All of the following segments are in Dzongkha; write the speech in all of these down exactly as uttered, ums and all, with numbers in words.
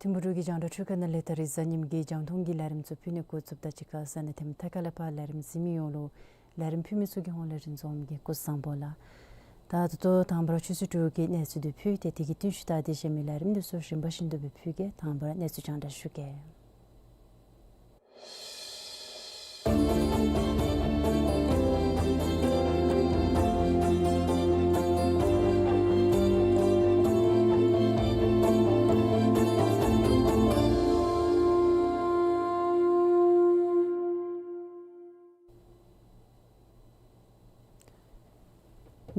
ཐིམ་ཕུག་འབྲུག་གི་རྒྱང་བསྒྲགས་འཕྲུལ་ཁང་ནང་ལས་ད་རིས་གཟའ་ཉིམ་གི་རྒྱང་མཐོང་གི་ལས་རིམ་ཚུ་ཕུལ་ནི་འགོ་བཙུགསཔ་ད་གཅིག་ཁར་གཟའ་ནང་ཐིམ་ཐ་ཁ་ལས་ཕར་ལས་རིམ་གཟིགས་མི་ཡོངས་ལུ་ལས་རིམ་ཕུལ་མི་ཚུ་གི་ཧོངས་ལས་རིན་འཛོམས་ཀྱིས་སྐུ་གཟུགས་བཟང་པོ་ལགས། ད་ད་ལྟོ་དང་པ་ར་ཆུ་ཚོད་དྲུག་གི་གནས་ཚུལ་འདི་ཕུལ་ཏེ་དེ་གི་བསྟུན་ཞུ་ད་དེ་གཞན་མི་ལས་རིམ་འདི་ཚུ་རིམ་པ་བཞིན་དུ་སྦེ་ཕུལ་གེ། དང་པ་ར་གནས་ཚུལ་རྒྱང་བསྒྲགས་ཞུ་གེ།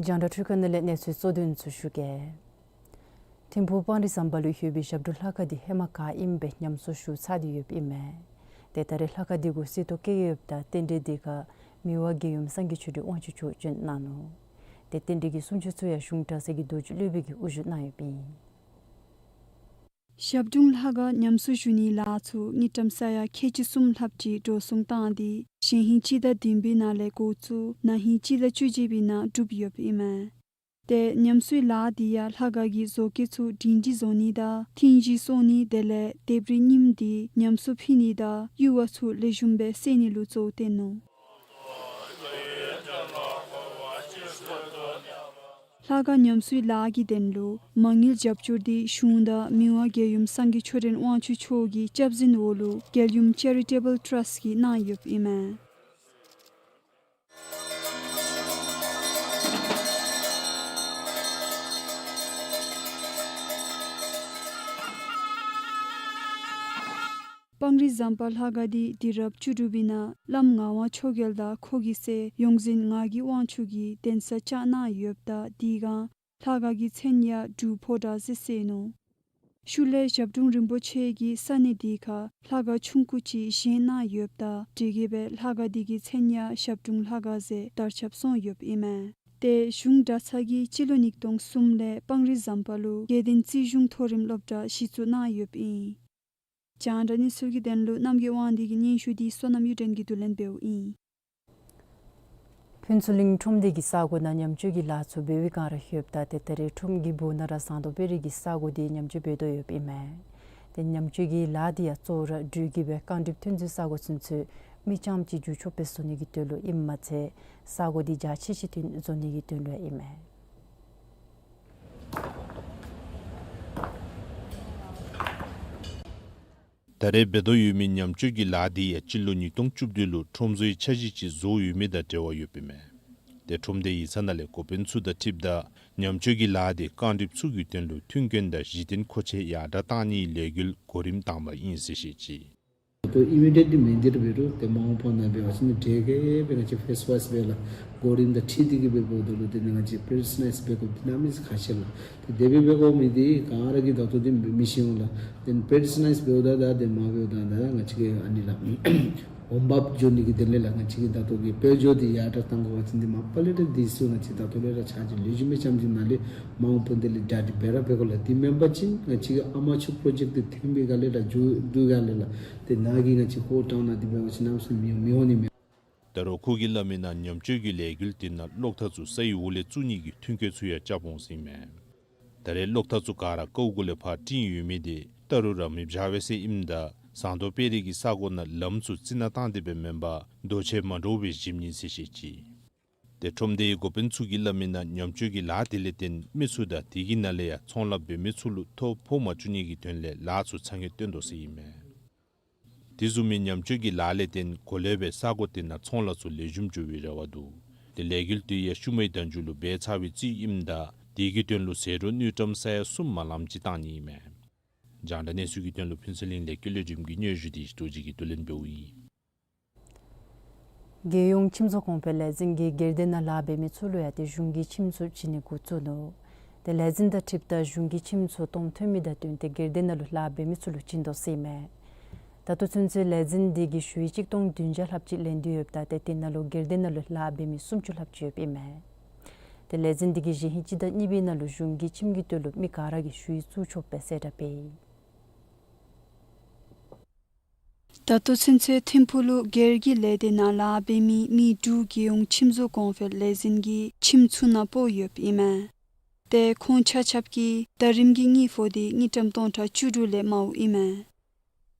རྒྱང་བསྒྲགས་འཕྲུལ་ཁང་ནང་ལས་གནས་ཚུལ་གཙོ་དོན་ཚུ་ཞུ་གེ། ཐིམ་ཕུག་སྤང་རི་ཟམ་པ་ལུ་ཡོད་པའི་ཞབས་དྲུང་ལྷ་ཁང་འདི་ཧེ་མ་ག་ཨིནམ་སྦེ་ཉམས་གསོ་ཞུ་ཚར་ཏེ་ཡོདཔ་ཨིན་མས། ཏེ་ད་རེས་ལྷ་ཁང་འདི་གུ་གསེར་ཏོག་བཀལ་ཡོདཔ་ད་རྟེན་འབྲེལ་འདི་ཁར་མི་དབང་རྒྱལ་ཡུམ་སངས་རྒྱས་ཆོས་སྒྲོན་དབང་ཕྱུག་མཆོག་བྱོན་གནང་ནུག། ཏེ་རྟེན་འབྲེལ་གྱི་སྲུང་བརྩི་ཚུ་ཡང་གཞུང་གྲྭ་ཚང་གི་རྡོ་རྗེ་སློབ་དཔོན་གྱིས་དབུ་བཞུགས་གནང་ཡོདཔ་ཨིན། ཞབས་དྲུང་ལྷ་ཁང་ཉམས་གསོ་ཞུ་ནིའི་ལཱ་ཚུ་དངུལ་ཀྲམ་ས་ཡ་ཁལ་གཅིག་གསུམ་ལྷགཔ་ཅིག་འགྲོ་སོང་བཏང་སྟེ་གཞེས་ཧིང་སྤྱི་ཟླ་བདུན་པའི་ནང་ལས་འགོ་བཙུགས་ན་ཧིང་སྤྱི་ཟླ་བཅུ་གཅིག་པའི་ནང་གྲུབ་ཡོདཔ་ཨིན་མས། ཏེ་ཉམས་གསོའི་ལཱ་འདི་ཡང་ལྷ་ཁང་གི་བཟོ་བཀོད་ཚུ་སྒྲིང་སྒྲི་བཟོ་ནི་དང་ཐིང་ཞུ་སོང་ནི་དེ་ལས་ལྡེབས་རིས་རྙིངམ་འདི་ཉམས་གསོ་ཕུལ་ནི་དང་ཡུར་བ་ཚུ་ལེགས་ཤོམ་སྦེ་བསལ་ནི་ལུ་གཙོ་བོ་བསྟེན་ནུག། ལྷ་ཁང་ཉམས་གསོའི་ལཱ་གི་དོན་ལུ་མ་དངུལ་རྒྱབ་སྐྱོར་འདི་གཞུང་དང་མི་དབང་རྒྱལ་ཡུམ་སངས་རྒྱས་ཆོས་སྒྲོན་དབང་ཕྱུག་མཆོག་གི་སྐྱབས་འཛིན་འོག་ལུ་རྒྱལ་ཡུམ་ཅེ་རི་ཊེ་བཱལ་ཊརསཊ་ཀྱིས་གནང་ཡོདཔ་ཨིན་མས། སྤང་རི་ཟམ་པ་ལྷ་ཁང་འདི་དུས་རབས་བཅུ་དྲུག་པའི་ནང་བླམ་ངག་དབང་ཆོས་རྒྱལ་དང་ཁོ་གི་སྲས་ཡོངས་འཛིན་ངག་གི་དབང་ཕྱུག་གིས་གདན་ས་བཅགས་གནང་ཡོདཔ་ད་དེ་སྒང་ལྷ་ཁང་གི་མཚན་ཡང་འབྲུག་ཕོ་བྲང་ཟེར་གསོལ་ནུག། ཤུལ་ལས་ཞབས་དྲུང་རིན་པོ་ཆེ་གིས་ས་གནས་དེ་ཁར་ལྷ་ཁང་ཆུང་ཀུ་ཅིག་བཞེངས་གནང་ཡོདཔ་ད་དེ་གིས་སྦེ་ལྷ་ཁང་དེ་གི་མཚན་ཡང་ཞབས་དྲུང་ལྷ་ཁང་ཟེར་དར་ཁྱབ་སོང་ཡོདཔ་ཨིན་མས། ཏེ་གཞུང་གྲྭ་ཚང་གིས་སྤྱི་ལོ་ཉིས་སྟོང་གསུམ་ལས་སྤང་རི་ཟམ་པ་ལུ་དགེ་ལྡན་རྩིས་གཞུང་མཐོ་རིམ་སློབ་གྲྭ་གཞི་བཙུགས་གནང་ཡོདཔ་ཨིན། རྒྱང་བསྒྲགས་གནས་ཚུལ་གྱི་དོན་ལུ་རྣམ་རྒྱལ་དབང་འདུས་ཀྱི་སྙན་ཞུ་འདི་བསོད་ནམས་གཡུ་སྒྲོན་གྱིས་བསྡུ་ལེན་འབདཝ་ཨིན། ཕུན་ཚོགས་གླིང་ཁྲོམ་སྡེ་གི་ས་གོ་ནང་ཉམས་བཅོས་ཀྱི་ལཱ་ཚུ་འབད་བའི་བསྒང་ར་ཡོདཔ་ད་ཏེ་ད་རེས་ཁྲོམ་གྱི་སྦུག་ན་ར་ཟངས་མདོག་དཔལ་རི་གི་ས་གོ་འདི་ཉམས་བཅོས་འབད་དོ་ཡོདཔ་ཨིན་མས། ཏེ་ཉམས་བཅོས་ཀྱི་ལཱ་འདི་ཡང་གཙོ་བོ་ར་འགྲུལ་སྐྱེལ་སྦེ་རྐང་གྲིམ་ཐོན་རྫས་ས་གོ་ཚུན་ཚོད་མི་རྐྱངམ་ཅིག་འགྱོ་ཆོགཔ་སྦེ་བཟོ་ནི་གི་དོན་ལུ་ཨིནམ་མ་ཚད་ས་གོ་འདི་རྒྱ་ཆེ་ཅིག་ཐོན་བཟོ་ནི་གི་དོན་ལུ་ཨིན་མས། ད་རེས་འབད་དོ་ཡོད་མི་ཉམས་བཅོས་ཀྱི་ལཱ་འདི་ཡང་སྤྱི་ལོ་ཉིས་སྟོང་བཅུ་བདུན་ལུ་ཁྲོམ་བཟོའི་འཆར་གཞི་ཅིག་བཟོ་ཡོད་མི་དང་འབྲེལ་བ་ཡོདཔ་ཨིན་མས། ཏེ་ཁྲོམ་སྡེ་ཡིག་ཚང་ནང་ལས་འགོ་དཔོན་ཚུ་དང་འཁྲིལཝ་ད་ཉམས་བཅོས་ཀྱི་ལཱ་འདི་རྐང་གྲིམ་ཚུ་གི་དོན་ལུ་མཐུན་རྐྱེན་དང་གཞི་རྟེན་མཁོ་ཆས་ཡར་དྲག་གཏང་ནིའི་ལས་འགུལ་གོ་རིམ་དང་པ་ཨིན་ཟེར་བཤད་ཅི། ད་ལྟོ་ཨི་མི་ཌེཊ་ལི་མེན་ཏེ་ར་འབད་རུང་ཏེ་མ་འོངས་པ་ནང་འབད་བ་ཅིན་ནི་དེ་གིས་སྦེ་ང་བཅས་ཕེསི་ཝའིསི་སྦེ་ལགས་གོ་རིམ་དང་འཁྲིལ་ཏེ་གིས་སྦེ་འབདཝ་ད་ལུ་དེ་ནི་ང་བཅས་པེ་རི་སི་ཊ་ནའིཛ་འབད་དགོཔ་འདི་གནམ་མེད་ས་མེད་ཁག་ཆེ་ལགས། ཏེ་དེ་སྦེ་འབད་དགོ་མི་འདི་ག་ར་གིས་ད་ལྟོ་འདི་མི་ཤེས་འོང་ལགས། ཏེ་པེ་རི་སི་ཊ་ནའིཛ་འབདཝ་ད་ད་ཏེ་མ་འབདཝ་ད་ད་ང་བཅས་ཀྱིས་ཨ་ནི་ལགས། འོང་འབབ་འགྱོ་ནི་གི་དོན་ལས་ལགས་ང་བཅས་ཀྱིས་ད་ལྟོ་གི་དཔལ་འབྱོར་འདི་ཡར་དྲག་གཏང་དགོ་པ་ཅིན་འདི་མ་པ་ལས་ར་འདི་ཚུ་ང་བཅས་ད་ལྟོ་ལས་ར་ཕྱག་ཕྱིད་ལེགས་ཤོམ་སྦེ་རྐྱངམ་ཅིག་ནང་ལས་མ་འོངས་པ་འདི་ལས་གྲ་སྒྲིག་འབད་ར་འབད་དགོ་ལགས། དེ་མེན་པ་ཅིན་ང་བཅས་ཀྱི་ཨ་མ་ཆུ་པྲོ་ཇེཀཊ་འདི་ཐོན་པའི་སྒང་ལས་ར་མཇུག་བསྡུ་སྒང་ལས་ལགས་ཏེ་ནཱ་གི་ང་བཅས་ཧོར་ཊའུན་ནང་འདི་འབད་བ་ཅིན་གནམ་མེད་ས་མེད་མི་མི་འོང་ནི་མས། ད་རུང་ཁོ་གིས་སླབ་མིའི་ནང་ཉམས་བཅོས་ཀྱི་ལས་འགུལ་དེ་ནང་གློག་ཐག་ཚུ་ས་ཡི་འོག་ལས་བཙུགས་ནི་གི་མཐུན་རྐྱེན་ཚུ་ཡང་རྐྱབ་འོང་ཟེར་ཨིན་མས། ད་རེས་གློག་ཐག་ཚུ་ག་ར་ཀཝ་གུ་ལས་ཕར་བཏིང་ཡོད་མི་དེ་ད་རུང་ར་མེདཔ་བཞག་པས་ཟེར་ཨིནམ་ད་ཟངས་མདོག་དཔལ་རི་གི་ས་གོ་ནང་ལམ་ཚུ་རྩི་ནག་བཏང་སྟེ་སྦེ་མེན་པར་རྡོ་ཆས་མ་འདྲཝ་སྦེ་བཞེངས་ནི་ཟེར་བཤད་ཅི། ཏེ་ཁྲོམ་སྡེའི་འགོ་དཔོན་ཚུ་གིས་སླབ་མིའི་ནང་ཉམས་བཅོས་ཀྱི་ལཱ་དེ་ལས་བརྟེན་མི་ཚུ་དང་དེ་གི་ནང་ལས་ཡང་ཚོང་ལཱ་འབད་མི་ཚུ་ལུ་ཐོ་ཕོག་མ་བཅུག་ནི་གི་དོན་ལས་ལཱ་ཚུ་ཚ་ངེས་བཏོན་དོ་ཟེར་ཨིན་མས། དེ་བཟུམ་མའི་ཉམས་བཅོས་ཀྱི་ལཱ་ལས་བརྟེན་གོ་ལེ་སྦེ་ས་གོ་དེ་ནང་ཚོང་ལཱ་ཚུ་ལེགས་ཤོམ་འགྱོ་བའི་རེ་བ་འདུག། ཏེ་ལས་འགུལ་དེ་ཡང་ཤུལ་མའི་ཟླ་མཇུག་ལུ་འབད་ཚར་བའི་རྩིས་ཨིནམ་ད་དེ་གི་དོན་ལུ་ཟད་འགྲོ་དངུལ་ཀྲམ་ས་ཡ་གསུམ་མ་ལངམ་ཅིག་བཏང་ནི་ཨིན་མས། རྒྱང་བསྒྲགས་གནས་ཚུལ་གྱི་དོན་ལུ་ཕུན་ཚོགས་གླིང་ལས་ཀུན་ལེགས་རིམ་གྱི་སྙན་ཞུ་དེ་རྡོ་རྗེ་གིས་བསྡུ་ལེན་འབདཝ་ཨིན། རྒྱལ་ཡོངས་ཁྱིམ་བཟོ་གོང་འཕེལ་ལས་འཛིན་གྱིས་སྒེར་སྡེ་ནང་ལཱ་འབད་མི་ཚུ་ལུ་ཡང་ཏེ་གཞུང་གི་ཁྱིམ་ཚུ་བྱིན་ནི་འགོ་བཙུགས་ནུག། ཏེ་ལས་འཛིན་དང་འཁྲིལཝ་ད་གཞུང་གི་ཁྱིམ་ཚུ་སྟོངམ་ཐོན་མི་དང་བསྟུན་ཏེ་སྒེར་སྡེ་ནང་ལུ་ལཱ་འབད་མི་ཚུ་ལུ་བྱིན་དོ་ཟེར་ཨིན་མས། ད་ལྟོ་ཚུན་ཚོད་ལས་འཛིན་འདི་གིས་ཞུ་ཡིག་གཅིག་སྟོང་བདུན་བརྒྱ་ལྷགཔ་ཅིག་ལེན་ཏེ་ཡོདཔ་ད་ཏེ་དེ་ནང་ལུ་སྒེར་སྡེ་ནང་ལུ་ལཱ་འབད་མི་སུམ་ཅུ་ལྷགཔ་ཅིག་ཡོདཔ་ཨིན་མས། ཏེ་ལས་འཛིན་འདི་གིས་གཞེས་ཧིང་སྤྱི་ཟླ་གཉིས་པའི་ནང་ལུ་གཞུང་གི་ཁྱིམ་གྱི་དོན་ལུ་མི་ག་ར་གིས་ཞུ་ཡིག་བཙུགས་ཆོགཔ་སྦེ་གསལ་བསྒྲགས་འབད་ཡི། ད་ལྟོ་ཚུན་ཚོད་ཐིམ་ཕུག་ལུ་སྒེར་གྱི་ལས་སྡེ་ནང་ལཱ་འབད་མི་མི་དྲུག་རྒྱལ་ཡོངས་ཁྱིམ་བཟོ་གོང་འཕེལ་ལས་འཛིན་གྱི་ཁྱིམ་ཚུ་ནང་སྤོ་ཡོདཔ་ཨིན་མས། ཏེ་ཁོང་ཆ་ཁྱབ་ཀྱིས་ཟླ་རིམ་གྱི་དངུལ་ཕོགས་དེ་དངུལ་ཀྲམ་སྟོང་ཕྲག་བཅུ་དྲུག་ལས་མང་བ་ཨིན་མས།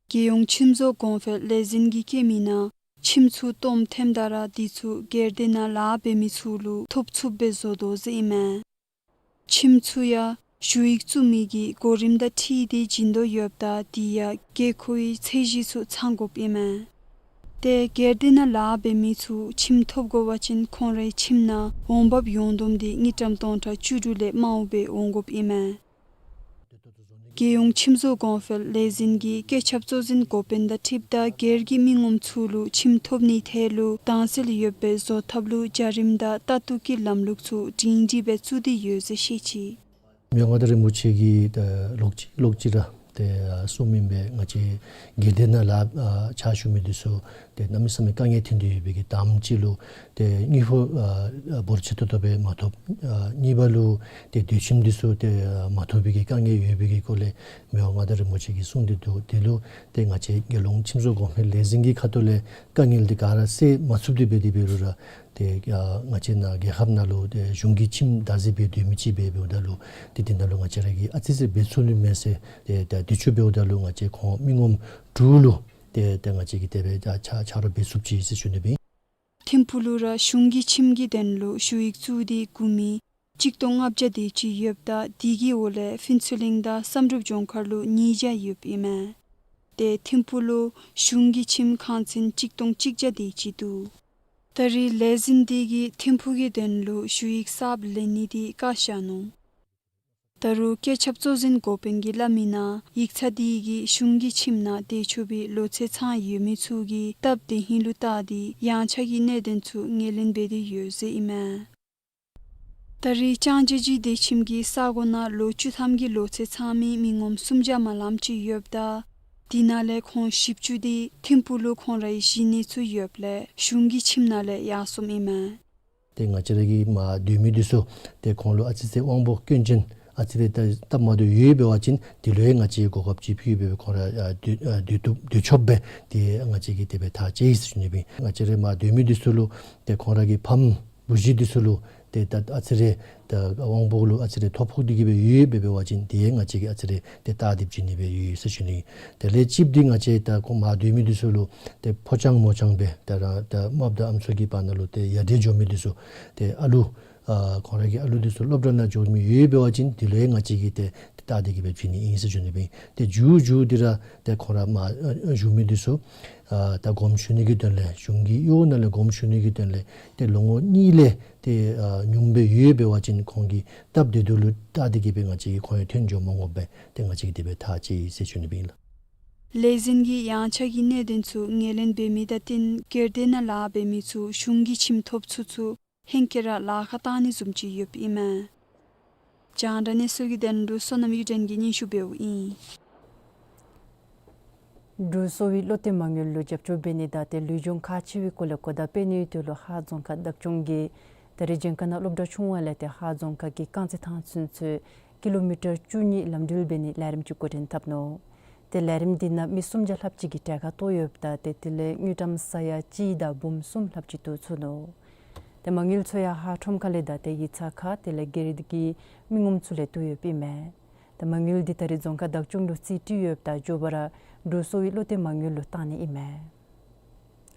རྒྱལ་ཡོངས་ཁྱིམ་བཟོ་གོང་འཕེལ་ལས་འཛིན་གྱིས་བཀོད་མིའི་ནང་ཁྱིམ་ཚུ་སྟོངམ་ཐོནམ་ད་ར་དེ་ཚུ་སྒེར་སྡེ་ནང་ལཱ་འབད་མི་ཚུ་ལུ་ཐོབ་ཚུགསཔ་སྦེ་བཟོ་དོ་ཟེར་ཨིན་མས། ཁྱིམ་ཚུ་ཡང་ཞུ་ཡིག་བཙུགས་མི་གི་གོ་རིམ་དང་འཁྲིལ་ཏེ་བྱིན་དོ་ཡོདཔ་ད་དེ་ཡང་དགོས་མཁོའི་ཚད་གཞི་ཚུ་ཚང་དགོཔ་ཨིན་མས། ཏེ་སྒེར་སྡེ་ནང་ལཱ་འབད་མི་ཚུ་ཁྱིམ་ཐོབ་དགོ་པ་ཅིན་ཁོང་རའི་ཁྱིམ་ནང་འོང་འབབ་ཡོངས་བསྡོམས་དེ་དངུལ་ཀྲམ་སྟོང་ཕྲག་བཅུ་དྲུག་ལས་མང་བ་སྦེ་འོང་དགོཔ་ཨིན་མས། རྒྱལ་ཡོངས་ཁྱིམ་བཟོ་གོང་འཕེལ་ལས་འཛིན་གྱི་བཀོད་ཁྱབ་གཙོ་འཛིན་འགོ་དཔོན་དང་འཁྲིལཝ་ད་སྒེར་གྱི་མི་ངོམ་ཚུ་ལུ་ཁྱིམ་ཐོབ་ནིའི་ཐད་ལུ་དྭངས་གསལ་ཡོདཔ་སྦེ་བཟོ་ཐབས་ལུ་བྱ་རིམ་དང་ལྟ་རྟོག་གི་ལམ་ལུགས་ཚུ་སྒྲིང་སྒྲི་སྦེ་བཙུགས་ཏེ་ཡོད་ཟེར་བཤད་ཅི། མི་དབང་མངའ་བདག་རིན་པོ་ཆེ་གིས་ད་ལོག་ཅི་ལོག་ཅི་ར་ཏེ་གསུངས་མི་སྦེ་ང་བཅས་སྒེར་སྡེ་ནང་ལཱ་ཕྱག་ཞུ་མི་འདི་ཚུ་ཏེ་གནམ་མེད་ས་མེད་དཀའ་ངལ་ཐོན་ཏེ་ཡོད་པའི་གི་དང་པ་ཅིག་ལུ་ཏེ་དངུལ་ཕོགས་འབོར་ཆེ་ཏོག་ཏོ་སྦེ་མ་ཐོབ། གཉིས་པ་ལུ་ཏེ་སྡོད་ཁྱིམ་འདི་ཚུ་ཏེ་མ་ཐོབ་པའི་གི་དཀའ་ངལ་ཡོད་པའི་གི་སྐོར་ལས་མི་དབང་མངའ་བདག་རིན་པོ་ཆེ་གིས་གསུངས་ཏེ་འདུག། དེ་ལུ་ཏེ་ང་བཅས་རྒྱལ་ཡོངས་ཁྱིམ་བཟོ་གོང་འཕེལ་ལས་འཛིན་གྱི་ཁ་ཐུག་ལས་དཀའ་ངལ་འདི་ག་ར་སེལ་མ་ཚུགསཔ་འདི་འབད་དེ་འབད་རུང་ར་ཏེ་ང་བཅས་ནཱ་རྒྱལ་ཁབ་ནང་ལུ་ཏེ་གཞུང་གི་ཁྱིམ་བདག་འཛིན་འབད་སྡོད་མི་ཅིག་འབད་འབདཝ་ད་ལུ་ཏེ་དེ་ནང་ལུ་ང་བཅས་ར་གིས་ཨ་ཙི་ཙི་འབད་ཚུགས་ནི་མས་ཟེར་ཏེ་ད་དུས་ཚོད་འབདཝ་ད་ལུ་ང་བཅས་ཁོང་མི་ངོམ་དྲུག་ལུ་ཏེ་ཏེ་ང་བཅས་ཀྱིས་དེ་སྦེ་ཆ་ཆ་རོགས་འབད་ཚུགསཔ་ཅིག་ཟེར་ཞུ་ནི་སྦེ། ཐིམ་ཕུག་ལུ་ར་གཞུང་གི་ཁྱིམ་གྱི་དོན་ལུ་ཞུ་ཡིག་བཙུགས་ཏེ་སྒུག་མི་གཅིག་སྟོང་ལྔ་བརྒྱ་དེ་ཅིག་ཡོདཔ་ད་དེ་གི་འོག་ལས་ཕུན་ཚོགས་གླིང་དང་བསམ་གྲུབ་ལྗོངས་མཁར་ལུ་ཉིས་བརྒྱ་ཡོདཔ་ཨིན་མས། ཏེ་ཐིམ་ཕུག་ལུ་གཞུང་གི་ཁྱིམ་ཁང་ཚན་གཅིག་སྟོང་གཅིག་བརྒྱ་དེ་ཅིག་འདུག། ད་རེས་ལས་འཛིན་འདི་གིས་ཐིམ་ཕུག་གི་དོན་ལུ་ཞུ་ཡིག་གསརཔ་ལེན་ནི་དེ་བཀག་བཞག་ནུག། ད་རུང་བཀོད་ཁྱབ་གཙོ་འཛིན་འགོ་དཔོན་གྱིས་སླབ་མིའི་ནང་ཡིག་ཚང་འདི་གིས་གཞུང་གི་ཁྱིམ་ནང་སྡོད་ཆོག་པའི་ལོ་ཚད་ཚང་ཡོད་མི་ཚུ་གི་སྟབས་བདེ་ཧིང་ལུ་བལྟ་སྟེ་ཡངས་ཆག་གི་གནད་དོན་ཚུ་ངོས་ལེན་འབད་དེ་ཡོད་ཟེར་ཨིན་མས། ད་རེས་ལྕང་སྦྱར་གྱི་སྡོད་ཁྱིམ་གྱི་ས་གོ་ནང་ལོ་བཅུ་ཐམ་གྱི་ལོ་ཚད་ཚང་མི་མི་ངོམ་སུམ་བརྒྱ་མ་ལངམ་ཅིག་ཡོདཔ་ད་དེ་ནང་ལས་ཁོང་བཞི་བཅུ་དེ་ཐིམ་ཕུག་ལུ་ཁོང་རའི་གཞིས་གནས་ཚུ་ཡོདཔ་ལས་གཞུང་གི་ཁྱིམ་ནང་ལས་ཡར་སོངམ་ཨིན་མས། ཏེ་ང་བཅས་ར་གི་མར་སྡོད་མི་འདི་ཚུ་ཏེ་ཁོང་ལུ་ཨ་ཙི་ཙི་དབང་པོ་སྐྱོན་ཅན་ཨ་ཙི་ཏེ་སྟབས་མ་བདེཝ་ཡོད་པ་ཅིན་དེ་ལུ་ཡང་ང་བཅས་གོ་སྐབས་ཅིག་ཕུལ་སྦེ་ཁོང་ར་ཨ་སྡོད་ཨ་སྡོད་བཏུབ་སྡོད་ཆོགཔ་སྦེ་ཏེ་ང་བཅས་ཀྱིས་དེ་སྦེ་ཐག་བཅད་ཡི་ཟེར་ཞུ་ནི་སྦེ། ང་བཅས་ར་མར་སྡོད་མི་འདི་ཚུ་ལུ་ཏེ་ཁོང་ར་གི་ཕམ་བུ་གཞི་འདི་ཚུ་ལུ་ཏེ་ད་ཨ་ཙི་རེ་ད་དབང་པོ་ལུ་ཨ་ཙི་རེ་ཐོ་ཕོག་སྟེ་གི་སྦེ་ཡོད་པའི་འབད་བ་ཅིན་དེ་ཡང་ང་བཅས་ཀྱིས་ཨ་ཙི་རེ་ཏེ་བལྟ་སྟེ་བྱིན་ནི་སྦེ་ཡོད་ཟེར་ཞུ་ནི། དེ་ལས་གཅིག་འདི་ང་བཅས་ད་ཁོང་མར་སྡོད་མི་འདི་ཚུ་ལུ་ཏེ་ཕོ་རྐྱང་མོ་རྐྱང་སྦེ་ད་ར་ད་རྨགཔ་དང་ཨམ་སྲུ་གི་བར་ན་ལུ་ཏེ་ཡ་བྲལ་འགྱོ་མི་འདི་ཚུ་ཏེ་ཨ་ལུ་ཨ་ཁོང་ར་གི་ཨ་ལུ་འདི་ཚུ་སློབ་གྲྭ་ནང་འགྱོ་མི་ཡོད་པ་ཅིན་དེ་ལུ་ཡང་ང་བཅས་ཀྱིས་ཏེ་བལྟ་སྟེ་གི་སྦེ་བྱིན་ནི་ཨིན་ཟེར་ཞུ་ནི་སྦེ། ཏེ་མཇུག་མཇུག་འདི་ར་ཏེ་ཁོང་ར་མར་ཨ་བཞུགས་མི་འདི་ཚུ་ཨ་ད་དགོངསམ་ཞུ་ནི་གི་དོན་ལས་གཞུང་གི་གཡོག་ནང་ལས་དགོངསམ་ཞུ་ནི་གི་དོན་ལས་ཏེ་ལོ་ངོ་གཉིས་ལས་ཏེ་ཨ་ཉུངམ་སྦེ་ཡོད་པ་ཅིན་ཁོང་གི་སྟབས་བདེ་སྡུག་ལུ་བལྟ་སྟེ་གི་སྦེ་ང་བཅས་ཀྱིས་ཁོང་ཡང་ཐོན་འགྱོ་མ་དགོ་པར་ཏེ་ང་བཅས་ཀྱིས་དེ་སྦེ་ཐག་བཅད་ཡི་ཟེར་ཞུ་ནི་སྦེ་ཨིན་ལགས། ལས་འཛིན་གྱིས་ཡངས་ཆག་གི་གནད་དོན་ཚུ་ངོས་ལེན་འབད་མི་དང་བསྟུན་སྒེར་སྡེ་ནང་ལཱ་འབད་མི་ཚུ་གཞུང་གི་ཁྱིམ་ཐོབ་ཚུགས་ཚུགས་ཧེང་སྐལ་ར་ལཱ་ཁག་བཏང་ནི་བཟུམ་ཅིག་ཡོདཔ་ཨིན་མས། རྒྱང་བསྒྲགས་གནས་ཚུལ་གྱི་དོན་ལུ་བསོད་ནམས་གཡུ་སྒྲོན་གྱིས་སྙན་ཞུ་འབདཝ་ཨིན། འབྲུག་གསོ་བའི་བློ་གཏད་མ་དངུལ་ལུ་རྒྱབ་སྐྱོར་འབད་ནི་དང་ཏེ་ལུས་སྦྱོང་ཁག་ཆེ་བའི་སྐོར་ལས་གོ་བརྡ་སྤེལ་ནིའི་དོན་ལུ་ཧཱ་རྫོང་ཁག་བདག་སྐྱོང་གིས་ད་རིས་བྱེངས་ཁ་ནང་སློབ་གྲྭ་ཆུང་བ་ལས་ཏེ་ཧཱ་རྫོང་ཁག་གི་རྐང་རྩེད་ཐང་ཚུན་ཚོད་ཀི་ལོ་མི་ཊར་བཅུ་གཉིས་ལམ་འགྲུལ་འབད་ནིའི་ལས་རིམ་ཅིག་འགོ་འདྲེན་འཐབ་ནུག། ཏེ་ལས་རིམ་འདི་ནང་མི་སུམ་བརྒྱ་ལྷགཔ་ཅིག་གིས་གྲལ་ཁར་གཏོགས་ཡོདཔ་ད་ཏེ་དེ་ལས་དངུལ་ཀྲམ་ས་ཡ་གཅིག་དང་འབུམ་གསུམ་ལྷགཔ་ཅིག་བསྡུ་ཚུགས་ནུག། ཏེ་མ་དངུལ་ཚུ་ཡང་ཧཱ་ཁྲོམ་ཁ་ལས་དང་ཏེ་ཡིག་ཚང་ཁ་དེ་ལས་སྒེར་གྱི་མི་ངོམ་ཚུ་ལས་བསྡུ་ཡོདཔ་ཨིན་མས། ཏེ་མ་དངུལ་འདི་ད་རིས་རྫོང་ཁག་བདག་སྐྱོང་ལུ་རྩིས་སྤྲོད་ཡོདཔ་ད་མགྱོགས་པ་ར་འབྲུག་གསོ་བའི་བློ་གཏད་མ་དངུལ་ལུ་བཏང་ནི་ཨིན་མས།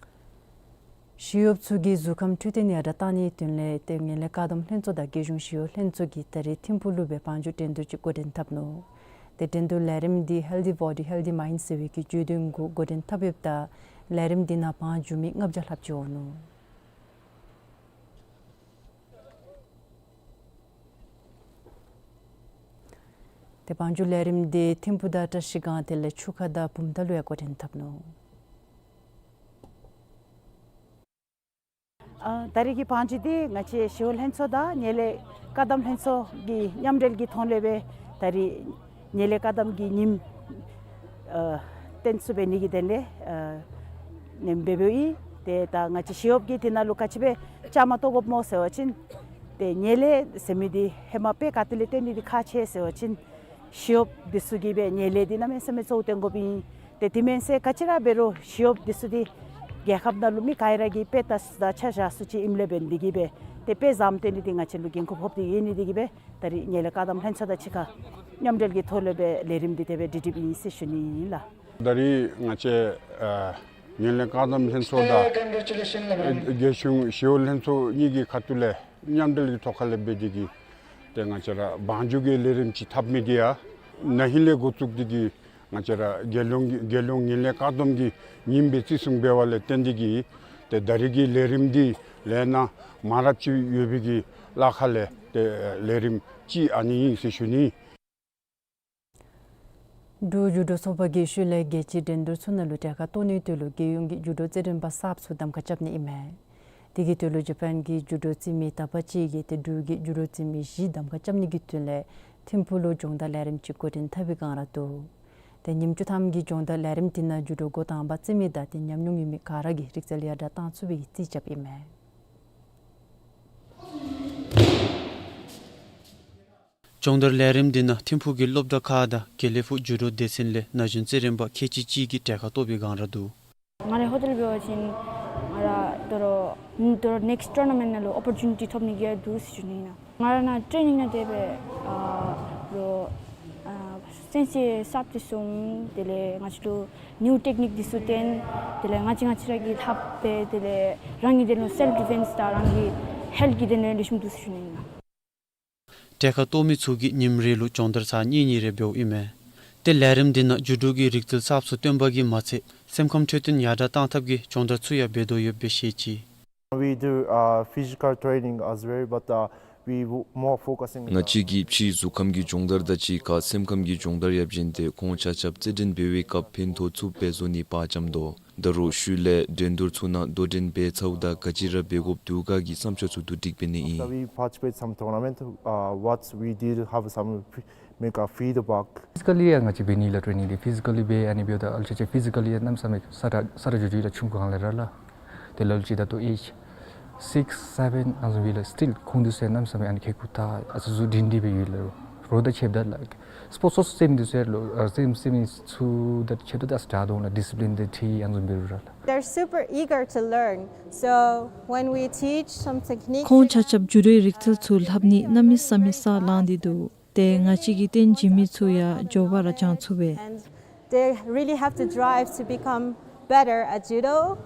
ཞི་གཡོགཔ་ཚུ་གིས་གཟུགས་ཁམས་འཕྲོད་བསྟེན་ཡར་དྲག་བཏང་ནིའི་དོན་ལས་ཏེ་ངན་ལྷད་བཀག་སྡོམ་ལྷན་ཚོགས་དང་རྒྱལ་གཞུང་ཞི་གཡོག་ལྷན་ཚོགས་ཀྱིས་ད་རིས་ཐིམ་ཕུག་ལུ་སྦེ་བང་རྒྱུག་འགྲན་བསྡུར་ཅིག་འགོ་འདྲེན་འཐབ་ནུག། ཏེ་འགྲན་བསྡུར་ལས་རིམ་འདི་Healthy Body, Healthy Mind ཟེར་བའི་གི་བརྗོད་དོན་གུ་འགོ་འདྲེན་འཐབ་ཡོདཔ་ད་ལས་རིམ་འདི་ནང་བང་རྒྱུག་མི་ལྔ་བརྒྱ་ལྷགཔ་ཅིག་འོང་ནུག། ཏེ་བང་རྒྱུག་ལས་རིམ་འདི་ཐིམ་ཕུག་དང་བཀྲིས་སྒང་དེ་ལས་ཆུ་ཁ་དང་བུམ་ཐང་ལུ་ཡང་འགོ་འདྲེན་འཐབ་ནུག། ཨ་ད་རིས་ཀྱི་བང་རྒྱུག་འདི་ང་བཅས་ཞི་གཡོག་ལྷན་ཚོགས་དང་ངན་ལྷད་བཀག་སྡོམ་ལྷན་ཚོགས་ཀྱི་མཉམ་འབྲེལ་གྱི་ཐོག་ལས་སྦེ་ད་རིས་ངན་ལྷད་བཀག་སྡོམ་གྱི་ཉིནམ་ཨ་རྟེན་གསུམ་འབད་ནི་གི་དོན་ལས་ཨ་ནེམ་འབད་འབདཝ་ཨིན། ཏེ་ད་ང་བཅས་ཞི་གཡོགཔ་གིས་དེ་ནང་ལུ་ག་ཅི་སྦེ་བཅའ་མར་གཏོགས་དགོཔ་སྨོ་ཟེར་བ་ཅིན་ཏེ་ངན་ལྷད་ཟེར་མི་འདི་ཧེ་མ་དཔེ་ག་ཏེ་ལས་སྟོན་ནི་འདི་ཁག་ཆེ་ཟེར་བ་ཅིན་ཞི་གཡོགཔ་འདི་ཚུ་གིས་སྦེ་ངན་ལྷད་འདི་གནམ་མེད་ས་མེད་གཙོ་བོ་སྟོན་དགོཔ་ཨིན། ཏེ་དེ་མེན་ཟེར་ག་ཅི་ར་འབད་རུང་ཞི་གཡོགཔ་འདི་ཚུ་འདི་རྒྱལ་ཁབ་ནང་ལུ་མི་ག་ར་གིས་དཔེ་ལྟ་ས་དང་ཆ་བཞག་ས་ཅིག་ཨིནམ་ལས་འབད་ནི་འདི་གིས་སྦེ་ཏེ་དཔེ་བཟངམ་སྟོན་ནི་འདི་ང་བཅས་ལུ་འགན་ཁུར་ཕོགཔ་འདི་ཨིན་ནི་འདི་གིས་སྦེ་ད་རིས་ངན་ལྷད་བཀག་སྡོམ་ལྷན་ཚོགས་དང་གཅིག་ཁར་མཉམ་འབྲེལ་གྱི་ཐོག་ལས་སྦེ་ལས་རིམ་འདི་དེ་སྦེ་སྒྲིག་སྒྲིགཔ་ཨིན་ཟེར་ཞུ་ནི་ཨིན་ལགས། ད་རིས་ང་བཅས་ཨ་ངན་ལྷད་བཀག་སྡོམ་ལྷན་ཚོགས་དང་རྒྱལ་གཞུང་ཞི་གཡོག་ལྷན་ཚོགས་གཉིས་ཀྱི་ཁ་ཐུག་ལས་མཉམ་འབྲེལ་གྱི་ཐོག་ཁ་ལས་འབད་དེ་གིས་ཏེ་ང་བཅས་ར་བང་རྒྱུག་གི་ལས་རིམ་ཅིག་འཐབ་མི་འདི་ཡང་ན་ཧིང་ལས་འགོ་བཙུགས་ཏེ་གིས་ང་བཅས་ར་རྒྱལ་ཡོངས་ཀྱི་རྒྱལ་ཡོངས་ངན་ལྷད་བཀག་སྡོམ་གྱི་ཉིནམ་སྦེ་བརྩི་སྲུང་འབད་བ་ལས་བརྟེན་ཏེ་གིས་ཏེ་ད་རིས་ཀྱི་ལས་རིམ་འདི་ལས་སྣ་མང་རབས་ཅིག་ཡོད་པའི་གི་ལཱ་ཁག་ལས་ཏེ་ལས་རིམ་ཅིག་ཨ་ནི་ཨིན་ཟེར་ཞུ་ནི། འབྲུག་ཇུ་ཌོ་ཚོགས་པ་གིས་ཤུལ་ལས་རྒྱལ་སྤྱིའི་འགྲན་བསྡུར་ཚུ་ནང་ལུ་གྲལ་ཁར་གཏོགས་ནིའི་དོན་ལུ་རྒྱལ་ཡོངས་ཀྱི་ཇུ་ཌོ་རྩེད་འགྲན་པ་གསརཔ་ཚུ་གདམ་ཁ་རྐྱབ་ནི་ཨིན་མས། དེ་གི་དོན་ལུ་ཇ་པཱན་གྱི་ཇུ་ཌོ་རྩེད་མི་དག་པ་ཅིག་གིས་ཏེ་འབྲུག་གི་ཇུ་ཌོ་རྩེད་མི་བཞི་གདམ་ཁ་རྐྱབ་ནི་གི་དོན་ལས་ཐིམ་ཕུག་ལུ་སྦྱོང་བརྡར་ལས་རིམ་ཅིག་འགོ་འདྲེན་འཐབ་པའི་བསྒང་ར་འདུག། ཏེ་ཉིནམ་བཅུ་ཐམ་གྱི་སྦྱོང་བརྡར་ལས་རིམ་འདི་ནང་ཇུ་ཌོ་འགོ་དང་པ་རྩེད་མི་དང་ཏེ་ཉམས་མྱོང་ཡོད་མི་ག་ར་གིས་རིག་རྩལ་ཡར་དྲག་བཏང་ཚུགས་པའི་རྩིས་རྐྱབ་ཨིན་མས། སྦྱོང་བརྡར་ལས་རིམ་འདི་ནང་ཐིམ་ཕུག་གི་སློབ་གྲྭ་ཁག་དང་དགེ་ལེགས་ཕུག་ཇུ་ཌོ་སྡེ་ཚན་ལས་ན་གཞོན་རྩེད་རིགས་པ་ཁལ་གཅིག་གཅིག་གིས་གྲལ་ཁར་གཏོགས་པའི་བསྒང་ར་འདུག། ང་རའི་ཧོ་ཏལ་འབད་བ་ཅིན་ང་ར་དོ་རུང་དོ་རུང་ནེགསཊ་ཊུར་ནཱ་མེནཊ་ནང་ལུ་ཨོ་པོར་ཅུ་ནི་ཊི་ཐོབ་ནི་གི་འདུག་ཟེར་ཞུ་ནི་ཨིན། ང་ར་ནཱ་ཊེ་ནིང་ནང་དེ་སྦེ་ཨ་ལོ་ཨ་སེམས་ཅན་གསརཔ་འདི་བཟུམ་དེ་ལས་ང་བཅས་ལུ་ནིའུ་ཊེཀ་ནིཀ་འདི་ཚུ་སྟོན། དེ་ལས་ང་བཅས་ང་བཅས་ར་གིས་ལྷབ་སྦེ་དེ་ལས་རང་གི་དོན་ལུ་སེལཕ་ཌི་ཕེནསི་དང་རང་གི་ཧེལཐ་གི་དོན་ལུ་ལེགས་ཤོམ་འདུག་ཟེར་ཞུ་ནི་ཨིན། གྲལ་ཁར་གཏོགས་མི་ཚུ་གིས་ཉིནམ་རེ་ལུ་སྦྱོང་བརྡར་ཚར་གཉིས་གཉིས་རེ་འབདཝ་ཨིན་མས། ཏེ་ལས་རིམ་འདི་ནང་ཇུ་ཌོ་གི་རིག་རྩལ་གསརཔ་ཚུ་སྟོན་པ་གིས་མ་ཚད་སེམས་ཁམས་འཕྲོད་བསྟེན་ཡར་དྲག་བཏང་ཐབས་ཀྱི་སྦྱོང་བརྡར་ཚུ་ཡང་འབད་དོ་ཡོདཔ་སྦེ་བཤད་ཅི། We do uh, physical training as well, but uh, we w- more focusing. ང་བཅས་ཀྱིས་ཕྱི་གཟུགས་ཁམས་ཀྱི་སྦྱོང་བརྡར་དང་གཅིག་ཁར་སེམས་ཁམས་ཀྱི་སྦྱོང་བརྡར་ཡང་བྱིན་ཏེ་ཁོང་ཆ་ཁྱབ་རྩེད་འགྲན་འབད་བའི་སྐབས་ཕན་ཐོགས་ཚུ་འབད་བཟོ་ནི་པར་བཅམ་དོ། ད་རུང་ཤུལ་ལས་འགྲན་བསྡུར་ཚུ་ནང་དོ་འགྲན་འབད་ཚརཝ་ད་ག་ཅི་ར་འབད་དགོཔ་འདུག་ག་གི་བསམ་འཆར་ཚུ་བསྡུ་སྒྲིག་འབད་ནི་ཨིན། After we participate some tournament, uh, what we did have some f- make a feedback. ཕི་ཟི་ཀ་ལི་ཡང་ང་བཅས་འབད་ནི་ལགས་ཊེ་ནིང་འདི་ཕི་ཟི་ཀ་ལི་འབད་ཨ་ནི་འབདཝ་ད་ཨལ་ཅིག་ཅིག་ཕི་ཟི་ཀ་ལི་ཡང་གནམ་མེད་ས་མེད་ས་ཏྲ་ས་ཏྲ་འགྱོ་འགྱོཝ་ལས་ཆུང་ཀུ་སྒང་ལས་ར་ལགས། དེ་ལས་ཨལ་ཅིག་ད་ལྟོ་ཨེཇ་སིགསི་སེ་བེན་ཨ་ནི་བཟུམ་སྦེ་ལགས། སི་ཊིལ་ཁོང་འདི་ཚུ་ཡང་གནམ་མེད་ས་མེད་ཨ་ནི་ཁེ་ཀུ་ད་ཨ་ཙི་ཟུར་སྒྲིང་སྒྲི་སྦེ་ཡོད་ལགས། རོགས་དང་ཕྱདཔ་ད་ལགས་སི་པོརཊསི་ཚུ་རྩེད་མི་འདི་ཚུ་ཡང་ལགས་ཨ་རྩེད་རྩེད་མི་ཚུ་དང་ཕྱདཔ་ད་ཨ་ཙི་དྲག་དོ་ལགས། ཌི་སི་པི་ལིན་འདི་ཁྲིད་ཨ་ནི་བཟུམ་འབད་རུང་ར་ལགས། They're super eager to learn. So when we teach some techniques, ཁོང་ཆ་ཁྱབ་ཇུ་ཌོའི་རིག་རྩལ་ཚུ་ལྷབ་ནི་གནམ་མེད་ས་མེད་ས་ལངས་ཏེ་འདུག། ཏེ་ང་བཅས་ཀྱིས་སྟོན་བྱིན་མི་ཚུ་ཡང་མགྱོགས་པ་ར་སྦྱང་ཚུགས་པས། And they really have to drive to become better at judo.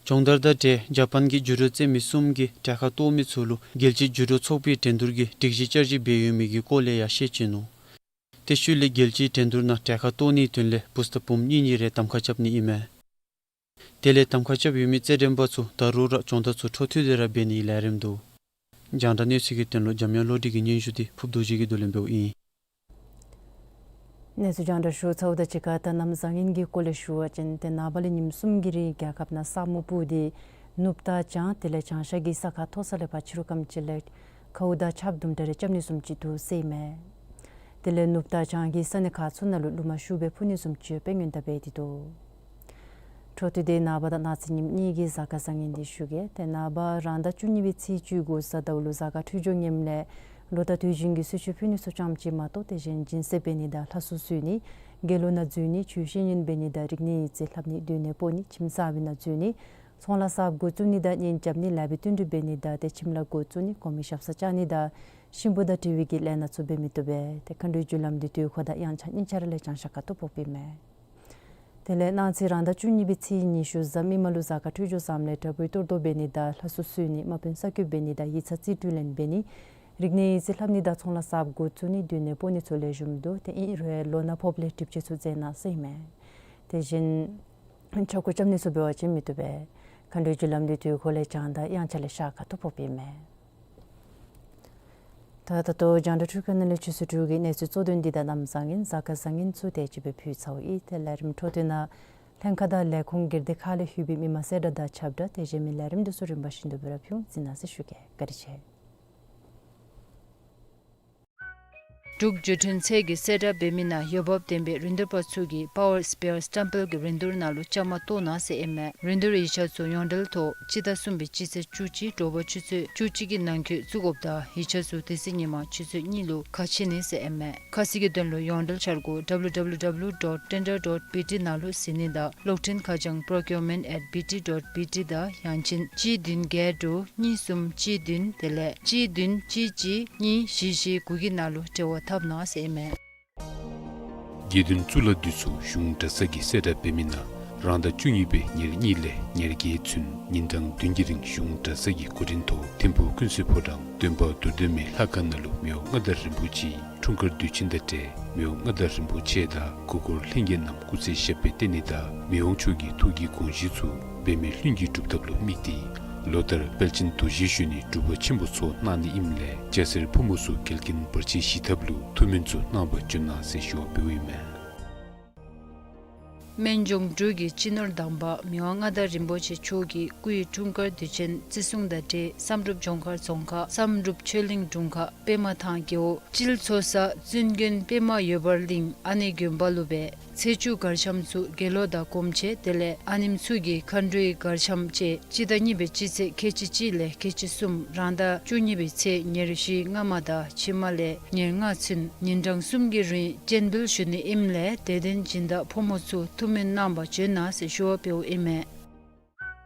སྦྱོང་བརྡར་དང་འབྲེལ་ཇ་པཱན་གྱི་ཇུ་ཌོ་རྩེད་མི་གསུམ་གྱིས་གྲལ་ཁར་གཏོགས་མི་ཚུ་ལུ་རྒྱལ་སྤྱིའི་ཇུ་ཌོ་ཚོགས་པའི་འགྲན་བསྡུར་གྱི་སྒྲིག་གཞི་བསྐྱར་ཞིབ་འབད་ཡོད་མི་གི་སྐོར་ལས་ཡང་བཤད་བྱིན་ནུག། དེ་ཤུལ་ལས་རྒྱལ་སྤྱིའི་འགྲན་བསྡུར་ནང་གྲལ་ཁར་གཏོགས་ནིའི་དོན་ལས་བུ་སི་ཊར་འབུམ་གཉིས་གཉིས་རེ་གདམ་ཁ་རྐྱབ་ནི་ཨིན་མས། དེ་ལས་གདམ་ཁ་རྐྱབ་ཡོད་མི་རྩེད་འགྲན་པ་ཚུ་ད་རུང་ར་སྦྱོང་བརྡར་ཚུ་འཕྲོ་མཐུད་དེ་ར་འབད་ནིའི་ལས་རིམ་འདུག། རྒྱང་བསྒྲགས་གནས་ཚུལ་གྱི་དོན་ལུ་འཇམ་དབྱངས་བློ་གྲོས་ཀྱི་སྙན་ཞུ་འདི་ཕུརཔ་རྡོ་རྗེ་གིས་བསྡུ་ལེན་འབདཝ་ཨིན། གནས་ཚུལ་རྒྱང་བསྒྲགས་ཞུ་ཚརཝ་དང་གཅིག་ཁར་ད་གནམ་བཟང་ངན་གྱི་སྐོར་ལས་ཞུ་བ་ཅིན་ཏེ་ནངས་པ་ལས་ཉིནམ་གསུམ་གྱི་རིང་རྒྱལ་ཁབ་ནང་ས་སྨུག་སྤུབས་ཏེ་ནུབ་དང་བྱང་དེ་ལས་བྱང་ཤར་གྱི་ས་ཁ་མཐོ་ས་ལས་ཕར་ཕྱི་རུ་ཁམས་ཅིག་ལས་ཁཝ་དང་ཆརཔ་དུམ་གྲ་རེ་རྐྱབ་ནི་བཟུམ་ཅིག་འདུག་ཟེར་ཨིན་མས། དེ་ལས་ནུབ་དང་བྱང་གི་ས་གནས་ཁག་ཚུ་ནང་ལུ་རླུང་མ་ཤུགས་སྦེ་འཕུ་ནི་བཟུམ་ཅིག་ཡོདཔ་སྦེ་སྔོན་བརྡ་འབད་དེ་འདུག། འཕྲོ་མཐུད་དེ་ནངས་པ་དང་གནངས་ཚེ་ཉིནམ་གཉིས་ཀྱི་གཟའ་སྐར་བཟང་ངན་འདི་ཞུ་གེ། ཏེ་ནངས་པ་རང་ཟླ་བཅུ་གཉིས་པའི་ཚེས་བཅུ་དགུ་གཟའ་ཟླཝ་ལུ་གཟའ་སྐར་འཕྲོད་སྦྱོར་ངནམ་ལས་ལོ་དང་དུས་ཆེན་གྱི་གསོལ་མཆོད་ཕུལ་ནི་ཚུ་ཙམ་ཅིག་མ་གཏོགས་དེ་བཞིན་སྦྱིན་སྲེག་འབད་ནི་དང་ལྷ་གསོལ་གསོལ་ནི་དགེ་སློང་ནང་འཛུལ་ནི་ཆོས་བཤད་ཉན་འབད་ནི་དང་རིག་གནས་ཡིག་རྩིས་ལྷབ་ནི་མདུན་ནས་སྤོ་ནི་ཁྱིམ་གསར་པའི་ནང་འཛུལ་ནི་ཚོང་ལཱ་གསརཔ་འགོ་བཙུགས་ནི་དང་གཉེན་རྐྱབ་ནི་ལཱ་འབད་བསྟུན་གྲོས་འབད་ནི་དང་ཏེ་ཁྱིམ་ལཱ་འགོ་བཙུགས་ནི་གོང་མའི་ཞབས་སར་བཅར་ནི་དང་གཤིན་པོ་དང་འབྲེལ་བའི་གི་ལས་སྣ་ཚུ་འབད་མི་བཏུབ་པས། ཏེ་མཁའ་འགྲོའི་རྒྱུ་ལམ་འདི་དུས་འཁོར་དང་དབྱངས་འཆར་གཉིས་ཆ་ར་ལས་བྱང་ཤར་ཁ་ཐུག་ཕོགཔ་ཨིན་མས། དེ་ལས་གནངས་ཚེ་རང་ཟླ་བཅུ་གཉིས་པའི་ཚེས་ཉི་ཤུ་གཟའ་མིག་དམར་ལུ་གཟའ་སྐར་འཕྲོད་སྦྱོར་བཟངམ་ལས་དྲག་པོའི་གཏོར་བཟློག་འབད་ནི་དང་ལྷ་གསོལ་གསོལ་ནི་དམག་དཔོན་ས་བརྐོ་འབད་ནི་དང་ཡིག་ཚང་རྩིས་སྤྲོད་ལེན་འབད་ནི་རིག་གནས་ཡིག་རྩིས་ལྷབ་ནི་དང་ཚོང་ལཱ་གསརཔ་འགོ་བཙུགས་ནི་མདུན་ནས་སྤོ་ནི་ཚུ་ལེགས་ཤོམ་འདུག། ཏེ་ཨིན་རུང་ལོ་ན་ཕོགཔ་ལས་གྲིབ་ཅན་ཚུ་འཛེམ་གནང་ཟེར་ཨིན་མས། དེ་བཞིན་ཆོ་ག་རྐྱབ་ནི་ཚུ་འབད་བ་ཅིན་མི་བཏུབ་པས། མཁའ་འགྲོའི་རྒྱུ་ལམ་འདི་དུས་འཁོར་ལས་བྱང་དང་དབྱངས་འཆར་ལས་ཤར་ཁ་ཐུག་ཕོགཔ་ཨིན་མས། ད་ད་ལྟོ་རྒྱང་བསྒྲགས་འཕྲུལ་ཁང་ནང་ལས་ཆུ་ཚོད་དྲུག་གི་གནས་ཚུལ་གཙོ་དོན་འདི་དང་གནམ་བཟང་ངན་གཟའ་སྐར་བཟང་ངན་ཚུ་དེ་ཅིག་སྦེ་ཕུལ་ཚརཝ་ཨིན། ཏེ་ལས་རིམ་འཕྲོ་མཐུད་ནང་ལྷན་ཁག་དང་ལས་ཁུངས་སྒེར་སྡེ་ཁག་ལས་ཞུ་བའི་མི་མང་གསལ་བསྒྲགས་དང་ཁྱབ་བསྒྲགས་དེ་བཞིན་མི་ལས་རིམ་འདི་ཚུ་རིམ་པ་བཞིན་དུ་སྦེ་ར་ཕུལ་འོང་། གཟིགས་གནང་ཟེར་ཞུ་གེ། བཀའ་དྲིན་ཆེ། འབྲུག་བརྒྱུད་འཕྲིན་ཚད་ཀྱི་གསལ་བསྒྲགས་འབད་མི་ནང་འོས་འབབ་ལྡན་པའི་རིན་བསྡུར་པ་ཚུ་གིས་Power Spear སི་ཊམ་པེལ་གྱི་རིན་བསྡུར་ནང་ལུ་བཅའ་མར་གཏོགས་གནང་ཟེར་ཨིན་མས། རིན་བསྡུར་ཡིག་ཆ་ཚུ་ཡོངས་འབྲེལ་ཐོག་སྤྱི་ཟླ་གསུམ་པའི་སྤྱི་ཚེས་བཅུ་གཅིག་དྲོ་པ་ཆུ་ཚོད་བཅུ་གཅིག་གི་ནང་འཁོད་བཙུགས་དགོཔ་དང་ཡིག་ཆ་ཚུ་དེ་ཚེ་ཉིན་མ་ཆུ་ཚོད་གཉིས་ལུ་ཁ་ཕྱེ་ནི་ཟེར་ཨིན་མས། ཁ་གསལ་གྱི་དོན་ལུ་ཡོངས་འབྲེལ་འཆར་སྒོ་W W W dot tender dot B T ནང་ལུ་གཟིགས་ནི་དང་གློག་འཕྲིན་ཁ་བྱང་procurement at B T dot B T དང་ཡང་ཅིན་གཅིག་བདུན་བརྒྱད་དྲུག་གཉིས་གསུམ་གཅིག་བདུན་དེ་ལས་གཅིག་བདུན་གཅིག་གཅིག་གཉིས་བཞི་བཞི་དགུ་གི་ནང་ལུ་འབྲེལ་བ་འཐབ་གནང་ཟེར་ཨིན་མས། དགེ་འདུན་གཙུག་ལག་འདི་ཚུ་གཞུང་གྲྭ་ཚང་གི་གསལ་བསྒྲགས་འབད་མི་ནང་རང་ཟླ་བཅུ་གཉིས་པའི་ཉེར་གཉིས་ལས་ཉེར་བརྒྱད་ཚུན་ཉིན་གྲངས་བདུན་གྱི་རིང་གཞུང་གྲྭ་ཚང་གི་གོ་སྒྲིག་ཐོག་ཐིམ་ཕུག་ཀུན་གསལ་ཕོ་བྲང་སྟོན་པ་རྡོར་གདན་མའི་ལྷ་ཁང་ནང་ལུ་མི་དབང་མངའ་བདག་རིན་པོ་ཆེའི་འཁྲུངས་སྐར་དུས་ཆེན་དང་འབྲེལ་མི་དབང་མངའ་བདག་རིན་པོ་ཆེ་དང་སྐུ་འཁོར་ལྷན་རྒྱས་རྣམས་སྐུ་ཚེ་ཞབས་པད་བརྟན་ནི་དང་མི་དབང་མཆོག་གི་ཐུགས་ཀྱི་དགོངས་གཞི་ཚུ་འབད་མེད་ལྷུན་གྱིས་གྲུབ་ཐབས་ལུ་དམིགས་ཏེ་ལོ་ལྟར་དཔལ་ཆེན་རྡོ་རྗེ་གཞོན་ནུའི་སྒྲུབ་པ་ཆེན་པོ་ཚོགས་གནང་ནི་ཨིནམ་ལས་སྐྱ་སེར་ཕོ་མོ་ཚུ་འགལ་རྐྱེན་བར་ཆད་ཞི་ཐབས་ལུ་ཐུགས་སྨོན་ཚུ་གནང་བར་བྱོན་གནང་ཟེར་ཞུ་བ་འབདཝ་ཨིན་མས། སྨན་ལྗོངས་འབྲུག་གི་སྤྱི་ནོར་དམ་པ་མི་དབང་མངའ་བདག་རིན་པོ་ཆེ་མཆོག་གི་སྐུའི་འཁྲུངས་སྐར་དུས་ཆེན་བརྩི་སྲུང་དང་འབྲེལ་བསམ་གྲུབ་ལྗོངས་མཁར་རྫོང་ཁག་བསམ་གྲུབ་ཆོས་གླིང་དྲུང་ཁག་པདྨ་ཐང་རྒེད་འོག་སྤྱིལ་མཚོ་ས་བཙུན་དགོན་པདྨ་འོད་འབར་གླིང་ཨ་ནེ་དགོན་པ་ལུ་སྦེ་ཚེས་བཅུ་གར་འཆམ་ཚུ་དགེ་སློང་དང་སྒོམ་ཆེན་དེ་ལས་ཨ་ནེམོ་ཚུ་གི་མཁའ་འགྲོའི་གར་འཆམ་བཅས་སྤྱི་ཟླ་གཉིས་པའི་སྤྱི་ཚེས་ཁལ་གཅིག་གཅིག་ལས་ཁལ་གཅིག་གསུམ་རང་ཟླ་བཅུ་གཉིས་པའི་ཚེས་ཉེར་བཞི་སྔ་མ་དང་ཕྱི་མ་ལས་ཉེར་ལྔ་ཚུན་ཉིན་གྲངས་གསུམ་གྱི་རིང་སྤྱན་འབུལ་ཞུ་ནི་ཨིནམ་ལས་དད་ལྡན་སྦྱིན་བདག་ཕོ་མོ་ཚུ་ཐུགས་སྨོན་གནང་བར་བྱོན་གནང་ཟེར་ཞུ་བ་འབདཝ་ཨིན་མས།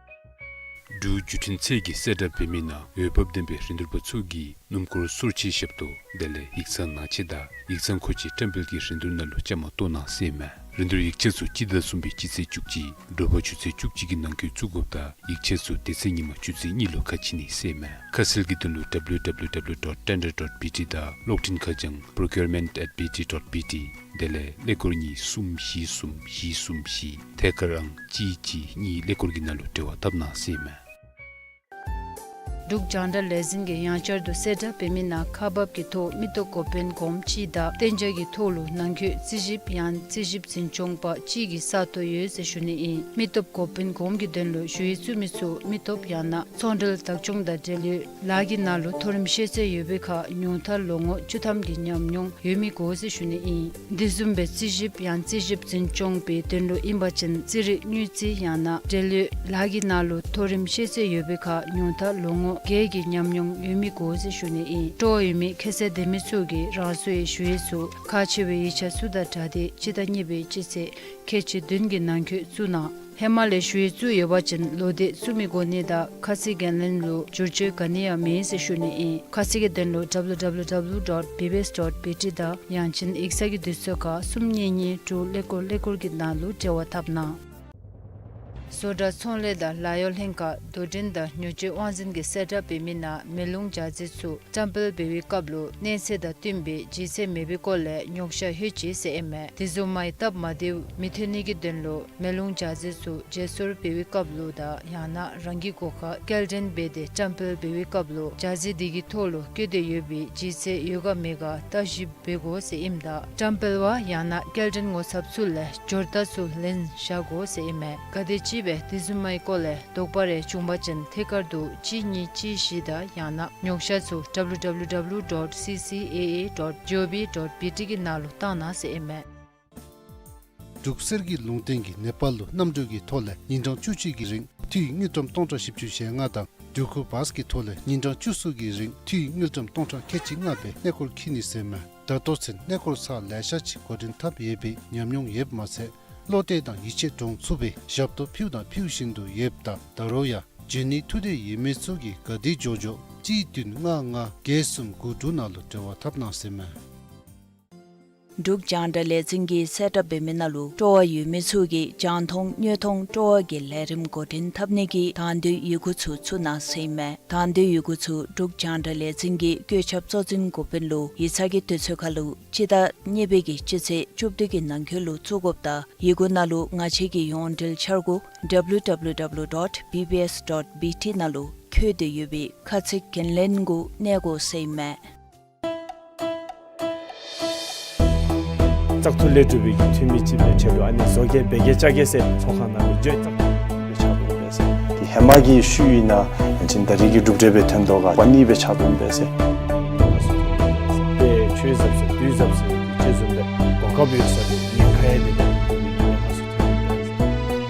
འབྲུག་བརྒྱུད་འཕྲིན་ཚད་ཀྱི་གསལ་བསྒྲགས་འབད་མི་ནང་འོས་འབབ་ལྡན་པའི་རིན་བསྡུར་པ་ཚུ་གིས་སྣུམ་འཁོར་སོར་ཆས་ཞབས་ཏོག་དེ་ལས་ཡིག་ཚང་ནང་ཆས་དང་ཡིག་ཚང་མཁོ་ཆས་བཀྲམ་སྤེལ་གྱི་རིན་བསྡུར་ནང་ལུ་བཅའ་མར་གཏོགས་གནང་ཟེར་ཨིན་མས། རིན་བསྡུར་ཡིག་ཆ་ཚུ་སྤྱི་ཟླ་གསུམ་པའི་སྤྱི་ཚེས་བཅུ་གཅིག་དྲོ་པ་ཆུ་ཚོད་བཅུ་གཅིག་གི་ནང་འཁོད་བཙུགས་དགོཔ་དང་ཡིག་ཆ་ཚུ་དེ་ཚེ་ཉིན་མ་ཆུ་ཚོད་གཉིས་ལུ་ཁ་ཕྱེ་ནི་ཟེར་ཨིན་མས། ཁ་གསལ་གྱི་དོན་ལུ་W W W dot tender dot B T དང་གློག་འཕྲིན་ཁ་བྱང་procurement at B T dot B T དེ་ལས་ཀླད་ཀོར་གཉིས་གསུམ་བཞི་གསུམ་བཞི་གསུམ་བཞི་ཐད་ཀར་ཨང་གཅིག་གཅིག་གཉིས་ཀླད་ཀོར་གྱི་ནང་ལུ་འབྲེལ་བ་འཐབ་གནང་ཟེར་ཨིན་མས། འབྲུག་རྒྱང་བསྒྲགས་ལས་འཛིན་གྱིས་ཡང་བསྐྱར་དུ་གསལ་བསྒྲགས་འབད་མི་ནང་ཁག་འབག་གི་ཐོག་མི་སྟོབས་འགོ་དཔོན་གོངམ་གཅིག་དང་གཏན་འཇགས་ཀྱི་ཐོག་ལུ་ནང་འཁོད་རྩིས་ཞིབ་ཡང་རྩིས་ཞིབ་འཛིན་སྐྱོང་པ་གཅིག་གི་ས་སྟོང་ཡོད་ཟེར་ཞུ་ནི་ཨིན། མི་སྟོབས་འགོ་དཔོན་གོངམ་གྱི་དོན་ལུ་ཞུ་ཡིག་བཙུགས་མི་ཚུ་མི་སྟོབས་ཡང་ན་ཚོང་འབྲེལ་བདག་སྐྱོང་དང་འབྲེལ་ཡོད་ལཱ་གི་ནང་ལུ་མཐོ་རིམ་ཤེས་ཚད་ཡོད་པའི་ཁར་ཉུང་མཐར་ལོ་ངོ་བཅུ་ཐམ་གྱི་ཉམས་མྱོང་ཡོད་མི་དགོ་ཟེར་ཞུ་ནི་ཨིན། དེ་བཟུམ་སྦེ་རྩིས་ཞིབ་ཡང་རྩིས་ཞིབ་འཛིན་སྐྱོང་པའི་དོན་ལུ་ཨིན་པ་ཅིན་རྩིས་རིག་དངུལ་རྩིས་ཡང་ན་འབྲེལ་ཡོད་ལཱ་གི་ནང་ལུ་མཐོ་རིམ་ཤེས་ཚད་ཡོད་པའི་ཁར་ཉུང་མཐར་ལོ་ངོ་བརྒྱད་ཀྱི་ཉམས་མྱོང་ཡོད་མི་དགོ་ཟེར་ཞུ་ནི་ཨིན། སྤྲོ་བ་ཡོད་མི་ཁྱད་ཚད་ལྡན་མི་ཚུ་གིས་རང་སོའི་ཞུ་ཡིག་ཚུ་ཁག་ཆེ་བའི་ཡིག་ཆ་ཚུ་དང་སྦྲགས་ཏེ་སྤྱི་ཟླ་གཉིས་པའི་སྤྱི་ཚེས་ཁལ་གཅིག་བདུན་གྱི་ནང་འཁོད་བཙུགས་གནང་། ཧེ་མ་ལས་ཞུ་ཡིག་བཙུགས་ཡོད་པ་ཅིན་ལོག་སྟེ་བཙུགས་མི་དགོ་ནི་དང་ཁ་གསལ་འགན་ལེན་ལུ་བསྒྱུར་བཅོས་ག་ནི་ཡང་མེད་ཟེར་ཞུ་ནི་ཨིན། ཁ་གསལ་གྱི་དོན་ལུ་W W W dot B B S dot B T དང་ཡང་ཅིན་ཡིག་ཚང་གི་དུས་ཚོད་ཁར་གསུམ་གཉིས་གཉིས་དྲུག་ཀླད་ཀོར་ཀླད་ཀོར་གྱི་ནང་ལུ་འབྲེལ་བ་འཐབ་གནང་། བཟོ་གྲྭ་ཚོང་ལས་དང་ལཱ་གཡོག་ལྷན་ཁག་དོ་འགྲན་དང་ཉོ་སྤྱོད་དབང་འཛིན་གྱིས་གསལ་བསྒྲགས་འབད་མི་ནང་མེ་རླུང་འཇའ་རྫས་ཚུ་བཀྲམ་སྤེལ་འབད་བའི་སྐབས་ལུ་གནས་ཚད་དང་བསྟུན་པའི་ལྗིད་ཚད་མེད་པའི་སྐོར་ལས་ཉོགས་བཤད་ལྷོད་ཅི་ཟེར་ཨིན་མས། དེ་བཟུམ་མའི་སྟབས་མ་བདེཝ་མི་ཐོན་ནི་གི་དོན་ལུ་མེ་རླུང་འཇའ་རྫས་ཚུ་བརྗེ་སོར་འབད་བའི་སྐབས་ལུ་དང་ཡང་ན་རང་གི་སྒོ་ཁར་སྐྱེལ་འདྲེན་འབད་དེ་བཀྲམ་སྤེལ་འབད་བའི་སྐབས་ལུ་འཇའ་རྫས་དེ་གི་ཐོག་ལུ་བཀོད་དེ་ཡོད་པའི་ལྗིད་ཚད་ཡོད་ག་མེད་ག་བརྟག་ཞིབ་འབད་དགོ་ཟེར་ཨིནམ་ད་བཀྲམ་སྤེལ་བ་ཡང་ན་སྐྱེལ་འདྲེན་ངོ་ཚབ་ཚུ་ལས་འབྱོར་རྟགས་ཚུ་ལེན་བཞག་དགོ་ཟེར་ཨིན་མས། ག་དེམ་ཅིག་སྦེ་དེ་བཟུམ་མའི་སྐོར་ལས་དོགས་པ་རེ་བྱུང་པ་ཅིན་ཐད་ཀར་དུ་གཅིག་གཉིས་གཅིག་བཞི་དང་ཡང་ན་ཉོགས་བཤད་ཚུ་W W W dot C C A A dot G O V dot B T གི་ནང་ལུ་བཏང་གནང་ཟེར་ཨིན་མས། འབྲུག་གསེར་གྱི་ལུང་བསྟན་གྱིས་ནེ་པཱལ་ལུ་གནམ་གྲུ་གི་ཐོག་ལས་ཉིན་གྲངས་བཅུ་གཅིག་གི་རིང་འཐུས་དངུལ་ཀྲམ་སྟོང་ཕྲག་བཞི་བཅུ་ཞེ་ལྔ་དང་འབྲུག་ཁུག་བཱས་ཀྱི་ཐོག་ལས་ཉིན་གྲངས་བཅུ་གསུམ་གྱི་རིང་འཐུས་དངུལ་ཀྲམ་སྟོང་ཕྲག་ཁལ་གཅིག་ལྔ་སྦེ་གནས་སྐོར་འཁྱིད་ནི་ཟེར་མས། ད་ལྟོ་ཚུན་གནས་སྐོར་ཚར་ལེ་ཤ་ཅིག་འགོ་འདྲེན་འཐབ་ཡོད་པའི་ཉམས་མྱོང་ཡོདཔ་མ་ཚད་བློ་གཏད་དང་ཡིད་ཆེས་འདྲོངས་ཚུགས་པའི་ཞབས་ཏོག་ཕུལཝ་དང་ཕུལ་བཞིན་དུ་ཡོདཔ་ད་ད་རུང་ཡང་འབྱོན་ནི་ཐུགས་འདོད་ཡོད་མི་ཚུ་གིས་ག་དེ་མགྱོགས་མགྱོགས་གཅིག་བདུན་ལྔ་ལྔ་བརྒྱད་གསུམ་དགུ་དྲུག་ནང་ལུ་འབྲེལ་བ་འཐབ་གནང་ཟེར་མས། འབྲུག་རྒྱང་བསྒྲགས་ལས་འཛིན་གྱིས་གསལ་བསྒྲགས་འབད་མི་ནང་ལུ་སྤྲོ་བ་ཡོད་མི་ཚུ་གིས་རྒྱང་མཐོང་དངོས་མཐོང་སྤྲོ་བ་གི་ལས་རིམ་འགོ་འདྲེན་འཐབ་ནི་གི་དང་འདོད་ཡི་གུ་ཚུ་བཙུགས་གནང་ཟེར་ཨིན་མས། དང་འདོད་ཡི་གུ་ཚུ་འབྲུག་རྒྱང་བསྒྲགས་ལས་འཛིན་གྱི་བཀོད་ཁྱབ་གཙོ་འཛིན་འགོ་དཔོན་ལུ་ཡིག་ཚང་གི་དུས་ཚོད་ཁར་ལུ་སྤྱི་ཟླ་གཉིས་པའི་གི་སྤྱི་ཚེས་བཅུ་བདུན་གྱི་ནང་འཁོད་ལུ་བཙུགས་དགོཔ་དང་ཡི་གུ་ནང་ལུ་ང་བཅས་ཀྱི་ཡོངས་འབྲེལ་འཆར་སྒོ་W W W dot B B S dot B T ནང་ལུ་བཀོད་དེ་ཡོད་པའི་ཁ་ཚིག་འགན་ལེན་གུ་གནས་དགོ་ཟེར་ཨིན་མས། བཙག་འཐུ་ལས་གྲུབ་པའི་འཐུས་མི་ཅིག་སྦེ་ཁྲལ་ལུ་ཨ་ནི་བཟོ་གེ་འབད་གེ་བཅའ་གེ་ཟེར་ཚོགས་ཁང་ནང་ལུ་བརྗོད་བཙག་འཐུ་སྦེ་ཆགས་འོང་པས་ཟེར། དེ་ཧེ་མ་གི་ཤུལ་ཨིན་ན་ཡང་ཅིན་ད་རེས་ཀྱི་གྲུབ་འབྲས་སྦེ་ཐོན་དོ་ག་པ་ནི་སྦེ་ཆགས་འོང་པས་ཟེར། དེ་ཆོས་ཟབ་ཟེར་དུས་ཟབ་ཟེར་ཅིག་བཟུམ་སྦེ་གོ་སྐབས་ཡོད་ས་དེ་ཉེན་ཁ་ཡང་དེ་དང་དེ་ཉེན་ཁ་ཚུ་ཐོན་འོང་པས་ཟེར།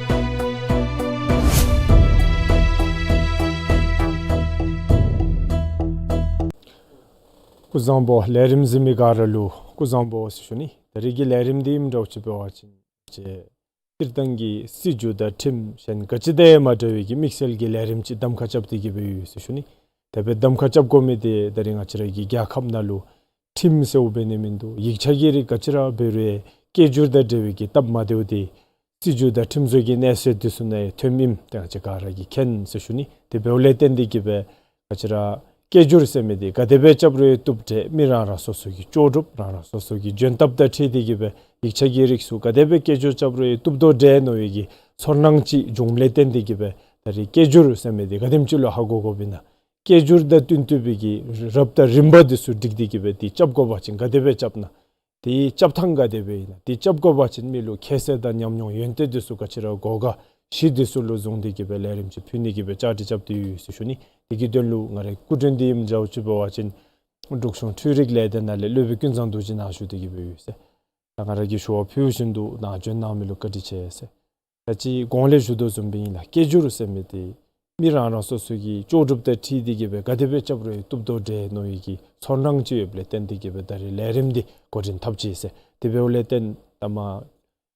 སྐུ་གཟུགས་བཟང་པོ། ལས་རིམ་གཟིགས་མི་ག་ར་ལུ་སྐུ་གཟུགས་བཟང་པོ་ཟེར་ཞུ་ནི། ད་རེས་ཀྱི་ལས་རིམ་འདི་ཨིནམ་འདྲཝ་ཅིག་འབད་བ་ཅིན་སྤྱིར་བཏང་གི་སྲིད་བྱུས་དང་ཁྲིམས་གཞན་ག་ཅི་དང་ཡང་མ་འདྲ་བའི་གི་དམིགས་བསལ་གྱི་ལས་རིམ་ཅིག་གདམ་ཁ་རྐྱབ་སྟེ་གི་སྦེ་ཡོད་ཟེར་ཞུ་ནི། དེ་སྦེ་གདམ་ཁ་རྐྱབ་དགོ་མི་འདི་ད་རེས་ང་བཅས་ར་གི་རྒྱལ་ཁབ་ནང་ལུ་ཁྲིམས་ཟེརཝ་འབད་ནི་མིན་འདུག། ཡིག་ཆ་གི་རིགས་ག་ཅི་ར་འབད་རུང་སྐད་སྒྱུར་དང་འབྲེལ་བའི་གི་སྟབས་མ་བདེཝ་འདི་སྲིད་བྱུས་དང་ཁྲིམས་བཟོ་གི་གནས་ཚད་འདི་ཚུ་ནང་ཡང་ཐོནམ་ཨིནམ་ཏེ་ང་བཅས་ག་ར་གིས་མཁྱེན་ཟེར་ཞུ་ནི། དེ་འབདཝ་ལས་བརྟེན་ཏེ་གི་སྦེ་ང་བཅས་ར་སྐད་སྒྱུར་ཟེར་མི་འདི་ག་དེ་སྦེ་རྐྱབ་རུང་བཏུབ་འདྲས། མི་རང་རང་སོ་སོ་གི་ལྕོགས་གྲུབ་རང་རང་སོ་སོ་གི་འཇོན་ཐབས་དང་འཁྲིལ་ཏེ་གི་སྦེ་ཡིག་ཆ་གི་རིགས་ཚུ་ག་དེ་སྦེ་སྐད་སྒྱུར་རྐྱབ་རུང་བཏུབ་དོ་འདྲས་མནོ་བའི་གི་ཚོར་སྣང་ཅིག་འབྱུངམ་ལས་བརྟེན་ཏེ་གི་སྦེ་ད་རེས་སྐད་སྒྱུར་ཟེར་མི་འདི་ག་དེམ་ཅིག་ལུ་ཧ་གོ་དགོཔ་ཨིན་ན། སྐད་སྒྱུར་དང་བསྟུན་བསྟུན་པའི་གི་རབ་དང་རིམ་པ་འདི་ཚུ་སྒྲིག་སྟེ་གི་སྦེ་འདི་རྐྱབ་དགོ་པ་ཅིན་ག་དེ་སྦེ་རྐྱབ་ན། དེའི་རྐྱབ་ཐངས་ག་དེ་སྦེ་ཨིན་ན། དེ་རྐྱབ་དགོ་པ་ཅིན་མི་ལུ་ཁྱད་གསོད་དང་ཉམས་མྱོང་ཡོན་ཏན་འདི་ཚུ་ག་ཅི་ར་དགོ་ག་གཞི་འདི་ཚུ་ལུ་བཟུང་སྟེ་གི་སྦེ་ལས་རིམ་ཅིག་ཕུལ་ནི་གི་སྦེ་བཅའ་སྒྲིག་རྐྱབ་སྟེ་ཡོད་ཟེར་ཞུ་ནི། དེ་གི་དོན་ལུ་ང་རའི་སྐུ་མགྲོན་འདི་ཨིནམ་འདྲཝ་ཅིག་འབད་བ་ཅིན་འབྲུག་གཞུང་འཕྲུལ་རིག་ལས་སྡེ་ནང་ལས་སློབ་དཔོན་ཀུན་བཟང་རྡོ་རྗེ་ནཱ་བཞུགས་ཏེ་གི་སྦེ་ཡོད་ཟེར། ད་ང་ར་གིས་ཞུ་བ་ཕུལ་བཞིན་དུ་ནཱ་བྱོན་གནང་མི་ལུ་བཀའ་དྲིན་ཆེ་ཟེར། ད་ཅི་གོང་ལས་ཞུ་དོ་བཟུམ་སྦེ་ཨིན་ལགས། སྐད་སྒྱུར་ཟེར་མི་འདི་མི་རང་རང་སོ་སོ་གི་ལྕོགས་གྲུབ་དང་འཁྲིལ་ཏེ་གི་སྦེ་ག་དེ་སྦེ་རྐྱབ་རུང་བཏུབ་དོ་འདྲས་མནོ་བའི་གི་ཚོར་སྣང་ཅིག་ཡོདཔ་ལས་བརྟེན་ཏེ་གི་སྦེ་ད་རེས་ལས་རིམ་འདི་འགོ་འདྲེན་འཐབ་ཅི་ཟེར། དེ་འབདཝ་ལས་བརྟེན་ད་མ་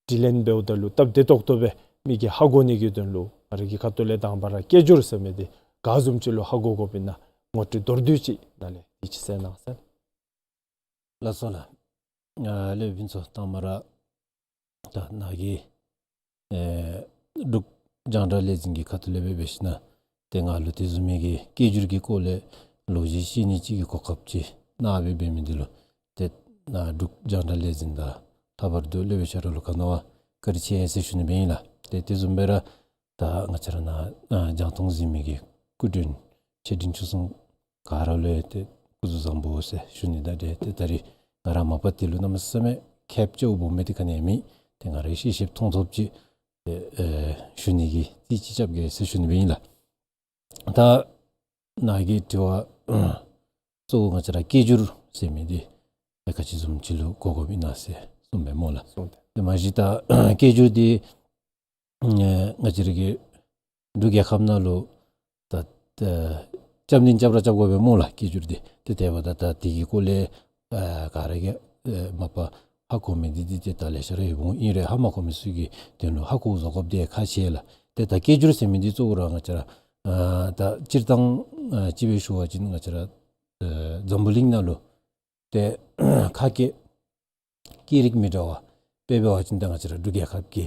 དྲི་ལན་འབདཝ་ད་ལུ་སྟབས་བདེ་ཏོག་ཏོ་སྦེ་མི་གིས་ཧ་གོ་ནི་གི་དོན་ལུ་ང་ར་གི་ཁ་ཐུག་ལས་དང་པ་ར་སྐད་སྒྱུར་ཟེར་མི་འདི་ག་བཟུམ་ཅིག་ལུ་ཧ་གོ་དགོཔ་ཨིན་ན་ངོ་སྤྲོད་མདོར་བསྡུས་ཅིག་ནཱ་ལས་དེ་ཅིག་གསན་གནང་ཟེར། ལགས་སོ་ལགས། ཨ་སློབ་དཔོན་ཚུ་དང་པ་ར་ད་ནཱ་གི་ཨེ་འབྲུག་རྒྱང་བསྒྲགས་ལས་འཛིན་གྱི་ཁ་ཐུག་ལས་སྦེ་འབད་ཞིན་ན་ཏེ་ང་ལུ་དེ་བཟུམ་མའི་གི་སྐད་སྒྱུར་གྱི་སྐོར་ལས་ལོ་རྒྱུས་བཤད་ནི་ཅིག་གི་གོ་སྐབས་ཅིག་གནང་སྦེ་འབད་མི་འདི་ལུ་ཏེ་ནཱ་འབྲུག་རྒྱང་བསྒྲགས་ལས་འཛིན་དང་ལྷག་པར་དུ་སློབ་དཔོན་ཆ་རོགས་ལུ་ག་ནི་བ་བཀའ་དྲིན་ཆེ་ཟེར་ཞུ་ནི་སྦེ་ཨིན་ལགས། ཏེ་དེ་བཟུམ་སྦེ་ར་ད་ང་བཅས་ར་ནཱ་ཨ་རྒྱང་མཐོང་གཟིགས་མི་གི་སྐུ་མགྲོན་ཆེ་འབྲིང་ཆུང་གསུམ་ག་ར་ལུ་ཡང་ཏེ་སྐུ་གཟུགས་བཟང་པོ་ཟེར་ཞུ་ནི་དང་འབྲེལ་ཏེ་ད་རེས་ང་ར་མ་པ་འདི་ལུ་གནམ་མེད་ས་མེད་ཁེབ་ཆེཝ་སྦོམ་མི་འདི་ག་ནི་ཡང་མེད། ཏེ་ང་ར་ཤེས་ཤེསཔ་མཐོང་ཐོབ་ཅིག་ཨེ་ཨེ་ཞུ་ནི་གི་རྩིས་ཅིག་རྐྱབ་གེ་ཟེར་ཞུ་ནི་སྦེ་ཨིན་ལགས། ད་ནཱ་གི་དྲི་བ་གཙོ་བོ་ང་བཅས་ར་སྐད་སྒྱུར་ཟེར་མི་འདི་ཨེ་ག་ཅི་བཟུམ་ཅིག་ལུ་གོ་དགོཔ་ཨིན་ན་ཟེར་གསུངས་པས་སྨོ་ལགས། གསུངས་ཏེ། ཏེ་མ་གཞི་ད་སྐད་སྒྱུར་འདི་ཨེ་ང་བཅས་ར་གི་འབྲུག་རྒྱལ་ཁབ་ནང་ལུ་ད་ཨེ་རྐྱབ་ནི་རྐྱབ་ར་རྐྱབ་དགོ་པས་སྨོ་ལགས། སྐད་སྒྱུར་འདི་ཏེ་དེ་འབདཝ་ད་ད་དེ་གི་སྐོར་ལས་ཨེ་ག་ར་གིས་ཨེ་མ་པ་ཧ་གོ་མི་འདི་འདི་ཏེ་ད་ལེ་ཤ་ར་ཡོདཔ་འོང་། ཨིན་རུང་ཧ་མ་གོ་མི་ཚུ་གི་དོན་ལུ་ཧ་གོ་བཟོ་དགོཔ་འདི་ཁག་ཆེ་ལགས། ཏེ་ད་སྐད་སྒྱུར་ཟེར་མི་འདི་གཙོ་བོ་ར་ང་བཅས་ར་ཨེ་ད་སྤྱིར་བཏང་ཨེ་ཅིག་སྦེ་ཞུ་བ་ཅིན་ང་བཅས་ར་ཨེ་འཛམ་བུ་གླིང་ནང་ལུ་ཏེ་ཁ་སྐད་སྐད་རིགས་མི་འདྲ་བ་དཔེ་འབད་བ་ཅིན་ད་ང་བཅས་ར་འབྲུག་རྒྱལ་ཁབ་ཀྱི་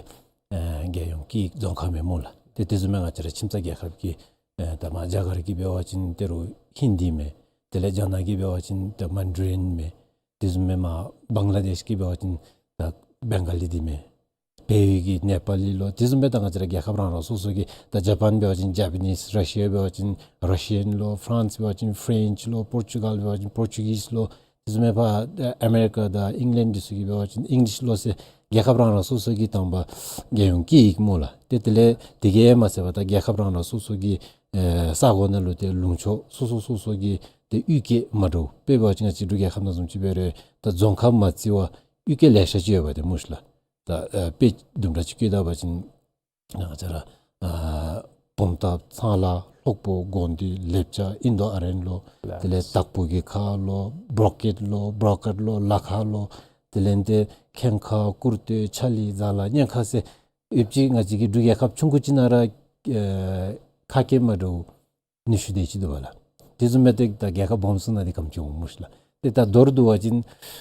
ཨེ་རྒྱལ་ཡོངས་སྐད་ཡིག་རྫོང་ཁ་མས་སྨོ་ལགས། ཏེ་དེ་བཟུམ་མའི་ང་བཅས་ར་ཁྱིམ་ཚང་རྒྱལ་ཁབ་ཀྱི་ཨེ་ད་མ་རྒྱ་གར་གྱི་འབད་བ་ཅིན་ཏེ་རུང་ཧིན་དི་མས། དེ་ལས་རྒྱ་ནག་གི་འབད་བ་ཅིན་ད་མན་ཌ་རིན་མས། དེ་བཟུམ་མའི་མ་བང་ལ་དེཤ་གི་འབད་བ་ཅིན་ད་བེང་ག་ལི་འདི་མས། བལ་ཡུལ་གྱི་ནེ་པ་ལི་ལོ། དེ་བཟུམ་སྦེ་ད་ང་བཅས་ར་རྒྱལ་ཁབ་རང་རང་སོ་སོ་གི་ད་ཇ་པཱན་འབད་བ་ཅིན་ཇ་པ་ནིས། ར་ཤི་ཡ་འབད་བ་ཅིན་ར་ཤི་ཡཱན་ལོ། ཕ་རན་སི་འབད་བ་ཅིན་ཕ་རེནཆ་ལོ། པོར་ཅུ་གཱལ་འབད་བ་ཅིན་པོར་ཅུ་གིས་ལོ། དེ་བཟུམ་སྦེ་ཕར་ཨ་མེ་རི་ཀ་དང་ཨིང་ལེནཌ་འདི་ཚུ་གི་འབད་བ་ཅིན་ཨིང་ལིཤ་ལོ་ཟེར་རྒྱལ་ཁབ་རང་རང་སོ་སོ་གི་དང་པ་རྒྱལ་ཡོངས་སྐད་ཡིག་སྨོ་ལགས། ཏེ་དེ་ལས་དེ་གིས་མ་ཚད་པར་ད་རྒྱལ་ཁབ་རང་རང་སོ་སོ་གི་ཨེ་ས་གོ་ནང་ལུ་ཏེ་ལུང་ཕྱོགས་སོ་སོ་སོ་སོ་གི་ཏེ་ཡུལ་སྐད་མ་འདྲཝ། དཔེ་འབད་བ་ཅིན་ང་བཅས་འབྲུག་རྒྱལ་ཁབ་ནང་བཟུམ་ཅིག་འབད་རུང་ད་རྫོང་ཁག་མ་བརྩི་བར་ཡུལ་སྐད་ལེ་ཤ་ཅིག་ཡོད་པ་ཏེ་སྨོ་ཤིག་ལགས། ད་ཨ་དཔེ་དུམ་གྲ་ཅིག་བཀོད་ད་པ་ཅིན་ང་བཅས་ར་ཨ་བུམ་ཐང་ཚང་ལ་སློག་པོ་དགོན་སྡེ་ལེབ་ཅ་ཨིན་དོ་ཨ་རེན་ལོ། དེ་ལས་དྭགས་པོ་གི་ཁ་ལོ། བྲོ་ཀེཌ་ལོ། བྲོ་ཀར་ལོ། ལ་ཁ་ལོ། དེ་ལས་ཏེ་ཁེངས་ཁ། ཀུར་ཏེ། ཆ་ལི། ཛ་ལ། སྙན་ཁ་ཟེར་ཡོད་ཅིག་ང་བཅས་ཀྱི་འབྲུག་རྒྱལ་ཁབ་ཆུང་ཀུ་ཅིག་ནང་ར་ཨེ་ཁ་སྐད་མ་འདྲཝ་ཉི་ཤུ་དེ་ཅིག་འདུག་པ་ལགས། དེ་བཟུམ་སྦེ་ཏེ་ད་རྒྱལ་ཁབ་སྦོམ་ཚུ་ནང་འདི་གམ་ཅིག་འོང་སྨོ་ཤིག་ལགས། ཏེ་ད་མདོར་བསྡུ་བ་ཅིན་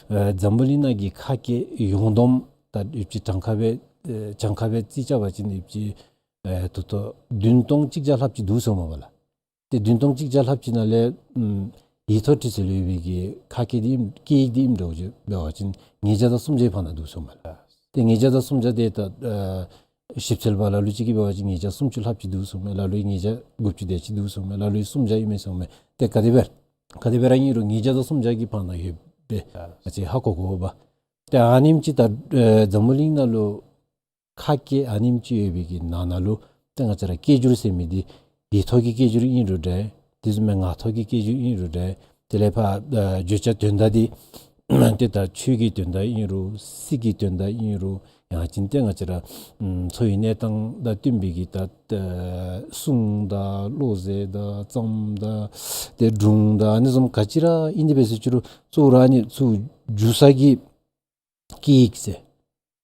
ཨེ་འཛམ་བུ་གླིང་ནང་གི་ཁ་སྐད་ཡོངས་བསྡོམས་ད་ཡོད་ཅིག་གྲངས་ཁ་སྦེ་ཨེ་གྲངས་ཁ་སྦེ་རྩིས་རྐྱབ་པ་ཅིན་ཡོད་ཅིག་ཨེ་ད་ལྟོ་བདུན་སྟོང་གཅིག་བརྒྱ་ལྷགཔ་ཅིག་འདུག་ཟེར་མས་པ་ལགས། ཏེ་བདུན་སྟོང་གཅིག་བརྒྱ་ལྷགཔ་ཅིག་ནང་ལས་ཨམ་ཡིག་ཐོག་འབྲི་ཚུལ་ཡོད་པའི་གི་ཁ་སྐད་འདི་ཨིནམ་སྐད་ཡིག་འདི་ཨིནམ་འདྲཝ་ཅིག་འབད་བ་ཅིན་ཉིས་བརྒྱ་དང་སུམ་བརྒྱའི་བར་ན་འདུག་ཟེར་མས་ལགས། ཏེ་ཉིས་བརྒྱ་དང་སུམ་བརྒྱ་དེ་ད་ཨེ་ཞིབ་འཚོལ་པ་ལ་ལུ་ཅིག་གིས་འབད་བ་ཅིན་ཉིས་བརྒྱ་སུམ་ཅུ་ལྷགཔ་ཅིག་འདུག་ཟེར་མས། ལ་ལུ་ཉིས་བརྒྱ་དགུ་བཅུ་དེ་ཅིག་འདུག་ཟེར་མས། ལ་ལུ་སུམ་བརྒྱ་ཨིན་མས་ཟེར་མས། ཏེ་ག་དེ་སྦེ་ག་དེ་སྦེ་ར་ཨིན་རུང་ཉིས་བརྒྱ་དང་སུམ་བརྒྱ་གི་བར་ན་ཡོདཔ་སྦེ་ང་བཅས་ཧ་གོ་དགོ་པས། ཏེ་ཨ་ནེམ་ཅིག་ད་ཨེ་འཛམ་བུ་གླིང་ནང་ལུ་ཁ་སྐད་ཨ་ནེམ་ཅིག་ཡོད་པའི་གི་ནང་ན་ལུ་ཏེ་ང་བཅས་ར་སྐད་སྒྱུར་ཟེར་མི་འདི་ཡིག་ཐོག་གི་སྐད་སྒྱུར་ཨིན་རུང་འདྲ། དེ་བཟུམ་མའི་ངག་ཐོག་གི་སྐད་སྒྱུར་ཨིན་རུང་འདྲ། དེ་ལས་ཕར་ཨ་བརྗོད་བྱ་དོན་དག་འདི་ཏེ་ད་ཆོས་ཀྱི་དོན་དག་ཨིན་རུང་སྲིད་ཀྱི་དོན་དག་ཨིན་རུང་ཡང་ཅིན་ཏེ་ང་བཅས་ར་ཨམ་འཚོ་བའི་གནས་སྟངས་དང་བསྟུན་པའི་གི་ད་ཨ་གསུང་དང་བློ་ཟེར་དང་རྩོམ་དང་ཏེ་སྒྲུང་དང་ཨ་ནི་བཟུམ་ག་ཅི་ར་ཨིན་དེ་འབད་ཟེར་ཅི་རུང་གཙོ་བོ་ར་ཨ་ནི་ཚུར་བསྒྱུར་ས་གི་སྐད་ཡིག་ཟེར།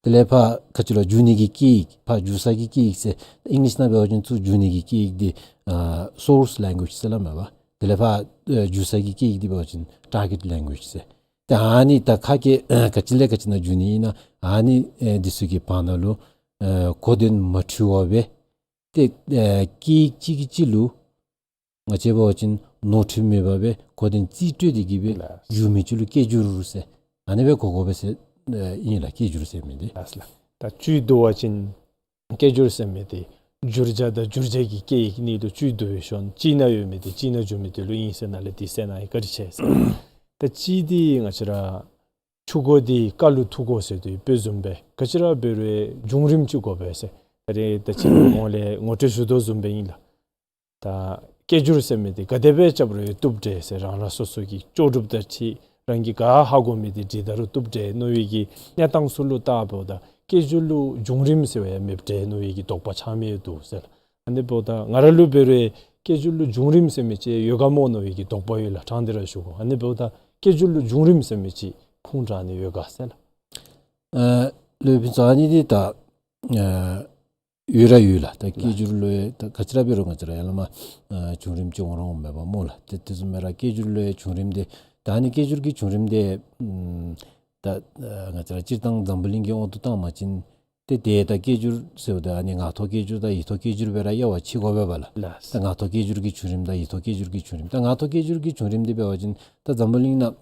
དེ་ལས་ཕར་ག་ཅི་ལོ་བསྒྱུར་ནི་གི་སྐད་ཡིག་ཕར་བསྒྱུར་ས་གི་སྐད་ཡིག་ཟེར། ཨིང་ལིཤ་ནང་འབད་བ་ཅིན་ཚུར་བསྒྱུར་ནི་གི་སྐད་ཡིག་འདི་ཨ་སོརསི་ལེང་གུ་ཨེཇ་ཟེར་སླབ་མས་པ། དེ་ལས་ཕར་ཨ་བསྒྱུར་ས་གི་སྐད་ཡིག་འདི་འབད་བ་ཅིན་ཊར་གེཊ་ལེང་གུ་ཨེཇ་ཟེར། ཏེ་ཨ་ནི་ད་ཁ་སྐད་ཨ་ག་ཅི་ལས་ག་ཅི་ནང་བསྒྱུར་ནི་ཨིན་ན་ཨ་ནི་ཨེ་འདི་ཚུ་གི་བར་ན་ལུ་ཨ་གོ་དོན་མ་འཁྲུལ་བ་སྦེ་ཏེ་ཨ་སྐད་ཡིག་གཅིག་གིས་གཅིག་ལུ་ང་བཅས་འབད་བ་ཅིན་ནོར་འཁྲུལ་མེད་པ་སྦེ་གོ་དོན་རྩིས་སྤྲོད་དེ་གི་སྦེ་ལགས། བསྒྱུར་མི་ཅིག་ལུ་སྐད་སྒྱུར་ཟེར། ཨ་ནི་སྦེ་གོ་དགོ་པས་ཟེར་ཨེ་ཨིན་ལགས། སྐད་སྒྱུར་ཟེར་མི་འདི། ལགས་ལགས། ད་བཅུད་བསྡུ་བ་ཅིན་སྐད་སྒྱུར་ཟེར་མི་འདི་བསྒྱུར་བྱ་དང་བསྒྱུར་བྱེད་ཀྱི་སྐད་ཡིག་གཉིས་ལུ་བཅུད་བསྡུ་བའི་ཤུལ་གཅིག་ནང་ཡོད་མི་འདི་གཅིག་ནང་བསྒྱུར་མི་འདི་ལུ་ཨིན་ཟེར་ནཱ་ལས་འདི་གསན་གནང་ཡི། བཀའ་དྲིན་ཆེ་ཟེར། ད་གཅིག་འདི་ང་བཅས་ར་ཆུ་མགོ་འདི་རྐ་ལུ་ཐུག་དགོ་ཟེར་དུས་དཔེ་བཟུམ་སྦེ་ག་ཅི་ར་འབད་རུང་བསྒྱུར་རིམ་ཅིག་དགོ་པས་ཟེར་ད་རེས་ད་ཅི་གོང་ལས་ངོ་སྤྲོད་ཞུ་དོ་བཟུམ་སྦེ་ཨིན་ལགས། ད་སྐད་སྒྱུར་ཟེར་མི་འདི་ག་དེ་སྦེ་རྐྱབ་རུང་བཏུབ་འདྲས་ཟེར། རང་རང་སོ་སོ་གི་ལྕོགས་གྲུབ་དང་འཁྲིལ་རང་གིས་ག་ཧ་གོ་མི་འདི་འབྲི་ད་རུང་བཏུབ་འདྲས་མནོ་བའི་གི་གནས་སྟངས་ཚུ་ལུ་བལྟཝ་ད་སྐད་སྒྱུར་ལུ་བསྒྱུར་རིམ་ཟེར་བ་ཡང་མེདཔ་འདྲས་མནོ་བའི་གི་དོགས་པ་ཆགས་མི་འདུག་ཟེར་ལགས། ཨ་ནི་འབདཝ་ད་ང་ར་ལུ་འབད་རུང་སྐད་སྒྱུར་ལུ་བསྒྱུར་རིམ་ཟེར་མི་ཅིག་ཡོད་ག་སྨོ་མནོ་བའི་གི་དོགས་པ་ཡོད་ལགས། དྲང་སྟེ་ར་ཞུ་དགོ། ཨ་ནི་འབདཝ་ད་སྐད་སྒྱུར་ལུ་བསྒྱུར་རིམ་ཟེར་མི་ཅིག་ཁུངས་དྲངས་ནི་ཡོད་ག་ཟེར་ལགས། ཨ་ལུ་ཕུན་ཚོགས་ཨ་ནི་འདི་ད་ཨ་ཡོད་ར་ཡོད་ལགས། ད་སྐད་སྒྱུར་ལུ་ཡང་ད་ག་ཅི་ར་འབད་རུང་ང་བཅས་ར་ཡར་ལས་མར་ཨ་བྱུང་རིམ་ཅིག་འོང་ར་འོངམ་མས་པ་སྨོ་ལགས། ཏེ་དེ་བཟུམ་སྦེ་ར་སྐད་སྒྱུར་ལུ་ཡང་བྱུང་རིམ་འདི་ད་ཨ་ནི་སྐད་སྒྱུར་གྱི་བྱུང་རིམ་འདི་ཨམ་ད་ཨ་ང་བཅས་ར་སྤྱིར་བཏང་འཛམ་བུ་གླིང་གི་དབང་དུ་བཏང་བ་ཅིན་ཏེ་ཏེ་ད་སྐད་སྒྱུར་ཟེརཝ་ད་ཨ་ནི་ངག་ཐོག་སྐད་སྒྱུར་དང་ཡིག་ཐོག་སྐད་སྒྱུར་སྦེ་ར་དབྱེ་བ་ཕྱེ་དགོ་པས་པ་ལགས། ལགས། ད་ངག་ཐོག་སྐད་སྒྱུར་གྱི་བྱུང་རིམ་དང་ཡིག་ཐོག་སྐད་སྒྱུར་གྱི་བྱུང་རིམ། ད་ངག་ཐོག་སྐད་སྒྱུར་གྱི་བྱུང་རིམ་འདི་འབད་བ་ཅིན་ད་འཛམ་བུ་གླིང་ནང་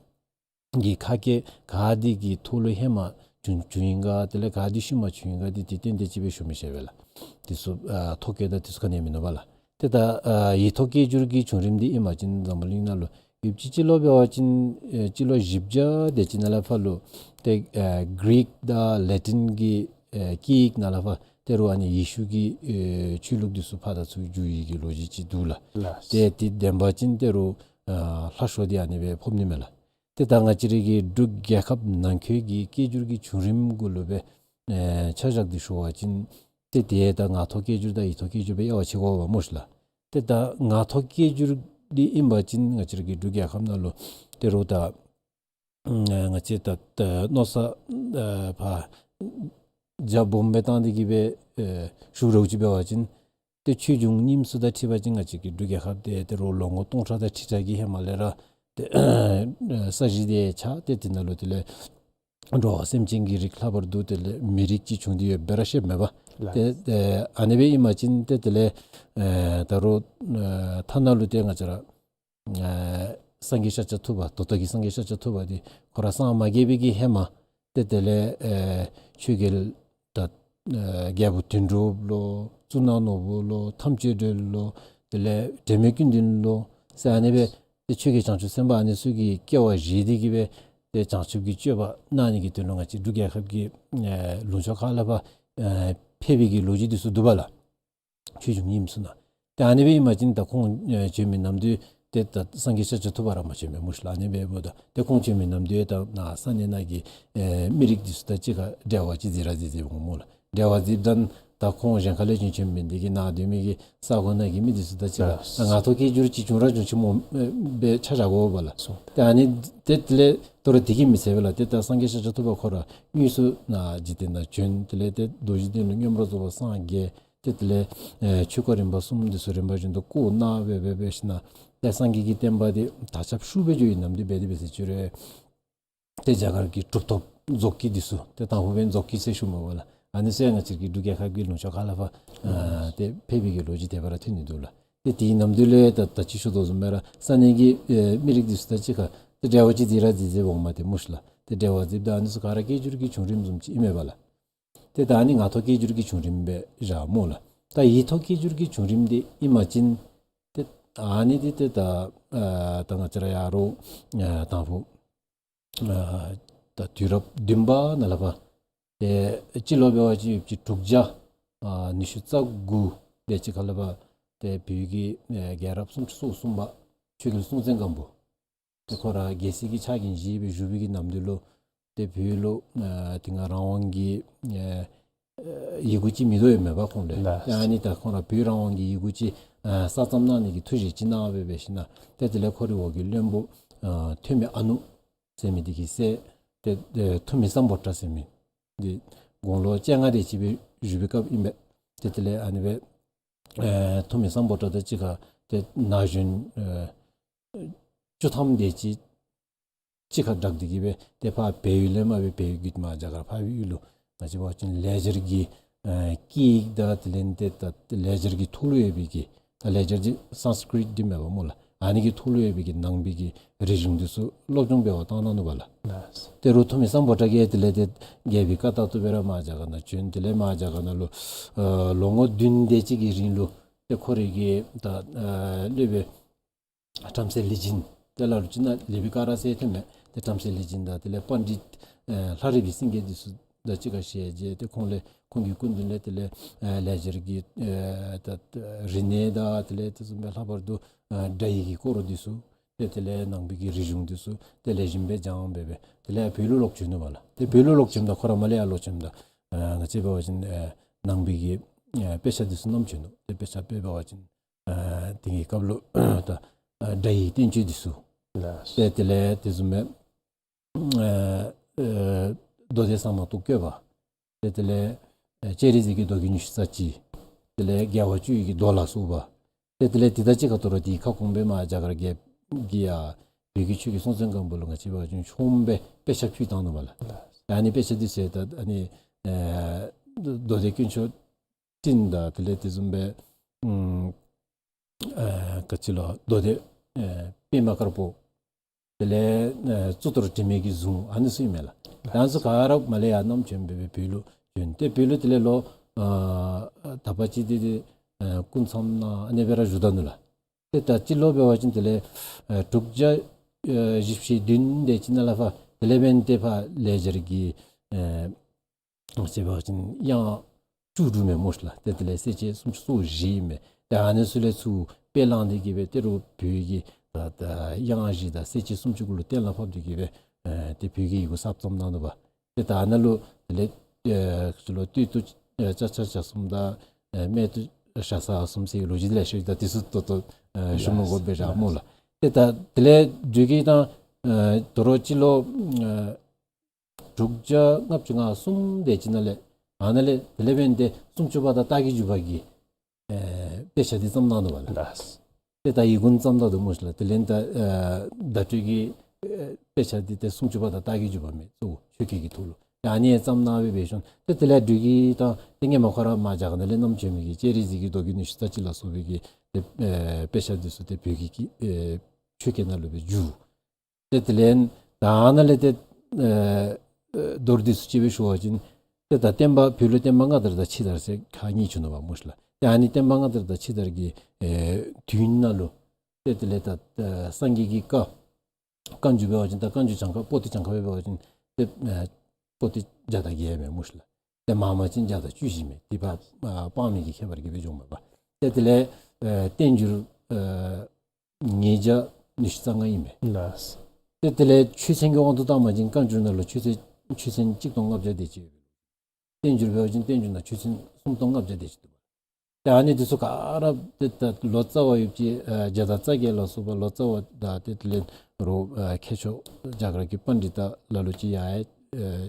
གི་ཁ་སྐད་ག་འདི་གི་ཐོག་ལུ་ཧེ་མ་བྱུང་བྱུང་ཡི་ག་དེ་ལས་ག་འདི་ཤུལ་མ་བྱུང་ཡི་ག་འདི་ཏེ་ཏན་ཏན་ཅིག་སྦེ་ཞུ་མི་ཤེས་པས་ལགས། དེ་ཚུ་ཨ་ཐོ་བཀོད་དང་དེ་ཚུ་ག་ནི་ཡང་མིན་ནུག་པ་ལགས། ཏེ་ད་ཨ་ཡིག་ཐོག་སྐད་སྒྱུར་གྱི་བྱུང་རིམ་འདི་ཨིན་པ་ཅིན་འཛམ་བུ་གླིང་ནང་ལུ་ཡུདཔ་ཅིག་སྤྱི་ལོ་འབད་བ་ཅིན་ཨེ་སྤྱི་ལོ་བཞི་བརྒྱ་དེ་ཅིག་ནང་ལས་ཕར་ལུ་ཏེ་ཨེ་གྷི་རིག་དང་ལེ་ཊིན་གྱི་ཨེ་སྐད་ཡིག་ནང་ལས་ཕར་ད་རུང་ཨ་ནི་ཡེ་ཤུ་གི་ཨེ་ཆོས་ལུགས་འདི་ཚུ་ཕར་དང་ཚུར་བསྒྱུར་ཡི་གི་ལོ་རྒྱུས་ཅིག་འདུག་ལགས། ལགས། ཏེ་དེ་བདེན་པ་ཅིན་ད་རུང་ཨ་ལྷག་ཤོས་འདི་ཨ་ནི་སྦེ་ཕོག་ནི་མས་ལགས། ཏེ་ད་ང་བཅས་རའི་གི་འབྲུག་རྒྱལ་ཁབ་ནང་འཁོད་ཀྱི་སྐད་སྒྱུར་གྱི་བྱུང་རིམ་གུ་ལུ་སྦེ་ཨེ་ཆ་བཞག་སྟེ་ཞུ་བ་ཅིན་ཏེ་དེ་ད་ངག་ཐོག་སྐད་སྒྱུར་དང་ཡིག་ཐོག་སྐད་སྒྱུར་སྦེ་དབྱེ་བ་ཕྱེ་དགོ་པས་སྨོ་ཤིག་ལགས། ཏེ་ད་ངག་ཐོག་སྐད་སྒྱུར་འདི་ཨིན་པ་ཅིན་ང་བཅས་རའི་གི་འབྲུག་རྒྱལ་ཁབ་ནང་ལུ་ད་རུང་ད་ང་བཅས་ད་ད་མནོ་བསམ་ཨ་ཕར་རྒྱ་སྦོམ་སྦེ་བཏང་སྟེ་གི་སྦེ་ཨེ་ཞུ་རོགས་ཅིག་འབད་བ་ཅིན་ཏེ་ཆོས་འབྱུང་རྙིངམ་ཚུ་དང་འཁྲིལ་བ་ཅིན་ང་བཅས་ཀྱི་འབྲུག་རྒྱལ་ཁབ་འདི་ད་རུང་ལོ་ངོ་སྟོང་ཕྲག་དང་ཁྲི་ཕྲག་གི་ཧེ་མ་ལས་ར་ཏེ་ས་གཞི་འདི་ཆགས་ཏེ་དེ་ནང་ལུ་དེ་ལས་འགྲོ་བ་སེམས་ཅན་གྱི་རིགས་ལྷག་པར་དུ་དེ་ལས་མི་རིགས་ཅིག་བྱུང་སྟེ་ཡོདཔ་སྦེ་ར་བཤདཔ་མས་པ། ལགས། ཏེ་ཨ་ནི་སྦེ་ཨིན་པ་ཅིན་ཏེ་དེ་ལས་ཨེ་ད་རུང་ཨེ་ཐ་ན་ལུ་ཏེ་ང་བཅས་ར་ཨེ་སངས་རྒྱས་ཤཱཀྱ་ཐུབ་པ་ད་ལྟོ་གི་སངས་རྒྱས་ཤཱཀྱ་ཐུབ་པ་འདི་ཁོ་ར་སངས་མ་རྒྱས་པའི་གི་ཧེ་མ་ཏེ་དེ་ལས་ཨེ་ཆོས་རྒྱལ་ད་ཨེ་རྒྱལ་པོ་དོན་གྲུབ་ལོ། གཙུག་ན་ནོར་བུ་ལོ། ཐམས་ཅད་སྒྲོལ་ལོ། དེ་ལས་དྲི་མེད་ཀུན་ལྡན་ལོ་ཟེར་ཨ་ནི་སྦེ་ཏེ་ཆོས་རྒྱལ་བྱང་ཆུབ་སེམས་དཔའ་ཨ་ནི་ཚུ་གི་སྐྱེ་བ་བཞེས་ཏེ་གི་སྦེ་ཏེ་བྱང་ཆུབ་ཀྱི་སྤྱོད་པ་གནང་ནི་གི་དོན་ལུ་ང་བཅས་འབྲུག་རྒྱལ་ཁབ་ཀྱི་ཨེ་ལུང་ཕྱོགས་ཁག་ལས་ཕར་ཨེ་ཕེབས་པའི་གི་ལོ་རྒྱུས་འདི་ཚུ་འདུག་པ་ལགས། ཆོས་འབྱུང་རྙིངམ་ཚུ་ནང་། ཏེ་ཨ་ནི་སྦེ་ཨིན་པ་ཅིན་ད་ཁོང་ཨེ་བྱོན་མི་ནམ་དུས་ ཏེ་ད་སངས་རྒྱས་ཤཱཀྱ་ཐུབ་པ་ར་མ་བྱོན་མས་སྨོ་ལགས། ཨ་ནི་འབདཝ་ད་ཏེ་ཁོང་བྱོན་མི་ནམ་དུས་ད་ནཱ་ས་གནས་ནང་གི་ཨེ་མི་རིགས་འདི་ཚུ་དང་གཅིག་ཁར་འབྲེལ་བ་ཅིག་འཛིང་ར་འཛིང་འཛིང་འོང་སྨོ་ལགས། འབྲེལ་བ་འཛིངམ་ད་ད་ཁོང་གཞན་ཁ་ལས་བྱོན་བྱོནམ་མེན། དེ་གིས་ནཱ་སྡོད་མི་གི་ས་གོ་ནང་གི་མི་འདི་ཚུ་དང་གཅིག་ཁར་ད་ངག་ཐོག་སྐད་སྒྱུར་ཅིག་བྱུང་ར་བྱུང་ཅིག་སྨོ་ཨེ་སྦེ་ཆ་བཞག་དགོ་པས་ལགས། སོ། ཏེ་ཨ་ནི་ཏེ་དེ་ལས་དོ་རུང་དེ་གིས་མི་ཚད་པས་ལགས། ཏེ་ད་སངས་རྒྱས་ཤཱཀྱ་ཐུབ་པ་ཁོ་ར་དངོས་སུ་ནཱ་འཇིག་རྟེན་ནང་བྱོན། དེ་ལས་ཏེ་རྡོ་རྗེ་གདན་ལུ་མངོན་པར་རྫོགས་པར་སངས་རྒྱས། ཏེ་དེ་ལས་ཨེ་ཆོས་བཀའ་རིམ་པ་གསུམ་འདི་ཚུ་རིམ་པ་བཞིན་དུ་བསྐོར་གནང་སྦེ་འབད་འབད་ཞིནམ་ལས་ཏེ་སངས་རྒྱས་ཀྱི་བསྟན་པ་འདི་དར་ཁྱབ་ཤུགས་སྦེ་འགྱོ་བའི་ནམ་དུས་འབད་དེ་འབད་ཟེར་ཅི་རུང་ཏེ་རྒྱ་གར་གྱི་གྲུབ་ཐོབ་རྫོགས་སྐྱེས་འདི་ཚུ་ཏེ་དང་ཕུ་འབདན་རྫོགས་སྐྱེས་ཟེར་ཞུཝ་མས་པ་ལགས། ཨ་ནི་ཚུ་ཡང་ང་བཅས་ཀྱི་འབྲུག་རྒྱལ་ཁབ་ཀྱི་ལུང་ཕྱོགས་ཁ་ལས་ཕར་ཨ་ཏེ་ཕེབས་པའི་གི་ལོ་རྒྱུས་དེ་སྦེ་ར་ཐོན་ནི་འདུག་ལགས། ཏེ་དེའི་ནམ་དུས་ལུ་ད་ད་ཅི་ཞུ་དོ་བཟུམ་སྦེ་ར་ས་གནས་ཀྱི་ཨེ་མི་རིགས་འདི་ཚུ་དང་གཅིག་ཁར་ཏེ་འབྲེལ་བ་ཅིག་འཛིང་ར་འཛིང་འཛིང་འོངམ་མས་ཏེ་སྨོ་ལགས། ཏེ་འབྲེལ་བ་འཛིངམ་ད་ཨ་ནི་ཚུ་ག་ར་སྐད་སྒྱུར་གྱི་བྱུང་རིམ་བཟུམ་ཅིག་ཨིན་མས་པ་ལགས། ཏེ་ད་ཨ་ནི་ངག་ཐོག་སྐད་སྒྱུར་གྱི་བྱུང་རིམ་སྦེ་བཞག་སྨོ་ལགས། ད་ཡིག་ཐོག་སྐད་སྒྱུར་གྱི་བྱུང་རིམ་འདི་ཨིན་པ་ཅིན་ཏེ་ཨ་ནི་འདི་ཏེ་ད་ཨ་ད་ང་བཅས་ར་ཡར་ཨ་དང་ཕུ་ཨ་ད་དུས་རབས་བདུན་པ་ནང་ལས་ཕར་ཏེ་སྤྱི་ལོ་འབད་བ་ཅིན་ཡོད་ཅི་དྲུག་བརྒྱ་ཨ་ཉི་ཤུ་རྩ་དགུ་དེ་ཅིག་ཁ་ལས་ཕར་ཏེ་བོད་ཀྱི་ཨེ་རྒྱལ་རབས་སུམ་ཅུ་སོ་གསུམ་པ་ཆོས་རྒྱལ་སྲོང་བཙན་སྒམ་པོ་ཏེ་ཁོ་ར་རྒྱལ་སྲིད་ཀྱི་ཕྱག་འགན་བཞེས་སྦེ་བཞུགས་པའི་གི་ནམ་དུས་ལུ་ཏེ་བོད་ལུ་ཨ་དེ་སྔ་རང་དབང་གི་ཨ་ཡི་གུ་ཅིག་མེད་དོ་ཡོདཔ་མས་པ་ཁོང་ལུ། ལགས། ཨ་ནི་ད་ཁོང་ར་བོད་རང་དབང་གི་ཡི་གུ་ཅིག་ཨ་གསར་རྩོམ་གནང་ནི་གི་ཐུགས་བཞེད་ཅིག་གནང་སྦེ་འབད་ཞིནམ་ལས་ཏེ་དེ་ལས་ཁོ་རའི་འོག་གི་བློན་པོ་ཨ་ཐོན་མི་ཨ་ནུ་ཟེར་མི་འདི་གི་སྲས་ཏེ་ཨེ་ཐུ་མི་སམ་བྷོ་ཊ་ཟེར་མི་འདི་དགུང་ལོ་བཅོ་ལྔ་དེ་ཅིག་སྦེ་བཞུགས་པའི་སྐབས་ཨིན་པས། ཏེ་དེ་ལས་ཨ་ནི་སྦེ་ཨེ་ཐུ་མི་སམ་བྷོ་ཊ་དང་གཅིག་ཁར་ཏེ་ན་གཞོན་ཨེ་བཅུ་ཐམ་དེ་ཅིག་གཅིག་ཁར་སྦྲགས་ཏེ་གི་སྦེ་ཏེ་ཕར་བལ་ཡུལ་ལས་མར་སྦེ་བལ་ཡུལ་བརྒྱུད་མར་རྒྱ་གར་འཕགས་པའི་ཡུལ་ལུ་ང་བཅས་འབད་བ་ཅིན་ལེགས་སྦྱར་གྱི་ཨེ་སྐད་ཡིག་དང་དེ་ལས་ཏེ་ད་ལེགས་སྦྱར་གྱི་ཐོག་ལུ་ཡོད་པའི་གི་ད་ལེགས་སྦྱར་འདི་སཾསྐྲྀཏ་འདི་མས་པ་སྨོ་ལགས། ཨ་ནི་གི་ཐོག་ལུ་ཡོད་པའི་གི་ནང་པའི་གི་རིག་གཞུང་འདི་ཚུ་སློབ་སྦྱོང་འབད་བར་བཏང་གནང་ནུག་པ་ལགས། ལགས། ཏེ་རུང་ཐུ་མི་སམ་བྷོ་ཊ་གིས་དེ་ལས་ཏེ་རྒྱལ་པོའི་བཀའ་ལྟར་དུ་སྦེ་ར་མར་རྒྱ་གར་ནང་བྱོན། དེ་ལས་མར་རྒྱ་གར་ནང་ལུ་ཨ་ལོ་ངོ་བདུན་དེ་ཅིག་གི་རིང་ལུ་ཏེ་ཁོ་རའི་གི་ད་ཨ་སློབ་དཔོན་བྲམ་ཟེ་ལེགས་སྦྱིན་ཏེ་ལ་ལུ་ཅིག་ནང་ལེགས་པའི་སྐོར་ཟེར་ཐོནམ་མས། ཏེ་བྲམ་ཟེ་ལེགས་སྦྱིན་དང་དེ་ལས་པཎ་ཌིཏ་ཨེ་ལྷ་རི་པའི་སེང་གེ་འདི་ཚུ་དང་གཅིག་ཁར་ཞལ་མཇལ། ཏེ་ཁོང་ལས་ཁོང་གི་སྐུ་མདུན་ལས་དེ་ལས་ཨེ་ལེགས་སྦྱར་གྱི་ཨེ་ད་རིག་གནས་དང་དེ་ལས་དེ་བཟུམ་སྦེ་ལྷག་པར་དུ་ཨེ་སྒྲ་ཡིག་གི་སྐོར་འདི་ཚུ་ཏེ་དེ་ལས་ནང་པའི་གི་རིག་གཞུང་འདི་ཚུ་ཏེ་ལེགས་ཤོམ་སྦེ་སྦྱངས་སྦེ་སྦེ་དེ་ལས་བོད་ལུ་ལོག་བྱོན་ནུག་པ་ལགས། ཏེ་བོད་ལུ་ལོག་བྱོནམ་ད་ཁོ་ར་མར་ལས་ཡར་ལོག་བྱོནམ་ད་ཨེ་ང་བཅས་འབད་བ་ཅིན་ཨེ་ནང་པའི་གི་ཨེ་དཔེ་ཆ་འདི་ཚུ་བསྣམས་བྱོན་ནུག། ཏེ་དཔེ་ཆ་དཔེ་འབད་བ་ཅིན་ཨ་དེ་གི་སྐབས་ལུ་ད་ཨ་སྒྲ་ཡིག་བསྟན་བཅོས་འདི་ཚུ། ལགས། ཏེ་དེ་ལས་དེ་བཟུམ་སྦེ་ཨ་ཨ་མདོ་སྡེ་གསར་མ་རྟོགས་བཀོད་པ། ཏེ་དེ་ལས་ཨ་སྤྱན་རས་གཟིགས་ཀྱི་མདོ་རྒྱུད་ཉི་ཤུ་རྩ་གཅིག། དེ་ལས་རྒྱལ་བ་སྤྱི་བོ་ཡི་གི་མདོ་ལ་སོགས་པ། ཏེ་དེ་ལས་དེ་དང་གཅིག་ཁར་དོ་རུང་དེའི་ཁ་སྐོང་སྦེ་མར་རྒྱ་གར་རྒྱལཔོ་གིས་ཡང་བོད་ཀྱི་ཆོས་རྒྱལ་སྲོང་བཙན་སྒམ་པོ་ལུ་ང་བཅས་འབད་བ་ཅིན་ཆུང་སྦེ་དཔེ་ཆ་ཕུལ་བཏང་ནུག་པ་ལགས། ལགས། ཨ་ནི་དཔེ་ཆ་འདི་ཟེར་ད་ཨ་ནི་ཨ་མདོ་སྡེ་དཀོན་མཆོག་སྤྲིན་དང་དེ་ལས་དེ་བཟུམ་སྦེ་ཨམ་ཨ་ག་ཅི་ལོ་མདོ་སྡེ་ཨ་པདྨ་དཀར་པོ། དེ་ལས་ཨ་གཙུག་ཏོར་དྲི་མེད་ཀྱི་གཟུངས་ཨ་ནི་ཚུ་ཨིན་མས་ལགས། ཨ་ནི་ཚུ་ག་ར་མར་ལས་ཡར་བསྣམས་བྱོན་སྦེ་སྦེ་བོད་ལུ་བྱོན། ཏེ་བོད་ལུ་དེ་ལས་ལོ་ཨ་དག་པ་ཅིག་ཏེ་ཏེ་ཨ་སྐུ་མཚམས་ནང་ཨ་ནི་སྦེ་ར་བཞུགས་ད་ནུག་ལགས། ཏེ་ད་སྤྱི་ལོ་འབད་བ་ཅིན་དེ་ལས་ཨ་དྲུག་བརྒྱ་ཨ་བཞི་བཅུ་ཞེ་བདུན་དེ་ཅིག་ནང་ལས་ཕར་དེ་ལས་འབདན་ཏེ་ཕར་ལེགས་སྦྱར་གྱི་ཨ་ང་བཅས་འབད་བ་ཅིན་དབྱངས་བཅུ་དྲུག་མས་སྨོ་ལགས། ཏེ་དེ་ལས་གསལ་བྱེད་སུམ་ཅུ་སོ་བཞི་ཨིན་མས། ཏེ་ཨ་ནི་ཚུ་ལས་ཚུར་དཔེ་བླངས་ཏེ་གི་སྦེ་ཏེ་རུང་བོད་ཀྱི་ད་ད་དབྱངས་བཞི་དང་གསལ་བྱེད་སུམ་ཅུ་གུ་ལུ་གཏན་ལ་ཕབ་སྟེ་གི་སྦེ་ཨེ་ཏེ་བོད་ཀྱི་ཡི་གུ་གསརཔ་བརྩམས་གནང་ནུག་པ། ཏེ་ད་ཨ་ནཱ་ལུ་དེ་ལས་ཨེ་ཚུ་ལུ་སྟོད་དུ་ཨེ་ལྕགས་བྱ་གསུམ་དང་ཨེ་སྨད་དུ་ཞྭ་སར་གསུམ་ཟེར་ལོ་རྒྱུས་ལེ་ཤ་ཡོད། ད་དེ་ཚུ་ཏོག་ཏོ་ཨེ་ཞུ་མི་དགོ་པས་ར་སྨོ་ལགས། ཏེ་ད་དེ་ལས་འབྲུག་གི་ད་ཨེ་དོ་རུང་སྤྱི་ལོ་ཨེ་དྲུག་བརྒྱ་ལྔ་བཅུ་ང་གསུམ་དེ་ཅིག་ནང་ལས་ཨ་ནཱ་ལས་དེ་ལས་འབདན་ཏེ་སུམ་ཅུ་པ་དང་རྟ་རྒྱས་འགྱུར་བ་གི་ཨེ་དཔེ་ཆ་འདི་བརྩམས་གནང་ནུག་པ་ལགས། ལགས། ཏེ་ད་ཡི་གུ་བརྩམས་ད་ནུག་སྨོ་ལགས། དེ་ལས་ད་ཨེ་བརྡ་སྤྲོད་ཀྱི་ཨེ་དཔེ་ཆ་འདི་ཏེ་སུམ་ཅུ་པ་དང་རྟ་རྒྱས་འགྱུར་བ་མས་གཙོ་བོ་ཆོས་སྐད་ཀྱི་ཐོག་ལུ། ཨ་ནི་བརྩམས་གནང་སྦེ་འབད་ཞིནམ་ཏེ་དེ་ལས་འབྲུག་གི་ད་ཏེ་སྔོན་མ་ཁོ་ར་མར་རྒྱ་གར་ནང་ལས་བསྣམས་བྱོན་མི་གི་སྤྱན་རས་གཟིགས་ཀྱི་མདོ་རྒྱུད་ཉི་ཤུ་རྩ་གཅིག་ལ་སོགས་པའི་གི་ཏེ་ཨེ་དཔེ་ཆ་འདི་ཚུ་ཏེ་བོད་ཀྱི་ཨེ་ཆོས་སྐད་ནང་ལུ་སྦེ་བསྒྱུར། ཏེ་དེ་ལས་ད་ནཱ་ལས་ཏེ་ཨེ་མདོར་བསྡུས་སུ་ཅིག་སྦེ་ཞུ་བ་ཅིན་ཏེ་ད་བསྟན་པ་བོད་ལུ་བསྟན་པ་སྔ་དར་དང་ཕྱི་དར་ཟེར་ཁག་གཉིས་བྱུང་ནུག་པ་སྨོ་ལགས། ཏེ་ཨ་ནི་བསྟན་པ་སྔ་དར་དང་ཕྱི་དར་གྱི་ཨེ་དུས་ནང་ལུ་ཏེ་དེ་ལས་ད་ཨེ་སངས་རྒྱས་ཀྱི་བཀའ་བཀའ་འགྱུར་འབད་བ་ཅིན་ད་བཀའ་འགྱུར་གྱངས་ཁ་པོ་ཏི་གྱངས་ཁ་སྦེ་འབད་བ་ཅིན་ཏེ་ཨེ་པོ་ཏི་བརྒྱ་དང་བརྒྱད་མས་སྨོ་ལགས། ཏེ་མང་མང་ཅིན་བརྒྱ་དང་བཅུ་བཞི་མས། ཏེ་ཕར་ཨ་སྤང་མི་གི་ཁྱད་པར་གྱིས་སྦེ་འགྱོཝ་མས་པ། ཏེ་དེ་ལས་ཨེ་བསྟན་འགྱུར་ཨེ་ ཉིས་བརྒྱ་ཉི་ཤུ་རྩ་ལྔ་ཨིན་མས། ལགས། ཏེ་དེ་ལས་ཆོས་ཚན་གྱི་དབང་དུ་བཏང་བ་ཅིན་བཀའ་འགྱུར་ནང་ལུ་ཆོས་ཚན་ཆོས་ཚན་གཅིག་སྟོང་ལྔ་བརྒྱ་དེ་ཅིག་ཡོད། བསྟན་འགྱུར་འབད་བ་ཅིན་བསྟན་འགྱུར་ནང་ཆོས་ཚན་སུམ་སྟོང་ལྔ་བརྒྱ་དེ་ཅིག་འདུག། ཏེ་ཨ་ནི་དེ་ཚུ་ག་ར་ཏེ་ད་ལོ་ཙཱ་བ་ཡོད་ཅི་ཨ་རྒྱ་དར་ཙ་རྒྱས་ལ་སོགས་པ་ལོ་ཙཱ་བ་དང་ཏེ་དེ་ལས་རོགས་ཨ་མཁས་མཆོག་རྒྱ་གར་གྱི་པཎྜི་ཏ་ལ་ལུ་ཅིག་ཡང་ཨེ་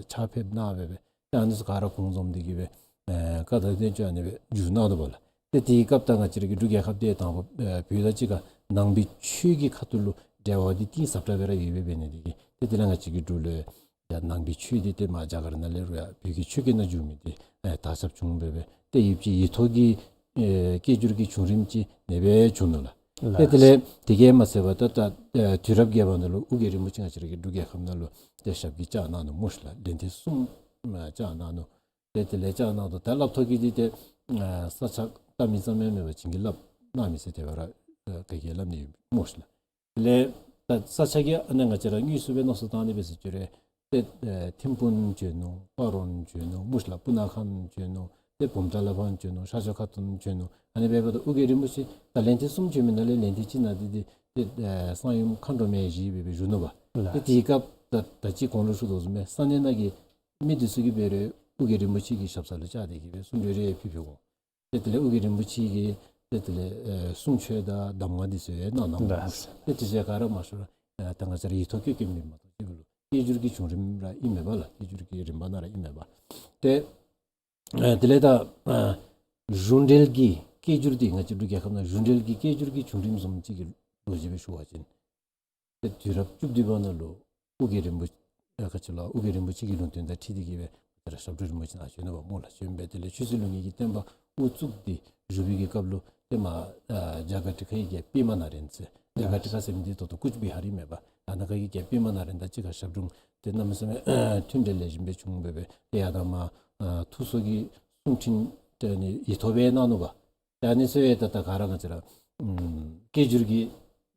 ཕྱག་ཕེབས་གནང་སྦེ་སྦེ་ཏེ་ཨ་ནི་ཚུ་ག་ར་གུང་འཛོམས་འདི་གིས་སྦེ་ཨེ་བཀའ་དང་བསྟན་བཅོས་ཨ་ནི་སྦེ་བསྒྱུར་གནང་དོ་བ་ལགས། ཏེ་དེའི་སྐབས་ད་ང་བཅས་ར་གི་འབྲུག་རྒྱལ་ཁབ་འདི་དང་པ་ཨེ་བོད་དང་གཅིག་ཁར་ནང་པའི་ཆོས་ཀྱི་ཁ་ཐུག་ལུ་འབྲེལ་བ་འདི་གཏིང་ཟབ་དྲགས་སྦེ་ར་ཡོད་པའི་འབད་ནི་འདི་གིས་ཏེ་དེ་ལས་ང་བཅས་ཀྱི་འབྲུག་ལུ་ཡང་ནང་པའི་ཆོས་འདི་ཏེ་མར་རྒྱ་གར་ནང་ལས་རུང་ཡང་བོད་ཀྱི་ཆོས་སྐད་ནང་བསྒྱུར་མི་འདི་ཨེ་དར་ཁྱབ་བྱུང་སྦེ་སྦེ་ཏེ་ཡུདཔ་ཅིག་ཡིག་ཐོག་གི་ཨེ་སྐད་སྒྱུར་གྱི་བྱུང་རིམ་ཅིག་ཨ་ནེ་སྦེ་བྱུང་ནུག་ལགས། ཏེ་དེ་ལས་དེ་གིས་མ་ཚད་པར་ད་ད་ཨེ་དུས་རབས་བརྒྱད་པ་ནང་ལུ་ཨོ་རྒྱན་རིན་པོ་ཆེ་ང་བཅས་ར་གི་འབྲུག་རྒྱལ་ཁབ་ནང་ལུ་ཏེ་ཞབས་ཀྱིས་བཅགས་གནང་ནུག་སྨོ་ཤིག་ལགས། ལན་ཐེངས་གསུམ་ཨེ་བཅགས་གནང་ནུག། ཏེ་དེ་ལས་བཅགས་གནང་དོ་ད་སླབ་ཐོག་གི་འདི་ཏེ་ཨ་ས་ཆ་བལྟ་མི་ཙམ་ཡང་མེད་པར་བྱིན་གྱིས་བརླབས་གནང་མི་ཟེར་དེ་སྦེ་ར་ཨ་ག་གིས་སླབ་ནི་ཡོད་སྨོ་ཤིག་ལགས། དེ་ལས་ད་ས་ཆ་གི་ཨ་ནཱ་ང་བཅས་ར་དངོས་སུ་སྦེ་མནོ་བསམ་བཏང་ནི་སྦེ་ཟེར་བཅུག་རུང་ཏེ་ཨ་ཐིམ་ཕུག་བྱོན་ནུག། སྤ་རོ་བྱོན་ནུག་སྨོ་ཤིག་ལགས། སྤུ་ན་ཁ་བྱོན་ནུག། ཏེ་བུམ་ཐང་ལ་ཕར་བྱོན་ནུག། ཤར་ཕྱོགས་ཁ་ཐུག་བྱོན་ནུག། ཨ་ནི་སྦེ་འབདཝ་ད་ཨོ་རྒྱན་རིན་པོ་ཆེ་ད་ལན་ཐེངས་གསུམ་བྱོན་མི་ནང་ལས་ལན་ཐེངས་གཅིག་ནང་འདི་འདི་ཏེ་ཨ་གསང་ཡུམ་མཁའ་འགྲོ་མའི་ཞལ་སྦེ་སྦེ་བཞུགས་ནུག་པ། ལགས། ཏེ་དེའི་སྐབས་ད་ད་ཅི་གོང་ལུ་ཞུ་དོ་བཟུམ་སྦེ་ས་གནས་ནང་གི་མི་འདི་ཚུ་གིས་འབད་རུང་ཨོ་རྒྱན་རིན་པོ་ཆེ་གི་ཞབས་ས་ལུ་བཅར་ཏེ་གིས་སྦེ་གསུང་གྲོས་རེ་ཕུལ་ཕུལ་དགོ། ཏེ་དེ་ལས་ཨོ་རྒྱན་རིན་པོ་ཆེ་གིས་ཏེ་དེ་ལས་ཨེ་གསུང་ཆོས་དང་གདམས་ངག་འདི་ཚུ་ཡང་གནང་གནངམ་སྨོ་ཤིག། ལགས། ཏེ་དེ་ཚུ་ག་ར་མ་ཤེས་རུང་ཨེ་ད་ང་བཅས་ར་ཡིག་ཐོག་བཀོད་བཀོདཔ་མེན་མ་གཏོགས་ཅིག་ལུ་སྐད་སྒྱུར་གྱི་བྱུང་རིམ་ར་ཨིན་མས་པ་ལགས། སྐད་སྒྱུར་གྱི་རིམ་པ་ནང་ར་ཨིན་མས་པ། ཏེ་ཨེ་དེ་ལས་ད་ཨེ་གཞུང་འབྲེལ་གྱི་སྐད་སྒྱུར་འདི་ང་བཅས་འབྲུག་རྒྱལ་ཁབ་ནང་གཞུང་འབྲེལ་གྱི་སྐད་སྒྱུར་གྱི་བྱུང་རིམ་བཟུམ་ཅིག་གི་ལོ་རྒྱུས་སྦེ་ཞུ་བ་ཅིན་ཏེ་དུས་རབས་བཅུ་བདུན་པ་ནང་ལུ་ཨོ་རྒྱན་རིན་པོ་ཨེ་ག་ཅི་ལོ་ཨོ་རྒྱན་རིན་པོ་ཆེ་གི་ལུང་བསྟན་དང་འཁྲིལ་ཏེ་གིས་སྦེ་ཏེ་ར་ཞབས་དྲུང་རིན་པོ་ཆེ་ནཱ་བྱོན་ནུག་པ་སྨོ་ལགས། བྱོན་སྦེ་དེ་ལས་ཆོས་སྲིད་ལུགས་གཉིས་ཀྱི་བསྟན་པ་དབུ་བཙུགས་ཏེ་བཞུགས་པའི་གི་སྐབས་ལུ་ཏེ་མར་ཨ་རྒྱ་གར་ཁྲི་ཁ་གི་རྒྱལཔོ་པདྨ་ནཱ་རོན་ཟེར་རྒྱ་གར་ཁྲི་ཁ་ཟེར་མི་འདི་ད་ལྟོ་ཀུཆ་བི་ཧར་ཨིན་མས་པ། ཨ་ནཱ་ཁ་གི་རྒྱལཔོ་པདྨ་ནཱ་རོན་དང་གཅིག་ཁར་ཞབས་དྲུང་ཏེ་གནམ་མེད་ས་མེད་མཐུན་འབྲེལ་ལེགས་ཤོམ་སྦེ་བྱུང་སྦེ་སྦེ་ཏེ་ཡར་དང་མར་ཨ་ཐུགས་གསོ་གི་གསུང་འཕྲིན་ཏེ་ཨ་ནི་ཡིག་ཐོག་སྦེ་གནང་ནུག་པ། ཏེ་ཨ་ནི་ཚུ་ཡང་ད་ད་ག་ར་ང་བཅས་ར་ཨམ་སྐད་སྒྱུར་གྱི་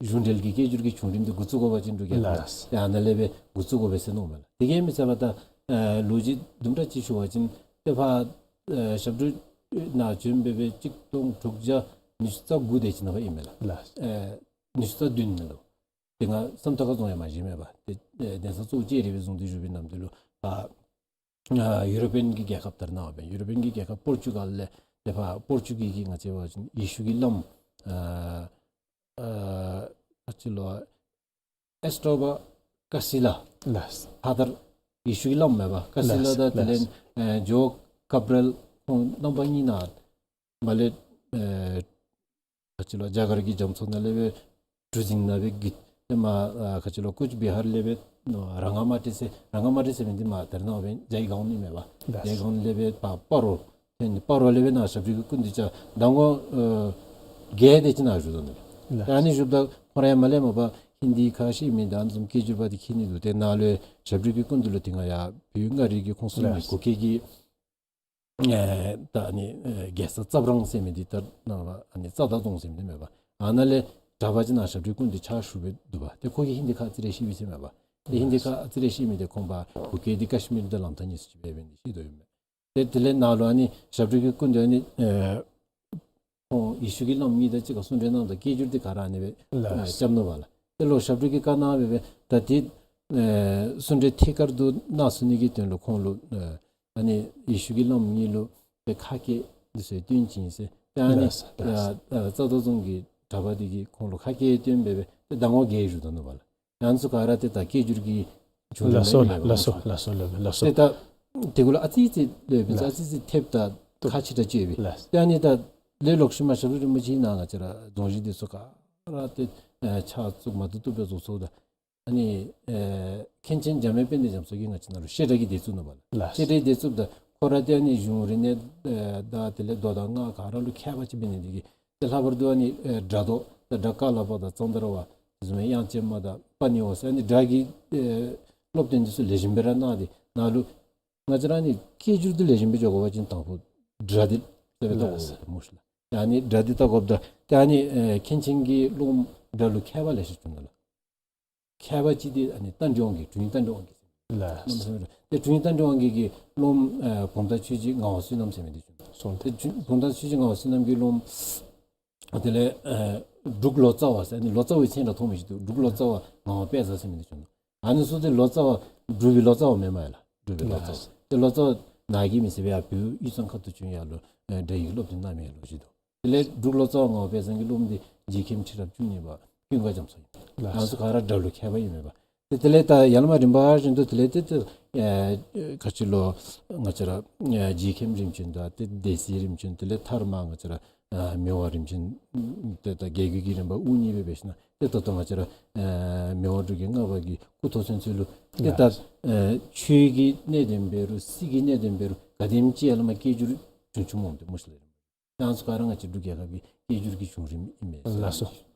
གཞུང་འབྲེལ་གྱི་སྐད་སྒྱུར་གྱི་བྱུང་རིམ་འདི་འགོ་བཙུགས་དགོ་པ་ཅིན་འབྲུག་རྒྱལ་ཁབ་ལགས། ཏེ་ཨ་ནཱ་ལས་སྦེ་འགོ་བཙུགས་དགོ་པས་ཟེར་མནོཝ་མས་ལགས། དེ་གིས་མི་ཚད་པར་ད་ཨེ་ལོ་རྒྱུས་དུམ་གྲ་ཅིག་ཞུ་བ་ཅིན་ཏེ་ཕར་ཨེ་ཞབས་དྲུང་ནཱ་བྱོན་སྦེ་སྦེ་གཅིག་སྟོང་དྲུག་བརྒྱ་ཉི་ཤུ་རྩ་དགུ་དེ་ཅིག་ནང་ཕར་ཨིན་མས་ལགས། ལགས། ཨེ་ཉི་ཤུ་རྩ་བདུན་ནང་ལུ་ཏེ་ང་བསམ་ཐག་ཁ་རྫོང་ཡང་མ་བཞེས་མས་པ། ཏེ་ཨེ་གདན་ས་གཙོ་བོ་ལྕགས་རི་སྦེ་བཟུང་སྟེ་བཞུགས་པའི་ནམ་དུས་ལུ་ཨ་ཨ་ཡུ་རོ་པིའན་གྱི་རྒྱལ་ཁབ་ད་རེས་ནངས་པའི་ཡུ་རོ་པིའན་གྱི་རྒྱལ་ཁབ་པོར་ཅུ་གཱལ་ལས་ཏེ་ཕར་པོར་ཅུ་གཱལ་གྱི་ང་བཅས་འབད་བ་ཅིན་ཡེ་ཤུ་གི་བླམ་ཨ་ཨ་ག་ཅི་ལོ་ཨེས་ཊོ་བ་ཀ་སི་ལ། ལགས། ཕར་ད་ཡེ་ཤུ་གི་བླམ་མས་པ། ཀ་སི་ལ། ལགས། དང་དེ་ལས་ལགས། ཨེ་ཇོ་ཀབ་རེལ་ཁོང་རྣམ་པ་གཉིས་ནཱ་མར་ལས་ཨེ་ག་ཅི་ལོ་རྒྱ་གར་གྱི་རྒྱ་མཚོ་ནང་ལས་སྦེ་གྲུ་གཟིངས་ནང་སྦེ་བརྒྱུད་དེ་མར་ཨ་ག་ཅི་ལོ་ཀུཆ་བི་ཧར་ལས་སྦེ་ར་ང་མ་ཏི་ཟེར་ར་ང་མ་ཏི་ཟེར་མི་འདི་མར་ད་རེས་ནངས་པའི་ཇའི་གཱན་ཨིན་མས་པ། ལགས། ཇའི་གཱན་ལས་སྦེ་ཕར་སྤ་རོ། ཏེ་ཨ་ནི་སྤ་རོ་ལས་སྦེ་ནཱ་ཞབས་དྲུང་གི་སྐུ་མདུན་བཅར་ད་ངོ་ཨེ་བརྒྱད་དེ་ཅིག་ནཱ་བཞུགས་དོ་ནུག། ལགས། ཏེ་ཨ་ནི་བཞུགསཔ་ད་ཁོ་ར་ཡང་མར་ལས་མར་ཕར་ཧིན་དི་ཁ་ཤེས་མི་དང་ཨ་ནི་བཟུམ་སྐད་སྒྱུར་པ་འདི་མཁྱེན་ནི་འདུག། ཏེ་ནཱ་ལུ་ཡང་ཞབས་དྲུང་གི་སྐུ་མདུན་ལུ་ཏེ་ང་ཡར་བོད་མངའ་རིས་ཀྱི་ཁོངས་སུ་ལུ་ལགས། གུ་གེ་གི་ཨེ་ད་ཨ་ནི་ཨེ་རྒྱལ་ས་ཙབ་རོང་ཟེར་མི་འདི་ད་ནཱ་ཨ་ནི་རྩ་མདའ་རྫོང་ཟེར་མི་འདི་མས་པ། ཨ་ནཱ་ལས་གྲྭ་པ་ཅིག་ནཱ་ཞབས་དྲུང་སྐུ་མདུན་ཕྱག་ཞུ་སྦེ་འདུག་པ། ཏེ་ཁོ་གིས་ཧིན་དི་ཁ་ཨ་ཙི་རེ་ཤེས་པས་ཟེར་མས་པ། ཏེ་ཧིན་དི་ཁ་ཨ་ཙི་རེ་ཤེས་མི་འདི་ཁོང་པ་གུ་གེ་འདི་ཀཤ་མིར་དང་ལམ་ཐག་གཉིས་སུ་ཅིག་འབད་ནི་ཤེས་དོ་ཨིན་མས། ཏེ་དེ་ལས་ནཱ་ལུ་ཨ་ནི་ཞབས་དྲུང་གི་སྐུ་མདུན་ཨ་ནི་ཨེ་ཁོང་ཡེ་ཤུ་གི་བླམ་གཉིས་དང་གཅིག་ཁར་གསུང་གྲོས་གནངམ་ད་སྐད་སྒྱུར་འདི་ག་ར་ཨ་ནི་སྦེ་ལགས། ཨེ་རྐྱབ་ནུག་པ་ལགས། ཏེ་ལོག་ཞབས་དྲུང་གིས་བཀའ་གནང་སྦེ་སྦེ་ད་འདི་ཨེ་གསུང་གྲོས་ཐད་ཀར་དུ་གནང་ཚུགས་ནི་གི་དོན་ལུ་ཁོང་ལུ་ཨེ་ཨ་ནི་ཡེ་ཤུ་གི་བླམ་གཉིས་ལུ་ཏེ་ཁ་སྐད་འདི་ཚུ་སྟོན་བྱིན་ཟེར། ཏེ་ཨ་ནི་ལགས་ལགས། ཨ་ཨ་རྩ་མདའ་རྫོང་གི་གྲྭ་པ་འདི་གིས་ཁོང་ལུ་ཁ་སྐད་སྟོན་སྦེ་སྦེ་ཏེ་ཟླ་ངོ་བརྒྱད་བཞུགས་དོ་ནུག་པ་ལགས། ཡང་ཚུ་ག་ར་ཏེ་ད་སྐད་སྒྱུར་གྱི་བྱུང་རིམ་ལགས་སོ་ལགས་ལགས་སོ་ལགས་སོ་ལགས་སོ། ཏེ་ད་དེ་གུ་ལུ་ཨ་ཙི་ཙི་ལས་སྦེ་ལགས། ཨ་ཙི་ཙི་ཐེབས་ད་ཁག་ཆེ་དྲགས་ཅིག་ཡོད་པས། ལགས། ཏེ་ཨ་ནི་ད་ལས་ལོག་ཤུལ་མ་ཞབས་དྲུང་རིན་པོ་ཆེ་ནཱ་ང་བཅས་ར་རྫོང་གཞི་འདི་ཚུ་ག་ར་ཏེ་ཨེ་ཕྱག་བཙུགས་མ་བཏུབ་བཏུབ་སྦེ་བཟོ་ཚརཝ་ད་ཨ་ནི་ཨེ་མཁན་ཆེན་འཇམ་དབྱངས་དཔལ་ལྡན་རྒྱ་མཚོ་གིས་ང་བཅས་ནཱ་ལུ་བཤད་གྲྭ་གི་སྡེ་བཙུགས་ནུག་པ་ལགས། ལགས། བཤད་གྲྭའི་སྡེ་བཙུགསཔ་ད་ཁོ་ར་ཏེ་ཨ་ནི་གཞུང་རིག་གནས་ཨེ་དང་དེ་ལས་མདོ་དང་སྔགས་ག་ར་ལུ་མཁས་པ་ཅིག་འབད་ནི་འདི་གིས་ཏེ་ལྷག་པར་དུ་ཨ་ནི་ཨེ་སྒྲ་མདོ་ད་སྒྲ་ཀ་ལ་པ་དང་ཙནྡྲ་བ་དེ་བཟུམ་དབྱངས་ཅན་མ་དང་པ་ཎི་ཝ་ཟེར་ཨ་ནི་སྒྲ་གི་ཨེ་སློབ་སྟོན་འདི་ཚུ་ལེགས་ཤོམ་སྦེ་ར་གནང་སྟེ་ནཱ་ལུ་ང་བཅས་ར་ཨ་ནི་སྐད་སྒྱུར་འདི་ལེགས་ཤོམ་སྦེ་འགྱོ་དགོ་པ་ཅིན་དང་ཕུ་སྒྲ་འདི་བལྟ་དགོ་ལགས། སྨོ་ཤིག་ལགས། ཨ་ནི་སྒྲ་འདི་བལྟ་དགོཔ་ད་ཏེ་ཨ་ནི་ཨེ་མཁན་ཆེན་གྱི་སློབ་མ་སྒྲ་ལུ་མཁས་པ་ལེ་ཤ་བྱུང་ནུག་ལགས། མཁས་པ་ཅིག་འདི་ཨ་ནི་རྟ་མགྲིན་དབང་རྒྱལ་དྲུང་ཡིག་རྟ་མགྲིན་དབང་རྒྱལ་ལགས། ཏེ་དྲུང་ཡིག་རྟ་མགྲིན་དབང་རྒྱལ་གྱི་སློབ་མ་ཨེ་བུམ་ཐང་ཆོས་རྗེ་ངག་དབང་བསོད་ནམས་ཟེར་མི་འདི་བྱུང་ནུག། སོང་། ཏེ་བུམ་ཐང་ཆོས་རྗེ་ངག་དབང་བསོད་ནམས་ཀྱི་སློབ་མ་དེ་ལས་ཨེ་ འབྲུག་ལོ་ཙཱ་བ་ཟེར་ནི་ལོ་ཙཱ་བའི་མཚན་ར་མཐོང་མི་ཅིག་འདུག། འབྲུག་ལོ་ཙཱ་བ་ངག་དབང་དཔལ་བཟང་ཟེར་མི་འདི་བྱོན་འདུག། ཨ་ནི་ཚུ་ཏེ་ལོ་ཙཱ་བ་འབྲུག་པའི་ལོ་ཙཱ་བ་མེནམ་ཨིན་ལགས། འབྲུག་པའི་ལོ་ཙཱ་བ། ལགས། ཏེ་ལོ་ཙཱ་བ་ནཱ་གི་མི་ཟེར་བའི་ཡར་བོད་དབུས་གཙང་ཁ་ཐུག་བྱོན་ཡར་ལུ་ཨེ་སྒྲ་ཡིག་སློབ་སྟོན་གནང་མི་ལོ་ཅིག་འདུག། དེ་ལས་འབྲུག་ལོ་ཙཱ་བ་ངག་དབང་དཔལ་བཟང་གི་སློབ་མ་འདི་རྗེ་མཁན་ཁྲི་རབས་བཅུ་གཉིས་པ་ཀུན་དགའ་རྒྱ་མཚོ་ཨིན། ལགས། ང་ཚུ་ག་ར་སྒྲ་ལུ་མཁས་པ་ཨིན་མས་པ། ཏེ་དེ་ལས་ད་ཡར་ལས་མར་རིམ་པ་བཞིན་དུ་དེ་ལས་ཏེ་ཏེ་ཨེ་ག་ཅི་ལོ་ང་བཅས་ར་ཨེ་རྗེ་མཁན་རིམ་བྱོན་དང་ཏེ་སྡེ་སྲིད་རིམ་བྱོན། དེ་ལས་མཐར་མ་ང་བཅས་ར་ཨ་མི་དབང་རིམ་བྱོན། ཏེ་ད་རྒྱལ་བརྒྱུད་ཀྱི་རིམ་པ་དབུ་བརྙེས་སྦེ་འབད་ཞིནམ་ཏེ་ད་ལྟོ་ང་བཅས་ར་ཨེ་མི་དབང་འབྲུག་རྒྱལ་ལྔ་པ་གི་སྐུ་ཐོག་ཚུན་ཚོད་ལུ་ཏེ་ད་ལགས། ཨེ་ཆོས་ཀྱི་གནད་དོན་འབད་རུང་སྲིད་ཀྱི་གནད་དོན་འབད་རུང་ག་དེམ་ཅིག་ཡར་ལས་མར་སྐད་སྒྱུར་བྱུང་བྱུངམ་འོང་སྟེ་སྨོ་ཤིག་ལགས། ཡང་ཚུ་ག་ར་ང་བཅས་འབྲུག་རྒྱལ་ཁབ་ཀྱི་སྐད་སྒྱུར་གྱི་བྱུང་རིམ་ཨིན་མས་ཟེར། ལགས་སོ།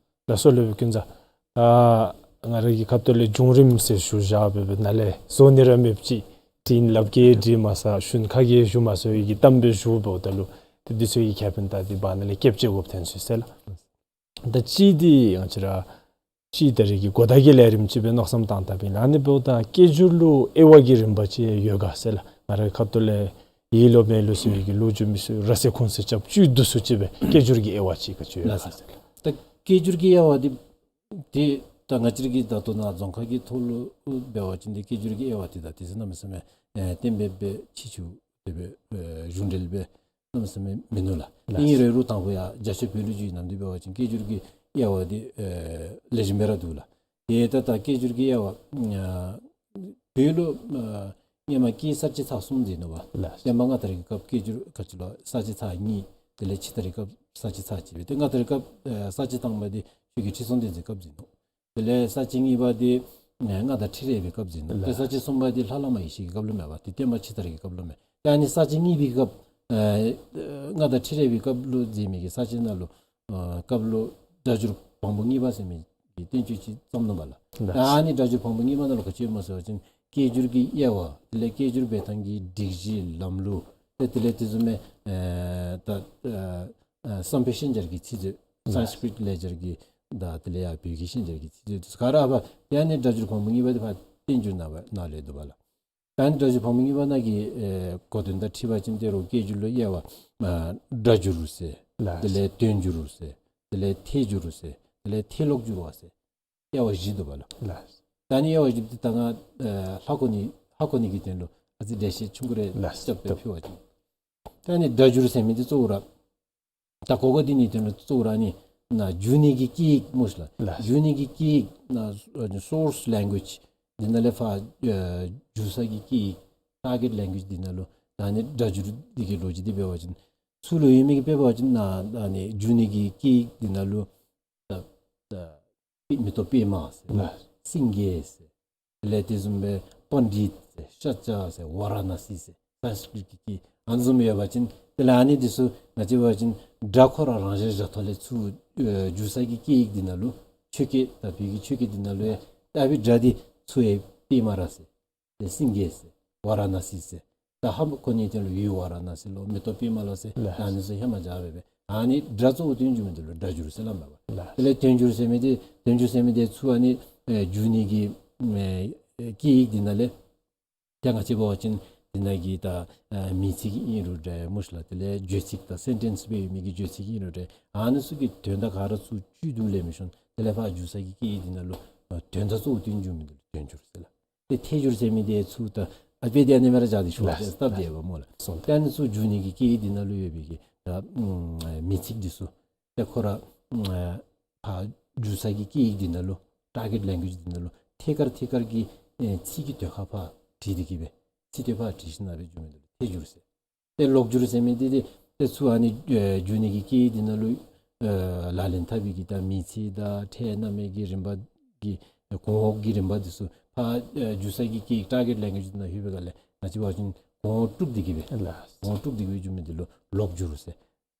ལགས་སོ་སློབ་དཔོན་ཀུན་བཟང་། ད་ང་ར་གི་ཁ་ཐུག་ལས་བྱུང་རིམ་ཟེར་ཞུ་བཞག་སྦེ་སྦེ་ནཱ་ལས་བཟོ་ནི་ར་མེདཔ་ཅིག། དྲིན་ལབ་ཀྱིས་དྲིས་མ་ཚར། ཞུན་ཁ་གིས་ཞུ་མ་ཚར་བའི་གི་གཏམ་སྦེ་ཞུ་འབདཝ་ད་ལུ་ཏེ་འདི་ཚུ་གི་ཁེ་ཕན་ད་འདི་བར་ན་ལས་སྐྱབས་རྗེ་དགོཔ་ཐོན་སོང་ཟེར་ལགས། ད་ཅི་འདི་ང་བཅས་ར་ཅི་ད་རེས་ཀྱི་གོ་བརྡ་གི་ལས་རིམ་ཅིག་སྦེ་མནོ་བསམ་བཏང་བཏངམ་ཨིན་ལགས། ཨ་ནི་འབདཝ་ད་སྐད་སྒྱུར་ལུ་དབྱེ་བ་གི་རིམ་པ་ཅིག་ཡོད་ག་ཟེར་ལགས། ང་རའི་ཁ་ཐུག་ལས་ཡིད་ལུ་མེད་ལུ་ཟེར་བའི་གི་ལོ་རྒྱུས་མི་ཚུ་ར་སེ་ཁུངས་སེ་རྐྱབ་བཅུད་བསྡུ་སུ་ཅིག་སྦེ་སྐད་སྒྱུར་གྱི་དབྱེ་བ་ཅིག་ག་ཅི་ཡོད་ག་ཟེར་ལགས། ད་སྐད་སྒྱུར་གྱི་དབྱེ་བ་འདི་ཏེ་ད་ང་བཅས་ར་གི་ད་ལྟོ་ནཱ་རྫོང་ཁ་གི་ཐོག་ལུ་འབད་བ་ཅིན་ཏེ་སྐད་སྒྱུར་གྱི་དབྱེ་བ་འདི་ད་ཏེ་གནམ་མེད་ས་མེད་ཨེ་གཏན་འབེབས་སྦེ་ཕྱིས་ཕྱིས་ཏེ་སྦེ་ཨེ་གཞུང་འབྲེལ་སྦེ་གནམ་མེད་ས་མེད་མིན་ནུག་ལགས། ལགས། ཨིན་རུང་ད་ཁོ་ཡང་རྒྱ་ཆེ་བོད་ལུ་བརྒྱུད་ནམ་འདི་འབད་བ་ཅིན་སྐད་སྒྱུར་གྱི་དབྱེ་བ་འདི་ཨེ་ལེགས་ཤོམ་སྦེ་ར་འདུག་ལགས། ཏེ་ད་ད་སྐད་སྒྱུར་གྱི་དབྱེ་བ་ཨ་བོད་ལུ་ཨ་སྔོན་མ་སྐད་གསར་བཅད་ཚར་གསུམ་ཟེར་ནུག་པ། ལགས། བསྟན་པ་སྔ་དར་གྱི་སྐབས་སྐད་སྒྱུར་ག་ཅི་ལོ་གསར་བཅད་ཚར་གཉིས། དེ་ལས་ཕྱི་དར་གྱི་སྐབས་གསར་བཅད་ཚར་གཅིག་སྦེ། ཏེ་སྔ་དར་གྱི་སྐབས་ཨེ་གསར་བཅད་དང་པ་འདི་ཆོས་རྒྱལ་ཁྲི་སྲོང་ལྡེ་བཙན་སྐབས་ཟེར་ནུག། དེ་ལས་གསར་བཅད་གཉིས་པ་འདི་ཨེ་མངའ་བདག་ཁྲི་རལ་པའི་སྐབས་ཟེར་ནུག། ལགས། ཏེ་གསར་བཅད་གསུམ་པ་འདི་ལྷ་བླ་མ་ཡེ་ཤེས་ཀྱི་སྐབས་ལུ་མས་པ། ཏེ་བསྟན་པ་ཕྱི་དར་གྱི་སྐབས་ལུ་མས། ཏེ་ཨ་ནི་གསར་བཅད་གཉིས་པའི་སྐབས་ཨེ་མངའ་བདག་ཁྲི་རལ་པའི་སྐབས་ལུ་མཛད་མི་གི་གསར་བཅད་ནང་ལུ་ཨ་སྐབས་ལུ་སྒྲ་སྒྱུར་བམ་པོ་གཉིས་པ་ཟེར་མི་གི་བསྟན་བཅོས་ཅིག་བརྩམས་ནུག་པ་ལགས། ལགས། ཨ་ནི་སྒྲ་སྒྱུར་བམ་པོ་གཉིས་པ་ནང་ལུ་ག་ཅི་ཡོདཔ་སྨོ་ཟེར་བ་ཅིན་སྐད་སྒྱུར་གྱི་དབྱེ་བ། དེ་ལས་སྐད་སྒྱུར་འབད་ཐངས་ཀྱི་སྒྲིག་གཞི་ལམ་ལུགས། ཏེ་དེ་ལས་དེ་བཟུམ་མའི་ཨེ་ད་ཨ་ཨ་བསམ་འཕེལ་ཤན་སྦྱར་གྱི་ཚིག་མཛོད། ལགས། སཾ་སྐྲྀཏ་ལེགས་སྦྱར་གྱི་དང་དེ་ལས་ཡར་བོད་ཀྱི་ཤན་སྦྱར་གྱི་ཚིག་མཛོད་དེ་ཚུ་ག་ར་ཕར་ཏེ་ཨ་ནི་སྒྲ་སྒྱུར་བམ་པོ་གཉིས་པ་འདི་ཕར་བསྟན་འགྱུར་ནང་ནང་ལས་འདུག་པ་ལགས། ད་ཨ་ནི་སྒྲ་སྒྱུར་བམ་པོ་གཉིས་པ་ནང་གི་ཨེ་གོ་དོན་དང་འཁྲིལ་བ་ཅིན་ཏེ་རོགས་སྐད་སྒྱུར་ལུ་དབྱེ་བ་ཨ་སྒྲ་སྒྱུར་ཟེར། ལགས། དེ་ལས་དོན་སྒྱུར་ཟེར། དེ་ལས་ཐད་སྒྱུར་ཟེར། དེ་ལས་ཐད་ཀློག་སྒྱུར་བ་ཟེར། དབྱེ་བ་བཞི་འདུག་པ་ལགས། ལགས། ད་ཨ་ནི་དབྱེ་བ་བཞི་འདི་ད་ང་ཨེ་ཧ་གོ་ནི་ཧ་གོ་ནི་གི་དོན་ལུ་ཨ་ཙི་འགྲེལ་བཤད་ཆུང་ཀུ་རེ་ལགས། རྐྱབ་སྦེ་ཕུལ་བ་ཅིན། ད་ཨ་ནི་སྒྲ་སྒྱུར་ཟེར་མི་འདི་གཙོ་བོ་ར་ད་གོ་གོ་འདི་ནི་དོན་ལུ་གཙོ་བོ་ར་ཨ་ནི་ནཱ་བསྒྱུར་ནི་གི་སྐད་ཡིག་སྨོ་ཤིག་ལགས། ལགས། བསྒྱུར་ནི་གི་སྐད་ཡིག་ནཱ་ཨ་ནི་སོརསི་ལེང་གུ་ཨེཇ་འདི་ནང་ལས་ཕར་ཨེ་བསྒྱུར་ས་གི་སྐད་ཡིག་ཊར་གེཊ་ལེང་གུ་ཨེཇ་འདི་ནང་ལུ་ད་ཨ་ནི་སྒྲ་སྒྱུར་འདི་གི་ལོ་རྒྱུས་འདི་འབད་བ་ཅིན་ཚུ་ལུ་ཡོད་མི་གི་དཔེ་འབད་བ་ཅིན་ནཱ་ཨ་ནི་བསྒྱུར་ནི་གི་སྐད་ཡིག་འདི་ནང་ལུ་ད་ད་མེ་ཏོག་པདྨ་ཟེར། ལགས། སེང་གེ་ཟེར། དེ་ལས་དེ་བཟུམ་སྦེ་པཎྜི་ཏ་ཟེར། ཤཱཀྱ་ཟེར། ཝཱ་ར་ཎ་སི་ཟེར། སཾ་སྐྲྀཏ་གི་སྐད་ཨ་ནི་བཟུམ་ཡོད་པ་ཅིན་དེ་ལས་ཨ་ནི་འདི་ཚུ་ང་བཅས་འབད་བ་ཅིན་སྒྲ་ཁོ་ར་རང་བཞིན་བཞག་ཐོག་ལས་ཚུར་ཨེ་བསྒྱུར་ས་གི་སྐད་ཡིག་འདི་ནང་ལུ་ཆོས་སྐད་ད་བོད་ཀྱི་ཆོས་སྐད་འདི་ནང་ལུ་ཡང་ད་ཨ་ཕི་སྒྲ་འདི་ཚུ་ཡང་པདྨ་ར་ཟེར། ཏེ་སེང་གེ་ཟེར། ཝཱ་ར་ཎ་སི་ཟེར། ད་ཧ་མ་གོ་ནི་དོན་ལུ་ཡུལ་ཝཱ་ར་ཎ་སི་ལོ་མེ་ཏོག་པདྨ་ལོ་ཟེར། ལགས། ད་ཨ་ནི་ཚུ་ཧེ་མ་བཞག་སྦེ་སྦེ་ཨ་ནི་སྒྲ་གཙོ་བོ་དོན་སྒྱུར་མི་འདི་ལུ་སྒྲ་སྒྱུར་ཟེར་སླབ་མས་པ། ལགས། དེ་ལས་དོན་སྒྱུར་ཟེར་མི་འདི་དོན་སྒྱུར་ཟེར་མི་འདི་ཚུ་ཨ་ནི་ཨེ་བསྒྱུར་ནི་གི་ཨེ་ཨེ་སྐད་ཡིག་འདི་ནང་ལས་ད་ང་བཅས་འབད་བ་ཅིན་འདི་ནང་གི་ད་ཨེ་མིང་ཚིག་ཨིན་རུང་འདྲ་སྨོ་ཤིག་ལགས། དེ་ལས་བརྗོད་ཚིག་དང་སེན་ཊེནསི་སྦེ་ཡོད་མི་གི་བརྗོད་ཚིག་ཨིན་རུང་འདྲ་ཨ་ནི་ཚུ་གི་དོན་དག་ག་ར་ཚུར་བཅུད་བསྡུ་ལས་མི་ཤོང་། དེ་ལས་ཕར་བསྒྱུར་ས་གི་སྐད་ཡིག་འདི་ནང་ལུ་ཨེ་དོན་དག་གཙོ་བོ་དོན་སྒྱུར་མི་འདི་ལུ་དོན་སྒྱུར་ཟེར་ལགས། ཏེ་ཐད་སྒྱུར་ཟེར་མི་འདི་ཚུ་ད་ཨ་དཔེ་འདི་ཨ་ནི་སྦེ་ར་བཞག་སྟེ་ཞུ་བ་ལགས། ཅིན་སྟབས་བདེ་བས་སྨོ་ལགས། སོང་། ཏེ་ཨ་ནི་ཚུ་བསྒྱུར་ནི་གི་སྐད་ཡིག་འདི་ནང་ལུ་ཡོད་པའི་གི་ད་ཨམ་མིང་ཚིག་འདི་ཚུ་ཏེ་ཁོ་ར་ཨམ་ཕར་བསྒྱུར་ས་གི་སྐད་ཡིག་འདི་ནང་ལུ་ཊར་གེཊ་ལེང་གུ་ཨེཇ་འདི་ནང་ལུ་ཐད་ཀར་ཐད་ཀར་གྱི་ཨེ་ཚིག་གི་དོན་ཁ་ཕར་བྲིས་ཏེ་གི་སྦེ་ཚིག་དོན་ཕར་བྲིས་ཞིན་ན་སྦེ་བསྒྱུར་མི་འདི་ལུ་ཐད་སྒྱུར་ཟེར། ཏེ་ཀློག་སྒྱུར་ཟེར་མི་འདི་ཏེ་ཏེ་ཚུར་ཨ་ནི་ཨེ་བསྒྱུར་ནི་གི་སྐད་ཡིག་འདི་ནང་ལུ་ཨེ་ལག་ལེན་འཐབ་པའི་གི་ད་མིང་ཚིག་དང་ཕྲད་རྣམ་དབྱེ་གི་རིམ་པ་གི་གོང་འོག་གི་རིམ་པ་འདི་ཚུ་ཕར་ཨེ་བསྒྱུར་ས་གི་སྐད་ཡིག་ཊར་གེཊ་ལེང་གུ་ཨེཇ་འདི་ནང་ལྷོད་པའི་སྒང་ལས་ང་བཅས་འབད་བ་ཅིན་གོང་འོག་དཀྲུགས་ཏེ་གི་སྦེ་ལགས། གོང་འོག་དཀྲུགས་ཏེ་གི་སྦེ་བསྒྱུར་མི་འདི་ལུ་ཀློག་སྒྱུར་ཟེར།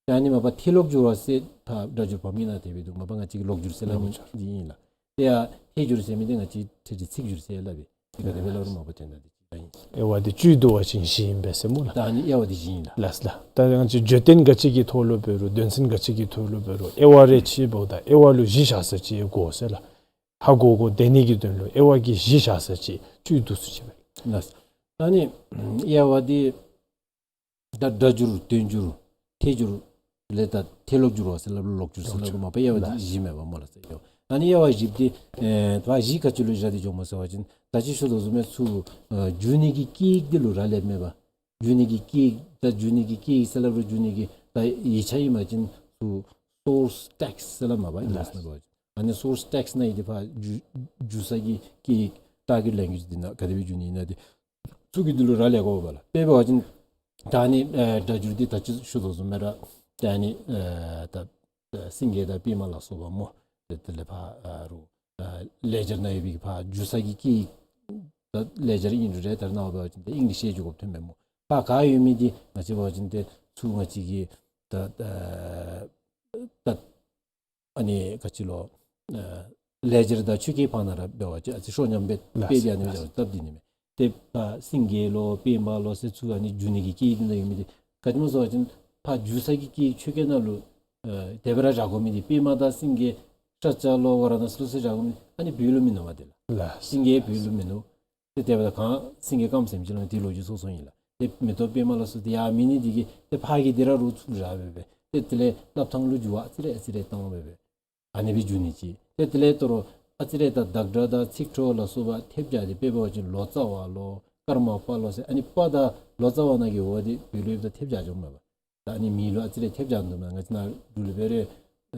ད་ཨ་ནི་མ་པ་ཐད་ཀློག་སྒྱུར་བ་ཟེར་ཕར་སྒྲ་སྒྱུར་བམ་གྱི་ནང་དེ་སྦེ་འདུག། མ་པ་ང་བཅས་ཀྱིས་ཀློག་སྒྱུར་ཟེར་སླབ་མི་འདི་ཨིན་ལགས། ཏེ་ཡང་ཐད་སྒྱུར་ཟེར་མི་འདི་ང་བཅས་ཐད་ཀྱི་ཚིག་སྒྱུར་ཟེར་སླབ་པས། ཏེ་ག་དེ་སྦེ་སླབ་རུང་མ་པ་དོན་དག་འདི་གཅིག་ཨིན། དབྱེ་བ་འདི་བཅུད་བསྡུ་བ་ཅིན་བཞི་ཨིན་པས་ཟེར་སྨོ་ལགས། ད་ཨ་ནི་དབྱེ་བ་འདི་བཞི་ཨིན་ལགས། ལགས་ལགས། ད་ང་བཅས་བརྗོད་དོན་ག་ཅི་གི་ཐོག་ལུ་འབད་རུང་དོན་ཚན་ག་ཅི་གི་ཐོག་ལུ་འབད་རུང་དབྱེ་བ་རེ་ཕྱེ་འབདཝ་ད་དབྱེ་བ་ལུ་གཞི་བཞག་ས་ཅིག་དགོ་ཟེར་ལགས། ཧ་གོ་གོ་བདེ་ནི་གི་དོན་ལུ་དབྱེ་བ་གི་གཞི་བཞག་ས་ཅིག་བཅུད་བསྡུ་ས་ཅིག་སྦེ། ལགས། ད་ཨ་ནི་དབྱེ་བ་འདི་ད་སྒྲ་སྒྱུར་དོན་སྒྱུར་ཐད་སྒྱུར་ ལས་ད་ཐད་ལོག་འགྱུར་བ་ཟེར་སླབ་ལོག་འགྱུར་ཟེར་སླབ་ལོ་མ་པ་དབྱེ་བ་འདི་བཞི་མེན་པ་སྨོ་ལགས་སོ། ཨ་ནི་དབྱེ་བ་བཞི་འདི་ཨེ་ད་བཞི་ག་ཅི་ལུ་བཞག་སྟེ་འགྱོཝ་སྨོ་ཟེར་བ་ཅིན་ད་ཅི་ཞུ་དོ་བཟུམ་སྦེ་ཚུར་ཨེ་འགྱུར་ནི་གི་སྐད་ཡིག་འདི་ལུ་རག་ལསཔ་མས་པ། འགྱུར་ནི་གི་སྐད་ཡིག་ད་འགྱུར་ནི་གི་སྐད་ཡིག་ཟེར་སླབ་རུང་འགྱུར་ནི་གི་ད་ཡིག་ཆ་ཨིན་པ་ཅིན་ཚུར་སོརསི་ཊེགསིཊ་ཟེར་སླབ་མས་པ་ཨིང་ལིཤ་ནང་འབད་བ་ཅིན། ཨ་ནི་སོརསི་ཊེགསིཊ་ནང་ཡོད་དེ་ཕར་འགྱུར་འགྱུར་ས་གི་སྐད་ཡིག་ཊར་གེཊ་ལེང་གུ་ཡེཇ་འདི་ནང་ག་དེ་སྦེ་འགྱུར་ནི་ཨིན་ན་འདི་ཚུ་གི་འདི་ལུ་རག་ལས་དགོ་པས་ལགས། དཔེ་འབད་བ་ཅིན་ད་ཨ་ནི་ཨེ་སྒྲ་སྒྱུར་འདི་ད་ཅི་ཞུ་དོ་བཟུམ་སྦེ་ར་ད་ཨ་ནི་ཨེ་ད་ཨེ་སེང་གེ་དང་པདྨ་ལ་སོགས་པ་སྨོ། དེ་དེ་ལས་ཕར་ཨ་རུང་ཨེ་ལེ་ཇར་ནང་ཡོད་པའི་ཕར་འགྱུར་ས་གི་སྐད་ཡིག་ད་ལེ་ཇར་ཨིན་རུང་རེ་ད་ནཱ་འབད་བ་ཅིན་ཏེ་ཨིང་ལིཤ་ཡང་འགྱོ་དགོཔ་ཐོནམ་མས་སྨོ། ཕར་ག་ཡོད་མི་འདི་ང་བཅས་འབད་བ་ཅིན་ཏེ་ཚུར་ང་བཅས་ཀྱི་ད་ཨེ་ད་ཨ་ནི་ག་ཅི་ལོ་ཨེ་ལེ་ཇར་དང་ཆོས་སྐད་བར་ན་ར་འབད་བ་ཅིན་ཨ་ཙི་ཤོ་ཉམས་སྦེ་ལགས་དཔེ་འདི་ཨ་ནི་སྦེ་ལགས་སྟབས་འདི་ནི་མས། ཏེ་ཕར་སེང་གེ་ལོ་པདྨ་ལོ་ཟེར་ཚུར་ཨ་ནི་འགྱུར་ནི་གི་སྐད་ཡིག་འདི་ནང་ཡོད་མི་འདི་ག་ཅི་སྨོ་ཟེར་བ་ཅིན་ཕར་འགྱུར་ས་གི་སྐད་ཡིག་ཆོས་སྐད་ནང་ལུ་ཨེ་དེ་སྦེ་ར་བཞག་དགོ་མི་འདི་པདྨ་དང་སེང་གེ་ཤཱཀྱ་ལོ་ཝ་ར་ཎ་སི་ལོ་ཟེར་བཞག་དགོ་མི་ཨ་ནི་བོད་ལུ་མིན་ནུག་པ། དེ་ལགས་ལགས་སེང་གེ་བོད་ལུ་མིན་ནུག། ཏེ་དེ་འབདཝ་ད་གང་སེང་གེ་སྐམ་ཟེར་མི་ཅིག་ལོ་ཏེ་ལོ་རྒྱུས་སོ་སོ་ཨིན་ལགས། ཏེ་མེ་ཏོག་པདྨ་ལ་སོགས་ཏེ་ཡང་མེད་ནི་འདི་གིས་ཏེ་ཕར་གྱི་འདི་ར་རུང་ཚུར་བཞག་སྦེ་སྦེ་ཏེ་དེ་ལས་སླབ་ཐངས་ལུ་འགྱུར་བ་ཨ་ཙི་རེ་ཨ་ཙི་རེ་བཏང་སྦེ་སྦེ་ཨ་ནི་སྦེ་འགྱུར་ནི་ཅིག། ཏེ་དེ་ལས་ད་རུང་ཨ་ཙི་རེ་ད་བདག་སྒྲ་དང་ཚིག་འཕྲོ་ལ་སོགས་པ་ཐེབས་རྒྱག་སྟེ་དཔེ་འབད་བ་ཅིན་ལོ་ཙཱ་བ་ལོ་ཀརྨ་པ་ལོ་ཟེར་ཨ་ནི་པ་དང་ལོ་ཙཱ་བ་ནང་གི་འོག་འདི་བོད་ལུ་ཡོདཔ་ད་ཐེབས་རྒྱག་འགྱོཝ་མས་པ། ད་ཨ་ནི་མིང་ལུ་ཨ་ཙི་རེ་ཐེབས་རྒྱག་འདུག་མས། ང་བཅས་ནཱ་འབྲུག་ལུ་འབད་རུང་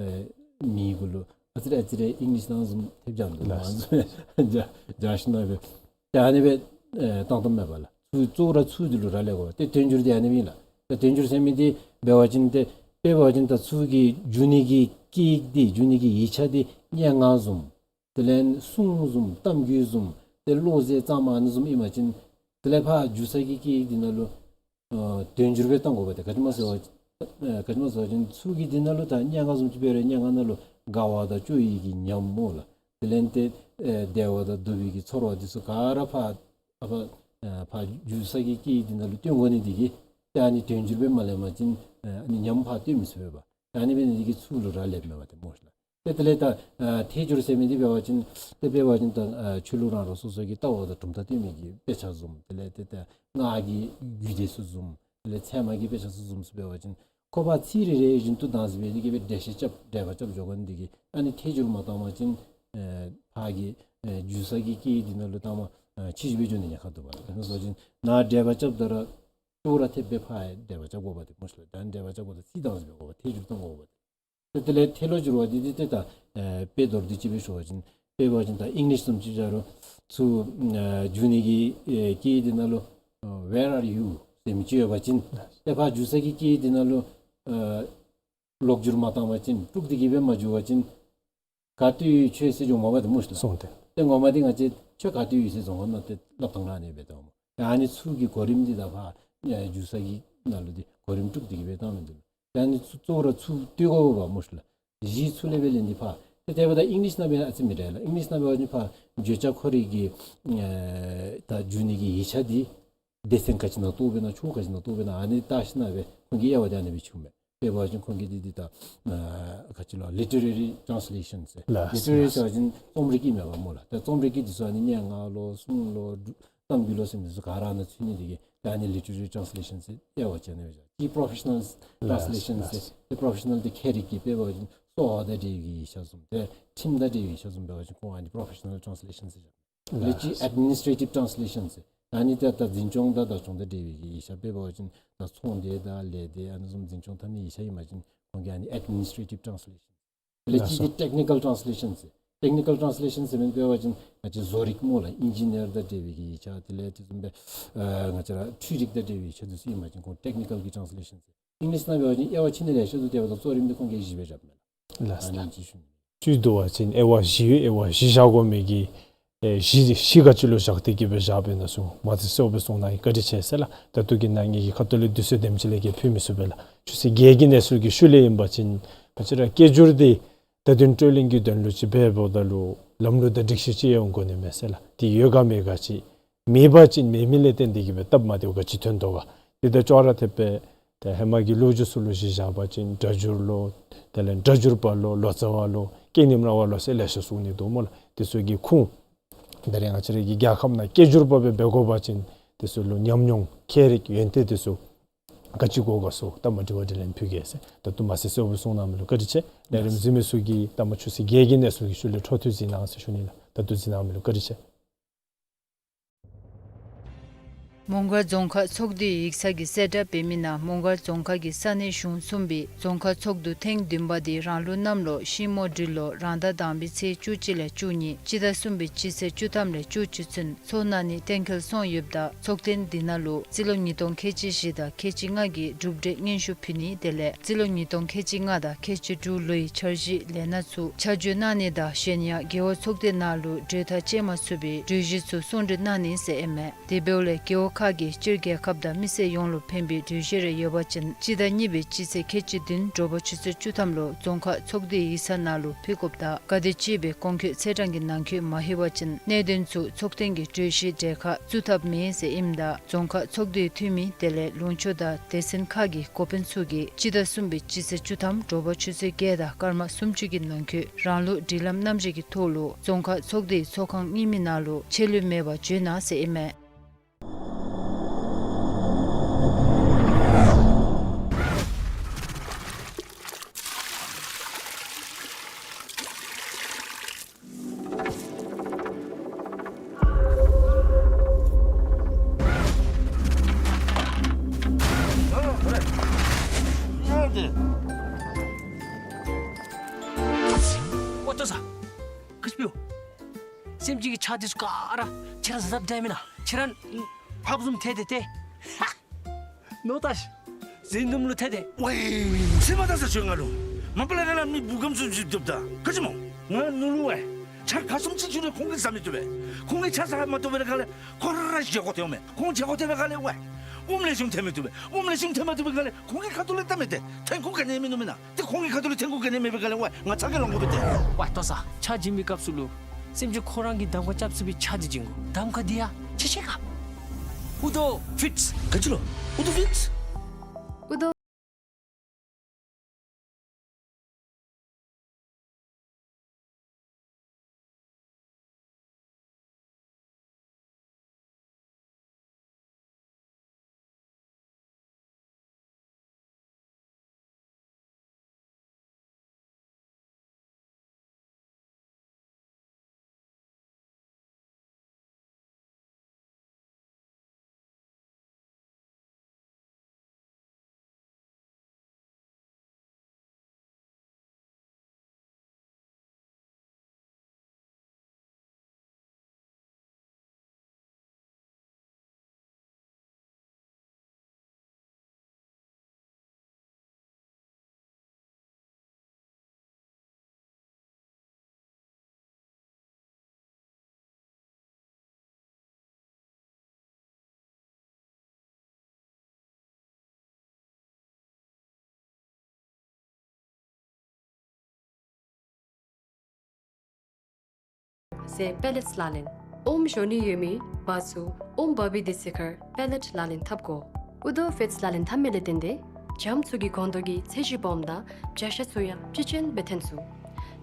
ཨེ་མིང་གུ་ལུ་ཨ་ཙི་རེ་ཨ་ཙི་རེ་ཨིང་ལིཤ་ནང་བཟུམ་ཐེབས་རྒྱག་འདུག་མས། ལགས། ཨ་ནི་བཟུམ་རྒྱ་རྒྱ་ཤུལ་ནང་སྦེ་ད་ཨ་ནི་སྦེ་ཨེ་བཏང་བཏངམ་མས་པ་ལགས། ཚུར་གཙོ་བོ་ར་ཚུར་འདི་ལུ་རག་ལས་དགོ་པས། ཏེ་དོན་སྒྱུར་འདི་ཨ་ནི་སྦེ་ཨིན་ལགས། ད་དོན་སྒྱུར་ཟེར་མི་འདི་འབད་བ་ཅིན་ཏེ་དཔེ་འབད་བ་ཅིན་ད་ཚུར་གྱི་འགྱུར་ནི་གི་སྐད་ཡིག་འདི་འགྱུར་ནི་གི་ཡིག་ཆ་འདི་སྙན་ངག་བཟུམ་དེ་ལས་སྲུང་བཟུམ་གཏམ་རྒྱུད་བཟུམ་ཏེ་བློ་ཟེར་གཙང་མ་ཨ་ནི་བཟུམ་ཨིན་པ་ཅིན་དེ་ལས་ཕར་འགྱུར་ས་གི་སྐད་ཡིག་འདི་ནང་ལུ་ཨ་དོན་སྒྱུར་སྦེ་བཏང་དགོ་པས། ཏེ་ག་ཅི་སྨོ་ཟེར་བ་ཨ་ག་ཅི་སྨོ་ཟེར་བ་ཅིན་ཚུར་གྱི་འདི་ནང་ལུ་ད་སྙན་ངག་བཟུམ་ཅིག་འབད་རུང་སྙན་ངག་ནང་ལུ་དགའ་བ་དང་སྐྱོ་བའི་གི་ཉམས་སྨོ་ལགས། དེ་ལས་ཏེ་ཨེ་བདེ་བ་དང་སྡུག་པའི་གི་ཚོར་བ་འདི་ཚུ་ག་ར་ཕར་ཨ་ཕར་ཨ་ཕར་འགྱུར་ས་གི་སྐད་ཡིག་འདི་ནང་ལུ་སྟོན་དགོ་ནི་འདི་གིས་ཏེ་ཨ་ནི་དོན་སྒྱུར་སྦེ་མ་ལེན་པ་ཅིན་ཨ་ནི་ཉམས་ཕར་སྟོན་མི་ཚུགས་པས་པ། ཨ་ནི་འབད་ནི་འདི་གིས་ཚུར་ལུ་རག་ལསཔ་མས་པ་ཏེ་སྨོ་ཤ་ལགས། ཏེ་དེ་ལས་ད་ཨ་ཐད་སྒྱུར་ཟེར་མི་འདི་འབད་བ་ཅིན་ཏེ་འབད་བ་ཅིན་ད་ཨ་ཆོས་ལུགས་རང་རང་སོ་སོ་གི་ལྟ་བ་དང་གྲུབ་མཐའ་སྟོན་མི་གི་དཔེ་ཆ་བཟུམ་དེ་ལས་ཏེ་ད་སྔགས་ཀྱི་རྒྱུད་སྡེ་ཚུ་བཟུམ་དེ་ལས་ཚད་མ་གི་དཔེ་ཆ་ཚུ་བཟུམ་ཚུ་འབད་བ་ཅིན་ཁོ་པ་ཚིག་རེ་རེ་བཞིན་དུ་བདག་འཛིན་འབད་དེ་གི་སྦེ་འགྲེལ་བཤད་རྐྱབ་འགྲེལ་པ་རྐྱབ་འགྱོ་དགོ་ནི་འདི་གིས་ཨ་ནི་ཐད་སྒྱུར་མ་བཏང་པ་ཅིན་ཨེ་ཕར་གྱི་ཨེ་འགྱུར་ས་གི་སྐད་ཡིག་འདི་ནང་ལུ་བཏང་པ་ཨེ་ཕྱིས་འགྱུར་སྦེ་འགྱོ་ནི་ཉེན་ཁ་འདུག་པ་ལགས། དེ་སྦེ་སོང་ཅིན་ནཱ་འགྲེལ་པ་རྐྱབ་ད་ར་གཙོ་བོ་ར་ཐད་སྦེ་ཕར་ཡང་འགྲེལ་པ་རྐྱབ་དགོ་པ་ཏེ་སྨོ་ཤ་ལགས། ད་འགྲེལ་པ་རྐྱབ་དགོཔ་ད་ཚིག་བདག་འཛིན་འབད་དགོ་པ་ཐད་སྒྱུར་བཏང་དགོ་པ་ཏེ། ཏེ་དེ་ལས་ཐད་ལོག་འགྱུར་བ་འདི་འདི་ཏེ་ད་ཨེ་དཔེ་མདོར་བསྡུས་ཅིག་སྦེ་ཞུ་བ་ཅིན་དཔེ་འབད་བ་ཅིན་ད་ཨིང་ལིཤ་བཟུམ་ཅིག་བཞག་རུང་ཚུར་ཨེ་འགྱུར་ནི་གི་ཨེ་སྐད་ཡིག་འདི་ནང་ལུ་ཨེ་Where are you ཟེར་མི་ཅིག་ཡོད་པ་ཅིན་ཏེ་ཕར་འགྱུར་ས་གི་སྐད་ཡིག་འདི་ནང་ལུ་ཨེ་ལོག་འགྱུར་མ་བཏང་པ་ཅིན་དཀྲུགས་ཏེ་གི་སྦེ་མ་འགྱུར་བ་ཅིན་ག་ཏེ་ཡོད་ཁྱོད་ཟེར་འགྱོཝ་མས་པ་ཏེ་སྨོ་ཤ་ལགས། སོང་སྟེ། ཏེ་ངོ་མ་འདི་ང་བཅས་ཁྱོད་ག་ཏེ་ཡོད་ཟེར་འགྱོཝ་མས་ཏེ་སླབ་ཐངས་ར་ཨ་ནི་སྦེ་འདུག་སྨོ། ཨ་ནི་ཚུར་གྱི་གོ་རིམ་འདི་དང་ཕར་ཨེ་འགྱུར་ས་གི་ནང་ལུ་འདི་གོ་རིམ་དཀྲུགས་ཏེ་གི་སྦེ་བཏང་མི་འདུག། ཨ་ནི་ཚུ་གཙོ་བོ་ར་ཚུར་བསྟུན་དགོ་པས་སྨོ་ཤ་ལགས། གཞི་ཚུར་ལས་སྦེ་ལེན་ཏེ་ཕར། ཏེ་དེ་འབདཝ་ད་ཨིང་ལིཤ་ནང་སྦེ་ཨ་ཙི་མི་འདྲ་ལགས། ཨིང་ལིཤ་ནང་འབད་བ་ཅིན་ཕར་བརྗོད་བྱ་ཁོ་རའི་གི་ཨེ་ད་འགྱུར་ནི་གི་ཡིག་ཆ་འདི་སྡེ་ཚན་ག་ཅི་ནང་གཏོགས་པས་ན་ཆུང་ཀུ་ག་ཅི་ནང་གཏོགས་པས་ན་ཨ་ནི་བལྟ་ཞིནམ་སྦེ་ཁོང་གི་དབྱེ་བ་འདི་ཨ་ནི་སྦེ་ཕྱེཝ་མས། དཔེ་འབད་བ་ཅིན་ཁོང་གི་འདི་འདི་ད་ཨ་ག་ཅི་ལོ་ལི་ཊི་རེ་རི་ཊཱནསི་ལེ་ཤཱན་ཟེར། ལགས། ལི་ཊི་རེ་རི་ཟེར་བ་ཅིན་རྩོམ་རིག་གི་མས་པ་སྨོ་ལགས། ད་རྩོམ་རིག་གི་འདི་ཚུ་ཨ་ནི་སྙན་ངག་ལོ་སྲུང་ལོ་གཏམ་རྒྱུད་ལོ་ཟེར་མི་འདི་ཚུ་ག་ར་ཨ་ནཱ་ཚུད་ནི་འདི་གིས་ད་ཨ་ནི་ལི་ཊི་རེ་རི་ཊཱནསི་ལེ་ཤཱན་ཟེར་དབྱེ་བ་ཕྱེ་ནི་སྦེ་བཞག། གཅིག་པོ་རོ་ཕེ་ཤ་ནཱལ་ཊཱནསི་ལེ་ཤཱན་ཟེར། ལགས། ཏེ་པོ་རོ་ཕེ་ཤ་ནཱལ་འདི་མཁས་རིག་གི་དཔེ་འབད་བ་ཅིན་གསོ་བ་དང་འབྲེལ་བའི་ཡིག་ཆ་བཟུམ་ཏེ་ཁྲིམས་དང་འབྲེལ་བའི་ཡིག་ཆ་བཟུམ་འབད་བ་ཅིན་ཁོང་ཨ་ནི་པོ་རོ་ཕེ་ཤ་ནཱལ་ཊཱནསི་ལེ་ཤཱན་ཟེར་བཞག། ལགས། ལེགས་ཀྱི་ཨེཌ་མི་ནིས་ཊེ་རེ་ཊིབ་ཊཱནསི་ལེ་ཤཱན་ཟེར། ཨ་ནི་ཏེ་ད་འཛིན་སྐྱོང་དང་བདག་སྐྱོང་དང་འབྲེལ་བའི་ཡིག་ཆ་དཔེ་འབད་བ་ཅིན་ད་ཚོང་སྡེ་དང་ལས་སྡེ་ཨ་ནི་བཟུམ་འཛིན་སྐྱོང་འཐབ་ནི་ཡིག་ཆ་ཨིན་པ་ཅིན་ཁོང་གིས་ཨ་ནི་ཨེཌ་མི་ནིས་ཊེ་རེ་ཊིབ་ཊཱནསི་ལེ་ཤཱན་ཟེར། ལེགས་ཀྱི་ལགས་སོ། ཏེ་ཊེག་ནི་ཀཱལ་ཊཱནསི་ལེ་ཤཱན་ཟེར། ཊེག་ནི་ཀཱལ་ཊཱནསི་ལེ་ཤཱན་ཟེར་མི་འབད་བ་ཅིན་ང་བཅས་བཟོ་རིག་སྨོ་ལགས། ཨིན་ཇི་ནི་ཡར་དང་འབྲེལ་བའི་གི་ཡིག་ཆ་དེ་ལས་དེ་བཟུམ་སྦེ་ཨ་ང་བཅས་ར་འཕྲུལ་རིག་དང་འབྲེལ་བའི་ཡིག་ཆ་འདི་ཚུ་ཨིན་པ་ཅིན་ཁོང་ཊེག་ནི་ཀཱལ་གྱི་ཊཱནསི་ལེ་ཤཱན་ཟེར། ཨིང་ལིཤ་ནང་འབད་བ་ཅིན་དབྱེ་བ་ཕྱེ་ནི་ལེ་ཤ་འདུག། དེ་འབདཝ་ད་གཙོ་རིམ་འདི་ཁོང་གིས་བཞི་སྦེ་རྐྱབ་མས་ལགས། ལགས་སོ། ཨ་ནི་ཅིག་ཞུ་ནི། བཅུད་བསྡུ་བ་ཅིན་དབྱེ་བ་བཞི་ཡོད། དབྱེ་བ་བཞི་བཞག་དགོ་མི་གི་ཨེ་བཞི་བཞི་ག་ཅི་ལུ་བཞག་སྟེ་གི་སྦེ་བཞག་པས་ན་ཟེར་མ་ཚད་གསལ་སྦེ་གསུངས་གནང་ཡི། བཀའ་དྲིན་ཆེ་ཟེར་ལགས། ད་ལྟོ་གི་ནང་ངེ་གི་ཁ་ཐུག་ལས་དུས་ཚོད་དེམ་ཅིག་ལས་བརྒལ་ཕུལ་མི་ཚུགས་པས་ལགས། ཆུ་ཚོད་བརྒྱད་ཀྱི་གནས་ཚུལ་གྱི་ཤུལ་ལས་ཨིན་པ་ཅིན་ང་བཅས་ར་སྐད་སྒྱུར་འདི་བརྡ་དོན་སྤྲོད་ལེན་གྱི་དོན་ལུ་ཅིག་འབདཝ་ད་ལུ་ལམ་ལུགས་དང་སྒྲིག་གཞི་ཅིག་ཡང་དགོ་ནི་མས་ཟེར་ལགས། དེ་ཡོད་ག་མེད་ག་ཅིག་མེད་པ་ཅིན་མེད་མི་ལས་བརྟེན་ཏེ་གི་སྦེ་སྟབས་མ་བདེཝ་ག་ཅི་ཐོན་དོ་ག། དེ་ད་ཅོག་ར་འཐདཔ་སྦེ་ད་ཧེ་མ་གི་ལོ་རྒྱུས་ཚུ་ལུ་གཞི་བཞག་པ་ཅིན་སྒྲ་སྒྱུར་ལོ་དེ་ལས་སྒྲ་སྒྱུར་པ་ལོ་ལོ་ཙཱ་བ་ལོ་སྐད་རྙིང་རྣ་བ་ལོ་ཟེར་ལེ་ཤ་གསུང་ནི་འདུག་སྨོ་ལགས། དེ་ཚུ་གི་ཁུངས་ད་རེས་ང་བཅས་ར་གི་རྒྱལ་ཁབ་ནང་སྐད་སྒྱུར་པ་སྦེ་འབད་དགོ་པ་ཅིན་དེ་ཚུ་ལུ་ཉམས་མྱོང་མཁས་རིག་ཡོན་ཏན་དེ་ཚུ་ ག་ཅི་དགོ་ག་སོ་ད་མ་དྲི་བ་དྲིས་ལན་ཕུལ་གེ་ཟེར། ད་ལྟོ་མ་ཟད་གསལ་པོ་གསུངས་གནང་མི་ལུ་བཀའ་དྲིན་ཆེ། ལས་རིམ་གཟིགས་མི་ཚུ་གིས་ད་མ་ཆུ་ཚོད་བརྒྱད་ཀྱི་གནས་ཚུལ་གྱི་ཤུལ་ལས་འཕྲོ་མཐུད་གཟིགས་གནང་ཟེར་ཞུ་ནི་ལགས། ད་ལྟོ་གཟིགས་གནང་མི་ལུ་བཀའ་དྲིན་ཆེ། མོང་སྒར་རྫོང་ཁག་ཚོགས་འདུའི་ཡིག་ཚང་གིས་གསལ་བསྒྲགས་འབད་མི་ནང་མོང་སྒར་རྫོང་ཁག་གི་ས་གནས་གཞུང་གསུམ་པའི་རྫོང་ཁག་ཚོགས་འདུ་ཐེངས་བདུན་པ་དེ་རང་ལུགས་གནམ་ལོ་ཤིང་མོ་སྦྲུལ་ལོ་རང་ཟླ་དང་པའི་ཚེས་བཅུ་གཅིག་ལས་བཅུ་གཉིས་སྤྱི་ཟླ་གསུམ་པའི་སྤྱི་ཚེས་བཅུ་ཐམ་ལས་བཅུ་གཅིག་ཚུན་ཚོགས་གནང་ནི་གཏན་འཁེལ་སོང་ཡོདཔ་ད་ཚོགས་ཐེངས་འདི་ནང་ལུ་རྩིས་ལོ་ཉིས་སྟོང་ཁལ་གཅིག་བཞི་དང་ཁལ་གཅིག་ལྔ་གི་གྲུབ་འབྲས་སྙན་ཞུ་ཕུལ་ནི་དེ་ལས་རྩིས་ལོ་ཉིས་སྟོང་ཁལ་གཅིག་ལྔ་དང་ཁལ་གཅིག་དྲུག་ལོའི་འཆར་གཞི་ལས་སྣ་ཚུ་ཆ་འཇོག་གནང་ནི་དང་གཞན་ཡང་རྒེད་འོག་ཚོགས་སྡེ་ནང་ལུ་གྲོས་ཐག་བཅད་མ་ཚུགས་པའི་གྲོས་གཞི་ཚུ་གསུང་གྲོས་གནང་ནི་ཟེར་ཨིན་མས། དེ་འབདཝ་ལས་རྒེད་འོག་ཁག་གིས་སྤྱིར་རྒྱལ་ཁབ་དང་མི་སེར་ཡོངས་ལུ་ཕན་པའི་གྲོས་གཞི་རེ་ཡོད་པ་ཅིན་སྤྱི་ཟླ་གཉིས་པའི་སྤྱི་ཚེས་ཁལ་གཅིག་བདུན་དྲོ་པ་ཆུ་ཚོད་བཅུ་ཐམ་ལུ་རྫོང་ཁག་ཚོགས་སྡེའི་ཡིག་ཚང་ནང་ལུ་ཕུལ་དགོཔ་དང་གལ་ཏེ་ཅིག་སྦེ་གོང་འཁོད་ཚེས་གྲངས་ཀྱི་ནང་འཁོད་མ་ལྷོད་པ་ཅིན་གནད་དོན་ཚུ་ཚོགས་ཐེངས་ཀྱི་གྲོས་གཞིའི་གྲལ་ཁར་བཙུགས་ཐབས་མེད་ཟེར་ཨིནམ་ད་རྫོང་ཁག་ཚོགས་སྡེའི་འཐུས་མི་དེ་ལས་ལུང་ཕྱོགས་དང་སྡེ་ཚན་ཁག་གི་འགོ་དཔོན་ཚུ་གིས་སྤྱི་ཟླ་གསུམ་པའི་སྤྱི་ཚེས་བཅུ་ཐམ་དྲོ་པ་ཆུ་ཚོད་བརྒྱད་དང་སྐར་མ་སུམ་ཅུ་གི་ནང་འཁོད་རང་ལུགས་སྒྲིག་ལམ་རྣམ་གཞག་གི་ཐོག་ལུ་རྫོང་ཁག་ཚོགས་སྡེའི་ཚོགས་ཁང་རྙིང་མའི་ནང་ལུ་ཆད་ལུས་མེད་པར་འབྱོན་གནང་ཟེར་ཨིན་མས། ཨོ་ལྟོ་ས། ག་ཅི་འབདཝ། སེམས་ཅན་གྱི་ཆ་འདི་ཚུ་ག་ར་ཁྱེད་ར་བཟའ་བཏབ་འདྲ་མེན་ན། ཁྱེད་ར་ཕགཔ་བཟུམ་ཐལ་ཏེ་ཏེ། ནོ་ཏ་ཤི། ཟས་འདུམ་ལུ་ཐལ་ཏེ། ཝའི། ཚེར་མ་བཏང་ས་ཚུ་ང་ལུ། མ་པ་ལས་ར་ལ་མི་བུ་གམ་ཚུ་ཚུ་བཏབ་ད། ག་ཅི་སྨོ། ང་ནུ་ལུ་ཝའི། ཆ་ག་བཟུམ་ཅིག་བྱིན་རུང་ཁོང་གིས་བཟའ་མི་བཏུབ་པས། ཁོང་གིས་ཆ་བཟའ་མ་བཏུབ་པའི་སྒང་ལས་ཁོ་ར་བཞེས་སྒོ་ཐོན་མས། ཁོང་བཞེས་སྒོ་ཐོན་པའི་སྒང་ལས་ཝའི། ཨོམ་ལེགས་ཤོམ་ཐོན་མི་བཏུབ་པས། ཨོམ་ལེགས་ཤོམ་ཐོན་མ་བཏུབ་པའི་སྒང་ལས་ཁོང་གི་ཁ་ཐུག་ལས་བལྟ་མི་ཏེ་ཐོན་ཁུངས་ག་ནི་མིན་ནུག་མེན་ན། ཏེ་ཁོང་གི་ཁ་ཐུག་ལུ་ཐོན་ཁུངས་ག་ནི་མེད་པའི་སྒང་ལས་ཝའི་ང་ཚ་གྱང་ལང་དགོ་པས་ཏེ། ཝའི་ལྟོ་ས། ཆ་བྱིན་པའི་སྐབས་སུ་ལུ་སེམས་ཅན་ཁོ་ར་གིས་གདམ་ཁ་རྐྱབ་ཚུགས་པའི་ཆ་འདི་བྱིན་དགོ། གདམ་ཁ་འདི་ཡང་ཆ་ཤེས་ག། ཨུ་ཏོ་ཕིཊས། ག་ཅི་ལོ། ཨུ་ཏོ་ཕིཊས། ཨུ་ཏོ། ཟེར་པེ་ལེཊསི་ལག་ལེན། ཨོམ་བཞོ་ནི་ཡོད་མི་བ་ཚུ་ཨོམ་བ་བི་དེ་ཚེ་ཁར་པེ་ལེཊསི་ལག་ལེན་འཐབ་དགོ། ཨུ་ཏོ་ཕིཊས་ལག་ལེན་འཐབ་མི་ལས་བརྟེན་ཏེ་བྱམོ་ཚུ་གི་གོང་དོ་གི་ཚད་གཞི་སྦོམ་དང་བྱ་ཤ་ཚུ་ཡང་ཅི་ཅན་སྦེ་ཐོན་ཚུགས།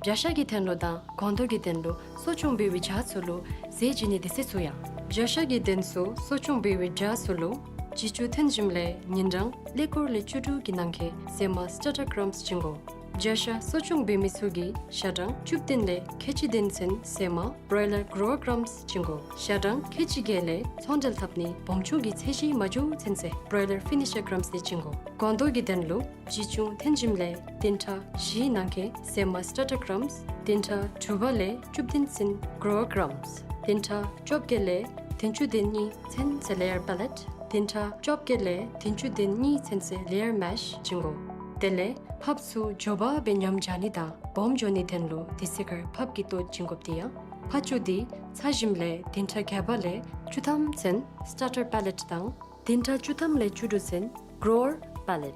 བྱ་ཤ་གི་ཐོན་ལོ་དང་གོང་དོ་གི་ཐོན་ལོ་གསོ་སྐྱོང་འབད་བའི་བྱ་ཚུ་ལུ་ཟས་བྱིན་ནི་དེ་ཚེ་ཚུ་ཡང་། བྱ་ཤ་གི་ཐོན་ཚུ་གསོ་སྐྱོང་འབད་བའི་བྱ་ཚུ་ལུ་བྱི་ཅུང་ཐོན་ཞིནམ་ལས་ཉིན་གྲངས་ཀླད་ཀོར་ལས་བཅུ་དྲུག་གི་ནང་འཁོད་ཟས་མ་སི་ཊར་ཊར་ཀྲམས་བྱིན་དགོ། བྱ་ཤ་གསོ་སྐྱོང་འབད་མི་ཚུ་གིས་ཞག་གྲངས་བཅུ་བདུན་ལས་ཁལ་གཅིག་བདུན་ཚུན་ཟས་མ་བྲོ་ཡི་ལར་གྲོ་ཝར་ཀྲམས་བྱིན་དགོ། ཞག་གྲངས་ཁལ་གཅིག་བརྒྱད་ལས་ཚོང་འབྲེལ་འཐབ་ནི་སྦོམ་ཆུང་གི་ཚད་གཞི་མ་འགྱོ་ཚུན་ཚོད་བྲོ་ཡི་ལར་ཕི་ནི་ཤར་ཀྲམས་ལས་བྱིན་དགོ། གོང་དོ་གི་ཐོན་ལོ་བྱི་ཅུང་ཐོན་ཞིནམ་ལས་བདུན་ཕྲག་བཞིའི་ནང་འཁོད་ཟས་མ་སི་ཊར་ཊར་ཀྲམས། བདུན་ཕྲག་དྲུག་པ་ལས་བཅུ་བདུན་ཚུན་གྲོ་ཝར་ཀྲམས། བདུན་ཕྲག་བཅོ་བརྒྱད་ལས་བདུན་ཅུ་དོན་གཉིས་ཚུན་ཚོད་ལེ་ཡར་པེ་ལེཊ། བདུན་ཕྲག་བཅོ་བརྒྱད་ལས་བདུན་ཅུ་དོན་གཉིས་ཚུན་ཚོད་ལེ་ཡར་མེཤ་བྱིན་དགོ། དེ་ལས་ཕགཔ་ཚུ་མགྱོགས་པ་སྦེ་ཉམས་བྱ་ནི་དང་སྦོམ་འགྱོ་ནི་ཐོན་ལོ་དེ་ཚེ་ཁར་ཕགཔ་གི་ལྟོ་བྱིན་དགོཔ་དེ་ཡང་ཕགཔ་ཚུ་དེ་ཚ་ཞིནམ་ལས་བདུན་ཕྲག་བརྒྱད་པ་ལས་བཅུ་ཐམ་ཚུན་སི་ཊར་ཊར་པེ་ལེཊ་དང་བདུན་ཕྲག་བཅུ་ཐམ་ལས་བཅུ་དྲུག་ཚུན་གྲོ་ཝར་པེ་ལེཊ།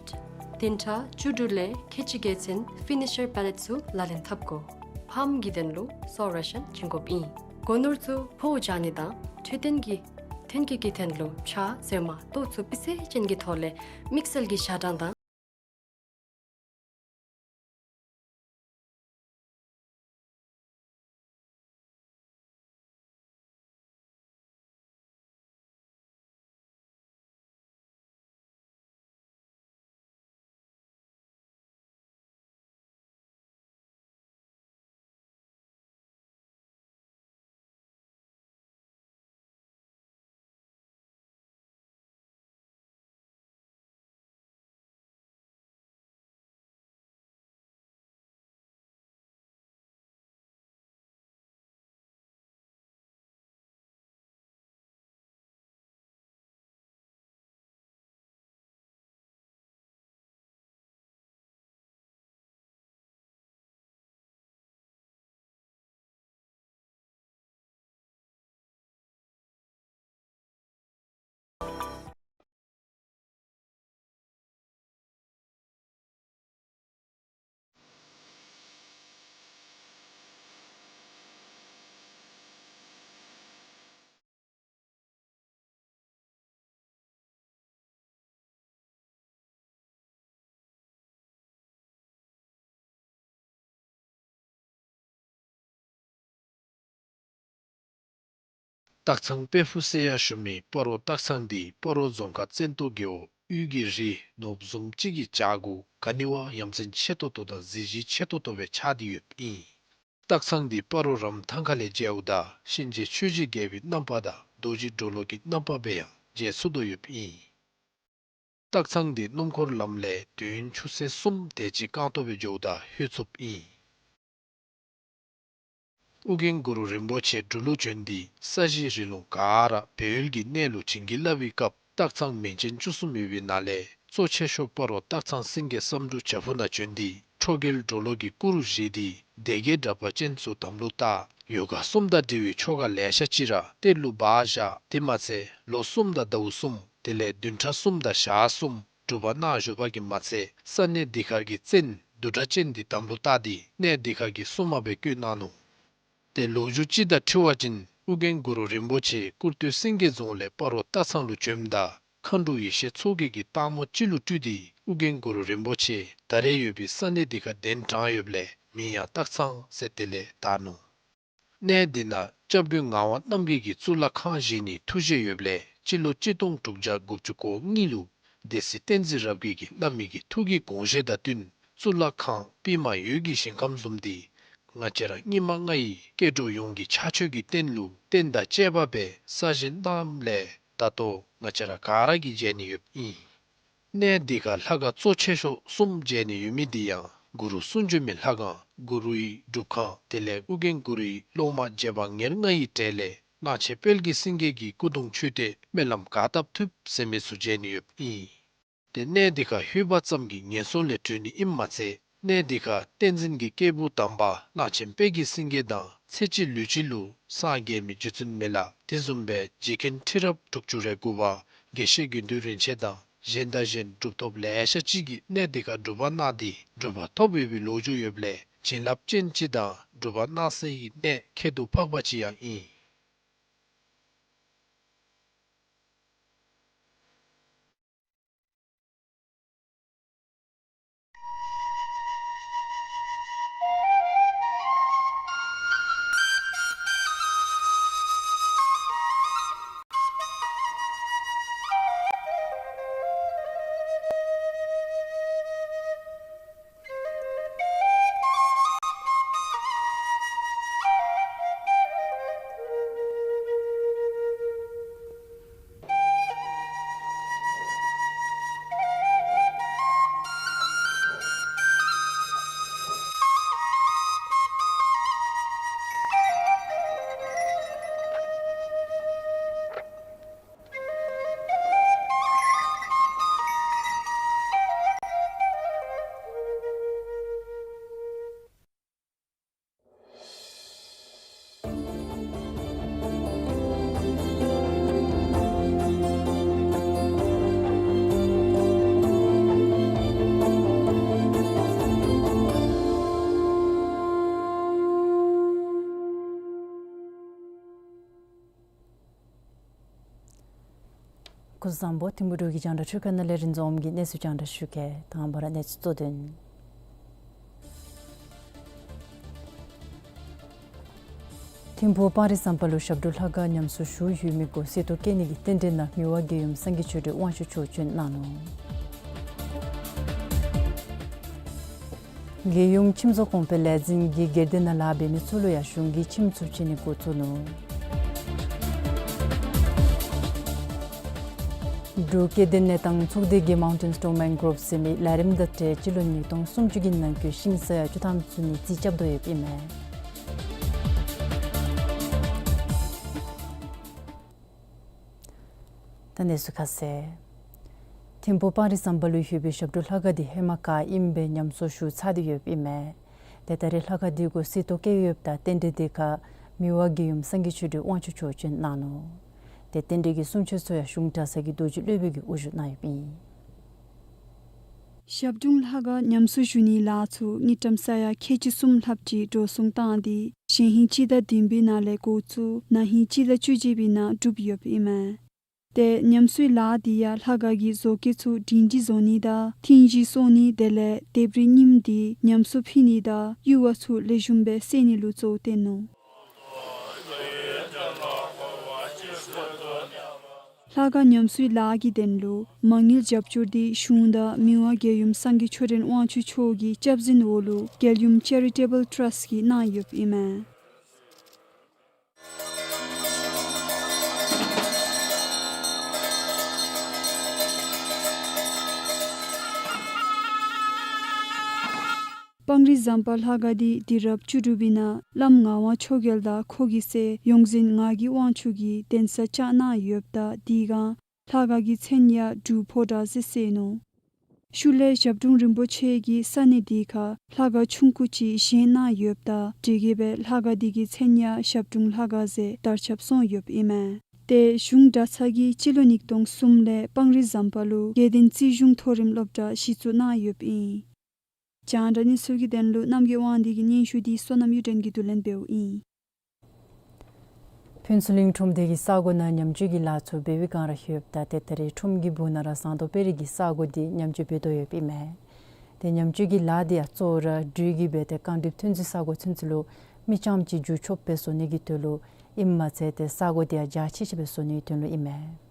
བདུན་ཕྲག་བཅུ་དྲུག་ལས་ཁལ་གཅིག་བརྒྱད་ཚུན་ཕི་ནི་ཤར་པེ་ལེཊ་ཚུ་ལག་ལེན་འཐབ་དགོ། ཕགཔ་གི་ཐོན་ལོ་སོ་རེ་ཤཱན་བྱིན་དགོཔ་ཨིན། སྒོ་ནོར་ཚུ་ཕོཝ་འཇག་ནི་དང་འཕྲོད་བསྟེན་གྱི་ཐོན་སྐྱེད་ཀྱི་ཐོན་ལོ་བྱ་ཟས་མ་ལྟོ་ཚུ་སྤུས་ཚད་ཅན་གྱི་ཐོག་ལས་དམིགས་བསལ་གྱི་ཞག་གྲངས་དང་། སྟག་ཚང་དཔལ་ཕུག་ཟེར་ཡང་ཞུ་མི་སྤ་རོ་སྟག་ཚང་འདི་སྤ་རོ་རྫོང་ཁག་བཙན་ཏོ་རྒེད་འོག་དབུས་ཀྱི་རི་ནོར་བུ་བཟུམ་ཅིག་གི་བྱག་གུ་ག་ནི་བ་ཡ་མཚན་ཆེ་ཏོག་ཏོ་དང་གཟི་བརྗིད་ཆེ་ཏོག་ཏོ་སྦེ་ཆགས་ཏེ་ཡོདཔ་ཨིན། སྟག་ཚང་འདི་སྤ་རོ་རམ་ཐང་ཁ་ལས་མཇལཝ་ད་གཤིན་རྗེ་ཆོས་ཀྱི་རྒྱལ་པོའི་རྣམ་པ་དང་རྡོ་རྗེ་གྲོ་ལོད་ཀྱི་རྣམ་པ་སྦེ་ཡང་མཇལ་ཚུགས་དོ་ཡོདཔ་ཨིན། སྟག་ཚང་འདི་སྣུམ་འཁོར་ལམ་ལས་དུས་ཡུན་ཆུ་ཚོད་གསུམ་དེ་ཅིག་རྐང་ཐང་སྦེ་འགྱོཝ་ད་ལྷོད་ཚུགསཔ་ཨིན། ཨོ་རྒྱན་གུ་རུ་རིན་པོ་ཆེ་འབྲུག་ལུ་བྱོན་ཏེ་ས་གཞི་རི་ལུང་ག་ར་སྦས་ཡུལ་གྱི་གནས་ལུ་བྱིན་གྱིས་བརླབས་པའི་སྐབས་སྟག་ཚང་མིང་ཅན་བཅུ་གསུམ་ཡོད་པའི་ནང་ལས་གཙོ་ཆེ་ཤོས་སྤ་རོ་སྟག་ཚང་སེང་གེ་བསམ་འགྲུབ་བྱག་ཕུག་ནང་བྱོན་ཏེ་ཁྲོ་རྒྱལ་གྲོ་ལོད་ཀྱི་སྐུ་རུ་བཞེངས་ཏེ་སྡེ་བརྒྱད་དྲེགས་པ་ཅན་ཚུ་དམ་ལུ་བཏགས། ཡོ་ག་གསུམ་དང་འབྲེལ་བའི་ཆོ་ག་ལེ་ཤ་ཅིག་ར་གཏེར་ལུ་སྦ་བཞག། དེ་མ་ཚད་ལོ་གསུམ་དང་ཟླཝ་གསུམ་དེ་ལས་བདུན་ཕྲག་གསུམ་དང་ཞག་གསུམ་སྒྲུབ་པ་གནང་བཞུགས་པ་གིས་མ་ཚད་ས་གནས་འདི་ཁར་གྱི་བཙན་བདུད་དྲེགས་ཅན་འདི་དམ་ལུ་བཏགས་ཏེ་གནས་འདི་ཁར་གྱི་སྲུང་མ་སྦེ་བསྐོས་གནང་ནུག། ཏེ་ལོ་རྒྱུས་ཅིག་དང་འཁྲིལ་བ་ཅིན་ཨོ་རྒྱན་གུ་རུ་རིན་པོ་ཆེ་ཀུར་སྟོད་སེང་གེ་རྫོང་ལས་སྤ་རོ་སྟག་ཚང་ལུ་བྱོནམ་ད་མཁའ་འགྲོ་ཡེ་ཤེས་མཚོ་རྒྱལ་གྱིས་སྟག་མོ་ཅིག་ལུ་སྤྲུལ་ཏེ་ཨོ་རྒྱན་གུ་རུ་རིན་པོ་ཆེ་ད་རེས་ཡོད་པའི་ས་གནས་འདི་ཁར་གདན་དྲངས་ཡོདཔ་ལས་མིང་ཡང་སྟག་ཚང་ཟེར་དེ་ལས་བཏགས་ནུག། གནས་འདི་ནང་སྐྱབས་མགོན་ངག་དབང་རྣམ་རྒྱལ་གྱིས་གཙུག་ལག་ཁང་བཞེངས་ནིའི་ཐུགས་བཞེད་ཡོདཔ་ལས་སྤྱི་ལོ་གཅིག་སྟོང་དྲུག་བརྒྱ་དགུ་བཅུ་གོ་གཉིས་ལུ་སྡེ་སྲིད་བསྟན་འཛིན་རབ་རྒྱས་ཀྱིས་གནང་མི་གི་ཐུགས་ཀྱི་དགོངས་བཞེད་དང་བསྟུན་གཙུག་ལག་ཁང་པདྨ་འོད་ཀྱི་ཞིང་ཁམས་བཟུམ་འདི་ང་བཅས་ར་སྙིགས་མ་ལྔ་ཡི་སྐྱེ་འགྲོ་ཡོངས་ཀྱི་ཕྱག་མཆོད་ཀྱི་རྟེན་ལུ་རྟེན་དང་བཅས་པ་སྦེ་གསར་བཞེངས་གནངམ་ལས་ད་ལྟོ་ང་བཅས་ར་ག་ར་གིས་མཇལ་ནི་ཡོདཔ་ཨིན། གནས་འདི་ཁར་ལྷ་ཁང་གཙོ་ཆེ་ཤོས་གསུམ་མཇལ་ནི་ཡོད་མི་འདི་ཡང་གུ་རུ་གསུང་བྱོན་མའི་ལྷ་ཁང་གུ་རུའི་སྒྲུབ་ཁང་དེ་ལས་ཨོ་རྒྱན་གུ་རུའི་སློབ་མ་རྗེ་འབངས་ཉེར་ལྔ་ཡི་གྲས་ལས་གླང་ཆེན་དཔལ་གྱི་སེང་གེ་གི་སྐུ་གདུང་མཆོད་རྟེན་སྨོན་ལམ་ག་བཏབ་ཐུབ་ཟེར་མི་ཚུ་མཇལ་ནི་ཡོདཔ་ཨིན། ཏེ་གནས་འདི་ཁར་ལྷོད་པ་ཙམ་གྱིས་ངན་སོང་ལས་གྲོལ་ནི་ཨིནམ་མ་ཚད་གནས་འདི་ཁར་བསྟན་འཛིན་གྱི་སྐྱེས་བུ་དམ་པ་གླང་ཆེན་དཔལ་གྱི་སེང་གེ་དང་ཚེ་གཅིག་ལུས་གཅིག་ལུ་སངས་རྒྱས་མི་རྗེ་བཙུན་མི་ལ་དེ་བཟུམ་སྦེ་རྗེ་མཁན་ཁྲི་རབས་དྲུག་ཅུ་རེ་དགུ་པ་དགེ་བཤེས་དགེ་འདུན་རིན་ཆེན་དང་གཞན་དང་གཞན་གྲུབ་ཐོབ་ལེ་ཤ་ཅིག་གིས་གནས་འདི་ཁར་སྒྲུབ་པ་གནང་སྟེ་གྲུབ་པ་ཐོབ་ཡོད་པའི་ལོ་རྒྱུས་ཡོདཔ་ལས་བྱིན་རླབས་ཅན་ཅིག་དང་སྒྲུབ་པ་གནང་སའི་གནས་ཁྱད་དུ་འཕགས་པ་ཅིག་ཡང་ཨིན། སྐུ་གཟུགས་བཟང་པོ། ཐིམ་ཕུག་འབྲུག་གི་རྒྱང་བསྒྲགས་ཁང་ནང་ལས་རིན་འཛོམས་ཀྱིས་གནས་ཚུལ་རྒྱང་བསྒྲགས་ཞུ་གེ། དང་པ་ར་གནས་ཚུལ་གཙོ་དོན། ཐིམ་ཕུག་སྤང་རི་ཟམ་པ་ལུ་ཞབས་དྲུང་ལྷ་ཁང་ཉམས་གསོ་ཞུ་ཡོད་མི་གུ་གསོལ་ཏོག་བཀལ་ནི་གི་རྟེན་འབྲེལ་ནང་མི་དབང་རྒྱལ་ཡུམ་སངས་རྒྱས་ཆོས་སྒྲོན་དབང་ཕྱུག་མཆོག་བྱོན་གནང་ནུག། རྒྱལ་ཡུམ་ཁྱིམ་བཟོ་གོང་འཕེལ་ལས་འཛིན་གྱིས་སྒེར་སྡེ་ནང་ལཱ་འབད་མི་ཚུ་ལུ་ཡང་གཞུང་གིས་ཁྱིམ་བཙུགས་བྱིན་ནི་འགོ་བཙུགས་ནུག། འབྲུག་སྐྱེ་ལྡན་གནས་དང་ཚོགས་སྡེ་གིས་Mountain Stone Mangrove ཟེར་མི་ལས་རིམ་དང་འབྲེལ་སྤྱི་ལོ་ཉིས་སྟོང་སུམ་ཅུ་གི་ནང་འཁོད་ཤིང་ས་ཡ་བཅུ་ཐམ་བཙུགས་ནི་རྩིས་རྐྱབ་དོ་ཡོདཔ་ཨིན་མས། ད་གནས་ཚུལ་ཁ་གསལ། ཐིམ་ཕུག་སྤང་རི་ཟམ་པ་ལུ་ཡོད་པའི་ཞབས་དྲུང་ལྷ་ཁང་འདི་ཧེ་མ་ག་ཨིནམ་སྦེ་ཉམས་གསོ་ཞུ་ཚར་ཏེ་ཡོདཔ་ཨིན་མས། ཏེ་ད་རེས་ལྷ་ཁང་འདི་གུ་གསོལ་ཏོག་བཀལ་ཡོདཔ་ད་རྟེན་འབྲེལ་འདི་ཁར་མི་དབང་རྒྱལ་ཡུམ་སངས་རྒྱས་ཆོས་སྒྲོན་དབང་ཕྱུག་མཆོག་བྱོན་གནང་ནུག། ཏེ་རྟེན་འབྲེལ་གྱི་སྲུང་མཆོད་ཚུ་ཡང་གཞུང་གྲྭ་ཚང་གི་རྡོ་རྗེ་སློབ་དཔོན་གྱིས་དབུ་བཞུགས་གནང་ཡོདཔ་ཨིན། ཞབས་དྲུང་ལྷ་ཁང་ཉམས་གསོ་ཞུ་ནིའི་ལཱ་ཚུ་དངུལ་ཀྲམ་ས་ཡ་ཁལ་གཅིག་གསུམ་ལྷགཔ་ཅིག་འགྲོ་སོང་བཏང་སྟེ་གཞེས་ཧིང་སྤྱི་ཟླ་བདུན་པའི་ནང་ལས་འགོ་བཙུགས་ན་ཧིང་སྤྱི་ཟླ་བཅུ་གཅིག་པའི་ནང་གྲུབ་ཡོདཔ་ཨིན་མས། ཏེ་ཉམས་གསོའི་ལཱ་འདི་ཡང་ལྷ་ཁང་གི་བཟོ་བཀོད་ཚུ་སྒྲིང་སྒྲི་བཟོ་ནི་དང་ཐིང་ཞི་སོང་ནི་དེ་ལས་ལྡེབས་རིས་རྙིངམ་འདི་ཉམས་གསོ་ཕུལ་ནི་དང་ཡུར་བ་ཚུ་ལེགས་ཤོམ་སྦེ་བསལ་ནི་ལུ་གཙོ་བོ་བསྟེན་ནུག། ལྷ་ཁང་ཉམས་གསོའི་ལཱ་གི་དོན་ལུ་མ་དངུལ་རྒྱབ་སྐྱོར་འདི་གཞུང་དང་མི་དབང་རྒྱལ་ཡུམ་སངས་རྒྱས་ཆོས་སྒྲོན་དབང་ཕྱུག་མཆོག་གི་སྐྱབས་འཛིན་འོག་ལུ་རྒྱལ་ཡུམ་ཅེ་རི་ཊེ་བཱལ་ཊརསཊ་ཀྱིས་གནང་ཡོདཔ་ཨིན་མས། སྤང་རི་ཟམ་པ་ལྷ་ཁང་འདི་དུས་རབས་བཅུ་དྲུག་པའི་ནང་བླམ་ངག་དབང་ཆོས་རྒྱལ་དང་ཁོ་གི་སྲས་ཡོངས་འཛིན་ངག་གི་དབང་ཕྱུག་གིས་གདན་ས་བཅགས་གནང་ཡོདཔ་ད་དེའི་སྒང་ལྷ་ཁང་གི་མཚན་ཡང་འབྲུག་ཕོ་བྲང་ཟེར་གསོལ་ནུག། ཤུལ་ལས་ཞབས་དྲུང་རིན་པོ་ཆེ་གིས་ས་གནས་དེ་ཁར་ལྷ་ཁང་ཆུང་ཀུ་ཅིག་བཞེངས་གནང་ཡོདཔ་ད་དེ་གིས་སྦེ་ལྷ་ཁང་དེ་གི་མཚན་ཡང་ཞབས་དྲུང་ལྷ་ཁང་ཟེར་དར་ཁྱབ་སོང་ཡོདཔ་ཨིན་མས། ཏེ་གཞུང་གྲྭ་ཚང་གིས་སྤྱི་ལོ་ཉིས་སྟོང་གསུམ་ལས་སྤང་རི་ཟམ་པ་ལུ་དགེ་ལྡན་རྩིས་གཞུང་མཐོ་རིམ་སློབ་གྲྭ་གཞི་བཙུགས་གནང་ཡོདཔ་ཨིན། རྒྱང་བསྒྲགས་གནས་ཚུལ་གྱི་དོན་ལུ་རྣམ་རྒྱལ་དབང་འདུས་ཀྱི་སྙན་ཞུ་འདི་བསོད་ནམས་གཡུ་སྒྲོན་གྱིས་བསྡུ་ལེན་འབདཝ་ཨིན། ཕུན་ཚོགས་གླིང་ཁྲོམ་སྡེ་གི་ས་གོ་ནང་ཉམས་བཅོས་ཀྱི་ལཱ་ཚུ་འབད་བའི་སྒང་ར་ཡོདཔ་ད་ཏེ་ད་རེས་ཁྲོམ་གྱི་སྦུག་ན་ར་ཟངས་མདོག་དཔལ་རི་གི་ས་གོ་འདི་ཉམས་བཅོས་འབད་དོ་ཡོདཔ་ཨིན་མས། ཏེ་ཉམས་བཅོས་ཀྱི་ལཱ་འདི་ཡང་གཙོ་བོ་ར་འབྲུག་གི་སྦེ་ཏེ་རྐང་གྲིབ་ཐོན་ཚུལ་ས་གོ་ཚུན་ཚོད་ལུ་མི་རྐྱངམ་ཅིག་འགྱོ་ཆོགཔ་སྦེ་བཟོ་ནི་གི་དོན་ལུ་ཨིནམ་མ་ཚད་ཏེ་ས་གོ་འདི་ཡང་རྒྱ་ཆེ་ཆེ་སྦེ་བཟོ་ནི་གི་དོན་ལུ་ཨིན་མས།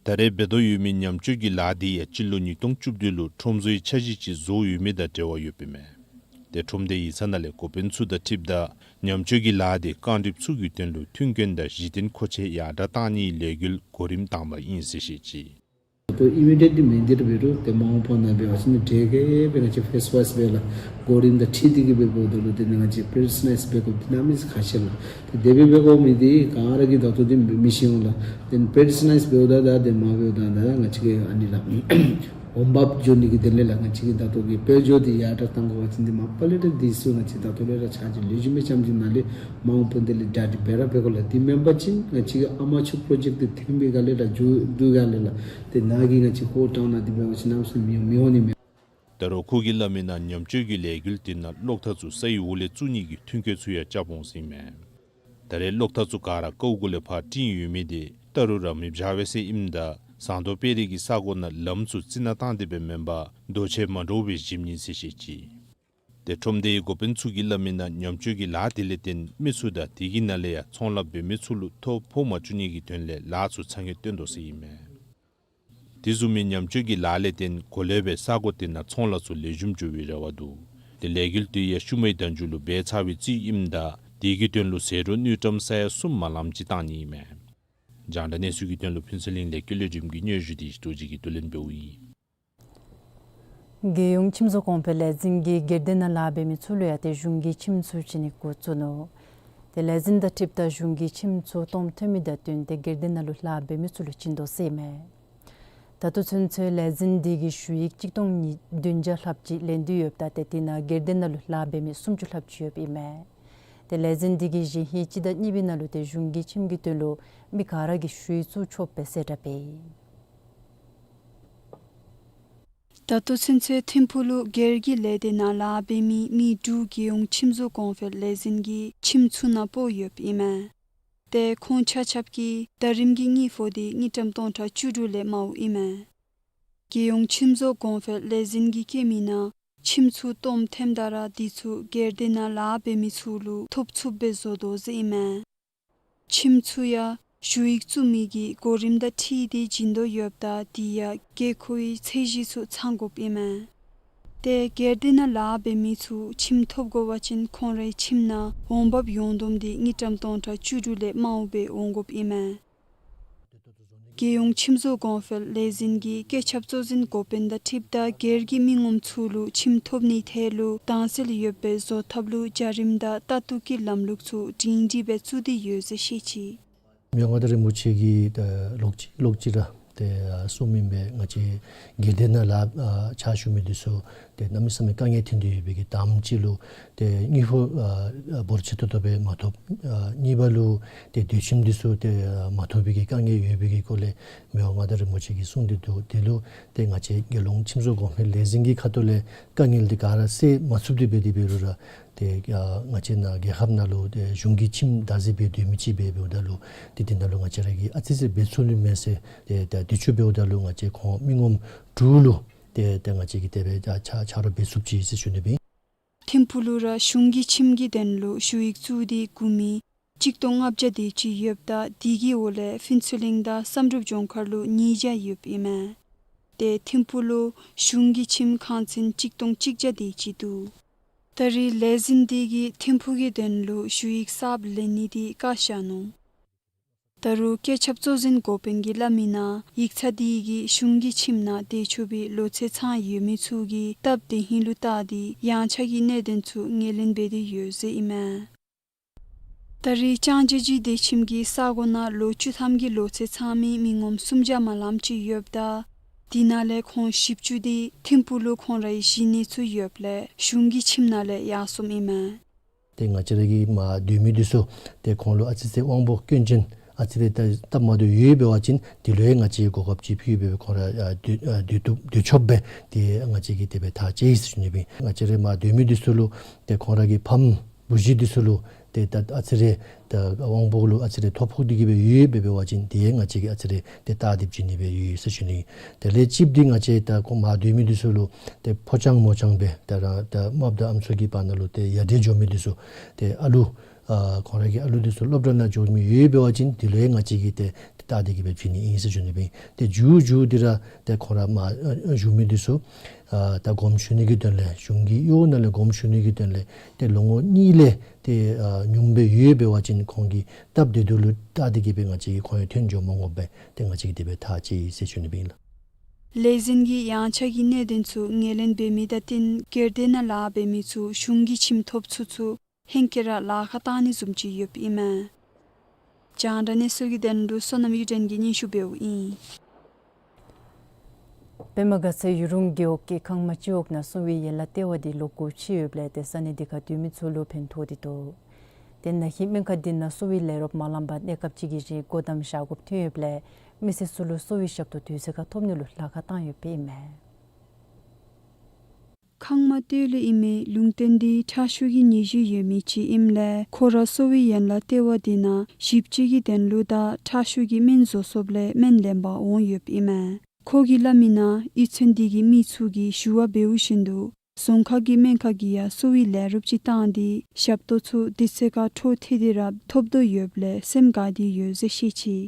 ད་རེས་འབད་དོ་ཡོད་མི་ཉམས་བཅོས་ཀྱི་ལཱ་འདི་ཡང་སྤྱི་ལོ་ཉིས་སྟོང་བཅུ་བདུན་ལུ་ཁྲོམ་བཟོའི་འཆར་གཞི་ཅིག་བཟོ་ཡོད་མི་དང་འབྲེལ་བ་ཡོདཔ་ཨིན་མས། ཏེ་ཁྲོམ་སྡེ་ཡིག་ཚང་ནང་ལས་འགོ་དཔོན་ཚུ་དང་འཁྲིལཝ་ད་ཉམས་བཅོས་ཀྱི་ལཱ་འདི་རྐང་གྲིབ་ཚུ་གི་དོན་ལུ་མཐུན་རྐྱེན་དང་གཞི་རྟེན་མཁོ་ཆས་ཡར་དྲགས་གཏང་ནིའི་ལས་འགུལ་གོ་རིམ་དང་པ་ཨིན་ཟེར་བཤད་ཅི། ད་ལྟོ་ཨི་མི་ཌི་ཡེཊ་ལི་མེན་ཏེཊ་འབད་རུང་ཏེ་མ་འོངས་པ་ནང་འབད་བ་ཅིན་ཏེ་ག་དེ་སྦེ་ང་བཅས་ཕེསི་ཝའིསི་སྦེ་ལགས་གོ་རིམ་དང་འཁྲིལ་ཏེ་གིས་འབདཝ་ད་ལུ་ཏེ་ང་བཅས་པེ་རི་སོ་ནཱ་ལའིཛ་འབད་དགོཔ་འདི་གནམ་མེད་ས་མེད་ཁག་ཆེ་ལགས། ཏེ་དེ་སྦེ་འབད་དགོ་མི་འདི་ག་ར་གིས་ད་ལྟོ་འདི་མི་ཤེས་འོང་ལགས། ཏེ་པེ་རི་སོ་ནཱ་ལའིཛ་འབདཝ་ད་ད་ཏེ་མ་འབདཝ་ད་ད་ང་བཅས་ཀྱི་ཨ་ནི་ལགས་འོང་འབབ་འགྱོ་ནི་གི་དོན་ལས་ལགས་ང་བཅས་ཀྱིས་ད་ལྟོ་གི་དཔལ་འབྱོར་འདི་ཡར་དྲགས་གཏང་དགོ་པ་ཅིན་འདི་མ་པ་ལས་ར་འདི་ཚུ་ང་བཅས་ད་ལྟོ་ལས་ར་འཆར་གཞི་ལེགས་ཤོམ་སྦེ་རྐྱངམ་ཅིག་ནང་ལས་མ་འོངས་པ་འདི་ལས་གྲ་སྒྲིག་འབད་ར་འབད་དགོ་ལགས། འདི་མེན་པ་ཅིན་ང་བཅས་ཀྱི་ཨ་མ་ཆུ་པྲོ་ཇེཀཊ་འདི་ཐོན་པའི་སྒང་ལས་ར་འགྱོ་དོ་སྒང་ལས་ལགས་ཏེ་ནཱ་གི་ང་བཅས་ཧོར་ཊའུན་ནང་འདི་འབད་བ་ཅིན་གནམ་མེད་ས་མེད་མི་འོང་མི་འོང་ནི་མས། ད་རུང་ཁོ་གིས་སླབ་མི་ནང་ཉམས་བཅོས་ཀྱི་ལས་འགུལ་འདི་ནང་གློག་ཐག་ཚུ་སའི་འོག་ལས་བཙུགས་ནི་གི་མཐུན་རྐྱེན་ཚུ་ཡང་རྐྱབ་འོང་ཟེར་ཨིན་མས། ད་རེས་གློག་ཐག་ཚུ་ག་ར་ཀཝ་གུ་ལས་ཕར་བཏིང་ཡོད་མི་འདི་ད་རུང་ར་མེདཔ་བཞག་པས་ཟེར་ཨིནམ་ད་ཟངས་མདོག་དཔལ་རི་གི་ས་གོ་ནང་ལམ་ཚུ་རྩི་ནག་བཏང་སྟེ་སྦེ་མེན་པར་རྡོ་ཆས་མ་འདྲཝ་སྦེ་བཞེངས་ནི་ཟེར་བཤད་ཅི། ཏེ་ཁྲོམ་སྡེའི་འགོ་དཔོན་ཚུ་གིས་སླབ་མི་ནང་ཉམས་བཅོས་ཀྱི་ལཱ་འདི་ལས་བརྟེན་མི་ཚུ་དང་དེ་གི་ནང་ལས་ཡང་ཚོང་ལཱ་འབད་མི་ཚུ་ལུ་ཐོ་ཕོག་མ་བཅུག་ནི་གི་དོན་ལས་ལཱ་ཚུ་ཚ་ནན་བཏོན་དོ་ཟེར་ཨིན་མས། དེ་བཟུམ་མའི་ཉམས་བཅོས་ཀྱི་ལཱ་ལས་བརྟེན་གོ་ལེ་སྦེ་ས་གོ་དེ་ནང་ཚོང་ལཱ་ཚུ་ལེགས་ཤོམ་འགྱོ་བའི་རེ་བ་འདུག། ཏེ་ལས་འགུལ་དེ་ཡང་ཤུལ་མའི་ཟླཝ་མཇུག་ལུ་འབད་ཚར་བའི་རྩིས་ཨིནམ་ད་དེ་གི་དོན་ལུ་ཟད་འགྲོ་དངུལ་ཀྲམ་ས་ཡ་གསུམ་མ་ལངམ་ཅིག་བཏང་ནི་ཨིན་མས། རྒྱང་བསྒྲགས་གནས་ཚུལ་གྱི་དོན་ལུ་ཕུན་ཚོགས་གླིང་ལས་ཀུན་ལེགས་སྒྲོལམ་གྱི་སྙན་ཞུ་འདི་ཞུ་ཅིག་གིས་བསྡུ་ལེན་འབདཝ་ཨིན། རྒྱལ་ཡོངས་ཁྱིམ་བཟོ་གོང་འཕེལ་ལས་འཛིན་གྱིས་སྒེར་སྡེ་ནང་ལཱ་འབད་མི་ཚུ་ལུ་ཡང་ཏེ་གཞུང་གིས་ཁྱིམ་ཚུ་བྱིན་ནི་འགོ་བཙུགས་ནུག། ཏེ་ལས་འཛིན་དང་འཁྲིལཝ་ད་གཞུང་གིས་ཁྱིམ་ཚུ་སྟོངམ་ཐོན་མི་དང་བསྟུན་ཏེ་སྒེར་སྡེ་ནང་ལུ་ལཱ་འབད་མི་ཚུ་ལུ་བྱིན་དོ་ཟེར་ཨིན་མས། ད་ལྟོ་ཚུན་ཚོད་ལས་འཛིན་འདི་གིས་ཞུ་ཡིག་གཅིག་སྟོང་ཉིས་བདུན་བརྒྱ་ལྷགཔ་ཅིག་ལེན་ཏེ་ཡོདཔ་ད་ཏེ་དེ་ནང་སྒེར་སྡེ་ནང་ལུ་ལཱ་འབད་མི་སུམ་ཅུ་ལྷགཔ་ཅིག་ཡོདཔ་ཨིན་མས། ཏེ་ལས་འཛིན་འདི་གིས་གཞེས་ཧིང་སྤྱི་ཟླ་གཉིས་པའི་ནང་ལུ་ཏེ་གཞུང་གིས་ཁྱིམ་གྱི་དོན་ལུ་མི་ག་ར་གིས་ཞུ་ཡིག་བཙུགས་ཆོགཔ་སྦེ་གསལ་བསྒྲགས་འབད་ཡི། ད་ལྟོ་ཚུན་ཚོད་ཐིམ་ཕུག་ལུ་སྒེར་གྱི་ལས་སྡེ་ནང་ལཱ་འབད་མི་མི་དྲུག་རྒྱལ་ཡོངས་ཁྱིམ་བཟོ་གོང་འཕེལ་ལས་འཛིན་གྱིས་ཁྱིམ་ཚུ་ནང་སྤོ་ཡོདཔ་ཨིན་མས། ཏེ་ཁོང་ཆ་ཁྱབ་ཀྱི་ཟླ་རིམ་གྱི་དངུལ་ཕོགས་འདི་དངུལ་ཀྲམ་སྟོང་ཕྲག་བཅུ་དྲུག་ལས་མངམ་ཨིན་མས། རྒྱལ་ཡོངས་ཁྱིམ་བཟོ་གོང་འཕེལ་ལས་འཛིན་གྱིས་བཀོད་མི་ནང་ཁྱིམ་ཚུ་སྟོངམ་ཐོནམ་ད་ར་དེ་ཚུ་སྒེར་སྡེ་ནང་ལཱ་འབད་མི་ཚུ་ལུ་ཐོབ་ཚུགསཔ་སྦེ་བཟོ་དོ་ཟེར་ཨིན་མས། ཁྱིམ་ཚུ་ཡང་ཞུ་ཡིག་བཙུགས་མི་གི་གོ་རིམ་དང་འཁྲིལ་ཏེ་བྱིན་དོ་ཡོདཔ་ད་དེ་ཡང་དགོས་མཁོའི་ཚད་གཞི་ཚུ་ཚང་དགོཔ་ཨིན་མས། ཏེ་སྒེར་སྡེ་ནང་ལཱ་འབད་མི་ཚུ་ཁྱིམ་ཐོབ་དགོ་པ་ཅིན་ཁོང་རའི་ཁྱིམ་ནང་འོང་འབབ་ཡོངས་བསྡོམས་འདི་དངུལ་ཀྲམ་སྟོང་ཕྲག་བཅུ་དྲུག་ལས་མངམ་སྦེ་འོང་དགོཔ་ཨིན་མས། རྒྱལ་ཡོངས་ཁྱིམ་བཟོ་གོང་འཕེལ་ལས་འཛིན་གྱི་བཀོད་ཁྱབ་གཙོ་འཛིན་འགོ་དཔོན་དང་འཁྲིལཝ་ད་སྒེར་གྱི་མི་ངོམ་ཚུ་ལུ་ཁྱིམ་ཐོབ་ནིའི་ཐད་ལུ་དྭངས་གསལ་ཡོདཔ་སྦེ་བཟོ་ཐབས་ལུ་བྱ་རིམ་དང་ལྟ་རྟོག་གི་ལམ་ལུགས་ཚུ་སྒྲིང་སྒྲི་སྦེ་བཙུགས་ཏེ་ཡོད་ཟེར་བཤད་ཅི། མི་དབང་མངའ་བདག་རིན་པོ་ཆེ་གིས་ད་ལོག་ཅི་ལོག་ཅི་ར་ཏེ་གསུངམ་ཨིན་པས། ང་བཅས་སྒེར་སྡེ་ནང་ལཱ་ཕྱག་ཞུ་མི་འདི་ཚུ་ཏེ་གནམ་མེད་ས་མེད་དཀའ་ངལ་ཐོན་ཏེ་ཡོད་པའི་གི་དང་པ་ཅིག་ལུ་ཏེ་དངུལ་ཕོགས་ཨ་འབོར་ཆེ་ཏོག་ཏོ་སྦེ་མ་ཐོབ། ཨ་གཉིས་པ་ལུ་ཏེ་སྡོད་ཁྱིམ་འདི་ཚུ་ཏེ་ཨ་མ་ཐོབ་པའི་གི་དཀའ་ངལ་ཡོད་པའི་གི་སྐོར་ལས་མི་དབང་མངའ་བདག་རིན་པོ་ཆེ་གིས་གསུངས་ཏེ་འདུག། དེ་ལུ་ཏེ་ང་བཅས་རྒྱལ་ཡོངས་ཁྱིམ་བཟོ་གོང་འཕེལ་ལས་འཛིན་གྱི་ཁ་ཐུག་ལས་དཀའ་ངལ་འདི་ག་ར་སེལ་མ་ཚུགས་ཏེ་འབད་དེ་འབད་རུང་ར་ཏེ་ཨ་ང་བཅས་ནཱ་རྒྱལ་ཁབ་ནང་ལུ་ཏེ་གཞུང་གི་ཁྱིམ་བདག་འཛིན་འབད་སྡོད་མི་ཅིག་སྦེ་འབདཝ་ད་ལུ་ཏེ་དེ་ནང་ལུ་ང་བཅས་ར་གིས་ཨ་ཙི་ཙི་འབད་ཚུགས་ནི་མས་ཟེར་ཏེ་ད་དུས་ཚོད་འབདཝ་ད་ལུ་ང་བཅས་ཁོང་མི་ངོམ་དྲུག་ལུ་ཏེ་ཏེ་ང་བཅས་ཀྱིས་དེ་སྦེ་ཆ་ཆ་རོགས་འབད་ཚུགསཔ་ཅིག་ཟེར་ཞུ་ནི་སྦེ། ཐིམ་ཕུག་ལུ་ར་གཞུང་གི་ཁྱིམ་གྱི་དོན་ལུ་ཞུ་ཡིག་བཙུགས་ཏེ་གུ་མི་གཅིག་སྟོང་ལྔ་བརྒྱ་དེ་ཅིག་ཡོདཔ་ད་དེ་གི་འོག་ལས་ཕུན་ཚོགས་གླིང་དང་བསམ་གྲུབ་ལྗོངས་མཁར་ལུ་ཉིས་བརྒྱ་ཡོདཔ་ཨིན་མས། ཏེ་ཐིམ་ཕུག་ལུ་གཞུང་གི་ཁྱིམ་ཁང་ཚན་གཅིག་སྟོང་གཅིག་བརྒྱ་དེ་ཅིག་འདུག། ད་རེས་ལས་འཛིན་དེ་གིས་ཐིམ་ཕུག་གི་དོན་ལུ་ཞུ་ཡིག་གསརཔ་ལེན་ནི་དེ་བཀག་བཞག་ནུག། ད་རུང་སྐྱེ་ཁྱབ་གཙོ་འཛིན་འགོ་དཔོན་གྱིས་སླབ་མི་ནང་ཡིག་ཚང་དེ་གིས་གཞུང་གི་ཁྱིམ་ནང་སྡོད་ཆོག་པའི་ལོ་ཚད་ཚང་ཡོད་མི་ཚུ་གི་སྟབས་བདེ་ཧིང་ལུ་བལྟ་སྟེ་ཡངས་ཆག་གི་གནད་དོན་ཚུ་ངོས་ལེན་འབད་དེ་ཡོད་ཟེར་ཨིན་མས། ད་རེས་ལྕང་བྱི་ཇི་སྡོད་ཁྱིམ་གྱི་ས་གོ་ནང་ལོ་བཅུ་ཐམ་གྱི་ལོ་ཚད་ཚང་མི་མི་ངོམ་སུམ་བརྒྱ་མ་ལངམ་ཅིག་ཡོདཔ་ད་དེ་ནང་ལས་ཁོང་བཞི་བཅུ་དེ་ཐིམ་ཕུག་ལུ་ཁོང་རའི་གཞིས་གནས་ཚུ་ཡོདཔ་ལས་གཞུང་གི་ཁྱིམ་ནང་ལས་ཡར་སོངམ་ཨིན་མས། ཏེ་ང་བཅས་ར་གི་མར་སྡོད་མི་འདི་ཚུ་ཏེ་ཁོང་ལུ་ཨ་ཙི་ཙི་དབང་པོ་སྐྱོན་ཅན་ཨ་ཙི་ཙི་ཏེ་སྟབས་མ་བདེཝ་ཡོད་པ་ཅིན་དེ་ལུ་ཡང་ང་བཅས་གོ་སྐབས་ཅིག་ཕུལ་སྦེ་ཁོང་ར་ཨ་སྡོད་ཨ་སྡོད་བཏུབ་སྡོད་ཆོགཔ་སྦེ་ཏེ་ང་བཅས་ཀྱིས་དེ་སྦེ་ཐག་བཅད་ཡི་ཟེར་ཞུ་ནི་སྦེ། ང་བཅས་ར་མར་སྡོད་མི་འདི་ཚུ་ལུ་ཏེ་ཁོང་ར་གི་ཕམ་བུ་གཞི་འདི་ཚུ་ལུ་ཏེ་ད་ཨ་ཙི་རེ་ད་དབང་པོ་ལུ་ཨ་ཙི་རེ་ཐོ་ཕོག་སྟེ་གི་སྦེ་ཡོད་པ་འབད་བ་ཅིན་དེ་ཡང་ང་བཅས་ཀྱིས་ཨ་ཙི་རེ་ཏེ་བལྟ་སྟེ་བྱིན་ནི་སྦེ་ཡོད་ཟེར་ཞུ་ནི། དེ་ལས་གཅིགཔ་འདི་ང་བཅས་ད་ཁོང་མར་སྡོད་མི་འདི་ཚུ་ལུ་ཏེ་ཕོ་རྐྱང་མོ་རྐྱང་སྦེ་ད་ར་ད་རྨགཔ་དང་ཨམ་སྲུ་གི་བར་ན་ལུ་ཏེ་ཡ་བྲལ་འགྱོ་མི་འདི་ཚུ་ཏེ་ཨ་ལུ་ཨ་ཁོང་ར་གི་ཨ་ལུ་འདི་ཚུ་སློབ་གྲྭ་ནང་འགྱོ་མི་ཡོད་པ་འབད་བ་ཅིན་དེ་ལུ་ཡང་ང་བཅས་ཀྱིས་ཏེ་བལྟ་སྟེ་གི་སྦེ་བྱིན་ནི་ཨིན་ཟེར་ཞུ་ནི་སྦེ། ཏེ་མཇུག་མཇུག་འདི་ར་ཏེ་ཁོང་ར་མར་ཨ་བཞུགས་མི་འདི་ཚུ་ཨ་ད་དགོངསམ་ཞུ་ནི་གི་དོན་ལས་གཞུང་གི་གཡོག་ནང་ལས་དགོངསམ་ཞུ་ནི་གི་དོན་ལས་ཏེ་ལོ་ངོ་གཉིས་ལས་ཏེ་ཨ་ཉུངམ་སྦེ་ཡོད་པ་འབད་བ་ཅིན་ཁོང་གི་སྟབས་བདེ་སྡུག་ལུ་བལྟ་སྟེ་གི་སྦེ་ང་བཅས་ཀྱིས་ཁོང་ཡང་ཐོན་འགྱོ་མ་དགོ་པར་ཏེ་ང་བཅས་ཀྱིས་དེ་སྦེ་ཐག་བཅད་ཡི་ཟེར་ཞུ་ནི་སྦེ་ཨིན་ལགས། ལས་འཛིན་གྱིས་ཡངས་ཆག་གི་གནད་དོན་ཚུ་ངོས་ལེན་འབད་མི་དང་བསྟུན་སྒེར་སྡེ་ནང་ལཱ་འབད་མི་ཚུ་གཞུང་གི་ཁྱིམ་ཐོབ་ཚུན་ཚོད་ཧེང་སྐལ་ར་ལཱ་ཁག་བཏང་ནི་བཟུམ་ཅིག་ཡོདཔ་ཨིན་མས། རྒྱང་བསྒྲགས་གནས་ཚུལ་གྱི་དོན་ལུ་བསོད་ནམས་གཡུ་སྒྲོན་གྱིས་སྙན་ཞུ་འབདཝ་ཨིན། པདྨ་དགའ་ཚལ་ཡུལ་གྲུ་རྒེད་འོག་གི་ཁང་མ་སྤྱི་འོག་ནང་གསོ་བའི་ཡན་ལག་ལྟེ་བ་འདི་ལོག་སྒོ་ཕྱེ་ཡོདཔ་ལས་ཏེ་ས་གནས་འདི་ཁར་སྡོད་མི་ཚུ་ལུ་ཕན་ཐོགས་ཏེ་འདུག། ཏེ་ན་ཧིང་སྨན་ཁང་འདི་ནང་གསོ་བའི་ལས་རོགསཔ་མ་ལངམ་པར་གནས་སྐབས་ཅིག་གི་རིང་སྒོ་བསྡམས་བཞག་དགོཔ་ཐོན་ཡོདཔ་ལས་མི་སེར་ཚུ་ལུ་གསོ་བའི་ཞབས་ཏོག་དུས་ཚོད་ཁར་ཐོབ་ནི་ལུ་ལཱ་ཁག་བཏང་ཡོདཔ་ཨིན་མས། ཁང་མ་སྟོད་ལུ་ཨིན་མི་ལུང་བསྟན་འདི་ཁྲག་ཤུགས་ཀྱི་ནད་གཞི་ཡོད་མི་ཅིག་ཨིནམ་ལས་ཁོ་ར་གསོ་བའི་ཡན་ལག་ལྟེ་བ་འདི་ནང་ཞིབ་དཔྱད་ཀྱི་དོན་ལུ་དང་ཁྲག་ཤུགས་ཀྱི་སྨན་བཟོ་སོངམ་ལས་སྨན་ལེན་པར་འོང་ཡོདཔ་ཨིན་མས། ཁོ་གིས་སླབ་མི་ནང་གཡུས་ཚན་འདི་གི་མི་ཚུ་གིས་ཞུ་བ་འབདཝ་བཞིན་དུ་རྫོང་ཁག་གི་སྨན་ཁང་གིས་ཡང་གསོ་བའི་ལས་རོགསཔ་ཅིག་བཏང་སྟེ་ཞབས་ཏོག་ཚུ་དུས་ཚོད་ཁར་འཕྲོ་མཐུད་དེ་ར་ཐོབ་དོ་ཡོདཔ་ལས་སེམས་དགའ་སྟེ་ཡོད་ཟེར་བཤད་ཅི།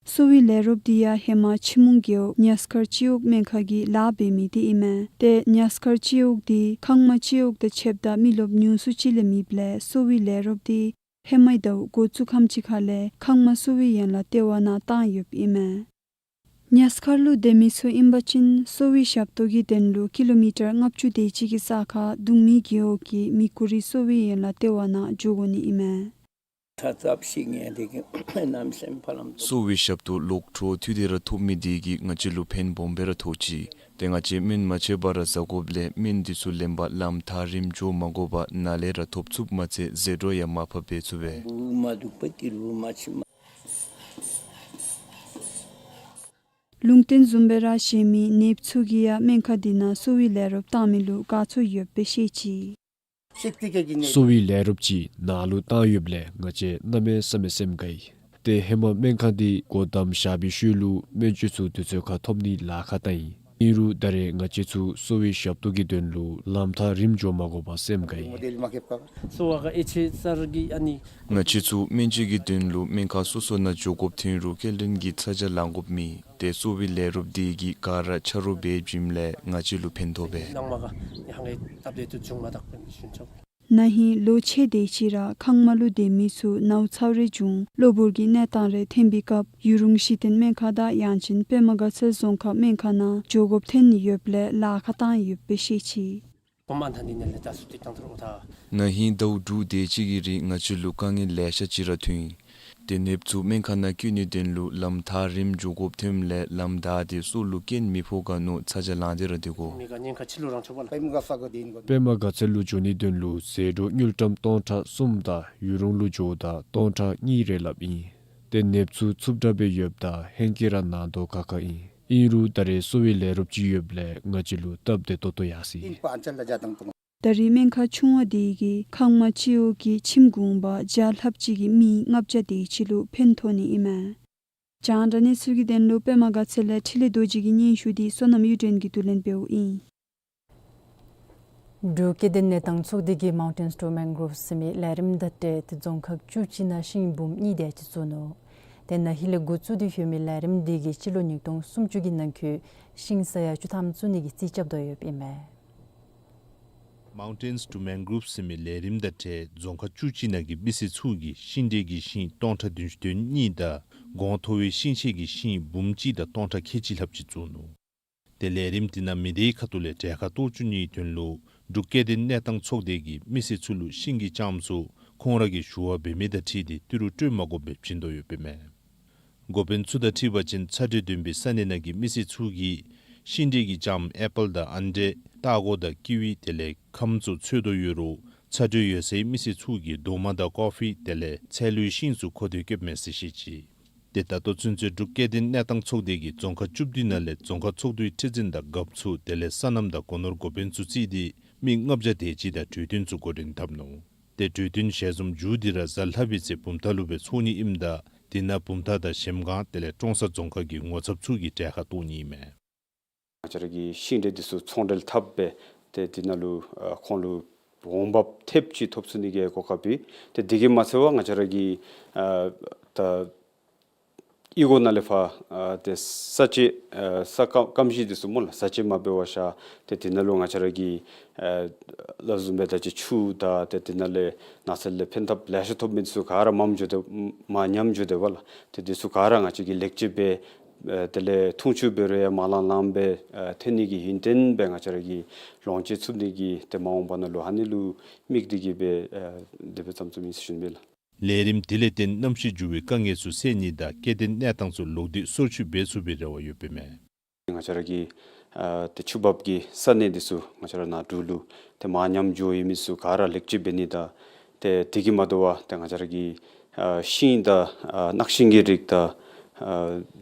གསོ་བའི་ལས་རོགསཔ་འདི་ཡང་ཧེ་མ་ཆུ་མོང་རྒེད་འོག་ཉ་སྐར་སྤྱི་འོག་སྨན་ཁང་གི་ལཱ་འབད་མི་འདི་ཨིན་མས། ཏེ་ཉ་སྐར་སྤྱི་འོག་འདི་ཁང་མ་སྤྱི་འོག་དང་ཕྱདཔ་ད་མི་རློབས་ཉུང་སུ་ཅིག་ལས་མེདཔ་ལས་གསོ་བའི་ལས་རོགསཔ་འདི་ཧེ་མའི་ཟླཝ་འགོ་བཙུགས་ཁམས་ཅིག་ཁར་ལས་ཁང་མ་གསོ་བའི་ཡན་ལག་ལྟེ་བ་ནང་བཏང་ཡོདཔ་ཨིན་མས། ཉ་སྐར་ལུ་སྡོད་མི་ཚུ་ཨིན་པ་ཅིན་གསོ་བའི་ཞབས་ཏོག་གི་དོན་ལུ་ཀི་ལོ་མི་ཊར་ལྔ་བཅུ་དེ་ཅིག་གི་ས་ཁར་གདུང་མི་རྒེད་འོག་གི་མི་ཀུ་རི་གསོ་བའི་ཡན་ལག་ལྟེ་བ་ནང་འགྱོ་དགོ་ནི་ཨིན་མས། གསོ་བའི་ཞབས་ཏོག་ལོག་འཕྲོ་མཐུད་དེ་ར་ཐོབ་མི་འདི་གིས་ང་བཅས་ལུ་ཕན་སྦོམ་སྦེ་ར་ཐོགས་ཅི། ཏེ་ང་བཅས་སྨན་མ་ཆད་པར་ར་བཟའ་དགོཔ་ལས་སྨན་འདི་ཚུ་ལེན་པར་ལམ་ཐག་རིངམོ་འགྱོ་མ་དགོ་པར་ནཱ་ལས་ར་ཐོབ་ཚུགསཔ་མ་ཚད་ཟད་འགྲོ་ཡང་མར་ཕབ་འབད་ཚུགས་པས། ལུང་བསྟན་བཟུམ་སྦེ་ར་གཞན་མི་ནདཔ་ཚུ་གིས་ཡང་སྨན་ཁང་འདི་ནང་གསོ་བའི་ལས་རོགསཔ་བཏང་མི་ལུ་དགའ་ཚོར་ཡོདཔ་སྦེ་བཤད་ཅི། གསོ་བའི་ལས་རོགསཔ་ཅིག་ནཱ་ལུ་བཏང་ཡོདཔ་ལས་ང་བཅས་གནམ་མེད་ས་མེད་སེམས་དགའ་ཡི། ཏེ་ཧེ་མ་སྨན་ཁང་འདི་སྒོ་བསྡམས་བཞག་པའི་ཤུལ་ལུ་སྨན་བཅོས་ཚུ་དུས་ཚོད་ཁར་ཐོབ་ནི་ལཱ་ཁག་བཏང་ཡི། ཨིན་རུང་ད་རེས་ང་བཅས་ཚུ་གསོ་བའི་ཞབས་ཏོག་གི་དོན་ལུ་ལམ་ཐག་རིངམོ་འགྱོ་མ་དགོ་པར་སེམས་དགའ་ཡི། ང་བཅས་ཚུ་སྨན་བཅོས་ཀྱི་དོན་ལུ་སྨན་ཁང་སོ་སོ་ནང་འགྱོ་དགོཔ་ཐོན་རུང་སྐྱེལ་འདྲེན་གྱི་ཚ་གྱང་ལང་དགོཔ་མེད། ཏེ་གསོ་བའི་ལས་རོགསཔ་འདི་གིས་ག་ར་ཆ་རོགས་འབད་བྱིནམ་ལས་ང་བཅས་ལུ་ཕན་ཐོགས་པས། ན་ཧིང་ལོ་ཕྱེད་དེ་ཅིག་ར་ཁང་མ་ལུ་སྡོད་མི་ཚུ་ནཝ་ཚཝ་རེ་བྱུང་གློ་བུར་གྱི་གནས་སྟངས་རེ་ཐོན་པའི་སྐབས་ཡུན་རིང་གཞི་རྟེན་སྨན་ཁང་དང་ཡང་ཅིན་པདྨ་དགའ་ཚལ་རྫོང་ཁག་སྨན་ཁང་ནང་འགྱོ་དགོཔ་ཐོན་ནི་ཡོདཔ་ལས་ལཱ་ཁག་བཏང་ཡོདཔ་སྦེ་བཤད་ཅི། ན་ཧིང་ཟླཝ་དྲུག་དེ་ཅིག་གི་རིང་ང་བཅས་ལུ་དཀའ་ངལ་ལེ་ཤ་ཅིག་ར་ཐོན་ཡི། ཏེ་ནདཔ་ཚུ་སྨན་ཁང་ནང་བཀོད་ནིའི་དོན་ལུ་ལམ་ཐག་རིངམོ་འགྱོ་དགོཔ་ཐོནམ་ལས་ལམ་བདའ་སྟེ་སོ་ལུ་རྐྱེན་མི་ཕོག་ག་མནོ་ཚ་གྱང་ལང་སྟེ་ར་སྡོད་དགོ། པདྨ་དགའ་ཚལ་ལུ་འགྱོ་ནིའི་དོན་ལུ་ཟད་འགྲོ་དངུལ་ཀྲམ་སྟོང་ཕྲག་གསུམ་དང་ཡུན་རིང་ལུ་འགྱོཝ་ད་སྟོང་ཕྲག་གཉིས་རེ་སླབ་ཨིན། ཏེ་ནདཔ་ཚུ་རྩུབ་དྲགས་སྦེ་ཡོདཔ་ད་ཧེང་སྐལ་ར་ནང་དོག་ཁག་ཁ་ཨིན། ཨིན་རུང་ད་རེས་གསོ་བའི་ལས་རོགསཔ་ཅིག་ཡོདཔ་ལས་ང་བཅས་ལུ་སྟབས་བདེ་ཏོག་ཏོ་ཡར་སོ་ཡི། ད་རེས་སྨན་ཁང་ཆུང་བ་འདི་གིས་ཁང་མ་སྤྱི་འོག་གི་ཁྱིམ་གུང་པ་བརྒྱ་ལྷགཔ་ཅིག་གི་མི་ལྔ་བརྒྱ་དེ་ཅིག་ལུ་ཕན་ཐོགས་ནི་ཨིན་མས། རྒྱང་བསྒྲགས་གནས་ཚུལ་གྱི་དོན་ལུ་པདྨ་དགའ་ཚལ་ལས་འཕྲིན་ལས་རྡོ་རྗེ་གི་སྙན་ཞུ་འདི་བསོད་ནམས་གཡུ་སྒྲོན་གྱིས་བསྡུ་ལེན་འབདཝ་ཨིན། འབྲུག་སྐྱེ་ལྡན་གནས་སྟངས་ཚོགས་སྡེ་གིས་Mountains to Mangroves ཟེར་མི་ལས་རིམ་དང་འབྲེལ་ཏེ་རྫོང་ཁག་བཅུ་གཅིག་ནང་ཤིང་འབུམ་གཉིས་དེ་ཅིག་བཙུགས་ནུག། ཏེ་ན་ཧིང་ལས་འགོ་བཙུགས་ཏེ་ཡོད་མི་ལས་རིམ་དེ་གིས་སྤྱི་ལོ་ཉིས་སྟོང་སུམ་ཅུ་གི་ནང་འཁོད་ཤིང་ས་ཡ་བཅུ་ཐམ་བཙུགས་ནི་གི་རྩིས་རྐྱབ་དོ་ཡོདཔ་ཨིན་མས། Mountains to Mangroves ཟེར་མི་ལས་རིམ་དང་འབྲེལ་རྫོང་ཁག་བཅུ་གཅིག་ནང་གི་མི་སེར་ཚུ་གིས་ཤིང་འབྲས་ཀྱི་ཤིང་སྟོང་ཕྲག་བདུན་ཅུ་དོན་གཉིས་དང་གོང་མཐོ་བའི་ཤིང་ཆས་ཀྱི་ཤིང་འབུམ་གཅིག་དང་སྟོང་ཕྲག་ཁལ་གཅིག་ལྷགཔ་ཅིག་བཙུགས་ནུག། ཏེ་ལས་རིམ་དེ་ནང་མི་སྡེའི་ཁ་ཐུག་ལས་གྲལ་ཁར་གཏོགས་བཅུག་ནིའི་དོན་ལུ་འབྲུག་སྐྱེ་ལྡན་གནས་སྟངས་ཚོགས་སྡེ་གིས་མི་སེར་ཚུ་ལུ་ཤིང་གི་ལྕངམ་ཚུ་ཁོང་ར་གིས་ཞུ་བ་འབད་མི་དང་འཁྲིལ་ཏེ་ཏི་རུ་སྤྲོད་མ་དགོཔ་སྦེ་བྱིན་དོ་ཡོདཔ་ཨིན་མས། འགོ་དཔོན་ཚུ་དང་འཁྲིལ་བ་ཅིན་ཚ་དྲོད་ལྡན་པའི་ས་གནས་ནང་གི་མི་སེར་ཚུ་གིས་ཤིང་འབྲས་ཀྱི་ལྕངམ་ཨེ་པཱལ་དང་ཨན་འབྲས་སྟག་གོ་དང་ཀི་ཝི་དེ་ལས་ཁམ་ཚུ་འཚོལ་དོ་ཡོད་རུང་ཚ་དྲོད་ཡོད་སའི་མི་སེར་ཚུ་གིས་རྡོག་མ་དང་ཀོ་ཕི་དེ་ལས་ཚལ་ལུའི་ཤིང་ཚུ་མཁོ་འདོད་བསྐྱེདཔ་མས་ཟེར་བཤད་ཅི། ཏེ་ད་ལྟོ་ཚུན་ཚོད་འབྲུག་སྐྱེ་ལྡན་གནས་སྟངས་ཚོགས་སྡེ་གིས་རྫོང་ཁག་བཅུ་བདུན་ནང་ལས་རྫོང་ཁག་ཚོགས་འདུའི་ཁྲི་འཛིན་དང་རྒཔོ་ཚུ་དེ་ལས་སོ་ནམ་དང་སྒོ་ནོར་འགོ་དཔོན་ཚུ་བརྩིས་ཏེ་མི་ལྔ་བརྒྱ་དེ་ཅིག་དང་གྲོས་བསྟུན་ཚུ་འགོ་འདྲེན་འཐབ་ནུག། ཏེ་གྲོས་བསྟུན་ཞལ་འཛོམས་མཇུག་འདི་ར་གཟའ་ལྷག་པའི་ཚེ་བུམ་ཐང་ལུ་སྦེ་ཚོགས་ནི་ཨིནམ་ད་དེ་ནང་བུམ་ཐང་དང་གཞལམ་སྒང་དེ་ལས་ཀྲོང་གསར་རྫོང་ཁག་གི་ངོ་ཚབ་ཚུ་གིས་གྲལ་ཁར་གཏོགས་ནི་ཨིན་མས། ང་བཅས་ར་གི་ཤིང་འབྲས་འདི་ཚུ་ཚོང་འབྲེལ་འཐབ་སྦེ་ཏེ་འདི་ནང་ལུ་ཨ་ཁོང་ལུ་འོང་འབབ་ཐེབས་ཅིག་ཐོབ་ཚུགས་ནི་གི་གོ་སྐབས་ཨིན། ཏེ་འདི་གིས་མ་ཚད་པར་ང་བཅས་ར་གི་ཨ་ད་ཨི་གོ་ནང་ལས་ཕར་ཨ་ཏེ་ས་དཔྱད་ཨ་ས་སྐམ་སྐམ་ཞིང་འདི་ཚུ་སྨོ་ལགས། ས་དཔྱད་མ་འབད་བར་བཞག་ཏེ་འདི་ནང་ལུ་ང་བཅས་ར་གི་ཨ་ལ་བཟུམ་སྦེ་ད་ཅི་ཆུ་དང་ཏེ་འདི་ནང་ལས་ནགས་ཚལ་ལས་ཕན་ཐབས་ལེ་ཤ་ཐོབ་མི་འདི་ཚུ་ག་ར་མངམ་འགྱོ་དེ་མངམ་འགྱོ་དེས་པ་ལགས། ཏེ་འདི་ཚུ་ག་ར་ང་བཅས་ཀྱིས་ལེགས་བཅོས་འབད་ཨ་དེ་ལས་འཐུང་ཆུ་འབད་རུང་ཡང་མ་ལང་ལང་སྦེ་ཨ་ཐོན་ནི་གི་ཡུན་བརྟན་སྦེ་ང་བཅས་ར་གིས་ལོངས་སྤྱོད་ཚུགས་ནི་གི་ཏེ་མ་འོངས་པ་ནང་ལུ་ཨ་ནི་ལུ་དམིགས་ཏེ་གིས་སྦེ་ཨ་དེ་སྦེ་བརྩམས་བརྩམསམ་ཨིན་ཟེར་ཞུ་ནི་ཨིན་ལགས། ལས་རིམ་དེ་ལས་བརྟེན་གནམ་གཤིས་འགྱུར་བའི་དཀའ་ངལ་ཚུ་སེལ་ནི་དང་སྐྱེ་ལྡན་གནས་སྟངས་ཚུ་ལོག་སྟེ་སོར་ཆུད་འབད་ཚུགས་པའི་རེ་བ་ཡོདཔ་ཨིན་མས། ང་བཅས་ར་གི་ཨ་ཏེ་ཆུ་འབབ་ཀྱི་ས་གནས་འདི་ཚུ་ང་བཅས་ར་ནཱ་འབྲུག་ལུ་ཏེ་མངམ་འགྱོ་ཡོད་མི་ཚུ་ག་ར་ལེགས་བཅོས་འབད་ནི་དང་ཏེ་དེ་གིས་མ་དོ་བར་ཏེ་ང་བཅས་ར་གི་ཨ་ཤིང་དང་ཨ་ནགས་ཤིང་གི་རིགས་དང་ཨ་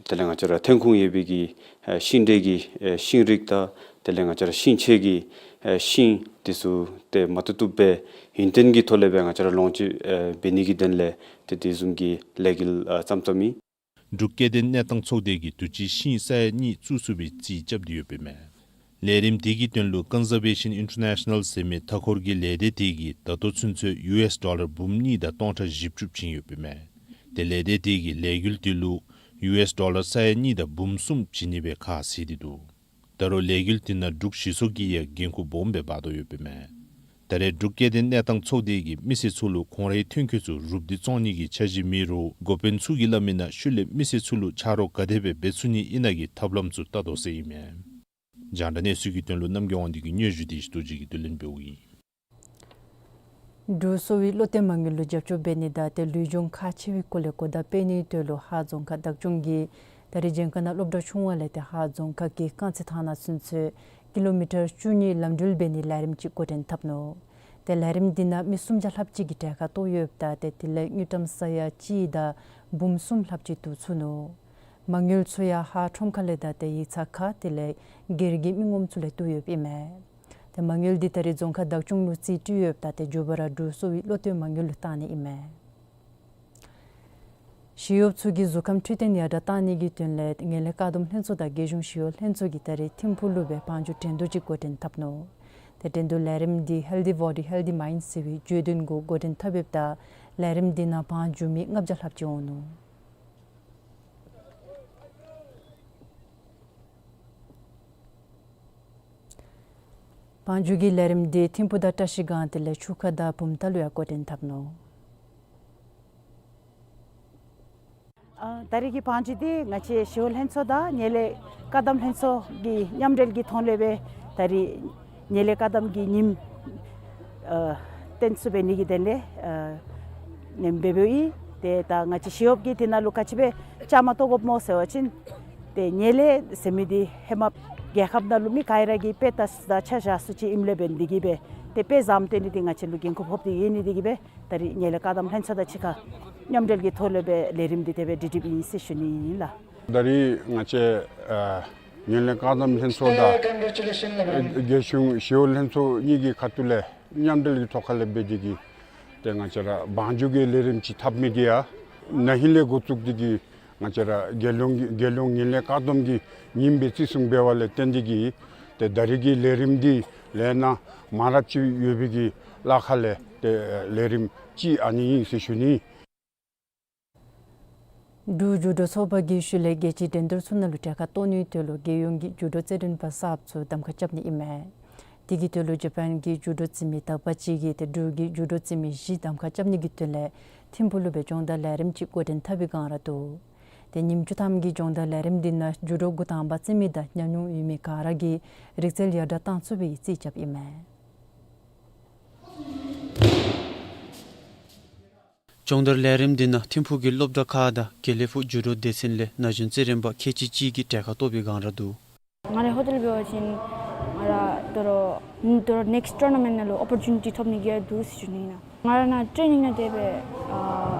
དེ་ལས་ང་བཅས་ར་ཐོན་ཁུངས་ཡོད་པའི་གི་ཨ་ཤིང་འབྲས་ཀྱི་ཨ་ཤིང་རིགས་དང་དེ་ལས་ང་བཅས་ར་ཤིང་ཆས་ཀྱི་ཨ་ཤིང་འདི་ཚུ་ཏེ་མ་བཏུབ་བཏུབ་སྦེ་ཡུན་བརྟན་གྱི་ཐོག་ལས་སྦེ་ང་བཅས་ར་ལོངས་སྤྱོད་ཨ་འབད་ནི་གི་དོན་ལས་ཏེ་དེ་བཟུམ་གྱི་ལས་འགུལ་ཨ་བརྩམས་བརྩམསམ་ཨིན། འབྲུག་སྐྱེ་ལྡན་གནས་སྟངས་ཚོགས་སྡེ་གིས་དུས་ཅི་ཤིང་ས་ཡ་གཉིས་བཙུགས་ཚུགས་པའི་རྩིས་རྐྱབ་སྟེ་ཡོདཔ་ཨིན་མས། ལས་རིམ་དེ་གི་དོན་ལུ་Conservation International ཟེར་མི་མཐའ་འཁོར་གྱི་ལས་སྡེ་དེ་གིས་ད་ལྟོ་ཚུན་ཚོད་ཡུ་ཨེསི་ཌོ་ལར་འབུམ་གཉིས་དང་སྟོང་ཕྲག་བཞི་བཅུ་བྱིན་ཡོདཔ་ཨིན་མས། ཏེ་ལས་སྡེ་དེ་གིས་ལས་འགུལ་དེ་ལུ་ཡུ་ཨེསི་ཌོ་ལར་ས་ཡ་གཉིས་དང་འབུམ་གསུམ་བྱིན་ནི་སྦེ་ཁ་བཟེད་དེ་འདུག། ད་རུང་ལས་འགུལ་དེ་ནང་འབྲུག་གཞིས་ཚོགས་ཀྱིས་ཡང་འགན་ཁུར་སྦོམ་སྦེ་འབག་དོ་ཡོདཔ་ཨིན་མས། ད་རེས་འབྲུག་སྐྱེ་ལྡན་གནས་སྟངས་ཚོགས་སྡེ་གིས་མི་སེར་ཚུ་ལུ་ཁོང་རའི་ཐོན་སྐྱེད་ཚུ་རུབ་སྟེ་བཙོང་ནི་གི་འཆར་གཞི་མེད་རུང་འགོ་དཔོན་ཚུ་གིས་སླབ་མི་ནང་ཤུལ་ལས་མི་སེར་ཚུ་ལུ་ཆ་རོགས་ག་དེ་སྦེ་འབད་ཚུགས་ནི་ཨིན་ན་གི་ཐབས་ལམ་ཚུ་བལྟ་དོ་ཟེར་ཨིན་མས། རྒྱང་བསྒྲགས་གནས་ཚུལ་གྱི་དོན་ལུ་རྣམ་རྒྱལ་དབང་འདུས་ཀྱིས་སྙན་ཞུ་དེ་ཅིག་ཏུ་ཅིག་གིས་བསྡུ་ལེན་འབདཝ་ཨིན། འབྲུག་གསོ་བའི་བློ་གཏད་མ་དངུལ་ལུ་རྒྱབ་སྐྱོར་འབད་ནི་དང་ཏེ་ལུས་སྦྱོང་ཁག་ཆེ་བའི་སྐོར་ལས་གོ་བརྡ་སྤེལ་ནིའི་དོན་ལུ་ཧཱ་རྫོང་ཁག་བདག་སྐྱོང་གིས་ད་རེས་མཇལ་ཁ་ནང་སློབ་གྲྭ་ཆུང་བ་ལས་ཏེ་ཧཱ་རྫོང་ཁག་གི་རྐང་རྩེད་ཐང་ནང་ཚུན་ཚོད་ཀི་ལོ་མི་ཊར་བཅུ་གཉིས་ལམ་འགྲུལ་འབད་ནིའི་ལས་རིམ་ཅིག་འགོ་འདྲེན་འཐབ་ནུག། ཏེ་ལས་རིམ་འདི་ནང་མི་སུམ་བརྒྱ་ལྷགཔ་ཅིག་གིས་གྲལ་ཁར་གཏོགས་ཡོདཔ་ད་ཏེ་དེ་ལས་དངུལ་ཀྲམ་ས་ཡ་གཅིག་དང་འབུམ་གསུམ་ལྷགཔ་ཅིག་བསྡུ་ཚུགས་ནུག། མ་དངུལ་ཚུ་ཡང་ཧཱ་ཁྲོམ་ཁ་ལས་དང་ཏེ་ཡིག་ཚང་ཁ་དེ་ལས་སྒེར་གྱི་མི་ངོམ་ཚུ་ལས་བསྡུ་ཡོདཔ་ཨིན་མས། ཏེ་མ་དངུལ་འདི་ད་རེས་རྫོང་ཁག་བདག་སྐྱོང་ལུ་རྩིས་སྤྲོད་ཡོདཔ་ད་ཏེ་མཇུག་བར་འབྲུག་གསོ་བའི་བློ་གཏད་མ་དངུལ་ལུ་བཏང་ནི་ཨིན་མས། ཞི་གཡོགཔ་ཚུ་གི་གཟུགས་ཁམས་འཕྲོད་བསྟེན་ཡར་དྲག་གཏང་ནི་གི་དོན་ལས་ངན་ལྷད་བཀག་སྡོམ་ལྷན་ཚོགས་དང་རྒྱལ་གཞུང་ཞི་གཡོག་ལྷན་ཚོགས་ཀྱིས་ད་རེས་ཐིམ་ཕུག་ལུ་སྦེ་བང་རྒྱུག་འགྲན་བསྡུར་ཅིག་འགོ་འདྲེན་འཐབ་ནུག། ཏེ་འགྲན་བསྡུར་ལས་རིམ་འདི་Healthy Body, Healthy Mind ཟེར་བའི་བརྗོད་དོན་གུ་འགོ་འདྲེན་འཐབ་ཡོདཔ་ད་ལས་རིམ་འདི་ནང་བང་རྒྱུག་མི་ལྔ་བརྒྱ་ལྷགཔ་ཅིག་འོང་ནུག། བང་རྒྱུག་གི་ལས་རིམ་འདི་ཐིམ་ཕུག་དང་བཀྲ་ཤིས་སྒང་དེ་ལས་ཆུ་ཁ་དང་བུམ་ཐང་ལུ་ཡང་འགོ་འདྲེན་འཐབ་ནུག། ཨ་ད་རེས་ཀྱི་བང་རྒྱུག་འདི་ང་བཅས་ཞི་གཡོག་ལྷན་ཚོགས་དང་ངན་ལྷད་བཀག་སྡོམ་ལྷན་ཚོགས་ཀྱི་མཉམ་འབྲེལ་གྱི་ཐོག་ལས་སྦེ་ད་རེས་ངན་ལྷད་བཀག་སྡོམ་གྱི་ཉིནམ་ཨ་བརྟན་སུ་འབད་ནི་གི་དོན་ལས་ཨ་ཉིནམ་འབད་འབདཝ་ཨིན། ཏེ་ད་ང་བཅས་ཞི་གཡོགཔ་གིས་དེ་ནང་ལུ་ག་ཅི་སྦེ་བཅའ་མར་གཏོགས་དགོཔ་སྨོ་ཟེར་བ་ཅིན་ཏེ་ངན་ལྷད་ཟེར་མི་འདི་ཧེ་མ་རྒྱལ་ཁབ་ནང་ལུ་མི་ག་ར་གིས་དཔེ་ལྟ་ས་དང་ཆ་བཞག་ས་ཅིག་ཨིནམ་ལས་འབད་ནི་འདི་གིས་སྦེ་ཏེ་དཔེ་བཟངམ་སྟོན་ནི་འདི་ང་བཅས་ལུ་འགན་ཁུར་ཕོག་སྟེ་ཡོད་ནི་འདི་གིས་སྦེ་ད་རེས་ངན་ལྷད་བཀག་སྡོམ་ལྷན་ཚོགས་དང་གཅིག་ཁར་མཉམ་འབྲེལ་གྱི་ཐོག་ལས་སྦེ་ལས་རིམ་འདི་དེ་སྦེ་སྒྲིག་སྒྲིགཔ་ཨིན་ཟེར་ཞུ་ནི་ཨིན་ལགས། ད་རེས་ང་བཅས་ཨ་ངན་ལྷད་བཀག་སྡོམ་ལྷན་ཚོགས་དང་རྒྱལ་གཞུང་ཞི་གཡོག་ལྷན་ཚོགས་གཉིས་ཀྱི་ཁ་ཐུག་ལས་མཉམ་འབྲེལ་གྱི་ཐོག་ཁ་ལས་འབད་དེ་གིས་ཏེ་ང་བཅས་ར་བང་རྒྱུག་གི་ལས་རིམ་ཅིག་འཐབ་མི་འདི་ཡང་ན་ཧིང་ལས་འགོ་བཙུགས་ཏེ་གིས་ང་བཅས་ར་རྒྱལ་ཡོངས་ཀྱི་རྒྱལ་ཡོངས་ངན་ལྷད་བཀག་སྡོམ་གྱི་ཉིནམ་སྦེ་བརྩི་སྲུང་འབད་བ་ལས་བརྟེན་ཏེ་གིས་ཏེ་ད་རེས་ཀྱི་ལས་རིམ་འདི་ ལས་སྣ་མང་རབས་ཅིག་ཡོད་པའི་གི་ལཱ་ཁག་ལས་ཏེ་ལས་རིམ་ཅིག་ཨ་ནི་ཨིན་ཟེར་ཞུ་ནི། འབྲུག་ཇུ་ཌོ་ཚོགས་པ་གིས་ཤུལ་ལས་རྒྱལ་སྤྱིའི་འགྲན་བསྡུར་ཚུ་ནང་ལུ་གྲལ་ཁར་གཏོགས་ནིའི་དོན་ལུ་རྒྱལ་ཡོངས་ཀྱི་ཇུ་ཌོ་རྩེད་འགྲན་པ་གསརཔ་ཚུ་གདམ་ཁ་རྐྱབ་ནི་ཨིན་མས། དེ་གི་དོན་ལུ་ཇ་པཱན་གྱི་ཇུ་ཌོ་རྩེད་མི་དག་པ་ཅིག་གིས་ཏེ་འབྲུག་གི་ཇུ་ཌོ་རྩེད་མི་བཞི་གདམ་ཁ་རྐྱབ་ནི་གི་དོན་ལས་ཐིམ་ཕུག་ལུ་སྦེ་སྦྱོང་བརྡར་ལས་རིམ་ཅིག་འགོ་འདྲེན་འཐབ་པའི་སྒང་ར་འདུག། ཏེ་ཉིནམ་བཅུ་ཐམ་གྱི་སྦྱོང་བརྡར་ལས་རིམ་འདི་ནང་ཇུ་ཌོ་འགོ་དང་པ་རྩེད་མི་དང་ཉམས་མྱོང་ཡོད་མི་ག་ར་གིས་རིག་རྩལ་ཡར་དྲག་གཏང་ཚུགས་པའི་རྩིས་རྐྱབ་ཨིན་མས། སྦྱོང་བརྡར་ལས་རིམ་འདི་ནང་ཐིམ་ཕུག་གི་སློབ་གྲྭ་ཁག་དང་དགེ་ལེགས་ཕུག་ཇུ་ཌོ་སྡེ་ཚན་ལས་ན་གཞོན་རྩེད་རིགས་པ་ཁལ་གཅིག་གཅིག་གིས་གྲལ་ཁར་གཏོགས་པའི་སྒང་ར་འདུག། ང་ར་ཧོ་ཊེལ་འབད་བ་ཅིན་ང་ར་དོ་རུང་དོ་རུང་ནེགསིཊ་ཊུར་ན་མེནཊ་ནང་ལུ་ཨོ་པོར་ཅུ་ནི་ཊི་ཐོབ་ནི་གི་ཡང་འདུག་ཟེར་ཞུ་ནི་ཨིན། ང་ར་ནཱ་ཊེ་ནིང་ནང་དེ་སྦེ་ཨ་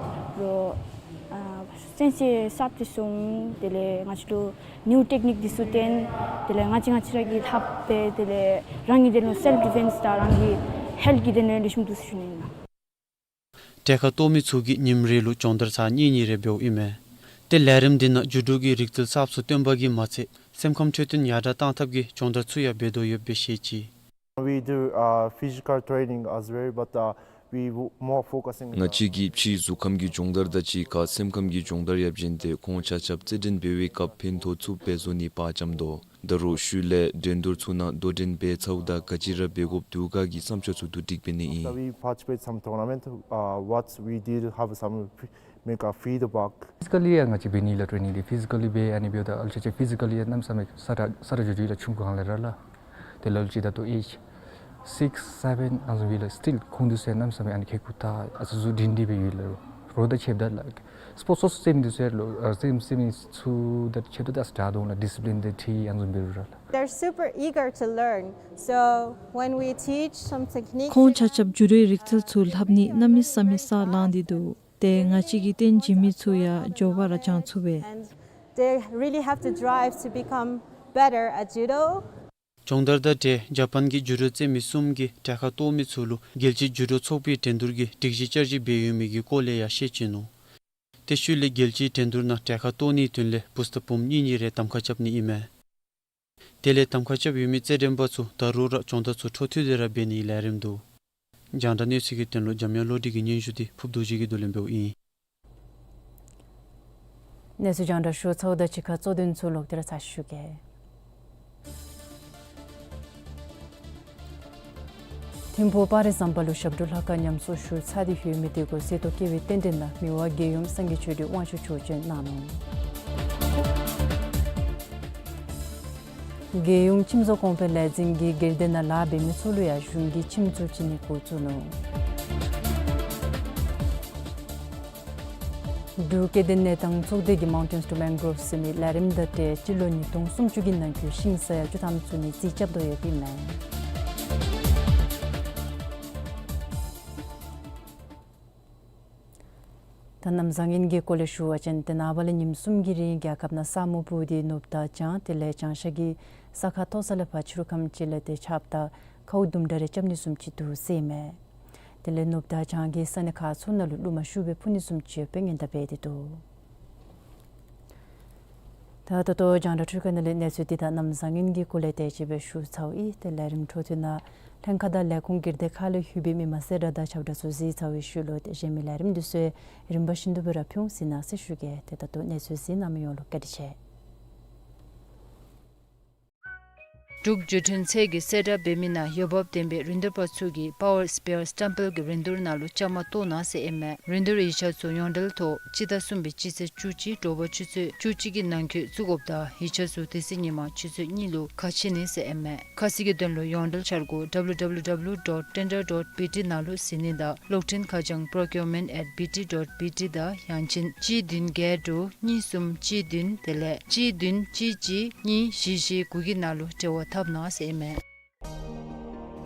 རོགས་ཨ་སེན་སེ་གསརཔ་འདི་བཟུམ་དེ་ལས་ང་བཅས་ལུ་ནིའུ་ཊེཀ་ནིཀ་འདི་ཚུ་སྟོན། དེ་ལས་ང་བཅས་ང་བཅས་ར་གིས་ལྷབ་སྦེ་དེ་ལས་རང་གི་དོན་ལུ་སེལཕ་ཌི་ཕེནསི་དང་རང་གི་ཧེལཐ་གི་དོན་ལུ་ལེགས་ཤོམ་འདུག་ཟེར་ཞུ་ནི་ཨིན། གྲལ་ཁར་གཏོགས་མི་ཚུ་གིས་ཉིནམ་རེ་ལུ་སྦྱོང་བརྡར་ཚར་གཉིས་གཉིས་རེ་འབདཝ་ཨིན་མས། ཏེ་ལས་རིམ་འདི་ནང་ཇུ་ཌོ་གི་རིག་རྩལ་གསརཔ་ཚུ་སྟོན་པ་གིས་མ་ཚད་སེམས་ཁམས་འཕྲོད་བསྟེན་ཡར་དྲག་གཏང་ཐབས་ཀྱི་སྦྱོང་བརྡར་ཚུ་ཡང་འབད་དོ་ཡོདཔ་སྦེ་བཤད་ཅི། We do uh, physical training as well, but uh, we w- more focusing on ང་བཅས་ཀྱིས་ཕྱི་གཟུགས་ཁམས་ཀྱི་སྦྱོང་བརྡར་དང་གཅིག་ཁར་སེམས་ཁམས་ཀྱི་སྦྱོང་བརྡར་ཡང་བྱིན་ཏེ་ཁོང་ཆ་ཁྱབ་རྩེད་འགྲན་འབད་བའི་སྐབས་ཕན་ཐོགས་ཚུ་འབད་བཟོ་ནི་བར་འཁྱམས་དོ། ད་རུང་ཤུལ་ལས་འགྲན་བསྡུར་ཚུ་ནང་དོ་འགྲན་འབད་ཚརཝ་ད་ག་ཅི་ར་འབད་དགོཔ་འདུག་ག་གི་བསམ་འཆར་ཚུ་བསྡུ་སྒྲིག་འབད་ནི་ཨིན། After we participate some tournament, uh, what we did have some f- make a feedback. Physically ཡང་ང་བཅས་འབད་ནི་ལགས། ཊེ་ནིང་འདི་ཕི་ཛི་ཀ་ལི་འབད་ཨ་ནི་འབདཝ་ད་ཨལ་ཅིག་ཅིག་ཕི་ཛི་ཀ་ལི་ཡང་གནམ་མེད་ས་མེད་ས་ད་ས་ད་འགྱོ་འགྱོཝ་ལས་ཆུང་ཀུ་སྒང་ལས་ར་ལགས། དེ་ལས་ལུ་ཅིག་ད་ལྟོ་ཨེཇ་སིཀསི་སེ་བེན་ཨ་ནི་བཟུམ་སྦེ་ལགས། སི་ཊིལ་ཁོང་འདི་ཚུ་ཡང་གནམ་མེད་ས་མེད་ཨ་ནི་ཁེ་ཀུ་ད་ཨ་ཙི་གཟུགས་སྒྲིང་སྒྲི་སྦེ་ཡོད་ལགས། རོགས་དང་ཕྱདཔ་ད་ལགས་སི་པོརཊ་སོ་སོ་རྩེད་མི་འདི་ཚུ་ཡང་ལགས་ཨ་རྩེད་རྩེད་མི་ཚུ་དང་ཕྱདཔ་ད་ཨ་ཙི་དྲག་དོ་ལགས། ཌི་སི་པི་ལིན་འདི་འདྲ་ཨ་ནི་བཟུམ་སྦེ་ར་ལགས། They're super eager to learn. So when we teach some techniques, ཁོང་ཆ་ཁྱབ་ཇུ་ཌོའི་རིག་རྩལ་ཚུ་ལྷབ་ནི་གནམ་མེད་ས་མེད་ས་ལངས་ཏེ་འདུག། ཏེ་ང་བཅས་ཀྱིས་སྟོན་བྱིན་མི་ཚུ་ཡང་མགྱོགས་པ་ར་སྦྱང་ཚུགས་པས། And they really have the drive to become better at judo. སྦྱོང་བརྡར་དང་འབྲེལ་ཇ་པཱན་གྱི་ཇུ་ཌོ་རྩེད་མི་གསུམ་གྱིས་གྲལ་ཁར་གཏོགས་མི་ཚུ་ལུ་རྒྱལ་སྤྱིའི་ཇུ་ཌོ་ཚོགས་པའི་འགྲན་བསྡུར་གྱི་སྒྲིག་གཞི་བསྐྱར་ཞིབ་འབད་ཡོད་མི་གི་སྐོར་ལས་ཡང་ཤེས་བྱིན་ནུག། ཏེ་ཤུལ་ལས་རྒྱལ་སྤྱིའི་འགྲན་བསྡུར་ནང་གྲལ་ཁར་གཏོགས་ནིའི་དོན་ལས་བུཚ་དང་བུམོ་གཉིས་གཉིས་རེ་གདམ་ཁ་རྐྱབ་ནི་ཨིན་མས། དེ་ལས་གདམ་ཁ་རྐྱབ་ཡོད་མི་རྩེད་འགྲན་པ་ཚུ་ད་རུང་ར་སྦྱོང་བརྡར་ཚུ་འཕྲོ་མཐུད་དེ་ར་འབད་ནིའི་ལས་རིམ་འདུག། རྒྱང་བསྒྲགས་གནས་ཚུལ་གྱི་དོན་ལུ་འཇམ་དབྱངས་བློ་གྲོས་ཀྱི་སྙན་ཞུ་འདི་ཕུརབ་རྡོ་རྗེ་གིས་བསྡུ་ལེན་འབདཝ་ཨིན། གནས་ཚུལ་རྒྱང་བསྒྲགས་ཞུ་ཚརཝ་དང་གཅིག་ཁར་གཙོ་དོན་ཚུ་ལོག་སྟེ་ར་ཚར་ཞུ་གེ། ཐིམ་ཕུག་སྤ་རི་ཟམ་པ་ལུ་ཞབས་དྲུང་ལྷ་ཁང་ཉམས་གསོ་ཞུ་ཚར་ཏེ་ཡོད་མི་དེ་གུ་གསེར་ཏོག་བཀལ་བའི་རྟེན་འབྲེལ་ནང་མི་དབང་རྒྱལ་ཡུམ་སངས་རྒྱས་ཆོས་སྒྲོན་དབང་ཕྱུག་མཆོག་བྱོན་གནང་ནུག། རྒྱལ་ཡུམ་ཁྱིམ་བཟོ་གོང་འཕེལ་ལས་འཛིན་གྱིས་སྒེར་སྡེ་ནང་ལཱ་འབད་མི་ཚུ་ལུ་ཡང་གཞུང་གིས་ཁྱིམ་བཙུགས་བྱིན་ནི་འགོ་བཙུགས་ནུག། འབྲུག་སྐྱེ་ལྡན་གནས་སྟངས་ཚོགས་སྡེ་གིས་Mountains to Mangroves ཟེར་མི་ལས་རིམ་དང་འབྲེལ་སྤྱི་ལོ་ཉིས་སྟོང་སུམ་ཅུ་གི་ནང་འཁོད་ཤིང་ས་ཡ་བཅུ་ཐམ་བཙུགས་ནིའི་རྩིས་རྐྱབ་དོ་ཡོདཔ་ཨིན་མས། ད་གནམ་བཟང་ངན་གྱི་སྐོར་ལས་ཞུ་བ་ཅིན་ཏེ་ནངས་པ་ལས་ཉིནམ་གསུམ་གྱི་རིང་རྒྱལ་ཁབ་ནང་ས་སྨུག་སྤུབས་ཏེ་ནུབ་དང་བྱང་དེ་ལས་བྱང་ཤར་གྱི་ས་ཁ་མཐོ་ས་ལས་ཕར་ཕྱི་རུ་ཁམས་ཅིག་ལས་ཏེ་ཆརཔ་དང་ཁཝ་དུམ་གྲ་རེ་རྐྱབ་ནི་བཟུམ་ཅིག་འདུག་ཟེར་ཨིན་མས། དེ་ལས་ནུབ་དང་བྱང་གི་ས་གནས་ཁག་ཚུ་ནང་ལུ་རླུང་མ་ཤུགས་སྦེ་འཕུ་ནི་བཟུམ་ཅིག་ཡོདཔ་སྦེ་སྔོན་བརྡ་འབད་དེ་འདུག། ད་ད་ལྟོ་རྒྱང་བསྒྲགས་འཕྲུལ་ཁང་ནང་ལས་གནས་ཚུལ་འདི་དང་གནམ་བཟང་ངན་གྱི་སྐོར་ལས་དེ་ཅིག་སྦེ་ཞུ་ཚརཝ་ཨིན། ཏེ་ལས་རིམ་འཕྲོ་མཐུད་ནང་ལྷན་ཁག་དང་ལས་ཁུངས་སྒེར་སྡེ་ཁག་ལས་ལྷོད་པའི་མི་མང་གསལ་བསྒྲགས་དང་ཁྱབ་བསྒྲགས་ཚུ་གཟིགས་ཚར་བའི་ཤུལ་ལུ་ཏེ་གཞན་མི་ལས་རིམ་འདི་ཚུ་རིམ་པ་བཞིན་དུ་སྦེ་ར་ཕུལ་ཟེར་ནང་གསེས་ཞུ་གེ། ཏེ་ད་ལྟོ་གནས་ཚུལ་གཟིགས་གནང་མི་ཡོངས་ལུ་བཀའ་དྲིན་ཆེ། འབྲུག་བརྒྱུད་འཕྲིན་ཚད་ཀྱིས་གསལ་བསྒྲགས་འབད་མི་ནང་འོས་འབབ་ལྡན་པའི་རིན་བསྡུར་པ་ཚུ་གིས་Power Spear Stumble གྱི་རིན་བསྡུར་ནང་ལུ་བཅའ་མར་གཏོགས་གནང་ཟེར་ཨིན་མས། རིན་བསྡུར་ཡིག་ཆ་ཚུ་ཡོངས་འབྲེལ་ཐོག་སྤྱི་ཟླ་གསུམ་པའི་སྤྱི་ཚེས་བཅུ་གཅིག་དྲོ་པ་ཆུ་ཚོད་བཅུ་གཅིག་གི་ནང་འཁོད་བཙུགས་དགོཔ་དང་ཡིག་ཆ་ཚུ་དེ་ཚེ་ཉིན་མ་ཆུ་ཚོད་གཉིས་ལུ་ཁ་ཕྱེ་ནི་ཟེར་ཨིན་མས། ཁ་གསལ་གྱི་དོན་ལུ་ཡོངས་འབྲེལ་འཆར་སྒོ་W W W dot tender dot B T ནང་ལུ་གཟིགས་ནི་དང་གློག་འཕྲིན་ཁ་བྱང་procurement at B T dot B T དང་ཡང་ཅིན་གཅིག་བདུན་བརྒྱད་དྲུག་གཉིས་གསུམ་གཅིག་བདུན་དེ་ལས་གཅིག་བདུན་གཅིག་གཅིག་གཉིས་བཞི་བཞི་དགུ་གི་ནང་ལུ་འབྲེལ་བ་འཐབ་གནང་ཟེར་ཨིན་མས།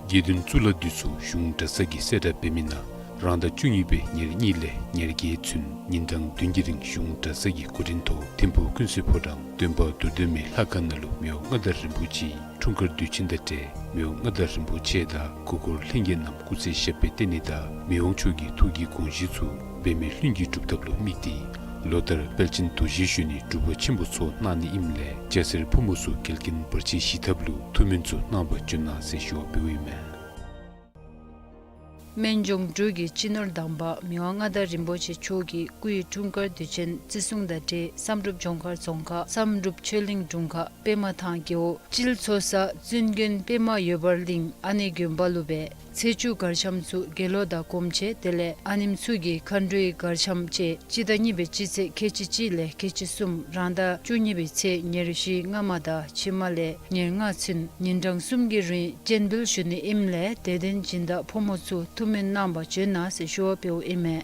དགེ་འདུན་གཙུག་ལག་འདུས་ཚོགས་གཞུང་གྲྭ་ཚང་གིས་གསལ་བསྒྲགས་འབད་མི་ནང་རང་ཟླ་བཅུ་གཉིས་པའི་ཉེར་གཉིས་ལས་ཉེར་བརྒྱད་ཚུན་ཉིན་གྲངས་བདུན་གྱི་རིང་གཞུང་གྲྭ་ཚང་གི་གོ་སྒྲིག་ཐོག་ཐིམ་ཕུག་ཀུན་གསལ་ཕོ་བྲང་སྟོན་པ་རྡོར་གདན་མའི་ལྷ་ཁང་ནང་ལུ་མི་དབང་མངའ་བདག་རིན་པོ་ཆེའི་འཁྲུངས་སྐར་དུས་ཆེན་དང་འབྲེལ་མི་དབང་མངའ་བདག་རིན་པོ་ཆེ་དང་སྐུ་འཁོར་ལྷན་རྒྱས་རྣམས་སྐུ་ཚེ་ཞབས་པད་བརྟན་ནི་དང་མི་དབང་མཆོག་གི་ཐུགས་ཀྱི་དགོངས་གཞི་ཚུ་འབད་མེད་ལྷུན་གྱིས་གྲུབ་ཐབས་ལུ་དམིགས་ཏེ་ ལོ་ལྟར་དཔལ་ཆེན་རྡོ་རྗེ་གཞོན་ནུའི་སྒྲུབ་པ་ཆེན་པོ་ཚོགས་གནང་ནི་ཨིནམ་ལས་སྐྱ་སེར་ཕོ་མོ་ཚུ་འགལ་རྐྱེན་བར་ཆད་ཞི་ཐབས་ལུ་ཐུགས་སྨོན་ཚུ་གནང་བར་བྱོན་གནང་ཟེར་ཞུ་བ་འབདཝ་ཨིན་མས། སྨན་ལྗོངས་འབྲུག་གི་སྤྱི་ནོར་དམ་པ་མི་དབང་མངའ་བདག་རིན་པོ་ཆེ་མཆོག་གི་སྐུའི་འཁྲུངས་སྐར་དུས་ཆེན་བརྩི་སྲུང་དང་འབྲེལ་བསམ་གྲུབ་ལྗོངས་མཁར་རྫོང་ཁག་བསམ་གྲུབ་ཆོས་གླིང་དྲུང་ཁག་པདྨ་ཐང་རྒེད་འོག་སྤྱིལ་མཚོ་ས་བཙུན་དགོན་པདྨ་འོད་འབར་གླིང་ཨ་ནེ་དགོན་པ་ལུ་སྦེ་ཚེས་བཅུ་གར་འཆམ་ཚུ་དགེ་སློང་དང་སྒོམ་ཆེན་དེ་ལས་ཨ་ནེམོ་ཚུ་གི་མཁའ་འགྲོའི་གར་འཆམ་བཅས་སྤྱི་ཟླ་གཉིས་པའི་སྤྱི་ཚེས་ཁལ་གཅིག་གཅིག་ལས་ཁལ་གཅིག་གསུམ་རང་ཟླ་བཅུ་གཉིས་པའི་ཚེས་ཉེར་བཞི་སྔ་མ་དང་ཕྱི་མ་ལས་ཉེར་ལྔ་ཚུན་ཉིན་གྲངས་གསུམ་གྱི་རིང་སྤྱན་འབུལ་ཞུ་ནི་ཨིནམ་ལས་དད་ལྡན་སྦྱིན་བདག་ཕོ་མོ་ཚུ་ཐུགས་སྨོན་གནང་བར་བྱོན་གནང་ཟེར་ཞུ་བ་འབདཝ་ཨིན་མས།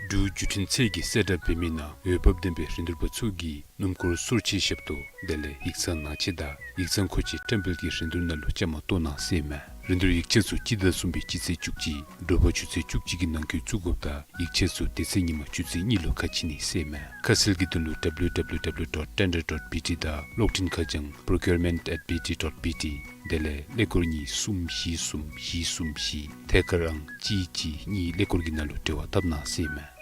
འབྲུག་བརྒྱུད་འཕྲིན་ཚད་ཀྱིས་གསལ་བསྒྲགས་འབད་མི་ནང་འོས་འབབ་ལྡན་པའི་རིན་བསྡུར་པ་ཚུ་གིས་སྣུམ་འཁོར་སོར་ཆས་ཞབས་ཏོག་དེ་ལས་ཡིག་ཚང་ནང་ཆས་དང་ཡིག་ཚང་མཁོ་ཆས་བཀྲམ་སྤེལ་གྱི་རིན་བསྡུར་ནང་ལུ་བཅའ་མར་གཏོགས་གནང་ཟེར་ཨིན་མས། རིན་བསྡུར་ཡིག་ཆ་ཚུ་སྤྱི་ཟླ་གསུམ་པའི་སྤྱི་ཚེས་བཅུ་གཅིག་དྲོ་པ་ཆུ་ཚོད་བཅུ་གཅིག་གི་ནང་འཁོད་བཙུགས་དགོཔ་དང་ཡིག་ཆ་ཚུ་དེ་ཚེ་ཉིན་མ་ཆུ་ཚོད་གཉིས་ལུ་ཁ་ཕྱེ་ནི་ཟེར་ཨིན་མས། ཁ་གསལ་གྱི་དོན་ལུ་W W W dot tender dot B T དང་གློག་འཕྲིན་ཁ་བྱང་procurement at B T dot B T དེ་ལས་ཀླད་ཀོར་གཉིས་གསུམ་བཞི་གསུམ་བཞི་གསུམ་བཞི་ཐད་ཀར་ཨང་གཅིག་གཅིག་གཉིས་ཀླད་ཀོར་གྱི་ནང་ལུ་འབྲེལ་བ་འཐབ་གནང་ཟེར་ཨིན་མས།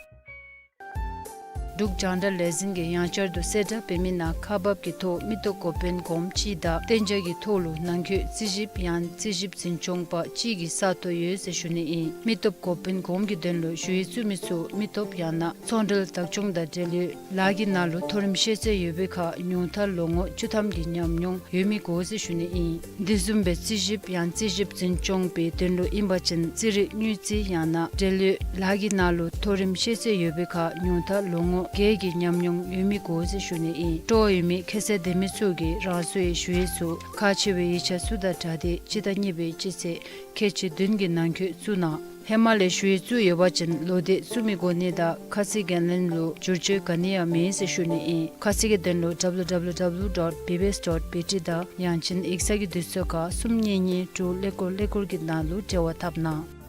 འབྲུག་རྒྱང་བསྒྲགས་ལས་འཛིན་གྱིས་ཡང་བསྐྱར་དུ་གསལ་བསྒྲགས་འབད་མི་ནང་ཁག་འབགཔ་གི་ཐོག་མི་སྟོབས་འགོ་དཔོན་གོངམ་གཅིག་དང་གཏན་འཇགས་ཀྱི་ཐོག་ལུ་ནང་འཁོད་རྩིས་ཞིབ་ཡང་རྩིས་ཞིབ་འཛིན་སྐྱོང་པ་གཅིག་གི་ས་སྟོང་ཡོད་ཟེར་ཞུ་ནི་ཨིན། མི་སྟོབས་འགོ་དཔོན་གོངམ་གྱི་དོན་ལུ་ཞུ་ཡིག་བཙུགས་མི་ཚུ་མི་སྟོབས་ཡང་ན་ཚོང་འབྲེལ་བདག་སྐྱོང་དང་འབྲེལ་ཡོད་ལཱ་གི་ནང་ལུ་མཐོ་རིམ་ཤེས་ཚད་ཡོད་པའི་ཁར་ཉུང་མཐར་ལོ་ངོ་བཅུ་ཐམ་གྱི་ཉམས་མྱོང་ཡོད་མི་དགོ་ཟེར་ཞུ་ནི་ཨིན། དེ་བཟུམ་སྦེ་རྩིས་ཞིབ་ཡང་རྩིས་ཞིབ་འཛིན་སྐྱོང་པའི་དོན་ལུ་ཨིན་པ་ཅིན་རྩིས་རིག་དངུལ་རྩིས་ཡང་ན་འབྲེལ་ཡོད་ལཱ་གི་ནང་ལུ་མཐོ་རིམ་ཤེས་ཚད་ཡོད་པའི་ཁར་ཉུང་མཐར་ལོ་ངོ་བརྒྱད་ཀྱི་ཉམས་མྱོང་ཡོད་མི་དགོ་ཟེར་ཞུ་ནི་ཨིན། སྤྲོ་བ་ཡོད་མི་ཁྱད་ཚད་ལྡན་མི་ཚུ་གིས་རང་སོའི་ཞུ་ཡིག་ཚུ་ཁག་ཆེ་བའི་ཡིག་ཆ་ཚུ་དང་སྦྲགས་ཏེ་སྤྱི་ཟླ་གཉིས་པའི་སྤྱི་ཚེས་ཁལ་གཅིག་བདུན་གྱི་ནང་འཁོད་བཙུགས་གནང་། ཧེ་མ་ལས་ཞུ་ཡིག་བཙུགས་ཡོད་པ་ཅིན་ལོ་དེ་བཙུགས་མི་གོ་ནི་དང་ཁ་གསལ་འགན་ལེན་ལུ་བསྒྱུར་བཅོས་ག་ནི་ཡང་མེད་ཟེར་ཞུ་ནི་ཨིན། ཁ་གསལ་གྱི་དོན་ལུ་W W W dot B B S dot B T དང་ཡང་ཅིན་ཡིག་ཚང་གི་དུས་ཚོད་ཁར་གསུམ་གཉིས་གཉིས་དྲུག་ཀླད་ཀོར་ཀླད་ཀོར་གྱི་ནང་ལུ་འབྲེལ་བ་འཐབ་གནང་།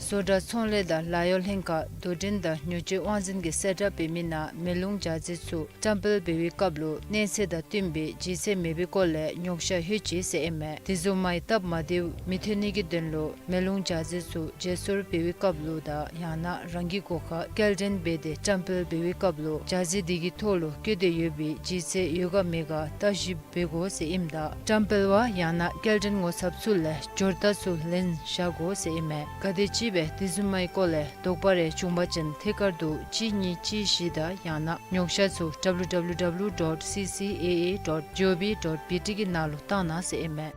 བཟོ་གྲྭ་ཚོང་ལས་དང་ལཱ་གཡོག་ལྷན་ཁག་རྡོར་འགྲེམས་དང་ཉོ་སྤྱོད་དབང་འཛིན་གྱིས་གསལ་བསྒྲགས་འབད་མི་ནང་མེ་རླུང་འཇའ་རྫི་ཚུ་བཀྲམ་སྤེལ་འབད་བའི་སྐབས་ལུ་གནས་ཚད་དང་བསྟུན་པའི་ལྗིད་ཚད་མེད་པའི་སྐོར་ལས་ཉོགས་བཤད་ལྷོད་ཅི་ཟེར་ཨིན་མས། དེ་བཟུམ་མའི་སྟབས་མ་བདེཝ་མི་ཐོན་ནི་གི་དོན་ལུ་མེ་རླུང་འཇའ་རྫི་ཚུ་བརྗེ་སོར་འབད་བའི་སྐབས་ལུ་དང་ཡང་ན་རང་གི་སྒོ་ཁར་སྐྱེལ་འདྲེན་འབད་དེ་བཀྲམ་སྤེལ་འབད་བའི་སྐབས་ལུ་འཇའ་རྫི་དེ་གི་ཐོག་ལུ་བཀོད་དེ་ཡོད་པའི་ལྗིད་ཚད་ཡོད་ག་མེད་ག་བརྟག་ཞིབ་འབད་དགོ་ཟེར་ཨིནམ་ད་བཀྲམ་སྤེལ་བ་ཡང་ན་སྐྱེལ་འདྲེན་ངོ་ཚབ་ཚུ་ལས་འབྱོར་རྟགས་ཚུ་ལེན་བཞག་དགོ་ཟེར་ཨིན་མས། ག་དེམ་ཅིག་སྦེ་དེ་བཟུམ་མའི་སྐོར་ལས་དོགས་པ་རེ་བྱུང་པ་ཅིན་ཐད་ཀར་དུ་གཅིག་གཉིས་གཅིག་བཞི་དང་ཡང་ན་ཉོགས་བཤད་ཚུ W W W dot C C A A dot G O V dot B T གི་ནང་ལུ་བཏང་གནང་ཟེར་ཨིན་མས།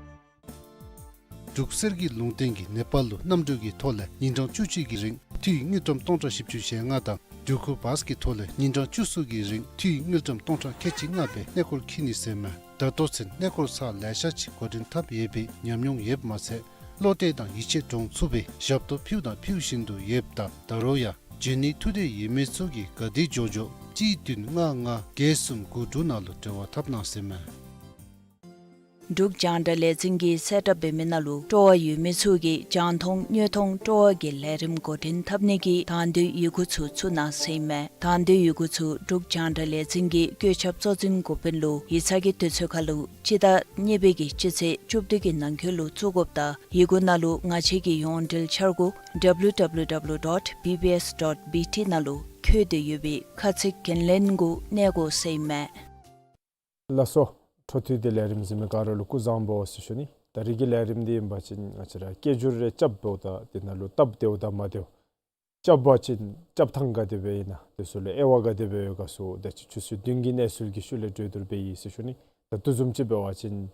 འབྲུག་གསེར་གྱི་ལུང་བསྟན་གྱིས་ནེ་པཱལ་ལུ་གནམ་གྲུ་གི་ཐོག་ལས་ཉིན་གྲངས་བཅུ་གཅིག་གི་རིང་འཐུས་དངུལ་ཀྲམ་སྟོང་ཕྲག་བཞི་བཅུ་ཞེ་ལྔ་དང་འགྲུལ་འཁོར་བཱས་ཀྱི་ཐོག་ལས་ཉིན་གྲངས་བཅུ་གསུམ་གྱི་རིང་འཐུས་དངུལ་ཀྲམ་སྟོང་ཕྲག་ཁལ་གཅིག་ལྔ་སྦེ་གནས་སྐོར་འཁྱིད་ནི་ཟེར་མས། ད་ལྟོ་ཚུན་གནས་སྐོར་ཚར་ལེ་ཤ་ཅིག་འགོ་འདྲེན་འཐབ་ཡོད་པའི་ཉམས་མྱོང་ཡོདཔ་མ་ཚད་བློ་གཏད་དང་ཡིད་ཆེས་འདྲོངས་ཚུགས་པའི་ཞབས་ཏོག་ཕུལཝ་དང་ཕུལ་བཞིན་དུ་ཡོདཔ་ད་ད་རུང་ཡང་འབྱོན་ནིའི་ཐུགས་འདོད་ཡོད་མི་ཚུ་གིས་ག་དེ་མགྱོགས་མགྱོགས་གཅིག་བདུན་ལྔ་ལྔ་བརྒྱད་གསུམ་དགུ་དྲུག་ནང་ལུ་འབྲེལ་བ་འཐབ་གནང་ཟེར་མས། འབྲུག་རྒྱང་བསྒྲགས་ལས་འཛིན་གྱིས་གསལ་བསྒྲགས་འབད་མི་ནང་ལུ་སྤྲོ་བ་ཡོད་མི་ཚུ་གིས་རྒྱང་མཐོང་དངོས་མཐོང་སྤྲོ་བ་གི་ལས་རིམ་འགོ་འདྲེན་འཐབ་ནི་གི་དང་འདོད་ཡི་གུ་ཚུ་བཙུགས་གནང་ཟེར་ཨིན་མས། དང་འདོད་ཡི་གུ་ཚུ་འབྲུག་རྒྱང་བསྒྲགས་ལས་འཛིན་གྱི་བཀོད་ཁྱབ་གཙོ་འཛིན་འགོ་དཔོན་ལུ་ཡིག་ཚང་གི་དུས་ཚོད་ཁར་ལུ་སྤྱི་ཟླ་གཉིས་པའི་གི་སྤྱི་ཚེས་བཅུ་བདུན་གྱི་ནང་འཁོད་ལུ་བཙུགས་དགོཔ་ད་ཡི་གུ་ནང་ལུ་ང་བཅས་ཀྱི་ཡོངས་འབྲེལ་འཆར་སྒོ་W W W dot B B S dot B T ནང་ལུ་འཁོད་དེ་ཡོད་པའི་ཁ་ཚིག་འགན་ལེན་གུ་གནས་དགོ་ཟེར་ཨིན་མས། ལགས་སོ། འཕྲོ་མཐུད་དེ་ལས་རིམ་གཟིགས་མི་ག་ར་ལུ་སྐུ་གཟུགས་བཟང་པོ་ཟེར་ཞུ་ནི། ད་རིས་ཀྱི་ལས་རིམ་འདི་ཨིན་པ་ཅིན་ང་བཅས་ར་སྐད་སྒྱུར་རེ་རྐྱབ་འབདཝ་ད་དེ་ནང་ལུ་སྟབས་བདེཝ་དང་མ་བདེཝ། རྐྱབ་པ་ཅིན་རྐྱབ་ཐངས་ག་དེ་སྦེ་ཨིན་ན་དེ་ཚུ་ལུ་དབྱེ་བ་ག་དེ་སྦེ་ཡོད་ག་ཚུ་ད་ཅི་ཆུ་ཚོད་བདུན་གྱི་གནས་ཚུལ་གྱི་ཤུལ་ལས་གྲོས་བསྡུར་འབད་ཡི་ཟེར་ཞུ་ནི། ད་དེ་བཟུམ་ཅིག་འབད་བ་ཅིན་ང་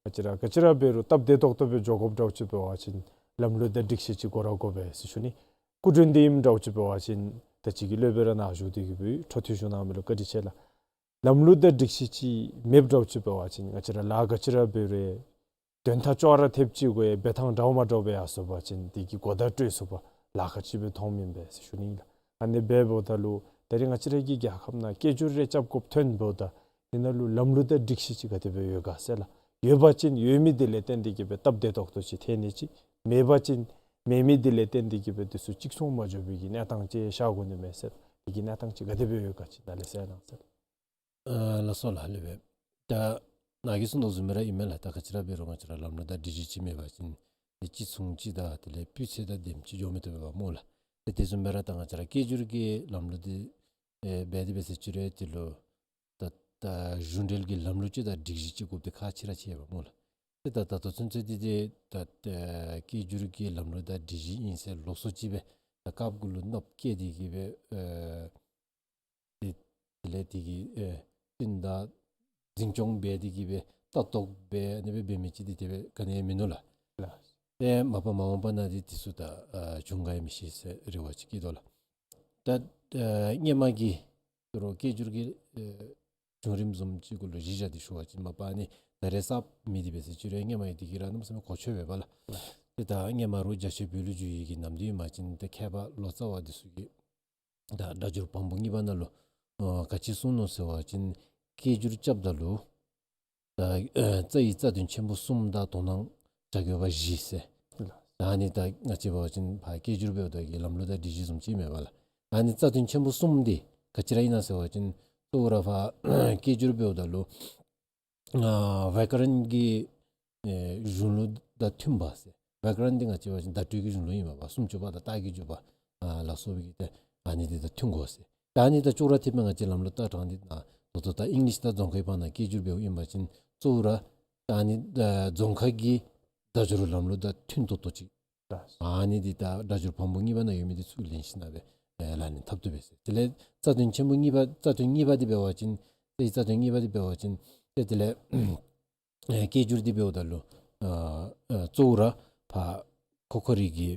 བཅས་ར་ག་ཅི་ར་འབད་རུང་སྟབས་བདེ་ཏོག་ཏོ་སྦེ་འགྱོ་དགོཔ་འདྲཝ་ཅིག་འབད་བ་ཅིན་ལམ་ལུགས་དང་སྒྲིག་གཞི་ཅིག་དགོ་ར་དགོ་པས་ཟེར་ཞུ་ནི། སྐུ་མགྲོན་འདི་ཨིནམ་འདྲཝ་ཅིག་འབད་བ་ཅིན་ད་ཅི་གི་སློབ་དཔོན་ར་ནཱ་བཞུགས་ཏེ་གི་འབད་འཕྲོ་མཐུད་ཞུ་གནང་མི་ལུ་བཀའ་དྲིན་ཆེ་ལགས། ལམ་ལུགས་དང་སྒྲིག་གཞི་ཅིག་མེདཔ་འདྲཝ་ཅིག་འབད་བ་ཅིན་ང་བཅས་ར་ལཱ་ག་ཅི་ར་འབད་རུང་དོན་དག་ཅོག་ར་འཐདཔ་ཅིག་དགོ་ཡི། འབད་ཐངས་འདྲཝ་མ་འདྲཝ་སྦེ་ཡར་སོང་པ་ཅིན་དེ་གི་གོ་བརྡ་སྤྲོད་ཚུགས་པར་ལཱ་ཁག་ཅིག་སྦེ་མཐོངམ་ཨིན་པས་ཟེར་ཞུ་ནི་ལགས། ཨ་ནི་འབདཝ་ད་ལུ་ད་རིས་ང་བཅས་ར་གི་རྒྱལ་ཁབ་ནང་སྐད་སྒྱུར་རེ་རྐྱབ་དགོཔ་ཐོན་འབདཝ་ད་དེ་ནང་ལུ་ལམ་ལུགས་དང་སྒྲིག་གཞི་ཅིག་ག་དེ་སྦེ་ཡོད་ག་ཟེར་ལགས། ཡོད་པ་ཅིན་ཡོད་མི་དེ་ལས་བརྟེན་ཏེ་གི་སྦེ་སྟབས་བདེ་ཏོག་ཏོ་ཅིག་ཐོན་ནི་ཅིག། མེད་པ་ཅིན་མེད་མི་དེ་ལས་བརྟེན་ཏེ་གི་སྦེ་དེ་ཚུ་གཅིག་མཚུངས་མ་འགྱོ་བའི་གི་གནས་སྟངས་ཅིག་ཤར་དགོ་ནི་མས་ཟེར། དེ་གི་གནས་སྟངས་ཅིག་ག་དེ་སྦེ་ཡོད་ག་ཅིག་ད་ལས་གསལ་གནང་ཟེར། ཨ་ལགས་སོ་ལགས། ལེགས་པས། ད་ནཱ་གིས་གསུངས་དོ་བཟུམ་སྦེ་ར་ཨིན་མས་ལགས། ད་ག་ཅི་ར་འབད་རུང་ང་བཅས་ར་ལམ་ལུགས་དང་སྒྲིག་གཞི་ཅིག་མེད་པ་ཅིན་དེ་གཅིག་མཚུངས་ཅིག་དང་དེ་ལས་སྤུས་ཚད་དང་ལྡནམ་ཅིག་འགྱོ་མི་བཏུབ་པས་པ་སྨོ་ལགས། ཏེ་དེ་བཟུམ་སྦེ་ར་ད་ང་བཅས་ར་སྐད་སྒྱུར་གྱི་ལམ་ལུགས་འདི་ཨེ་འབད་དེ་འབད་ཟེར་ཅི་རུང་དེ་ལུ་ད་ད་གཞུང་འབྲེལ་གྱི་ལམ་ལུགས་ཅིག་དང་སྒྲིག་གཞི་ཅིག་དགོཔ་འདི་ཁག་ཆེ་ར་ཆེ་བས་སྨོ་ལགས། ཏེ་ད་ད་ལྟོ་ཚུན་ཚོད་འདི་ཏེ་ད་ཨེ་སྐད་སྒྱུར་གྱི་ལམ་ལུགས་དང་སྒྲིག་གཞི་ཨིན་ཟེར་ལོགས་སུ་ཅིག་སྦེ་ད་སྐབས་གུ་ལུ་ནོར་བུ་བཀལ་ཏེ་གི་སྦེ་ཨེ་ཏེ་དེ་ལས་དེ་གི་ཨེ་བསྟུན་དང་འཛིན་སྐྱོང་འབད་དེ་གི་སྦེ་ལྟ་རྟོག་འབད་ཨ་ནི་སྦེ་འབད་མི་ཅིག་འདི་དེ་སྦེ་ག་ནི་ཡང་མིན་ནུག་ལགས། ལགས། ཏེ་མ་པ་མ་འོངས་པ་ནང་འདི་དེ་ཚུ་ད་ཨ་བྱུང་ག་ཡང་མི་ཤེས་ཟེར་རེ་བ་ཅིག་བསྐྱེད་དོ་ལགས། ད་ཨེ་སྔོན་མ་གི་དོ་རུང་སྐད་སྒྱུར་གྱི་ཨེ་བྱུང་རིམ་བཟུམ་ཅིག་གུ་ལུ་གཞི་བཞག་སྟེ་ཞུ་བ་ཅིན་མ་པ་ཨ་ནི་ད་རེས་གསརཔ་མེད་དེ་འབད་ཟེར་ཅི་རུང་སྔོན་མ་ཡང་དེ་གི་ར་གནམ་མེད་ས་མེད་གོ་ཆོད་པས་པ་ལགས། ཏེ་ད་སྔོན་མ་རུང་རྒྱ་ཆེ་བོད་ལུ་བསྒྱུར་ཡི་གི་ནམ་དུས་ཨིན་པ་ཅིན་ཏེ་མཁས་པ་ལོ་ཙཱ་བ་འདི་ཚུ་གིས་ད་སྒྲ་སྒྱུར་བམ་པོ་གཉིས་པ་ནང་ལུ་ཨ་ག་ཅི་གསུངས་ནུག་ཟེར་བ་ཅིན་སྐད་སྒྱུར་རྐྱབ་ད་ལུ་ད་ཨ་རྩ་ཡི་རྩ་དོན་ཆེན་པོ་གསུམ་དང་དོ་སྣང་བྱ་དགོས་པ་བཞི་ཟེར། ད་ཨ་ནི་ད་ང་བཅས་འབད་བ་ཅིན་ཕར་སྐད་སྒྱུར་འབདཝ་ད་གི་ལམ་ལུགས་དང་སྒྲིག་གཞི་བཟུམ་ཅིག་མེན་པ་ལགས། ཨ་ནི་རྩ་དོན་ཆེན་པོ་གསུམ་འདི་ག་ཅི་ར་ཨིན་ན་ཟེར་བ་ཅིན་གཙོ་བོ་ར་ཕར་སྐད་སྒྱུར་འབདཝ་ད་ལུ་ཨ་བྱཱ་ཀ་རན་གྱི་ཨེ་གཞུང་ལུགས་དང་མཐུན་པ་ཟེར། བྱཱ་ཀ་རན་འདི་ང་བཅས་འབད་བ་ཅིན་བརྡ་སྤྲོད་ཀྱི་གཞུང་ལུགས་ཨིན་པས་པ། སུམ་ཅུ་པ་དང་རྟགས་ཀྱི་འཇུག་པ་ཨ་ལ་སོགས་པའི་གི་ཏེ་ཨ་ནི་འདི་དང་མཐུན་དགོ་ཟེར། ད་ཨ་ནི་ད་ཅོག་ར་འཐདཔ་སྦེ་ང་བཅས་ལམ་ལུགས་ལྟ་སྟངས་འདི་ད་ད་ལྟོ་ད་ཨིང་ལིཤ་དང་རྫོང་ཁའི་བར་ན་སྐད་སྒྱུར་འབདཝ་ཨིན་པ་ཅིན་གཙོ་བོ་ར་ད་ཨ་ནི་ཨ་རྫོང་ཁ་གི་སྒྲ་སྒྱུར་ལམ་ལུགས་དང་མཐུན་ཏོག་ཏོ་ཅིག། ཨ་ནི་འདི་ད་སྒྲ་སྒྱུར་བམ་པོ་གཉིས་པ་ནང་ཡོད་མི་འདི་ཚུ་ལེན་ཞིན་ན་སྦེ་ཨེ་ལག་ལེན་འཐབ་བཏུབ་པས་ཟེར། དེ་ལས་རྩ་དོན་ཆེན་པོ་གཉིས་པ་རྩ་དོན་གཉིས་པ་འདི་འབད་བ་ཅིན་ཏེ་རྩ་དོན་གཉིས་པ་འདི་འབད་བ་ཅིན་ཏེ་དེ་ལས་ཨེ་སྐད་སྒྱུར་འདི་འབདཝ་ད་ལུ་ཨ་ཨ་གཙོ་བོ་ར་ཕར་ཁོ་ཁོ་རའི་གི་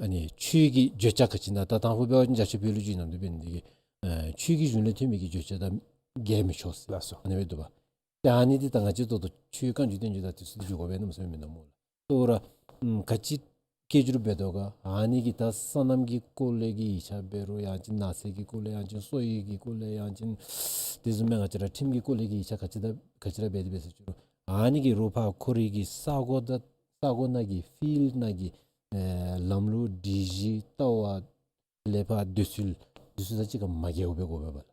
ཨ་ནི་ཆོས་ཀྱི་བརྗོད་བྱ་ག་ཅི་ཨིན་ན་ད་དང་ཕུ་འབད་བ་ཅིན་རྒྱ་ཆེ་བོད་ལུ་བསྒྱུར་ནམ་དུས་འབད་ནི་འདི་གིས་ཨ་ཆོས་ཀྱི་གཞུང་ལས་ཐོན་མི་གི་བརྗོད་བྱ་དང་འགལ་མི་ཆོག་ཟེར། ལགས་སོ། ཨ་ནི་སྦེ་འདུག་པ། ཏེ་ཨ་ནི་འདི་ད་ང་བཅས་ད་ལྟོ་ཆོས་བཀའ་འགྱུར་བསྟན་འགྱུར་དང་དེ་ཚུ་འདི་འགྱུར་དགོ་པས་གནམ་མེད་ས་མེད་མིན་ནུག་སྨོ་ལགས། གཙོ་བོ་ར་ཨམ་ག་ཅི་སྐད་སྒྱུར་འབད་དོ་ག་ཨ་ནི་གི་ད་སོ་ནམ་གྱི་སྐོར་ལས་ཀྱི་ཡིག་ཆ་འབད་རུང་ཡང་ཅིན་ནགས་ཚལ་གྱི་སྐོར་ལས་ཡང་ཅིན་སོ་ཡི་གི་སྐོར་ལས་ཡང་ཅིན་དེ་བཟུམ་མའི་ང་བཅས་ར་ཁྲིམས་ཀྱི་སྐོར་ལས་ཀྱི་ཡིག་ཆ་ག་ཅི་ད་ག་ཅི་ར་འབད་དེ་འབད་ཟེར་ཅི་རུང་ཨ་ནི་གི་རོགས་ཕར་ཁོ་རའི་གི་ས་གོ་ད་ས་གོ་ནང་གི་ཕིལཌ་ནང་གི་ཨེ་ལམ་ལུགས་སྒྲིག་གཞི་ལྟ་བ་ལས་ཕར་འདོད་ཚུལ་འདི་ཚུ་དང་གཅིག་ཁར་མ་འགལཝ་སྦེ་དགོ་པས་པ་ལགས།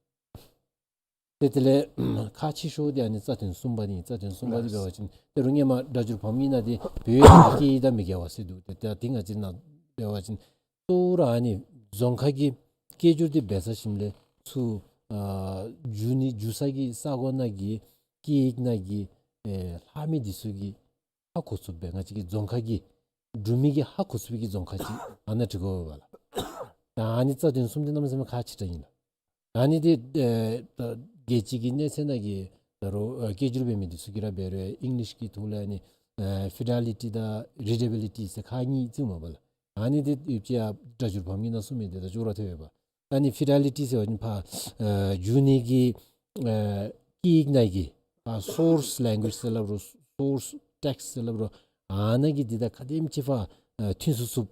ཏེ་དེ་ལས་ཁག་ཆེ་ཤོས་འདི་ཨ་ནི་རྩ་དོན་གསུམ་པ་འདི་ཨིན། རྩ་དོན་གསུམ་པ་འདི་འབད་བ་ཅིན་ཏེ་རུང་སྔོན་མ་སྒྲ་སྒྱུར་བམ་གཉིས་ནང་འདི་བོད་ཡིག་དང་སྐད་ཡིག་དང་མི་འགལ་བ་ཟེར་འདུག། ཏེ་ད་འདི་ང་བཅས་ནང་འབད་བ་ཅིན་གཙོ་བོ་ར་ཨ་ནི་རྫོང་ཁ་གི་སྐད་སྒྱུར་འདི་འབད་ས་ཞིནམ་ལས་ཚུར་ཨ་བསྒྱུར་ནི་བསྒྱུར་ས་གི་ས་གོ་ནང་གི་སྐད་ཡིག་ནང་གི་ཨེ་ལྷག་མི་འདི་ཚུ་གི་ཧ་གོ་ཚུགསཔ་སྦེ་ང་བཅས་ཀྱི་རྫོང་ཁ་གི་འབྲུག་མི་གིས་ཧ་གོ་ཚུགས་པའི་གི་རྫོང་ཁ་ཅིག་ཨ་ནཱ་འབྲི་དགོ་པས་ལགས། ད་ཨ་ནི་རྩ་དོན་གསུམ་འདི་གནམ་མེད་ས་མེད་ཁག་ཆེ་དྲགས་ཨིན་ལགས། ཨ་ནི་འདི་ཨེ་ད་རྒྱལ་སྤྱི་གི་གནས་ཚད་ནང་གི་ད་རུང་ཨེ་སྐད་སྒྱུར་འབད་མི་འདི་ཚུ་གིས་ར་འབད་རུང་ཨིང་ལིཤ་གི་ཐོག་ལས་ཨ་ནི་ཨེ་ཕི་ཌེ་ལི་ཊི་དང་རི་ཌེ་བི་ལི་ཊི་ཟེར་ཁག་གཉིས་བརྩིཝ་མས་པ་ལགས། ཨ་ནི་འདི་ཡོདཔ་ཅིག་ཡང་སྒྲ་སྒྱུར་བམ་གཉིས་ནང་གསུངས་མི་འདི་དང་ཅོག་ར་འཐད་པས་པ། ཨ་ནི་ཕི་ཌེ་ལི་ཊི་ཟེར་བ་ཅིན་ཕར་ཨ་བསྒྱུར་ནི་གི་ཨ་སྐད་ཡིག་ནང་གི་ཕར་སོརསི་ལེང་གུ་ཨེཇ་ཟེར་སླབ་རུང་སོརསི་ཊེགསིཊ་ཟེར་སླབ་རུང་ཨ་ནཱ་གི་འདི་དང་ག་དེམ་ཅིག་ཕར་ཨ་མཐུན་ཚུགས་ཚུགས།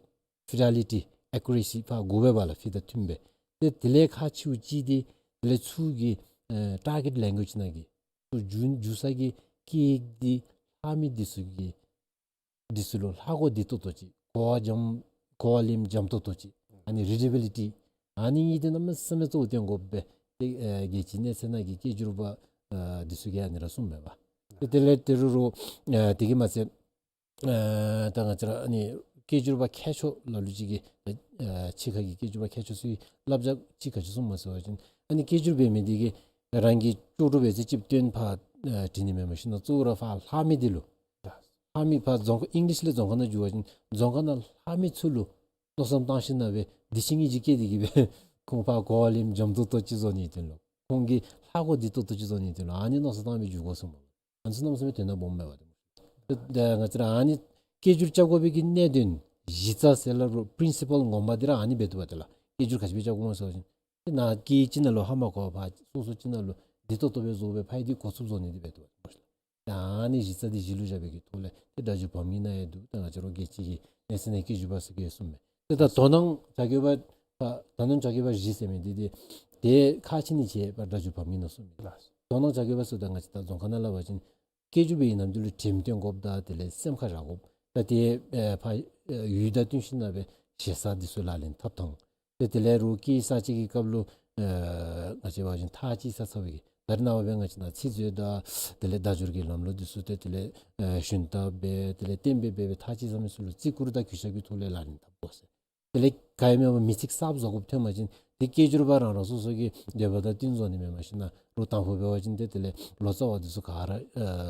ཕི་ཌེ་ལི་ཊི་ཨེ་ཀུ་རེ་སི་ཕར་དགོ་པས་པ་ལགས། ཕི་དང་མཐུན་སྦེ། ཏེ་དེ་ལས་ཁག་ཆེཝ་ཅིག་འདི་དེ་ལས་ཚུར་གྱི་ཨ་ཊར་གེཊ་ལེང་གུ་ཨེཇ་ནང་གི་ཚུར་བསྒྱུར་བསྒྱུར་ས་གི་སྐད་ཡིག་འདི་ལྷག་མི་འདི་ཚུ་གི་འདི་ཚུ་ལུ་ལྷག་གོ་བདེ་ཏོག་ཏོ་ཅིག། གོ་བ་འཇམ་གོ་བ་ལེན་འཇམ་ཏོག་ཏོ་ཅིག། ཨ་ནི་རི་ཌེ་བི་ལི་ཊི། ཨ་ནི་གཉིས་འདི་གནམ་མེད་ས་མེད་གཙོ་བོ་བཏོན་དགོཔ་སྦེ་ཏེ་ཨ་རྒྱལ་སྤྱིའི་གནས་ཚད་ནང་གི་སྐད་སྒྱུར་པ་ཨ་འདི་ཚུ་གིས་ཨ་ནི་ར་གསུངམ་མས་པ། ཏེ་དེ་ལས་དེ་རུང་རུང་ཨ་དེ་གིས་མ་ཚད་ཨ་ད་ང་བཅས་ར་ཨ་ནི་སྐད་སྒྱུར་པ་མཁས་མཆོག་ལ་ལུ་ཅིག་གིས་ཨ་ཕྱི་ཁ་གི་སྐད་སྒྱུར་པ་མཁས་མཆོག་ཚུ་གིས་བསླབ་བྱ་ཅིག་ག་ཅི་གསུངམ་མས་ཟེར་བ་ཅིན་ཨ་ནི་སྐད་སྒྱུར་འབད་མི་འདི་གིས་རང་གི་ལྕོགས་གྲུབ་འབད་ཚད་ཅིག་བཏོན་ཕར་ཨ་འབྲི་ནི་མེན་པར་ཞིན་ན་གཙོ་བོ་ར་ཕར་ལྷག་མི་འདི་ལུ་ལྷག་མི་ཕར་རྫོང་ཁ་ཨིང་ལིཤ་ལས་རྫོང་ཁ་ནང་བསྒྱུར་བ་ཅིན་རྫོང་ཁ་ནང་ལྷག་མི་ཚུ་ལུ་མནོ་བསམ་བཏང་ཞིན་ན་སྦེ་འདི་ཕྱི་ངོས་ཅིག་བཀལ་ཏེ་གི་སྦེ་ཁོང་ཕར་གོ་བ་ལེན་འཇམ་ཏོག་ཏོ་ཅིག་བཟོ་ནིའི་དོན་ལུ་ཁོང་གིས་ལྷག་གོ་བདེ་ཏོག་ཏོ་ཅིག་བཟོ་ནིའི་དོན་ལུ་ཨ་ནི་མནོ་བསམ་བཏང་སྦེ་བསྒྱུར་དགོ་གསུངམ་མས། ཨ་ནི་ཚུ་གནམ་མེད་ས་མེད་དོན་དག་སྦོམ་མས་པ། ཏེ་ང་བཅས་ར་ཨ་ནི་སྐད་སྒྱུར་རྐྱབ་དགོ་པའི་གི་གནད་དོན་གཞི་རྩ་ཟེར་སླབ་རུང་པི་རིན་སི་པཱལ་ངོ་མ་འདི་ར་ཨ་ནི་འབད་དོ་བ་ཏེ་ལགས། སྐད་སྒྱུར་ག་ཅི་སྦེ་རྐྱབ་དགོཔ་སྨོ་ཟེར་བ་ཅིན་ཏེ་ནཱ་སྐད་ཅིག་ནང་ལུ་ཧ་མ་གོ་བར་སོ་སོ་ཅིག་ནང་ལུ་བདེ་ཏོག་ཏོ་སྦེ་བཟོ་སྦེ་ཕར་འདི་གོ་ཚུགསཔ་བཟོ་ནི་འདི་འབད་དོ་བ་ཏེ་ལགས། ད་ཨ་ནི་གཞི་རྩ་འདི་གཞི་ལུ་བཞག་པའི་གི་ཐོག་ལས་ཏེ་སྒྲ་སྒྱུར་བམ་གཉིས་ནང་ཡང་འདུག། ད་ང་བཅས་ར་རྒྱལ་སྤྱི་གི་གནས་ཚད་ནང་སྐད་སྒྱུར་པ་ཟེར་གྱི་གསུངམ་མས། ཏེ་ད་དོ་སྣང་བྱ་དགོ་པ་ད་དོ་སྣང་བྱ་དགོ་པ་བཞི་ཟེར་མི་འདི་ཏེ་ཏེ་ཁག་ཆེ་ནི་ཅིག་སྦེ་སྒྲ་སྒྱུར་བམ་གཉིས་ནང་གསུངམ་མས། དོ་སྣང་བྱ་དགོ་པ་ཟེརཝ་ད་ང་བཅས་ད་རྫོང་ཁ་ནང་སླབ་པ་ཅིན་སྐད་སྒྱུར་པའི་ནམ་དུས་ལུ་དྲནམ་སྟོན་དགོཔ་དང་དེ་ལས་སེམས་ཁར་བཞག་དགོཔ་ད་ཏེ་ཨེ་ཕར་ཨེ་ཡུལ་དང་བསྟུན་ཞིན་ན་སྦེ་ཞེ་ས་འདི་ཚུ་ལག་ལེན་འཐབ་ཐངས། ཏེ་དེ་ལས་རོགས་སྐད་གསར་བཅད་ཀྱི་སྐབས་ལུ་ཨེ་ང་བཅས་འབད་བ་ཅིན་ཐག་བཅད་ཚར་ཚར་བའི་གི་ད་རེས་ནངས་པ་སྦེ་ང་བཅས་ནང་ཚིག་མཛོད་དང་དེ་ལས་སྒྲ་སྒྱུར་གྱི་ལམ་ལུགས་འདི་ཚུ་ཏེ་དེ་ལས་ཨེ་ཞུན་དག་འབད་དེ་ལས་གཏན་འབེབས་འབད་སྦེ་ཐག་བཅད་ཚར་མི་ཚུ་ལུ་བརྩི་བཀུར་དང་གུས་ཞབས་ཀྱི་ཐོག་ལས་ལག་ལེན་འཐབ་དགོ་ཟེར། དེ་ལས་ག་ཡང་མེད་པར་མི་ཚིག་གསརཔ་བཟོ་དགོཔ་ཐོན་པ་ཅིན་དེ་སྐད་སྒྱུར་པ་རང་རང་སོ་སོ་གི་འདོད་པ་དང་བསྟུན་བཟོ་ནི་མེན་མ་གཞི་ན་རོགས་དང་ཕུ་འབད་བ་ཅིན་ཏེ་དེ་ལས་ལོ་ཙཱ་བ་འདི་ཚུ་ག་ར་ཨ་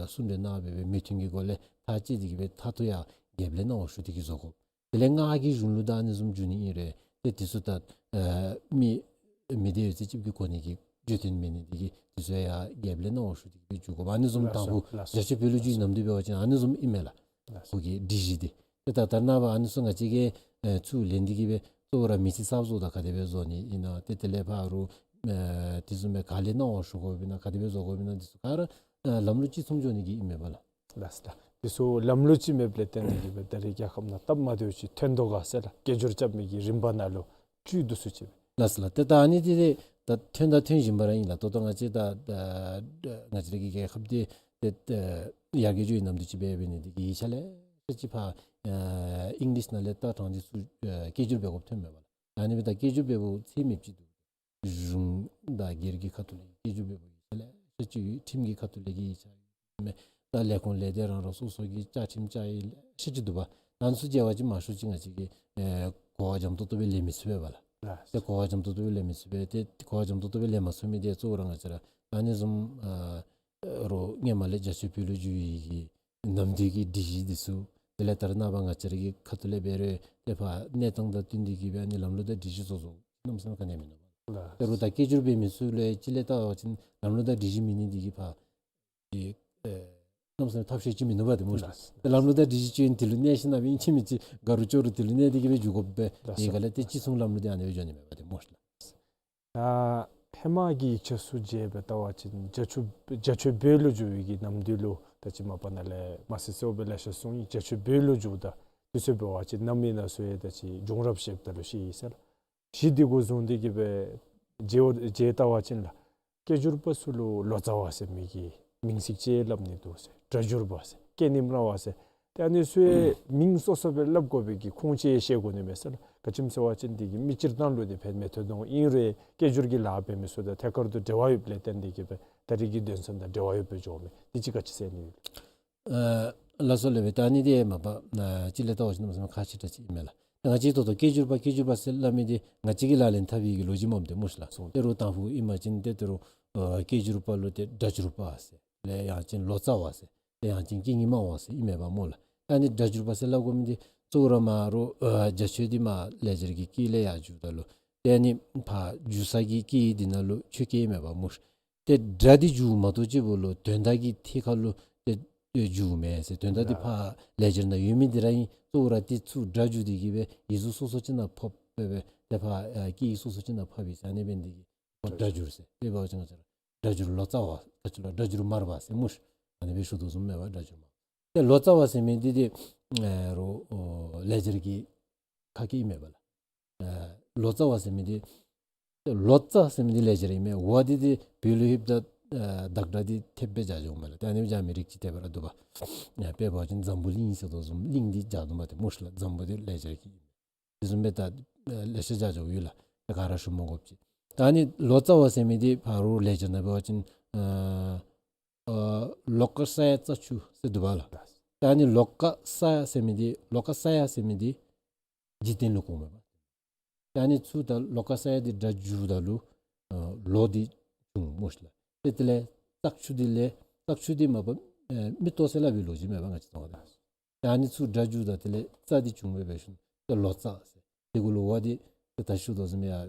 གསུང་གྲོས་གནང་འབད་བའི་མོས་མཐུན་གྱི་སྒོ་ལས་ཐག་བཅད་དེ་གི་སྦེ་མཐར་ཐུག་ཡང་རྒྱལཔོ་ལས་གནང་བ་ཞུ་སྟེ་གི་བཟོ་དགོ། དེ་ལས་སྔགས་ཀྱི་གཞུང་ལུགས་དང་ཨ་ནི་བཟུམ་བསྒྱུར་ནི་ཨིན་རུང་ཏེ་དེ་ཚུ་ད་ཨ་མི་མི་སྡེ་ཡོད་ཚད་ཅིག་གི་གོ་གནས་ཀྱི་བརྗོད་དོན་མེད་ནི་དེ་གིས་དེ་ཚུ་ཡང་རྒྱལཔོ་ལས་གནང་བ་ཞུ་སྟེ་གི་སྦེ་བསྒྱུར་དགོ། ཨ་ནི་བཟུམ་ལགས་དང་ཕུ་སོ་ལགས་སོ། རྒྱ་ཆོས་བོད་ལུ་བསྒྱུར་བའི་ནམ་དུས་འབད་བ་ཅིན་ཨ་ནི་བཟུམ་ཨིན་མས་ལགས། ལགས་སོ། ཁོ་གི་སྒྲིག་གཞི་འདི། ཏེ་ད་ལྟོ་ནངས་པ་ཨ་ནི་ཚུ་ང་བཅས་ཀྱིས་ཨེ་ཚུར་ལེན་ཏེ་གི་སྦེ་གཙོ་བོ་ར་མི་ཚིག་གསརཔ་བཟོཝ་ད་ག་དེ་སྦེ་བཟོ་ནི་ཨིན་ན། ཏེ་དེ་ལས་ཕར་རོགས་ཨེ་དེ་བཟུམ་སྦེ་ག་ལས་གནང་བ་ཞུ་དགོཔ་ཨིན་ན་ག་དེ་སྦེ་བཟོ་དགོཔ་ཨིན་ན་འདི་ཚུ་ག་ར་ཨེ་ལམ་ལུགས་གཅིག་མཚུངས་འགྱོ་ནི་གི་ཨིན་མས་པ་ལགས། ལགས་སོ་ལགས། འདི་ཚུ་ལམ་ལུགས་གཅིག་མེདཔ་ལས་བརྟེན་ཏེ་གི་སྦེ་ད་རེས་རྒྱལ་ཁབ་ནང་སྟབས་མ་བདེཝ་ཅིག་ཐོན་དོ་ག་ཟེར་ལགས། སྐད་སྒྱུར་རྐྱབ་མི་གི་རིམ་པ་ནང་ལུ་བཅུད་དུ་སུ་ཅིག། ལགས་སོ་ལགས། ཏེ་ད་ཨ་ནི་འདི་ཏེ་ད་ཐོན་ད་ཐོན་བཞིན་པ་ར་ཨིན་ལགས། ད་ལྟོ་ང་བཅས་ད་ད་ང་བཅས་ར་གི་རྒྱལ་ཁབ་འདི་ཏེ་ད་ཡར་རྒྱས་འགྱོ་བའི་ནམ་དུས་ཅིག་འབད་འབད་ནི་འདི་གིས་ཡིག་ཆ་ལེ་ཤ་ཅིག་ཕར་ཨ་ཨིང་ལིཤ་ནང་ལས་བཏགས་དྲངས་ཏེ་ཚུར་ཨ་སྐད་སྒྱུར་འབད་དགོཔ་ཐོན་མས་པ་ལགས། ཨ་ནི་སྦེ་ད་སྐད་སྒྱུར་འབད་བའི་ཚད་མེདཔ་ཅིག་འདུག། གཞུང་དང་སྒེར་གྱི་ཁ་ཐུག་ལས་སྐད་སྒྱུར་འབད་བའི་ཡིག་ཆ་ལེ་ཤ་ཅིག་ཡོད། ཁྲིམས་ཀྱི་ཁ་ཐུག་ལས་ཀྱི་ཡིག་ཆ་ཡོད་མས། ད་ལས་ཁུངས་ལས་སྡེ་རང་རང་སོ་སོ་གི་བཅའ་ཁྲིམས་བཅའ་ཡིག་ལེ་ཤ་ཅིག་འདུག་པ། ད་ཨ་ནི་ཚུ་མཇལ་བ་ཅིན་མང་ཤོས་ཅིག་ང་བཅས་ཀྱིས་ཨེ་གོ་བ་འཇམ་ཏོག་ཏོ་སྦེ་ལེན་མི་ཚུགས་པས་པ་ལགས། ལགས། ཏེ་གོ་བ་འཇམ་ཏོག་ཏོ་སྦེ་ལེན་མི་ཚུགས་པས། ཏེ་གོ་བ་འཇམ་ཏོག་ཏོ་སྦེ་ལེན་མ་ཚུགས་མི་འདི་གཙོ་བོ་ར་ང་བཅས་ར་ཨ་ནི་བཟུམ་ཨ་རོགས་སྔོན་མ་ལས་རྒྱ་ཆོས་བོད་ལུ་བསྒྱུར་བའི་གི་ནམ་དུས་ཀྱི་སྒྲིག་གཞི་འདི་ཚུ་དེ་ལས་ད་རེས་ནངས་པ་ང་བཅས་ར་གི་ཁ་ཐུག་ལས་འབད་རུང་ཏེ་ཕར་གནས་སྟངས་དང་བསྟུན་ཏེ་གི་སྦེ་ཨ་ནི་ལམ་ལུགས་དང་སྒྲིག་གཞི་བཟོ་བཟོཝ་གནམ་མེད་ས་མེད་ག་ནི་ཡང་མིན་འདུག་པ། ལགས། ཏེ་རོགས་ད་སྐད་སྒྱུར་འབད་མི་ཚུ་ལུ་ཡང་ཅིག་ལས་བལྟ་བ་ཅིན་ལམ་ལུགས་དང་སྒྲིག་གཞི་མེད་ནི་འདི་གིས་ཕར་ཨེ་གནམ་མེད་ས་མེད་ཐབས་ཤེས་ཅིག་མིན་འདུག་པ་ཏེ་སྨོ་ཤ་ལགས། ལགས། ཏེ་ལམ་ལུགས་དང་སྒྲིག་གཞི་ཅིག་ཨིན་དེ་ལུ་གནས་ཞིན་ན་སྦེ་ཨིན་ཅི་མིན་ཅི་དགའ་རུང་སྐྱོ་རུང་དེ་ལུ་གནས་ཏེ་གི་སྦེ་འགྱོ་དགོཔ་སྦེ། ལགས་སོ། དེ་ག་ལས་ཏེ་ཅིག་མཚུངས་ལམ་ལུགས་འདི་ཨ་ནི་སྦེ་འགྱོ་ནི་མས་པ་ཏེ་སྨོ་ཤ་ལགས། ད་ཧེ་མ་གི་ཡིག་ཆ་ཚུ་མཇལ་སྦེ་བལྟ་བ་ཅིན་རྒྱ་ཆོས་རྒྱ་ཆོས་བོད་ལུ་བསྒྱུར་བའི་གི་ནམ་དུས་ལུ་ད་ཅི་མ་པ་ནཱ་ལས་མ་སི་སོ་སྦེ་ལེ་ཤ་གསུངས་ཡི། རྒྱ་ཆོས་བོད་ལུ་བསྒྱུརཝ་ད་དུས་ཚོད་འབད་བ་ཅིན་གནམ་མེད་ས་མེད་ད་ཅི་འབྱུང་རབས་བཤདཔ་ད་ལུ་ཤེས་ཡི་ཟེར་ལགས། གཞི་འདི་གུ་བཟུང་སྟེ་གི་སྦེ་མཇལ་མཇལ་བལྟ་བ་ཅིན་ལགས། སྐད་སྒྱུར་པ་ཚུ་ལུ་ལོ་ཙཱ་བ་ཟེར་མི་གི་མིང་ཚིག་ཅིག་སླབ་ནི་འདུག་ཟེར། སྒྲ་སྒྱུར་པ་ཟེར། སྐད་རྙིང་བླ་བ་ཟེར། ཏེ་ཨ་ནི་ཚུ་ཡང་མིང་སོ་སོ་སྦེ་སླབ་དགོ་པའི་གི་ཁུངས་ཅིག་ཤེས་དགོ་ནི་མས་ཟེར་ལགས། ག་ཅི་སྨོ་ཟེར་བ་ཅིན་འདི་གིས་མི་སྤྱིར་བཏང་ལུ་འདི་ཕན་མི་ཐོགས་དོ་ཨིན་རུང་སྐད་སྒྱུར་གྱི་ལཱ་འབད་མི་ཚུ་དང་ཐད་ཀར་དུ་འབྲེལ་བ་ཡོདཔ་ལས་བརྟེན་ཏེ་གི་སྦེ་ད་རེས་ཀྱི་དོན་ཚན་དང་འབྲེལ་བ་ཡོདཔ་སྦེ་འགྱོཝ་མས། འདི་ཅིག་ག་ཅི་ཟེར་ནི་ཡོད། ཨ་ལགས་སོ་ལགས་སྦེ་ད་ཨ་ནི་འདི་མ་པ་ཨ་ཅིག་ལས་བལྟ་བ་ཅིན་གནམ་མེད་ས་མེད་ཁག་ཆེ་དྲགས་ཅིག་ཨིན་མས་ལགས། ད་ང་བཅས་ད་ལྟོ་སྐད་སྒྱུར་པ་སྐད་སྒྱུར་པ་ཟེར་སླབ་མི་འདི་ང་བཅས་ཀྱི་ལག་ལེན་འཐབ་པའི་གི་ལོ་རྒྱུས་མངམ་འདི་སྨོ་ཤ་ལགས། སོ་ཏེ་རོགས་དང་ཕུ་ཨིན་པ་ཅིན་ཏེ་ཏེ་རོགས་ཨ་སྐད་སྒྱུར་པ་ལུ་ཏེ་སྒྲ་སྒྱུར་པ་ཟེར་ལས་ཡང་ཅིན་ལོ་ཙཱ་བ་ཟེར་ལས་ཡང་ཅིན་སྐད་རྙིང་མ་བ་ཟེར་ཨིན་མས་པ་སྨོ་ལགས། ཨ་ནི་སྒྲ་སྒྱུར་པ་ཟེར་སླབ་དགོ་མི་འདི་གཙོ་བོ་ར་མར་རོགས་ཨ་རྒྱ་ཆོས་འདི་མར་ལེགས་སྦྱར་གྱི་སྐད་ལས་ཡར་བསྒྱུརཝ་ད་ལུ་ཏེ་ཨ་ནི་ཕར་བསྒྱུར་ས་གི་སྐད་འདི་ནང་ལུ་ཆོས་སྐད་ཨིན་མས་པ་སྨོ་ཤ། ཏེ་སྒྲ་འདི་བསྒྱུརཝ་མ་གཏོགས་ཅིག་པོ་ལུ་དོན་དག་གི་ཐད་ཁར་ལུ་ཏེ་བསྒྱུརཝ་མེན་ཟེར། དོན་དག་འདི་ཕར་ལེགས་སྦྱར་ནང་ཡོད་མི་འདི་ར་ཨིན། གཙོ་བོ་ར་ཏེ་ཚུར་སྒྲ་བསྒྱུར་ཏེ་གི་སྦེ་ཡིག་གཟུགས་སོ་སོ་ཅིག་ནང་ཕབ་སྦེ་སྦེ་ཏེ་ཕར་ཨ་སྐད་ཡིག་སོ་སོ་ཅིག་ནང་ཕབ་ཡི་ཟེར། ཨ་ནི་འབད་ནི་འདི་གིས་སྒྲ་སྒྱུར་ཟེར། དེ་འབད་བ་ཅིན་ང་བཅས་ར་སྒྲ་སྒྱུར་ལོ་ཙཱ་བ་ག་ཅི་ལོ་སྒྲ་སྒྱུར་མར་པ་ཟེར་སྨོ་ཤ། ཨ་ནི་སྦེ་ཞུ་དོ་བཟུམ་མས་པ་སྒྲ་སྒྱུར་མར། ཏེ་ལོ་ཙཱ་བ་ཟེར་མི་འདི་ཏེ་ཨ་རོགས་ཨོ་ལེགས་སྦྱར་གྱི་ཁ་སྐད་ཨིན་མས་པ་ལགས། ཨ་ལོ་ཙཱ་བ་ཟེར་མི་འདི་ལོ་ཙཱ་ཟེར་མི་འདི་ལེགས་སྦྱར་ཨིན་མས། བ་འདི་ཏེ་བོད་ལུ་ལྷོདཔ་ད་ཨ་བདག་སྒྲ་འདི་ཐེབས་སྦེ་སྦྱར་འགྱོཝ་མས་ལགས། ཏེ་ཨ་ནི་སྦེ་སྦྱར་མི་རིགས་ཅིག་ཏེ་འབད་ར་འདུག་པ། ཨ་དཔེ་འབད་བ་ཅིན་འཛམ་བུ་གླིང་ཟེར་དོ་བཟུམ་གླིང་འདི་སྦྱར་དོ་མས་ཏེ་སྨོ་ཤ་ལགས། འཛམ་བུ་འདི་ལེགས་སྦྱར་གྱི་ཨིན་མས། དེ་བཟུམ་སྦེ་ད་ཨ་ལེ་ཤ་སྦྱར་འགྱོཝ་ཡོད་ལགས། ཏེ་ག་ར་ཞུ་མ་དགོཔ་ཅིག། ད་ཨ་ནི་ལོ་ཙཱ་བ་ཟེར་མི་འདི་ཕར་རོགས་ལེགས་སྦྱར་ནང་འབད་བ་ཅིན་ཨ་ཨ་ལོ་ཀ་ས་ཡ་ཙ་ཆུ་ཟེར་འདུག་པ་ལགས། ད་ཨ་ནི་ལོ་ཀ་ས་ཡ་ཟེར་མི་འདི་ལོ་ཀ་ས་ཡ་ཟེར་མི་འདི་འཇིག་རྟེན་ལུ་གོཝ་མས་པ། ད་ཨ་ནི་ཚུར་ད་ལོ་ཀ་ས་ཡ་འདི་སྒྲ་བསྒྱུརཝ་ད་ལུ་ཨ་ལོ་འདི་བྱུང་སྨོ་ཤ་ལགས། ཏེ་དེ་ལས་ཙག་ཆུ་འདི་ལས་ཙག་ཆུ་འདི་མ་པ་ཨ་མིག་ཏོ་ཟེར་སླབ་པའི་ལོ་རྒྱུས་མས་པ་ང་བཅས་ཚུ་ནང་ལུ། ད་ཨ་ནི་ཚུར་སྒྲ་བསྒྱུརཝ་ད་དེ་ལས་ཙ་འདི་བྱུང་སྦེ་འབད་ཞིནམ་ཏེ་ལོ་ཙཱ་ཟེར། དེ་གུ་ལུ་བ་འདི་ཏེ་ད་ཞུ་དོ་བཟུམ་ཡར་ཨ་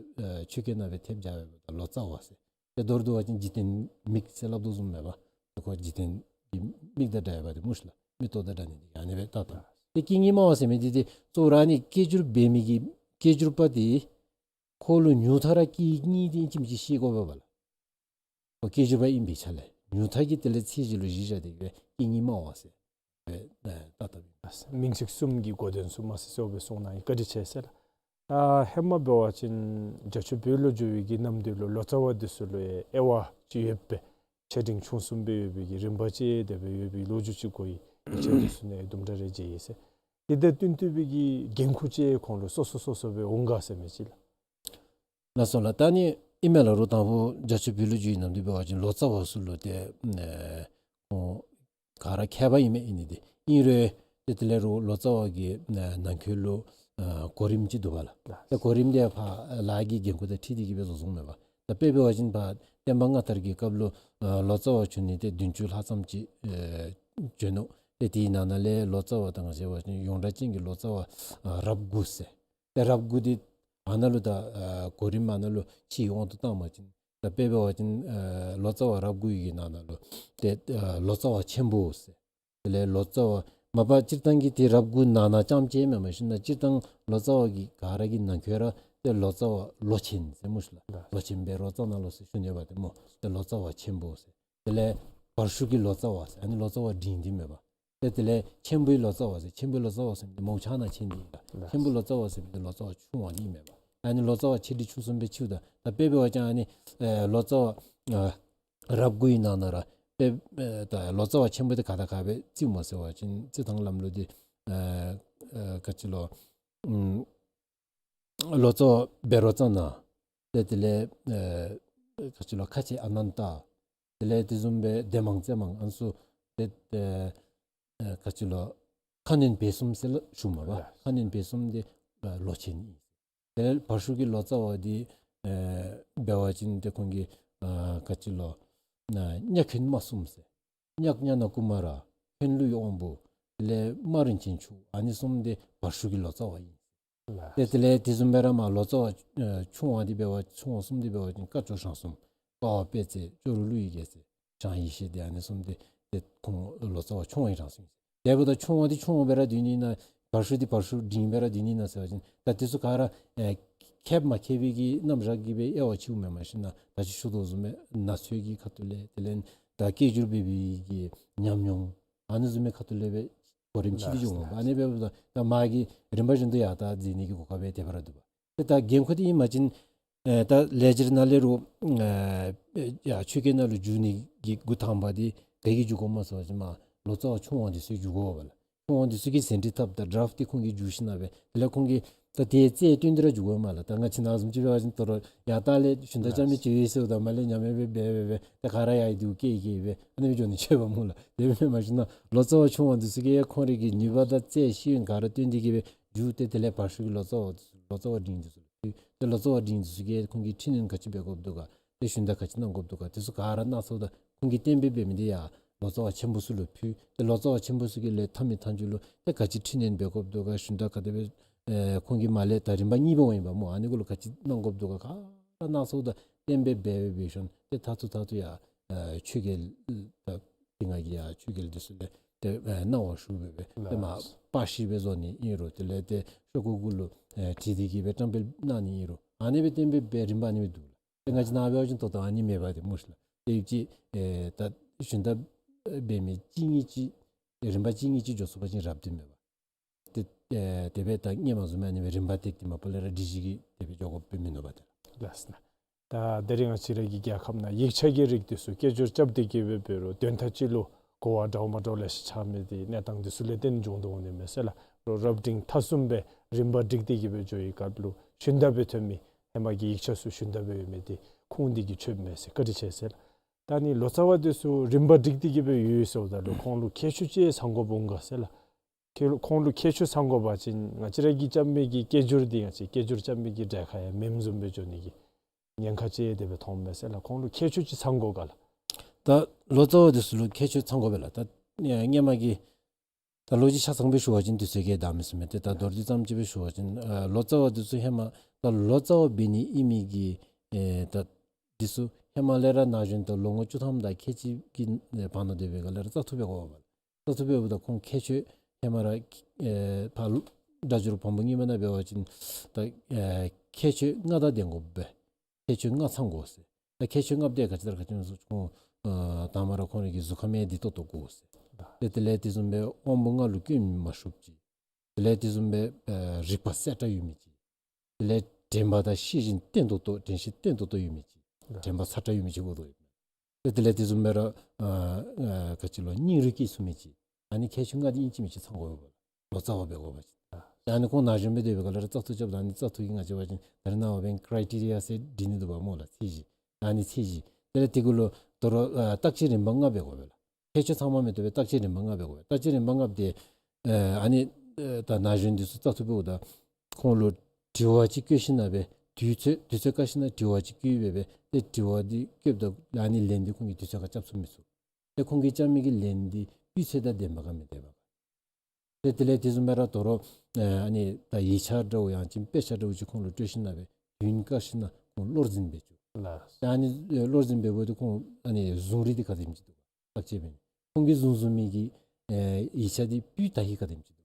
ཆོས་སྐད་ནང་སྦེ་ཐེབས་སྦྱར་བས་ད་ལོ་ཙཱ་བ་ཟེར། ཏེ་མདོར་བསྡུ་བ་ཅིན་འཇིག་རྟེན་མིག་ཟེར་སླབ་དོ་བཟུམ་མས་པ། ཏེ་ཁོ་འཇིག་རྟེན་གྱི་མིག་དང་འདྲ་བས་པ་ཏེ་སྨོ་ཤ་ལགས། མིག་ཏོ་དང་འདྲ་ནི་འདི་ཨ་ནི་སྦེ་བལྟ་དོ། ཏེ་སྐད་རྙིང་མ་བ་ཟེར་མི་འདི་ཏེ་གཙོ་བོ་ར་ཨ་ནི་སྐད་སྒྱུར་འབད་མི་གི་སྐད་སྒྱུར་པ་འདི་ཁོ་ལུ་ཉུང་མཐའ་ར་སྐད་རྙིང་འདི་ཨིན་ཅི་མིན་ཅི་ཤེས་དགོ་པས་པ་ལགས། ཁོ་སྐད་སྒྱུར་པ་ཨིན་པའི་ཆ་ལས་ཉུང་མཐའ་གི་དེ་ལས་ཚད་གཞི་ལུ་གཞི་བཞག་སྟེ་གི་སྦེ་སྐད་རྙིང་མ་བ་ཟེར་སྦེ་ཨེ་བཏགས་བཏགསཔ་ཨིན། མིང་ཚིག་གསུམ་གྱི་གོ་དོན་ཚུ་མ་སི་སོ་སྦེ་གསུངས་གནང་ཡི། བཀའ་དྲིན་ཆེ་ཟེར་ལགས། ཨ་ཧེ་མ་འབད་བ་ཅིན་རྒྱ་ཆོས་བོད་ལུ་བསྒྱུར་བའི་གི་ནམ་དུས་ལུ་ལོ་ཙཱ་བ་འདི་ཚུ་ལུ་ཡང་དབྱེ་བ་ཅིག་ཡོད་པས། ཆེ་འབྲིང་ཆུང་གསུམ་སྦེ་ཡོད་པའི་གི་རིམ་པ་ཅིག་དེ་སྦེ་ཡོད་པའི་ལོ་རྒྱུས་ཅིག་གོ་ཡི། ཡིག་ཆ་འདི་ཚུ་ནང་དུམ་གྲ་རེ་མཇལ་ཡི་ཟེར། དེ་དང་བསྟུན་ཏེ་སྦེ་གི་འགན་ཁུར་ཅིག་ཁོང་ལུ་སོ་སོ་སོ་སོ་སྦེ་འོང་ག་ཟེར་མི་ཅིག་ལགས། ལགས་སོ་ལགས། ད་ཨ་ནི་ཨིན་མས་ལགས། རོགས་དང་ཕུ་རྒྱ་ཆོས་བོད་ལུ་བསྒྱུར་བའི་ནམ་དུས་འབད་བ་ཅིན་ལོ་ཙཱ་བ་ཚུ་ལུ་ཏེ་ཨེ་ཁོང་ག་ར་མཁས་པ་ཨིན་མས། ཨིན་ནི་འདི་ཨིན་རུང་ཏེ་དེ་ལས་རོགས་ལོ་ཙཱ་བ་གི་ཨེ་ནང་འཁོད་ལུ་ ཨ་གོ་རིམ་ཅིག་འདུག་པ་ལགས། ལགས། ཏེ་གོ་རིམ་འདི་ཕར་ལཱ་གི་འགན་ཁུར་དང་འཁྲིལ་ཏེ་གི་སྦེ་བཟོ་བཟོཝ་མས་པ། ད་དཔེ་འབད་བ་ཅིན་ཕར་བསྟན་པ་སྔ་དར་གྱི་སྐབས་ལུ་ཨ་ལོ་ཙཱ་བ་བྱོན་ནི་ཏེ་བདུན་ཅུ་ལྷག་ཙམ་ཅིག་ཨེ་བྱོན་ནུག། ཏེ་དེའི་ནང་ན་ལས་ལོ་ཙཱ་བ་ད་ང་བཅས་འབད་བ་ཅིན་ཡོངས་གྲགས་ཅན་གྱི་ལོ་ཙཱ་བ་ཨ་རབས་དགུ་ཟེར། ཏེ་རབས་དགུ་འདི་ཨ་ནཱ་ལུ་ད་ཨ་གོ་རིམ་ཨ་ནཱ་ལུ་ཕྱིའི་དབང་དུ་བཏང་བ་ཅིན་ད་དཔེ་འབད་བ་ཅིན་ཨ་ལོ་ཙཱ་བ་རབས་དགུ་ཡི་གི་ནང་ན་ལུ་ཏེ་ཨ་ལོ་ཙཱ་བ་ཆེན་པོ་ཟེར། དེ་ལས་ལོ་ཙཱ་བ་མ་པ་སྤྱིར་བཏང་གི་ཏེ་རབས་དགུ་ནང་ན་རྐྱངམ་ཅིག་མེན་པར་ཞིན་ན་སྤྱིར་བཏང་ལོ་ཙཱ་བ་གི་ག་ར་གི་ནང་འཁོད་ར་ཏེ་ལོ་ཙཱ་བ་ལོ་ཆེན་ཟེར་སྨོ་ཤིག་ལགས། ལོ་ཆེན་བཻ་རོ་ཙ་ན་ལོ་ཟེར་ཞུ་ནི་ཡོདཔ་ཏེ་སྨོ། ཏེ་ལོ་ཙཱ་བ་ཆེན་པོ་ཟེར། དེ་ལས་བར་ཤུགས་ཀྱི་ལོ་ཙཱ་བ་ཟེར། ཨ་ནི་ལོ་ཙཱ་བ་འབྲིང་འདི་མེན་པ། ཏེ་དེ་ལས་ཆེན་པོའི་ལོ་ཙཱ་བ་ཟེར། ཆེན་པོའི་ལོ་ཙཱ་བ་ཟེར་མི་འདི་མོ་ཆ་ན་ཆེན་འདི་ཨིན་ལགས། ཆེན་པོའི་ལོ་ཙཱ་བ་ཟེར་མི་འདི་ལོ་ཙཱ་བ་ཆུང་བ་འདི་མེན་པ། ཨ་ནི་ལོ་ཙཱ་བ་ཆེ་འབྲིང་ཆུང་གསུམ་སྦེ་ཕྱེཝ་ད་ད་དཔེ་འབད་བ་ཅིན་ཨ་ནི་ཨེ་ལོ་ཙཱ་བ་ཨ་རབས་དགུ་ཡི་ནང་ན་ར་ཏེ་ཨེ་ད་ལོ་ཙཱ་བ་ཆེན་པོ་འདི་ག་དང་ག་སྦེ་བརྩིཝ་སྨོ་ཟེར་བ་ཅིན་རྩི་ཐངས་ལམ་ལུགས་འདི་ཨེ་ཨེ་ག་ཅི་ལོ་ཨུམ་ལོ་ཙཱ་བ་བཻ་རོ་ཙ་ན། ཏེ་དེ་ལས་ཨེ་ག་ཅི་ལོ་ཁ་ཆེ་ཨ་ནན་ཏ། དེ་ལས་དེ་བཟུམ་སྦེ་སྡེ་མང་རྩེ་མང་ཨ་ནི་ཚུ་ཏེ་ཨེ་ཨེ་ག་ཅི་ལོ་ཁ་གནོན་བེ་གསུམ་ཟེར་ལགས་ཞུཝ་མས་པ། ལགས། ཁ་གནོན་བེ་གསུམ་འདི་ཨེ་ལོ་ཆེན་ཨིན། དེ་ལས་བར་ཤུགས་ཀྱི་ལོ་ཙཱ་བ་འདི་ཨེ་འབད་བ་ཅིན་ཏེ་ཁོང་གི་ཨ་ག་ཅི་ལོ་ཨ་གཉགས་འཁོན་མ་གསུམ་ཟེར། གཉགས་ཛྙཱ་ན་ཀུ་མ་ར། འཁོན་ལུས་དབང་པོ། དེ་ལས་མ་རིན་ཆེན་མཆོག། ཨ་ནི་གསུམ་འདི་བར་ཤུགས་ཀྱི་ལོ་ཙཱ་བ་ཨིན། ལགས། ཏེ་དེ་ལས་དེ་བཟུམ་སྦེ་ར་མར་ལོ་ཙཱ་བ་ཨེ་ཆུང་བ་འདི་འབད་བ་ཆུང་བ་གསུམ་འདི་འབད་བ་ཅིན་སྐ་ཇོ་ཞང་གསུམ། སྤ་བ་དཔལ་བརྩེགས། ཅོག་རོ་ཀླུ་ཡི་རྒྱལ་མཚན། ཞང་ཡེ་ཤེས་འདི་ཨ་ནི་གསུམ་འདི་ཏེ་ཁོང་ལོ་ཙཱ་བ་ཆུང་བའི་གྲངས་སུ་ཨིན། དེ་འབདཝ་ད་ཆུང་བ་འདི་ཆུང་བ་སྦེ་ར་སྡོད་ནི་ན་བར་ཤུགས་འདི་བར་ཤུགས་འབྲིང་སྦེ་ར་སྡོད་ནི་ན་ཟེར་བ་ཅིན་ད་དེ་ཚུ་ག་ར་ཨེ་ཁེབ་མ་ཁེབ་པའི་གི་རྣམ་གཞག་གི་སྦེ་དབྱེ་བ་ཕྱེཝ་མེན་པར་ཞིན་ན་ད་ཅི་ཞུ་དོ་བཟུམ་སྦེ་ན་ཚོད་ཀྱི་ཁ་ཐུག་ལས་དེ་ལས་ད་སྐད་སྒྱུར་འབད་བའི་གི་ཉམས་མྱོང་ཨ་ནི་བཟུམ་མའི་ཁ་ཐུག་ལས་སྦེ་གོ་རིམ་ཕྱེ་སྟེ་འགྱོཝ་མས་པ། ཨ་ནི་འབདཝ་ད་ད་མ་གི་རིམ་པ་བཞིན་དུ་ཡར་ད་འཛེག་ནི་གི་གོ་སྐབས་སྦེ་དེ་སྦེ་ར་འདུག་པ། ཏེ་ད་འགན་ཁུར་འདི་ཨིན་པ་ཅིན་ཨེ་ད་ལས་སྦྱོར་ནང་ལས་རུང་ཨེ་ཡར་ཆོས་སྐད་ནང་ལུ་བསྒྱུར་ནི་གི་འགོ་དང་པ་འདི་ག་གིས་བསྒྱུར་དགོཔ་སྨོ་ཟེར་བ་ཅིན་མར་ལོ་ཙཱ་བ་ཆུང་བ་འདི་ཚུ་བསྒྱུར་དགོ་པས་ལགས། ཁོང་འདི་ཚུ་གིས་ཟིན་བྲིས་བཏབ་ད་ཌ་རཱཕཊ་འདི་ཁོང་གིས་བསྒྱུར་ཞིནམ་ལས་དེ་ལས་ཁོང་གིས་ད་དེ་རྩལ་བཏོན་ཏེ་ར་བསྒྱུར་དགོ་མས་ལགས། ད་ང་བཅས་ནཱ་བཟུམ་ཅིག་འབད་བ་ཅིན་ད་རུང་ཡར་ལྟག་ལས་ཞུན་དག་རྐྱབ་མི་ཅིག་ཡོད་ཟེརཝ་ད་མར་ལས་ཉམས་ཡང་སྦེ་འབད་འབད་འབད་ད་ག་ར་ཡར་འདི་བཀལ་བཀལ་སྦེ་ཨ་ནི་སྦེ་འགྱོ་ནི་ཅིག་འབདཝ་སྨོ་ལགས། དེ་སྦེ་མེན་པར་ཞིན་ན་ལོ་ཙཱ་བ་ཆུང་བ་འདི་ཚུ་གིས་ཁོང་རའི་གི་ནུས་པ་དང་རྩལ་ཤེས་ཡོན་ག་ར་བཏོན་ཏེ་གི་སྦེ་བསྒྱུར་ཏེ་དེ་ལས་བར་ཤུགས་ཀྱི་ལོ་ཙཱ་བ་ལོ་ཙཱ་བ་འབྲིང་འདི་ཚུ་ལུ་ཕུལ། ཏེ་ལོ་ཙཱ་བ་འབྲིང་འདི་ཚུ་གིས་ཁོང་གི་འཕྲི་སྣོན་ག་ཅི་འབད་དགོཔ་འདུག་ག། ཏེ་ཞུན་དག་ག་ཅི་གནང་དགོཔ་འདུག་ག། དེ་ཚུ་ག་ར་གནང་ཚརཝ་ད་ཁོང་གིས་གཏན་འབེབས་འབད་མི་འདི་ཡར་ལོ་ཙཱ་བ་ཆེན་པོ་ཚུ་ལུ་ཕུལ། ཏེ་ལོ་ཙཱ་བ་ཆེན་པོ་ཚུ་གིས་ལས་མཐའ་མའི་མཐའ་མཇུག་ལུ་ཏེ་ག་ཅི་འཕྲི་སྣོན་འབད་དགོཔ་འདུག་ག། ཞུན་དག་ག་དེ་སྦེ་ཨེ་ཁོང་གིས་མར་ལས་ད་རིམ་པ་གཉིས་པ་འོང་ཡི་པ་སྨོ། ཨ་ནི་གུ་ལུ་ག་ཅི་གནང་དགོཔ་འདུག་ག། ག་ར་གནང་ཚརཝ་ད་གཏན་འབེབས་འབད་འབད་འབད་ཞིནམ་ཏེ་མཐར་ཐུག་མཐར་ཐུག་ཡར་ཨེ་ཆོས་རྒྱལ་ད་དེ་སྔ་གི་ཡར་ཆོས་རྒྱལ་འདི་ཚུ་ལས་ཏེ་ཨེ་གནང་བ་ཞུ་སྦེ་སྦེ་ཏེ་མར་པར་ཤིང་སྦེ་བཟོ་ནི་ཨིན་རུང་དེ་ལས་ཏེ་ཤོག་ཀུ་གུ་ལུ་ཨེ་བྲིས་ཏེ་གི་སྦེ་བཀྲམ་སྤེལ་གནང་ནི་ཨིན་རུང་ཨ་ནི་སྦེ་གཏན་འབེབས་འབད་རིམ་པ་ཨ་ནི་སྦེ་འདུག་ལགས། ཏེ་ང་བཅས་ནཱ་འབད་བ་ཅིན་ད་ལྟོ་ཨ་ནི་མེད་པ་ཏེ་སྨོ་ཤིག་ལགས། ཏེ་ཡུདཔ་ཅིག་ཨེ་ད་ཞུན་དག་འབད་མི་གཅིག་གཉིས་ཅིག་རིམ་པ་གཅིག་གཉིས་ཅིག་འགྱོ་ཚུགས་པ་ཅིན་རབ་ཏུ་མེད་པ། ཏེ་ཨེ་དེ་སྦེ་ད་སྔོན་མ་བཟུམ་ཨ་ནི་སྦེ་རིམ་པ་བཏེགས་ཏེ་མ་པ་ལས་ར་སྒྲིག་གཞི་གིས་དེ་སྦེ་འགྱོ་དགོཔ་སྦེ་མིན་ནུག་པ་ཏེ་ལགས། ལགས་སོ། ད་དེ་རིང་ང་བཅས་ར་གི་རྒྱལ་ཁབ་ནང་ཡིག་ཆ་གི་རིགས་འདི་ཚུ་སྐད་སྒྱུར་རྐྱབ་སྟེ་གི་སྦེ་འབད་རུང་དོན་དག་ཅིག་ལུ་གོ་བ་འདྲཝ་མ་འདྲཝ་ལེ་ཤ་ཆགས་མི་འདི་གནས་སྟངས་འདི་ཚུ་ལས་བརྟེན་འབྱུང་དོ་འོང་ནི་མས་ཟེར་ལགས། རོགས་རབ་འབྲིང་ཐ་གསུམ་སྦེ་རིམ་པ་བསྒྲིགས་ཏེ་གི་སྦེ་འགྱོ་བའི་སྐབས་ལུ་ཞུན་དག་སྦེ་ཐོན་མི་ཧེ་མ་གི་ཡིག་ཆ་ཚུ་ཞུན་དག་སྦེ་ཡོད་མི་འདི་ཁུངས་འདི་གིས་ཆོདཔ་མས་ཟེར། བཀའ་དྲིན་ཆེ་ཟེར་ལགས། ད་ནི་ལོ་ཙཱ་བ་འདི་ཚུ་རིམ་པ་བསྒྲིགས་ཏེ་གི་སྦེ་ཡོད་ཟེརཝ་ད་ལུ་ཁོང་ལུ་ཁྱད་ཆོས་ཅིག་ཚང་དགོཔ་འོང་ག་ཟེར་ལགས། ཁྱེད་ཁོང་ལུ་ཁྱད་ཆོས་ཚང་དགོ་པ་ཅིན་ང་བཅས་ར་གིས་རྐྱབ་མི་གི་སྐད་སྒྱུར་འདི་ང་བཅས་སྐད་སྒྱུར་རྐྱབ་མི་གི་གྲལ་ཁར་ཡང་མེནམ་བཟུམ་སྦེ་འགྱོ་ནི་གི་ཉེན་ཁ་ཅིག་དེ་སྦེ་མཐོངམ་མས་ཟེར་ལགས། ཁོང་ལུ་ཁྱད་ཆོས་ཅིག་ཚང་དགོ་ག་ལགས། ད་ལོ་ཙཱ་བ་འདི་ཚུ་ལུ་ཁྱད་ཆོས་ཚང་དགོ་པས་ལགས། ད་ཨེ་སྔོན་མ་གི་ད་ལོ་རྒྱུས་ཆ་ཚང་སྦེ་ཞུ་བ་ཅིན་དུས་ཚོད་ཀྱིས་བདའ་མི་ཚུགས་མས། ཏེ་ད་མདོར་བསྡུས་ཙམ་ཅིག་སྦེ་ཞུ་བ་ཅིན་ཨ་ལོ་ཙཱ་བ་འདི་ཚུ་ཧེ་མ་ད་ལོ་ཙཱ་བ་འབད་ནི་ཨིན་མི་གི་ཨེ་ད་འདི་ཚུ་ཧེ་མ་ལས་ར་ན་གཞོན་ད་ལོ་ངོ་བཅུ་ཐམ་དང་ཁལ་གཅིག་གི་ཨེ་བར་ན་སྡོད་པའི་སྒང་ལས་ར་བཙག་འཐུ་འབད་དགོ་པས། བཙག་འཐུ་འབདཝ་ད་ཁོང་ཁྱད་ཆོས་ཧེ་མ་ར་ཨེ་ཕར་སྒྲ་སྒྱུར་བམ་པོ་གཉིས་པ་ནང་འབད་བ་ཅིན་ད་ཨེ་ཁྱད་ཆོས་ལྔ་དང་ལྡན་དགོ་པས། ཁྱད་ཆོས་ལྔ་ཚང་དགོ་ཟེར། ད་ཁྱད་ཆོས་ལྔ་པོ་འདི་ག་ཅི་ལྟར་ག་ཅི་སྨོ་ཟེར་ཁོང་ཨ་དང་པ་ར་ཁོང་རའི་གི་གཟུགས་ཁམས་ཡང་བདེ་ཏོག་ཏོ་དགོ་ཟེར། ཏེ་དེ་ལས་དེ་བཟུམ་སྦེ་དབང་པོ་ལྔ་ལུ་སྐྱོན་མ་ཤོརཝ་ཅིག། དེ་ལས་དེ་བཟུམ་སྦེ་ཨ་རིག་པ་གསལ་དྲགས་ཡོད་མི་ཅིག། དེ་ལས་དྲན་པ་དང་ཤེས་བཞིན་བརྟན་ཏོག་ཏོ་དྲན་ཤེས་བརྟན་ཏོག་ཏོ་ཡོད་མི་ཅིག། དྲན་པ་ཚ་དྲགས་ཡོད་མི་ཅིག་དགོ་དོ་ཡོད། ཏེ་དེ་ལས་དེ་བཟུམ་སྦེ་ར་ཨ་ཨ་ག་ཅི་ལོ་སྙིང་རུས་སྐྱེས་ཚུགས་མི་ཅིག། ཨ་ནི་ཁྱད་ཆོས་ལྔ་འདི་ཨིན་ཅི་མིན་ཅི་ཚང་དགོ་པས། ལོ་ཙཱ་བ་འབད་དགོ་པ་ཅིན། ཨ་ནི་ཁོང་ན་གཞོན་སྦེ་སྡོད་པའི་སྒང་ལས་ར་བཙག་འཐུ་རྐྱབ་ད་ཨ་ནི་བཙག་འཐུ་གི་ང་བཅས་འབད་བ་ཅིན་ད་རེས་ནངས་པ་འབདན་ཀ་རའི་ཊི་རི་ཡ་ཟེར་བྲིས་ནི་འདུག་པ་སྨོ་ལགས། ཚད་གཞི། ཨ་ནི་ཚད་གཞི། དེ་ལས་དེ་གུ་ལུ་དོ་རུང་ཨ་བརྟག་དཔྱད་རིམ་པ་ལྔ་འབད་དགོ་པས་ལགས། ཁྱད་ཆོས་ཚང་མ་མི་བཏུབ་པས། བརྟག་དཔྱད་རིམ་པ་ལྔ་འབད་དགོ་པས། བརྟག་དཔྱད་རིམ་པ་ལྔ་འདི་ཨ་ཨ་ནི་ཨ་ད་ན་གཞོན་འདི་ཚུ་བཙག་འཐུ་འབདཝ་ད་ ཁོང་ལུ་དྲི་བ་ཅིག་བཀོད་ཞིནམ་ལས་དུས་ཚོད་དུས་ཚོད་བཀག་ཞིནམ་ལས་དྲི་བ་ཅིག་བཀོད་སྦེ་སྦེ་ཏེ་དྲི་བ་འདི་བཀོདཔ་ད་ཨ་ནི་ལན་འདི་ཁོང་གིས་དུས་ཚོད་ཁར་རྐྱབ་ཚུགས་མི་ཚུགས། ཏེ་ཁོང་གིས་རྐྱབ་མི་གི་ལན་འདི་སྤུས་ཚད་དང་ལྡནམ་ག་མི་ལྡནམ་ག། ཏེ་དེ་ལས་དེ་བཟུམ་སྦེ་ར་དོ་རུང་ཨ་ནི་ད་ཡིག་ཆ་འདྲཝ་ཡང་ཅིན་དཔེ་ཆ་འདྲཝ་ཅིག་ཁོང་ལུ་སྤྲོད་ཞིནམ་ལས་དུས་བཀག་ཞིནམ་ལས་ཁོང་བློར་འཛིན་འབད་བཅུག། ལགས། ད་ཨ་ནི་བློར་འཛིན་འབདཝ་ད་ཁོང་ཨ་ནི་བཟུང་རིགས་འདི་ག་དེམ་ཅིག་འདུག་ག། བརྟག་དཔྱད་འབད་ནི་ཁོང་གིས་བཟུང་བཟུང་མི་གི་ཡིག་ཆ་འདི་སྤུས་དག་ག་དེམ་ཅིག་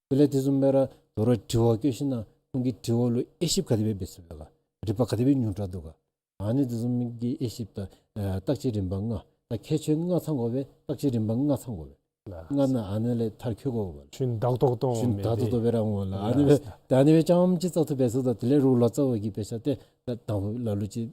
འདུག། དེ་ལས་དེ་བཟུམ་སྦེ་ར་དོ་རུང་དྲི་བ་བཀོད་ཞིནམ་ལས་ཁོང་གིས་དྲི་བ་ལུ་དབྱེ་ཞིབ་ག་དེ་སྦེ་འབད་ཚུགས་པས་ག། རིག་པ་ག་དེ་སྦེ་ཉུང་དྲགས་འདུག་ག། ཨ་ནི་དེ་བཟུམ་གྱི་དབྱེ་ཞིབ་དང་བརྟག་དཔྱད་རིམ་པ་ལྔ་ད་ཁྱད་ཆོས་ལྔ་ཚང་དགོ་པས། བརྟག་དཔྱད་རིམ་པ་ལྔ་ཚང་དགོ་པས། ལགས། ལྔ་ནང་ཨ་ནི་ལས་མཐར་འཁྱོལ་དགོ་པས། ཞུན་དག་ཏོག་ཏོ་ཞུན་དག་ཏོག་ཏོ་སྦེ་ར་འོང་ལགས། ཨ་ནི་སྦེ་ད་ཨ་ནི་སྦེ་རྐྱངམ་ཅིག་བཙག་འཐུ་འབད་ཚུགས་ད་དེ་ལས་རོགས་ལོ་ཙཱ་བ་གིས་དཔེ་ཆ་ཏེ་ད་དང་ལ་ལུ་ཅིག་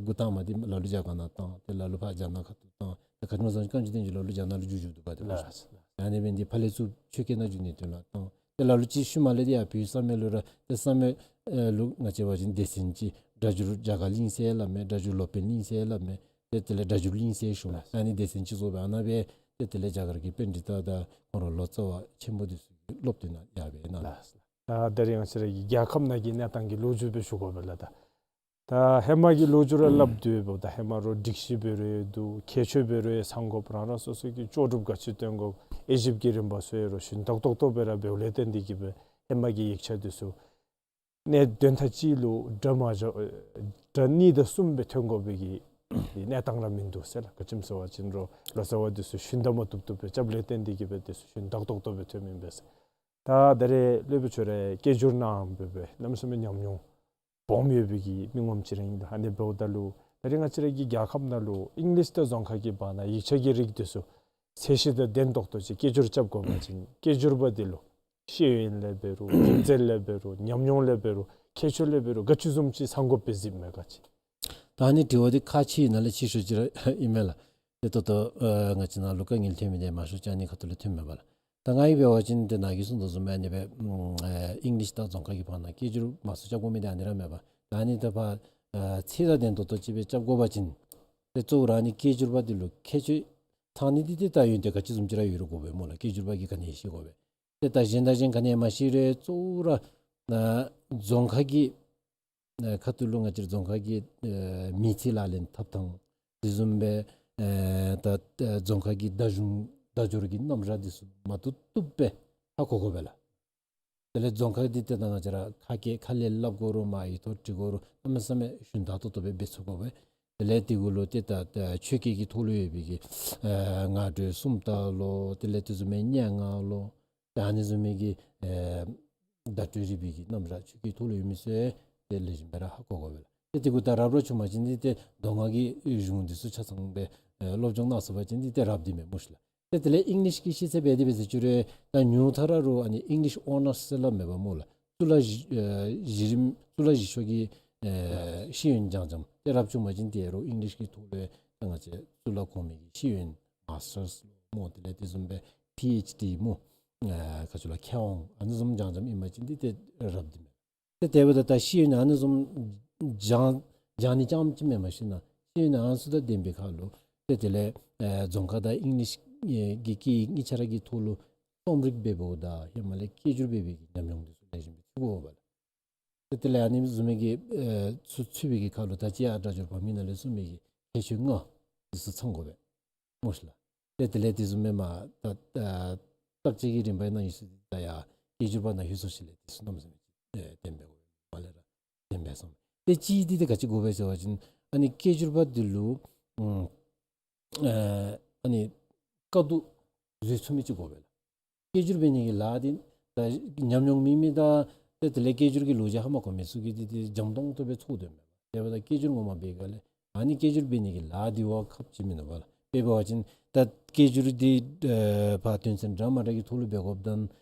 འགོ་དང་པ་འདི་ལ་ལུ་རྒྱ་གར་ནང་བཏང་ཏེ་ལ་ལུ་ཕར་རྒྱ་ནག་ཁ་ཐུག་བཏང་ཏེ་ག་ཅི་སྨོ་ཟེར་བཀའ་འགྱུར་བསྟན་འགྱུར་ལ་ལུ་རྒྱ་ནག་ལུ་བསྒྱུར་བསྒྱུར་འདུག་ག། ཏེ་ལགས། ཨ་ནི་སྦེ་འདི་ཕར་ལས་ཚུར་ཆོས་སྐད་ནང་བསྒྱུར་ནི་དོན་ལུ་བཏང་ཏེ་ལ་ལུ་ཅིག་ཤུལ་མ་ལས་འདི་ཡར་བོད་བསམ་ཡས་ལུ་ར་ཏེ་བསམ་ཡས་ལུ་ང་བཅས་འབད་བ་ཅིན་སྡེ་ཚན་ཅིག་སྒྲ་སྒྱུར་རྒྱ་གར་གླིང་ཟེར་སླབ་མས། སྒྲ་སྒྱུར་སློབ་དཔོན་གླིང་ཟེར་སླབ་མས། ཏེ་དེ་ལས་སྒྲ་སྒྱུར་གླིང་ཟེར་ཞུ་མས། ཨ་ནི་སྡེ་ཚན་ཅིག་བཟོ་སྦེ་ཨ་ནཱ་སྦེ་ཏེ་དེ་ལས་རྒྱ་གར་གྱི་པཎྜི་ཏ་དང་ཁོང་ར་ལོ་ཙཱ་བ་ཆེན་པོ་འདི་ཚུ་གིས་སློབ་སྟོན་ཡར་སྦེ་གནང་། ལགས། ད་ད་རིས་ང་བཅས་ར་གི་རྒྱལ་ཁབ་ནང་གི་གནས་སྟངས་ཀྱི་ལོ་རྒྱུས་སྦེ་ཞུ་དགོ་པས་ལགས། ད་ད་ཧེ་མ་གི་ལོ་རྒྱུས་ར་སླབ་སྡོད་པས། ད་ཧེ་མ་རོགས་སྒྲིག་གཞི་འབད་རུང་འདུག། ཁྱད་ཆོས་འབད་རུང་ཚང་དགོཔ་རང་རང་སོ་སོ་གི་ལྕོགས་གྲུབ་ག་ཅི་བཏོན་དགོཔ་དབྱེ་ཞིབ་ཀྱི་རིམ་པ་ཚུ་ཡང་རོགས་ཞུན་དག་ཏོག་ཏོ་སྦེ་ར་འབདཝ་ལས་བརྟེན་ཏེ་གིས་སྦེ་ཧེ་མ་གི་ཡིག་ཆ་འདི་ཚུ་གནས་དོན་ཐག་གཅིག་ལུ་སྒྲ་མ་བཞག་སྒྲ་གཉིས་དང་གསུམ་སྦེ་ཐོན་དགོ་པའི་གི་གནས་སྟངས་ར་མིན་འདུག་ཟེར་ལགས། ག་ཅི་སྨོ་ཟེར་བ་ཅིན་རོགས་ལོ་ཙཱ་བ་འདི་ཚུ་ཞུན་དག་མ་བཏུབ་བཏུབ་སྦེ་རྐྱབ་ལས་བརྟེན་ཏེ་གིས་སྦེ་འདི་ཚུ་ཞུན་དག་ཏོག་ཏོ་སྦེ་ཐོན་མི་ཨིན་པས་ཟེར། ད་ད་རེས་སློབ་དཔོན་ཁྱོད་ར་སྐད་སྒྱུར་གནངམ་སྦེ་སྦེ་གནམ་མེད་ས་མེད་ཉམས་མྱོང་སྦོམ་ཡོད་པའི་གི་མི་ངོམ་ཅིག་ར་ཨིན། ད་ཨ་ནི་འབདཝ་ད་ལུ་ད་རིས་ང་བཅས་ར་གི་རྒྱལ་ཁབ་ནང་ལུ་ཨིང་ལིཤ་དང་རྫོང་ཁ་གི་བར་ན་ཡིག་ཆ་གི་རིགས་འདི་ཚུ་ཚད་གཞི་དང་ལྡན་ཏོག་ཏོ་ཅིག་སྐད་སྒྱུར་རྐྱབ་དགོ་པ་ཅིན་སྐད་སྒྱུར་པ་འདི་ལུ་ཤེས་ཡོན་ལས་འབད་རུང་རིག་རྩལ་ལས་འབད་རུང་ཉམས་མྱོང་ལས་འབད་རུང་ཁྱད་ཆོས་ལས་འབད་རུང་ག་ཅི་བཟུམ་ཅིག་ཚང་དགོཔ་སྦེ་གཟིགསཔ་མས་ག་ཅི། ད་ཨ་ནི་དྲི་བ་འདི་ཁག་ཆེ་ནང་ལས་ཆེ་ཤོས་ཅིག་ར་ཨིན་མས་ལགས། ཏེ་ད་ལྟོ་ཨ་ང་བཅས་ནང་ལུ་དཀའ་ངལ་ཐོན་མི་འདི་མང་ཤོས་ཅིག་ཨ་ནི་ཁ་ཐུག་ལས་ཐོནམ་མས་པ་ལགས། ད་ང་གིས་འབད་བ་ཅིན་ཏེ་ནཱ་གིས་གསུངས་དོ་བཟུམ་ཨ་ནི་སྦེ་ཨ་ཨིང་ལིཤ་དང་རྫོང་ཁ་གི་བར་ན་སྐད་སྒྱུར་མང་སུ་རྐྱབ་དགོ་མི་འདི་ཨ་ནི་ར་མས་པ། ད་ཨ་ནི་ད་ཕར་ཨ་ཚད་དང་ལྡན་ཏོག་ཏོ་ཅིག་སྦེ་རྐྱབ་དགོ་པ་ཅིན་ཏེ་གཙོ་བོ་ར་ཨ་ནི་སྐད་སྒྱུར་པ་འདི་ལུ་ཁྱད་ཆོས་ཚང་ནི་འདི་ཏེ་ད་ཡོན་ཏན་ག་ཅི་བཟུམ་ཅིག་ར་ཡོད་རུང་དགོ་པས་སྨོ་ལགས། སྐད་སྒྱུར་པ་གིས་ག་ནི་ཤེས་དགོ་པས། ཏེ་ད་གཞན་དང་གཞན་ག་ནི་མ་ཤེས་རུང་གཙོ་བོ་ར་ཨ་རྫོང་ཁ་གི་ཨ་ཁ་ཐུག་ལུ་ང་བཅས་རྫོང་ཁ་གི་ཨ་མི་ཚེ་ལག་ལེན་འཐབ་ཐངས་དེ་བཟུམ་སྦེ་ཨ་ད་ཨ་རྫོང་ཁ་གི་བརྡ་གཞུང་བརྡ་སྦྱོར་གྱི་རྣམ་གཞག་འདི་ཚུ་མ་བཏུབ་བཏུབ་སྦེ་ཧ་གོ་དགོ་པས་ལགས། དེ་ལས་རྫོང་ཁ་འདི་ཏེ་ད་ང་བཅས་ར་ཁ་སྐད་ཁ་ལས་སླབ་དགོ་རུང་མ་ཡིག་ཐོག་བྲི་དགོ་རུང་གནམ་མེད་ས་མེད་ཞུན་དག་ཏོག་ཏོ་སྦེ་འབད་ཚུགས་དགོ་པས། དེ་ལས་དེ་གུ་ལུ་ཏེ་ད་ཨ་ཆོས་སྐད་ཀྱི་ཐོག་ལུ་ཡོད་པའི་གི་ཨ་སྔ་འགྲོའི་སུམ་རྟགས་ལོ། དེ་ལས་དེ་བཟུམ་མའི་སྙན་ངག་ལོ། ད་ཨ་ནི་བཟུམ་མའི་གི་ཨེ་བརྡ་སྤྲོད་རིག་པའི་གི་རྣམ་གཞག་ཆོས་སྐད་ཐོག་ལུ་ཡོད་མི་ཚུ་ཏེ་ལེགས་ཤོམ་སྦེ་ར་ཧ་གོ་དགོ་པས་ལགས། ཏེ་དེ་གུ་ད་རབ་རོབ་བྱུང་པ་ཅིན་འདི་ཏེ་མདོ་སྔགས་ཀྱི་གཞུང་འདི་ཚུ་ཆ་ཚང་སྦེ་ཨེ་སློབ་སྦྱོང་གནང་ཚུགས་པ་ཅིན་འདི་ཏེ་རབ་འདི་མས་སྨོ་ཤིག་ལགས། ཏེ་དེ་ལས་ཨིང་ལིཤ་གི་ཤེས་ཚད་འབད་དེ་འབད་ཟེར་ཅི་རུང་ད་ཉུང་མཐའ་ར་རོགས་ཨ་ནི་ཨིང་ལིཤ་ཨོ་ནརསི་ཟེར་སླབ་མས་པ་སྨོ་ལགས། གཙུག་ལག་གཞི་ཨེ་གཞི་རིམ་གཙུག་ལག་གཞི་ཤོག་གི་ཨེ་ཤེས་ཡོན་སྦྱང་སྦྱངམ། ཏེ་རབ་བྱུང་པ་ཅིན་ཏེ་རོགས་ཨིང་ལིཤ་གི་ཐོག་ལས་ད་ང་བཅས་གཙུག་ལག་གོང་མའི་གི་ཤེས་ཡོན་མཱས་ཊརསི་སྨོ། དེ་ལས་དེ་བཟུམ་སྦེ་པི་ཨེཆ་ཌི་སྨོ། ཨ་ག་ཅི་ལོ་མཁས་དབང་ཨ་ནི་བཟུམ་སྦྱང་སྦྱངམ་ཨིན་པ་ཅིན་འདི་ཏེ་རབ་འདི་མས། ཏེ་དེ་འབདཝ་ད་ད་ཤེས་ཡོན་ཨ་ནི་བཟུམ་སྦྱང་སྦྱང་ནི་རྐྱངམ་ཅིག་མེན་པར་ཞུ་ན་ཤེས་ཡོན་ཨ་ནི་ཚུ་དང་ལྡན་པའི་ཁར་ལུ་ཏེ་དེ་ལས་ཨ་རྫོང་ཁ་དང་ཨིང་ལིཤ་གི་སྐད་གཉིས་ཆ་ར་གི་ཐོག་ལུ་རྩོམ་རིག་འབད་འབདཝ་ད་ཧེ་མ་ལས་སྐད་སྒྱུར་འབད་བའི་གི་ཉམས་མྱོང་འདི་ཚུ་ལེགས་ཤོམ་སྦེ་ཚུད་དགོ་པས་ལགས། ཏེ་དེ་ལས་ཨ་ནི་བཟུམ་མའི་གི་ཨེ་ཚུ་ཚུད་པའི་གི་ཁར་ལུ་ད་ཅི་ཡར་སྒྲ་སྒྱུར་པ་མི་ནང་ལས་གསུངས་མི་གི་ཁྱད་ཆོས་ལྔ་འདི་ཚུ་ཚང་དགོ་པས་སྨོ་ཤིག་ལགས། ཏེ་དེ་ལས་དེ་བཟུམ་མའི་མ་ད་ད་བརྟག་དཔྱད་ཀྱི་རིམ་པའི་ནང་ཡོད་ཚུལ་ད་ཡར་སྐད་སྒྱུར་པ་ནང་ཡོད་ཚུལ་ཅིག་ལས་དེ་ཚུ་གནམ་མེད་ས་མེད་ཅིག་ཨེ་ལྡན་པས་གོ་མ་ལས་ར་ལྡན་པས་སོང་། ཏེ་གཅིག་འདི་ཏེ་ག་ཅི་དགོ་པས་ཟེར་བ་ཅིན་ཨ་ནི་སྐད་སྒྱུར་པ་འདི་ལུ་ཨུམ་ཨ་ཨ་ནི་དཀའ་སྡུག་བཟོད་ཚུགས་མི་ཅིག་དགོ་པས་ལགས། སྐད་སྒྱུར་འབད་ནི་གི་ལཱ་འདི་ད་ཉམས་མྱོང་མེད་མི་དང་ཏེ་དེ་ལས་སྐད་སྒྱུར་གྱི་ལོ་རྒྱུས་ཧ་མ་གོ་མི་ཚུ་གིས་འདི་འདི་འཇམ་ཏོང་ཏོ་སྦེ་ཚོར་དོ་མས། དེ་འབདཝ་ད་སྐད་སྒྱུར་ངོ་མ་འབད་སྒང་ལས་ཨ་ནི་སྐད་སྒྱུར་འབད་ནི་གི་ལཱ་འདི་བ་ཁག་ཆེ་མིན་ནུག་པ་ལགས། དཔེ་འབད་བ་ཅིན་ད་སྐད་སྒྱུར་འདི་ཨེ་ཕར་དོན་ཚན་འདྲ་མ་འདྲ་གི་ཐོག་ལུ་འབད་དགོཔ་ད་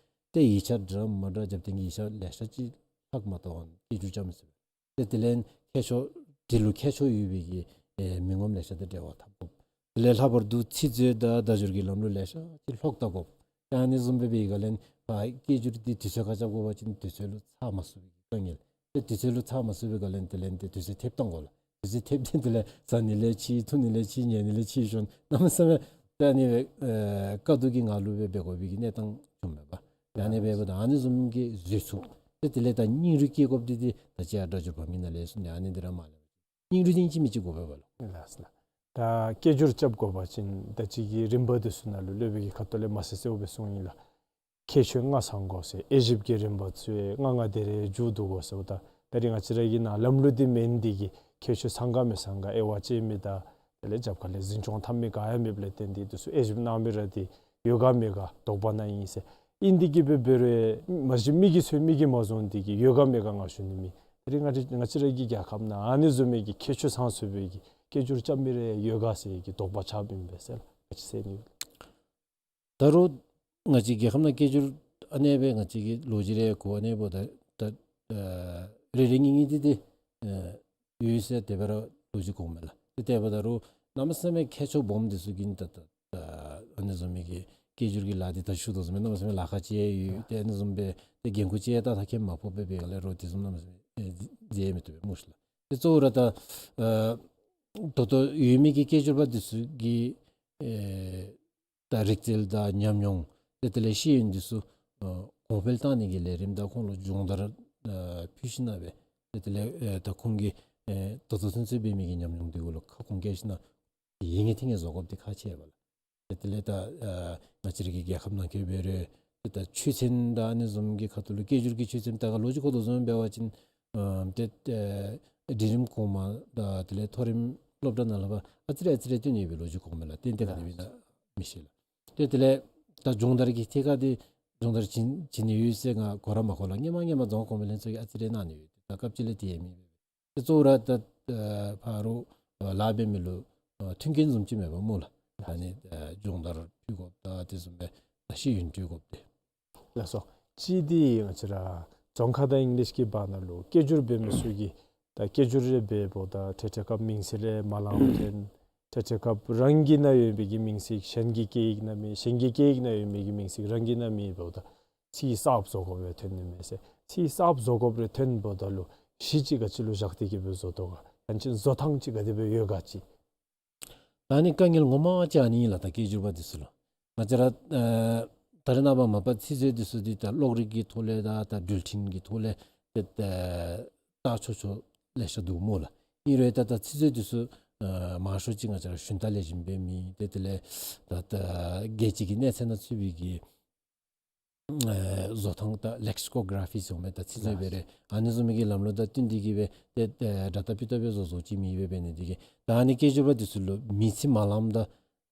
ཏེ་ཡིག་ཆ་འདྲ་མ་འདྲ་རྒྱབ་སྟེ་གི་ཡིག་ཆ་ལེ་ཤ་ཅིག་ལྷག་མ་གཏོགས་སྐད་སྒྱུར་རྐྱབ་མི་ཚུགས་པས། ཏེ་དེ་ལས་མཁས་མཆོག་དེ་ལུ་མཁས་མཆོག་ཡོད་པའི་གི་ཨེ་མི་ངོམ་ལེ་ཤ་དང་འབྲེལ་བ་འཐབ་དགོ། དེ་ལས་ལྷག་པར་དུ་ཚིག་མཛོད་དང་བརྡ་སྦྱོར་གྱི་ལམ་ལུགས་ལེ་ཤ་ཅིག་ལྷོག་བལྟ་དགོ། ད་ཨ་ནི་བཟུམ་སྦེ་འབད་བའི་སྒང་ལས་ཕར་སྐད་སྒྱུར་འདི་དུས་ཚོད་ཁར་རྐྱབ་དགོ་པ་ཅིན་དུས་ཚོད་ལུ་ཚར་མ་ཚུགས་པའི་གི་དཀའ་ངལ། ཏེ་དུས་ཚོད་ལུ་ཚར་མ་ཚུགས་པའི་སྒང་ལས་དེ་ལས་ཏེ་དུས་ཚོད་ཐེབས་བཏང་དགོ་ལགས། དུས་ཚོད་ཐེབས་ཏེ་དེ་ལས་ཟ་ནི་ལས་ཕྱི་འཐུང་ནི་ལས་ཕྱི་ཉལ་ནི་ལས་ཕྱི་ཞོན་གནམ་མེད་ས་མེད་ད་ཨ་ནི་སྦེ་ཨེ་དཀའ་སྡུག་གི་ངང་ལུ་སྦེ་འབད་དགོ་པའི་གི་གནས་སྟངས་བྱུངམ་མས་པ། ད་ཨ་ནི་སྦེ་འབདཝ་ད་ཨ་ནི་བཟུམ་གྱི་བཟོད་ཚུགས་ ཏེ་དེ་ལས་ད་སྙིང་རུས་བསྐྱེད་དགོཔ་འདི་འདི་ད་ཅི་ཡར་སྒྲ་སྒྱུར་བ་མི་ནང་ལས་གསུངས་ནི་ཨ་ནི་འདི་ར་མ་ལས་སྙིང་རུས་འདི་ཨིན་ཅི་མིན་ཅི་དགོ་པས་པ་ལགས། ལགས་སོ་ལགས། ད་སྐད་སྒྱུར་རྐྱབ་དགོ་པ་ཅིན་ད་ཅི་གི་རིམ་པ་འདི་ཚུ་ནང་ལུ་སློབ་དཔོན་གྱི་ཁ་ཐུག་ལས་མ་གསལ་གསལཝ་སྦེ་གསུངས་ཡི་ལགས། ཁྱད་ཆོས་ལྔ་ཚང་དགོ་ཟེར། དབྱེ་ཞིབ་ཀྱི་རིམ་པ་ཚུ་ཡང་ལྔ་ལྔ་དེ་རེ་མཇུག་བསྡུ་དགོ་ཟེརཝ་ད་ད་རིས་ང་བཅས་ར་གི་ནང་ལམ་ལུགས་འདི་མེན། འདི་གི་ཁྱད་ཆོས་ཚང་ག་མི་ཚང་ག་དབྱེ་བ་ཕྱེ་མི་དང་དེ་ལས་རྒྱབ་ཁ་ལས་འཛིན་སྐྱོང་འཐབ་མི་ག་ཡང་མེདཔ་ལས་བརྟེན་ཏེ་འདི་ཚུ་དབྱེ་ཞིབ་གནང་མི་ར་འདི་ཡོད་ག་མེད་ག་དོགས་པ་ནང་ཨིན་ཟེར། ཨིན་འདི་གིས་འབད་འབད་རུང་མ་གཞི་མི་གིས་འཚོལ་མི་གིས་མ་བཟུང་འདི་གིས་ཡོད་ག་མེད་ག་ང་ཞུ་ནི་མེད། ད་རིས་ང་བཅས་ང་བཅས་ར་གི་རྒྱལ་ཁབ་ནང་ཨ་ནི་བཟུམ་མའི་གི་ཁྱད་ཆོས་ཚང་ཚུགས་པའི་གི་སྐད་སྒྱུར་རྐྱབ་མི་རེ་ཡོད་ག་ཟེར་གི་དོགས་པ་ཆགསཔ་ཨིན་པས་ཟེར་ལགས། ག་ཅི་ཟེར་ནི། ད་རུང་ང་བཅས་རྒྱལ་ཁབ་ནང་སྐད་སྒྱུར་ཨ་ནེ་སྦེ་ང་བཅས་ཀྱི་ལོ་རྒྱུས་རེ་གོ་ཨ་ནེ་འབདཝ་ད་ད་ཨ་རེ་རེ་གཉིས་གཉིས་འདི་འདི་ཨ་ཡོད་ཟེར་དེ་སྦེ་ར་ལོ་རྒྱུས་གོཝ་མས་ལགས། ཏེ་དེ་འབདཝ་ད་རུང་གནམ་མེད་ས་མེད་མཁས་མཆོག་སྦོམ་འདི་ཚུ་གིས་ད་ད་ད་ཨ་ནི་བཟུམ་མའི་གི་སྐད་སྒྱུར་གྱི་ལཱ་འདི་ད་ཞུ་དོ་བཟུམ་སྦེ་གནམ་མེད་ས་མེད་ལཱ་ཁག་ཅིག་ཡོད། ཏེ་ཨ་ནི་བཟུམ་སྦེ་ཏེ་འགན་ཁུར་ཅིག་ད་ད་ཁེ་མ་ཕོག་པའི་སྦེ་ལས་རོགས་དེ་བཟུམ་གནམ་མེད་ས་མེད་ཨེ་མཛད་མི་བཏུབ་པས་སྨོ་ཤི་ལགས། ཏེ་གཙོ་བོ་ར་ད་ཨ་ད་ལྟོ་ཡོད་མི་གི་སྐད་སྒྱུར་པ་འདི་ཚུ་གི་ཨེ་ད་རིག་རྩལ་དང་ཉམས་མྱོང་ཏེ་དེ་ལས་ཤེས་ཡོན་འདི་ཚུ་ཨ་གོང་འཕེལ་བཏང་ནི་གི་ལས་རིམ་དང་ཁོང་ལུ་སྦྱོང་བརྡར་ཨ་ཕུལ་ཞིནམ་སྦེ་ཏེ་དེ་ལས་ཨེ་ད་ཁོང་གིས་ཨེ་ད་ལྟོ་ཚུན་ཚོད་འབད་མི་གི་ཉམས་མྱོང་འདི་གུ་ལུ་ཁ་སྐོང་བཀལ་ཞིནམ་ཡིད་ངེས་ཐིང་ངེས་བཟོ་དགོཔ་འདི་ཁག་ཆེ་བས་ལགས། ཏེ་དེ་ལས་ད་ཨ་ང་བཅས་ར་གི་རྒྱལ་ཁབ་ནང་འཁོད་འབད་རུང་ཏེ་ད་ཆོས་ཚན་དང་ཨ་ནི་བཟུམ་གྱི་ཁ་ཐུག་ལུ་སྐད་སྒྱུར་གྱི་ཆོས་ཚན་ད་ག་ལོ་རྒྱུས་གོ་དོ་བཟུམ་འབད་བ་ཅིན་ཨ་ཏེ་ཨ་འབྲིང་རིམ་གོང་མ་དང་དེ་ལས་མཐོ་རིམ་སློབ་གྲྭ་ནང་ལུ་ཕར་ཨ་ཙི་རེ་ཨ་ཙི་རེ་བཏོན་ནི་ཡོད་པའི་ལོ་རྒྱུས་གོཝ་མས་ལགས། ཏན་ཏན་ག་དེ་སྦེ་ཨིན་ན་མི་ཤེས་ལགས། ཏེ་དེ་ལས་ད་སྦྱོང་བརྡར་གྱི་ཐད་ཁར་འདི་སྦྱོང་བརྡར་བྱིན་བྱིན་ནི་ཡོད་ཟེར་ང་གོ་ར་མ་གོ་ལགས། སྔོན་མ་སྔོན་མ་རྫོང་ཁ་གོང་འཕེལ་ལྷན་ཚོགས་ཀྱིས་ཨ་ཙི་རེ་གནང་ནི་ཡོད། ད་སྐབས་ཅིག་ལས་དེ་ཡང་མེད་པས། ཏེ་གཙོ་བོ་ར་ད་ཨ་ཕར་ཨ་ལཱ་འབད་མི་ལུ་ཨ་མཐུན་རྐྱེན་བཟུམ་ཅིག་མེད་པས་སྨོ་ལགས། ད་ཨ་ནི་ཨ་སྦྱོང་བརྡར་ཕུལ་དགོཔ་དང་དེ་བཟུམ་སྦེ་ད་ཤེས་ཡོན་སྤྲོད་དགོཔ་འདི། ལགས་སོ། གཅིག་འདི་ང་བཅས་ར་རྫོང་ཁ་དང་ཨིང་ལིཤ་གི་བར་ན་ལུ་སྐད་སྒྱུར་འབད་མི་ཚུ་གིས་ད་སྐད་སྒྱུར་རེ་འབདཝ་ད་འཕྲལ་འཕྲལ་སྐབས་མིང་ཚིག་རེ་མ་ལངམ་ཐོན། འཕྲལ་འཕྲལ་སྐབས་རང་གི་ནང་ཡོད་པའི་གི་མིང་ཚིག་གཞན་གྱི་སྐད་ཡིག་ནང་མེད། གཞན་གྱི་སྐད་ཡིག་ནང་ཡོད་པའི་གི་མིང་ཚིག་རང་གི་ནང་མེདཔ་འབདཝ་ད་ཚིག་གསརཔ་བཟོ་དགོཔ་རེ་ཐོན་ནི་མས་ཟེར། ཚིག་གསརཔ་བཟོ་དགོཔ་རེ་ཐོནམ་ད་ལུ་གཞི་ཅིག་ག་ཅི་ལུ་བཞག་སྟེ་གི་སྦེ་བཟོ་དོ་ག། ཡང་ཅིན་བཟོ་ཐངས་ཅིག་ག་དེ་སྦེ་ཡོད་ག་ཅིག། ད་ཨ་ནི་དཀའ་ངལ་ངོ་མ་ཅིག་ཨ་ནི་ཨིན་ལགས། ད་སྐད་སྒྱུར་པ་འདི་ཚུ་ལུ་ང་བཅས་ར་ཨ་ད་རེས་ནངས་པ་མ་པ་ཚིག་མཛོད་འདི་ཚུ་འདི་ད་གློག་རིག་གི་ཐོག་ལས་དང་ད་འགྲུལ་འཕྲིན་གྱི་ཐོག་ལས་ཏེ་ད་བལྟ་ཆོག་ཆོག་ལེ་ཤ་འདུག་སྨོ་ལགས། ཨིན་རུང་ད་ད་ཚིག་མཛོད་འདི་ཚུ་ཨ་མང་ཤོས་ཅིག་ང་བཅས་ར་ཞུན་དག་ལེགས་ཤོམ་སྦེ་མེད། ཏེ་དེ་ལས་ད་ད་རྒྱལ་སྤྱི་གི་གནས་ཚད་ནང་ཚུད་པའི་གི་ཨེ་བཟོ་ཐངས་ད་ལེག་སི་ཀོ་ག་ར་ཕི་ཟེར་མི་ད་ཚིག་མཛོད་སྦེ་རེ་ཨ་ནི་བཟུམ་མའི་གི་ལམ་ལུགས་དང་བསྟུན་ཏེ་གི་སྦེ་ཏེ་ཨེ་སྒྲ་བཏགས་སྤུ་རྟགས་སྦེ་བཟོ་བཟོཝ་ཅིག་མེདཔ་སྦེ་འབད་ནི་འདི་གིས་ད་ཨ་ནི་སྐད་སྒྱུར་པ་འདི་ཚུ་ལུ་མིང་ཚིག་མ་ལངམ་ད་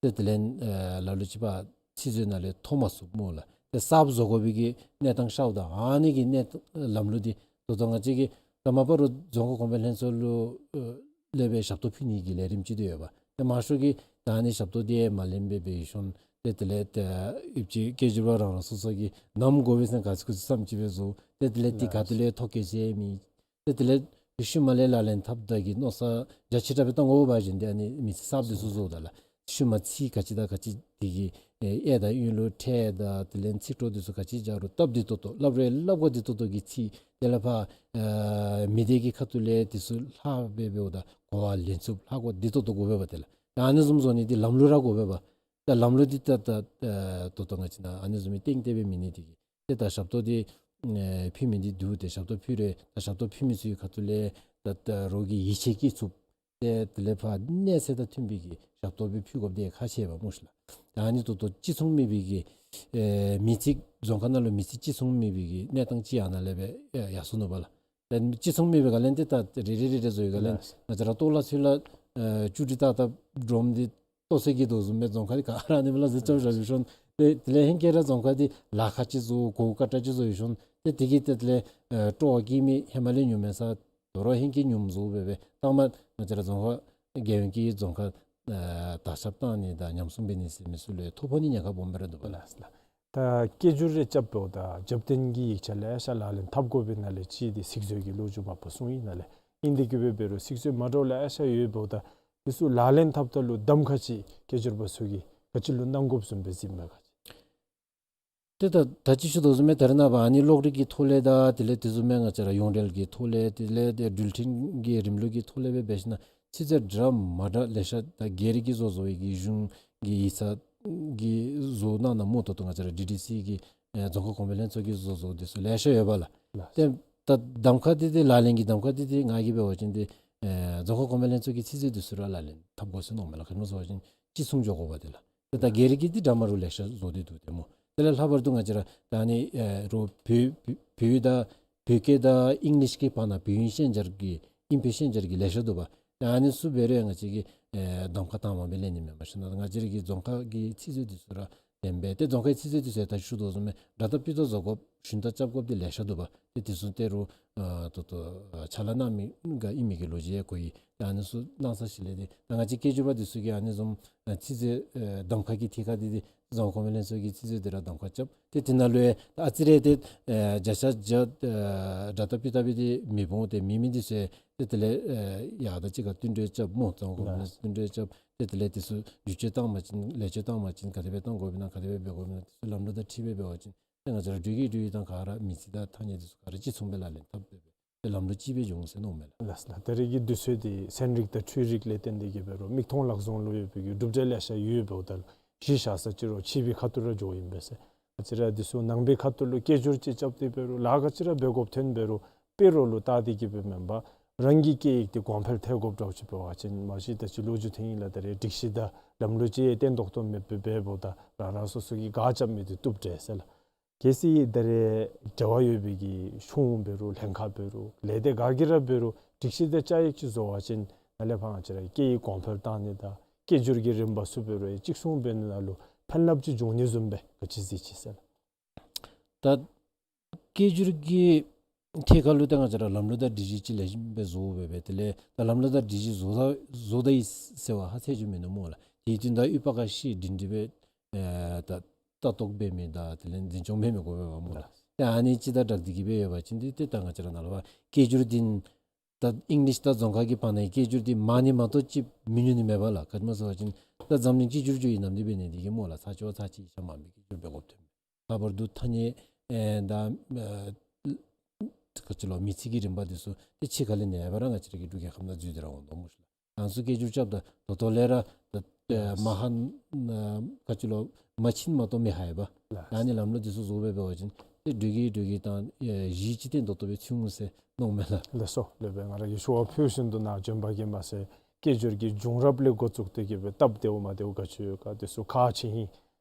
ཏེ་དེ་ལས་ཨེ་ལ་ལུ་ཅིག་ཕར་ཚིག་མཛོད་ནང་ལས་ཐོབ་མ་ཚུགསཔ་སྨོ་ལགས། ཏེ་གསརཔ་བཟོ་དགོ་པའི་གི་གནས་སྟངས་ཤརཝ་ད་ཨ་ནི་གི་གནས་ལམ་ལུགས་འདི་ད་ལྟོ་ང་བཅས་ཀྱི་ད་མ་པ་རུང་རྫོང་ཁ་གོང་འཕེལ་ལྷན་ཚོགས་ལུ་ཨེ་ལས་སྦེ་ཞབས་ཏོག་ཕུལ་ནི་གི་ལས་རིམ་ཅིག་འདི་ཡོདཔ། ཏེ་མང་ཤོས་ཀྱིས་ད་ཨ་ནི་ཞབས་ཏོག་འདི་མ་ལེན་པར་སྦེ་ཡོད་ཞིནམ་ཏེ་དེ་ལས་ཏེ་ཨ་ཡུདཔ་ཅིག་སྐད་སྒྱུར་པ་རང་རང་སོ་སོ་གིས་ནམ་དགོ་པས་ཟེར་ག་ཅི་གུ་ཅི་བསམ་ཅིག་སྦེ་བཟོ། ཏེ་དེ་ལས་འདི་ག་ཏེ་ལས་ཐོ་བཀོད་ཟེར་མེད། ཏེ་དེ་ལས་ཤུལ་མ་ལས་ལག་ལེན་འཐབ་ད་གི་མནོ་བསམ་རྒྱ་ཆེ་དྲགས་སྦེ་གཏང་དགོ་པ་ཅིན་ཏེ་ཨ་ནི་མིང་ཚིག་གསརཔ་འདི་ཚུ་བཟོཝ་ད་ལགས། ཤུལ་མ་ཚིག་ག་ཅི་དང་ག་ཅི་འདི་གི་ཨེ་དང་ཡུན་ལུ་ཕྲད་དང་དེ་ལས་ཚིག་གྲོགས་འདི་ཚུ་ག་ཅི་རྐྱབ་རུང་སྟབས་བདེ་ཏོག་ཏོ་སླབ་རུང་སླབ་གོ་བདེ་ཏོག་ཏོ་གི་ཚིག། དེ་ལས་ཕར་ཨེ་མི་སྡེ་གི་ཁ་ཐུག་ལས་འདི་ཚུ་ལྷག་སྦེ་འབདཝ་ད་གོ་བ་ལེན་ཚུགསཔ་ལྷག་གོ་བདེ་ཏོག་ཏོ་དགོ་པས་པ། དེ་ལགས་ད་ཨ་ནི་བཟུམ་བཟོ་ནི་འདི་ལམ་ལུགས་ར་དགོ་པས་པ། ད་ལམ་ལུགས་འདི་ད་ད་ཨེ་ད་ལྟོ་ང་བཅས་ནང་ཨ་ནི་བཟུམ་མའི་སྟེང་དེ་སྦེ་མེད་ནི་འདི་གིས་ཏེ་ད་ཞབས་ཏོག་འདི་ཨེ་ཕུལ་མི་འདི་འདུག། ཏེ་ཞབས་ཏོག་ཕུལ་རུང་ད་ཞབས་ཏོག་ཕུལ་མི་ཚུ་གི་ཁ་ཐུག་ལས་ད་ད་རོགས་ཀྱིས་ཡིད་ཆེས་བསྐྱེད་ཚུགསཔ། ཏེ་དེ་ལས་ཕར་གནས་ཚད་དང་མཐུན་པའི་གི་ཞབས་ཏོག་སྦེ་ཕུལ་དགོཔ་འདི་ཁག་ཆེ་བས་སྨོ་ཤི་ལགས། ད་ཨ་ནི་ད་ལྟོ་ཅི་གསུང་མེད་པའི་གི་ཨེ་མིང་ཚིག་རྫོང་ཁ་ནང་ལུ་མིང་ཚིག་ཅི་གསུང་མེད་པའི་གི་གནས་སྟངས་ཅིག་ཨ་ནཱ་ལས་སྦེ་ཨེ་ཡར་སོ་ནུག་པ་ལགས། ད་ཅི་གསུང་མེད་པའི་སྒང་ལས་ཏེ་ད་རེ་རེ་རེ་རེ་བཟོ་བའི་སྒང་ལས་ལགས། ང་བཅས་ར་ལྟོ་ལ་ཚུ་ལགས་ཨེ་བཅུ་དྲུག་ཏག་ཏག་སྒྲོམ་འདི་ལྟོ་ཚོད་ཀྱི་དོ་བཟུམ་སྦེ་རྫོང་ཁ་འདི་ག་ར་ཨ་ནི་སྦེ་ལགས་ཟེར་རྐྱབ་བཞག་ཡོད་ཤོང་། ཏེ་དེ་ལས་ཧེང་སྐལ་ར་རྫོང་ཁ་འདི་ལཱ་ཁག་ཅིག་བཟོ་གོ་སྐབས་དྲག་ཅིག་བཟོ་ཡོད་ཤོང་། ཏེ་དེ་གིས་ཏེ་དེ་ལས་ཨེ་སྤྲོ་བ་སྐྱེ་མི་ཧེ་མ་ལས་ཉུང་མེད་ས་དོ་རུང་ཧེང་སྐལ་ཉུངམ་བཟོ་སྦེ་སྦེ་ལྟག་མ་ང་བཅས་ར་རྫོང་ཁ་རྒྱལ་ཡོངས་ཀྱི་རྫོང་ཁ་ཨེ་དར་ཁྱབ་བཏང་ནི་དང་ཉམས་སྲུང་འབད་ནི་ཟེར་མི་ཚུ་ལུ་ཐོ་ཕོག་ནི་ཉེན་ཁ་སྦོམ་སྦེ་ར་འདུག་པ་ལགས། ལགས་ལགས། ད་སྐད་སྒྱུར་རེ་རྐྱབ་འབདཝ་ད་རྒྱབ་རྟེན་གྱི་ཡིག་ཆ་ལེ་ཤ་ལག་ལེན་འཐབ་དགོ་པའི་ནང་ལས་གཅིག་འདི་ཚིག་མཛོད་ཀྱི་ལོ་རྒྱུས་མ་པ་གསུངས་ཡི་ནང་ལས། ཨིན་དེ་གིས་འབད་འབད་རུང་ཚིག་མཛོད་མ་འདྲཝ་ལེ་ཤ་ཡོདཔ་འབདཝ་ད་འདི་ཚུ་ལག་ལེན་འཐབ་ད་ལུ་གདམ་ཁ་ཅིག་སྐད་སྒྱུར་པ་ཚུ་གིས་ག་ཅི་ལུ་གནང་དགོཔ་བཟུམ་སྦེ་གཟིགསཔ་མས་ག་ཅི། ཏེ་ད་ད་ཅི་ཞུ་དོ་བཟུམ་སྦེ་ད་རེས་ནངས་པ་ཨ་ནི་གློག་རིག་གི་ཐོག་ལས་དང་དེ་ལས་དེ་བཟུམ་སྦེ་ང་བཅས་ར་ཡོངས་འབྲེལ་གྱི་ཐོག་ལས་དེ་ལས་ཏེ་འགྲུལ་འཕྲིན་གྱི་རིམ་ལུགས་ཀྱི་ཐོག་ལས་སྦེ་འབད་ཞིན་ན་ཚིག་མཛོད་འདྲ་མ་འདྲ་ལེ་ཤ་ད་སྒེར་གྱིས་བཟོ་བཟོ་བའི་གི་གཞུང་གི་ཡིག་ཚང་གིས་བཟོ་གནང་གནངམ་ད་ལྟོ་ང་བཅས་ར་ཌི་ཌི་སི་གི་ཨེ་རྫོང་ཁ་གོང་འཕེལ་ལྷན་ཚོགས་ཀྱིས་བཟོ་བཟོཝ་འདི་ཚུ་ལེ་ཤ་ཡོད་པ་ལགས། ལགས། ཏེ་ད་གདམ་ཁ་འདི་ཏེ་ལག་ལེན་གྱི་གདམ་ཁ་འདི་ཏེ་ང་གིས་འབད་བ་ཅིན་ཏེ་ཨེ་རྫོང་ཁ་གོང་མའི་ལྷན་ཚོགས་ཀྱི་ཚིག་མཛོད་འདི་ཚུ་ར་ལག་ལེན་འཐབ་དགོ་ཟེར་མནོཝ་མས་ལགས། ག་ཅི་སྨོ་ཟེར་བ་ཅིན་གཅིག་མཚུངས་འགྱོ་དགོཔ་འདི་ལགས། ཏེ་ད་སྒེར་གྱི་འདི་འདྲ་མ་རུང་ལེ་ཤ་བཟོ་སྟེ་འདུག་ཏེ་སྨོ། དེ་ལས་ལྷག་པར་དུ་ང་བཅས་ར་ད་ཨ་ནི་ཨེ་རོགས་བོད་བོད་བོད་ཡིག་དང་བོད་སྐད་དང་ཨིང་ལིཤ་གི་བར་ན་བོད་དབྱིན་ཤན་སྦྱར་གྱི་ཨིན་བོད་ཤན་སྦྱར་གྱི་ལེ་ཤ་འདུག་པ། ད་ཨ་ནི་ཚུ་འབད་རུང་ང་བཅས་ཀྱིས་ཨེ་གདམ་ཁ་དང་པ་སྦེ་ལེན་ནི་མེན་པར་ཞུ་ན། ང་བཅས་ར་གི་རྫོང་ཁ་གི་ཚིག་མཛོད་འདི་ཚུ་ར་ལེན་སྦེ་ཏེ་རྫོང་ཁའི་ཚིག་མཛོད་འདི་ཚུ་ད་ཞུ་དོ་བཟུམ་སྦེ་འདྲ་ལྟ་སྤུས་ལྟ་བཟོ་དགོཔ་ཞུན་དག་རྐྱབ་དགོཔ་འདི་ལེ་ཤ་འདུག་པ། ཏེ་དེ་ཚུ་ཏེ་རོགས་ཨ་ཏོག་ཏོ་ཨ་ཕྱག་ལཱ་གནང་མི་ག་ཨིན་མི་གི་ལོ་རྒྱུས་ཡང་གོ་ཡི། ཏེ་ཨ་ནི་ཚུ་གནང་ས་ཅིག་ལས་ཏེ་ད་ང་བཅས་སྐད་སྒྱུར་པ་འདི་ཚུ་གིས་ཨ་ནི་བཟུམ་ཨ་ཚིག་མཛོད་ཨེ་གདམ་ཁ་གི་ཐད་ཁར་འདི་ཏེ་རྫོང་ཁ་གོང་མའི་ལྷན་ཚོགས་ཀྱི་ཚིག་མཛོད་འདི་ར་གདམ་ཁ་རྐྱབ། ཏེ་དེ་ནང་ལུ་ཡང་ཨ་ཙི་རེ་ཏེ་ཨེ་བརྒྱ་ཆ་བརྒྱ་ཨེ་འདྲ་ལྟ་སྤུས་ལྟ་སྦེ་ཏེ་མི་འོང་། ཏེ་མེད་མི་འདི་ཚུ་ཡང་ཏེ་དེ་ལས་ཨེ་ཡར་དང་གཅིག་ཁར་བསྟུན་གྲོས་རྐྱབ་སྨོ། རྫོང་ཁ་གོང་མའི་ལྷན་ཚོགས་བསྟུན་གྲོས་རྐྱབ། ཏེ་དེ་ལས་འདི་ཚུ་བསྒྱུར་བཅོས་བཏང་པ་ཅིན་ལེགས་བཅོས་བཏང་པ་ཅིན་ག་དེ་སྦེ་གཏང་དགོཔ་ཨིན་ན་ག་དེ་སྦེ་འབད་དགོཔ་ཨིན་ན་འདི་ཚུ་ལམ་ལུགས་དང་འཁྲིལ་སྦེ་འབད་བ་ཅིན་ཏེ་ང་བཅས་ར་འགྲུལ་སྐྱེལ་འགྲུལ་ཡིག་དང་ག་ར་མི་རྩིས་དང་ཐ་སྙད་འདི་ཚུ་ག་ར་གཅིག་མཚུངས་སྦེ་ལག་ལེན་འཐབ་སྦེ་སྦེ་ཏེ་ལམ་ལུགས་གཅིག་སྦེ་འགྱོ་འོང་ཟེར་མནོཝ་མས་ལགས། ལགས་ལགས། ད་རེས་ཀྱི་དུས་ཚོད་འདི་ཚན་རིག་དང་འཕྲུལ་རིག་ལས་བརྟེན་ཏེ་གི་འབད་རུང་མིག་མཐོང་ལག་བཟུང་ལུ་ཡོད་པའི་གི་གྲུབ་འབྲས་ལེ་ཤ་ཡོདཔ་འབདཝ་ད་ལུ་གཞི་བཞག་ས་ཅིག་རོགས་ཕྱི་པའི་ཁ་ཐུག་ར་འགྱོཝ་ཨིན་པས་ཟེར། ང་བཅས་ར་འདི་ཚུ་ནང་པའི་ཁ་ཐུག་ལུ་སྐད་སྒྱུར་ཅིག་རྐྱབ་སྟེ་འབད་རུང་ལཱ་ག་ཅི་ར་འབད་དགོཔ་ཐོན་འབད་རུང་དཔེ་རོགས་ལུ་བལྟ་སྟེ་གི་སྦེ་མེན་པར་རང་གི་སྐད་ཡིག་འདི་གོང་འཕེལ་ཐལ་དགོཔ་འདྲཝ་ཅིག་འབད་བ་ཅིན་མ་གཞི་ད་ཅི་ལོ་རྒྱུས་ཐོན་ཡི་ལགས། ད་རེས་སྒྲིག་གཞི་དང་ལམ་ལུགས་ཅིག་བརྟན་ཏོག་ཏོ་མེདཔ་སྦེ་འབདཝ་ད་རང་རང་སོ་སོ་གིས་ག་རྐྱབ་མི་འདི་བཏུབ་འདྲས་ཟེར་ལགས། གལ་སྲིད་ད་རེས་འབྲེལ་བ་ཡོད་པའི་གི་གཞུང་འབད་རུང་ལྷན་ཁག་འབད་རུང་ལས་སྡེ་ག་གིས་ར་འབད་རུང་སྒྲིག་གཞི་དང་བཅའ་ཡིག་ཅིག་བཟོ་བ་ཅིན་ནཱ་ལས་ཕར་ང་བཅས་ར་སྐད་ཡིག་གོང་འཕེལ་བཏང་ནི་དང་སྐད་སྒྱུར་གྱི་རིམ་པ་ཚུ་འབད་རུང་གཅིག་མཚུངས་འབད་ནི་ནང་ལུ་ཕན་རླབས་ཅིག་འབྱུང་ནི་བཟུམ་སྦེ་ག་ཅི་གཟིགས་ཅི་ཟེར་ལགས། ད་སྐད་སྒྱུར་གྱི་ཐད་ཁར་ལུ་ད་ང་བཅས་ར་ལམ་ལུགས་དང་སྒྲིག་གཞི་ཅིག་ལེགས་ཤོམ་སྦེ་བཟོ་སྦེ་སྦེ་དེ་ལས་ད་ལམ་ལུགས་དང་སྒྲིག་གཞི་བཟོ་ད་བཟོ་ད་ཡི་ཟེར་བ་ཧ་ཚད་ཅིག་མིན་འདུག་སྨོ་ལགས། དེ་དོན་དག་ཡོད་པ་ག་ཤེས་སྒྲིང་སྒྲི་སྦེ་ཨེ་ད་ལྟ་རྟོག་འབད་མི་དང་དེ་ལས་འཛིན་སྐྱོང་འབད་མི་དགོ་པས་པ་སྨོ་ལགས། ཏེ་ཨ་ནི་ཅིག་དང་སྦྲགས་ཏེ་གི་སྦེ་ཡོད་པ་ཅིན་འདི་ཏེ་ད་ང་བཅས་ར་ནཱ་ལས་ཕར་སྐད་སྒྱུར་འདི་ད་ཨིང་ལིཤ་དང་རྫོང་ཁ་གི་བར་ན་སྐད་སྒྱུར་འདི་མང་ནི་མ་གཏོགས་ཅིག་མི་ཉུང་ནི་མེད་པ་ལགས། ག་ཅི་སྨོ་ཟེར་བ་ཅིན་ད་འཛམ་གླིང་གཅིག་གྱུར་ཅིག་ཨིན་ནམ་འདི་འབད་ནི་འདི་གིས་སྨོ་ལགས། ཚར་གཅིག་བ་ཚར་གཅིག་ཡིག་ཆ་མང་པོའི་སྐད་སྒྱུར་འབད་དགོཔ་ཐོན། ལྷག་པར་དུ་ཐ་སྙད་ཨེ་ད་ཨེ་ག་ཅི་ལོ་མི་ཚིག་གི་རིམ་པ་འདི་ཚུ་ཏེ་ཕྱི་ཁ་ལས་ནཱ་ལས་ཕར་ར་ང་བཅས་ར་གི་འབྲུག་རྒྱལ་ཁབ་ནང་འཛུལ་ཏེ་ར་འོང་དོ་སྨོ་ཤེས་ལགས། ང་ཚུ་སྐད་སྒྱུར་རྐྱབ་ད་ད་ལྟོ་ལས་ར་ད་ཨེ་མ་ཧ་ན་ག་ཅི་ལོ་མ་ཕྱིན་མ་གཏོགས་མི་ཧ་ཡ་པ། ལགས། ཨ་ནི་ལམ་ལུགས་འདི་ཚུ་བཟོ་སྦེ་འབད་བ་ཅིན་ཏེ་འགྲུལ་སྐྱེལ་འགྲུལ་ཡིག་དང་ཨེ་གཞི་ཅིག་ཏེ་ད་ལྟོ་སྦེ་ཚུད་འོང་ཟེར་མནོཝ་མས་ལགས། ལགས་སོ། ལེགས་པས། ང་ར་གིས་ཞུ་བ་ཕུལ་བཞིན་དུ་ནཱ་བྱོན་པ་གིས་མ་ཚད་སྐད་སྒྱུར་གྱི་བྱུང་རབས་ལས་འགོ་བཙུགས་ཏེ་གི་སྦེ་སྟབས་བདེཝ་མ་བདེཝ་ག་ཅི་ཡོད་ག་འདི་ཚུ་ཁག་ཆེ་ཨིན།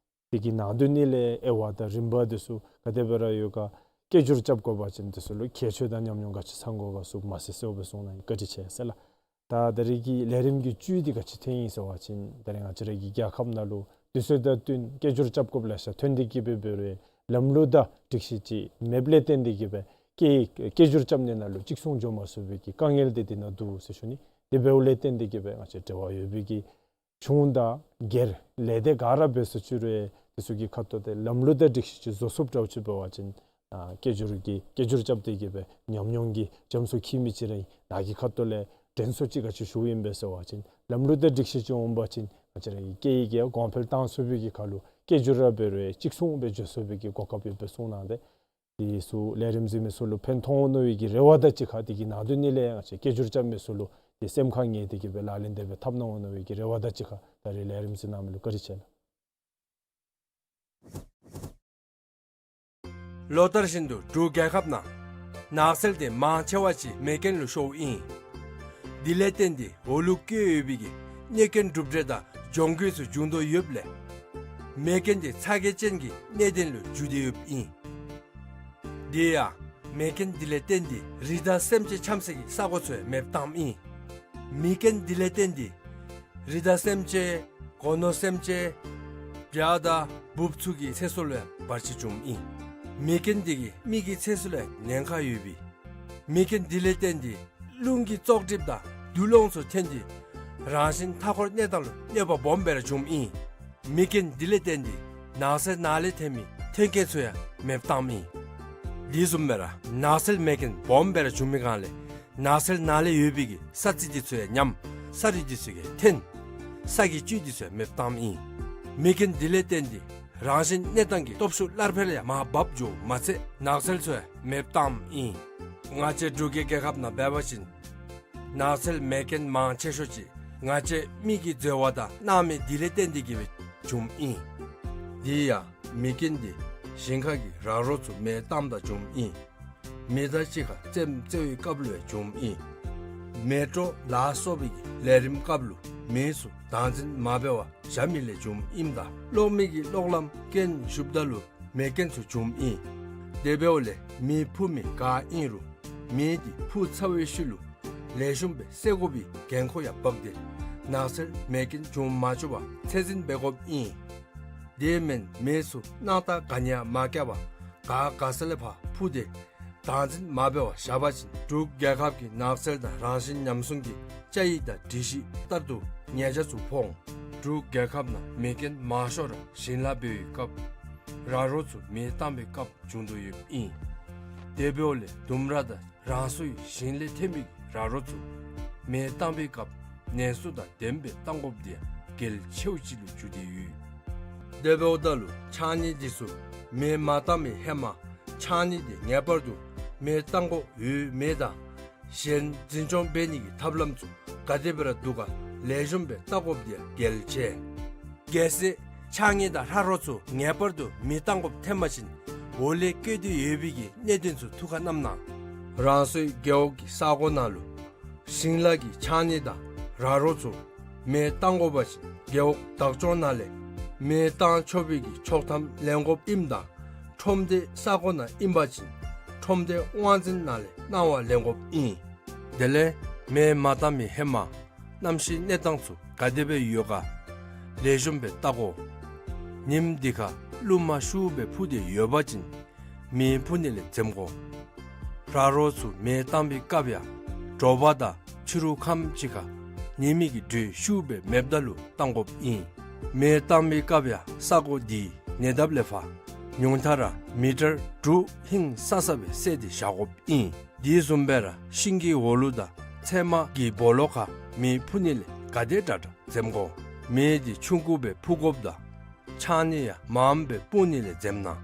དེ་གི་ནང་དོན་ནི་ལས་དབྱེ་བ་དང་རིམ་པ་འདི་ཚུ་ག་དེ་སྦེ་ར་ཡོད་ག། སྐད་སྒྱུར་རྐྱབ་དགོ་པ་ཅིན་འདི་ཚུ་ལུ་ཁྱད་ཆོས་དང་ཉམས་མྱོང་ག་ཅི་ཚང་དགོ་ག་ཚུ་མ་ཚད་གསལཝ་སྦེ་གསུངས་གནང་ཡི། བཀའ་དྲིན་ཆེ་ཟེར་ལགས། ད་ད་རེས་ཀྱི་ལས་རིམ་གྱི་བཅུད་འདི་ག་ཅི་ཐོན་ཡི་ཟེར་བ་ཅིན་ད་རེས་ང་བཅས་ར་གི་རྒྱལ་ཁབ་ནང་ལུ་དུས་ཚོད་དང་བསྟུན་སྐད་སྒྱུར་རྐྱབ་དགོཔ་ལེ་ཤ་ཐོན་ཏེ་གི་སྦེ་འབད་རུང་ལམ་ལུགས་དང་སྒྲིག་གཞི་ཅིག་མེདཔ་ལས་བརྟེན་ཏེ་གི་སྦེ་སྐད་སྐད་སྒྱུར་རྐྱབ་ནི་ནང་ལུ་གཅིག་མཚུངས་འགྱོ་མ་ཚུགས་པའི་གི་དཀའ་ངལ་འདི་འདི་ནང་འདུག་ཟེར་ཞུ་ནི། དེ་འབདཝ་ལས་བརྟེན་ཏེ་གི་སྦེ་ང་བཅས་འབྲེལ་བ་ཡོད་པའི་གི་གཞུང་དང་སྒེར་ལས་སྡེ་ག་ར་འབད་ས་ཅིག་རུང་དེ་ཚུ་གི་ཁ་ཐུག་ཏེ་ལམ་ལུགས་དང་སྒྲིག་གཞི་ཅིག་བཟོ་ཚུགསཔ་འདྲཝ་ཅིག་འབད་བ་ཅིན་ཨ་སྐད་སྒྱུར་གྱི་སྐད་སྒྱུར་རྐྱབ་སྟེ་གི་སྦེ་ཉམས་མྱོང་གི་རྒྱ་མཚོ་འཁྱིལ་མི་ཅིག་ར་ཨིན། ནཱ་གི་ཁ་ཐུག་ལས་དྲན་གསོ་ཅིག་ག་ཅི་ཞུཝ་ཨིན་པས་ཟེར་བ་ཅིན་ལམ་ལུགས་དང་སྒྲིག་གཞི་ཅིག་འོང་པ་ཅིན་ང་བཅས་ར་གི་སྐད་ཡིག་གི་གོང་འཕེལ་བཏང་ཚུགས་པའི་གི་ཁར་ལུ་སྐད་སྒྱུར་ར་འབད་རུང་གཅིག་མཚུངས་སྦེ་འགྱོ་ཚུགས་པའི་གི་གོ་སྐབས་ཡོདཔ་སྦེ་གསུངས་གནང་སྟེ། དེ་ཚུ་ལས་རིམ་གཟིགས་མི་ཚུ་ལུ་ཕན་ཐོགས་འོང་མནོ་བའི་གི་རེ་བ་དང་གཅིག་ཁར་དེ་གི་ནང་དོན་ནི་ལས་ང་བཅས་སྐད་སྒྱུར་རྐྱབ་མི་ཚུ་ལུ་དེ་སེམས་ཁར་ངེས་ཏེ་གི་སྦེ་ལག་ལེན་དེ་སྦེ་འཐབ་གནང་འོང་མནོ་བའི་གི་རེ་བ་དང་གཅིག་ཁར་ད་རེས་ལས་རིམ་གཟིགས་གནང་མི་ལུ་བཀའ་དྲིན་ཆེ་ལགས། ལོ་ལྟར་བཞིན་དུ་འབྲུག་རྒྱལ་ཁབ་ནང་ནགས་ཚལ་དེ་མང་ཆེ་བ་ཅིག་མེ་རྐྱེན་ལུ་ཤོརཝ་ཨིན། དེ་ལས་བརྟེན་ཏེ་འོག་ལུ་བཀོད་ཡོད་པའི་གི་གནོད་སྐྱོན་གྲུབ་འབྲས་དང་གྱོང་གུད་ཚུ་འབྱུང་དོ་ཡོདཔ་ལས་མེ་རྐྱེན་དེ་ཚ་གྱང་ཅན་གྱི་གནད་དོན་ལུ་འགྱུར་ཏེ་ཡོདཔ་ཨིན། དེ་ཡང་མེ་རྐྱེན་དེ་ལས་བརྟེན་ཏེ་རི་དྭགས་སེམས་ཅན་འཁྱམ་སའི་གི་ས་གོ་ཚུ་ཡང་མེདཔ་བཏངམ་ཨིན། མེ་རྐྱེན་དེ་ལས་བརྟེན་ཏེ་རི་དྭགས་སེམས་ཅན་སྒོ་ནོར་སེམས་ཅན་བྱ་དང་འབུཔ་ཚུ་གི་ཚེ་སྲོག་ལུ་ཡང་བར་ཆད་བྱུངམ་ཨིན། མེ་རྐྱེན་དེ་གིས་མི་གི་ཚེ་སྲོག་ལུ་ཡང་ཉེན་ཁ་ཡོད་པས། མེ་རྐྱེན་དེ་ལས་བརྟེན་ཏེ་རླུང་གི་བཙོག་གྲིབ་དང་དུག་རླངས་ཚུ་ཐོན་ཏེ་རང་བཞིན་མཐའ་འཁོར་གནས་སྟངས་ལུ་གནོད་པ་སྦོམ་སྦེ་ར་བྱུངམ་ཨིན། མེ་རྐྱེན་དེ་ལས་བརྟེན་ཏེ་ནགས་ཚལ་ནང་ལས་ཐོན་མི་ཐོན་སྐྱེད་ཚུ་ཡང་མེདཔ་བཏངམ་ཨིན། དེ་བཟུམ་སྦེ་ར་ནགས་ཚལ་མེ་རྐྱེན་སྦོམ་སྦེ་ར་བྱུང་མི་སྒང་ལས་ནགས་ཚལ་ནང་ལས་ཡོད་པའི་གི་ས་རྩི་དེ་ཚུ་ཡང་ཉམས། ས་རུད་དེ་ཚུ་ཡང་འཐོན། ས་གི་བཅུད་དེ་ཚུ་ཡང་མེདཔ་བཏངམ་ཨིན། མེ་རྐྱེན་དེ་ལས་བརྟེན་ཏེ་རང་བཞིན་གནས་སྟངས་ཀྱི་སྟོབས་ཤུགས་སླར་འཕེལ་ཡང་མར་འབབ་འགྱོཝ་མ་ཚད་ནགས་ཚལ་ཚུ་ཡང་མེདཔ་བཏངམ་ཨིན། ང་བཅས་འབྲུག་གི་རྒྱལ་ཁབ་ནང་འབད་བ་ཅིན་ནགས་ཚལ་མེ་རྐྱེན་མང་ཆེ་ཤོས་ཅིག་ང་བཅས་མི་གིས་འཛོལ་བ་དང་སྣང་མེད་དེ་ལས་བརྟེན་ཏེ་གི་སྦེ་བྱུངམ་ཨིན། དེ་ཡང་མེ་རྐྱེན་དེ་ཞིང་ཁ་གི་ར་རོ་ཚུ་མེ་བཏངམ་ད་བྱུངམ་ཨིན། མེ་མདའ་གཅིག་ཁར་རྩེདམོ་རྩེ་བའི་སྐབས་ལུ་ཡང་བྱུངམ་ཨིན། མེ་དྲོ་ལ་སོགས་པའི་གི་ལས་རིམ་སྐབས་ལུ་མེ་ཚུ་བདག་འཛིན་མ་འབད་བར་བཞག་མི་ལས་བྱུངམ་ཨིནམ་ད་གློག་མེ་གི་གློག་ལམ་རྐྱེན་ཞུགསཔ་ད་ལུ་མེ་རྐྱེན་ཚུ་བྱུངམ་ཨིན། དེ་འབདཝ་ལས་མེ་འཕུ་མི་ག་ཨིན་རུང་མེ་འདི་འཕུ་ཚར་བའི་ཤུལ་ལུ་ལེགས་ཤོམ་སྦེ་བསད་དགོ་པའི་འགན་ཁུར་ཡང་འབག་སྟེ་ནགས་ཚལ་མེ་རྐྱེན་བྱུང་མ་བཅུག་པར་ཚད་འཛིན་འབད་དགོཔ་ཨིན། དེ་མེན་མེ་ཚུ་གནམ་ལྟར་ག་ནི་ཡང་མ་བཀལ་བར་ག་ག་ས་ལས་ཕར་འཕུ་སྟེ་བདག་འཛིན་མ་འབད་བར་བཞག་པ་ཅིན་འབྲུག་རྒྱལ་ཁབ་ཀྱི་ནགས་ཚལ་དང་རང་བཞིན་ཉམས་སྲུང་གི་བཅའ་ཡིག་དང་སྒྲིག་གཞི་ལྟར་དུ་ཉེས་ཆད་ཚུ་ཕོག་འོང་། འབྲུག་རྒྱལ་ཁབ་ནང་མེ་རྐྱེན་མང་ཤོས་ར་ཞིང་ལཱ་འབད་བའི་སྐབས་ར་རོ་ཚུ་མེ་བཏང་བའི་སྐབས་བྱུང་དོ་ཡོདཔ་ཨིན། དེ་འབདཝ་ལས་ལྡུམ་ར་དང་རང་སོའི་ཞིང་ལས་ཐོན་མི་གི་ར་རོ་ཚུ་མེ་བཏང་བའི་སྐབས་ནན་སུ་དང་ལྡནམ་སྦེ་བཏང་དགོཔ་དེ་ཡང་གལ་ཆེཝ་ཅིག་ལུ་གྱུར་ཏེ་ཡོད། དེ་འབདཝ་ད་ལུ་ཕྱགས་སྙིགས་འདི་ཚུ་མེ་མ་བཏང་བའི་ཧེ་མ་ཕྱགས་སྙིགས་དེ་ངེས་པར་དུ་མེ་བཏང་དགོཔ་ཡོད་མེད་དང་གཞན་འཛིན་སྐྱོང་འབད་ནི་གི་ཐབས་ལམ་ཚུ་ག་དེ་སྦེ་ར་འདུག་ག་ལེགས་ཤོམ་སྦེ་བལྟ་དགོཔ་དེ་ཡང་གལ་ཆེ། གལ་སྲིད་ཕྱགས་སྙིགས་དང་ར་རོ་ཚུ་ངེས་པར་དུ་མེ་བཏང་དགོཔ་ཐོན་པ་ཅིན་འོག་ལས་བཀོད་དེ་ཡོད་པའི་གི་གནད་དོན་ཚུ་ཐུགས་ཁར་བསྣམས་གནང་། རང་སོའི་རྒེད་འོག་གི་ས་གོ་ནང་ལུ་ཞིང་ལཱ་གི་ཕྱགས་སྙིགས་དང་ར་རོ་ཚུ་མེ་བཏང་དགོ་པ་ཅིན་རྒེད་འོག་བདག་སྐྱོང་ནང་ལས་མེ་བཏང་ཆོག་པའི་གི་ཆོག་ཐམ་ལེན་དགོཔ་ཨིནམ་ད་ཁྲོམ་སྡེའི་ས་གོ་ནང་ཨིན་པ་ཅིན་ཁྲོམ་སྡེའི་དབང་འཛིན་ནང་ལས་གནང་བ་ལེན་དགོཔ་ཨིན། དེ་ལས་མེ་མ་བཏང་མི་ཧེ་མ་གནམ་གཤིས་གནས་སྟངས་ཚུ་ག་དེ་སྦེ་ཡོད་ག་ལེགས་ཤོམ་སྦེ་བལྟ་དགོ། ཉིམ་འདི་ཁར་རླུང་མ་ཤུགས་སྦེ་འཕུ་སྟེ་ཡོད་པ་ཅིན་མེ་འཕུ་ནི་ལས་འཛེམ་དགོ། ར་རོ་ཚུ་མེ་བཏང་བའི་སྐབས་ཡང་དྲོ་པ་དང་ཕྱི་རུ་ཁམས་ཅིག་ཁར་ཉི་མའི་གི་དྲོད་ཤུགས་སྦེ་མེདཔ་ད་ལུ་བཏང་དགོཔ་ཨིན། མེ་བཏང་བའི་སྐབས་ཡང་ས་གོ་འདི་ཉེ་འདབས་ལས་ཕར་ཉུང་མཐའ་ར་མི་ཊར་དྲུག་ཧིང་སང་ས་སྦེ་བསལ་ཏེ་བཞག་དགོཔ་ཨིན། དེ་བཟུམ་སྦེ་ར་ཤིང་གི་འོག་ལུ་དང་ཚལ་མ་གི་སྦོ་ལོགས་ཁར་མེ་འཕུ་ནི་ལས་ག་དེ་དྲག་དྲག་འཛེམ་དགོ། མེ་འདི་ཆུང་ཀུ་སྦེ་འཕུ་དགོཔ་དང་ཕྱགས་སྙིགས་ཡང་མངམ་སྦེ་སྤུངས་ནི་ལས་འཛེམ་གནང་།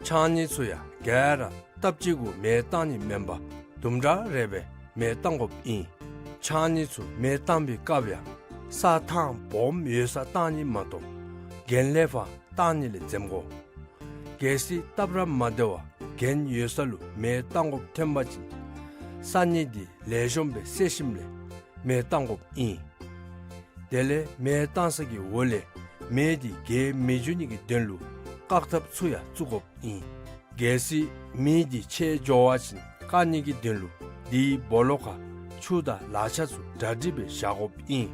ཕྱགས་སྙིགས་ཚུ་ཡང་ག་ར་སྟབས་གཅིག་གུ་མེ་བཏང་ནི་མེན་པར་དུམ་གྲ་རེ་སྦེ་མེ་བཏང་དགོཔ་ཨིན། ཕྱགས་སྙིགས་ཚུ་མེ་བཏང་བའི་སྐབས་ཡང་ས་ཐང་སྦོམ་ཡོད་སར་བཏང་ནི་མ་གཏོགས་གྱེན་ལས་ཕར་བཏང་ནི་ལས་འཛེམ་དགོ། གལ་སྲིད་སྟབས་ར་མ་བདེ་བར་གྱེན་ཡོད་ས་ལུ་མེ་བཏང་དགོཔ་ཐོན་པ་ཅིན་ས་སྙིགས་འདི་ལེགས་ཤོམ་སྦེ་བསལ་ཞིནམ་ལས་མེ་བཏང་དགོཔ་ཨིན། དེ་ལས་མེ་བཏང་ས་གི་འོག་ལས་མེ་འདི་རྒྱས་མི་འགྱོ་ནི་གི་དོན་ལུ་བཀག་ཐབས་ཚུ་ཡང་བཙུགས་དགོཔ་ཨིན། གལ་སྲིད་མེ་འདི་ཆད་འགྱོ་བ་ཅིན་བཀག་ནི་གི་དོན་ལུ་དེའི་སྦོ་ལོགས་ཁར་ཆུ་དང་ལག་ཆ་ཚུ་གྲ་སྒྲིག་སྦེ་བཞག་དགོཔ་ཨིན།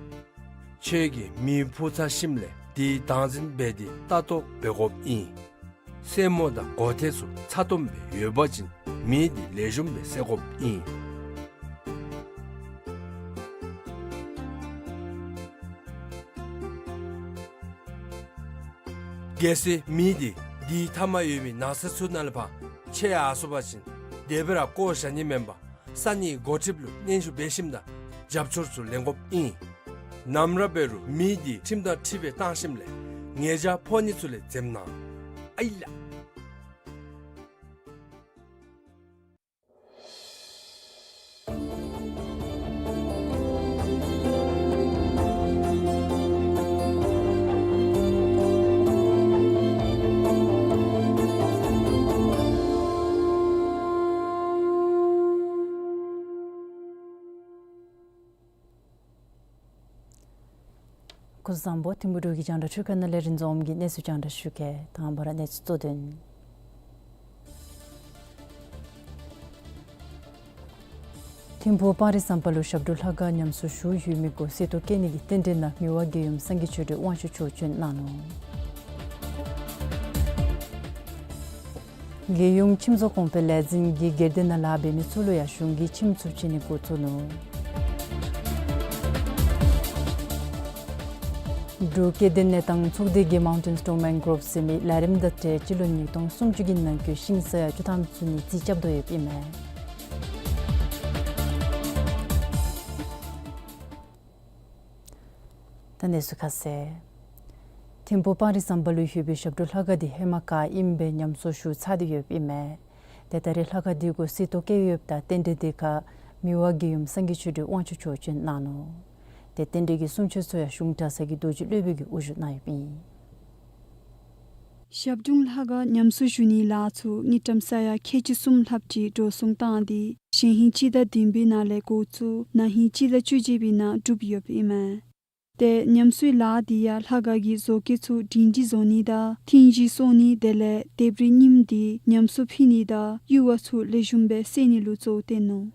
ཁྱོད་ཀྱིས་མེ་འཕུ་ཚར་ཞིནམ་ལས་དེ་བདག་འཛིན་འབད་དེ་ལྟ་རྟོག་འབད་དགོཔ་ཨིན། སེན་མོ་དང་སྒོ་ཐེལ་ཚུ་ཚ་ཏོམ་སྦེ་ཡོད་པ་ཅིན་མེ་འདི་ལེགས་ཤོམ་སྦེ་བསད་དགོཔ་ཨིན། གལ་སྲིད་མེ་འདི་དེའི་མཐའ་མར་ཡོད་མི་ནགས་ཚལ་ཚུ་ནང་ལས་ཕར་ཆད་ཡར་སོང་པ་ཅིན་དེ་སྦེ་ར་བཀོ་བཞག་ནི་མེན་པར་ས་གནས་འགོ་ཁྲིདཔ་ལུ་སྙན་ཞུ་འབད་ཞིནམ་ད་རྒྱབ་སྐྱོར་ཚུ་ལེན་དགོཔ་ཨིན། ནམ་ར་འབད་རུང་མེ་འདི་ཁྲིམས་དང་འཁྲིལ་སྦེ་བཏང་ཞིནམ་ལས་ཉེས་ཆད་ཕོག་ནི་ཚུ་ལས་འཛེམ་གནང་། ཨའི་ལགས། སྐུ་གཟུགས་བཟང་པོ། ཐིམ་ཕུག་འབྲུག་གི་རྒྱང་བསྒྲགས་ཁང་ནང་ལས་རིན་འཛོམས་ཀྱིས་གནས་ཚུལ་རྒྱང་བསྒྲགས་ཞུ་གེ། དང་པ་ར་གནས་ཚུལ་གཙོ་དོན། ཐིམ་ཕུག་སྤང་རི་ཟམ་པ་ལུ་ཞབས་དྲུང་ལྷ་ཁང་ཉམས་གསོ་ཞུ་ཡོད་མི་གུ་གསོལ་ཏོག་བཀལ་ནི་གི་རྟེན་འབྲེལ་ནང་མི་དབང་རྒྱལ་ཡུམ་སངས་རྒྱས་ཆོས་སྒྲོན་དབང་ཕྱུག་མཆོག་བྱོན་གནང་ནུག། རྒྱལ་ཡོངས་ཁྱིམ་བཟོ་གོང་འཕེལ་ལས་འཛིན་གྱིས་སྒེར་སྡེ་ནང་ལཱ་འབད་མི་ཚུ་ལུ་ཡང་གཞུང་གིས་ཁྱིམ་བཙུགས་བྱིན་ནི་འགོ་བཙུགས་ནུག། འབྲུག་སྐྱེ་ལྡན་གནས་སྟངས་ཚོགས་སྡེ་གིས་Mountain Stone Mangrove ཟེར་མི་ལས་རིམ་དང་འབྲེལ་སྤྱི་ལོ་ཉིས་སྟོང་སུམ་ཅུ་གི་ནང་འཁོད་ཤིང་ས་ཡ་བཅུ་ཐམ་བཙུགས་ནི་རྩིས་རྐྱབ་དོ་ཡོདཔ་ཨིན་མས། ད་གནས་ཚུལ་ཁ་གསལ། ཐིམ་ཕུག་སྤང་རི་ཟམ་པ་ལུ་ཡོད་པའི་ཞབས་དྲུང་ལྷ་ཁང་འདི་ཧེ་མ་ག་ཨིནམ་སྦེ་ཉམས་གསོ་ཞུ་ཚར་ཏེ་ཡོདཔ་ཨིན་མས། ཏེ་ད་རེས་ལྷ་ཁང་འདི་གུ་གསོལ་ཏོག་བཀལ་ཡོདཔ་ད་རྟེན་འབྲེལ་འདི་ཁར་མི་དབང་རྒྱལ་ཡུམ་སངས་རྒྱས་ཆོས་སྒྲོན་དབང་ཕྱུག་མཆོག་བྱོན་གནང་ནུག། ཏེ་རྟེན་འབྲེལ་གྱི་གསུང་ཆོས་ཚུ་ཡང་གཞུང་གྲྭ་ཚང་གི་རྡོ་རྗེ་སློབ་དཔོན་གྱིས་དབུ་བཞུགས་གནང་ཡོདཔ་ཨིན། ཞབས་དྲུང་ལྷ་ཁང་ཉམས་གསོ་ཞུ་ནིའི་ལཱ་ཚུ་དངུལ་ཀྲམ་ས་ཡ་ཁལ་གཅིག་གསུམ་ལྷགཔ་ཅིག་འགྲོ་སོང་བཏང་སྟེ་གཞེས་ཧིང་སྤྱི་ཟླ་བདུན་པའི་ནང་ལས་འགོ་བཙུགས་ན་ཧིང་སྤྱི་ཟླ་བཅུ་གཅིག་པའི་ནང་གྲུབ་ཡོདཔ་ཨིན་མས། ཏེ་ཉམས་གསོའི་ལཱ་འདི་ཡང་ལྷ་ཁང་གི་བཟོ་བཀོད་ཚུ་སྒྲིང་སྒྲིང་བཟོ་ནི་དང་ཐིང་ཞིང་བཟོ་ནི་དེ་ལས་ལྡེབས་རིས་རྙིངམ་འདི་ཉམས་གསོ་ཕུལ་ནི་དང་ཡུར་བ་ཚུ་ལེགས་ཤོམ་སྦེ་སེལ་ནི་ལུ་གཙོ་བོ་བསྟེན་ནུག།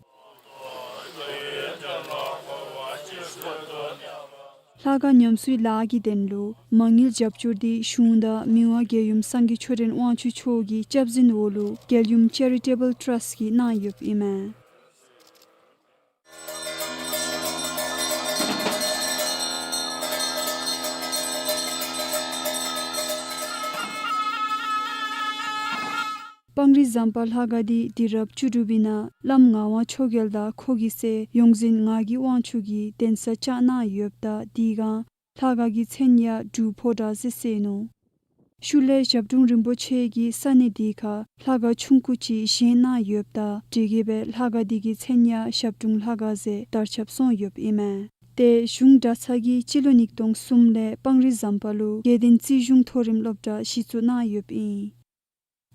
ལྷ་ཁང་ཉམས་གསོའི་ལཱ་གི་དོན་ལུ་མ་དངུལ་རྒྱབ་སྐྱོར་འདི་གཞུང་དང་མི་དབང་རྒྱལ་ཡུམ་སངས་རྒྱས་ཆོས་སྒྲོན་དབང་ཕྱུག་མཆོག་གི་སྐྱབས་འཛིན་འོག་ལུ་རྒྱལ་ཡུམ་ཅེ་རི་ཊེ་བཱལ་ཊརསཊ་ཀྱིས་གནང་ཡོདཔ་ཨིན་མས། སྤང་རི་ཟམ་པ་ལྷ་ཁང་འདི་དུས་རབས་བཅུ་དྲུག་པའི་ནང་བླམ་ངག་དབང་ཆོས་རྒྱལ་དང་ཁོ་གི་སྲས་ཡོངས་འཛིན་ངག་གི་དབང་ཕྱུག་གིས་གདན་ས་བཅགས་གནང་ཡོདཔ་ད་དེ་སྒང་ལྷ་ཁང་གི་མཚན་ཡང་འབྲུག་ཕོ་བྲང་ཟེར་གསོལ་ནུག། ཤུལ་ལས་ཞབས་དྲུང་རིན་པོ་ཆེ་གིས་ས་གནས་དེ་ཁར་ལྷ་ཁང་ཆུང་ཀུ་ཅིག་བཞེངས་གནང་ཡོདཔ་ད་དེ་གིས་སྦེ་ལྷ་ཁང་དེ་གི་མཚན་ཡང་ཞབས་དྲུང་ལྷ་ཁང་ཟེར་དར་ཁྱབ་སོང་ཡོདཔ་ཨིན་མས། ཏེ་གཞུང་གྲྭ་ཚང་གིས་སྤྱི་ལོ་ཉིས་སྟོང་གསུམ་ལས་སྤང་རི་ཟམ་པ་ལུ་དགེ་ལྡན་རྩིས་གཞུང་མཐོ་རིམ་སློབ་གྲྭ་གཞི་བཙུགས་གནང་ཡོདཔ་ཨིན།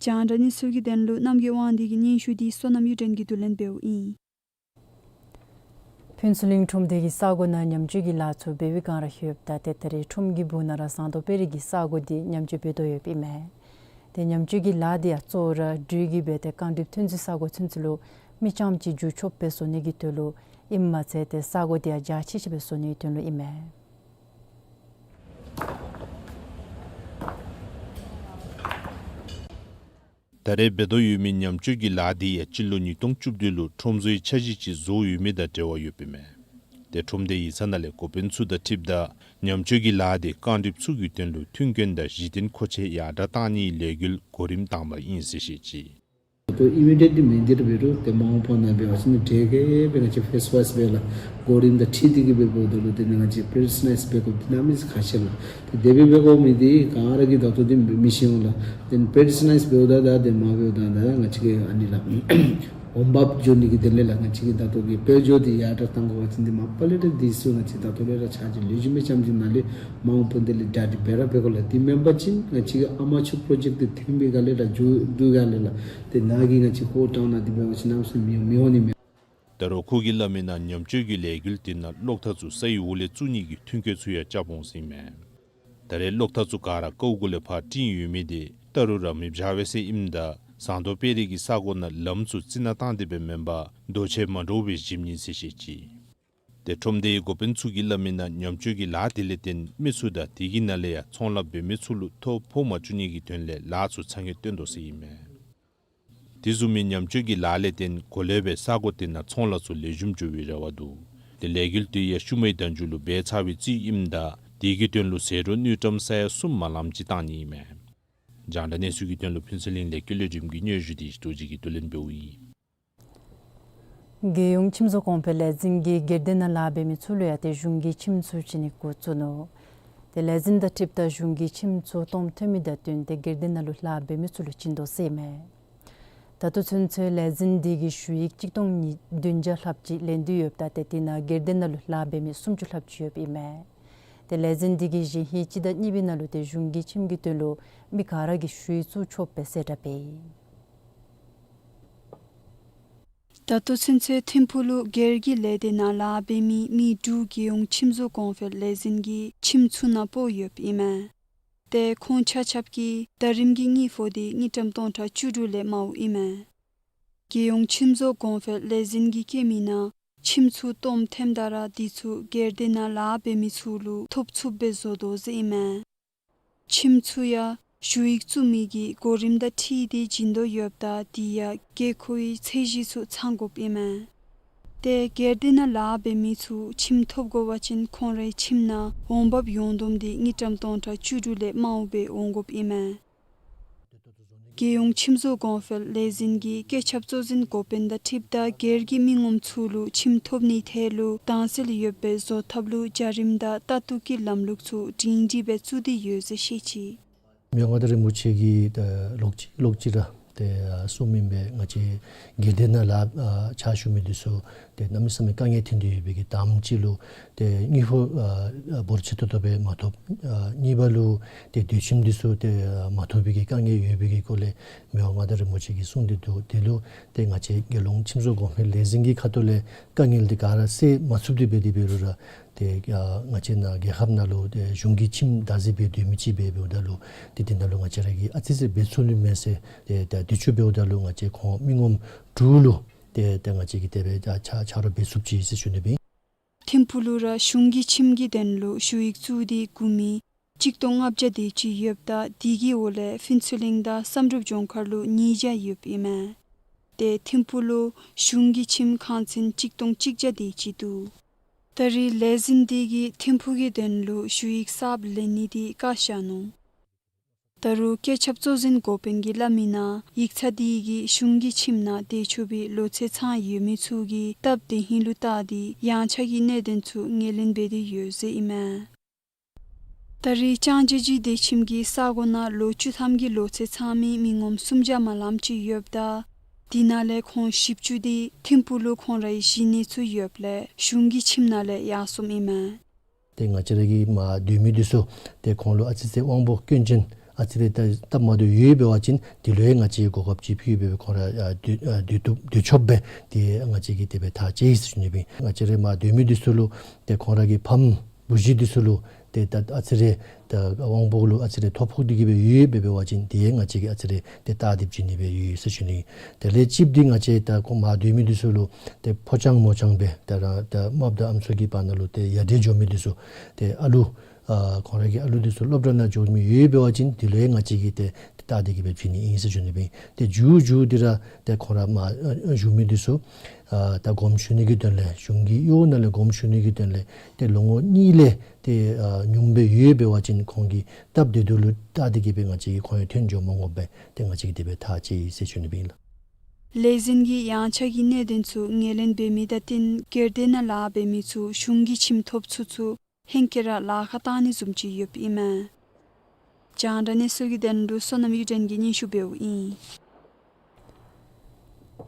རྒྱང་བསྒྲགས་གནས་ཚུལ་གྱི་དོན་ལུ་རྣམ་རྒྱལ་དབང་འདུས་ཀྱི་སྙན་ཞུ་འདི་བསོད་ནམས་གཡུ་སྒྲོན་གྱིས་བསྡུ་ལེན་འབདཝ་ཨིན། ཕུན་ཚོགས་གླིང་ཁྲོམ་སྡེ་གི་ས་གོ་ནང་ཉམས་བཅོས་ཀྱི་ལཱ་ཚུ་འབད་བའི་བསྒང་ར་ལྷོདཔ་ད་ཏེ་ད་རེས་ཁྲོམ་གྱི་སྦུག་ན་ར་ཟངས་མདོག་དཔལ་རི་གི་ས་གོ་འདི་ཉམས་བཅོས་འབད་དོ་ཡོདཔ་ཨིན་མས། ཏེ་ཉམས་བཅོས་ཀྱི་ལཱ་འདི་ཡང་གཙོ་བོ་ར་འགྲུལ་གྱི་སྦེ་ཏེ་རྐང་གྲིབ་ཐོན་ཚུལ་ས་གོ་ཚུན་ཚོད་ལུ་མི་རྐྱངམ་ཅིག་འགྱོ་ཆོགཔ་སྦེ་བཟོ་ནི་གི་དོན་ལུ་ཨིནམ་མ་ཚད་ཏེ་ས་གོ་འདི་ཡང་རྒྱ་ཆེ་ཆེ་སྦེ་བཟོ་ནི་དོན་ལུ་ཨིན་མས། ད་རེས་འབད་དོ་ཡོད་མི་ཉམས་བཅོས་ཀྱི་ལཱ་འདི་ཡང་སྤྱི་ལོ་ཉིས་སྟོང་བཅུ་བདུན་ལུ་ཁྲོམ་བཟོའི་འཆར་གཞི་ཅིག་བཟོ་ཡོད་མི་དང་འབྲེལ་བ་ཡོདཔ་ཨིན་མས། ཏེ་ཁྲོམ་སྡེ་ཡིག་ཚང་ནང་ལས་འགོ་དཔོན་ཚུ་དང་འཁྲིལཝ་ད་ཉམས་བཅོས་ཀྱི་ལཱ་འདི་རྐང་གྲིབ་ཚུ་གི་དོན་ལུ་མཐུན་རྐྱེན་དང་གཞི་རྟེན་མཁོ་ཆས་ཡར་དྲག་གཏང་ནིའི་ལས་འགུལ་གོ་རིམ་དང་པ་ཨིན་ཟེར་བཤད་ཅི། ད་ལྟོ་ཨི་མི་ཌི་ཡེཊ་ལི་མེན་ཏེ་ར་འབད་རུང་ཏེ་མ་འོངས་པ་ནང་འབད་བ་ཅིན་ནི་དེ་གིས་སྦེ་ང་བཅས་ཕེསི་ཝའིསི་སྦེ་ལགས་གོ་རིམ་དང་འཁྲིལ་ཏེ་གིས་སྦེ་འབདཝ་ད་ལུ་ཏེ་ནི་ང་བཅས་པེ་རི་སི་ཊ་ལའིཛ་འབད་དགོཔ་འདི་གནམ་མེད་ས་མེད་ཁག་ཆེ་ལགས། ཏེ་དེ་སྦེ་འབད་དགོ་མི་འདི་ག་ར་གིས་ད་ལྟོ་འདི་མི་ཤེས་འོང་ལགས། ཏེ་པེ་རི་སི་ཊ་ལའིཛ་འབདཝ་ད་ད་ཏེ་མ་འབདཝ་ད་ད་ང་བཅས་ཀྱི་ཨ་ནི་ལགས་འོང་འབབ་འགྱོ་ནི་གི་དོན་ལས་ལགས་ང་བཅས་ཀྱིས་ད་ལྟོ་གི་དཔལ་འབྱོར་འདི་ཡར་དྲག་གཏང་དགོ་པ་ཅིན་འདི་མ་པ་ལས་ར་འདི་ཚུ་ང་བཅས་ད་ལྟོ་ལས་ར་ཕྱག་ཕྱིད་ལེགས་ཤོམ་སྦེ་རྐྱངམ་ཅིག་ནང་ལས་མ་འོངས་པ་འདི་ལས་གྲ་སྒྲིག་འབད་ར་འབད་དགོ་ལགས། དེ་མེན་པ་ཅིན་ང་བཅས་ཀྱི་ཨ་མ་ཆུ་པྲོ་ཇེཀཊ་འདི་ཐོན་པའི་སྒང་ལས་ར་མཇུག་བསྡུ་སྒང་ལས་ལགས་ཏེ་ནཱ་གི་ང་བཅས་ཧོ་ཊའུན་ནང་འདི་འབད་བ་ཅིན་གནམ་མེད་ས་མེད་མི་མི་འོང་ནི་མས། ད་རུང་ཁོ་གིས་སླབ་མིའི་ནང་ཉམས་བཅོས་ཀྱི་ལས་འགུལ་འདི་ནང་གློག་ཐག་ཚུ་སའི་འོག་ལས་བཙུགས་ནི་གི་མཐུན་རྐྱེན་ཚུ་ཡང་རྐྱབ་འོང་ཟེར་ཨིན་མས། ད་རེས་གློག་ཐག་ཚུ་ག་ར་ཀཝ་གུ་ལས་ཕར་བཏིང་ཡོད་མི་འདི་ད་རུང་ར་མེདཔ་བཞག་པས་ཟེར་ཨིནམ་ད་ཟངས་མདོག་དཔལ་རི་གི་ས་གོ་ནང་ལམ་ཚུ་རྩི་ནག་བཏང་སྟེ་སྦེ་མེན་པར་རྡོ་ཆས་མ་འདྲཝ་སྦེ་བཞེངས་ནི་ཟེར་བཤད་ཅི། ཏེ་ཁྲོམ་སྡེའི་འགོ་དཔོན་ཚུ་གིས་སླབ་མིའི་ནང་ཉམས་བཅོས་ཀྱི་ལཱ་འདི་ལས་བརྟེན་མི་ཚུ་དང་དེ་གི་ནང་ལས་ཡང་ཚོང་ལཱ་འབད་མི་ཚུ་ལུ་ཐོ་ཕོག་མ་བཅུག་ནི་གི་དོན་ལས་ལཱ་ཚུ་ཚང་ནི་སྟོན་དོ་ཟེར་ཨིན་མས། དེ་བཟུམ་མའི་ཉམས་བཅོས་ཀྱི་ལཱ་ལས་བརྟེན་གོ་ལེ་སྦེ་ས་གོ་དེ་ནང་ཚོང་ལཱ་ཚུ་ལེགས་ཤོམ་འགྱོ་བའི་རེ་བ་འདུག། ཏེ་ལས་འགུལ་དེ་ཡང་ཤུལ་མའི་ཟླ་མཇུག་ལུ་འབད་ཚར་བའི་རྩིས་ཨིནམ་ད་དེ་གི་དོན་ལུ་ཟད་འགྲོ་དངུལ་ཀྲམ་ས་ཡ་གསུམ་མ་ལངམ་ཅིག་བཏང་ནི་ཨིན་མས། རྒྱང་བསྒྲགས་གནས་ཚུལ་གྱི་དོན་ལུ་ཕུན་ཚོགས་གླིང་ལས་ཀུན་ལེགས་སྒྲོལམ་གྱི་སྙན་ཞུ་འདི་རྡོ་རྗེ་གིས་བསྡུ་ལེན་འབདཝ་ཨིན། རྒྱལ་ཡོངས་ཁྱིམ་བཟོ་གོང་འཕེལ་ལས་འཛིན་གྱིས་སྒེར་སྡེ་ནང་ལཱ་འབད་མི་ཚུ་ལུ་ཡང་ཏེ་གཞུང་གིས་ཁྱིམ་ཚུ་བྱིན་ནི་འགོ་བཙུགས་ནུག། ཏེ་ལས་འཛིན་དང་འཁྲིལཝ་ད་གཞུང་གིས་ཁྱིམ་ཚུ་སྟོངམ་ཐོན་མི་དང་བསྟུན་ཏེ་སྒེར་སྡེ་ནང་ལུ་ལཱ་འབད་མི་ཚུ་ལུ་བྱིན་དོ་ཟེར་ཨིན་མས། ད་ལྟོ་ཚུན་ཚོད་ལས་འཛིན་འདི་གིས་ཞུ་ཡིག་གཅིག་སྟོང་ཉིས་བདུན་བརྒྱ་ལྷགཔ་ཅིག་ལེན་ཏེ་ཡོདཔ་ད་ཏེ་དེ་ནང་སྒེར་སྡེ་ནང་ལུ་ལཱ་འབད་མི་སུམ་ཅུ་ལྷགཔ་ཅིག་ཡོདཔ་ཨིན་མས། ཏེ་ལས་འཛིན་འདི་གིས་གཞེས་ཧིང་སྤྱི་ཟླ་གཉིས་པའི་ནང་ལུ་ཏེ་གཞུང་གིས་ཁྱིམ་གྱི་དོན་ལུ་མི་ག་ར་གིས་ཞུ་ཡིག་བཙུགས་ཆོགཔ་སྦེ་གསལ་བསྒྲགས་འབད་ཡི། ད་ལྟོ་ཚུན་ཚོད་ཐིམ་ཕུག་ལུ་སྒེར་གྱི་ལས་སྡེ་ནང་ལཱ་འབད་མི་མི་དྲུག་རྒྱལ་ཡོངས་ཁྱིམ་བཟོ་གོང་འཕེལ་ལས་འཛིན་གྱི་ཁྱིམ་ཚུ་ནང་སྤོ་ཡོདཔ་ཨིན་མས། ཏེ་ཁོང་ཆ་ཁྱབ་ཀྱི་ཟླ་རིམ་གྱི་དངུལ་ཕོགས་འདི་དངུལ་ཀྲམ་སྟོང་ཕྲག་བཅུ་དྲུག་ལས་མངམ་ཨིན་མས། རྒྱལ་ཡོངས་ཁྱིམ་བཟོ་གོང་འཕེལ་ལས་འཛིན་གྱིས་བཀོད་མིའི་ནང་ཁྱིམ་ཚུ་སྟོངམ་ཐོནམ་ད་ར་དེ་ཚུ་སྒེར་སྡེ་ནང་ལཱ་འབད་མི་ཚུ་ལུ་ཐོབ་ཚུགསཔ་སྦེ་བཟོ་དོ་ཟེར་ཨིན་མས། ཁྱིམ་ཚུ་ཡང་ཞུ་ཡིག་བཙུགས་མི་གི་གོ་རིམ་དང་འཁྲིལ་ཏེ་བྱིན་དོ་ཡོདཔ་ད་དེ་ཡང་དགོས་མཁོའི་ཚད་གཞི་ཚུ་ཚང་དགོཔ་ཨིན་མས། ཏེ་སྒེར་སྡེ་ནང་ལཱ་འབད་མི་ཚུ་ཁྱིམ་ཐོབ་དགོ་པ་ཅིན་ཁོང་རའི་ཁྱིམ་ནང་འོང་འབབ་ཡོངས་བསྡོམས་འདི་དངུལ་ཀྲམ་སྟོང་ཕྲག་བཅུ་དྲུག་ལས་མངམ་སྦེ་འོང་དགོཔ་ཨིན་མས། རྒྱལ་ཡོངས་ཁྱིམ་བཟོ་གོང་འཕེལ་ལས་འཛིན་གྱི་བཀོད་ཁྱབ་གཙོ་འཛིན་འགོ་དཔོན་དང་འཁྲིལཝ་ད་སྒེར་གྱི་མི་ངོམ་ཚུ་ལུ་ཁྱིམ་ཐོབ་ནིའི་ཐད་ལུ་དྭངས་གསལ་ཡོདཔ་སྦེ་བཟོ་ཐབས་ལུ་བྱ་རིམ་དང་ལྟ་རྟོག་གི་ལམ་ལུགས་ཚུ་སྒྲིང་སྒྲིང་སྦེ་བཙུགས་ཏེ་ཡོད་ཟེར་བཤད་ཅི། མི་དབང་མངའ་བདག་རིན་པོ་ཆེ་གིས་ད་ལོག་ཅི་ལོག་ཅི་ར་ཏེ་གསུངམ་ཨིན་པས། ང་བཅས་སྒེར་སྡེ་ནང་ལཱ་ཕྱག་ཞུ་མི་འདི་ཚུ་ ཏེ་གནམ་མེད་ས་མེད་དཀའ་ངལ་ཐོན་ཏེ་ཡོད་པའི་གི་དང་པ་ཅིག་ལུ་ཏེ་དངུལ་ཕོགས་ཨ་ཨ་འབོར་ཆེ་ཏོག་ཏོ་སྦེ་མ་ཐོབ། ཨ་གཉིས་པ་ལུ་ཏེ་སྡོད་ཁྱིམ་འདི་ཚུ་ཏེ་ཨ་མ་ཐོབ་པའི་གི་དཀའ་ངལ་ཡོད་པའི་གི་སྐོར་ལས་མི་དབང་མངའ་བདག་རིན་པོ་ཆེ་གིས་གསུངས་ཏེ་འདུག། དེ་ལུ་ཏེ་ང་བཅས་རྒྱལ་ཡོངས་ཁྱིམ་སོར་གོང་འཕེལ་ལས་འཛིན་གྱི་ཁ་ཐུག་ལས་དཀའ་ངལ་འདི་ག་ར་སེལ་མ་ཚུགས་ཏེ་འབད་དེ་འབད་རུང་ར་ཏེ་ཨ་ང་བཅས་ནཱ་རྒྱལ་ཁབ་ནང་ལུ་ཏེ་གཞུང་གི་ཁྱིམ་བདག་འཛིན་འབད་སྡོད་མི་ཅིག་སྦེ་འབདཝ་ད་ལུ་ཏེ་དེ་ནང་ལུ་ང་བཅས་ར་གིས་ཨ་ཙི་ཙི་འབད་ཚུགས་ནི་མས་ཟེར་ཏེ་ད་དུས་ཚོད་འབདཝ་ད་ལུ་ང་བཅས་ཁོང་མི་ངོམ་དྲུག་ལུ་ཏེ་ཏེ་ང་བཅས་ཀྱིས་དེ་སྦེ་ད་ཆ་ཆ་རོགས་འབད་ཚུགསཔ་ཅིག་ཟེར་ཞུ་ནི་སྦེ་ཨིན། ཐིམ་ཕུག་ལུ་ར་གཞུང་གི་ཁྱིམ་གྱི་དོན་ལུ་ཞུ་ཡིག་བཙུགས་ཏེ་སྒུག་མི་གཅིག་སྟོང་ལྔ་བརྒྱ་དེ་ཅིག་ཡོདཔ་ད་དེ་གི་འོག་ལས་ཕུན་ཚོགས་གླིང་དང་བསམ་གྲུབ་ལྗོངས་མཁར་ལུ་ཉིས་བརྒྱ་ཡོདཔ་ཨིན་མས། ཏེ་ཐིམ་ཕུག་ལུ་གཞུང་གི་ཁྱིམ་ཁང་ཚན་གཅིག་སྟོང་གཅིག་བརྒྱ་དེ་ཅིག་འདུག། ད་རེས་ལས་འཛིན་འདི་གིས་ཐིམ་ཕུག་གི་དོན་ལུ་ཞུ་ཡིག་གསརཔ་ལེན་ནི་འདི་བཀག་བཞག་ནུག། ད་རུང་བཀོད་ཁྱབ་གཙོ་འཛིན་འགོ་དཔོན་གྱིས་སླབ་མིའི་ནང་ཡིག་ཚང་འདི་གིས་གཞུང་གི་ཁྱིམ་ནང་སྡོད་ཆོག་པའི་ལོ་ཚད་ཚང་ཡོད་མི་ཚུ་གི་སྟབས་བདེ་ཧིང་ལུ་བལྟ་སྟེ་ཡངས་ཆག་གི་གནད་དོན་ཚུ་ངོས་ལེན་འབད་དེ་ཡོད་ཟེར་ཨིན་མས། ད་རེས་ལྕང་བྱི་ཇི་སྡོད་ཁྱིམ་གྱི་ས་གོ་ནང་ལོ་བཅུ་ཐམ་གྱི་ལོ་ཚད་ཚང་མི་མི་ངོམ་སུམ་བརྒྱ་མ་ལངམ་ཅིག་ཡོདཔ་ད་དེ་ནང་ལས་ཁོང་བཞི་བཅུ་དེ་ཐིམ་ཕུག་ལུ་ཁོང་རའི་གཞིས་གནས་ཚུ་ཡོདཔ་ལས་གཞུང་གི་ཁྱིམ་ནང་ལས་ཡར་སོངམ་ཨིན་མས། ཏེ་ང་བཅས་ར་གི་མར་སྡོད་མི་འདི་ཚུ་ཏེ་ཁོང་ལུ་ཨ་ཙི་ཙི་དབང་པོ་སྐྱོན་ཅན་ཨ་ཙི་རེ་ད་སྟབས་མ་བདེཝ་ཡོད་པ་ཅིན་དེ་ལུ་ཡང་ང་བཅས་གོ་སྐབས་ཅིག་ཕུལ་སྦེ་ཁོང་ར་ཨ་སྡོད་ཨ་སྡོད་བཏུབ་སྡོད་ཆོགཔ་སྦེ་ཏེ་ང་བཅས་ཀྱིས་དེ་སྦེ་ཐག་བཅད་ཡི་ཟེར་ཞུ་ནི་སྦེ་ཨིན། ང་བཅས་ར་མར་སྡོད་མི་འདི་ཚུ་ལུ་ཏེ་ཁོང་ར་གི་ཕམ་བུ་གཞི་འདི་ཚུ་ལུ་ཏེ་ད་ཨ་ཙི་རེ་ད་དབང་པོ་ལུ་ཨ་ཙི་རེ་ཐོ་ཕོག་སྟེ་གི་སྦེ་ཡོད་པའི་འབད་བ་ཅིན་དེ་ཡང་ང་བཅས་ཀྱིས་ཨ་ཙི་རེ་ཏེ་བལྟ་སྟེ་བྱིན་ནི་སྦེ་ཡོད་ཟེར་ཞུ་ནི། དེ་ལས་གཅིག་འདི་ང་བཅས་ད་ཁོང་མར་སྡོད་མི་འདི་ཚུ་ལུ་ཏེ་ཕོ་རྐྱང་མོ་རྐྱང་སྦེ་ད་ར་ད་རྨགཔ་དང་ཨམ་སྲུ་གི་བར་ན་ལུ་ཏེ་ཡ་བྲལ་འགྱོ་མི་འདི་ཚུ་ཏེ་ཨ་ལུ་ཨ་ཁོང་ར་གི་ཨ་ལུ་འདི་ཚུ་སློབ་གྲྭ་ནང་འགྱོ་མི་ཡོད་པའི་འབད་བ་ཅིན་དེ་ལུ་ཡང་ང་བཅས་ཀྱིས་ཏེ་བལྟ་སྟེ་གི་སྦེ་བྱིན་ནི་ཨིན་ཟེར་ཞུ་ནི་སྦེ་ཨིན། ཏེ་མཇུག་མཇུག་འདི་ར་ཏེ་ཁོང་ར་མར་ཨ་བཞུགས་མི་འདི་ཚུ་ཨ་ད་དགོངསམ་ཞུ་ནི་གི་དོན་ལས་གཞུང་གི་གཡོག་ནང་ལས་དགོངསམ་ཞུ་ནི་གི་དོན་ལས་ཏེ་ལོ་ངོ་གཉིས་ལས་ཏེ་ཨ་ཉུངམ་སྦེ་ཡོད་པའི་འབད་བ་ཅིན་ཁོང་གི་སྟབས་བདེ་སྡུག་ལུ་བལྟ་སྟེ་གི་སྦེ་ང་བཅས་ཀྱིས་ཁོང་ཡང་ཐོན་འགྱོ་མ་དགོཔ་སྦེ་ཏེ་ང་བཅས་ཀྱིས་དེ་སྦེ་ཐག་བཅད་ཡི་ཟེར་ཞུ་ནི་སྦེ་ཨིན་ལགས། ལས་འཛིན་གྱིས་ཡངས་ཆག་གི་གནད་དོན་ཚུ་ངོས་ལེན་འབད་མི་དང་བསྟུན་སྒེར་སྡེ་ནང་ལཱ་འབད་མི་ཚུ་གཞུང་གི་ཁྱིམ་ཐོབ་ཚུལ་ཚུ་ཧེང་སྐལ་ར་ལཱ་ཁག་བཏང་ནི་བཟུམ་ཅིག་ཡོདཔ་ཨིན་མས། རྒྱང་བསྒྲགས་གནས་ཚུལ་གྱི་དོན་ལུ་བསོད་ནམས་གཡུ་སྒྲོན་གྱིས་སྙན་ཞུ་འབདཝ་ཨིན།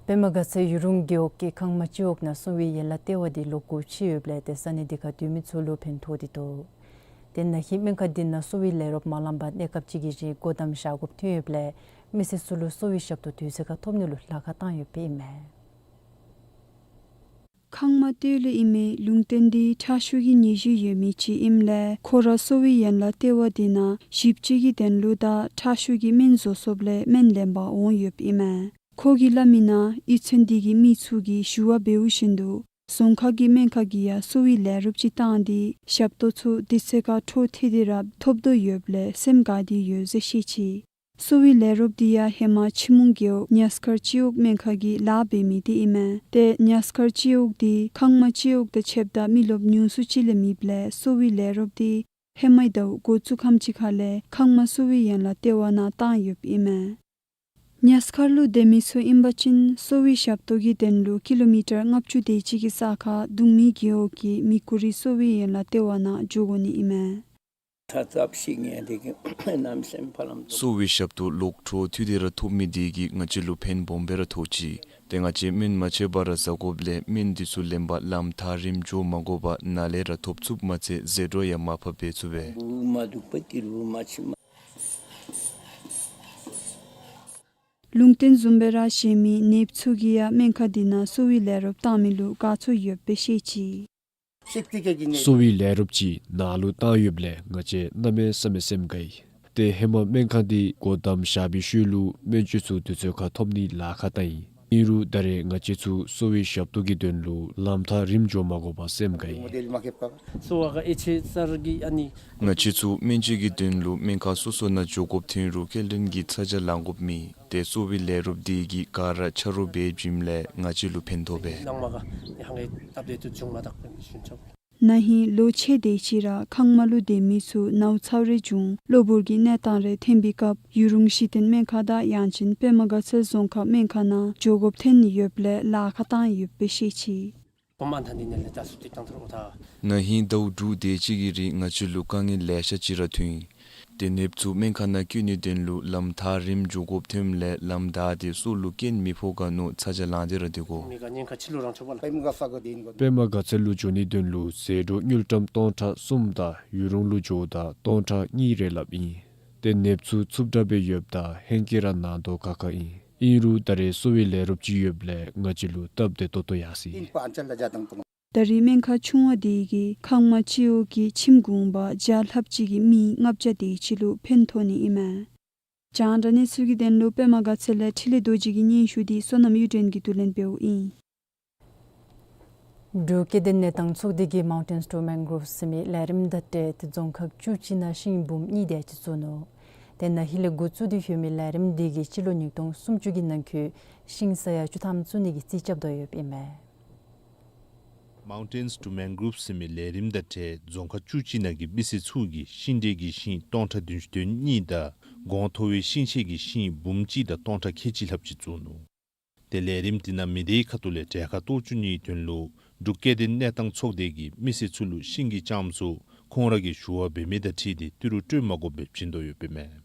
པདྨ་དགའ་ཚལ་ཡུལ་གྲུ་རྒེད་འོག་གི་ཁང་མ་སྤྱི་འོག་ནང་གསོ་བའི་ཡན་ལག་ལྟེ་བ་འདི་ལོག་དགོཔ་ཅིག་ཡོདཔ་ལས་ཏེ་ས་གནས་འདི་ཁར་སྡོད་མི་ཚུ་ལུ་ཕན་ཐོགས་ཏེ་འདུག། ཏེ་ན་ཧིང་སྨན་ཁང་འདི་ནང་གསོ་བའི་ལས་རོགསཔ་མ་ལངམ་པར་གནས་སྐབས་ཅིག་གི་རིང་སྒོ་བསྡམས་བཞག་དགོཔ་ཐོན་ཡོདཔ་ལས་མི་སེར་ཚུ་ལུ་གསོ་བའི་ཞབས་ཏོག་དུས་ཚོད་ཁར་ཐོབ་ནི་ལུ་ལཱ་ཁག་བཏང་ཡོདཔ་ཨིན་མས། ཁང་མ་སྟོད་ལུ་ཨིན་མི་ལུང་བསྟན་འདི་ཁྲག་ཤུགས་ཀྱི་ནད་གཞི་ཡོད་མི་ཅིག་ཨིནམ་ལས་ཁོ་ར་གསོ་བའི་ཡན་ལག་ལྟེ་བ་འདི་ནང་ཞིབ་དཔྱད་ཀྱི་དོན་ལུ་དང་ཁྲག་ཤུགས་ཀྱི་སྨན་བཟོ་སོཔ་ལས་སྨན་ལེན་པར་འོང་ཡོདཔ་ཨིན་མས། ཁོ་གིས་སླབ་མིའི་ནང་གཡུས་ཚན་འདི་གི་མི་ཚུ་གིས་ཞུ་བ་འབདཝ་བཞིན་དུ་རྫོང་ཁག་གི་སྨན་ཁང་གིས་ཡང་གསོ་བའི་ལས་རོགསཔ་ཅིག་བཏང་སྟེ་ཞབས་ཏོག་ཚུ་དུས་ཚོད་ཁར་འཕྲོ་མཐུད་དེ་ར་ཐོབ་དོ་ཡོདཔ་ལས་སེམས་དགའ་སྟེ་ཡོད་ཟེར་བཤད་ཅི། གསོ་བའི་ལས་རོགསཔ་འདི་ཡང་ཧེ་མ་ཆུ་མོང་རྒེད་འོག་ཉ་སྐར་སྤྱི་འོག་སྨན་ཁང་གི་ལཱ་འབད་མི་འདི་ཨིན་མས། ཏེ་ཉ་སྐར་སྤྱི་འོག་འདི་ཁང་མ་སྤྱི་འོག་དང་ཕྱདཔ་ད་མི་རློབས་ཉུང་སུ་ཅིག་ལས་མེདཔ་ལས་གསོ་བའི་ལས་རོགསཔ་འདི་ཧེ་མའི་ཟླཝ་འགོ་བཙུགས་ཁམས་ཅིག་ཁ་ལས་ཁང་མ་གསོ་བའི་ཡན་ལག་ལྟེ་བ་ནང་བཏང་ཡོདཔ་ཨིན་མས། ཉ་སྐར་ལུ་སྡོད་མི་ཚུ་ཨིན་པ་ཅིན་གསོ་བའི་ཞབས་ཏོག་གི་དོན་ལུ་ཀི་ལོ་མི་ཊར་ལྔ་བཅུ་དེ་ཅིག་གི་ས་ཁར་གདུང་མའི་རྒེད་འོག་གི་མི་ཀུ་རི་གསོ་བའི་ཡན་ལག་ལྟེ་བ་ནང་འགྱོ་དགོ་ནི་ཨིན་མས། ད་ཚབ་ཤི་ངེས་དེ་གི་ནམ་སེམས་ཕ་ལམ་གསོ་བའི་ཞབས་ཏོག་ལོག་འཕྲོ་མཐུད་དེ་ར་ཐོབ་མི་དེ་གིས་ང་བཅས་ལུ་ཕན་སྦོམ་སྦེ་ར་ཐོགས་ཅི། ཏེ་ང་བཅས་སྨན་མ་ཆད་པར་ར་བཟའ་དགོཔ་ལས་སྨན་འདི་ཚུ་ལེན་པར་ལམ་ཐག་རིངམོ་འགྱོ་མ་དགོ་པར་ནཱ་ལས་ར་ཐོབ་ཚུགསཔ་མ་ཚད་ཟད་འགྲོ་ཡང་མར་ཕབ་འབད་ཚུགས་པས། ལུང་བསྟན་བཟུམ་སྦེ་ར་གཞན་མི་ནདཔ་ཚུ་གིས་ཡང་སྨན་ཁང་འདི་ནང་གསོ་བའི་ལས་རོགསཔ་བཏང་མི་ལུ་དགའ་ཚོར་ཡོདཔ་སྦེ་བཤད་ཅི། གསོ་བའི་ལས་རོགསཔ་ཅིག་ནཱ་ལུ་བཏང་ཡོདཔ་ལས་ང་བཅས་གནམ་མེད་ས་མེད་སེམས་དགའ་ཡི། ཏེ་ཧེ་མ་སྨན་ཁང་འདི་སྒོ་བསྡམས་བཞག་པའི་ཤུལ་ལུ་སྨན་བཅོས་ཚུ་དུས་ཚོད་ཁར་ཐོབ་ནི་ལཱ་ཁག་བཏང་ཡི། ཨིན་རུང་ད་རེས་ང་བཅས་ཚུ་གསོ་བའི་ཞབས་ཏོག་གི་དོན་ལུ་ལམ་ཐག་རིངམོ་འགྱོ་མ་དགོ་པར་སེམས་དགའ་ཡི། ང་བཅས་ཚུ་སྨན་བཅོས་ཀྱི་དོན་ལུ་སྨན་ཁང་སོ་སོ་ནང་འགྱོ་དགོཔ་ཐོན་རུང་སྐྱེལ་འདྲེན་གྱི་ཚ་གྱང་ལང་དགོཔ་མེད། ཏེ་གསོ་བའི་ལས་རོགསཔ་དེ་གིས་ག་ར་ཆ་རོགས་འབད་བྱིནམ་ལས་ང་བཅས་ལུ་ཕན་ཐོགས་པས། ན་ཧིང་ལོ་ཕྱེད་དེ་ཅིག་ར་ཁང་མ་ལུ་སྡོད་མི་ཚུ་ནཝ་ཚཝ་རེ་བྱུང་གློ་བུར་གྱི་གནས་སྟངས་རེ་ཐོན་པའི་སྐབས་ཡུལ་གཞུང་གཞི་རྟེན་སྨན་ཁང་དང་ཡང་ཅིན་པདྨ་དགའ་ཚལ་རྫོང་ཁག་སྨན་ཁང་ནང་འགྱོ་དགོཔ་ཐོན་ཡོདཔ་ལས་ལཱ་ཁག་བཏང་ཡོདཔ་སྦེ་བཤད་ཅི། ན་ཧིང་ཟླཝ་དྲུག་དེ་ཅིག་གི་རིང་ང་བཅས་ལུ་དཀའ་ངལ་ལེ་ཤ་ཅིག་ར་ཐོན་ཡི། ཏེ་ནདཔ་ཚུ་སྨན་ཁང་ནང་བཀོད་ནིའི་དོན་ལུ་ལམ་ཐག་རིངམོ་འགྱོ་དགོཔ་ཐོནམ་ལས་ལམ་བདའ་སྟེ་སོ་ལུ་རྐྱེན་མི་ཕོག་ག་མནོ་ཚ་གྱང་ལང་སྟེ་ར་སྡོད་དགོ། པདྨ་དགའ་ཚལ་ལུ་འགྱོ་ནིའི་དོན་ལུ་ཟད་འགྲོ་དངུལ་ཀྲམ་སྟོང་ཕྲག་གསུམ་དང་ཡུ་རུང་ལུ་འགྱོཝ་ད་སྟོང་ཕྲག་གཉིས་རེ་སླབ་ཨིན། ཏེ་ནདཔ་ཚུ་འཚུབ་དྲགས་སྦེ་ཡོདཔ་ད་ཧེང་སྐལ་ར་གནང་དོ་ཁག་ཁག་ཨིན། ཨིན་རུང་ད་རེས་གསོ་བའི་ལས་རོགསཔ་ཅིག་ཡོདཔ་ལས་ང་བཅས་ལུ་སྟབས་བདེ་ཏོག་ཏོ་ཡར་སོ་ཡི། ད་རེས་སྨན་ཁང་ཆུང་བ་དེ་གིས་ཁང་མ་སྤྱི་འོག་གི་ཁྱིམ་གུང་པ་བརྒྱ་ལྷགཔ་ཅིག་གི་མི་ལྔ་བརྒྱ་དེ་ཅིག་ལུ་ཕན་ཐོགས་ནི་ཨིན་མས། རྒྱང་བསྒྲགས་གནས་ཚུལ་གྱི་དོན་ལུ་པདྨ་དགའ་ཚལ་ལས་འཕྲིན་ལས་རྡོ་རྗེ་གི་སྙན་ཞུ་དེ་བསོད་ནམས་གཡུ་སྒྲོན་གྱིས་བསྡུ་ལེན་འབདཝ་ཨིན། འབྲུག་སྐྱེ་ལྡན་གནས་སྟངས་ཚོགས་སྡེ་གིས་Mountains to Mangroves ཟེར་མི་ལས་རིམ་དང་འབྲེལ་ཏེ་རྫོང་ཁག་བཅུ་གཅིག་ནང་ཤིང་འབུམ་གཉིས་དེ་ཅིག་བཙུགས་ནུག། ཏེ་ན་ཧིང་ལས་འགོ་བཙུགས་ཏེ་ཡོད་མི་ལས་རིམ་དེ་གིས་སྤྱི་ལོ་ཉིས་སྟོང་སུམ་ཅུ་གི་ནང་འཁོད་ཤིང་ས་ཡ་བཅུ་ཐམ་བཙུགས་ནི་གི་རྩིས་རྐྱབ་དོ་ཡོདཔ་ཨིན་མས། Mountains to Mangroves ཟེར་མི་ལས་རིམ་དང་འབྲེལ་རྫོང་ཁག་བཅུ་གཅིག་ནང་གི་མི་སེར་ཚུ་གིས་ཤིང་འབྲས་ཀྱི་ཤིང་སྟོང་ཕྲག་བདུན་ཅུ་དོན་གཉིས་དང་གོང་མཐོ་བའི་ཤིང་ཆས་ཀྱི་ཤིང་འབུམ་གཅིག་དང་སྟོང་ཕྲག་ཁལ་གཅིག་ལྷགཔ་ཅིག་བཙུགས་ནུག། ཏེ་ལས་རིམ་དེ་ནང་མི་སྡེའི་ཁ་ཐུག་ལས་གྲལ་ཁར་གཏོགས་བཅུག་ནིའི་དོན་ལུ་འབྲུག་སྐྱེ་ལྡན་གནས་སྟངས་ཚོགས་སྡེ་གིས་མི་སེར་ཚུ་ལུ་ཤིང་གི་ལྕངམ་ཚུ་ཁོང་ར་གིས་ཞུ་བ་འབད་མི་དང་འཁྲིལ་ཏེ་ཏི་རུ་སྤྲོད་མ་དགོཔ་སྦེ་བྱིན་དོ་ཡོདཔ་ཨིན་མས།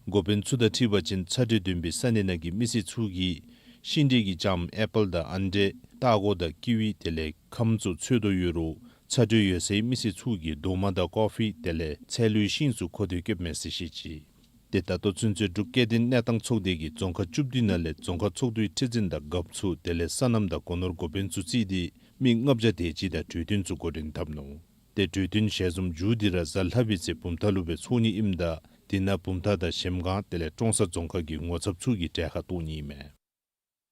འགོ་དཔོན་ཚུ་དང་འཁྲིལ་བ་ཅིན་ཚ་དྲོད་ལྡན་པའི་ས་གནས་ནང་གི་མི་སེར་ཚུ་གིས་ཤིང་འབྲས་ཀྱི་ལྕངམ་ཨེ་པཱལ་དང་ཨན་འབྲས་སྟག་སྒོ་དང་ཀི་ཝི་དེ་ལས་ཁམ་ཚུ་འཚོལ་དོ་ཡོད་རུང་ཚ་དྲོད་ཡོད་སའི་མི་སེར་ཚུ་གིས་རྡོག་མ་དང་ཀོ་ཕི་དེ་ལས་ཚལ་ལུའི་ཤིང་ཚུ་མཁོ་འདོད་བསྐྱེདཔ་མས་ཟེར་བཤད་ཅི། ཏེ་ད་ལྟོ་ཚུན་ཚོད་འབྲུག་སྐྱེ་ལྡན་གནས་སྟངས་ཚོགས་སྡེ་གིས་རྫོང་ཁག་བཅུ་བདུན་ནང་ལས་རྫོང་ཁག་ཚོགས་འདུའི་ཁྲི་འཛིན་དང་རྒཔོ་ཚུ་དེ་ལས་སོ་ནམ་དང་སྒོ་ནོར་འགོ་དཔོན་ཚུ་བརྩིས་ཏེ་མི་ལྔ་བརྒྱ་དེ་ཅིག་དང་གྲོས་བསྟུན་ཚུ་འགོ་འདྲེན་འཐབ་ནུག། ཏེ་གྲོས་བསྟུན་ཞལ་འཛོམས་མཇུག་འདི་ར་གཟའ་ལྷག་པའི་ཚེ་བུམ་ཐང་ལུ་སྦེ་ཚོགས་ནི་ཨིནམ་ད་དེ་ནང་བུམ་ཐང་དང་གཞལམ་སྒང་དེ་ལས་ཀྲོང་གསར་རྫོང་ཁག་གི་ངོ་ཚབ་ཚུ་གིས་གྲལ་ཁར་གཏོགས་ནི་ཨིན་མས།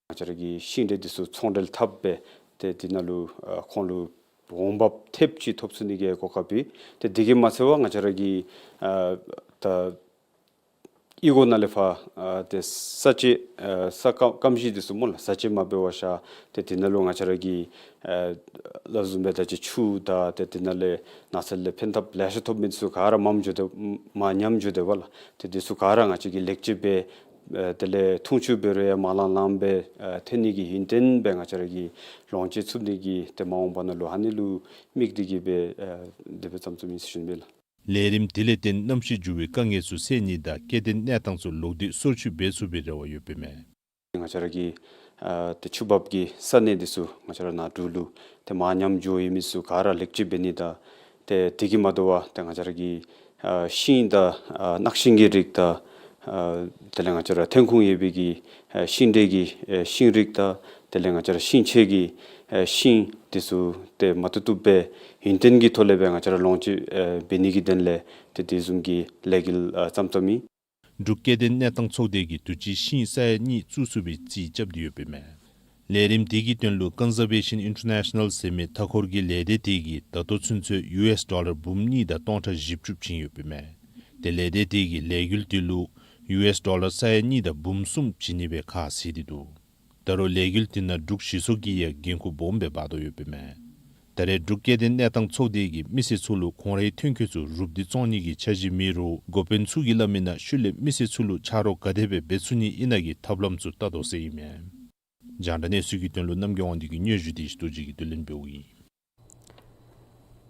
ང་བཅས་ར་གི་ཤིང་འབྲས་འདི་ཚུ་ཚོང་འབྲེལ་འཐབ་སྦེ་ཏེ་འདི་ནང་ལུ་ཨ་ཁོང་ལུ་འོང་འབབ་ཐེབས་ཅིག་ཐོབ་ཚུགས་ནི་གི་གོ་སྐབས་ཨིན། ཏེ་འདི་གིས་མ་ཚད་པར་ང་བཅས་ར་གི་ཨ་ད་གཡུས་སྒོ་ནང་ལས་ཕར་ཨ་ཏེ་ས་དཔྱད་ཨ་ས་སྐམ་སྐམ་ཞིང་འདི་ཚུ་སྨོ་ལགས། ས་དཔྱད་མ་འབད་བར་བཞག་ཏེ་འདི་ནང་ལུ་ང་བཅས་ར་གི་ཨ་ལ་བཟུམ་སྦེ་ད་ཅི་ཆུ་དང་ཏེ་འདི་ནང་ལས་ནགས་ཚལ་ལས་ཕན་ཐབས་ལེ་ཤ་ཐོབ་མི་འདི་ཚུ་ག་ར་མངམ་འགྱོ་དོ་མ་ཉམས་འགྱོ་དོ་བ་ལགས། ཏེ་འདི་ཚུ་ག་ར་ང་བཅས་ཀྱིས་ལེགས་བཅོས་འབད་ཨ་དེ་ལས་འཐུང་ཆུ་འབད་རུང་ཡང་མ་ལང་ལངམ་སྦེ་ཨ་ཐོན་ནི་གི་ཡུན་བརྟན་སྦེ་ང་བཅས་ར་གིས་ལོངས་སྤྱོད་ཚུགས་ནི་གི་ཏེ་མ་འོངས་པ་ནང་ལུ་ཨ་ནི་ལུ་དམིགས་ཏེ་གིས་སྦེ་ཨ་དེ་སྦེ་བརྩམས་བརྩམསམ་ཨིན་ཟེར་ཞུ་ནི་ལགས། ལས་རིམ་དེ་ལས་བརྟེན་གནམ་གཤིས་འགྱུར་བའི་དཀའ་ངལ་ཚུ་སེལ་ནི་དང་སྐྱེ་ལྡན་གནས་སྟངས་ཚུ་ལོག་སྟེ་སོར་ཆུད་འབད་ཚུགས་པའི་རེ་བ་ཡོདཔ་ཨིན་མས། ང་བཅས་ར་གི་ཨ་ཏེ་ཆུ་འབབ་ཀྱི་ས་གནས་འདི་ཚུ་ང་བཅས་ར་ནཱ་འབྲུག་ལུ་ཏེ་མར་ཉམས་འགྱོ་ཡོད་མི་ཚུ་ག་ར་ལེགས་བཅོས་འབད་ནི་དང་ཏེ་དེ་གིས་མ་དོ་བར་ཏེ་ང་བཅས་ར་གི་ཨ་ཤིང་དང་ཨ་ནགས་ཤིང་གི་རིགས་དང་ཨ་དེ་ལས་ང་བཅས་ར་ཐོན་ཁུངས་ཡོད་པའི་གི་ཨ་ཤིང་འབྲས་ཀྱི་ཨ་ཤིང་རིགས་དང་དེ་ལས་ང་བཅས་ར་ཤིང་ཆས་ཀྱི་ཨ་ཤིང་འདི་ཚུ་ཏེ་མ་བཏུབ་བཏུབ་སྦེ་ཡུན་བརྟན་གྱི་ཐོག་ལས་སྦེ་ང་བཅས་ར་ལོངས་སྤྱོད་ཨ་འབད་ནི་གི་དོན་ལས་ཏེ་དེ་བཟུམ་གྱི་ལས་འགུལ་ཨ་བརྩམས་བརྩམསམ་ཨིན། འབྲུག་སྐྱེ་ལྡན་གནས་སྟངས་ཚོགས་སྡེ་གིས་དུས་ཅི་ཤིང་ས་ཡ་གཉིས་བཙུགས་ཚུགས་པའི་རྩིས་རྐྱབ་སྟེ་ཡོདཔ་ཨིན་མས། ལས་རིམ་དེ་གི་དོན་ལུ་Conservation International ཟེར་མི་མཐའ་འཁོར་གྱི་ལས་སྡེ་དེ་གིས་ད་ལྟོ་ཚུན་ཚོད་ཡུ་ཨེསི་ཌོ་ལར་འབུམ་གཉིས་དང་སྟོང་ཕྲག་བཞི་བཅུ་བྱིན་ཡོདཔ་ཨིན་མས། ཏེ་ལས་སྡེ་དེ་གིས་ལས་འགུལ་དེ་ལུ་ཡུ་ཨེསི་ཌོ་ལར་ས་ཡ་གཉིས་དང་འབུམ་གསུམ་བྱིན་ནི་སྦེ་ཁ་བཟེད་དེ་འདུག། ད་རུང་ལས་འགུལ་དེ་ནང་འབྲུག་གཞིས་ཚོགས་ཀྱིས་ཡང་འགན་ཁུར་སྦོམ་སྦེ་འབག་དོ་ཡོདཔ་ཨིན་མས། ད་རེས་འབྲུག་སྐྱེ་ལྡན་གནས་སྟངས་ཚོགས་སྡེ་གིས་མི་སེར་ཚུ་ལུ་ཁོང་རའི་ཐོན་སྐྱེད་ཚུ་རུབ་སྟེ་བཙོང་ནི་གི་འཆར་གཞི་མེད་རུང་འགོ་དཔོན་ཚུ་གིས་སླབ་མིའི་ནང་ཤུལ་ལས་མི་སེར་ཚུ་ལུ་ཆ་རོགས་ག་དེ་སྦེ་འབད་ཚུགས་ནི་ཨིན་ན་གི་ཐབས་ལམ་ཚུ་བལྟ་དོ་ཟེར་ཨིན་མས། རྒྱང་བསྒྲགས་གནས་ཚུལ་གྱི་དོན་ལུ་རྣམ་རྒྱལ་དབང་འདུས་ཀྱི་སྙན་ཞུ་དེ་ཞུ་རྡོ་རྗེ་གིས་བསྡུ་ལེན་འབདཝ་ཨིན།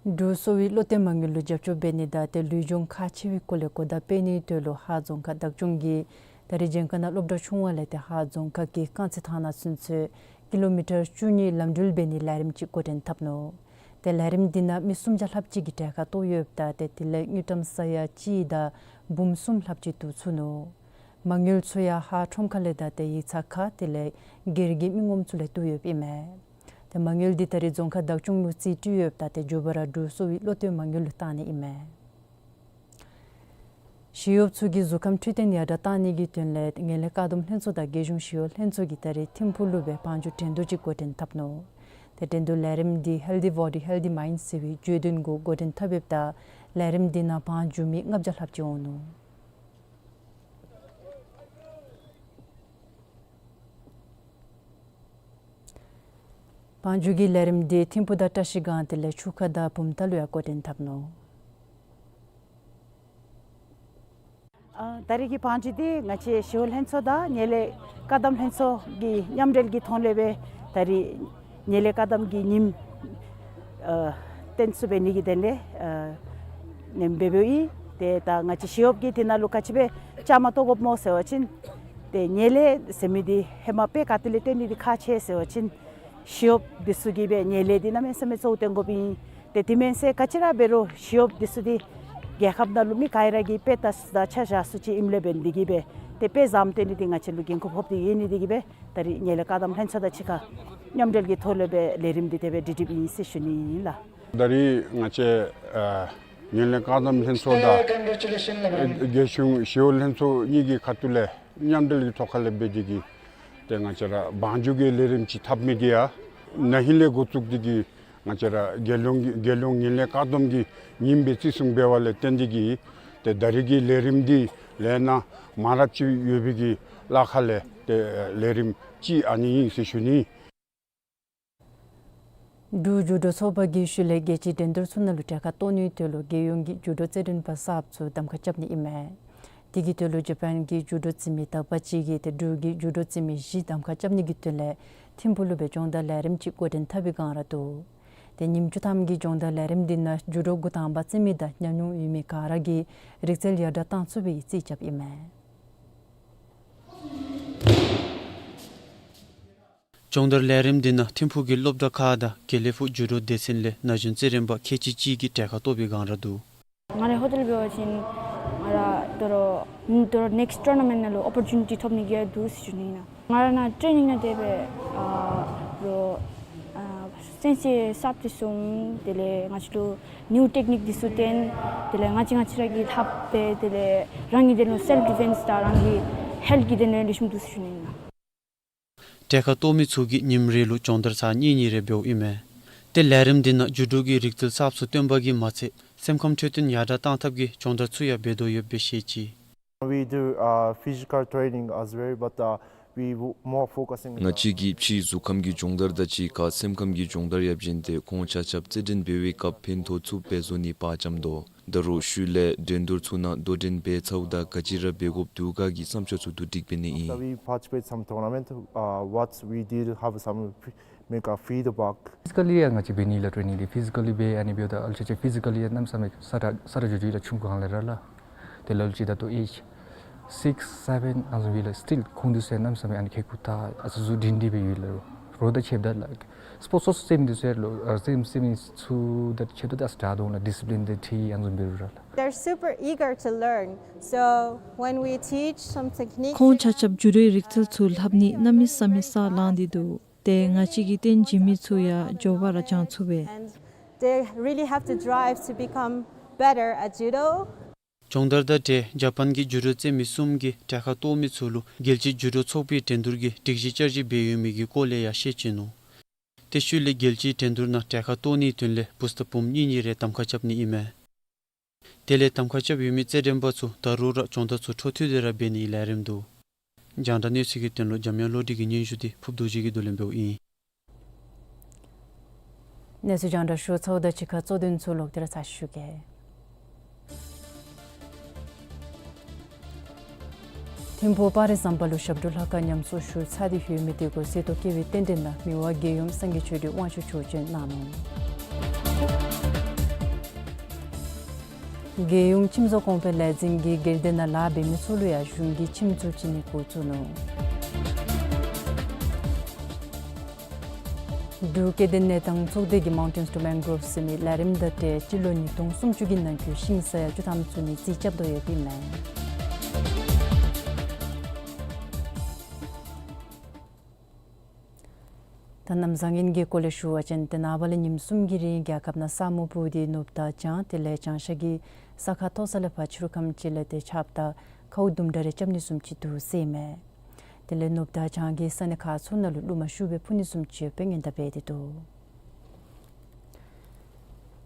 འབྲུག་གསོ་བའི་བློ་གཏད་མ་དངུལ་ལུ་རྒྱབ་སྐྱོར་འབད་ནི་དང་ཏེ་ལུས་སྦྱོང་ཁག་ཆེ་བའི་སྐོར་ལས་གོ་བརྡ་སྤེལ་ནིའི་དོན་ལུ་ཧཱ་རྫོང་ཁག་བདག་སྐྱོང་གིས་ད་རེས་བྱང་ཁ་ནང་སློབ་གྲྭ་ཆུང་བ་ལས་ཏེ་ཧཱ་རྫོང་ཁག་གི་རྐང་རྩེད་ཐང་ནང་ཚུན་ཚོད་ཀི་ལོ་མི་ཊར་བཅུ་གཉིས་ལམ་འགྲུལ་འབད་ནིའི་ལས་རིམ་ཅིག་འགོ་འདྲེན་འཐབ་ནུག། ཏེ་ལས་རིམ་འདི་ནང་མི་སུམ་བརྒྱ་ལྷགཔ་ཅིག་གིས་གྲལ་ཁར་གཏོགས་ཡོདཔ་ད་ཏེ་དེ་ལས་དངུལ་ཀྲམ་ས་ཡ་གཅིག་དང་འབུམ་གསུམ་ལྷགཔ་ཅིག་བསྡུ་ཚུགས་ནུག། མ་དངུལ་ཚུ་ཡང་ཧཱ་ཁྲོམ་ཁ་ལས་དང་ཏེ་ཡིག་ཚང་ཁ་དེ་ལས་སྒེར་གྱི་མི་ངོམ་ཚུ་ལས་བསྡུ་ཡོདཔ་ཨིན་མས། ཏེ་མ་དངུལ་འདི་ད་རེས་རྫོང་ཁག་བདག་སྐྱོང་ལུ་རྩིས་སྤྲོད་ཡོདཔ་ད་ཏེ་མགྱོགས་པ་ར་འབྲུག་གསོ་བའི་བློ་གཏད་མ་དངུལ་ལུ་བཏང་ནི་ཨིན་མས། ཞི་གཡོགཔ་ཚུ་གི་གཟུགས་ཁམས་འཕྲོད་བསྟེན་ཡར་དྲག་གཏང་ནི་གི་དོན་ལས་ངན་ལྷད་བཀག་སྡོམ་ལྷན་ཚོགས་དང་རྒྱལ་གཞུང་ཞི་གཡོག་ལྷན་ཚོགས་ཀྱིས་ད་རེས་ཐིམ་ཕུག་ལུ་སྦེ་བང་རྒྱུག་འགྲན་བསྡུར་ཅིག་འགོ་འདྲེན་འཐབ་ནུག། ཏེ་འགྲན་བསྡུར་ལས་རིམ་འདི་Healthy Body, Healthy Mind ཟེར་བའི་བརྗོད་དོན་གུ་འགོ་འདྲེན་འཐབ་ཡོདཔ་ད་ལས་རིམ་འདི་ནང་བང་རྒྱུག་མི་ལྔ་བརྒྱ་ལྷགཔ་ཅིག་འོང་ནུག། བང་རྒྱུག་གི་ལས་རིམ་འདི་ཐིམ་ཕུག་དང་བཀྲ་ཤིས་སྒང་དེ་ལས་ཆུ་ཁ་དང་བུམ་ཐང་ལུ་ཡང་འགོ་འདྲེན་འཐབ་ནུག། ཨ་ད་རེས་ཀྱི་བང་རྒྱུག་འདི་ང་བཅས་ཞི་གཡོག་ལྷན་ཚོགས་དང་ངན་ལྷད་བཀག་སྡོམ་ལྷན་ཚོགས་ཀྱི་མཉམ་འབྲེལ་གྱི་ཐོག་ལས་སྦེ་ད་རེས་ངན་ལྷད་བཀག་སྡོམ་གྱི་ཉིནམ་ཨ་བརྟན་སུ་འབད་ནི་གི་དོན་ལས་ཨ་ཉིནམ་འབད་འབདཝ་ཨིན། ཏེ་ད་ང་བཅས་ཞི་གཡོགཔ་གིས་དེ་ནང་ལུ་ག་ཅི་སྦེ་བཅའ་མར་གཏོགས་དགོཔ་སྨོ་ཟེར་བ་ཅིན་ཏེ་ཉེ་ལས་ཟེར་མི་འདི་ཧེ་མ་དཔེ་ག་ཏེ་ལས་བཏོན་ནི་འདི་ཁག་ཆེ་ཟེར་བ་ཅིན་ཞི་གཡོགཔ་འདི་ཚུ་གིས་སྦེ་ཉེ་ལས་འདི་གནམ་མེད་ས་མེད་གཙོ་བོ་བཏོན་དགོཔ་ཨིན། ཏེ་དེ་མེན་ཟེར་ག་ཅི་ར་འབད་རུང་ཞི་གཡོགཔ་འདི་ཚུ་འདི་རྒྱལ་ཁབ་ནང་ལུ་མི་ག་ར་གིས་དཔེ་ལྟ་ས་དང་ཆ་བཞག་ས་ཅིག་ཨིནམ་ལས་འབད་ནི་འདི་གིས་སྦེ་ཏེ་དཔེ་བཟང་བཏོན་ནི་འདི་ང་བཅས་ལུ་འགན་ཁུར་ཕོགཔ་འདི་ཨིན་ནི་འདི་གིས་སྦེ་ད་རིས་ངན་ལྷད་བཀག་སྡོམ་ལྷན་ཚོགས་དང་གཅིག་ཁར་མཉམ་འབྲེལ་གྱི་ཐོག་ལས་སྦེ་ལས་རིམ་འདི་དེ་སྦེ་སྒྲིག་སྒྲིགཔ་ཨིན་ཟེར་ཞུ་ནི་ཨིན་ལགས། ད་རིས་ང་བཅས་ཨ་ངན་ལྷད་བཀག་སྡོམ་ལྷན་ཚོགས་དང་ཨ་རྒྱལ་གཞུང་ཞི་གཡོག་ལྷན་ཚོགས་གཉིས་ཀྱི་ཁ་ཐུག་ལས་མཉམ་འབྲེལ་གྱི་ཐོག་ཁ་ལས་འབད་དེ་གིས་ཏེ་ང་བཅས་ར་བང་རྒྱུག་གི་ལས་རིམ་ཅིག་འཐབ་མི་འདི་ཡང་ན་ཧིང་ལས་འགོ་བཙུགས་ཏེ་གིས་ང་བཅས་ར་རྒྱལ་ཡོངས་ཀྱི་རྒྱལ་ཡོངས་ངན་ལྷད་བཀག་སྡོམ་གྱི་ཉིནམ་སྦེ་བརྩི་སྲུང་འབད་བ་ལས་བརྟེན་ཏེ་གིས་ཏེ་ད་རིས་ཀྱི་ལས་རིམ་འདི་ལས་སྣ་མང་རབས་ཅིག་ཡོད་པའི་གི་ལཱ་ཁག་ལས་ཏེ་ལས་རིམ་ཅིག་ཨ་ནི་ཨིན་ཟེར་ཞུ་ནི། འབྲུག་ཇུ་ཌོ་ཚོགས་པ་གིས་ཤུལ་ལས་རྒྱལ་སྤྱིའི་འགྲན་བསྡུར་ཚུ་ནང་ལུ་གྲལ་ཁར་གཏོགས་ནིའི་དོན་ལུ་རྒྱལ་ཡོངས་ཀྱི་ཇུ་ཌོ་རྩེད་འགྲན་པ་གསརཔ་ཚུ་གདམ་ཁ་རྐྱབ་ནི་ཨིན་མས། དེ་གི་དོན་ལུ་ཇ་པཱན་གྱི་ཇུ་ཌོ་རྩེད་མི་དག་པ་ཅིག་གིས་ཏེ་འབྲུག་གི་ཇུ་ཌོ་རྩེད་མི་བཞི་གདམ་ཁ་རྐྱབ་ནི་གི་དོན་ལས་ཐིམ་ཕུག་ལུ་སྦེ་སྦྱོང་བརྡར་ལས་རིམ་ཅིག་འགོ་འདྲེན་འཐབ་པའི་སྒང་ར་འདུག། ཏེ་ཉིནམ་བཅུ་ཐམ་གྱི་སྦྱོང་བརྡར་ལས་རིམ་འདི་ནང་ཇུ་ཌོ་འགོ་དང་པ་རྩེད་མི་དང་ཉམས་མྱོང་ཡོད་མི་ག་ར་གིས་རིག་རྩལ་ཡར་དྲག་བཏང་ཚུགས་པའི་རྩིས་རྐྱབ་ཨིན་མས། སྦྱོང་བརྡར་ལས་རིམ་འདི་ནང་ཐིམ་ཕུག་གི་སློབ་གྲྭ་ཁག་དང་དགེ་ལེགས་ཕུག་ཇུ་ཌོ་སྡེ་ཚན་ལས་ན་གཞོན་རྩེད་རིགས་པ་ཁལ་གཅིག་གཅིག་གིས་གྲལ་ཁར་གཏོགས་པའི་སྒང་ར་འདུག། ང་རའི་ཧོ་ཏེལ་འབད་བ་ཅིན་ང་ར་དོ་རུང་དོ་རུང་ནེགསཊ་ཊུར་ནཱ་མེནཊ་ནང་ལུ་ཨོ་པོར་ཅུ་ནི་ཊི་ཐོབ་ནི་གི་འདུག་ཟེར་ཞུ་ནི་ཨིན་ལགས། ང་ར་ནཱ་ཊེ་ནིང་ནང་དེ་སྦེ་ཨ་རོགས་ཨ་སེན་སེ་གསརཔ་འདི་ཚུ་དེ་ལས་ང་བཅས་ལུ་ནིའུ་ཊེཀ་ནིཀ་འདི་ཚུ་སྟོན། དེ་ལས་ང་བཅས་ང་བཅས་ར་གིས་ལྷབ་སྦེ་དེ་ལས་རང་གི་དོན་ལུ་སེལཕ་ཌི་ཕེནསི་དང་རང་གི་ཧེལཐ་གི་དོན་ལུ་ལེགས་ཤོམ་འདུག་ཟེར་ཞུ་ནི་ཨིན་ལགས། གྲལ་ཁར་གཏོགས་མི་ཚུ་གིས་ཉིནམ་རེ་ལུ་སྦྱོང་བརྡར་ཚར་གཉིས་གཉིས་རེ་འབདཝ་ཨིན་མས། ཏེ་ལས་རིམ་འདི་ནང་ཇུ་ཌོ་གི་རིག་རྩལ་གསརཔ་ཚུ་སྟོན་པ་གིས་མ་ཚད་སེམས་ཁམས་འཕྲོད་བསྟེན་ཡར་དྲག་གཏང་ཐབས་ཀྱི་སྦྱོང་བརྡར་ཚུ་ཡང་འབད་དོ་ཡོདཔ་སྦེ་བཤད་ཅི། We do uh, physical training as well, but uh, we w- more focusing on ང་བཅས་ཀྱིས་ཕྱི་གཟུགས་ཁམས་ཀྱི་སྦྱོང་བརྡར་དང་གཅིག་ཁར་སེམས་ཁམས་ཀྱི་སྦྱོང་བརྡར་ཡང་བྱིན་ཏེ་ཁོང་ཆ་ཁྱབ་རྩེད་འགྲན་འབད་བའི་སྐབས་ཕན་ཐོགས་ཚུགསཔ་སྦེ་བཟོ་ནི་བར་འཆམ་དོ། ད་རུང་ཤུལ་ལས་འགྲན་བསྡུར་ཚུ་ནང་དོ་འགྲན་འབད་ཚརཝ་ད་ག་ཅི་ར་འབད་དགོཔ་འདུག་ག་གི་བསམ་འཆར་ཚུ་བསྡུ་སྒྲིག་འབད་ནི་ཨིན། So we participate some tournament. Uh, what we did have some f- make a feedback. ཕི་ཟི་ཀལ་ལི་ཡང་ང་བཅས་འབད་ནི་ལགས་ཊེ་ནིང་འདི། ཕི་ཟི་ཀལ་ལི་འབད་ཨ་ནི་འབདཝ་ད་ཨལ་ཅི་ཅིག་ཕི་ཟི་ཀལ་ལི་ཡང་གནམ་མེད་ས་མེད་ས་ར་ས་ར་འགྱོ་འགྱོཝ་ལས་ཆུང་ཀུ་སྒང་ལས་ར་ལགས། དེ་ལས་ཨལ་ཅིག་ད་ལྟོ་ཨེཇ་སིཀསི་སེ་བེན་ཨ་ནི་བཟུམ་སྦེ་ལགས། སི་ཊིལ་ཁོང་འདི་ཚུ་ཡང་གནམ་མེད་ས་མེད་ཨ་ནི་ཁེ་ཀུ་ད་ཨ་ཙི་ཟུར་སྒྲིང་སྒྲི་སྦེ་ཡོད་ལགས། རོགས་དང་ཕྱདཔ་ད་ལགས་སི་པོརཊ་སོ་སོ་རྩེད་མི་འདི་ཚུ་ཡང་ལགས་ཨ་རྩེད་མི་རྩེད་མི་ཚུ་དང་ཕྱདཔ་ད་ཨ་ཙི་དྲག་དོ་ལགས། ཌི་སི་པི་ལིན་འདི་ཁྲིད་ཨ་ནི་བཟུམ་འབད་རུང་ར་ལགས། They're super eager to learn. So when we teach some techniques, ཁོང་ཆ་ཁྱབ་ཇུ་ཌོའི་རིག་རྩལ་ཚུ་ལྷབ་ནི་གནམ་མེད་ས་མེད་ས་ལང་སྟེ་འདུག། ཏེ་ང་བཅས་ཀྱིས་སྟོན་བྱིན་མི་ཚུ་ཡང་མགྱོགས་པ་ར་སྦྱང་ཚུགས་པས། And they really have the drive to become better at judo. སྦྱོང་བརྡར་དང་འབྲེལ་ཇ་པཱན་གྱི་ཇུ་ཌོ་རྩེད་མི་གསུམ་གྱིས་གྲལ་ཁར་གཏོགས་མི་ཚུ་ལུ་རྒྱལ་སྤྱིའི་ཇུ་ཌོ་ཚོགས་པའི་འགྲན་བསྡུར་གྱི་སྒྲིག་གཞི་བསྐྱར་ཞིབ་འབད་ཡོད་མི་གི་སྐོར་ལས་ཡང་བཤད་བྱིན་ནུག། དེ་ཤུལ་ལས་རྒྱལ་སྤྱིའི་འགྲན་བསྡུར་ནང་གྲལ་ཁར་གཏོགས་ནིའི་དོན་ལས་བུ་སྟར་བུམོ་གཉིས་གཉིས་རེ་གདམ་ཁ་རྐྱབ་ནི་ཨིན་མས། དེ་ལས་གདམ་ཁ་རྐྱབ་ཡོད་མི་རྩེད་འགྲན་པ་ཚུ་ད་རུང་ར་སྦྱོང་བརྡར་ཚུ་འཕྲོ་མཐུད་དེ་ར་འབད་ནིའི་ལས་རིམ་འདུག། རྒྱང་བསྒྲགས་གནས་ཚུལ་གྱི་དོན་ལུ་འཇམ་དབྱངས་བློ་གྲོས་ཀྱི་སྙན་ཞུ་འདི་ཕུརབ་རྡོ་རྗེ་གིས་བསྡུ་ལེན་འབདཝ་ཨིན། གནས་ཚུལ་རྒྱང་བསྒྲགས་ཞུ་ཚརཝ་དང་གཅིག་ཁར་གཙོ་དོན་ཚུ་ལོག་སྟེ་ར་ཚར་ཞུ་གེ། ཐིམ་ཕུག་སྤ་རི་ཟམ་པ་ལུ་ཞབས་དྲུང་ལྷ་ཁང་ཉམས་གསོ་ཞུ་ཚར་ཏེ་ཡོད་མི་འདི་གུ་གསེར་ཏོག་བཀལ་བའི་རྟེན་འབྲེལ་ནང་མི་དབང་རྒྱལ་ཡུམ་སངས་རྒྱས་ཆོས་སྒྲོན་དབང་ཕྱུག་མཆོག་བྱོན་གནང་ནུག། རྒྱལ་ཡོངས་ཁྱིམ་བཟོ་གོང་འཕེལ་ལས་འཛིན་གྱིས་སྒེར་སྡེ་ནང་ལཱ་འབད་མི་ཚུ་ལུ་ཡང་གཞུང་གིས་ཁྱིམ་བཙུགས་བྱིན་ནི་འགོ་བཙུགས་ནུག། འབྲུག་སྐྱེ་ལྡན་གནས་སྟངས་ཚོགས་སྡེ་གིས་Mountains to Mangroves ཟེར་མི་ལས་རིམ་དང་འབྲེལ་སྤྱི་ལོ་ཉིས་སྟོང་སུམ་ཅུ་གི་ནང་འཁོད་ཤིང་ས་ཡ་བཅུ་ཐམ་བཙུགས་ནིའི་རྩིས་རྐྱབ་དོ་ཡོདཔ་ཨིན་མས། ད་གནམ་བཟང་ངན་གྱི་སྐོར་ལས་ཞུ་བ་ཅིན་ཏེ་ནངས་པ་ལས་ཉིནམ་གསུམ་གྱི་རིང་རྒྱལ་ཁབ་ནང་ས་སྨུག་སྤུབས་ཏེ་ནུབ་དང་བྱང་དེ་ལས་བྱང་ཤར་གྱི་ས་ཁ་མཐོ་ས་ལས་ཕར་ཕྱི་རུ་ཁམས་ཅིག་ལས་ཏེ་ཆརཔ་དང་ཁཝ་དུམ་གྲ་རེ་རྐྱབ་ནི་བཟུམ་ཅིག་འདུག་ཟེར་ཨིན་མས། དེ་ལས་ནུབ་དང་བྱང་གི་ས་གནས་ཁག་ཚུ་ནང་ལུ་རླུང་མ་ཤུགས་སྦེ་འཕུ་ནི་བཟུམ་ཅིག་ཡོདཔ་སྦེ་སྔོན་བརྡ་འབད་དེ་འདུག།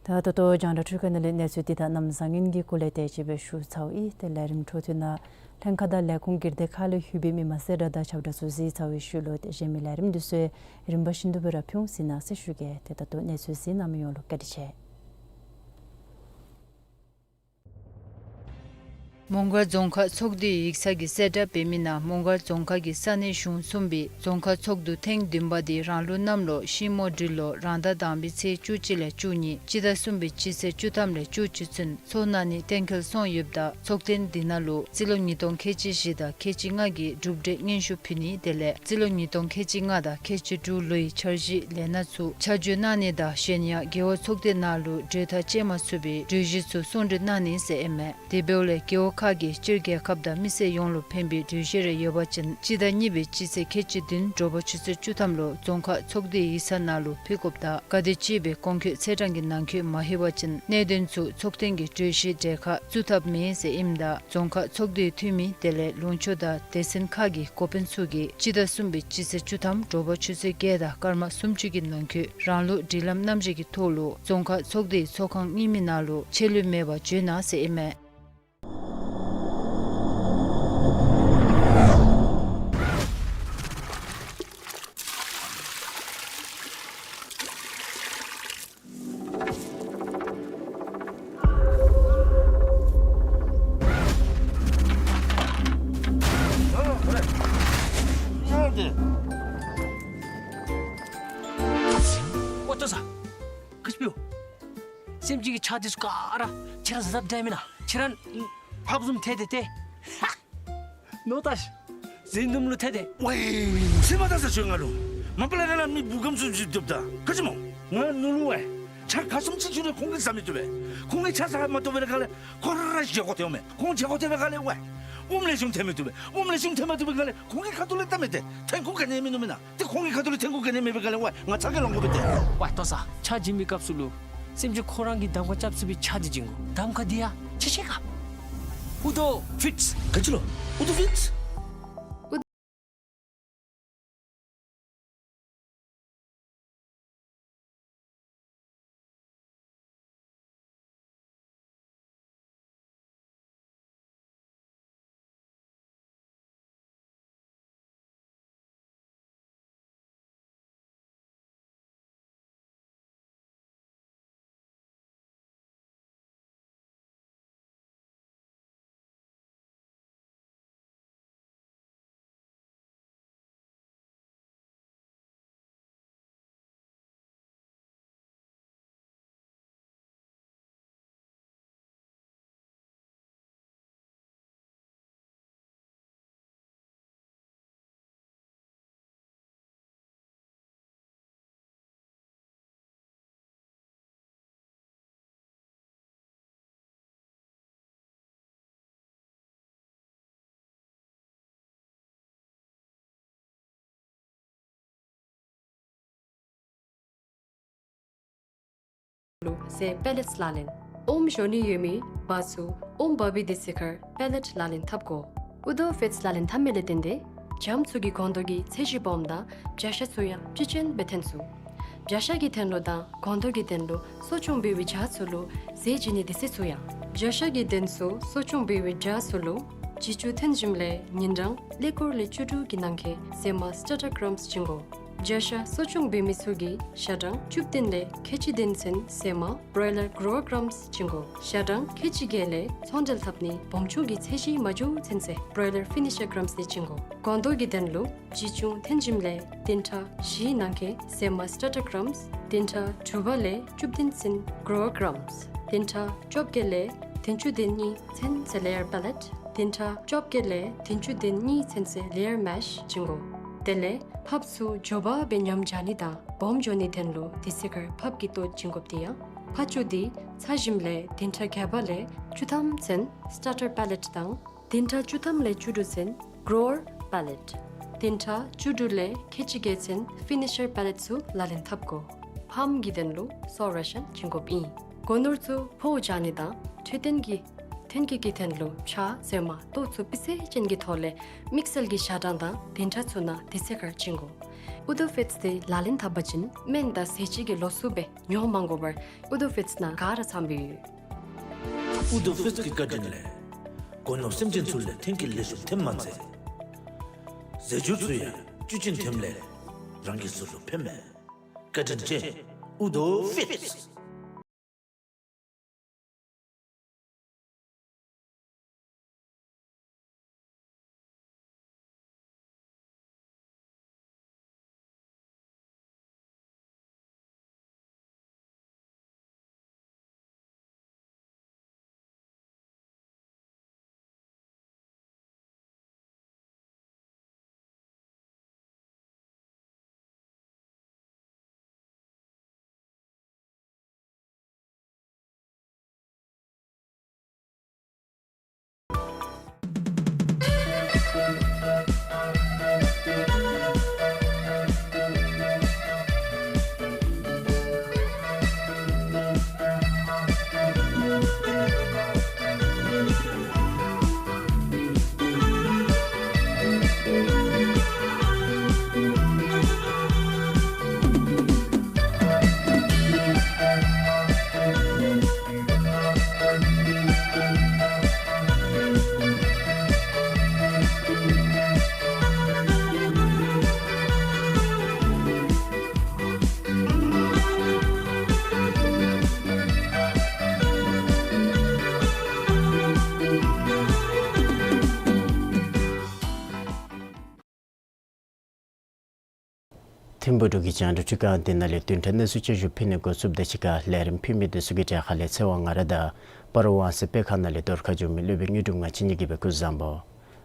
ད་ད་ལྟོ་རྒྱང་བསྒྲགས་འཕྲུལ་ཁང་ནང་ལས་གནས་ཚུལ་འདི་དང་གནམ་བཟང་ངན་གྱི་སྐོར་ལས་དེ་ཅིག་སྦེ་ཞུ་ཚརཝ་ཨིན། ཏེ་ལས་རིམ་འཕྲོ་མཐུད་ནང་ལྷན་ཁག་དང་ལས་ཁུངས་སྒེར་སྡེ་ཁག་ལས་ལྷོད་པའི་མི་མང་གསལ་བསྒྲགས་དང་ཁྱབ་བསྒྲགས་ཚུ་གཟིགས་ཚར་བའི་ཤུལ་ལུ་ཏེ་གཞན་མི་ལས་རིམ་འདི་ཚུ་རིམ་པ་བཞིན་དུ་སྦེ་ར་ཕུལ་ཟེར་ན་ཟེར་ཞུ་གེ། ཏེ་ད་ལྟོ་གནས་ཚུལ་གཟིགས་གནང་མི་ཡོངས་ལུ་བཀའ་དྲིན་ཆེ། མོང་སྒར་རྫོང་ཁག་ཚོགས་འདུའི་ཡིག་ཚང་གིས་གསལ་བསྒྲགས་འབད་མི་ནང་མོང་སྒར་རྫོང་ཁག་གི་ས་གནས་གཞུང་གསུམ་པའི་རྫོང་ཁག་ཚོགས་འདུ་ཐེངས་བདུན་པ་དེ་རང་ལུགས་གནམ་ལོ་ཤིང་མོ་སྦྲུལ་ལོ་རང་ཟླ་དང་པའི་ཚེས་བཅུ་གཅིག་ལས་བཅུ་གཉིས་སྤྱི་ཟླ་གསུམ་པའི་སྤྱི་ཚེས་བཅུ་ཐམ་ལས་བཅུ་བཅུ་ཚུན་ཚོགས་གནང་ནི་གཏན་འཁེལ་སོང་ཡོདཔ་ད་ཚོགས་ཐེངས་འདི་ནང་ལུ་རྩིས་ལོ་ཉིས་སྟོང་ཁལ་གཅིག་བཞི་དང་ཁལ་གཅིག་ལྔ་གི་གྲུབ་འབྲས་སྙན་ཞུ་ཕུལ་ནི་དེ་ལས་རྩིས་ལོ་ཉིས་སྟོང་ཁལ་གཅིག་ལྔ་དང་ཁལ་གཅིག་དྲུག་ལོའི་འཆར་གཞིའི་ལས་སྣ་ཚུ་ཆ་འཇོག་གནང་ནི་དང་གཞན་ཡང་རྒེད་འོག་ཚོགས་སྡེ་ནང་ལུ་གྲོས་ཐག་བཅད་མ་ཚུགས་པའི་གྲོས་གཞི་ཚུ་གསུང་གྲོས་གནང་ནི་ཟེར་ཨིན་མས། དེ་འབདཝ་ལས་རྒེད་འོག་ཁག་གིས་སྤྱིར་རྒྱལ་ཁབ་དང་མི་སེར་ཡོངས་ལུ་ཕན་པའི་གྲོས་གཞི་རེ་ཡོད་པ་ཅིན་སྤྱི་ཟླ་གཉིས་པའི་སྤྱི་ཚེས་ཁལ་གཅིག་བདུན་དྲོ་པ་ཆུ་ཚོད་བཅུ་ཐམ་ལུ་རྫོང་ཁག་ཚོགས་སྡེའི་ཡིག་ཚང་ནང་ལུ་ཕུལ་དགོཔ་དང་ག་དེ་ཅིག་སྦེ་གོང་འཁོད་ཚེས་གྲངས་ཀྱི་ནང་འཁོད་མ་ལྷོད་པ་ཅིན་གནད་དོན་ཚུ་ཚོགས་ཐེངས་ཀྱི་གྲོས་གཞིའི་གྲལ་ཁར་བཙུགས་ཐབས་མེད་ཟེར་ཨིནམ་ད་རྫོང་ཁག་ཚོགས་སྡེའི་འཐུས་མི་དེ་ལས་ལུང་ཕྱོགས་དང་སྡེ་ཚན་ཁག་གི་འགོ་དཔོན་ཚུ་གིས་སྤྱི་ཟླ་གསུམ་པའི་སྤྱི་ཚེས་བཅུ་ཐམ་དྲོ་པ་ཆུ་ཚོད་བརྒྱད་དང་སྐར་མ་སུམ་ཅུ་གི་ནང་འཁོད་རང་ལུགས་སྒྲིག་ལམ་རྣམ་གཞག་གི་ཐོག་ལུ་རྫོང་ཁག་ཚོགས་སྡེའི་ཚོགས་ཁང་རྙིང་མའི་ནང་ལུ་ཆད་ལུས་མེད་པར་འབྱོན་གནང་ཟེར་ཨིན་མས། ཨོ་ལྟོ་ས། ག་ཅི་འབདཝ། སེམས་ཅན་གྱི་ཆ་འདི་ཚུ་ག་ར་ཁྱེད་ར་བཟའ་དཔ་འདྲཝ་མེན་ན། ཁྱེད་ར་ཕགཔ་བཟུམ་ཐལ་ཏེ་ཏེ། ནོར་ལྟ་ཤིག། ཟས་ནུམ་ལུ་ཐལ་ཏེ། ཝའེ། ཚེར་མ་བལྟ་ས་ཁྱོད་ང་ལུ། མ་པ་ལས་ར་ལ་མི་བུ་གམ་ཚུ་ཅིག་སྡོདཔ་ད་ག་ཅི་སྨོ། ང་ནུ་ལུ་ཝའེ། ཆ་ག་བཟུམ་ཅིག་བྱུང་རུང་ཁོང་གིས་བཟའ་མི་བཏུབ་པས། ཁོང་གིས་ཆ་བཟའ་མ་བཏུབ་པའི་སྒང་ལས་ཁོ་ར་ར་བཞེས་སྒོ་ཐེབས་འོང་མས། ཁོང་བཞེས་སྒོ་ཐེབས་པའི་སྒང་ལས་ཝའེ། ཨོམ་ལེགས་ཤོམ་ཐོན་མི་བཏུབ་པས། ཨོམ་ལེགས་ཤོམ་ཐོན་མ་བཏུབ་པའི་སྒང་ལས་ཁོང་གི་ཁ་ཐུག་ལས་བལྟ་མི་བཏུབ། ཐོན་ཁུངས་ག་ནི་ཡང་མིན་ནུག་མེན་ན། ཏེ་ཁོང་གི་ཁ་ཐུག་ལུ་ཐོན་ཁུངས་ག་ནི་མེད་པའི་སྒང་ལས་ཝའེ་ང་ཚ་གྱང་ལང་དགོ་པས་ཏེ། ཝའེ་ལྟོ་ས། ཆ་བྱིན་པའི་སྐབས་སུ་ལུ་སེམས་ཅན་ཁོ་ར་གིས་གདམ་ཁ་རྐྱབ་ཚུགས་པའི་ཆ་འདི་བྱིན་དགོ། གདམ་ཁ་འདི་ཡང་ཆ་ཤེས་ག། ཨུ་དོ་ཕིཊས། ག་ཅི་ལོ། ཨུ་དོ་ཕིཊས། ལུ་ཟས་པེ་ལེཊས་ལག་ལེན། ཨོམ་བཞོ་ནི་ཡོད་མི་བ་ཚུ་ཨོམ་འབག་པའི་དུས་ཚོད་ཁར་པེ་ལེཊས་ལག་ལེན་འཐབ་དགོ། ཨུ་དོ་ཕིཊས་ལག་ལེན་འཐབ་མི་ལས་བརྟེན་ཏེ་རྒྱ་མཚོ་གི་སྒོང་རྡོག་གི་ཚད་གཞི་སྦོམ་དང་བྱ་ཤ་ཚུ་ཡང་བཅུད་ཅན་སྦེ་ཐོན་ཚུགས། བྱ་ཤ་གི་ཐོན་ལོ་དང་སྒོང་རྡོག་གི་ཐོན་ལོ་གསོ་སྐྱོང་འབད་བའི་བྱ་ཚུ་ལུ་ཟས་བྱིན་ནི་དུས་ཚོད་ཚུ་ཡང་། བྱ་ཤ་གི་ཐོན་ལོ་གསོ་སྐྱོང་འབད་བའི་བྱ་ཚུ་ལུ་བྱི་ཅུང་ཐོན་ཞིནམ་ལས་ཉིན་གྲངས་ཀླད་ཀོར་ལས་བཅུ་དྲུག་གི་ནང་འཁོད་ཟས་མ་སི་ཊར་ཊར་ཀྲམས་བྱིན་དགོ། བྱ་ཤ་གསོ་སྐྱོང་འབད་མི་ཚུ་གིས་ཞག་གྲངས་བཅུ་བདུན་ལས་ཁལ་གཅིག་བདུན་ཚུན་ཟས་མ་བྲོ་ཡི་ལར་གྲོ་ཝར་ཀྲམས་བྱིན་དགོ། ཞག་གྲངས་ཁལ་གཅིག་བརྒྱད་ལས་ཚོང་འབྲེལ་འཐབ་ནི་སྦོམ་ཆུང་གི་ཚད་གཞི་མ་འགྱོ་ཚུན་ཚོད་བྲོ་ཡི་ལར་ཕི་ནི་ཤར་ཀྲམས་ལས་བྱིན་དགོ། སྒོང་རྡོག་གི་ཐོན་ལོ་བྱི་ཅུང་ཐོན་ཞིནམ་ལས་བདུན་ཕྲག་བཞིའི་ནང་འཁོད་ཟས་མ་སི་ཊར་ཊར་ཀྲམས། བདུན་ཕྲག་དྲུག་པ་ལས་བཅུ་བདུན་ཚུན་གྲོ་ཝར་ཀྲམས། བདུན་ཕྲག་བཅོ་བརྒྱད་ལས་བདུན་ཅུ་དོན་གཉིས་ཚུན་ཚོད་ལེ་ཡར་པེ་ལེཊ། བདུན་ཕྲག་བཅོ་བརྒྱད་ལས་བདུན་ཅུ་དོན་གཉིས་ཚུན་ཚོད་ལེ་ཡར་མེཤ་བྱིན་དགོ། དེ་ལས་ཕགཔ་ཚུ་མགྱོགས་པ་སྦེ་ཉམས་འཇག་ནི་དང་སྦོམ་འགྱོ་ནི་ཐོན་ལོ་དུས་ཚོད་ཁར་ཕགཔ་གི་ལྟོ་བྱིན་དགོཔ་དེ་ཡང་ཕགཔ་ཚུ་འདི་ཚ་ཞིནམ་ལས་བདུན་ཕྲག་བརྒྱད་པ་ལས་བཅུ་ཐམ་ཚུན་སི་ཊར་ཊར་པེ་ལེཊ་དང་བདུན་ཕྲག་བཅུ་ཐམ་ལས་བཅུ་དྲུག་ཚུན་གྲོ་ཝར་པེ་ལེཊ། བདུན་ཕྲག་བཅུ་དྲུག་ལས་ཁལ་གཅིག་བརྒྱད་ཚུན་ཕི་ནི་ཤར་པེ་ལེཊ་ཚུ་ལག་ལེན་འཐབ་དགོ། ཕགཔ་གི་ཐོན་ལོ་སོ་རེ་ཤཱན་བྱིན་དགོཔ་ཨིན། སྒོ་ནོར་ཚུ་ཕོཝ་འཇག་ནི་དང་འཕྲོད་བསྟེན་གྱི་ཐོན་སྐྱེད་ཀྱི་ཐོན་ལོ་བྱ་ཟས་མ་ལྟོ་ཚུ་སྤུས་ཚད་ཅན་གྱི་ཐོག་ལས་དམིགས་བསལ་གྱི་ཞག་གྲངས་དང་བདུན་ཕྲག་ཚུ་ནང་དུས་ཚོད་ཁར་བྱིན་དགོ། ཨུ་དོ་ཕིཊས་དེ་ལག་ལེན་འཐབ་པ་ཅིན་སྨན་དང་ཟས་བཅུད་ཀྱི་ལོགས་སུ་སྦེ་ཉོ་མ་དགོ་པར་ཨུ་དོ་ཕིཊས་ནང་ག་ར་ཚང་སྦེ་ཡོད། ཨུ་དོ་ཕིཊས་ཀྱི་བཀའ་དྲིན་ལས་སྒོ་ནོར་སེམས་ཅན་ཚུ་ལས་ཐོན་སྐྱེད་ལེགས་ཤོམ་ཐོནམ་མ་ཚད་ཟས་བཅུད་ཚུ་ཡང་བཅུད་ཅན་ཐོནམ་ལས་རང་གི་གཟུགས་ལུ་ཕན་མས། བཀའ་དྲིན་ཆེ་ཨུ་དོ་ཕིཊས། ཐིམ་ཕུག་འབྲུག་གི་རྒྱང་བསྒྲགས་ཁང་འདི་ནང་ལས་བདུན་ཕྲག་གནས་ཚུལ་བསྐྱར་ཞུ་ཕུལ་ནི་འགོ་བཙུགསཔ་དང་གཅིག་ཁར་ལས་རིམ་ཕུལ་མི་འདི་ཚུ་གི་གྲས་ཁ་ལས་ཚེ་དབང་ང་ར་དང་སྤ་རོ་དབང་གསལ་དཔེ་ཁང་ནང་ལས་རྡོར་ཁ་འབྱོར་མེད་སློབ་དཔོན་དངོས་གྲུབ་ང་བཅས་གཉིས་ཀྱིས་སྦེ་སྐུ་གཟུགས་བཟང་པོ།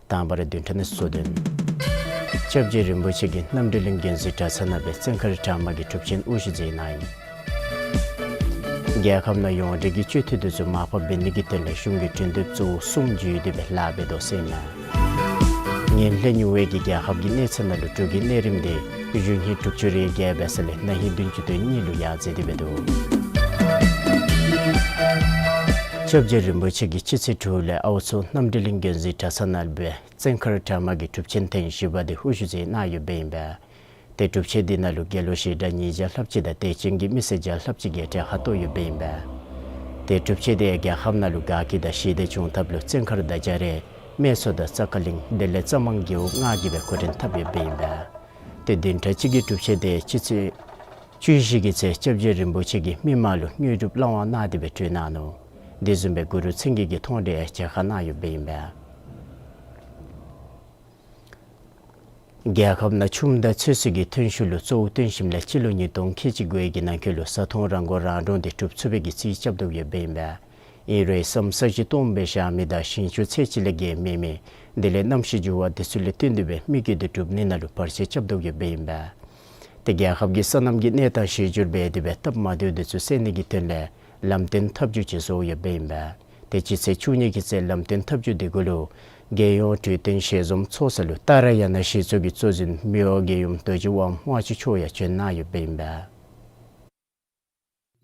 དང་པ་ར་བདུན་ཕྲག་གནས་ཚུལ་གཙོ་དོན། སྐྱབས་རྗེ་རིན་པོ་ཆེ་གིས་རྣམ་གྲོལ་གླིང་དགོན་འཛིན་གྲྭ་ཚང་ནང་སྦེ་བཙན་མཁར་གྲྭ་མ་གི་གྲུབ་ཆེན་དབུ་བཞུགས་མཛད་གནང་ཡི། རྒྱལ་ཁབ་ནང་ཡོངས་འབྲེལ་གྱི་སྤྱོད་འཐུས་འདི་ཚུ་མར་ཕབ་འབད་ནི་གི་དོན་ལས་གཞུང་གི་གྲོས་འདེབས་གཙོ་བོ་གསུམ་བརྒྱུད་དེ་སྦེ་ལཱ་འབད་དོ་ཟེར་ཨིན་མས། ངན་ལྷད་ཉུང་བའི་གི་རྒྱལ་ཁབ་ཀྱི་གནས་ཚད་ནང་ལུ་འབྲུག་གི་གནས་རིམ་འདི་གཞུང་ཧིང་དྲུག་ཅུ་རེ་བརྒྱད་འབད་ས་ལས་གནའ་ཧིང་བདུན་ཅུ་དོན་གཉིས་ལུ་ཡར་འཛེགས་ཏེ་སྦེ་འདུག། སྐྱབས་རྗེ་རིན་པོ་ཆེ་གིས་སྤྱི་ཚེས་དྲུག་ལས་ཨའུ་མཚོ་རྣམ་གྲོལ་གླིང་དགོན་འཛིན་གྲྭ་ཚང་ནང་སྦེ་བཙན་མཁར་གྲྭ་མ་གི་གྲུབ་ཆེན་ཐེངས་བཞི་པ་འདི་དབུ་བཞུགས་མཛད་གནང་ཡོདཔ་ཨིན་པས། ཏེ་གྲུབ་ཆེན་འདི་ནང་ལུ་དགེ་སློང་ཞལ་གྲངས་ཉིས་བརྒྱ་ལྷགཔ་ཅིག་དང་དད་ཅན་གྱི་མི་སེར་བརྒྱ་ལྷགཔ་ཅིག་གིས་གྲལ་ཁར་གཏོགས་ཡོདཔ་ཨིན་པས། ཏེ་གྲུབ་ཆེན་འདི་རྒྱལ་ཁབ་ནང་ལུ་དགའ་སྐྱིད་དང་ཞི་བདེ་འབྱུང་ཐབས་ལུ་བཙན་མཁར་དང་རྒྱ་རས་སྨད་མཚོ་དང་རྩ་ཀ་གླིང་དེ་ལས་རྩ་མང་རྒེད་འོག་ལྔ་གིས་སྦེ་འགོ་འདྲེན་འཐབ་ཡོདཔ་ཨིན་པས། ཏེ་བདུན་ཕྲག་གཅིག་གི་གྲུབ་ཆེན་འདི་སྤྱི་ཚེས་བཅུ་བཞི་གི་ཚེ་སྐྱབས་རྗེ་རིན་པོ་ཆེ་གིས་མི་མང་ལུ་དངོས་གྲུབ་བླང་བ་གནང་སྟེ་སྦེ་གྲོལ་གནང་ནུག། དེ་བཟུམ་སྦེ་གུ་རུ་མཚན་བརྒྱད་ཀྱི་མཐོང་གྲོལ་མཇལ་ཁ་གནང་ཡོདཔ་ཨིན་པས། རྒྱལ་ཁབ་ནང་ཆུམ་དང་ཚོད་བསྲེ་གི་ཐོན་ཤུགས་ལུ་གཙོ་བོ་བཏོན་ཞིནམ་ལས་སྤྱི་ལོ་ཉིས་སྟོང་ཁལ་གཅིག་དགུའི་གི་ནང་འཁོད་ལུ་བཟའ་འཐུང་རང་མགོ་རང་འདྲོངས་ཏེ་གྲུབ་ཚུགས་པའི་གི་རྩིས་རྐྱབ་དོ་ཡོདཔ་ཨིན་པས། ཨིན་རུང་ས་ས་གཞི་སྟོངམ་སྦེ་བཞག་མི་དང་ཞིང་ཆུ་ཚད་ཅིག་ལས་བརྒལ་མེད་མི་དེ་ལས་གནམ་གཤིས་འགྱུར་བ་འདི་ཚུ་ལས་བརྟེན་ཏེ་སྦེ་དམིགས་ཡུལ་འདི་འགྲུབ་ནི་ནང་ལུ་བར་ཆད་རྐྱབ་དོ་ཡོདཔ་ཨིན་པས། ཏེ་རྒྱལ་ཁབ་ཀྱི་སོ་ནམ་གྱི་གནས་སྟངས་གཞི་བསྒྱུར་འབད་དེ་སྦེ་སྟབས་མ་བདེཝ་འདི་ཚུ་སེལ་ནི་གི་དོན་ལས་ལམ་སྟོན་ཐབས་བྱུས་ཅིག་བཟོ་ཡོདཔ་ཨིན་པས། ཏེ་སྤྱི་ཚེས་བཅུ་གཉིས་ཀྱི་ཚེ་ལམ་སྟོན་ཐབས་བྱུས་འདི་གུ་ལུ་རྒྱལ་ཡོངས་གྲོས་བསྟུན་ཞལ་འཛོམས་ཚོགས་ས་ལུ་ཏཱ་ར་ཡ་ན་གཞི་ཚོགས་ཀྱི་གཙོ་འཛིན་མི་དབང་རྒྱལ་ཡུམ་རྡོ་རྗེ་དབང་མངའ་བཅུ་མཆོག་ཡང་བྱོན་གནང་ཡོདཔ་ཨིན་པས།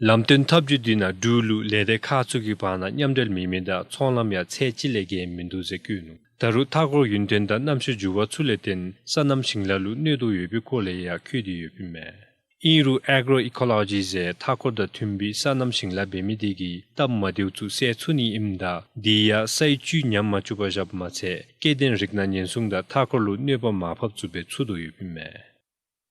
ལམ་སྟོན་ཐབས་བྱུས་འདི་ནང་འབྲུག་ལུ་ལས་སྡེ་ཁག་ཚུ་གི་བར་ན་མཉམ་འབྲེལ་མེད་མི་དང་ཚོང་ལམ་ཡང་ཚད་ཅིག་ལས་བརྒལ་མིན་འདུག་ཟེར་བཀོད་ནུག། ད་རུང་མཐའ་འཁོར་ཡུན་བརྟན་དང་གནམ་གཤིས་འགྱུར་བ་ཚུ་ལས་བརྟེན་སོ་ནམ་ཞིང་ལཱ་ལུ་གནོད་དོ་ཡོད་པའི་སྐོར་ལས་ཡང་བཀོད་དེ་ཡོདཔ་ཨིན་མས། ཨིན་རུང་ཨེག་རོ་ཨི་ཀོ་ལོ་ཇི་ཟེར་མཐའ་འཁོར་དང་མཐུན་པའི་སོ་ནམ་ཞིང་ལཱ་འབད་མི་དེ་གིས་སྟབས་མ་བདེཝ་ཚུ་སེལ་ཚུགས་ནི་ཨིནམ་ད་དེ་ཡང་སའི་བཅུད་ཉམས་མ་བཅུག་པར་བཞགཔ་མ་ཚད་སྐྱེ་ལྡན་རིགས་སྣ་ཉེན་སྲུང་དང་མཐའ་འཁོར་ལུ་གནོད་པ་མར་ཕབ་ཚུགསཔ་སྦེ་ཚུགས་དོ་ཡོདཔ་ཨིན་མས།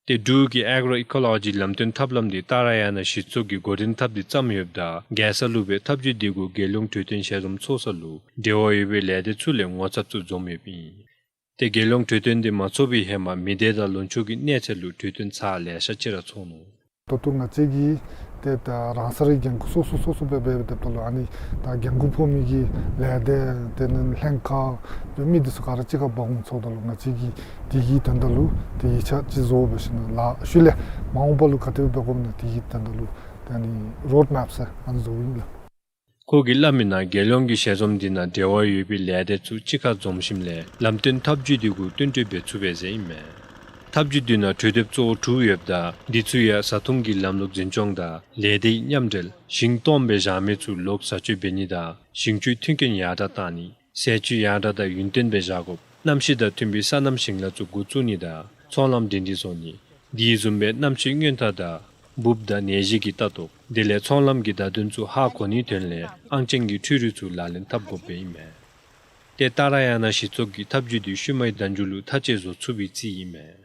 ཏེ་འབྲུག་གི་ཨེག་རོ་ཨི་ཀོ་ལོ་ཇི་ལམ་སྟོན་ཐབས་ལམ་འདི་ཏཱ་ར་ཡ་ན་གཞི་ཚོགས་ཀྱིས་འགོ་འདྲེན་འཐབ་སྟེ་བརྩམས་ཡོདཔ་ད་རྒྱལ་ས་ལུ་སྦེ་ཐབས་བྱུས་འདི་གུ་རྒྱལ་ཡོངས་གྲོས་བསྟུན་ཞལ་འཛོམས་ཚོགས་ས་ལུ་འབྲེལ་བ་ཡོད་པའི་ལས་སྡེ་ཚུ་ལས་ངོ་ཚབ་ཚུ་འཛོམས་ཡོདཔ་ཨིན། ཏེ་རྒྱལ་ཡོངས་གྲོས་བསྟུན་འདི་མ་ཚོགས་པའི་ཧེ་མ་མི་སྡེ་དང་ལུང་ཕྱོགས་ཀྱི་གནས་ཚད་ལུ་གྲོས་བསྟུན་ཚར་ལེ་ཤ་ཅིག་ར་ཚོགས་ནུག། ད་ལྟོ་ང་བཅས་ཀྱིས་ཏེ་ད་རང་སོའི་འགན་ཁུར་སོ་སོ་སོ་སོ་སྦེ་འབད་འབདཝ་ད་ལུ་ཨ་ནི་ད་འགན་ཁུར་ཕོག་མི་གི་ལས་སྡེ་དེ་ནི་ལྷན་ཁག་ཡོད་མི་འདི་ཚུ་ག་ར་གཅིག་ཁར་འབག་འོང་ཚརཝ་ད་ལུ་ང་བཅས་ཀྱིས་དེ་གི་དོན་དག་ལུ་ཏེ་ཡིག་ཆ་ཅིག་བཟོ་འབད་ཞིནམ་ལས་ཤུལ་ལས་མ་འོངས་པ་ལུ་ག་དེ་སྦེ་འབད་དགོཔ་ཨིན་ན་དེ་གི་དོན་དག་ལུ་ཏེ་ཨ་ནི་རོཌ་མེཔ་ཟེར་ཨ་ནི་བཟོཝ་ཨིན་ལགས། ཁོ་གིས་སླབ་མིའི་ནང་རྒྱལ་ཡོངས་ཀྱི་ཞལ་འཛོམས་འདི་ནང་འབྲེལ་བ་ཡོད་པའི་ལས་སྡེ་ཚུ་གཅིག་ཁར་འཛོམས་ཞིནམ་ལས་ལམ་སྟོན་ཐབས་བྱུས་འདི་གུ་བསྟུན་གྲོས་འབད་ཚུགས་པས་ཟེར་ཨིན་མས། ཐབས་བྱུས་འདི་ནང་གྲོས་འདེབས་གཙོ་བོ་དྲུག་ཡོདཔ་ད་འདི་ཚུ་ཡང་བཟའ་འཐུང་གི་ལམ་ལུགས་འཛིན་སྐྱོང་དང་ལས་སྡེའི་མཉམ་འབྲེལ་ཞིང་སྟོངམ་སྦེ་བཞག་མི་ཚུ་ལོག་བཟའ་སྤྱོད་འབད་ནི་དང་ཞིང་ཆུའི་མཐུན་རྐྱེན་ཡར་དྲགས་བཏང་ནི་ཟས་བཅུད་ཡར་དྲགས་དང་ཡུན་བརྟན་སྦེ་བཞག་དགོཔ། གནམ་གཤིས་དང་མཐུན་པའི་སོ་ནམ་ཞིང་ལཱ་ཚུ་འགོ་བཙུགས་ནི་དང་ཚོང་ལམ་སྒྲིང་སྒྲིང་བཟོ་ནི། དེ་བཟུམ་སྦེ་གནམ་གཤིས་སྔོན་བརྟག་དང་འབུབ་དང་ནད་གཞི་གི་ལྟ་རྟོག་དེ་ལས་ཚོང་ལམ་གྱི་བརྡ་དོན་ཚུ་ཧ་གོ་ནིའི་དོན་ལས་ཨང་ཅན་གྱི་འཕྲུལ་རིག་ཚུ་ལག་ལེན་འཐབ་དགོཔ་ཨིན་མས། ཏེ་ཏཱ་ར་ཡ་ན་གཞི་ཚོགས་ཀྱིས་ཐབས་བྱུས་འདི་ཤུལ་མའི་ཟླ་མཇུག་ལུ་མཐའ་དཔྱད་བཟོ་ཚུགས་པའི་རྩིས་ཨིན་མས།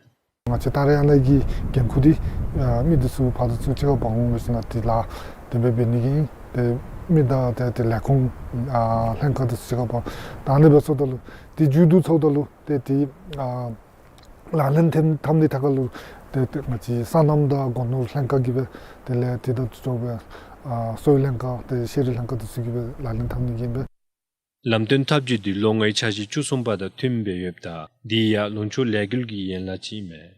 ང་བཅས་ཏཱ་ར་ཡ་ན་གི་འགན་ཁུར་འདི་ཨ་མི་འདི་ཚུ་ཕར་དང་ཚུར་གཅིག་ཁར་འབག་འོང་འབད་ཞིནམ་ལས་དེ་ལཱ་དེ་སྦེ་འབད་ནི་གི་ཨིན། ཏེ་མི་དང་ཏེ་ཏེ་ལས་ཁུངས་ཨ་ལྷན་ཁག་འདི་ཚུ་གཅིག་ཁར་འབག་ད་ཨ་ནི་སྦེ་སོངམ་ད་ལུ་ཏེ་མཇུག་བསྡུ་ཚརཝ་ད་ལུ་ཏེ་ཏེ་ཨ་ལག་ལེན་འཐབ་འཐབ་ནི་ཐད་ཁར་ལུ་ཏེ་ཏེ་ང་བཅས་སོ་ནམ་དང་སྒོ་ནོར་ལྷན་ཁག་གིས་སྦེ་དེ་ལས་དེ་དང་འཁྲིལ་བའི་ཨ་གསོ་བའི་ལྷན་ཁག་ཏེ་ཤེས་རིག་ལྷན་ཁག་འདི་ཚུ་གིས་སྦེ་ལག་ལེན་འཐབ་ནི་གི་ཨིན་པས། ལམ་སྟོན་ཐབས་བྱུས་འདི་ལོ་ལྔའི་འཆར་གཞི་བཅུ་གསུམ་པ་དང་མཐུནམ་སྦེ་ཡོདཔ་ད་འདི་ཡང་ལུང་ཕྱོགས་ལས་འགུལ་གྱི་ཡན་ལག་ཅིག་ཨིན་མས།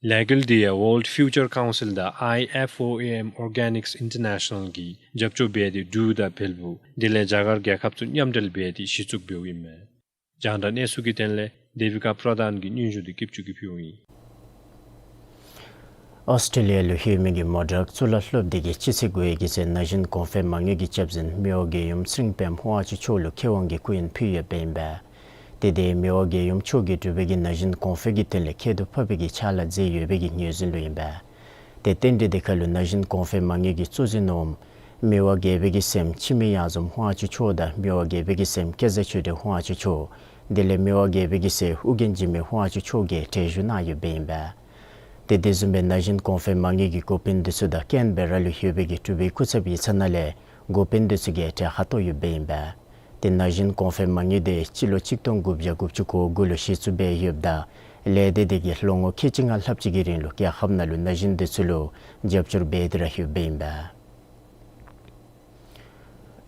ལས་འགུལ་འདི་ཡང་World Future Council དང་ཨའི་ཨེཕ་ཨོ་ཨེ་ཨེམ་Organics International གིས་རྒྱབ་སྐྱོར་འབད་དེ་འབྲུག་དང་བལ་པོ་དེ་ལས་རྒྱ་གར་རྒྱལ་ཁབ་ཚུ་མཉམ་འབྲེལ་འབད་དེ་གཞི་བཙུགས་འབདཝ་ཨིན་མས། རྒྱང་བསྒྲགས་གནས་ཚུལ་གྱི་དོན་ལས་དེ་བི་ཀ་པྲ་དཱན་གྱི་སྙན་ཞུ་འདི་སྐྱིད་ཆུ་གིས་ཕུལཝ་ཨིན། ཨོསི་ཊེ་ལི་ཡ་ལུ་ཡོད་མི་གི་མོ་ཌག་གཙུག་ལག་སློབ་སྡེ་གིས་སྤྱི་ཚེས་དགུའི་གི་ཚེ་ན་གཞོན་གོང་འཕེལ་མ་དངུལ་གྱི་སྐྱབས་འཛིན་མི་དབང་རྒྱལ་ཡུམ་ཚེ་རིང་པདྨ་དབང་ཕྱུག་མཆོག་ལུ་མཁས་དབང་གི་སྐུ་ཡོན་ཕུལ་ཡོདཔ་ཨིན་པས། ཏེ་དེ་མི་དབང་རྒྱལ་ཡུམ་མཆོག་གིས་འབྲུག་པའི་གི་ན་གཞོན་གོང་འཕེལ་གྱི་དོན་ལས་ཁྱད་དུ་འཕགས་པའི་གི་ཕྱག་ལཱ་མཛད་ཡོད་པའི་གི་ངོས་འཛིན་ལུ་ཨིན་པས། ཏེ་རྟེན་འབྲེལ་འདི་ཁར་ལུ་ན་གཞོན་གོང་འཕེལ་མ་དངུལ་གྱི་གཙོ་འཛིན་འོགམ་མི་དབང་རྒྱལ་པོའི་གི་སྲསམོ་འཆི་མེད་གཡང་འཛོམས་དབང་ཕྱུག་མཆོག་དང་མི་དབང་རྒྱལ་པོའི་གི་སྲསམོ་སྐལ་བཟང་ཆོས་སྒྲོན་དབང་ཕྱུག་མཆོག་དེ་ལས་མི་དབང་རྒྱལ་པོའི་གི་སྲས་ཨོ་རྒྱན་འཇིགས་མེད་དབང་ཕྱུག་མཆོག་གིས་གྲལ་བཞུགས་གནང་ཡོདཔ་ཨིན་པས། ཏེ་དེ་བཟུམ་སྦེ་ན་གཞོན་གོང་འཕེལ་མ་དངུལ་གྱི་འགོ་དཔོན་འདི་ཚུ་དང་ཀེན་བེ་ར་ལུ་ཡོད་པའི་གི་འབྲུག་པའི་སྐུ་ཚབ་ཡིག་ཚང་ནང་ལས་འགོ་དཔོན་འདི་ཚུ་གིས་གྲལ་ཁར་གཏོགས་ཡོདཔ་ཨིན་པས། ཏེ་ན་གཞོན་གོང་འཕེལ་མ་དངུལ་འདི་སྤྱི་ལོ་གཅིག་སྟོང་དགུ་བརྒྱ་དགུ་བཅུ་གོ་དགུ་ལུ་གཞི་བཙུགས་འབད་ཡོདཔ་ད་ ལས་སྡེ་དེ་གིས་ལོ་ངོ་ཁལ་གཅིག་ལྔ་ལྷགཔ་ཅིག་གི་རིང་ལུ་རྒྱལ་ཁབ་ནང་ལུ་ན་གཞོན་དེ་ཚུ་ལུ་རྒྱབ་སྐྱོར་འབད་དེ་ར་ཡོདཔ་ཨིན་པས།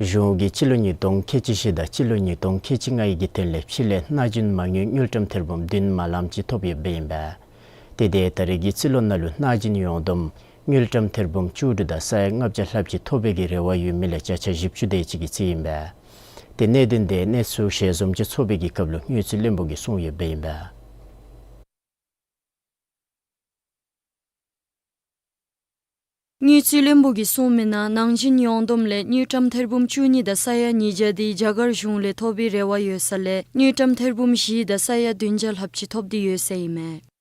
གཞུང་གིས་སྤྱི་ལོ་ཉིས་སྟོང་ཁལ་གཅིག་བཞི་དང་སྤྱི་ལོ་ཉིས་སྟོང་ཁལ་གཅིག་ལྔའི་གི་དོན་ལས་ཕྱི་ལས་ན་གཞོན་མ་དངུལ་དངུལ་ཀྲམ་ཐེར་འབུམ་བདུན་མ་ལམ་ཅིག་ཐོབ་ཡོདཔ་ཨིན་པས། ཏེ་ཏེ་ད་རེས་ཀྱི་རྩིས་ལོ་ནང་ལུ་ན་གཞོན་ཡོངས་བསྡོམས་དངུལ་ཀྲམ་ཐེར་འབུམ་བཅུ་དྲུག་དང་ས་ཡ་ལྔ་བརྒྱ་ལྷགཔ་ཅིག་ཐོབ་པའི་གི་རེ་བ་ཡོད་མི་ལས་བརྒྱ་ཆ་བཞི་བཅུ་དེ་ཅིག་གི་རྩིས་ཨིན་པས། ཏེ་གནད་དོན་དེ་གནས་ཚུལ་ཞལ་འཛོམས་ཅིག་ཚོགས་པའི་གི་སྐབས་ལུ་དངུལ་རྩིས་བློན་པོ་གིས་གསུངས་ཡོདཔ་ཨིན་པས། དངུལ་རྩིས་བློན་པོ་གིས་གསུངས་མི་ནང་ན་གཞོན་ཡོངས་བསྡོམས་ལས་དངུལ་ཀྲམ་ཐེར་འབུམ་བཅུ་གཉིས་དང་ས་ཡ་ཉིས་བརྒྱ་དེ་རྒྱ་གར་གཞུང་ལས་ཐོབ་པའི་རེ་བ་ཡོད་ས་ལས་དངུལ་ཀྲམ་ཐེར་འབུམ་བཞི་དང་ས་ཡ་བདུན་བརྒྱ་ལྷགཔ་ཅིག་ཐོབ་སྟེ་ཡོད་ཟེར་ཨིན་མས།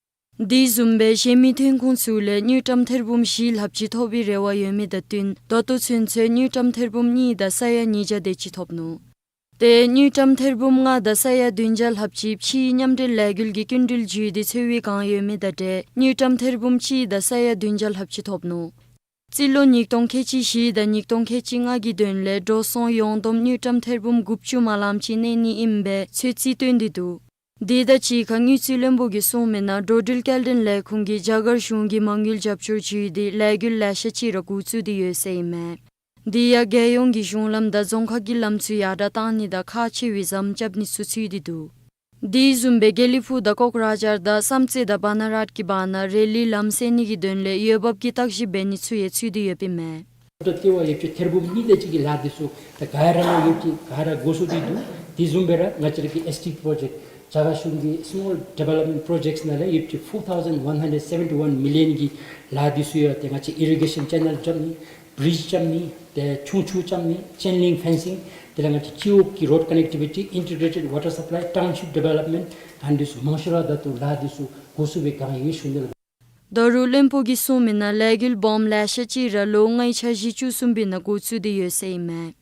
དེ་བཟུམ་སྦེ་གཞན་མི་ཐོན་ཁུངས་ཚུ་ལས་དངུལ་ཀྲམ་ཐེར་འབུམ་བཞི་ལྷགཔ་ཅིག་ཐོབ་པའི་རེ་བ་ཡོད་མི་དང་བསྟུན་ད་ལྟོ་ཚུན་ཚོད་དངུལ་ཀྲམ་ཐེར་འབུམ་གཉིས་དང་ས་ཡ་ཉིས་བརྒྱ་དེ་ཅིག་ཐོབ་ནུག། ཏེ་དངུལ་ཀྲམ་ཐེར་འབུམ་ལྔ་དང་ས་ཡ་བདུན་བརྒྱ་ལྷགཔ་ཅིག་ཕྱིའི་མཉམ་འབྲེལ་ལས་འགུལ་གྱི་སྐྱིན་འགྲུལ་བརྒྱུད་དེ་འཚོལ་བའི་བསྒང་ཡོད་མི་དང་འབྲེལ་དངུལ་ཀྲམ་ཐེར་འབུམ་གཅིག་དང་ས་ཡ་བདུན་བརྒྱ་ལྷགཔ་ཅིག་ཐོབ་ནུག། རྩིས་ལོ་ཉིས་སྟོང་ཁལ་གཅིག་བཞི་དང་ཉིས་སྟོང་ཁལ་གཅིག་ལྔ་གི་དོན་ལས་འགྲོ་སོང་ཡོངས་བསྡོམས་དངུལ་ཀྲམ་ཐེར་འབུམ་དགུ་བཅུ་མ་ལམ་ཅིག་གནས་ནི་ཨིནམ་སྦེ་ཚོད་རྩིས་སྟོན་ཏེ་འདུག། དེ་དང་གཅིག་ཁར་དངུལ་རྩིས་བློན་པོ་གིས་གསུངས་མི་ནང་འགྲོ་འགྲུལ་སྐྱེལ་འདྲེན་ལས་ཁུངས་ཀྱིས་རྒྱ་གར་གཞུང་གི་མ་དངུལ་རྒྱབ་སྐྱོར་བརྒྱུད་དེ་ལས་འགུལ་ལེ་ཤ་ཅིག་ར་འགོ་བཙུགས་ཏེ་ཡོད་ཟེར་ཨིན་མས། དེ་ཡང་རྒྱལ་ཡོངས་ཀྱི་གཞུང་ལམ་དང་རྫོང་ཁག་གི་ལམ་ཚུ་ཡར་དྲག་གཏང་ནི་དང་ཁག་ཆེ་བའི་ཟམ་རྐྱབ་ནི་ཚུ་ཚུད་དེ་འདུག། དེ་བཟུམ་སྦེ་དགེ་ལེགས་ཕུག་དང་ཀོག་ར་ཇར་དང་བསམ་རྩེ་དང་བ་ན་རཊ་གི་བར་ན་རེ་ལི་ལམ་སེལ་ནི་གི་དོན་ལས་འོས་འབབ་ཀྱི་བརྟག་ཞིབ་འབད་ནི་ཚུ་ཡང་ཚུད་དེ་ཡོདཔ་ཨིན་མས། ཏེ་ལྟེ་བ་ཡོདཔ་ཅིག་ཐེར་འབུམ་གཉིས་དེ་ཅིག་གི་ལཱ་འདི་ཚུ་ད་ག་ར་ལུ་ཡོདཔ་ཅིག་ག་ར་འགོ་བཙུགས་ཏེ་འདུག། དེ་བཟུམ་སྦེ་ར་ང་བཅས་ར་གི་ཨེས་ཊི་པི་པྲོ་ཇེཀཊ་རྒྱ་གར་གཞུང་གི་སི་མོལ་ཌི་ཝེ་ལོབ་མེནཊ་པྲོ་ཇེཀཊསི་ནང་ལས་ཡོདཔ་ཅིག་ཕོར་ཐའུ་ཟེནཌ་ཝན་ཧན་ཌེཌ་སེ་ཝེན་ཊི་ཝན་མི་ལི་ཡོན་གྱི་ལཱ་འདི་ཚུ་ཡང་ཏེ་ང་བཅས་ཨི་རི་གེ་ཤཱན་ཅེ་ནཱལ་རྐྱབ་ནི་བི་རིཇ་རྐྱབ་ནི་ཏེ་ཆུང་ཆུང་རྐྱབ་ནི་ཅེན་ལིང་ཕེན་སིང་དེ་ལས་ང་བཅས་སྤྱི་འོག་གི་རོཌ་ཀོ་ནེཀ་ཊི་བི་ཊི་ཨིན་ཊི་གྲེ་ཊེཌ་ཝ་ཊར་སཔ་ལའི་ཊའུན་ཤིཔ་ཌི་ཝེ་ལོབ་མེནཊ་ཨ་ནི་ཚུ་མང་ཤོས་ར་ད་ལྟོ་ལཱ་འདི་ཚུ་འགོ་བཙུགས་པའི་བསྒང་ཡོད་ཞུ་ནི་ལགས། ད་རུང་བློན་པོ་གིས་གསུངས་མི་ནང་ལས་འགུལ་སྦོམ་ལེ་ཤ་ཅིག་ར་ལོ་ལྔའི་འཆར་གཞི་བཅུ་གསུམ་པའི་ནང་འགོ་བཙུགས་ཏེ་ཡོད་ཟེར་ཨིན་མས།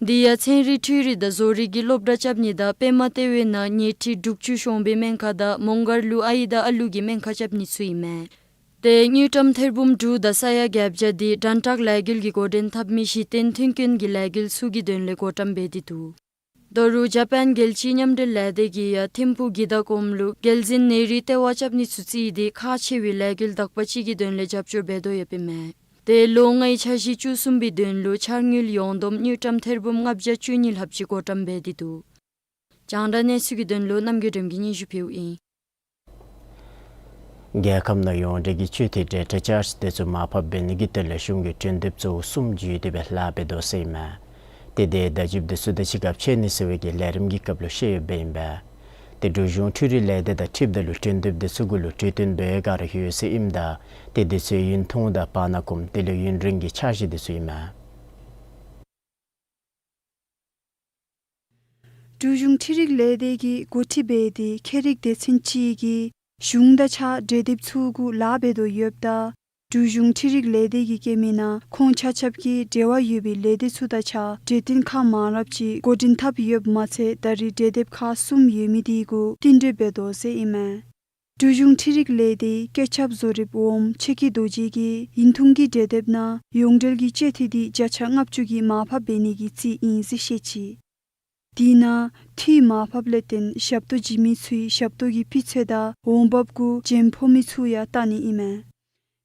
དེ་ཡང་ཚན་རིག་འཕྲུལ་རིག་དང་བཟོ་རིག་གི་སློབ་གྲྭ་རྐྱབ་ནི་དང་པདྨ་ལྟེ་བའི་ནང་ཉལ་ཁྲི་དྲུག་ཅུ་ཤོང་བའི་སྨན་ཁང་དང་མོང་སྒར་ལུ་ཨའི་དང་ཨ་ལུ་གི་སྨན་ཁང་རྐྱབ་ནི་ཚུ་ཨིན་མས། ཏེ་དངུལ་ཀྲམ་ཐེར་འབུམ་དྲུག་དང་ས་ཡ་བརྒྱད་བརྒྱ་དེ་དྲན་དྲག་ལས་འགུལ་གྱི་འགོ་འདྲེན་འཐབ་མི་གཞི་རྟེན་མཐུན་རྐྱེན་གྱི་ལས་འགུལ་ཚུ་གི་དོན་ལས་བགོ་བཀྲམ་འབད་དེ་འདུག། ད་རུང་ཇ་པཱན་རྒྱལ་སྤྱིའི་མཉམ་འབྲེལ་ལས་སྡེ་གིས་ཡང་ཐིམ་ཕུག་གི་ད་གོམ་ལུ་རྒྱལ་འཛིན་ནེ་རུའི་ལྟེ་བ་རྐྱབ་ནི་ཚུ་བརྩིས་ཏེ་ཁག་ཆེ་བའི་ལས་འགུལ་དག་པ་ཅིག་གི་དོན་ལས་རྒྱབ་སྐྱོར་འབད་དོ་ཡོདཔ་ཨིན་མས། ཏེ་ལོ་ལྔའི་འཆར་གཞི་བཅུ་གསུམ་པའི་དོན་ལུ་འཆར་དངུལ་ཡོངས་བསྡོམས་དངུལ་ཀྲམ་ཐེར་འབུམ་ལྔ་བརྒྱ་བཅུ་གཉིས་ལྷགཔ་ཅིག་བགོ་བཀྲམ་འབད་དེ་འདུག། རྒྱང་བསྒྲགས་གནས་ཚུལ་གྱི་དོན་ལུ་རྣམ་རྒྱལ་སྒྲོལམ་གྱིས་སྙན་ཞུ་ཕུལཝ་ཨིན། རྒྱལ་ཁབ་ནང་ཡོངས་འབྲེལ་གྱི་སྤྱོད་ཐེངས་ཌེ་ཊ་ཅཱརཇ་དེ་ཚུ་མར་ཕབ་འབད་ནི་གི་དོན་ལས་གཞུང་གིས་གྲོས་འདེབས་གཙོ་བོ་གསུམ་བརྒྱུད་དེ་སྦེ་ལཱ་འབད་དོ་ཟེར་ཨིན་མས། ཏེ་དེ་བརྡ་བརྒྱུདཔ་དེ་ཚུ་དང་གཅིག་ཁར་ཕྱད་ནི་ཟེར་བའི་གི་ལས་རིམ་གྱི་སྐབས་ལུ་བཤད་ཡོདཔ་ཨིན་པས། ཏེ་འབྲུག་གཞུང་འཕྲུལ་རིག་ལས་སྡེ་དང་འཁྲིལཝ་ད་ལུ་གྲོས་འདེབས་དེ་ཚུ་གུ་ལུ་གྲོས་བསྟུན་འབད་བའི་བསྒང་ར་ཡོད་ཟེར་ཨིནམ་ད་ཏེ་དེ་ཚུ་ཡུན་ཐུང་དང་བར་ན་གོམ་དེ་ལས་ཡུན་རིང་གི་འཆར་གཞི་དེ་ཚུ་ཨིན་མས། འབྲུག་གཞུང་འཕྲུལ་རིག་ལས་སྡེ་གིས་འགོ་ཁྲིད་འབད་དེ་ཁྱད་རིག་སྡེ་ཚན་ཅིག་གིས་གཞུང་དང་གཅིག་ཁར་གྲོས་འདེབས་ཚུ་གུ་ལཱ་འབད་དོ་ཡོདཔ་ད་འབྲུག་གཞུང་འཕྲུལ་རིག་ལས་སྡེ་གིས་བཀོད་མི་ནང་ཁོང་ཆ་ཁྱབ་ཀྱིས་འབྲེལ་བ་ཡོད་པའི་ལས་སྡེ་ཚུ་དང་གཅིག་ཁར་གྲོས་བསྟུན་ཁག་མང་རབས་ཅིག་འགོ་འདྲེན་འཐབ་ཡོདཔ་མ་ཚད་ད་རེས་གྲོས་འདེབས་ཁག་གསུམ་ཡོད་མི་དེ་གུ་བསྟུན་གྲོས་འབད་དོ་ཟེར་ཨིན་མས། འབྲུག་གཞུང་འཕྲུལ་རིག་ལས་སྡེའི་བཀོད་ཁྱབ་བཟོ་རིགཔ་འོགམ་ཆེ་ཁི་རྡོ་རྗེ་གིས་ཡུན་ཐུང་གི་གྲོས་འདེབས་ནང་ཡོངས་འབྲེལ་གྱི་སྤྱོད་ཐེངས་དེ་བརྒྱ་ཆ་ལྔ་བཅུ་གིས་མར་ཕབ་འབད་ནི་གི་རྩིས་ཨིན་ཟེར་བཤད་ཅི། དེ་ནང་འཐུས་མར་ཕབ་ལས་བརྟེན་ཞབས་ཏོག་བྱིན་མི་ཚུའི་ཞབས་ཏོག་གི་སྤུས་ཚད་དང་འོང་འབབ་གུ་བྱེམ་ཕོག་མི་ཚུ་ཡང་བལྟ་ནི་ཨིན་མས།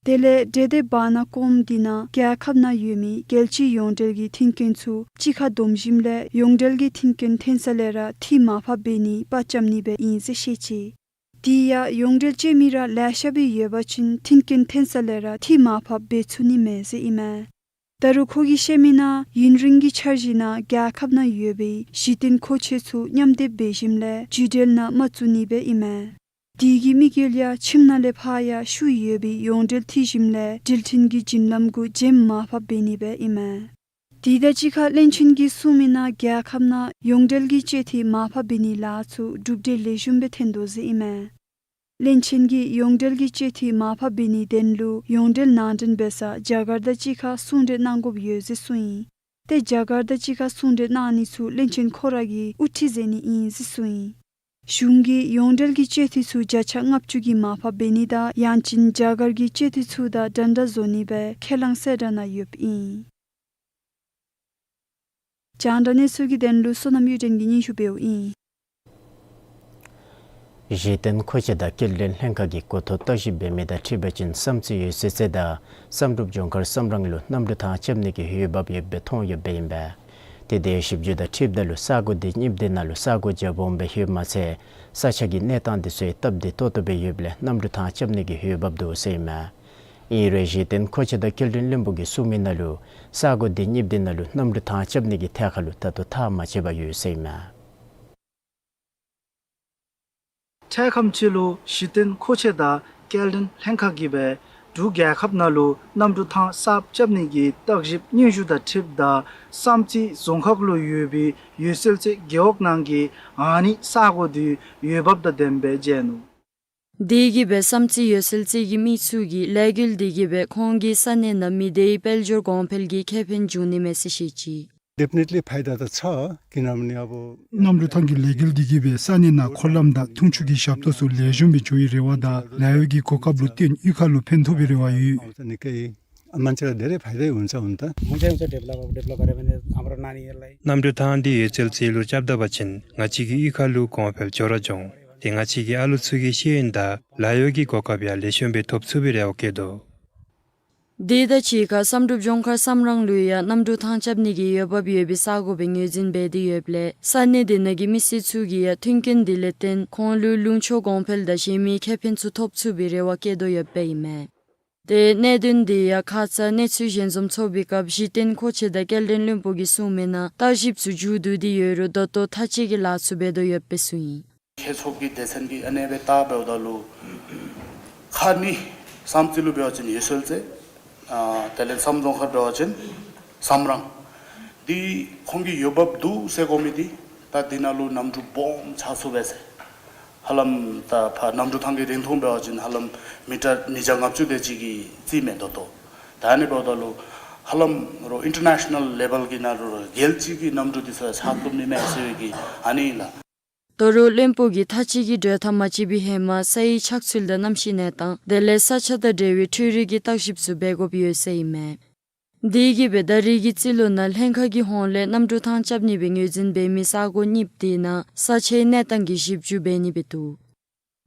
དེ་ལས་གྲོས་འདེབས་བར་ན་གོམ་དེ་ནང་རྒྱལ་ཁབ་ནང་ཡོད་མི་རྒྱལ་སྤྱིའི་ཡོངས་འབྲེལ་གྱི་མཐུན་རྐྱེན་ཚུ་གཅིག་ཁར་བསྡོམས་ཞིནམ་ལས་ཡོངས་འབྲེལ་གྱི་མཐུན་རྐྱེན་ཐོན་ས་ལས་ར་འཐུས་མར་ཕབ་འབད་ནི་པར་རྐྱབ་ནི་སྦེ་ཨིན་ཟེར་བཤད་ཅི། དེ་ཡང་ཡོངས་འབྲེལ་སྤྱོད་མི་ར་ལེ་ཤ་སྦེ་ཡོད་པ་ཅིན་མཐུན་རྐྱེན་ཐོན་ས་ལས་ར་འཐུས་མར་ཕབ་འབད་ཚུགས་ནི་མས་ཟེར་ཨིན་མས། ད་རུང་ཁོ་གིས་བཤད་མི་ནང་ཡུན་རིང་གི་འཆར་གཞི་ནང་རྒྱལ་ཁབ་ནང་ཡོད་པའི་གཞི་རྟེན་མཁོ་ཆས་ཚུ་མཉམ་སྡེབ་འབད་ཞིནམ་ལས་བརྒྱུད་འབྲེལ་ནང་མ་བཙུགས་ནི་སྦེ་ཨིན་མས། དེ་གི་དམིགས་ཡུལ་ཡང་ཁྱིམ་ནང་ལས་ཕར་ཡང་ཤུལ་ཡོད་པའི་ཡོངས་འབྲེལ་མཐུད་ཞིནམ་ལས་འགྲུལ་འཕྲིན་གྱི་བྱིན་རླབས་གུ་བྱེམ་མར་ཕབ་འབད་ནི་སྦེ་ཨིན་མས། དེ་དང་གཅིག་ཁར་བློན་ཆེན་གྱིས་གསུངས་མི་ནང་རྒྱལ་ཁབ་ནང་ཡོངས་འབྲེལ་གྱི་སྤྱོད་ཐེངས་མར་ཕབ་འབད་ནིའི་ལཱ་ཚུ་གྲུབ་འབྲས་ལེགས་ཤོམ་སྦེ་ཐོན་དོ་ཟེར་ཨིན་མས། བློན་ཆེན་གྱིས་ཡོངས་འབྲེལ་གྱི་སྤྱོད་ཐེངས་མར་ཕབ་འབད་ནིའི་དོན་ལུ་ཡོངས་འབྲེལ་ནང་འདྲེན་འབད་ས་རྒྱ་གར་དང་གཅིག་ཁར་གསུང་གྲོས་གནང་དགོཔ་ཡོད་ཟེར་གསུངས་ཡི། ཏེ་རྒྱ་གར་དང་གཅིག་ཁར་གསུང་གྲོས་གནང་ནི་ཚུ་བློན་ཆེན་ཁོ་ར་གིས་དབུ་ཁྲིད་མཛད་ནི་ཨིན་ཟེར་གསུངས་ཡི། གཞུང་གིས་ཡོངས་འབྲེལ་གྱི་སྤྱོད་ཐེངས་ཚུ་བརྒྱ་ཆ་ལྔ་བཅུ་གིས་མར་ཕབ་འབད་ནི་དང་ཡང་ཅིན་རྒྱ་གར་གྱི་སྤྱོད་ཐེངས་ཚུ་དང་འདྲན་འདྲ་བཟོ་ནི་སྦེ་ཁས་བླངས་གསལ་བསྒྲགས་ནང་ཡོདཔ་ཨིན། རྒྱང་བསྒྲགས་གནས་ཚུལ་གྱི་དོན་ལུ་བསོད་ནམས་གཡུ་སྒྲོན་གྱིས་སྙན་ཞུ་འབདཝ་ཨིན། གཞི་རྟེན་མཁོ་ཆས་དང་སྐྱེལ་འདྲེན་ལྷན་ཁག་གིས་གོ་ཐོག་བརྟག་ཞིབ་འབད་མི་དང་འཁྲིལ་བ་ཅིན་བསམ་རྩེ་ཡུལ་སྲོལ་རྩེ་དང་བསམ་གྲུབ་ལྗོངས་མཁར་བསམ་རང་ལུ་གནམ་གྲུ་ཐང་རྐྱབ་ནི་གི་འོས་འབབ་ཡོདཔ་སྦེ་མཐོང་ཡོདཔ་ཨིན་པས། ཏེ་དེ་ཞིབ་འཇུག་དང་འཁྲིལཝ་ད་ལུ་ས་གོ་འདི་གཉིསཔོ་འདི་ནང་ལུ་ས་གོ་རྒྱབ་འོང་སྦེ་ཡོདཔ་མ་ཚད་ས་ཆ་གི་གནས་སྟངས་འདི་ཚུ་ཡང་སྟབས་བདེ་ཏོག་ཏོ་སྦེ་ཡོདཔ་ལས་གནམ་གྲུ་ཐང་རྐྱབ་ནི་གི་འོས་འབབ་འདུག་ཟེར་ཨིན་མས། ཨིན་རུང་གཞི་རྟེན་མཁོ་ཆས་དང་སྐྱེལ་འདྲེན་བློན་པོ་གིས་གསུངས་མི་ནང་ལུ་ས་གོ་འདི་གཉིསཔོ་འདི་ནང་ལུ་གནམ་གྲུ་ཐང་རྐྱབ་ནི་གི་ཐད་ཁར་ལུ་ད་ལྟོ་ཐག་མ་བཅད་པར་ཡོད་ཟེར་ཨིན་མས། འཕྲལ་ཁམས་ཅིག་ལུ་གཞི་རྟེན་མཁོ་ཆས་དང་སྐྱེལ་འདྲེན་ལྷན་ཁག་གིས་འབད་འབྲུག་རྒྱལ་ཁབ་ནང་ལུ་གནམ་གྲུ་ཐང་གསརཔ་རྐྱབ་ནི་གི་བརྟག་ཞིབ་སྙན་ཞུ་དང་འཁྲིལཝ་ད་བསམ་རྩེ་རྫོང་ཁག་ལུ་ཡོད་པའི་ཡུལ་སྲོལ་རྩེ་རྒེད་འོག་ནང་གི་ཨ་ནི་ས་གོ་འདི་འོས་འབབ་དང་ལྡནམ་སྦེ་མཇལ་ནུག། དེ་གིས་འབད་བསམ་རྩེ་ཡུལ་སྲོལ་རྩེ་གི་མི་ཚུ་གིས་ལས་འགུལ་འདི་གིས་འབད་ཁོང་གི་ས་གནས་ནང་མི་སྡེའི་དཔལ་འབྱོར་གོང་འཕེལ་གྱི་ཁེ་ཕན་འབྱུང་ནི་མས་ཟེར་བཤད་ཅི། Definitely ཕའི་དཱ་ད་ཚ་ཀི་ནམ་ནི་ཨ་བོ། གནམ་གྲུ་ཐང་གི་ལས་འགུལ་འདི་གིས་འབད་ས་གནས་ནང་འཁོར་ལམ་དང་འཐུང་ཆུ་གི་ཞབས་ཏོག་ཚུ་ལེགས་ཤོམ་སྦེ་འགྱོ་བའི་རེ་བ་དང་ལཱ་གཡོག་གི་གོ་སྐབས་ལུ་བརྟེན་གཡུས་ཁ་ལུ་ཕན་ཐོགས་པའི་རེ་བ་ཡོད། ཨ་མན་ཆ་ར་དེ་རེ་ཕའི་དཱ་ཡོད་ཚ་འོང་ད། मुझे उनसे develop develop करे मैंने हमारा नानी लाई གནམ་གྲུ་ཐང་འདི་ཡུལ་སྲོལ་རྩེ་ལུ་རྐྱབ་ད་པ་ཅིན་ང་བཅས་ཀྱི་གཡུས་ཁ་ལུ་གོང་འཕེལ་ཅོག་ར་འབྱུང་། ཏེ་ང་བཅས་ཀྱི་ཨ་ལུ་ཚུ་གི་ཤེས་ཡོན་དང་ལཱ་གཡོག་གི་གོ་སྐབས་ཡང་ལེགས་ཤོམ་སྦེ་ཐོབ་ཚུགས་པའི་རེ་བ་བསྐྱེད་དོ། དེ་དང་གཅིག་ཁར་བསམ་གྲུབ་ལྗོངས་མཁར་བསམ་རང་ལུ་ཡང་གནམ་གྲུ་ཐང་རྐྱབ་ནི་གི་འོས་འབབ་ཡོད་པའི་ས་གོ་སྦེ་ངོས་འཛིན་འབད་དེ་ཡོདཔ་ལས་ས་གནས་དེ་ནང་གི་མི་སེར་ཚུ་གིས་ཡང་མཐུན་རྐྱེན་དེ་ལས་བརྟེན་ཁོང་ལུ་ལུང་ཕྱོགས་གོང་འཕེལ་དང་གཞན་མི་ཁེ་ཕན་ཚུ་ཐོབ་ཚུགས་པའི་རེ་བ་བསྐྱེད་དོ་ཡོདཔ་ཨིན་མས། ཏེ་གནད་དོན་དེ་ཡང་ཁ་ཙ་གནས་ཚུལ་ཞལ་འཛོམས་ཚོགས་པའི་སྐབས་གཞི་རྟེན་མཁོ་ཆས་དང་སྐྱེལ་འདྲེན་བློན་པོ་གིས་གསུངས་མི་ནང་བརྟག་ཞིབ་ཚུ་མཇུག་བསྡུ་སྟེ་ཡོད་རུང་ད་ལྟོ་ཐག་བཅད་ཀྱི་ལཱ་ཚུ་འབད་དོ་ཡོདཔ་སྦེ་གསུངས་ཡི། ཁྱད་ཆོས་ཀྱི་སྡེ་ཚན་གྱིས་ཨ་ནེ་སྦེ་བལྟ་འབདཝ་ད་ལུ་ཁ་ནི་བསམ་རྩེ་ལུ་འབད་བ་ཅིན་ཡུལ་སྲོལ་རྩེ། ཨ་དེ་ལས་བསམ་རྫོང་ཁག་འབད་བ་ཅིན་བསམ་རང་། འདི་ཁོང་གི་འོས་འབབ་འདུག་ཟེར་གོ་མི་འདི་ད་འདི་ནང་ལུ་གནམ་གྲུ་སྦོམ་ཆགས་ཚུགས་པས་ཟེར། ཧ་ལམ་ད་ཕར་གནམ་གྲུ་ཐང་གི་རིང་ཐུང་འབད་བ་ཅིན་ཧ་ལམ་མི་ཊར་ཉིས་བརྒྱ་ལྔ་བཅུ་དེ་ཅིག་གི་རྩིས་མས་ད་ལྟོ། ད་ཨ་ནི་འབདཝ་ད་ལུ་ཧ་ལམ་རོགས་ཨིན་ཊར་ནེ་ཤ་ནཱལ་ལེ་བཱལ་གྱི་ནང་ལུ་རོགས་རྒྱལ་སྤྱི་གི་གནམ་གྲུ་འདི་ཚུ་ཡང་ཆགས་ཐུབ་ནི་མས་ཟེར་བའི་གི་ཨ་ནི་ཨིན་ལགས། དོ་རུང་བློན་པོ་གིས་ཐག་བཅད་ཀྱི་གྲོས་ཐག་མ་བཅད་པའི་ཧེ་མ་ས་ཡི་ཆགས་ཚུལ་དང་གནམ་གཤིས་གནས་སྟངས་དེ་ལས་ས་ཆ་དང་འབྲེལ་བའི་འཕྲུལ་རིག་གི་བརྟག་ཞིབ་ཚུ་འབད་དགོཔ་ཡོད་ཟེར་ཨིན་མས། དེ་གིས་འབད་ད་རེས་ཀྱི་རྩིས་ལོ་ནང་ལྷན་ཁག་གི་ཧོངས་ལས་གནམ་གྲུ་ཐང་རྐྱབ་ནི་སྦེ་ངོས་འཛིན་འབད་མི་ས་གོ་གཉིས་པོ་དེ་ནང་ས་ཆའི་གནས་སྟངས་ཀྱི་ཞིབ་འཇུག་འབད་ནི་སྦེ་འདུག།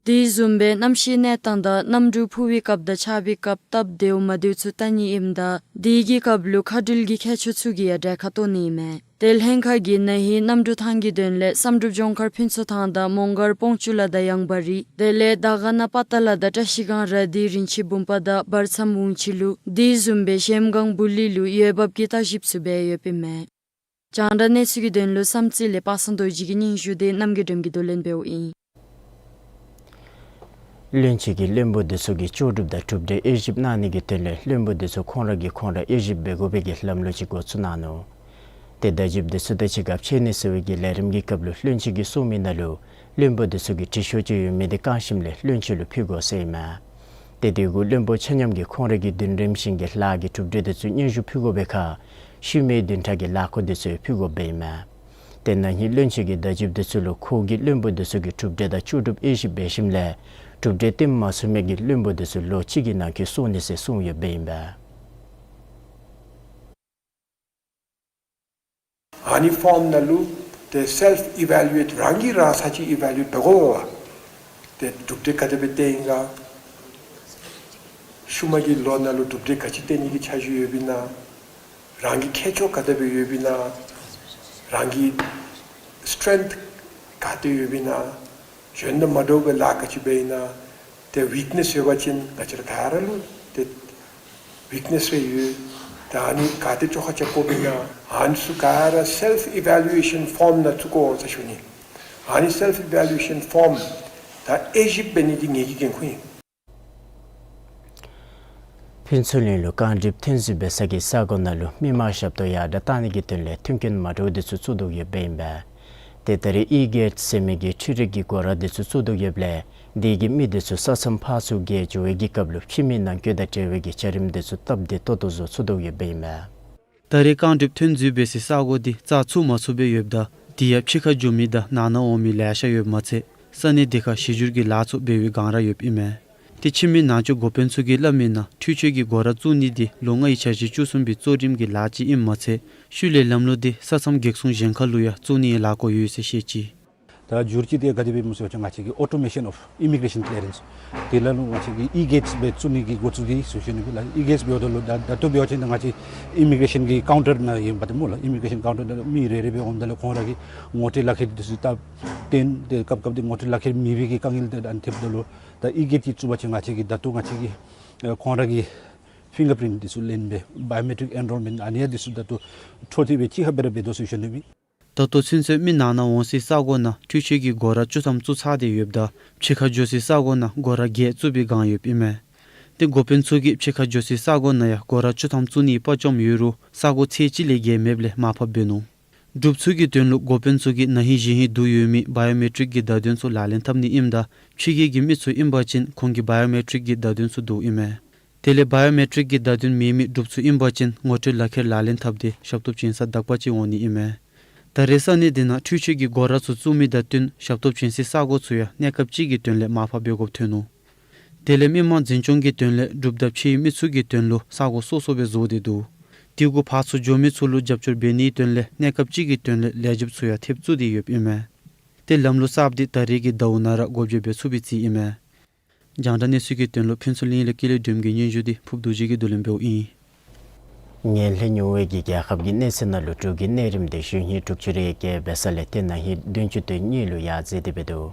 དེ་བཟུམ་སྦེ་གནམ་གཤིས་གནས་སྟངས་དང་གནམ་གྲུ་འཕུར་བའི་སྐབས་དང་ཆགས་པའི་སྐབས་སྟབས་བདེཝ་མ་བདེཝ་ཚུ་བལྟ་ནི་ཨིནམ་ད་དེ་གི་སྐབས་ལུ་མཁའ་འགྲུལ་གྱི་མཁས་མཆོག་ཚུ་གིས་ཡང་གྲལ་ཁར་གཏོགས་ནི་ཨིན་མས། ཏེ་ལྷན་ཁག་གིས་ན་ཧིང་གནམ་གྲུ་ཐང་གི་དོན་ལས་བསམ་གྲུབ་ལྗོངས་མཁར་ཕུན་ཚོགས་ཐང་དང་མོང་སྒར་སྤོང་ཆུ་ལ་དང་ཡང་པ་རི་དེ་ལས་དར་དཀར་ན་པ་ཏ་ལ་དང་བཀྲ་ཤིས་སྒང་ར་དྷི་རིན་ཆེན་བུམ་པ་དང་བར་མཚམས་ཝུང་ཆི་ལུ་དེ་བཟུམ་སྦེ་གཞལམ་སྒང་བུ་ལི་ལུ་འོས་འབབ་ཀྱི་བརྟག་ཞིབ་ཚུ་འབད་ཡོདཔ་ཨིན་མས། རྒྱང་བསྒྲགས་གནས་ཚུལ་གྱི་དོན་ལུ་བསམ་རྩེ་ལས་པ་སངས་རྡོ་རྗེ་གི་སྙན་ཞུ་དེ་རྣམ་རྒྱལ་སྒྲོལམ་གྱིས་བསྡུ་ལེན་འབདཝ་ཨིན། བློན་ཆེན་གྱིས་བློན་པོ་འདི་ཚུ་གིས་ལྕོགས་གྲུབ་དང་གྲུབ་འབྲས་དབྱེ་ཞིབ་གནང་ནི་གི་དོན་ལས་བློན་པོ་འདི་ཚུ་ཁོང་ར་གིས་ཁོང་ར་དབྱེ་ཞིབ་འབད་དགོ་པའི་གི་ལམ་ལུགས་ཅིག་འགོ་བཙུགས་གནང་ནུག། ཏེ་བརྡ་བརྒྱུདཔ་འདི་ཚུ་དང་གཅིག་ཁར་ཕྱད་ནི་ཟེར་བའི་གི་ལས་རིམ་གྱི་སྐབས་ལུ་བློན་ཆེན་གྱིས་གསུངས་མི་ནང་ལུ་བློན་པོ་འདི་ཚུ་གིས་འབྲི་ཤོག་ཅིག་ཡོད་མི་འདི་བཀང་ཞིནམ་ལས་བློན་ཆེན་ལུ་ཕུལ་དགོ་ཟེར་ཨིན་མས། ཏེ་དེ་གུ་བློན་པོ་ཆ་མཉམ་གྱིས་ཁོང་ར་གི་བདུན་རིམ་བཞིན་གྱི་ལཱ་གི་གྲུབ་འབྲས་འདི་ཚུ་སྙན་ཞུ་ཕུལ་དགོ་པའི་ཁར་ཤུལ་མའི་བདུན་ཕྲག་གི་ལཱ་ཁོ་འདི་ཚུ་ཡང་ཕུལ་དགོཔ་ཨིན་མས། ཏེ་ན་ཧིང་བློན་ཆེན་གྱིས་བརྡ་བརྒྱུདཔ་འདི་ཚུ་ལུ་ཁོ་གིས་བློན་པོ་འདི་ཚུ་གི་གྲུབ་འབྲས་དང་ལྕོགས་གྲུབ་དབྱེ་ཞིབ་འབད་ཞིནམ་ལས་གྲུབ་འབྲས་སྟོན་མ་ཚུགས་མི་གི་བློན་པོ་འདི་ཚུ་ལོ་གཅིག་གི་ནང་འཁོད་སོང་ནི་ཟེར་གསུངས་ཡོདཔ་ཨིན་པས། ཨ་ནི་ཕོརམ་ནང་ལུ་ཏེ་སེལཕ་ཨི་ཝེ་ལུ་ཨེཊ་རང་གིས་རང་ས་ཅིག་ཨི་ཝེ་ལུ་ཨེཊ་འབད་དགོ་པས། ཏེ་གྲུབ་འབྲས་ག་དེ་སྦེ་ཐོན་ཡི་ག། ཤུལ་མ་གི་ལོ་ནང་ལུ་གྲུབ་འབྲས་ག་ཅི་ཐོན་ནི་གི་འཆར་གཞི་ཡོདཔ་ཨིན་ན། རང་གི་མཁས་མཆོག་ག་དེ་སྦེ་ཡོདཔ་ཨིན་ན། རང་གི་སི་ཊེང་ག་དེ་ཡོདཔ་ཨིན་ན། གཞན་དང་མ་འདྲཝ་སྦེ་ལཱ་ག་ཅི་འབད་ཡི་ན། ཏེ་ཝིཀ་ནེསི་ཡོད་པ་ཅིན་ང་བཅས་ར་ག་ར་ལུ་ཏེ་ཝིཀ་ནེསི་རེ་ཡོད། ད་ཨ་ནི་ག་དེ་བཅོ་ཁ་རྐྱབ་དགོཔ་ཨིན་ན། ཨ་ནི་ཚུ་ག་ར་སེལཕ་ཨི་ཝེ་ལུ་ཨེ་ཤཱན་ཕོརམ་ནང་བཙུགས་དགོ་ཟེར་ཞུ་ནི། ཨ་ནི་སེལཕ་ཨི་ཝེ་ལུ་ཨེ་ཤཱན་ཕོརམ་ད་དབྱེ་ཞིབ་འབད་ནི་འདི་ངེ་གི་འགན་ཁུར་ཨིན། ཕུན་ཚོགས་གླིང་ལུ་རྐང་གྲིམ་ཐོན་རྫས་འབད་ས་གི་ས་གོ་ནང་ལུ་མི་མང་ཞབས་ཏོག་ཡར་དྲག་གཏང་ནི་གི་དོན་ལས་མཐུན་རྐྱེན་མ་འདྲཝ་འདི་ཚུ་བཙུགས་དོ་ཡོདཔ་ཨིན་པས། ཏེ་ད་རེས་ཨི་གེཊ་ཟེར་མི་གི་འཕྲུལ་རིག་གི་སྒོ་ར་འདི་ཚུ་བཙུགས་དོ་ཡོདཔ་ལས་དེ་གིས་མི་འདི་ཚུ་ས་མཚམས་ཕར་ཚུར་བརྒལ་འགྱོ་བའི་གི་སྐབས་ལུ་ཕྱི་མི་ནང་འགྱོ་དང་འབྲེལ་བའི་གི་བྱ་རིམ་འདི་ཚུ་སྟབས་བདེ་ཏོག་ཏོ་བཟོ་ཚུགས་དོ་ཡོདཔ་ཨིན་པས། ད་རེས་རྐང་གྲིམ་ཐོན་རྫས་འབད་སའི་ས་གོ་འདི་རྩ་ཚུགས་མ་ཚུགས་སྦེ་ཡོདཔ་ད་དེ་ཡང་ཕྱི་ཁར་འགྱོ་མི་དང་ནང་ན་འོང་མི་ལེ་ཤ་ཡོདཔ་མ་ཚད་ས་གནས་དེ་ཁར་གཞི་བསྒྱུར་གྱི་ལཱ་ཚུ་འབད་བའི་སྒང་ར་ཡོདཔ་ཨིན་མས། ཏེ་ཕྱི་མི་ནང་འགྱོ་འགོ་དཔོན་ཚུ་གིས་སླབ་མི་ནང་འཕྲུལ་ཆས་ཀྱི་སྒོ་ར་བཙུགས་ནི་འདི་ལོ་ལྔའི་འཆར་གཞི་བཅུ་གསུམ་པའི་གཙོ་རིམ་གྱི་ལཱ་ཅིག་ཨིནམ་མ་ཚད་ཤུལ་ལས་ལམ་ལུགས་འདི་ས་མཚམས་གེགས་སྲུང་གཞན་ཁ་ལུ་ཡང་བཙུགས་ནིའི་ལཱ་འགོ་ཡོད་ཟེར་བཤད་ཅི། ད་འགྱུར་བཅོས་དེ་ག་དེ་སྦེ་སྨོ་ཟེར་བ་ཅིན་ང་བཅས་ཀྱི་automation of immigration clearance དེ་ལས་ལུ་ང་བཅས་ཀྱིས་ཨི་གེཊསི་སྦེ་བཙུགས་ནི་གི་འགོ་བཙུགས་ཏེ་ཟེར་ཞུ་ནི་ཨིན་ལགས། ཨི་གེཊསི་འབདཝ་ད་ལུ་ད་ད་ལྟོ་འབད་བ་ཅིན་ང་བཅས་ཨི་མི་གེ་རེ་ཤཱན་གྱི་ཀའུན་ཊར་ནང་ཨིན་པས་ཏེ་སྨོ་ལགས། ཨི་མི་གེ་རེ་ཤཱན་ཀའུན་ཊར་ནང་མི་རེ་རེ་སྦེ་འོངམ་ད་ལུ་ཁོང་ར་གིས་ངོ་སྤྲོད་ལག་ཁྱེར་འདི་ཚུ་བཏབ་སྟེ་དེ་སྐབས་སྐབས་དེ་ངོ་སྤྲོད་ལག་ཁྱེར་མེད་པའི་གི་དཀའ་ངལ་དེ་ཨ་ནི་ཐེབས་ད་ལུ་ད་ཨི་གེཊསི་བཙུགས་པ་ཅིན་ང་བཅས་ཀྱིས་ད་ལྟོ་ང་བཅས་ཀྱིས་ཨེ་ཁོང་ར་གི་ཕིང་གར་པིརིནཊ་འདི་ཚུ་ལེན་སྦེ་བའི་ཡོ་མེ་ཊིཀ་ཨེན་རོལ་མེནཊ་ཨ་ནི་ཡང་འདི་ཚུ་ད་ལྟོ་འཕྲོ་མཐུད་སྦེ་ཅིག་ཁར་སྦེ་ར་འབད་དོ་ཟེར་ཞུ་ནི་ཨིན། ད་ལྟོ་ཚུན་ཚོད་མི་ནང་ན་འོང་སའི་ས་གོ་ནང་འཕྲུལ་ཆས་ཀྱི་སྒོ་ར་བཅུ་ཐམ་བཙུགས་ཚར་ཏེ་ཡོདཔ་ད་ཕྱི་ཁར་འགྱོ་སའི་ས་གོ་ནང་སྒོ་ར་བརྒྱད་བཙུགས་པའི་བསྒང་ཡོདཔ་ཨིན་མས། ཏེ་འགོ་དཔོན་ཚུ་གིས་ཕྱི་ཁར་འགྱོ་སའི་ས་གོ་ནང་ཡང་སྒོ་ར་བཅུ་ཐམ་བཙུགས་ནིའི་དཔའ་བཅམ་ཡོད་རུང་ས་གོ་ཚད་གཅིག་ལས་བརྒལ་མེདཔ་ལས་མར་ཕབ་འབད་ནུག། འབྲུགཔ་ཚུ་གི་དོན་ལུ་འགོ་དཔོན་ཚུ་གིས་ན་ཧིང་གཞེས་ཧིང་བསྡུ་ཡོད་མི་བའི་ཡོ་མེ་ཊིཀ་གི་བརྡ་དོན་ཚུ་ལག་ལེན་འཐབ་ནི་ཨིནམ་ད་ཕྱི་རྒྱལ་གྱི་མི་ཚུ་ཨིན་པ་ཅིན་ཁོང་གི་བའི་ཡོ་མེ་ཊིཀ་གི་བརྡ་དོན་ཚུ་བསྡུཝ་ཨིན་མས། དེ་ལས་བའི་ཡོ་མེ་ཊིཀ་གི་བརྡ་དོན་མེད་མི་འབྲུགཔ་ཚུ་ཨིན་པ་ཅིན་ངོ་སྤྲོད་ལག་ཁྱེར་ལག་ལེན་འཐབ་སྟེ་ཞབས་ཏོག་བྱིན་ས་དག་པ་ཅིག་འོང་ནི་ཨིན་མས། ད་རེས་ས་གནས་འདི་ནང་འཕྲུལ་ཆས་ཀྱི་སྒོ་ར་ཚུ་བཙུགས་མི་དང་བསྟུན་ཞབས་ཏོག་བྱིན་སའི་ས་གོ་ཚུ་ཡང་གནས་སྐབས་ཅིག་གི་དོན་ལས་མར་ཕབ་འབད་དགོཔ་ཐོན་ནུག། དེ་ལས་མི་མང་འཛིན་སྐྱོང་གི་དོན་ལས་འབྲུགཔ་དང་ཕྱིའི་མི་ཚུ་གི་དོན་ལུ་ས་གོ་སོ་སོ་སྦེ་བཟོ་སྟེ་འདུག། དེ་གུ་ཕར་ཚུར་འགྱོ་མི་ཚུ་ལུ་རྒྱབ་སྐྱོར་འབད་ནིའི་དོན་ལས་གནས་སྐབས་ཅིག་གི་དོན་ལས་ལས་བྱེདཔ་ཚུ་ཡང་ཐེབས་བཙུགས་ཏེ་ཡོདཔ་ཨིན་མས། ཏེ་ལམ་ལུགས་གསརཔ་འདི་ད་རེས་ཀྱི་ཟླཝ་ནང་ར་སྒོ་འབྱེད་འབད་ཚུགས་པའི་རྩིས་ཨིན་མས། རྒྱང་བསྒྲགས་གནས་ཚུལ་གྱི་དོན་ལུ་ཕུན་ཚོགས་གླིང་ལས་ཀུན་ལེགས་སྒྲོལམ་གྱི་སྙན་ཞུ་འདི་ཕུབ་རྡོ་རྗེ་གིས་བསྡུ་ལེན་འབདཝ་ཨིན། ངན་ལྷད་ཉུང་བའི་གི་རྒྱལ་ཁབ་ཀྱི་གནས་ཚད་ནང་ལུ་འབྲུག་གི་གནས་རིམ་འདི་གཞེས་ཧིང་དྲུག་ཅུ་རེ་བརྒྱད་འབད་ས་ལས་ཏེ་ན་ཧིང་བདུན་ཅུ་དོན་གཉིས་ལུ་ཡར་འཛེགས་ཏེ་འབད་འདུག།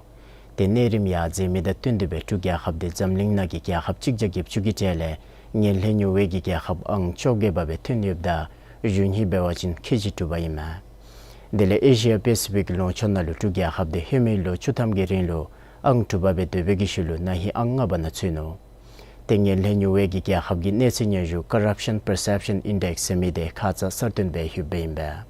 ཏེ་གནས་རིམ་ཡར་འཛེགས་མི་དང་བསྟུན་ཏེ་སྦེ་འབྲུག་རྒྱལ་ཁབ་འདི་འཛམ་གླིང་ནང་གི་རྒྱལ་ཁབ་གཅིག་བརྒྱ་བརྒྱད་ཅུ་གི་གྲས་ལས་ངན་ལྷད་ཉུང་བའི་གི་རྒྱལ་ཁབ་ཨང་བཅོ་བརྒྱད་པ་སྦེ་ཐོན་ཡོདཔ་ད་གཞེས་ཧིང་འབད་བ་ཅིན་ཁལ་གཅིག་དྲུག་པ་ཨིན་མས། དེ་ལས་ཨེ་ཤི་ཡ་པེ་སི་ཕིག་ལུང་ཕྱོགས་ནང་ལུ་འབྲུག་རྒྱལ་ཁབ་འདི་ཧེ་མའི་ལོ་བཅུ་ཐམ་གྱི་རིང་ལུ་ཨང་དྲུག་པ་སྦེ་སྡོད་པའི་གི་ཤུལ་ལུ་ན་ཧིང་ཨང་ལྔ་པ་ནང་ཚུད་ནུག། ཏེ་ངན་ལྷད་ཉུང་བའི་གི་རྒྱལ་ཁབ་ཀྱི་གནས་ཚད་སྙན་ཞུ་Corruption Perception Index ཟེར་མི་འདི་ཁ་ཙ་གསར་བཏོན་འབད་ཡོདཔ་ཨིན་པས།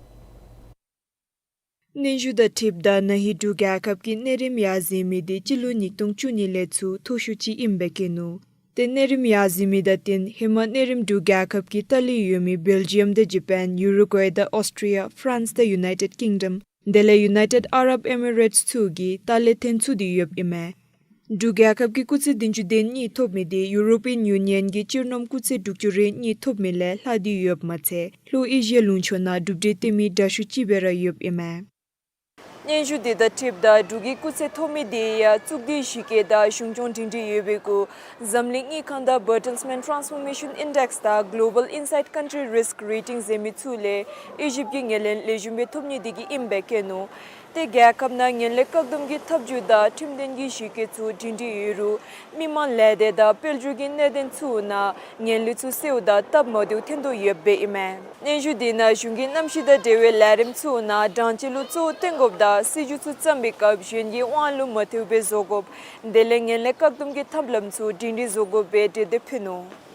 སྙན་ཞུ་དང་འཁྲིལཝ་ད་ན་ཧིང་འབྲུག་རྒྱལ་ཁབ་ཀྱི་གནས་རིམ་ཡར་འཛེགས་མི་འདི་སྤྱི་ལོ་ཉིས་སྟོང་བཅུ་གཉིས་ལས་ཚུར་མཐོ་ཤོས་ཅིག་ཨིནམ་སྦེ་བཀོད་ནུག། ཏེ་གནས་རིམ་ཡར་འཛེགས་མི་དང་བསྟུན་ཧེ་མ་གནས་རིམ་འབྲུག་རྒྱལ་ཁབ་ཀྱི་ལྟག་ལས་ཡོད་མི་བེལ་ཇི་ཡམ་དང་ཇ་པཱན་ཡུ་རུ་ཀུའེ་དང་ཨོསི་ཊི་རི་ཡ་ཕ་རན་སི་དང་ཡུ་ནའི་ཊེཌ་ཀིང་ཌམ་དེ་ལས་ཡུ་ནའི་ཊེཌ་ཨ་རབ་ཨེ་མི་རེཊསི་ཚུ་གིས་ལྟག་ལས་འཐོན་ཚུགས་ཏེ་ཡོདཔ་ཨིན་མས། འབྲུག་རྒྱལ་ཁབ་ཀྱི་སྐུགས་ཚད་བདུན་ཅུ་དོན་གཉིས་ཐོབ་མི་འདི་ཡུ་རོ་པི་ཡཱན་ཡུ་ནི་ཡཱན་གྱི་སྤྱིར་བསྣམས་སྐུགས་ཚད་དྲུག་ཅུ་རེ་གཉིས་ཐོབ་མི་ལས་ལྷག་སྟེ་ཡོདཔ་མ་ཚད་ལྷོ་ཨེ་ཤི་ཡ་ལུང་ཕྱོགས་ནང་གྲུབ་འབྲས་སྟོན་མི་དྲག་ཤོས་ཅིག་སྦེ་ར་ཡོདཔ་ཨིན་མས། སྙན་ཞུ་འདི་དང་འཁྲིལཝ་ད་འབྲུག་གི་སྐུགས་ཚད་ཐོབ་མི་དེ་ཡང་གཙུག་སྡེའི་གཞི་བཀོད་དང་གཞུང་སྐྱོང་སྒྲིང་སྒྲིང་ཡོད་པའི་གུ་འཛམ་གླིང་དངུལ་ཁང་དང་Bertelsmann Transformation Index དང་Global Insight Country Risk Rating ཟེར་མི་ཚུ་ལས་ཨི་ཇིབ་ཀྱི་ངོས་ལེན་ལེགས་ཤོམ་སྦེ་ཐོབ་ནི་དེ་གིས་ཨིནམ་སྦེ་བཀོད་ནུག། ཏེ་རྒྱལ་ཁབ་ནང་ངན་ལྷད་བཀག་སྡོམ་གྱི་ཐབས་བྱུས་དང་ཁྲིམས་དོན་གྱི་གཞི་བཀོད་ཚུ་སྒྲིང་སྒྲིང་ཡོད་རུང་མི་མང་ལས་སྡེ་དང་དཔལ་འབྱོར་གྱི་གནད་དོན་ཚུ་ནང་ངན་ལྷད་ཚུ་སེལཝ་ད་སྟབས་མ་བདེཝ་ཐོན་དོ་ཡོདཔ་ཨིན་མས། སྙན་ཞུ་འདི་ནང་གཞུང་གི་གནམ་གཤིས་དང་འབྲེལ་བའི་ལས་རིམ་ཚུ་ནང་གྲངས་ཀྱི་ལུ་གཙོ་བོ་བཏོན་དགོཔ་དང་སྲིད་བྱུས་ཚུ་བརྩམ་པའི་སྐབས་གཞན་གྱི་དབང་ལུ་མ་ཐལཝ་སྦེ་བཟོ་དགོཔ་དེ་ལས་ངན་ལྷད་བཀག་སྡོམ་གྱི་ཐབས་ལམ་ཚུ་སྒྲིང་སྒྲིང་བཟོ་དགོཔ་སྦེ་འགྲེལ་བརྡ་ཕུལ་ནུག།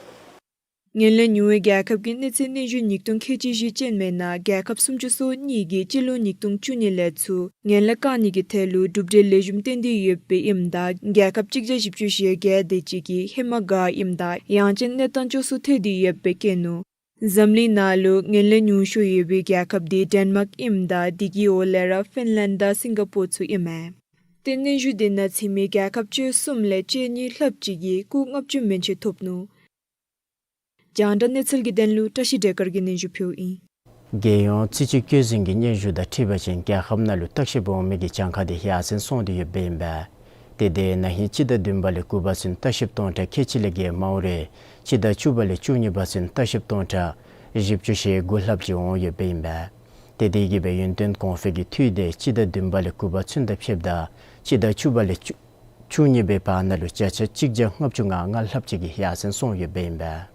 ངན་ལྷད་ཉུང་བའི་རྒྱལ་ཁབ་ཀྱི་གནས་ཚད་སྙན་ཞུ་ཉིས་སྟོང་ཁལ་གཅིག་བཞི་ཅན་མའི་ནང་རྒྱལ་ཁབ་སུམ་ཅུ་སོ་གཉིས་ཀྱིས་སྤྱི་ལོ་ཉིས་སྟོང་བཅུ་གཉིས་ལས་ཚུར་ངན་ལྷད་བཀག་ནི་གི་ཐད་ལུ་གྲུབ་འབྲས་ལེགས་ཤོམ་སྟོན་ཏེ་ཡོདཔ་ཨིནམ་ད་རྒྱལ་ཁབ་གཅིག་བརྒྱ་བཞི་བཅུ་ཞེ་བརྒྱད་དེ་ཅིག་གིས་ཧེ་མ་ག་ཨིནམ་ད་ཡང་ཅིན་གནས་སྟངས་སྐྱོ་སུ་ཐལ་ཏེ་ཡོདཔ་སྦེ་བཀོད་ནུག། འཛམ་གླིང་ནང་ལུ་ངན་ལྷད་ཉུང་ཤོས་ཡོད་པའི་རྒྱལ་ཁབ་འདི་ཌེན་མཱརཀ་ཨིནམ་ད་དེ་གི་འོག་ལས་ར་ཕིན་ལེནཌ་དང་སིང་ག་པོར་ཚུ་ཨིན་མས། ཏེ་སྙན་ཞུ་འདི་ནང་ཚུད་མི་རྒྱལ་ཁབ་བཅུ་གསུམ་ལས་བཅུ་གཉིས་ལྷགཔ་ཅིག་གིས་སྐུགས་ལྔ་བཅུ་མན་ཆད་ཐོབ་ནུག། རྒྱང་བསྒྲགས་གནས་ཚུལ་གྱི་དོན་ལུ་བཀྲ་ཤིས་སྒྲོལ་དཀར་གྱིས་སྙན་ཞུ་ཕུལཝ་ཨིན། རྒྱལ་ཡོངས་རྩིས་དཔྱད་བཀོད་འཛིན་གྱི་སྙན་ཞུ་དང་འཁྲིལ་བ་ཅིན་རྒྱལ་ཁབ་ནང་ལུ་ལྟ་བཤལཔ་འོང་མི་གི་གྱངས་ཁ་འདི་ཡར་སེང་སོང་སྟེ་ཡོདཔ་ཨིན་པས། ཏེ་དེ་ན་ཧིང་སྤྱི་ཟླ་བདུན་པ་ལས་དགུ་པ་ཚུན་ལྟ་བཤལཔ་སྟོང་ཕྲག་ཁལ་གཅིག་ལས་བརྒལ་མ་འོང་རུང་སྤྱི་ཟླ་བཅུ་པ་ལས་བཅུ་གཉིས་པ་ཚུན་ལྟ་བཤལཔ་སྟོང་ཕྲག་བཞི་བཅུ་ཞེ་དགུ་ལྷགཔ་ཅིག་འོང་ཡོདཔ་ཨིན་པས། ཏེ་དེ་གིས་སྦེ་ཡུན་བརྟན་གོང་འཕེལ་གྱི་འཐུས་འདི་སྤྱི་ཟླ་བདུན་པ་ལས་དགུ་པ་ཚུན་དང་ཕྱདཔ་ད་སྤྱི་ཟླ་བཅུ་པ་ལས་བཅུ་བཅུ་གཉིས་པའི་བར་ན་ལུ་བརྒྱ་ཆ་གཅིག་བརྒྱ་ལྔ་བཅུ་ང་ལྔ་ལྷགཔ་ཅིག་གིས་ཡར་སེང་སོང་ཡོདཔ་ཨིན་པས།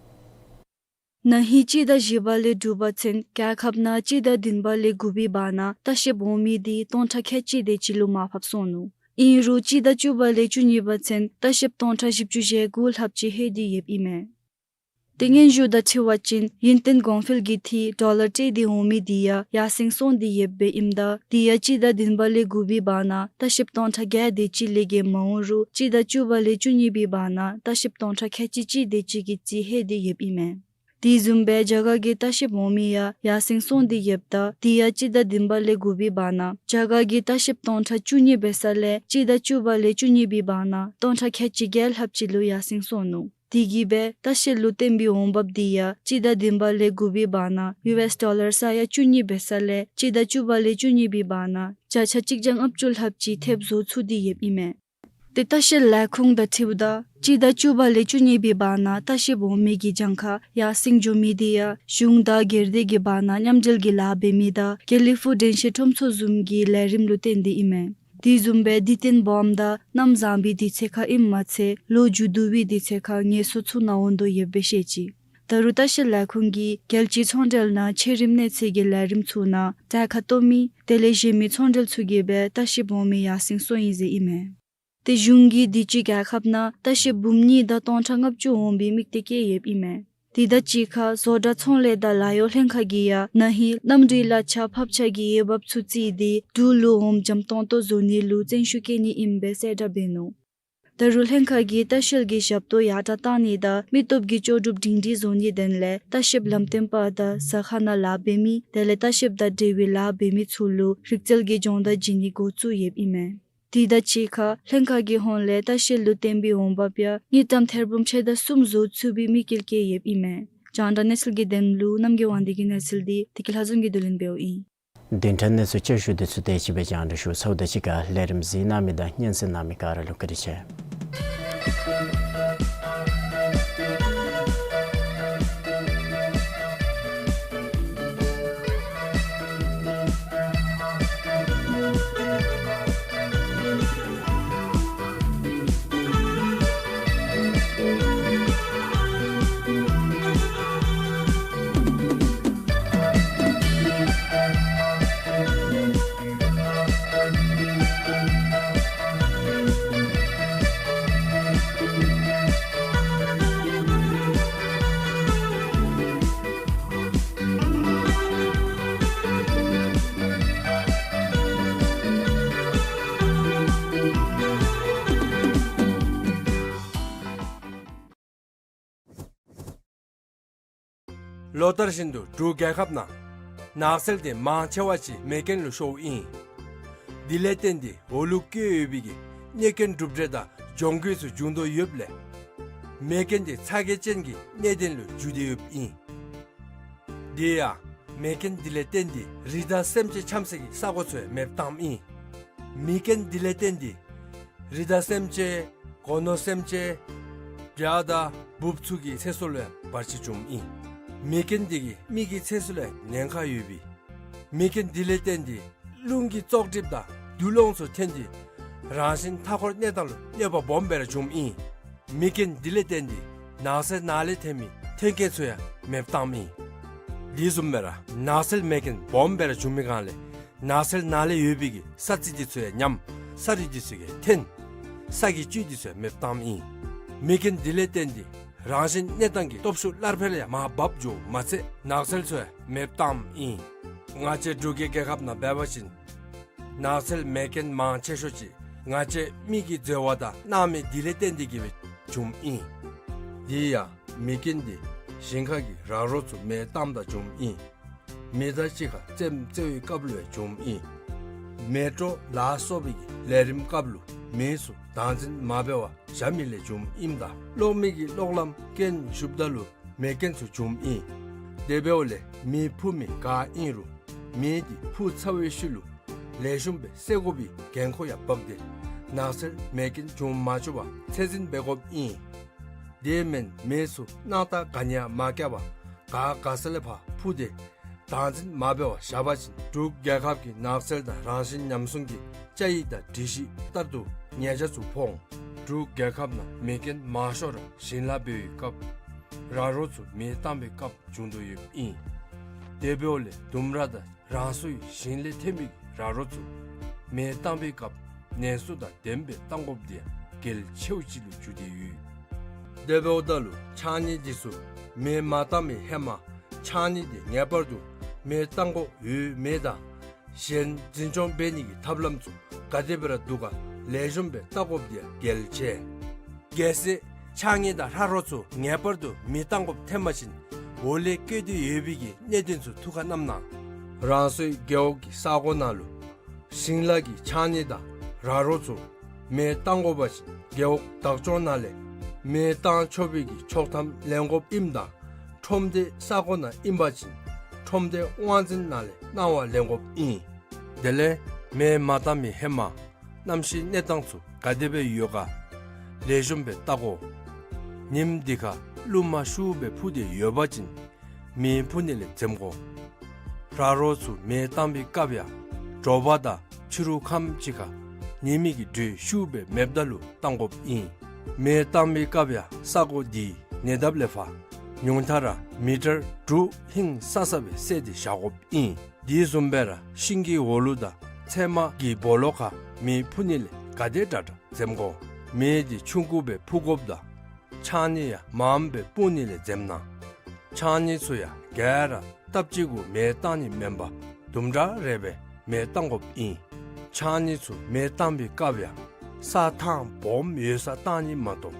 ན་ཧིང་སྤྱི་ཟླ་བཞི་པ་ལས་དྲུག་པ་ཚུན་རྒྱལ་ཁབ་ནང་སྤྱི་ཟླ་བདུན་པ་ལས་དགུ་པའི་བར་ན་ལྟ་བཤལཔ་འོང་མི་འདི་སྟོང་ཕྲག་ཁལ་གཅིག་དེ་ཅིག་ལུ་མར་ཕབ་སོང་ནུག། ཨིན་རུང་སྤྱི་ཟླ་བཅུ་པ་ལས་བཅུ་གཉིས་པ་ཚུན་ལྟ་བཤལཔ་སྟོང་ཕྲག་བཞི་བཅུ་ཞེ་དགུ་ལྷགཔ་ཅིག་ལྷོད་དེ་ཡོདཔ་ཨིན་མས། ཏེ་སྙན་ཞུ་དང་འཁྲིལ་བ་ཅིན་ཡུན་བརྟན་གོང་འཕེལ་གྱི་འཐུས་ཌོ་ལར་སྤྲོད་དེ་འོང་མི་འདི་ཡང་ཡར་སེང་སོང་སྟེ་ཡོདཔ་ཨིནམ་ད་དེ་ཡང་སྤྱི་ཟླ་བདུན་པ་ལས་དགུ་པའི་བར་ན་ལྟ་བཤལཔ་སྟོང་ཕྲག་བརྒྱད་དེ་ཅིག་ལས་བརྒལ་མ་འོང་རུང་སྤྱི་ཟླ་བཅུ་པ་ལས་བཅུ་གཉིས་པའི་བར་ན་ལྟ་བཤལཔ་སྟོང་ཕྲག་ཁལ་གཅིག་གཅིག་དེ་ཅིག་གི་རྩིས་ལྷོད་དེ་ཡོདཔ་ཨིན་མས། དེ་བཟུམ་སྦེ་རྒྱ་གར་གྱི་ལྟ་བཤལཔ་འོང་མི་ཡང་ཡར་སེང་སོང་སྟེ་ཡོདཔ་ད་དེ་ཡང་སྤྱི་ཟླ་བདུན་པ་ལས་དགུ་པའི་བར་ན་རྒྱ་གར་གྱི་ལྟ་བཤལཔ་སྟོང་ཕྲག་བཅུ་གཉིས་འབད་ས་ལས་སྤྱི་ཟླ་བཅུ་པ་ལས་བཅུ་གཉིས་པའི་བར་ན་སྟོང་ཕྲག་ཁལ་གཅིག་བརྒྱད་ལྷགཔ་ཅིག་ལུ་ཡར་སེང་སོང་ནུག། དེ་གིས་སྦེ་ལྟ་བཤལ་ལུ་བཏོན་པའི་འོང་འབབ་དེ་ཡང་སྤྱི་ཟླ་བདུན་པ་ལས་དགུ་པའི་བར་ན་ཡུ་ཨེསི་ཌོ་ལར་ས་ཡ་བཅུ་གཉིས་འབད་ས་ལས་སྤྱི་ཟླ་བཅུ་པ་ལས་བཅུ་གཉིས་པའི་བར་ན་བརྒྱ་ཆ་གཅིག་བརྒྱ་ལྔ་བཅུ་ལྷགཔ་ཅིག་ཐེབས་བཟོ་ཚུགས་ཏེ་ཡོདཔ་ཨིན་མས། ཏེ་ལྟ་བཤལ་ལས་ཁུངས་དང་འཁྲིལཝ་ད་སྤྱི་ཟླ་བཅུ་པ་ལས་བཅུ་གཉིས་པའི་བར་ན་ལྟ་བཤལཔ་འོང་མི་གི་གྱངས་ཁ་ཡར་སེང་འགྱོ་མི་དེ་ཡང་གཞུང་དང་སྒེར་སྡེ་གི་བར་ན་མཉམ་འབྲེལ་གྱི་ལཱ་འབད་མི་དང་དགེ་ལེགས་ཕུག་དྲན་ཤེས་ཁྲོམ་ཚོགས་བཟུམ་གྱི་ལས་རིམ་ལུ་བརྟེན་ཏེ་ཨིན་མས། དེ་བཟུམ་སྦེ་དུས་སྟོན་སྦོམ་དང་གནམ་བཟང་པའི་དུས་ཚོད་ཁར་ཨིནམ་མ་ཚད་ལོ་མཇུག་བསྡུ་བའི་དུས་ཚོད་ཁར་ངལ་གསོ་ཚུ་གནང་འོང་དོ་ཡོདཔ་སྦེ་བཤད་ཅི། ད་རུང་ལྟ་བཤལ་ལས་ཁུངས་ཀྱིས་རྒྱལ་སྤྱིའི་ཚོང་འབྲེལ་ནང་ཆེ་རིམ་གནས་ཚད་ཀྱི་ལས་རིམ་ཚུ་ནང་གྲལ་ཁར་གཏོགས་མི་དེ་ལས་གཞན་མི་ཚོང་འབྲེལ་ཚུ་གིས་སྦེ་ལྟ་བཤལཔ་འོང་མི་ཡར་སེང་སོང་ཡི་ཟེར་ཨིན་མས། ཏེ་གཞུང་གིས་དུས་ཅི་རྒྱལ་ཁབ་ནང་ལྟ་བཤལཔ་འབུམ་གཉིས་དང་སྟོང་ཕྲག་ལྔ་བཅུ་འོང་པའི་དམིགས་གཏད་བསྐྱེད་ཡོདཔ་ཨིན་མས། དེ་དང་གཅིག་ཁར་བཟོ་གྲྭ་ཚོང་ལས་དང་ལཱ་གཡོག་ལྷན་ཁག་གིས་ཡང་ན་ཧིང་གནམ་གྲུའི་གླ་ཆ་ཕབ་ཆ་གི་འོས་འབབ་ཚུ་བརྩིས་ཏེ་འབྲུག་ལུ་འོངམ་འཇམ་ཏོང་ཏོ་བཟོ་ནི་ལུ་བརྩོན་ཤུགས་བསྐྱེད་ནི་ཨིནམ་སྦེ་གསལ་བསྒྲགས་འབད་ནུག། ད་རུང་ལྷན་ཁག་གིས་ལྟ་བཤལ་གྱི་ཞབས་ཏོག་ཡར་དྲག་གཏང་ནི་དང་མི་སྟོབས་ཀྱི་ལྕོགས་གྲུབ་སྒྲིང་སྒྲིང་བཟོ་ནིའི་དོན་ལས་ལྟ་བཤལཔ་ལམ་སྟོན་པ་དང་ཟ་ཁང་ནང་ལཱ་འབད་མི་དེ་ལས་ལྟ་བཤལཔ་དང་འབྲེལ་བའི་ལཱ་འབད་མི་ཚུ་ལུ་རིག་རྩལ་གྱི་སྦྱོང་བརྡར་བྱིན་ནི་འགོ་བཙུགས་ཡོདཔ་ཨིན་མས། དེ་དང་གཅིག་ཁར་ལྷན་ཁག་གི་ཧོངས་ལས་ལྟ་བཤལ་ལུ་བཏོན་པའི་འོང་འབབ་ཡང་དངུལ་ཀྲམ་ཐེར་འབུམ་ཕྱེད་དང་གསུམ་བཟོ་ཚུགས་པའི་དམིགས་དཀྱིལ་བསྐྱེད་ཡོདཔ་ཨིན་མས། རྒྱང་བསྒྲགས་གནས་ཚུལ་གྱི་དོན་ལུ་རྣམ་རྒྱལ་དབང་འདུས་ཀྱི་གནས་ཚུལ་འདི་བདེ་སྐྱིད་ལྷ་བཟང་གིས་བསྡུ་ལེན་འབདཝ་ཨིན། བདུན་ཕྲག་གནས་ཚུལ་བཅུ་བཞི་དེ་ཚུ་དེ་ཅིག་སྦེ་རྒྱང་བསྒྲགས་ཞུ་ཚརཝ་དང་གཅིག་ཁར་ལས་རིམ་གཟིགས་གནང་མི་དང་སྙན་གསན་གནང་མི་ག་ར་ལུ་བཀའ་དྲིན་ཆེ། ལོ་ལྟར་བཞིན་དུ་འབྲུག་རྒྱལ་ཁབ་ནང་ནགས་ཚལ་དེ་མང་ཆེ་བ་ཅིག་མེ་རྐྱེན་ལུ་ཤོརཝ་ཨིན། དེ་ལས་བརྟེན་ཏེ་འོག་ལུ་བཀོད་ཡོད་པའི་གི་གནོད་རྐྱེན་གྲུབ་འབྲས་དང་གྱོང་གུད་ཚུ་བྱུང་དོ་ཡོདཔ་ལས་མེ་རྐྱེན་དེ་ཚ་གྱང་ཅན་གྱི་གནད་དོན་ལུ་འགྱུར་ཏེ་ཡོདཔ་ཨིན། དེ་ཡང་མེ་རྐྱེན་དེ་ལས་བརྟེན་ཏེ་རི་དྭགས་སེམས་ཅན་འཁྱམ་སའི་གི་ས་གོ་ཚུ་ཡང་མེདཔ་བཏངམ་ཨིན། མེ་རྐྱེན་དེ་ལས་བརྟེན་ཏེ་རི་དྭགས་སེམས་ཅན་སྒོ་ནོར་སེམས་ཅན་བྱ་དང་འབུཔ་ཚུ་གི་ཚེ་སྲོག་ལུ་ཡང་བར་ཆད་བྱུངམ་ཨིན། མེ་རྐྱེན་དེ་གིས་མི་གི་ཚེ་སྲོག་ལུ་ཡང་ཉེན་ཁ་ཡོདཔ་ཨིན། མེ་རྐྱེན་དེ་ལས་བརྟེན་ཏེ་རླུང་གི་བཙོག་གྲིབ་དང་རྡུལ་སློང་ཚུ་ཐོན་ཏེ་རང་བཞིན་མཐའ་འཁོར་གནས་སྟངས་ལུ་གནོད་པ་སྦོམ་སྦེ་ར་བྱུངམ་ཨིན། མེ་རྐྱེན་དེ་ལས་བརྟེན་ཏེ་ནགས་ཚལ་ནང་ལས་ཐོན་མི་མཐུན་རྐྱེན་ཚུ་ཡང་མེདཔ་བཏངམ་ཨིན། དེ་བཟུམ་སྦེ་ར་ནགས་ཚལ་མེ་རྐྱེན་སྦོམ་སྦེ་ར་བྱུང་མི་སྒང་ལས་ནགས་ཚལ་ནང་ལས་ཡོད་པའི་གི་ས་རྩི་དེ་ཚུ་ཡང་ཉམས་ས་རུད་དེ་ཚུ་གིས་འཐོན་ས་གི་བཅུད་དེ་ཚུ་ཡང་མེདཔ་བཏངམ་ཨིན། མེ་རྐྱེན་དེ་ལས་བརྟེན་ཏེ་རང་བཞིན་གནས་སྟངས་ཀྱི་སྟོབས་ཤུགས་སླར་འཕེལ་ཡང་མར་བབས་འགྱོཝ་མ་ཚད་ནགས་ཚལ་ཚུ་ཡང་མེདཔ་བཏངམ་ཨིན། ང་བཅས་འབྲུག་གི་རྒྱལ་ཁབ་ནང་འབད་བ་ཅིན་ནགས་ཚལ་མེ་རྐྱེན་མང་ཆེ་ཤོས་ཅིག་ང་བཅས་མི་གི་འཛོལ་བ་དང་སྣང་མེད་དེ་ལས་བརྟེན་ཏེ་གིས་སྦེ་བྱུངམ་ཨིན། དེ་ཡང་མེ་རྐྱེན་དེ་ཞིང་ཁ་གི་ར་རོ་ཚུ་མེ་བཏངམ་ད་བྱུངམ་ཨིན། མེ་མདའ་གཅིག་ཁར་རྩེདམོ་རྩེ་བའི་སྐབས་ལུ་ཡང་བྱུངམ་ཨིན། མེ་དྲོ་ལ་སོགས་པའི་གི་ལས་རིམ་སྐབས་ལུ་མེ་ཚུ་བདག་འཛིན་མ་འབད་བར་བཞག་མི་ལས་བྱུངམ་ཨིནམ་ད་གློག་མེ་གི་གློག་ལམ་རྐྱེན་ཞུགསཔ་ད་ལུ་མེ་རྐྱེན་ཚུ་བྱུངམ་ཨིན། དེ་འབདཝ་ལས་མེ་འཕུ་མི་ག་ཨིན་རུང་མེ་དེ་འཕུ་ཚར་བའི་ཤུལ་ལུ་ལེགས་ཤོམ་སྦེ་བསད་དགོ་པའི་འགན་ཁུར་ཡང་འབག་སྟེ་ནགས་ཚལ་མེ་རྐྱེན་བྱུང་མ་བཅུག་པར་ཚད་འཛིན་འབད་དགོཔ་ཨིན། དེ་མེན་མེ་ཚུ་སྣང་བཏགས་ག་ནི་ཡང་མ་བཀལ་བར་ག་ག་ས་ལས་ཕར་འཕུ་སྟེ་བདག་འཛིན་མ་འབད་བར་བཞག་པ་ཅིན་འབྲུག་རྒྱལ་ཁབ་ཀྱི་ནགས་ཚལ་དང་རང་བཞིན་ཉམས་སྲུང་གི་བཅའ་ཡིག་དང་སྒྲིག་གཞི་ལྟར་དུ་ཉེས་ཆད་ཚུ་ཕོག་འོང་། འབྲུག་རྒྱལ་ཁབ་ནང་མེ་རྐྱེན་མང་ཤོས་ར་ཞིང་ལཱ་འབད་བའི་སྐབས་ར་རོ་ཚུ་མེ་བཏང་བའི་སྐབས་བྱུང་དོ་ཡོདཔ་ཨིན། དེ་འབདཝ་ལས་ལྡུམ་ར་དང་རང་སོའི་ཞིང་ལས་ཐོན་པའི་ར་རོ་ཚུ་མེ་བཏང་བའི་སྐབས་ནན་སུ་དང་ལྡནམ་སྦེ་བཏང་དགོཔ་དེ་ཡང་གལ་ཆེཝ་ཅིག་ལུ་གྱུར་ཏེ་ཡོད། དེ་འབདཝ་ད་ལུ་ཕྱགས་སྙིགས་དེ་ཚུ་མེ་མ་བཏང་བའི་ཧེ་མ་ཕྱགས་སྙིགས་དེ་ངེས་པར་དུ་མེ་བཏང་དགོཔ་ཡོད་མེད་དང་གཞན་འཛིན་སྐྱོང་འབད་ནི་གི་ཐབས་ལམ་ཚུ་ག་དེ་སྦེ་ར་འདུག་ག་ལེགས་ཤོམ་སྦེ་བལྟ་དགོཔ་དེ་ཡང་གལ་ཆེ། གལ་སྲིད་ཕྱགས་སྙིགས་དང་ར་རོ་ཚུ་ངེས་པར་དུ་མེ་བཏང་དགོཔ་ཐོན་པ་ཅིན་འོག་ལས་བཀོད་དེ་ཡོད་པའི་གི་གནད་དོན་ཚུ་ཐུགས་ཁར་བསྣམ་གནང་། རང་སོའི་རྒེད་འོག་གི་ས་གོ་ནང་ལུ་ཞིང་ལཱ་གི་ཕྱགས་སྙིགས་དང་ར་རོ་ཚུ་མེ་བཏང་དགོ་པ་ཅིན་རྒེད་འོག་བདག་སྐྱོང་ནང་ལས་ མེ་བཏང་ཆོག་པའི་གི་ཆོག་ཐམ་ལེན་དགོཔ་ཨིནམ་ད་ཁྲོམ་སྡེ་ས་གོ་ནང་ཨིན་པ་ཅིན་ཁྲོམ་སྡེ་དབང་འཛིན་ནང་ལས་གནང་བ་ལེན་དགོཔ་ཨིན། དེ་ལས་མེ་མ་བཏང་མི་ཧེ་མ་གནམ་གཤིས་གནས་སྟངས་ཚུ་ག་དེ་སྦེ་ཡོད་ག་ལེགས་ཤོམ་སྦེ་བལྟ་དགོ། ཉིམ་འདི་ཁར་རླུང་མ་ཤུགས་སྦེ་འཕུ་སྟེ་ཡོད་པ་ཅིན་མེ་འཕུ་ནི་ལས་འཛེམ་དགོ། ར་རོ་ཚུ་མེ་བཏང་པའི་སྐབས་ཡང་དྲོ་པ་དང་ཕྱི་རུ་ཁམས་ཅིག་ཁར་ཉི་མའི་གི་འགྲོས་ཤུགས་སྦེ་མེདཔ་ད་ལུ་བཏང་དགོཔ་ཨིན། མེ་བཏང་པའི་སྐབས་ཡང་ས་གོ་འདི་ཉེ་འདབས་ལས་ཕར་ཉུང་མཐའ་ར་མི་ཊར་དྲུག་ཧིང་སང་ས་སྦེ་བསལ་ཏེ་བཞག་དགོཔ་ཨིན། དེ་བཟུམ་སྦེ་ར་ཤིང་གི་འོག་ལུ་དང་ཚལ་མ་གི་སྦོ་ལོགས་ཁར་མེ་འཕུ་ནི་ལས་ག་དེ་དྲག་དྲག་འཛེམ་དགོ། མེ་འདི་ཆུང་ཀུ་སྦེ་འཕུ་དགོཔ་དང་ཆང་ནི་ཡང་མངམ་སྦེ་སྤུང་ནི་ལས་འཛེམ་གནང་། ཆང་ནི་ཚུ་ཡང་ག་ར་སྟབས་གཅིག་གུ་མེ་བཏང་ནི་མེན་པར་དུམ་གྲ་རེ་སྦེ་མེ་བཏང་དགོཔ་ཨིན། ཆང་ནི་ཚུ་མེ་བཏང་པའི་སྐབས་ཡང་ས་ཐང་སྦོམ་ཡོད་སར་བཏང་ནི་མ་གཏོགས་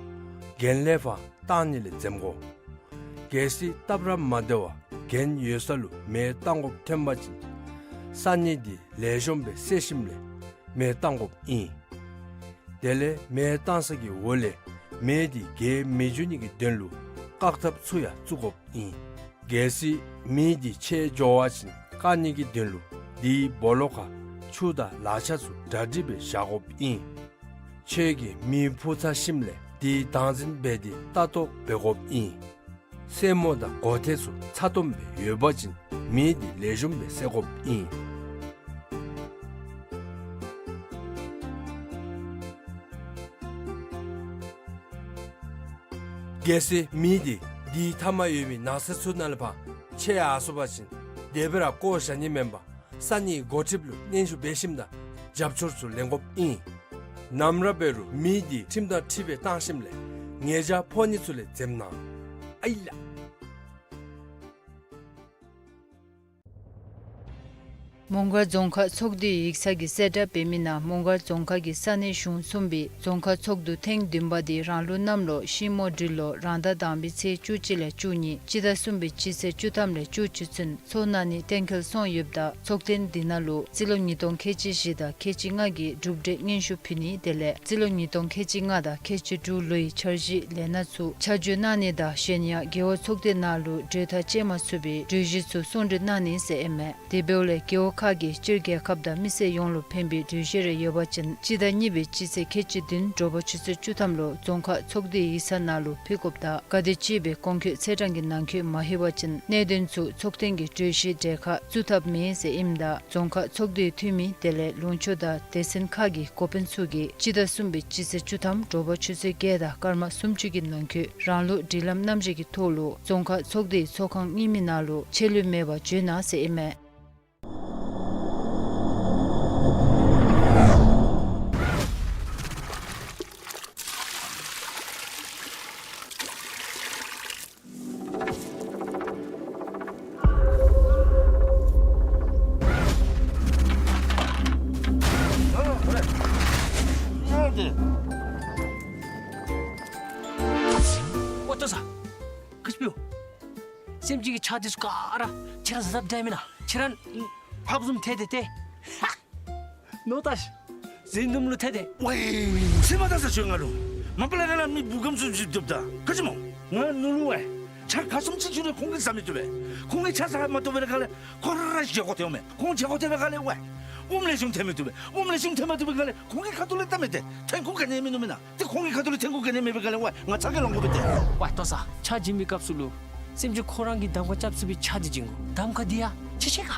གྱེན་ལས་ཕར་བཏང་ནི་ལས་འཛེམ་དགོ། གལ་སྲིད་སྟབས་ར་མ་བདེ་བར་གྱེན་ཡོད་ས་ལུ་མེ་བཏང་དགོཔ་ཐོན་པ་ཅིན་ས་ནི་འདི་ལེགས་ཤོམ་སྦེ་བསལ་ཞིནམ་ལས་མེ་བཏང་དགོཔ་ཨིན། དེ་ལས་མེ་བཏང་ས་གི་འོག་ལས་མེ་འདི་རྒྱས་མི་འགྱོ་ནི་གི་དོན་ལུ་བཀག་ཐབས་ཚུ་ཡང་བཙུགས་དགོཔ་ཨིན། གལ་སྲིད་མེ་འདི་ཆད་འགྱོ་བ་ཅིན་བཀག་ནི་གི་དོན་ལུ་དེའི་སྦོ་ལོགས་ཁར་ཆུ་དང་ལག་ཆ་ཚུ་གྲ་སྒྲིག་སྦེ་བཞག་དགོཔ་ཨིན། ཁྱོད་ཀྱིས་མེ་འཕུ་ཚར་ཞིནམ་ལས་དེའི་བདག་འཛིན་འབད་དེ་ལྟ་རྟོག་འབད་དགོཔ་ཨིན། སེན་མོ་དང་མགོ་ཐད་ཚུ་ཚ་ཏོམ་སྦེ་ཡོད་པ་ཅིན་མེ་འདི་ལེགས་ཤོམ་སྦེ་བསད་དགོཔ་ཨིན། གལ་སྲིད་མེ་འདི་དེའི་མཐའ་མར་ཡོད་མི་ནགས་ཚལ་ཚུ་ནང་ལས་ཕར་ཆད་ཡར་སོང་པ་ཅིན་དེ་སྦེ་ར་བཀོ་བཞག་ནི་མེན་པར་ས་གནས་འགོ་ཁྲིདཔ་ལུ་སྙན་ཞུ་འབད་ཞིནམ་ད་རྒྱབ་སྐྱོར་ཚུ་ལེན་དགོཔ་ཨིན། ནམ་ར་འབད་རུང་མེ་འདི་ཁྲིམས་དང་འཁྲིལ་སྦེ་བཏང་ཞིནམ་ལས་ཉེས་བྱ་ཕོག་ནི་ཚུ་ལས་འཛེམ་གནང་། ཨའི་ལགས། མོང་སྒར་རྫོང་ཁག་ཚོགས་སྡེའི་ཡིག་ཚང་གི་གསལ་བསྒྲགས་འབད་མི་ནང་མོང་སྒར་རྫོང་ཁག་གི་ས་གནས་གཞུང་གསུམ་པའི་རྫོང་ཁག་ཚོགས་འདུ་ཐེངས་བདུན་པ་དེ་རང་ལོ་གནམ་ལོ་ཤིང་མོ་སྦྲུལ་ལོ་རང་ཟླ་དང་པའི་ཚེས་བཅུ་གཅིག་ལས་བཅུ་གཉིས་སྤྱི་ཟླ་གསུམ་པའི་སྤྱི་ཚེས་བཅུ་ཐམ་ལས་བཅུ་གཅིག་ཚུན་ཚོགས་གནང་ནི་གཏན་འཁེལ་སོང་ཡོདཔ་ད་ཚོགས་ཐེངས་འདི་ནང་ལུ་རྩིས་ལོ་ཉིས་སྟོང་ཁལ་གཅིག་བཞི་དང་ཁལ་གཅིག་ལྔ་གི་གྲུབ་འབྲས་སྙན་ཞུ་ཕུལ་ནི་དེ་ལས་རྩིས་ལོ་ཉིས་སྟོང་ཁལ་གཅིག་ལྔ་དང་ཁལ་གཅིག་དྲུག་ལོའི་འཆར་གཞིའི་ལས་སྣ་ཚུ་ཆ་འཇོག་གནང་ནི་དང་གཞན་ཡང་རྒེད་འོག་ཚོགས་སྡེ་ནང་ལུ་གྲོས་ཐག་བཅད་མ་ཚུགས་པའི་གྲོས་གཞི་ཚུ་གསུང་གྲོས་གནང་ནི་ཟེར་ཨིན་མས། དེ་འབདཝ་ལས་རྒེད་འོག་ཁག་གིས་སྤྱིར་རྒྱལ་ཁབ་དང་མི་སེར་ཡོངས་ལུ་ཕན་པའི་གྲོས་གཞི་རེ་ཡོད་པ་ཅིན་སྤྱི་ཟླ་གཉིས་པའི་སྤྱི་ཚེས་ཁལ་གཅིག་བདུན་དྲོ་པ་ཆུ་ཚོད་བཅུ་ཐམ་ལུ་རྫོང་ཁག་ཚོགས་སྡེའི་ཡིག་ཚང་ནང་ལུ་ཕུལ་དགོཔ་དང་ག་དེ་ཅིག་སྦེ་གོང་འཁོད་ཚེས་གྲངས་ཀྱི་ནང་འཁོད་མ་ལྷོད་པ་ཅིན་གནད་དོན་ཚུ་ཚོགས་ཐེངས་ཀྱི་གྲོས་གཞིའི་གྲལ་ཁར་བཙུགས་ཐབས་མེད་ཟེར་ཨིནམ་ད་རྫོང་ཁག་ཚོགས་སྡེའི་འཐུས་མི་དེ་ལས་ལུང་ཕྱོགས་དང་སྡེ་ཚན་ཁག་གི་འགོ་དཔོན་ཚུ་གིས་སྤྱི་ཟླ་གསུམ་པའི་སྤྱི་ཚེས་བཅུ་ཐམ་དྲོ་པ་ཆུ་ཚོད་བརྒྱད་དང་སྐར་མ་སུམ་ཅུ་གི་ནང་འཁོད་རང་ལུགས་སྒྲིག་ལམ་རྣམ་གཞག་གི་ཐོག་ལུ་རྫོང་ཁག་ཚོགས་སྡེའི་ཚོགས་ཁང་རྙིང་མའི་ནང་ལུ་ཆད་ལུས་མེད་པར་འབྱོན་གནང་ཟེར་ཨིན་མས། ཨོ་ཏོ་ས། ག་ཅི་འབདཝ། སེམས་ཅན་གྱི་ཆ་འདི་ཚུ་ག་ར་ཁྱེད་ར་བཟའ་དཔ་འདྲཝ་མེན་ན། ཁྱེད་ར་ཕགཔ་བཟུམ་ཐལ་ཏེ་ཏེ། ནོ་ཏ་ཤི། ཟིན་དུམ་ལུ་ཐལ་ཏེ། ཝའི། ཚེ་མ་ད་ས་ཆོས་ང་ལུ། མ་པ་ལས་ང་ལུ་མི་བུ་གམ་སུ་ཅིག་འདུག་ད། ག་ཅི་སྨོ། ང་ནུ་ལུ་ཝའི། ཆ་ག་སུམ་ཅིག་ཅིག་རེ་ཁོང་གིས་བཟའ་མི་བཏུབ་པས། ཁོང་གིས་ཆ་བཟའ་མ་བཏུབ་པའི་ཁ་ལས་ཁོ་ར་ར་བཞེས་སྒོ་ཐལཝ་མས། ཁོང་བཞེས་སྒོ་ཐལ་བའི་ཁ་ལས་ཝའི། ཨོམ་ལེགས་ཤོམ་ཐལ་མི་བཏུབ་པས། ཨོམ་ལེགས་ཤོམ་ཐལ་མ་བཏུབ་པའི་ཁ་ལས་ཁོང་གི་ཁ་ཐུག་ལས་བལྟ་མི་ཏེ། ཐོན་ཁུངས་ག་ནི་མིན་ནུག་མེན་ན། ཏེ་ཁོང་གི་ཁ་ཐུག་ལས་ཐོན་ཁུངས་ག་ནི་མེད་པའི་ཁ་ལས་ཝའི། ང་ཚ་གྱང་ལང་དགོ་པས་ཏེ། ཝའི་ལྟོས་ས། ཆ་བྱིན་པའི་སྐབས་སུ་ལུ། སེམས་ཅན་ཁོ་ར་གིས་གདམ་ཁ་རྐྱབ་ཚུགས་པའི་ཆ་འདི་བྱིན་དགོ། གདམ་ཁ་འདི་ཡང་ཆེ་ཆེ་ག།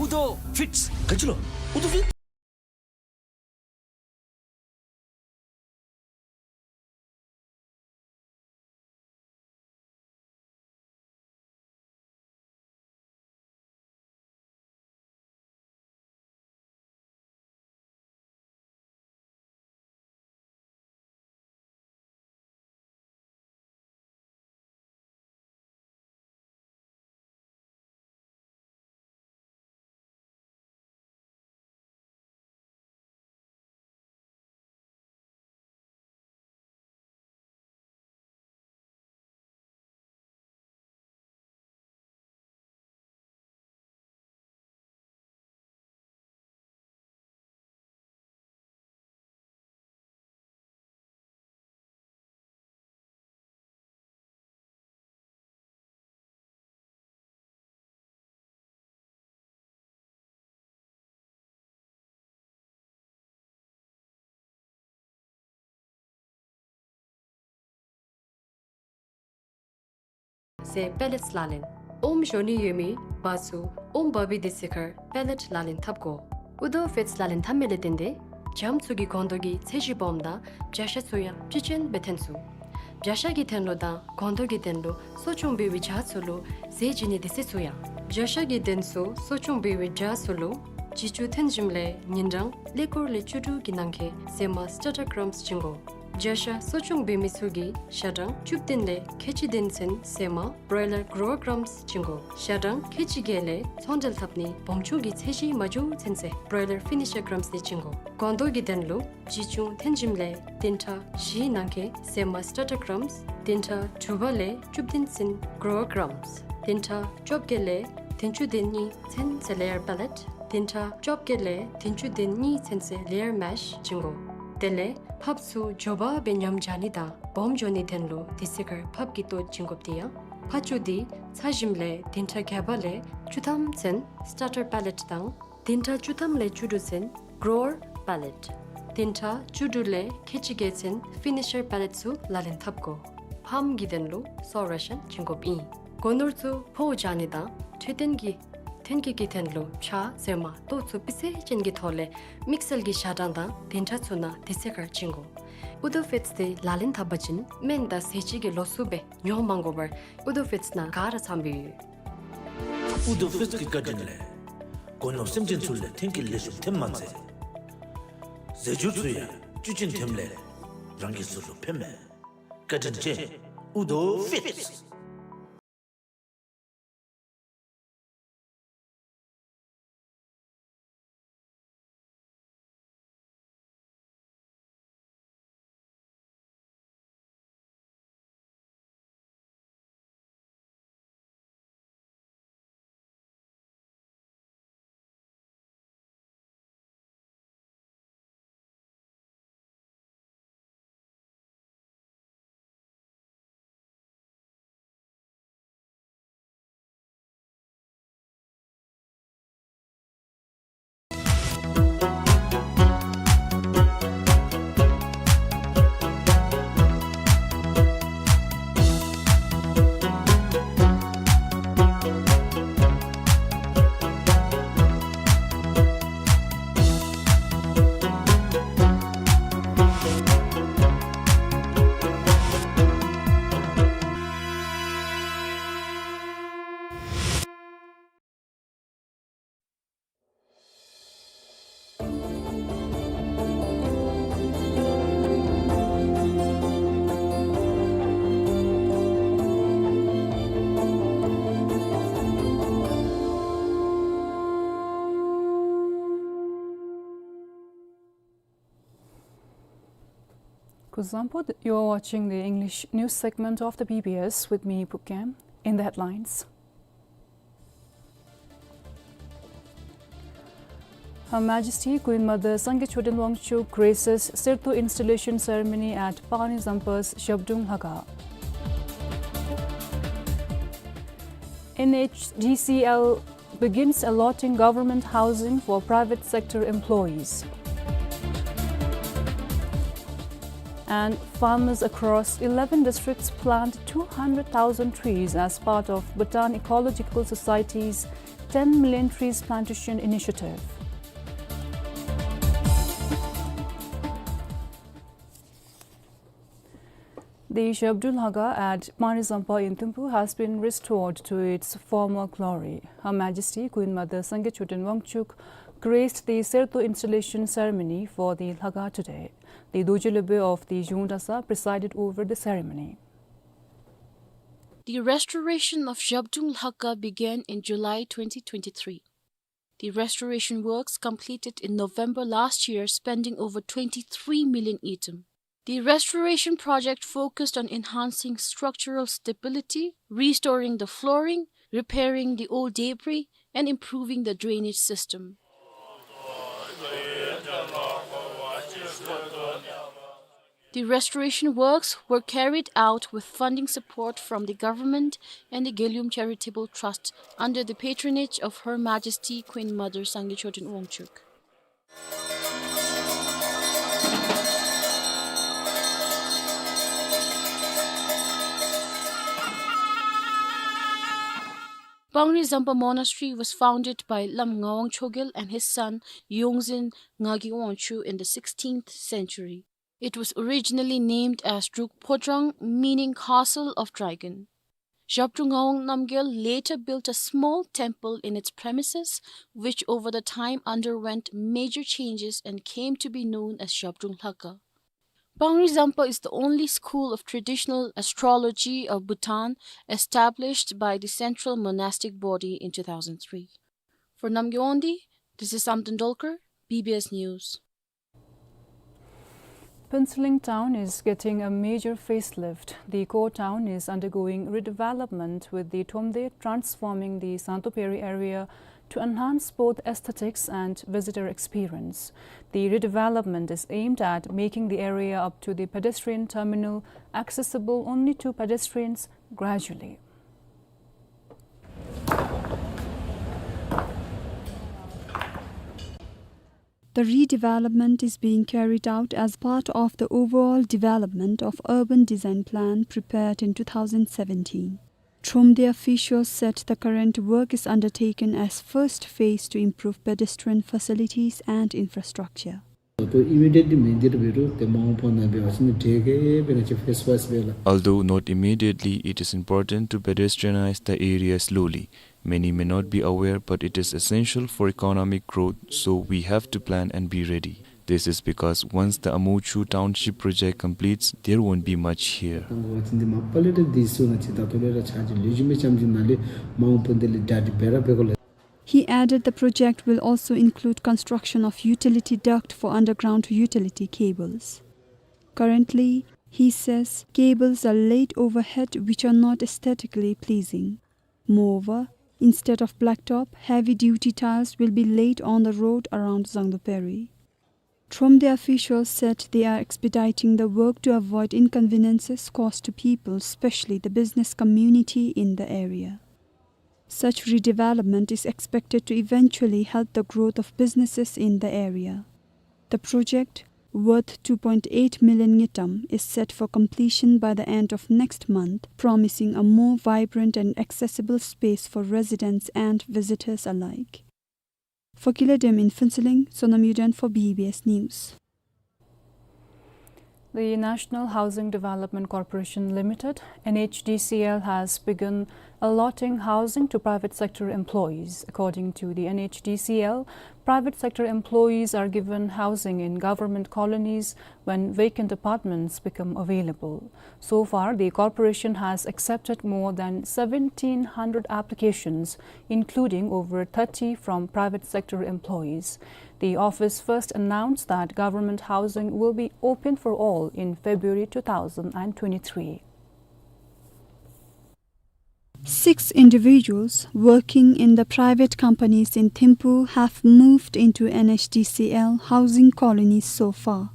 ཨུ་ཏོ་ཕིཊས། ག་ཅི་ལོ། ཨུ་ཏོ་ཕིཊས། ཟེར་པེ་ལེཊསི་ལག་ལེན། ཨོམ་བཞོ་ནི་ཡོད་མི་བ་ཚུ་ཨོམ་བབས་པའི་དུས་ཚོད་ཁར་པེ་ལེཊ་ལག་ལེན་འཐབ་དགོ། ཨུ་དོ་ཕིཊསི་ལག་ལེན་འཐབ་མི་ལས་བརྟེན་ཏེ་བྱམོ་ཚུ་གི་སྒོང་རྡོག་གི་ཚད་གཞི་སྦོམ་དང་བྱ་ཤ་ཚུ་ཡང་བཅུད་ཅན་སྦེ་ཐོན་ཚུགས། བྱ་ཤ་གི་ཐོན་ལོ་དང་སྒོང་རྡོག་གི་ཐོན་ལོ་གསོ་སྐྱོང་འབད་བའི་བྱ་ཚུ་ལུ་ཟས་བྱིན་ནིའི་དུས་ཚོད་ཚུ་ཡང་། བྱ་ཤ་གི་ཐོན་ལོ་གསོ་སྐྱོང་འབད་བའི་བྱ་ཚུ་ལུ་བྱི་ཅུང་ཐོན་ཞིནམ་ལས་ཉིན་གྲངས་ཀླད་ཀོར་ལས་བཅུ་དྲུག་གི་ནང་འཁོད་ཟས་མ་སི་ཊར་ཊར་ཀྲམསི་བྱིན་དགོ། བྱ་ཤ་གསོ་སྐྱོང་འབད་མི་ཚུ་གིས་ཞག་གྲངས་བཅུ་བདུན་ལས་ཁལ་གཅིག་བདུན་ཚུན་ཟས་མ་བྲོའི་ལར་གྲོ་ཝར་ཀྲམསི་བྱིན་དགོ། ཞག་གྲངས་ཁལ་གཅིག་བརྒྱད་ལས་ཚོང་འབྲེལ་འཐབ་ནི་སྦོམ་ཆུང་གི་ཚད་གཞི་མ་འགྱོ་ཚུན་ཚོད་བྲོའི་ལར་ཕི་ནི་ཤར་ཀྲམསི་འདི་བྱིན་དགོ། སྒོང་རྡོག་གི་ཐོན་ལོ་བྱི་ཅུང་ཐོན་ཞིནམ་ལས་བདུན་ཕྲག་བཞིའི་ནང་འཁོད་ཟས་མ་སི་ཊར་ཊར་ཀྲམསི། བདུན་ཕྲག་དྲུག་པ་ལས་བཅུ་བདུན་ཚུན་གྲོ་ཝར་ཀྲམསི། བདུན་ཕྲག་བཅོ་བརྒྱད་ལས་བདུན་ཅུ་དོན་གཉིས་ཚུན་ཚོད་ལེ་ཡར་པེ་ལེཊ། བདུན་ཕྲག་བཅོ་བརྒྱད་ལས་བདུན་ཅུ་དོན་གཉིས་ཚུན་ཚོད་ལེ་ཡར་མེཤ་བྱིན་དགོ། དེ་ལས་ཕགཔ་ཚུ་མགྱོགས་པ་སྦེ་ཉམས་འཇག་ནི་དང་སྦོམ་འགྱོ་ནིའི་དོན་ལུ་དུས་ཚོད་ཁར་ཕགཔ་གི་ལྟོ་བྱིན་དགོཔ་འདི་ཡང་། ཕགཔ་ཚུ་འདི་ཚ་ཞིནམ་ལས་བདུན་ཕྲག་བརྒྱད་པ་ལས་བཅུ་ཐམ་ཚུན་སི་ཊར་ཊར་པེ་ལེཊ་དང་བདུན་ཕྲག་བཅུ་ཐམ་ལས་བཅུ་དྲུག་ཚུན་གྲོ་ཝར་པེ་ལེཊ། བདུན་ཕྲག་བཅུ་དྲུག་ལས་ཁལ་གཅིག་བརྒྱད་ཚུན་ཕི་ནི་ཤར་པེ་ལེཊ་ཚུ་ལག་ལེན་འཐབ་དགོ། ཕགཔ་གི་དོན་ལུ་སོལ་རེ་ཤཱན་བྱིན་དགོཔ་ཨིན། སྒོ་ནོར་ཚུ་ཕོཝ་འཇག་ནི་དང་འཕྲོད་བསྟེན་གྱི་ཐོན་སྐྱེད་ཀྱི་དོན་ལུ་བྱ་ཟས་མ་ལྟོ་ཚུ་སྤུས་ཚད་ཅན་གྱི་ཐོག་ལས་དམིགས་བསལ་གྱི་ཞག་གྲངས་དང་བདུན་ཕྲག་ཚུ་ནང་དུས་ཚོད་ཁར་བྱིན་དགོ། ཨུ་དོ་ཕིཊསི་འདི་ལག་ལེན་འཐབ་པ་ཅིན་སྨན་དང་ཟས་བཅུད་ཀྱི་ལོགས་སུ་སྦེ་ཉོ་མ་དགོ་པར་ཨུ་དོ་ཕིཊསི་ནང་ག་ར་ཚངམ་ཨིན། ཨུ་དོ་ཕིཊསི་གི་བཀའ་དྲིན་ལས་སྒོ་ནོར་སེམས་ཅན་ཚུ་ལུ་ཐོན་སྐྱེད་ལེགས་ཤོམ་ཐོནམ་མ་ཚད་རྫས་འགྱུར་ཚུ་ཡང་བཅུད་ཅན་ཐོནམ་ལས་རང་གིས་ཚུ་ལུ་ཕན་མས། བཀའ་དྲིན་ཆེ་ཨུ་དོ་ཕིཊསི། Kuzuzangpo, you are watching the English news segment of the B B S with me, Phuket. In the headlines, Her Majesty Queen Mother Sangay Choden Wangchuck graces Sertu installation ceremony at Panizampa's Zhabdrung Lhakhang. N H D C L begins allotting government housing for private sector employees. And farmers across eleven districts plant two hundred thousand trees as part of Bhutan Ecological Society's ten million trees plantation initiative. The Zhabdrung Lhakhang at Panizampa in Thimphu has been restored to its former glory. Her Majesty Queen Mother Sangay Choden Wangchuck graced the Sertu installation ceremony for the Lhakhang today. The Dorji Lhebe of the Zhung Dratshang presided over the ceremony. The restoration of Zhabdrung Lhakhang began in July twenty twenty-three. The restoration works completed in November last year, spending over twenty-three million ngultrum. The restoration project focused on enhancing structural stability, restoring the flooring, repairing the old debris, and improving the drainage system. The restoration works were carried out with funding support from the government and the Gelum Charitable Trust under the patronage of Her Majesty Queen Mother Sangay Choden Wangchuck. Pangri Zampa Monastery was founded by Lam Ngawang Chogyal and his son Yongzin Ngagyi Wangchuh in the sixteenth century. It was originally named as Druk Phodrang, meaning Castle of Dragon. Zhabdrung Ngawang Namgyal later built a small temple in its premises, which over the time underwent major changes and came to be known as Zhabdrung Lhakha. Pangri Zampa is the only school of traditional astrology of Bhutan established by the Central Monastic Body in two thousand three. For Namgay Wangdi, this is Samten Dolkar, B B S News. Phuentsholing town is getting a major facelift. The core town is undergoing redevelopment, with the Thromde transforming the Sangtuperi area to enhance both aesthetics and visitor experience. The redevelopment is aimed at making the area up to the pedestrian terminal accessible only to pedestrians gradually. The redevelopment is being carried out as part of the overall development of urban design plan prepared in two thousand seventeen. Thromde officials said the current work is undertaken as first phase to improve pedestrian facilities and infrastructure. Although immediately མིན་འདིར་འབད་རུང་ཏེ་མ་འོངས་པ་ནང་འབད་བ་ཅིན་འབྲེལ་གེ་འབད་ན་ཅིག་phase wise འབད་ལགས། Although not immediately, it is important to pedestrianize the area slowly. Many may not be aware, but it is essential for economic growth, so we have to plan and be ready. This is because once the Amuchu Township project completes, there won't be much here. དང་འབད་བ་ཅིན་འདི་མ་པ་ལས་ར་འདི་ཚུ་ནང་ཅིག་ད་ལྟོ་ལས་ར་ཆ་ཅིག་ལེགས་ཤོམ་སྦེ་རྐྱངམ་ཅིག་ནང་ལས་མ་འོངས་པ་འདི་ལས་ད་འདི་འབད་ར་འབད་དགོ་ལགས། He added the project will also include construction of utility duct for underground utility cables. Currently, he says cables are laid overhead, which are not aesthetically pleasing. Moreover, instead of blacktop, heavy-duty tiles will be laid on the road around Zangduperi. Thromde officials said they are expediting the work to avoid inconveniences caused to people, especially the business community in the area. Such redevelopment is expected to eventually help the growth of businesses in the area. The project, worth two point eight million ngultrum, is set for completion by the end of next month, promising a more vibrant and accessible space for residents and visitors alike. For Kile Dem in Phuentsholing, Sonam Yuden for B B S News. The National Housing Development Corporation Limited, N H D C L, has begun allotting housing to private sector employees. According to the N H D C L, private sector employees are given housing in government colonies when vacant apartments become available. So far, the corporation has accepted more than seventeen hundred applications, including over thirty from private sector employees. The office first announced that government housing will be open for all in February two thousand and twenty-three. Six individuals working in the private companies in Thimphu have moved into N H D C L housing colonies so far.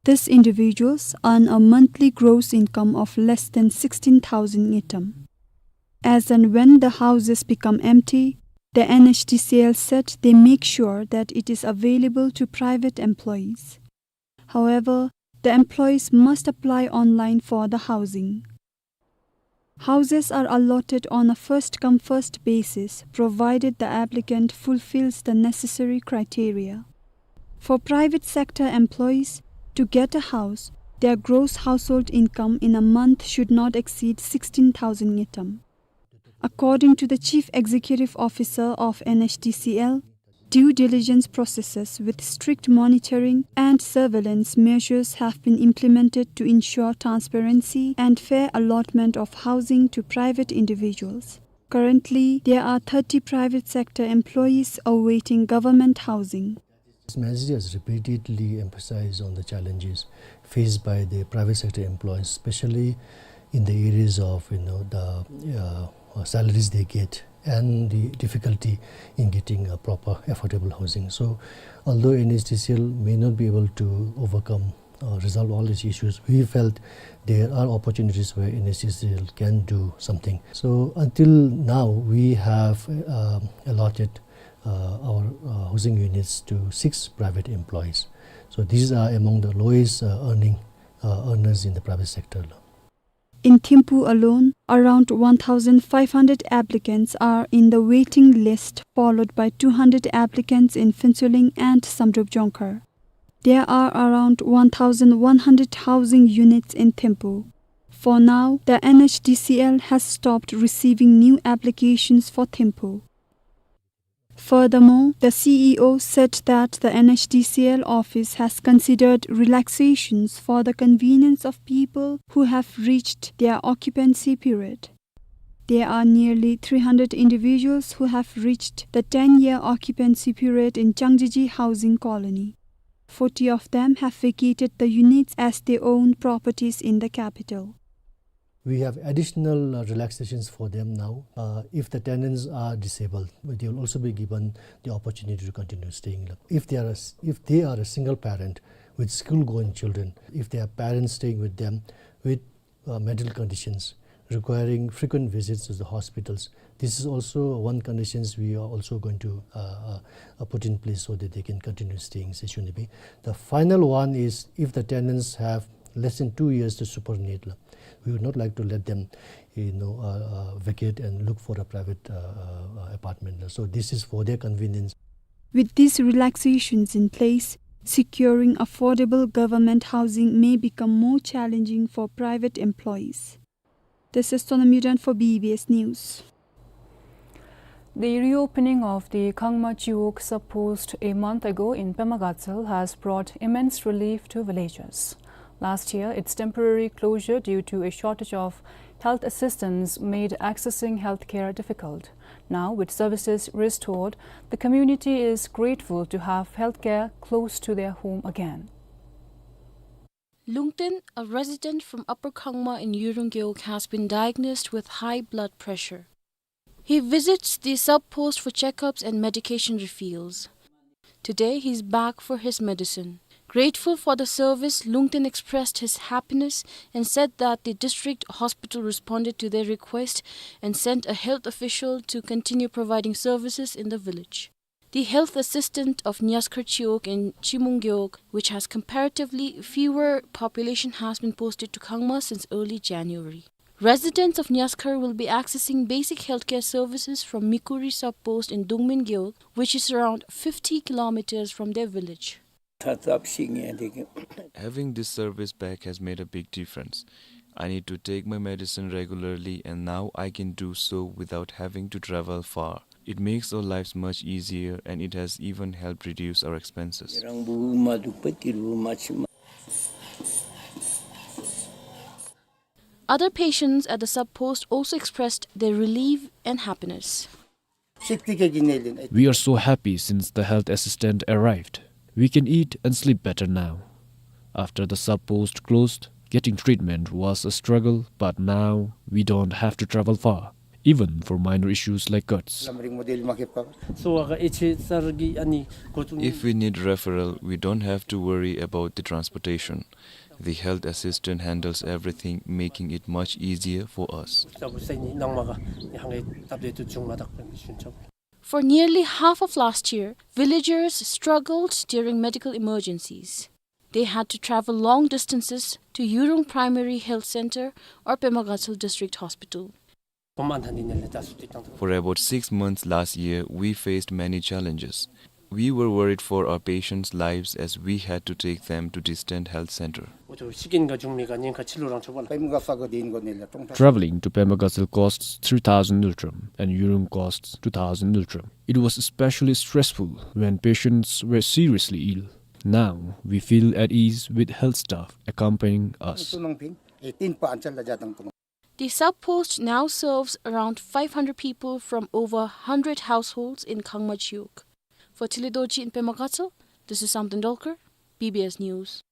These individuals earn a monthly gross income of less than sixteen thousand ngultrum. As and when the houses become empty, the N H D C L said they make sure that it is available to private employees. However, the employees must apply online for the housing. Houses are allotted on a first-come, first basis, provided the applicant fulfills the necessary criteria. For private sector employees, to get a house, their gross household income in a month should not exceed sixteen thousand ngultrum. According to the Chief Executive Officer of N H D C L, due diligence processes with strict monitoring and surveillance measures have been implemented to ensure transparency and fair allotment of housing to private individuals. Currently, there are thirty private sector employees awaiting government housing. His Majesty has repeatedly emphasized on the challenges faced by the private sector employees, especially in the areas of, you know, the, uh, salaries they get and the difficulty in getting a proper affordable housing. So, although N H D C L may not be able to overcome, uh, resolve all these issues, we felt there are opportunities where N H D C L can do something. So, until now, we have, um, allotted, uh, our, uh, housing units to six private employees. So, these are among the lowest, uh, earning, uh, earners in the private sector. In Thimphu alone, around one thousand five hundred applicants are in the waiting list, followed by two hundred applicants in Phuentsholing and Samdrup Jongkhar. There are around one thousand one hundred housing units in Thimphu. For now, the N H D C L has stopped receiving new applications for Thimphu. Furthermore, the C E O said that the N H D C L office has considered relaxations for the convenience of people who have reached their occupancy period. There are nearly three hundred individuals who have reached the ten-year occupancy period in Changjeji Housing Colony. Forty of them have vacated the units as they own properties in the capital. We have additional, uh, relaxations for them now. Uh, if the tenants are disabled, they will also be given the opportunity to continue staying. If they are a s-, if they are a single parent with school-going children, if they have parents staying with them with, uh, mental conditions requiring frequent visits to the hospitals, this is also one conditions we are also going to, uh, uh, uh, put in place so that they can continue staying, se shuni bi. The final one is if the tenants have less than two years to superannuate la, we would not like to let them, you know, uh, uh, vacate and look for a private, uh, uh, uh, apartment la. So this is for their convenience. With these relaxations in place, securing affordable government housing may become more challenging for private employees. This is Sonam Yuden for B B S News. The reopening of the Khangma Chiwog sub-post a month ago in Pema Gatshel has brought immense relief to villagers. Last year, its temporary closure due to a shortage of health assistance made accessing healthcare difficult. Now, with services restored, the community is grateful to have healthcare close to their home again. Lungten, a resident from Upper Khangma in Yurung Gewog, has been diagnosed with high blood pressure. He visits the sub-post for checkups and medication refills. Today, he's back for his medicine. Grateful for the service, Lungten expressed his happiness and said that the district hospital responded to their request and sent a health official to continue providing services in the village. The health assistant of Nyaskhar Chiwog in Chimung Gewog, which has comparatively fewer population, has been posted to Khangma since early January. Residents of Nyaskhar will be accessing basic healthcare services from Mikuri sub-post in Dungmin Gewog, which is around fifty kilometers from their village. Having this service back has made a big difference. I need to take my medicine regularly, and now I can do so without having to travel far. It makes our lives much easier, and it has even helped reduce our expenses. Other patients at the sub-post also expressed their relief and happiness. We are so happy since the health assistant arrived. We can eat and sleep better now. After the sub-post closed, getting treatment was a struggle, but now we don't have to travel far, even for minor issues like cuts. If we need referral, we don't have to worry about the transportation. The health assistant handles everything, making it much easier for us. For nearly half of last year, villagers struggled during medical emergencies. They had to travel long distances to Yurung Primary Health Center or Pema Gatshel District Hospital. For about six months last year, we faced many challenges. We were worried for our patients' lives as we had to take them to distant health center. Traveling to Pema Gatshel costs three thousand ngultrum and Yurung costs two thousand ngultrum. It was especially stressful when patients were seriously ill. Now we feel at ease with health staff accompanying us. The sub-post now serves around five hundred people from over hundred households in Khangma Chiwog. For Tili Dorji in Pema Gatshel, this is Samten Dolkar, B B S News.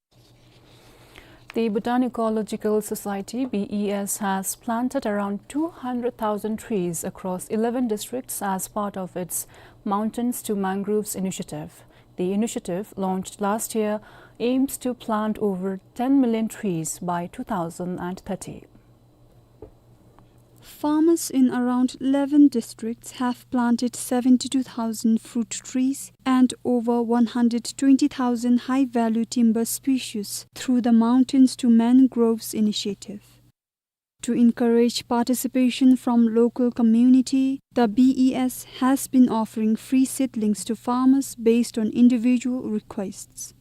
The Bhutan Ecological Society, B E S, has planted around two hundred thousand trees across eleven districts as part of its Mountains to Mangroves initiative. The initiative, launched last year, aims to plant over ten million trees by two thousand and thirty. Farmers in around eleven districts have planted seventy-two thousand fruit trees and over one hundred twenty thousand high-value timber species through the Mountains to Mangroves initiative. To encourage participation from local community, the B E S has been offering free seedlings to farmers based on individual requests.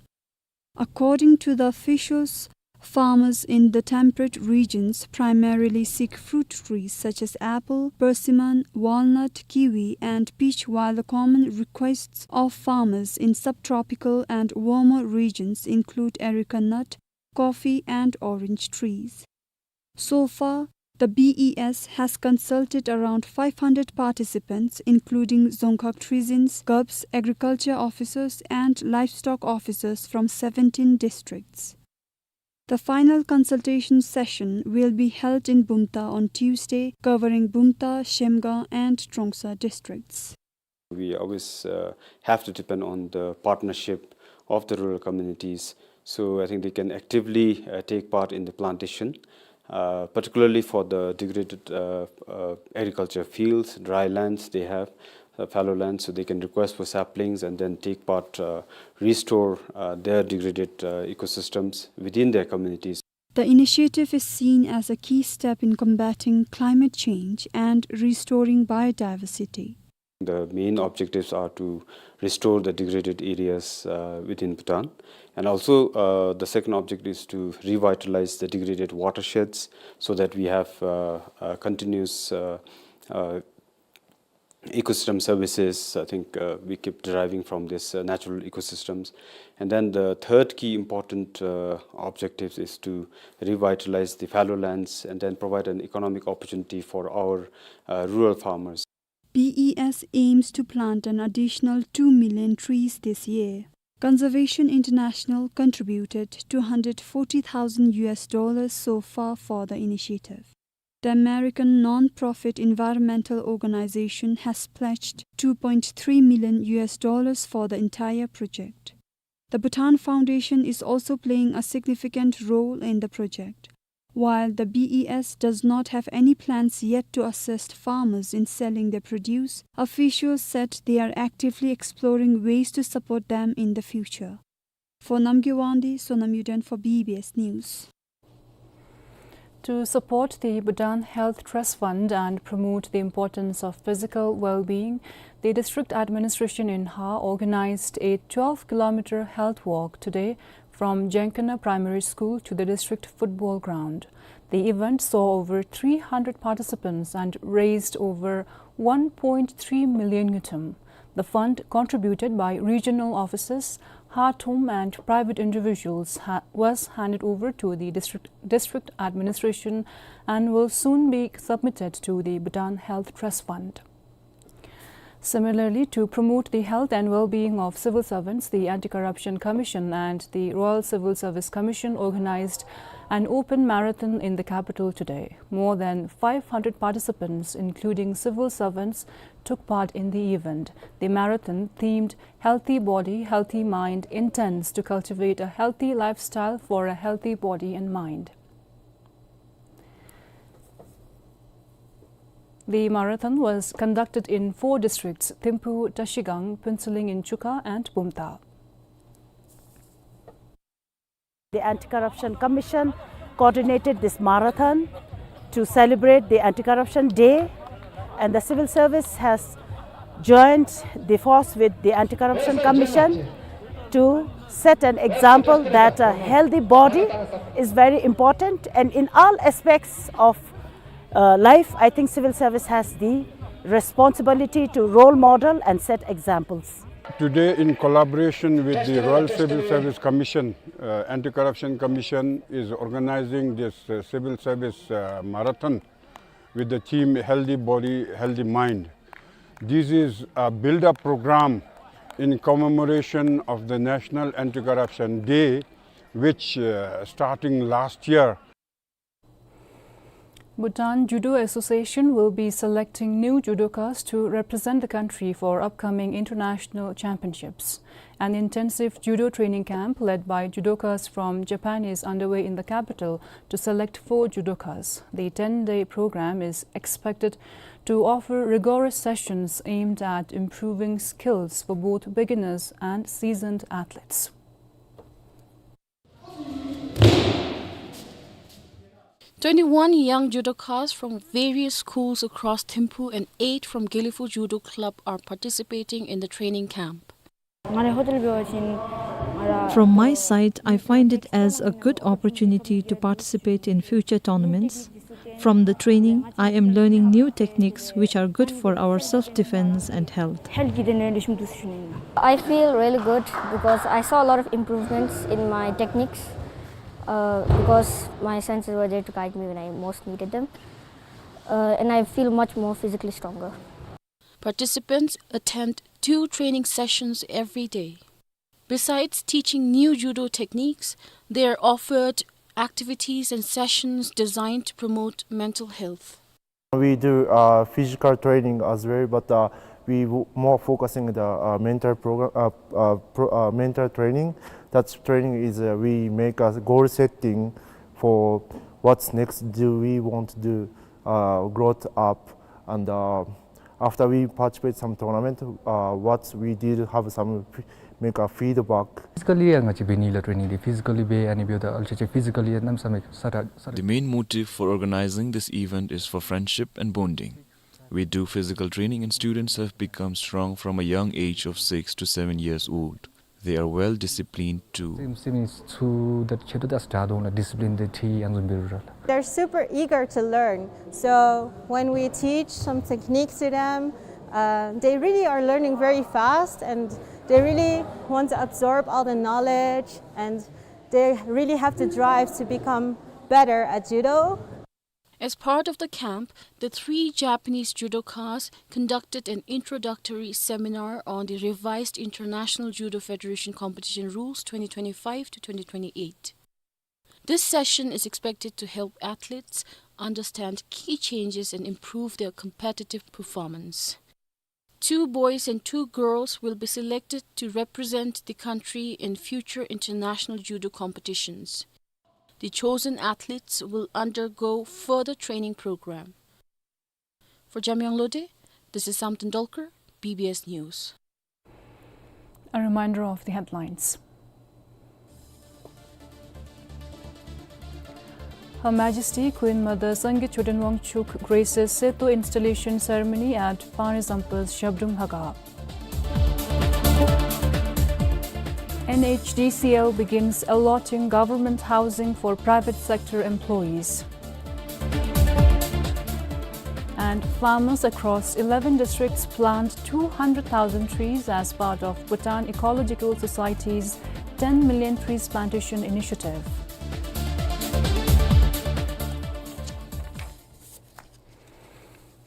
According to the officials, farmers in the temperate regions primarily seek fruit trees such as apple, persimmon, walnut, kiwi, and peach, while the common requests of farmers in subtropical and warmer regions include areca nut, coffee, and orange trees. So far, the B E S has consulted around five hundred participants, including Dzongkhag Trizins, GUBS, agriculture officers, and livestock officers from seventeen districts. The final consultation session will be held in Bumthang on Tuesday, covering Bumthang, Shemgang, and Trongsa districts. We always, uh, have to depend on the partnership of the rural communities. So I think they can actively, uh, take part in the plantation, uh, particularly for the degraded, uh, uh, agriculture fields, dry lands they have, uh, fallow lands, so they can request for saplings and then take part, uh, restore, uh, their degraded, uh, ecosystems within their communities. The initiative is seen as a key step in combating climate change and restoring biodiversity. The main objectives are to restore the degraded areas, uh, within Bhutan. And also, uh, the second object is to revitalize the degraded watersheds so that we have, uh, uh, continuous, uh, uh, ecosystem services. I think, uh, we keep deriving from these, uh, natural ecosystems. And then the third key important, uh, objective is to revitalize the fallow lands and then provide an economic opportunity for our, uh, rural farmers. B E S aims to plant an additional two million trees this year. Conservation International contributed two hundred forty thousand U S dollars so far for the initiative. The American non-profit environmental organization has pledged two point three million U S dollars for the entire project. The Bhutan Foundation is also playing a significant role in the project. While the B E S does not have any plans yet to assist farmers in selling their produce, officials said they are actively exploring ways to support them in the future. For Namgay Wangdi, Sonam Yuden for B B S News. To support the Bhutan Health Trust Fund and promote the importance of physical well-being, the district administration in Ha organized a twelve kilometer health walk today from Jengkana Primary School to the district football ground. The event saw over three hundred participants and raised over one point three million ngultrum. The fund, contributed by regional offices, Hathom, and private individuals, ha-, was handed over to the district, district administration and will soon be submitted to the Bhutan Health Trust Fund. Similarly, to promote the health and well-being of civil servants, the Anti-Corruption Commission and the Royal Civil Service Commission organized an open marathon in the capital today. More than five hundred participants, including civil servants, took part in the event. The marathon, themed Healthy Body, Healthy Mind, intends to cultivate a healthy lifestyle for a healthy body and mind. The marathon was conducted in four districts: Thimphu, Trashigang, Phuentsholing in Chuka, and Bumthang. The Anti-Corruption Commission coordinated this marathon to celebrate the Anti-Corruption Day, and the civil service has joined the force with the Anti-Corruption Commission to set an example that a healthy body is very important, and in all aspects of, uh, life, I think civil service has the responsibility to role model and set examples. Today, in collaboration with the Royal Civil Service Commission, uh, Anti-Corruption Commission is organizing this, uh, civil service, uh, marathon with the theme Healthy Body, Healthy Mind. This is a build-up program in commemoration of the National Anti-Corruption Day, which, uh, starting last year, Bhutan Judo Association will be selecting new judokas to represent the country for upcoming international championships. An intensive judo training camp led by judokas from Japan is underway in the capital to select four judokas. The ten-day program is expected to offer rigorous sessions aimed at improving skills for both beginners and seasoned athletes. Twenty-one young judokas from various schools across Thimphu and eight from Gelephu Judo Club are participating in the training camp. ང་རའི་ཧོ་ཊེལ་འབད་བ་ཅིན་ང་ར། From my side, I find it as a good opportunity to participate in future tournaments. From the training, I am learning new techniques which are good for our self-defense and health. ཧེལཐ་གི་དོན་ལས་ལེགས་ཤོམ་འདུག་ཟེར་ཞུ་ནི་ཨིན། I feel really good because I saw a lot of improvements in my techniques, uh, because my sensei were there to guide me when I most needed them, uh, and I feel much more physically stronger. Participants attend two training sessions every day. Besides teaching new judo techniques, they are offered activities and sessions designed to promote mental health. We do, uh, physical training as well, but, uh, we w-, more focusing the, uh, mental program, uh, uh, pro-, uh, mental training. That training is, uh, we make a goal setting for what's next, do we want to do, uh, growth up, and, uh, after we participate some tournament, uh, what we did have some f-, make a feedback. Physically ཡང་ང་བཅས་འབད་ནི་ལགས་ཊེ་ནིང་འདི། ཕི་ཟི་ཀ་ལི་འབད་ཨ་ནི་འབདཝ་ད་ཨལ་ཅིག་ཅིག་ཕི་ཟི་ཀ་ལི་ཡང་གནམ་མེད་ས་མེད་ས་ར་ས་ར། The main motive for organizing this event is for friendship and bonding. We do physical training and students have become strong from a young age of six to seven years old. They are well disciplined too. སེམས་སེམས་ཚུ་དང་ཁྱད་དུ་ད་སྟ་དོང་ལགས་ཌི་སི་པི་ལིན་དེ་ཏེ་ཨ་ནི་བཟུམ་འབད་རུང་ར་ལགས། They're super eager to learn. So when we teach some techniques to them, uh, they really are learning very fast and they really want to absorb all the knowledge and they really have the drive to become better at judo. As part of the camp, the three Japanese judokas conducted an introductory seminar on the revised International Judo Federation competition rules twenty twenty-five to twenty twenty-eight. This session is expected to help athletes understand key changes and improve their competitive performance. Two boys and two girls will be selected to represent the country in future international judo competitions. The chosen athletes will undergo further training program. For Jamyang Lode, this is Samten Dolkar, B B S News. A reminder of the headlines. Her Majesty Queen Mother Sangay Choden Wangchuck graces Seto installation ceremony at Pangrezampa Shabdrung Haga. N H D C L begins allotting government housing for private sector employees. And farmers across eleven districts plant two hundred thousand trees as part of Bhutan Ecological Society's ten million trees plantation initiative.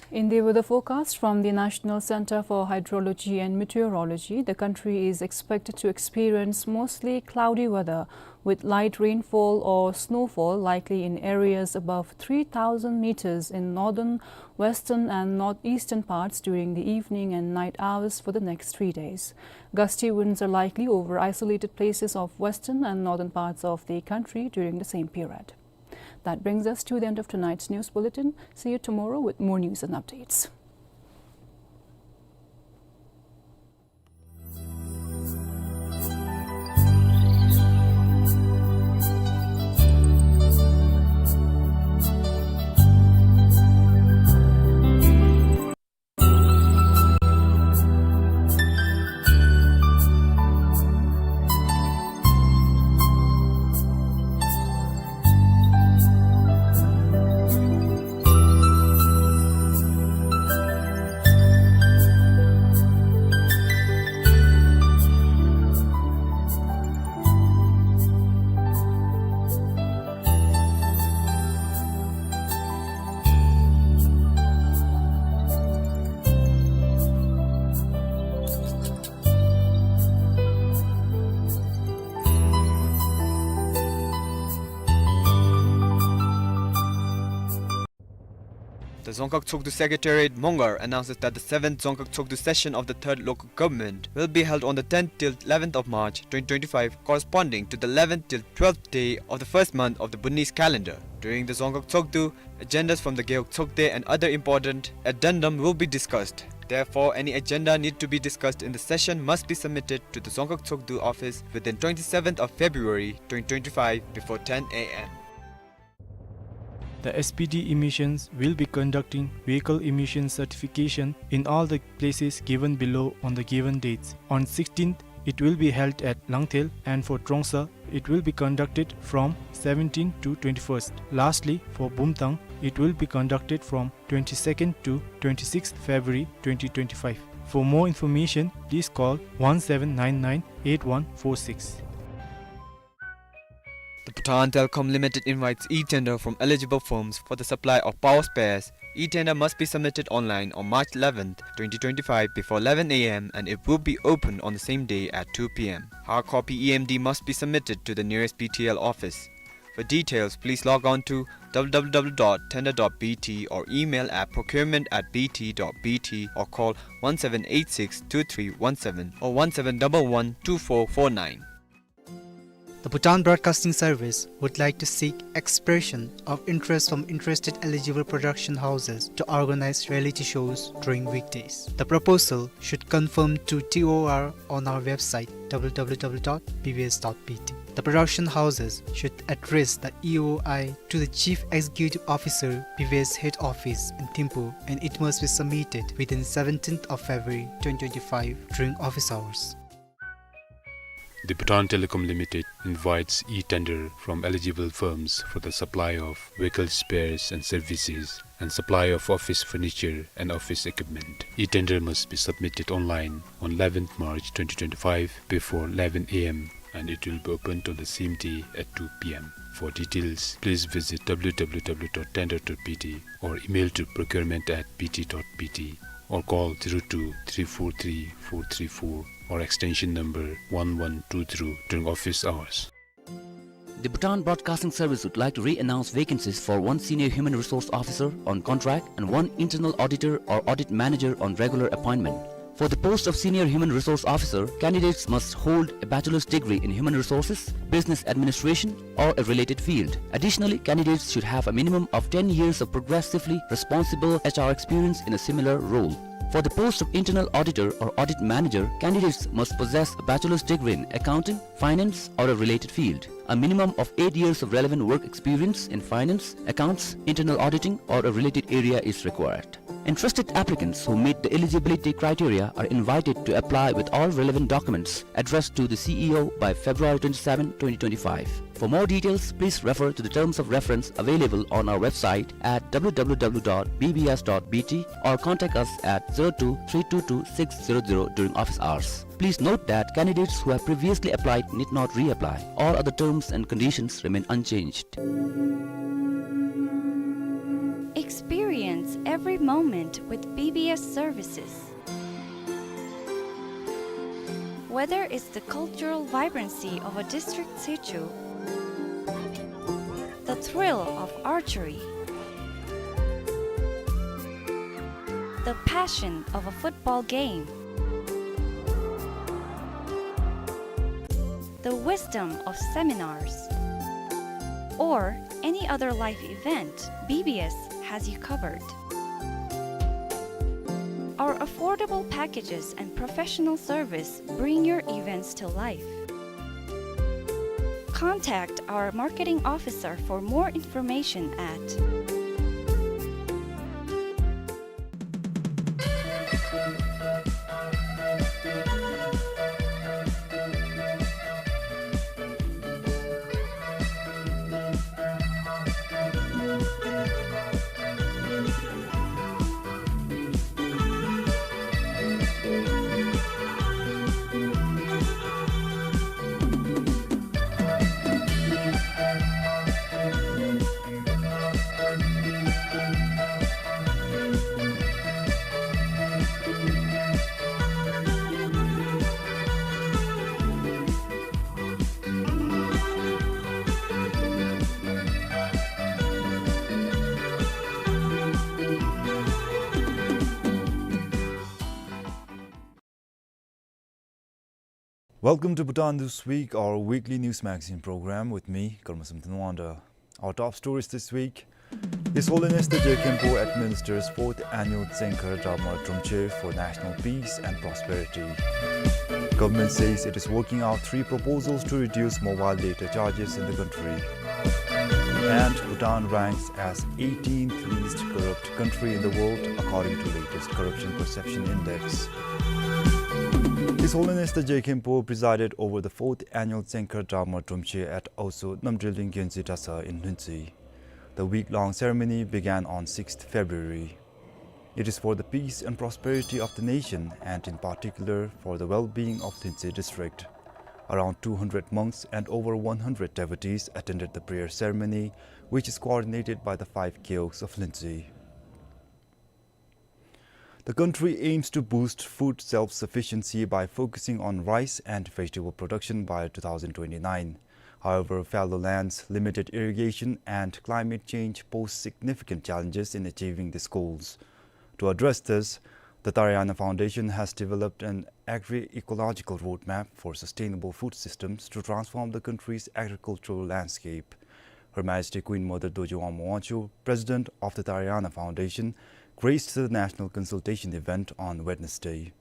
In the weather forecast from the National Center for Hydrology and Meteorology, the country is expected to experience mostly cloudy weather with light rainfall or snowfall likely in areas above three thousand meters in northern, western and northeastern parts during the evening and night hours for the next three days. Gusty winds are likely over isolated places of western and northern parts of the country during the same period. That brings us to the end of tonight's news bulletin. See you tomorrow with more news and updates. The Dzongkhag Tshogdu Secretariat, Mongar, announces that the seventh Dzongkhag Tshogdu session of the third local government will be held on the tenth till eleventh of March twenty twenty-five, corresponding to the eleventh till twelfth day of the first month of the Bhutanese calendar. During the Dzongkhag Tshogdu, agendas from the Gewog Tshogde and other important addendum will be discussed. Therefore, any agenda need to be discussed in the session must be submitted to the Dzongkhag Tshogdu office within twenty-seventh of February twenty twenty-five before ten A M. The S P D emissions will be conducting vehicle emission certification in all the places given below on the given dates. On sixteenth, it will be held at Langthel, and for Trongsa, it will be conducted from seventeenth to twenty-first. Lastly, for Bumthang, it will be conducted from twenty-second to twenty-sixth February twenty twenty-five. For more information, please call one seven nine nine eight one four six. The Bhutan Telecom Limited invites e-tender from eligible firms for the supply of power spares. E-tender must be submitted online on March eleventh, twenty twenty-five, before eleven A M, and it will be opened on the same day at two P M. Hard copy E M D must be submitted to the nearest B T L office. For details, please log on to W W W dot tender dot B T or email at procurement at B T dot B T or call one seven eight six two three one seven or one seven double one two four four nine. The Bhutan Broadcasting Service would like to seek expression of interest from interested eligible production houses to organize reality shows during weekdays. The proposal should conform to T O R on our website, W W W dot B B S dot B T. The production houses should address the E O I to the Chief Executive Officer, B B S Head Office in Thimphu, and it must be submitted within seventeenth of February twenty twenty-five during office hours. The Bhutan Telecom Limited invites e-tender from eligible firms for the supply of vehicle spares and services and supply of office furniture and office equipment. E-tender must be submitted online on eleventh March twenty twenty-five before eleven A M, and it will be opened on the same day at two P M. For details, please visit W W W dot tender dot B T or email to procurement at B T dot B T or call zero two three four three four three four or extension number one one two zero during office hours. The Bhutan Broadcasting Service would like to re-announce vacancies for one Senior Human Resource Officer on contract and one Internal Auditor or Audit Manager on regular appointment. For the post of Senior Human Resource Officer, candidates must hold a bachelor's degree in human resources, business administration, or a related field. Additionally, candidates should have a minimum of ten years of progressively responsible H R experience in a similar role. For the post of Internal Auditor or Audit Manager, candidates must possess a bachelor's degree in accounting, finance, or a related field. A minimum of eight years of relevant work experience in finance, accounts, internal auditing, or a related area is required. Interested applicants who meet the eligibility criteria are invited to apply with all relevant documents addressed to the C E O by February twenty-seven, twenty twenty-five. For more details, please refer to the terms of reference available on our website at W W W dot B B S dot B T or contact us at zero two three two two six zero zero during office hours. Please note that candidates who have previously applied need not reapply. All other terms and conditions remain unchanged. Experience every moment with B B S services. Whether it's the cultural vibrancy of a district situ, the thrill of archery, the passion of a football game, the wisdom of seminars, or any other life event, B B S has you covered. Our affordable packages and professional service bring your events to life. Contact our marketing officer for more information at Welcome to Bhutan This Week, our weekly news magazine program with me, Karma Samten Wangda. Our top stories this week: His Holiness the Je Khenpo administers fourth annual Tsenkhar Dragma Dromchen for national peace and prosperity. Government says it is working out three proposals to reduce mobile data charges in the country. And Bhutan ranks as eighteenth least corrupt country in the world, according to latest Corruption Perception Index. His Holiness the Je Khenpo presided over the fourth annual Tsenkha Dharma Dromchen at Aosu Namdrel Ling Gyaltse Dratshang in Hluentse. The week-long ceremony began on sixth February. It is for the peace and prosperity of the nation, and in particular for the well-being of Hluentse district. Around two hundred monks and over one hundred devotees attended the prayer ceremony, which is coordinated by the five Gewog of Hluentse. The country aims to boost food self-sufficiency by focusing on rice and vegetable production by two thousand twenty-nine. However, fallow lands, limited irrigation, and climate change pose significant challenges in achieving these goals. To address this, the Taraiyana Foundation has developed an agri-ecological roadmap for sustainable food systems to transform the country's agricultural landscape. Her Majesty Queen Mother Dorji Wangmo Wangchuck, President of the Taraiyana Foundation, graced the national consultation event on Wednesday.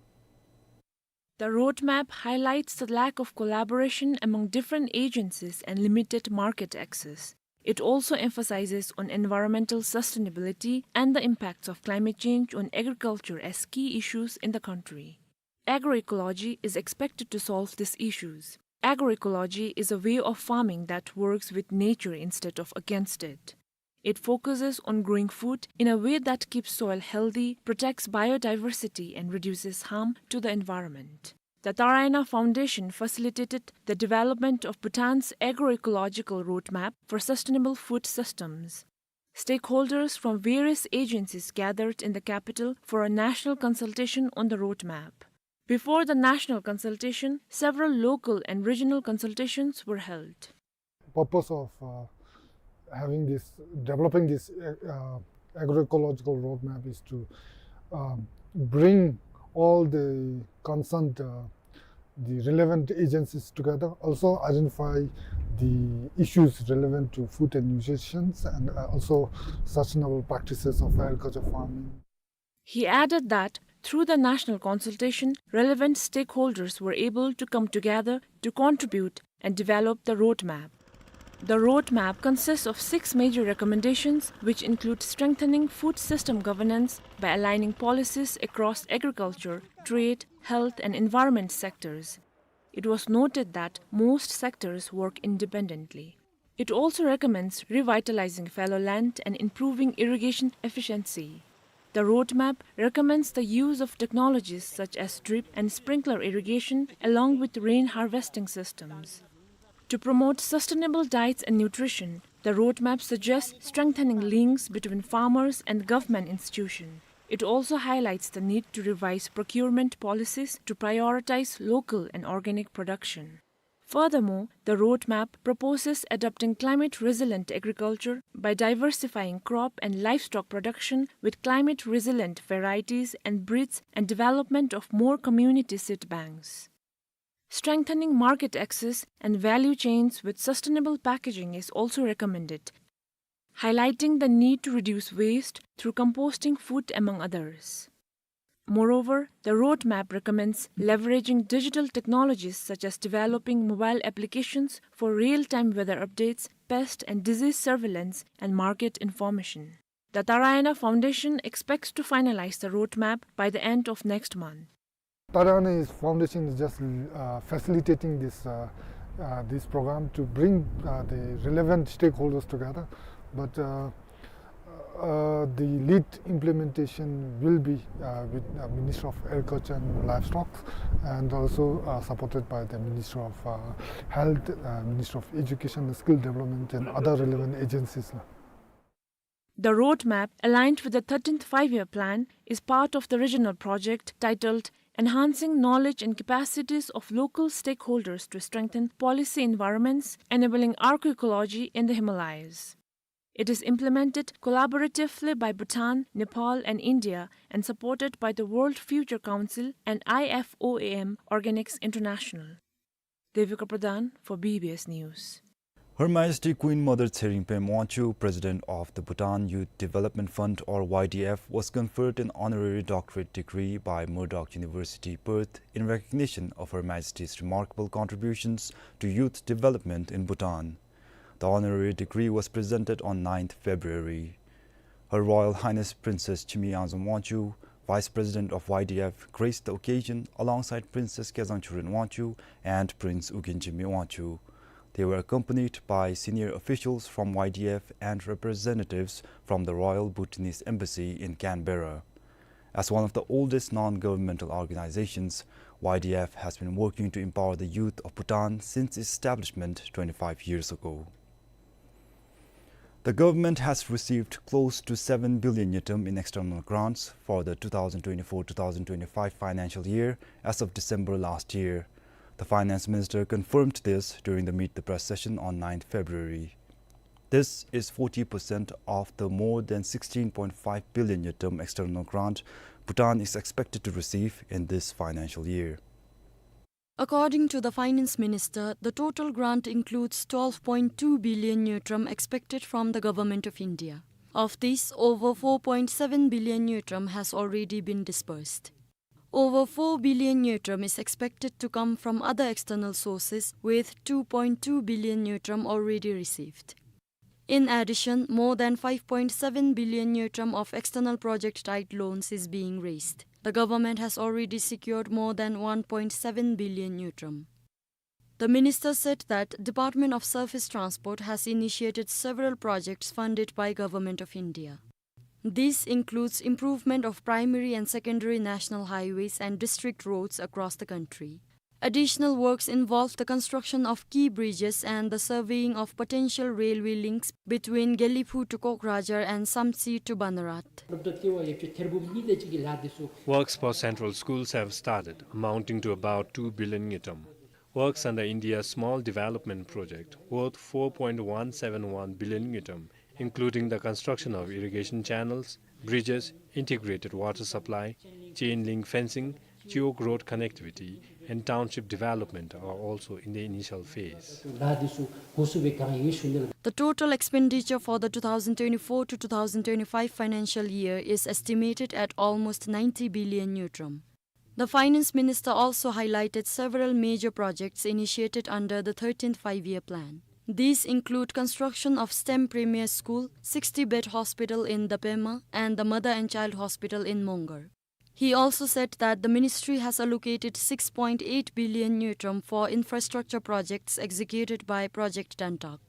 The roadmap highlights the lack of collaboration among different agencies and limited market access. It also emphasizes on environmental sustainability and the impacts of climate change on agriculture as key issues in the country. Agroecology is expected to solve these issues. Agroecology is a way of farming that works with nature instead of against it. It focuses on growing food in a way that keeps soil healthy, protects biodiversity, and reduces harm to the environment. The Taraiyana Foundation facilitated the development of Bhutan's agroecological roadmap for sustainable food systems. Stakeholders from various agencies gathered in the capital for a national consultation on the roadmap. Before the national consultation, several local and regional consultations were held. Purpose of, uh, having this, developing this, uh, agroecological roadmap is to, um, bring all the concerned, uh, the relevant agencies together, also identify the issues relevant to food and nutrition and, uh, also sustainable practices of agriculture farming. He added that through the national consultation, relevant stakeholders were able to come together to contribute and develop the roadmap. The roadmap consists of six major recommendations, which include strengthening food system governance by aligning policies across agriculture, trade, health, and environment sectors. It was noted that most sectors work independently. It also recommends revitalizing fallow land and improving irrigation efficiency. The roadmap recommends the use of technologies such as drip and sprinkler irrigation along with rain harvesting systems. To promote sustainable diets and nutrition, the roadmap suggests strengthening links between farmers and government institutions. It also highlights the need to revise procurement policies to prioritize local and organic production. Furthermore, the roadmap proposes adopting climate-resilient agriculture by diversifying crop and livestock production with climate-resilient varieties and breeds and development of more community seed banks. Strengthening market access and value chains with sustainable packaging is also recommended, highlighting the need to reduce waste through composting food, among others. Moreover, the roadmap recommends leveraging digital technologies such as developing mobile applications for real-time weather updates, pest and disease surveillance, and market information. The Taraiyana Foundation expects to finalize the roadmap by the end of next month. Taraiyana is, foundation is just, uh, facilitating this, uh, uh, this program to bring, uh, the relevant stakeholders together. But, uh, uh, the lead implementation will be, uh, with, uh, Ministry of Agriculture and Livestock, and also, uh, supported by the Ministry of, uh, Health, uh, Ministry of Education and Skill Development, and other relevant agencies. The roadmap, aligned with the thirteenth Five-Year Plan, is part of the regional project titled Enhancing Knowledge and Capacities of Local Stakeholders to Strengthen Policy Environments Enabling Agroecology in the Himalayas. It is implemented collaboratively by Bhutan, Nepal, and India and supported by the World Future Council and I F O A M Organics International. Devika Pradhan for B B S News. Her Majesty Queen Mother Tshering Pema Wangchuck, President of the Bhutan Youth Development Fund or Y D F, was conferred an honorary doctorate degree by Murdoch University, Perth, in recognition of Her Majesty's remarkable contributions to youth development in Bhutan. The honorary degree was presented on ninth February. Her Royal Highness Princess Chimiyangzom Wangchuck, Vice President of Y D F, graced the occasion alongside Princess Kezang Churen Wangchuck and Prince Ugyen Jime Wangchuck. They were accompanied by senior officials from Y D F and representatives from the Royal Bhutanese Embassy in Canberra. As one of the oldest non-governmental organizations, Y D F has been working to empower the youth of Bhutan since its establishment twenty-five years ago. The government has received close to seven billion ngultrum in external grants for the two thousand twenty-four two thousand twenty-five financial year as of December last year. The finance minister confirmed this during the Meet the Press session on ninth February. This is forty percent of the more than sixteen point five billion ngultrum external grant Bhutan is expected to receive in this financial year. According to the finance minister, the total grant includes twelve point two billion ngultrum expected from the Government of India. Of this, over four point seven billion ngultrum has already been disbursed. Over four billion ngultrum is expected to come from other external sources, with two point two billion ngultrum already received. In addition, more than five point seven billion ngultrum of external project-tied loans is being raised. The government has already secured more than one point seven billion ngultrum. The minister said that Department of Surface Transport has initiated several projects funded by Government of India. This includes improvement of primary and secondary national highways and district roads across the country. Additional works involve the construction of key bridges and the surveying of potential railway links between Gelephu to Kokrajhar and Samtse to Banrat. Works for central schools have started, amounting to about two billion ngultrum. Works under India's Small Development Project, worth four point one seven one billion ngultrum, including the construction of irrigation channels, bridges, integrated water supply, chain link fencing, geo-road connectivity, and township development, are also in the initial phase. The total expenditure for the two thousand twenty-four to two thousand twenty-five financial year is estimated at almost ninety billion ngultrum. The finance minister also highlighted several major projects initiated under the thirteenth Five-Year Plan. These include construction of STEM Premier School, sixty-bed hospital in the Pema, and the Mother and Child Hospital in Mongar. He also said that the ministry has allocated six point eight billion ngultrum for infrastructure projects executed by Project Dantak.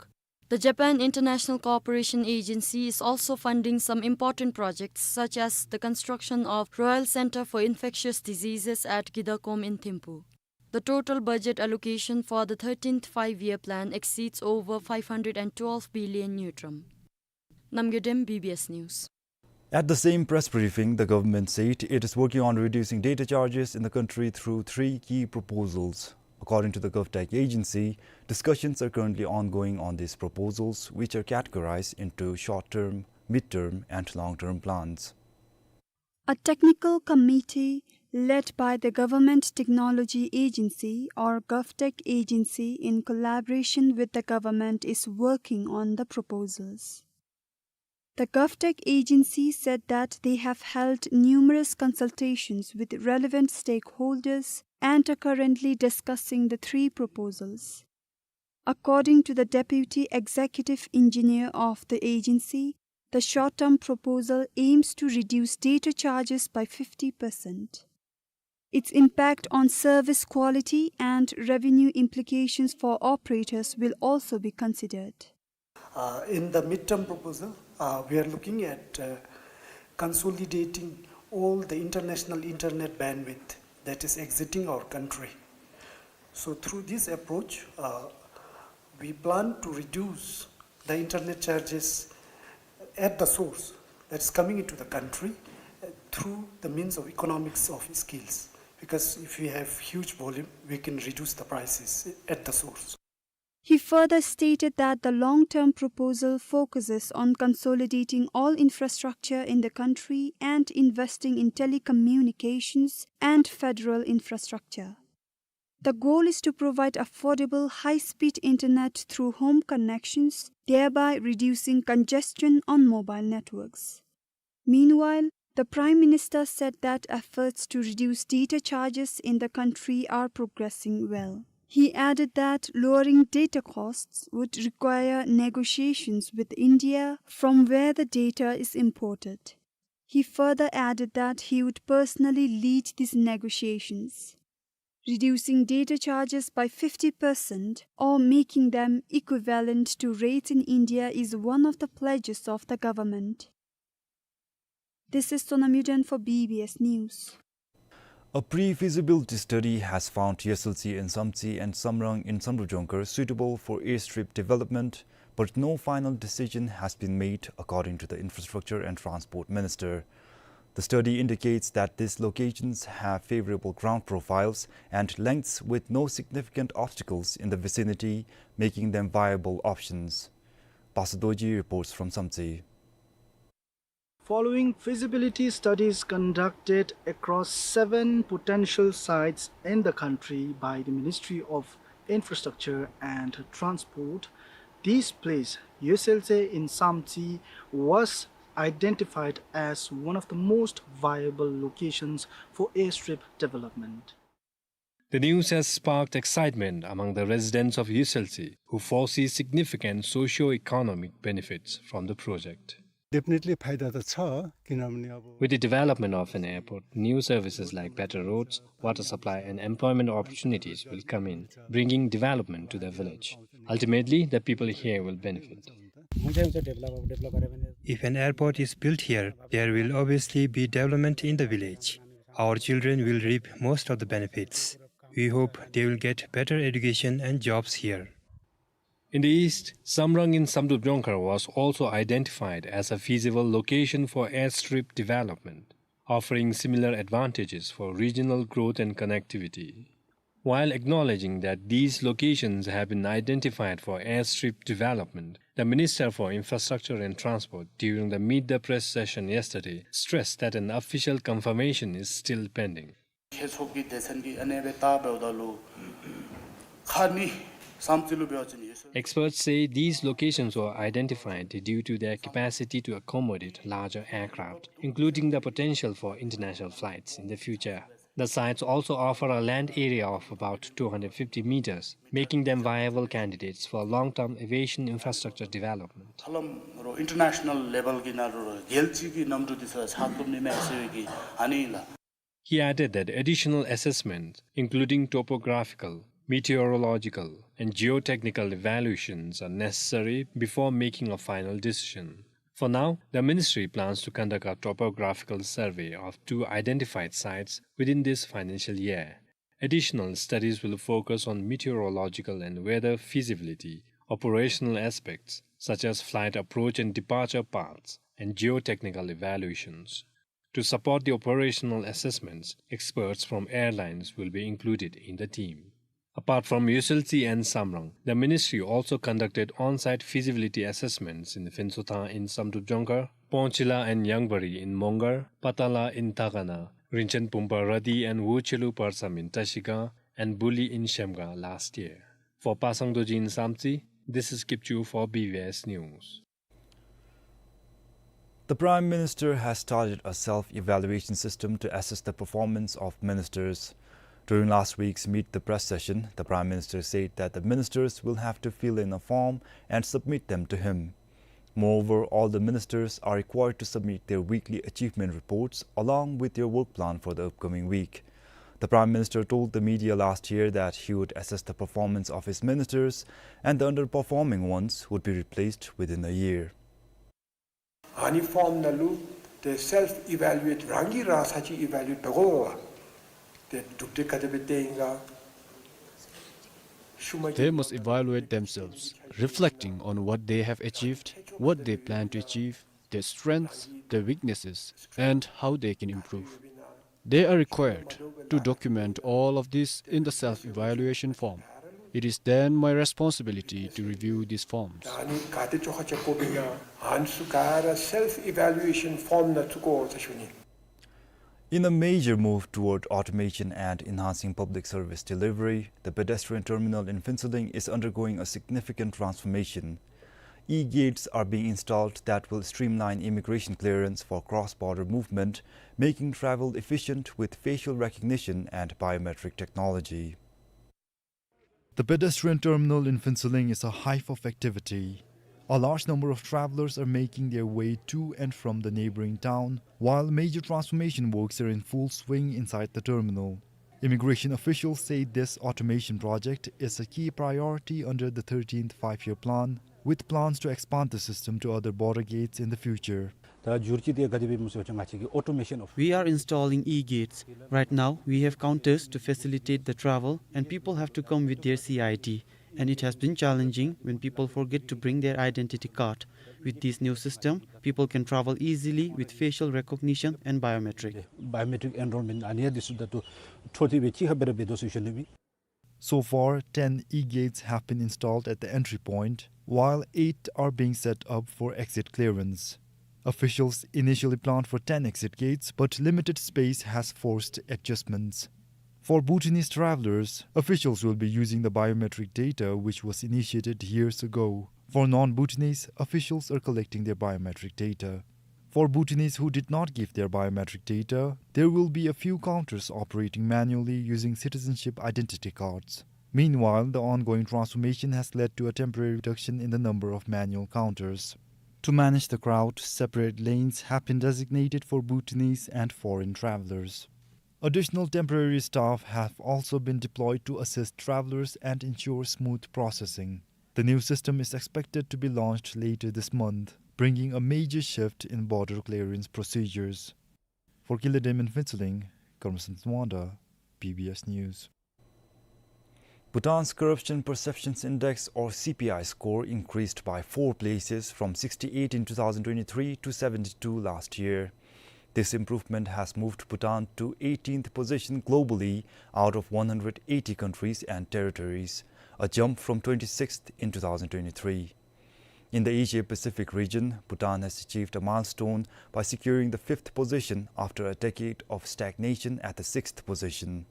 The Japan International Cooperation Agency is also funding some important projects, such as the construction of Royal Center for Infectious Diseases at Gidakom in Thimphu. The total budget allocation for the thirteenth Five-Year Plan exceeds over five hundred and twelve billion ngultrum. Namgay Dem, B B S News. At the same press briefing, the government said it is working on reducing data charges in the country through three key proposals. According to the GovTech agency, discussions are currently ongoing on these proposals, which are categorized into short-term, mid-term, and long-term plans. A technical committee led by the Government Technology Agency or GovTech agency, in collaboration with the government, is working on the proposals. The GovTech agency said that they have held numerous consultations with relevant stakeholders and are currently discussing the three proposals. According to the deputy executive engineer of the agency, the short-term proposal aims to reduce data charges by fifty percent. Its impact on service quality and revenue implications for operators will also be considered. Uh, in the midterm proposal, uh, we are looking at, uh, consolidating all the international internet bandwidth that is exiting our country. So through this approach, uh, we plan to reduce the internet charges at the source that is coming into the country, uh, through the means of economics of scales. Because if we have huge volume, we can reduce the prices at the source. He further stated that the long-term proposal focuses on consolidating all infrastructure in the country and investing in telecommunications and federal infrastructure. The goal is to provide affordable, high-speed internet through home connections, thereby reducing congestion on mobile networks. Meanwhile, the Prime Minister said that efforts to reduce data charges in the country are progressing well. He added that lowering data costs would require negotiations with India from where the data is imported. He further added that he would personally lead these negotiations. Reducing data charges by fifty percent or making them equivalent to rates in India is one of the pledges of the government. This is Sonam Yuden for B B S News. A pre-feasibility study has found Yasaltse in Samtse and Samrang in Samdrup Jongkhar suitable for airstrip development, but no final decision has been made, according to the Infrastructure and Transport Minister. The study indicates that these locations have favorable ground profiles and lengths with no significant obstacles in the vicinity, making them viable options. Pasa Dorji reports from Samtse. Following feasibility studies conducted across seven potential sites in the country by the Ministry of Infrastructure and Transport, this place, Yasaltse in Samtse, was identified as one of the most viable locations for airstrip development. The news has sparked excitement among the residents of Yasaltse, who foresee significant socio-economic benefits from the project. Definitely फाइदा त छ, किनभने अब With the development of an airport, new services like better roads, water supply, and employment opportunities will come in, bringing development to the village. Ultimately, the people here will benefit. हुन्छ, हुन्छ, डेभलप, अब डेभलप गऱ्यो भने If an airport is built here, there will obviously be development in the village. Our children will reap most of the benefits. We hope they will get better education and jobs here. In the east, Samrang in Samdrup Jongkhar was also identified as a feasible location for airstrip development, offering similar advantages for regional growth and connectivity. While acknowledging that these locations have been identified for airstrip development, the Minister for Infrastructure and Transport, during the Meet the Press session yesterday, stressed that an official confirmation is still pending. ཁྱེད་ཚོ་གི་སྡེ་ཚན་གྱི་ཨ་ནེ་སྦེ་བལྟ་འབདཝ་ད་ལུ་ཁ་ནི་བསམ་ཚུལ་ལུ་འབད་བ་ཅིན་ཡོད་ཟེར། Experts say these locations were identified due to their capacity to accommodate larger aircraft, including the potential for international flights in the future. The sites also offer a land area of about two hundred fifty meters, making them viable candidates for long-term aviation infrastructure development. ཧ་ལམ་རོགས་ཨིན་ཊར་ནེ་ཤ་ནལ་ལེ་བལ་གྱི་ནང་རོགས་རྒྱལ་སྤྱི་གི་གནམ་གྲུ་འདི་ཚུ་ཆགས་ཐུབ་ནི་མས་ཟེར་བའི་གི་ཨ་ནི་ལགས། He added that additional assessment, including topographical, meteorological, and geotechnical evaluations, are necessary before making a final decision. For now, the ministry plans to conduct a topographical survey of two identified sites within this financial year. Additional studies will focus on meteorological and weather feasibility, operational aspects such as flight approach and departure paths, and geotechnical evaluations. To support the operational assessments, experts from airlines will be included in the team. Apart from Yasaltse and Samrang, the ministry also conducted on-site feasibility assessments in Phentsothan in Samdrup Jongkhar, Ponchila and Yangbari in Mongar, Patala in Takana, Rinchen Pumpa Radi and Wuchelu Parsam in Trashigang, and Buli in Shemgang last year. For Pasang Dorji in Samtse, this is Kipchu for B B S News. The Prime Minister has started a self-evaluation system to assess the performance of ministers. During last week's Meet the Press session, the Prime Minister said that the ministers will have to fill in a form and submit them to him. Moreover, all the ministers are required to submit their weekly achievement reports along with their work plan for the upcoming week. The Prime Minister told the media last year that he would assess the performance of his ministers and the underperforming ones would be replaced within a year. ཨ་ནི་ཕོམ་ནང་ལུ་ཏེ་སེལཕ་ཨི་བེ་ལུ་ཨེཊ་རང་གིས་རང་ས་ཅིག་ཨི་བེ་ལུ་ཨེཊ་འབད་དགོ་པས། ཏེ་གྲུབ་འབྲས་ག་དེ་སྦེ་ཐོན་ཡི་ག། ཤུལ་མ་They must evaluate themselves, reflecting on what they have achieved, what they plan to achieve, their strengths, their weaknesses, and how they can improve. They are required to document all of this in the self-evaluation form. It is then my responsibility to review these forms. ད་ཨ་ནི་ག་དེ་ཅོག་ཁ་ཅིག་དགོཔ་ཨིན་ན་ཨ་ནི་ཚུ་ག་ར་སེལཕ་ཨི་བེ་ལུ་ཨེ་ཤཱན་ཕོམ་ནང་བཙུགས་དགོ་ཟེར་ཞུ་ནི། In a major move toward automation and enhancing public service delivery, the pedestrian terminal in Phuentsholing is undergoing a significant transformation. E-gates are being installed that will streamline immigration clearance for cross-border movement, making travel efficient with facial recognition and biometric technology. The pedestrian terminal in Phuentsholing is a hive of activity. A large number of travelers are making their way to and from the neighboring town, while major transformation works are in full swing inside the terminal. Immigration officials say this automation project is a key priority under the thirteenth Five-Year Plan, with plans to expand the system to other border gates in the future. ད་བསྒྱུར་བཅོས་དེ་ག་དེ་སྦེ་སྨོ་ཟེར་བ་ཅིན་ང་བཅས་ཀྱིས་automation of We are installing e-gates. Right now, we have counters to facilitate the travel, and people have to come with their C I D. And it has been challenging when people forget to bring their identity card. With this new system, people can travel easily with facial recognition and biometric. Biometric enrollment ཨ་ནི་ཡང་འདི་ཚུ་ད་ལྟོ་འཕྲོ་མཐུད་སྦེ་གཅིག་ཁར་སྦེ་ར་འབད་དོ་ཟེར་ཞུ་ནི་ཨིན། So far, ten e-gates have been installed at the entry point, while eight are being set up for exit clearance. Officials initially planned for ten exit gates, but limited space has forced adjustments. For Bhutanese travelers, officials will be using the biometric data which was initiated years ago. For non-Bhutanese, officials are collecting their biometric data. For Bhutanese who did not give their biometric data, there will be a few counters operating manually using citizenship identity cards. Meanwhile, the ongoing transformation has led to a temporary reduction in the number of manual counters. To manage the crowd, separate lanes have been designated for Bhutanese and foreign travelers. Additional temporary staff have also been deployed to assist travelers and ensure smooth processing. The new system is expected to be launched later this month, bringing a major shift in border clearance procedures. For Killedeim in Phuentsholing, Karmasan Sangwangda, B B S News. Bhutan's Corruption Perceptions Index, or C P I score, increased by four places from sixty-eight in two thousand twenty-three to seventy-two last year. This improvement has moved Bhutan to eighteenth position globally out of one hundred eighty countries and territories, a jump from twenty-sixth in two thousand twenty-three. In the Asia-Pacific region, Bhutan has achieved a milestone by securing the fifth position after a decade of stagnation at the sixth position.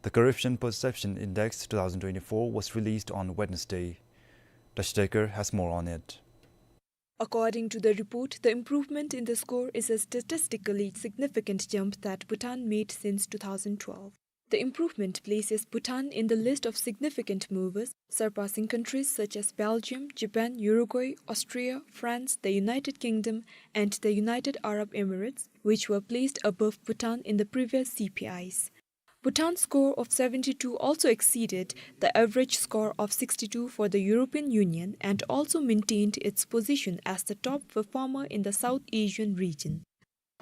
The Corruption Perception Index two thousand twenty-four was released on Wednesday. Tashi Dekar has more on it. According to the report, the improvement in the score is a statistically significant jump that Bhutan made since two thousand twelve. The improvement places Bhutan in the list of significant movers, surpassing countries such as Belgium, Japan, Uruguay, Austria, France, the United Kingdom, and the United Arab Emirates, which were placed above Bhutan in the previous C P Is. Bhutan's score of seventy-two also exceeded the average score of sixty-two for the European Union and also maintained its position as the top performer in the South Asian region.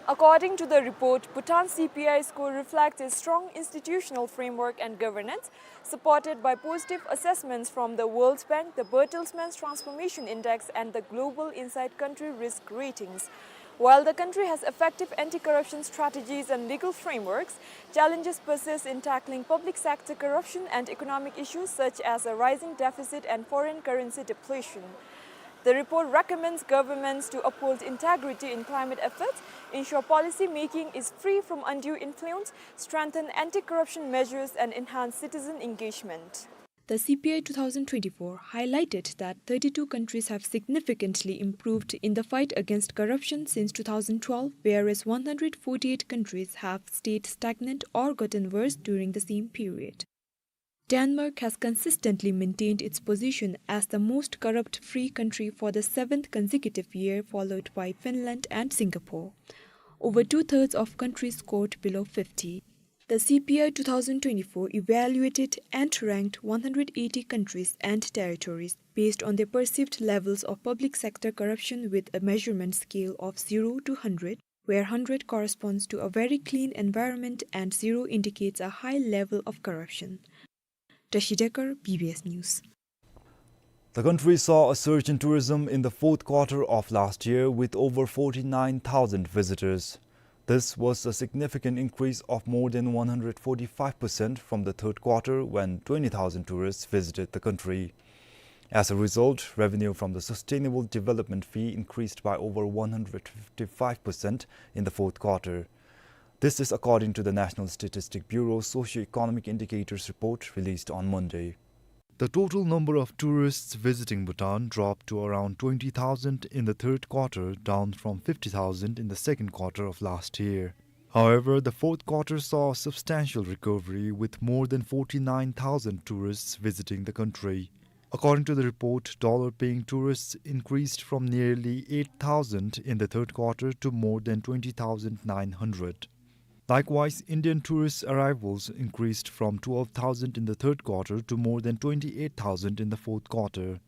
According to the report, Bhutan's C P I score reflects a strong institutional framework and governance, supported by positive assessments from the World Bank, the Bertelsmann's Transformation Index, and the Global Insight Country Risk Ratings. While the country has effective anti-corruption strategies and legal frameworks, challenges persist in tackling public sector corruption and economic issues such as a rising deficit and foreign currency depletion. The report recommends governments to uphold integrity in climate efforts, ensure policy making is free from undue influence, strengthen anti-corruption measures, and enhance citizen engagement. The C P I two thousand twenty-four highlighted that thirty-two countries have significantly improved in the fight against corruption since two thousand twelve, whereas one hundred forty-eight countries have stayed stagnant or gotten worse during the same period. Denmark has consistently maintained its position as the most corrupt-free country for the seventh consecutive year, followed by Finland and Singapore. Over two-thirds of countries scored below fifty. The C P I two thousand twenty-four evaluated and ranked one hundred eighty countries and territories based on their perceived levels of public sector corruption, with a measurement scale of zero to hundred, where hundred corresponds to a very clean environment and zero indicates a high level of corruption. Tashi Dekar, B B S News. The country saw a surge in tourism in the fourth quarter of last year, with over forty-nine thousand visitors. This was a significant increase of more than one hundred forty-five percent from the third quarter, when twenty thousand tourists visited the country. As a result, revenue from the Sustainable Development Fee increased by over one hundred fifty-five percent in the fourth quarter. This is according to the National Statistics Bureau Socio-Economic Indicators Report released on Monday. The total number of tourists visiting Bhutan dropped to around twenty thousand in the third quarter, down from fifty thousand in the second quarter of last year. However, the fourth quarter saw a substantial recovery, with more than forty-nine thousand tourists visiting the country. According to the report, dollar-paying tourists increased from nearly eight thousand in the third quarter to more than twenty thousand nine hundred. Likewise, Indian tourist arrivals increased from twelve thousand in the third quarter to more than twenty-eight thousand in the fourth quarter.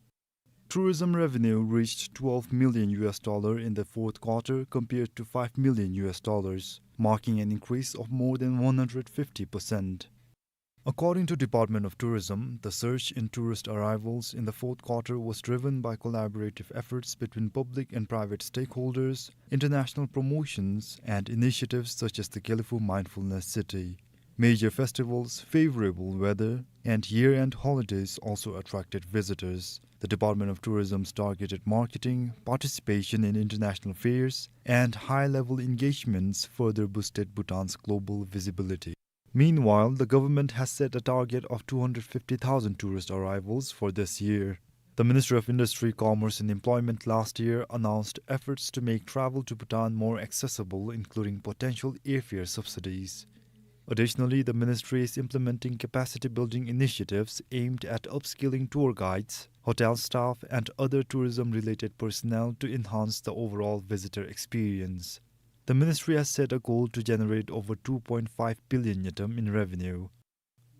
Tourism revenue reached twelve million U S dollar in the fourth quarter, compared to five million U S dollars, marking an increase of more than one hundred fifty percent. According to Department of Tourism, the surge in tourist arrivals in the fourth quarter was driven by collaborative efforts between public and private stakeholders, international promotions, and initiatives such as the Gelephu Mindfulness City. Major festivals, favorable weather, and year-end holidays also attracted visitors. The Department of Tourism's targeted marketing, participation in international fairs, and high-level engagements further boosted Bhutan's global visibility. Meanwhile, the government has set a target of two hundred fifty thousand tourist arrivals for this year. The Ministry of Industry, Commerce and Employment last year announced efforts to make travel to Bhutan more accessible, including potential airfare subsidies. Additionally, the ministry is implementing capacity-building initiatives aimed at upskilling tour guides, hotel staff, and other tourism-related personnel to enhance the overall visitor experience. The ministry has set a goal to generate over two point five billion ngultrum in revenue.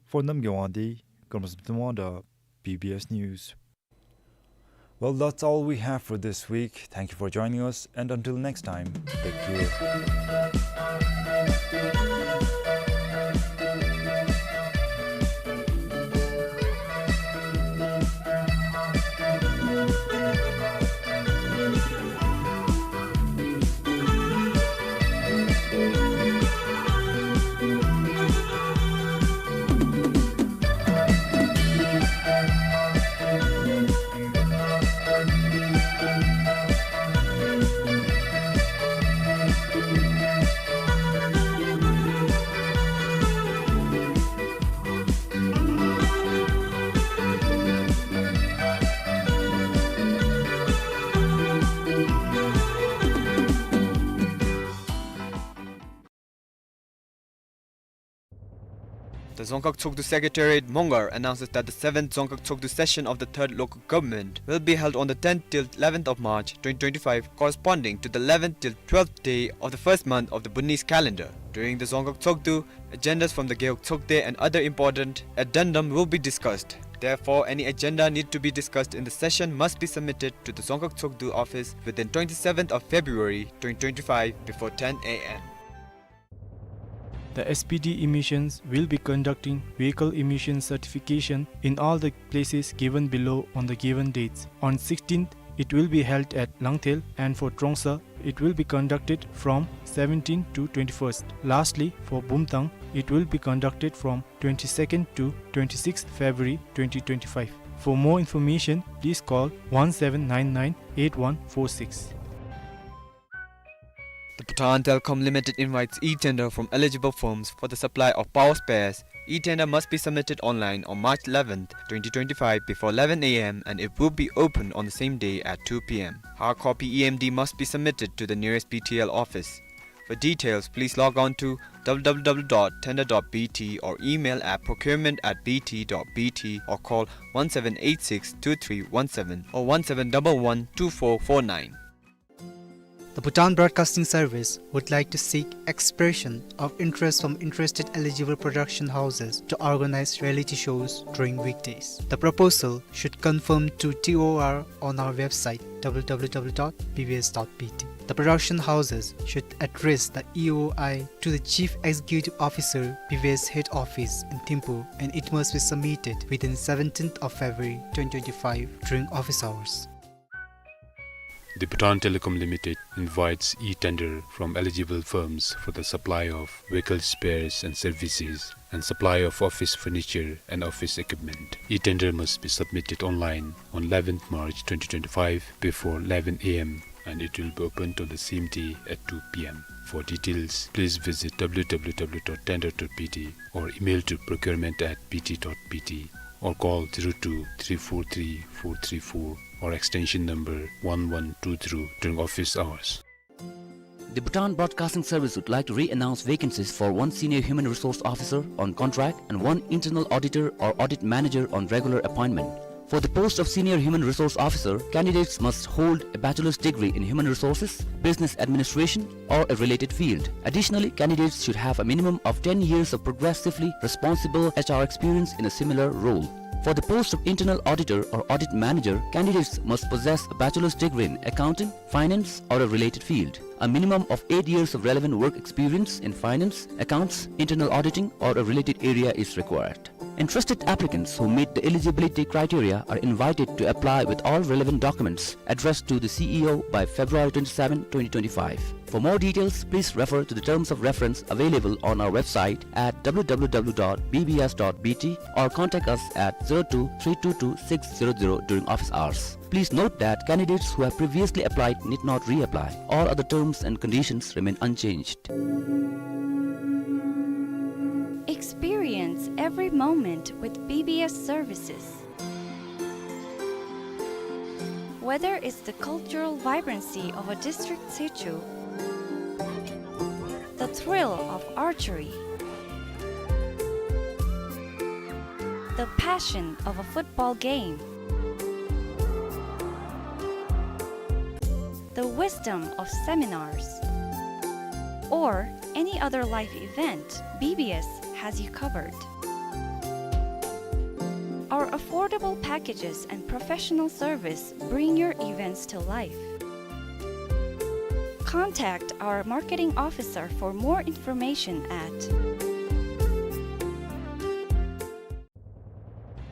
For Namgay Wangdi, Karma Samten Wangda, B B S News. Well, that's all we have for this week. Thank you for joining us, and until next time, take care. The Dzongkhag Tshogdu Secretariat, Mongar, announces that the seventh Dzongkhag Tshogdu session of the third local government will be held on the tenth till eleventh of March twenty twenty-five, corresponding to the eleventh till twelfth day of the first month of the Bhutanese calendar. During the Dzongkhag Tshogdu, agendas from the Gewog Tshogde and other important addendum will be discussed. Therefore, any agenda need to be discussed in the session must be submitted to the Dzongkhag Tshogdu office within twenty-seventh of February twenty twenty-five before ten A M. The S P D emissions will be conducting vehicle emission certification in all the places given below on the given dates. On sixteenth, it will be held at Langthel, and for Trongsa, it will be conducted from seventeenth to twenty-first. Lastly, for Bumthang, it will be conducted from twenty-second to twenty-sixth February twenty twenty-five. For more information, please call one seven nine nine eight one four six. The Bhutan Telecom Limited invites e-tender from eligible firms for the supply of power spares. E-tender must be submitted online on March eleventh, twenty twenty-five, before eleven A M, and it will be opened on the same day at two P M. Hard copy E M D must be submitted to the nearest B T L office. For details, please log on to w w w dot tender dot b t or email at procurement at b t dot b t or call one seven eight six two three one seven or one seven double one two four four nine. The Bhutan Broadcasting Service would like to seek expression of interest from interested eligible production houses to organize reality shows during weekdays. The proposal should confirm to T O R on our website, w w w dot b b s dot b t. The production houses should address the E O I to the Chief Executive Officer, B B S Head Office in Thimphu, and it must be submitted within seventeenth of February twenty twenty-five during office hours. The Bhutan Telecom Limited invites e-tender from eligible firms for the supply of vehicle spares and services and supply of office furniture and office equipment. E-tender must be submitted online on eleventh March twenty twenty-five before eleven A M and it will be opened on the same day at two P M. For details, please visit W W W dot tender dot B T or email to procurement at B T dot B T or call zero two three four three four three four or extension number one one two zero during office hours. The Bhutan Broadcasting Service would like to re-announce vacancies for one senior human resource officer on contract and one internal auditor or audit manager on regular appointment. For the post of senior human resource officer, candidates must hold a bachelor's degree in human resources, business administration, or a related field. Additionally, candidates should have a minimum of ten years of progressively responsible H R experience in a similar role. For the post of internal auditor or audit manager, candidates must possess a bachelor's degree in accounting, finance, or a related field. A minimum of eight years of relevant work experience in finance, accounts, internal auditing, or a related area is required. Interested applicants who meet the eligibility criteria are invited to apply with all relevant documents addressed to the C E O by February twenty-seven, twenty twenty-five. For more details, please refer to the terms of reference available on our website at W W W dot B B S dot B T or contact us at zero two three two two six zero zero during office hours. Please note that candidates who have previously applied need not reapply. All other terms and conditions remain unchanged. Experience every moment with B B S services. Whether it's the cultural vibrancy of a district situ, the thrill of archery, the passion of a football game, the wisdom of seminars, or any other life event, B B S has you covered. Our affordable packages and professional service bring your events to life. Contact our marketing officer for more information at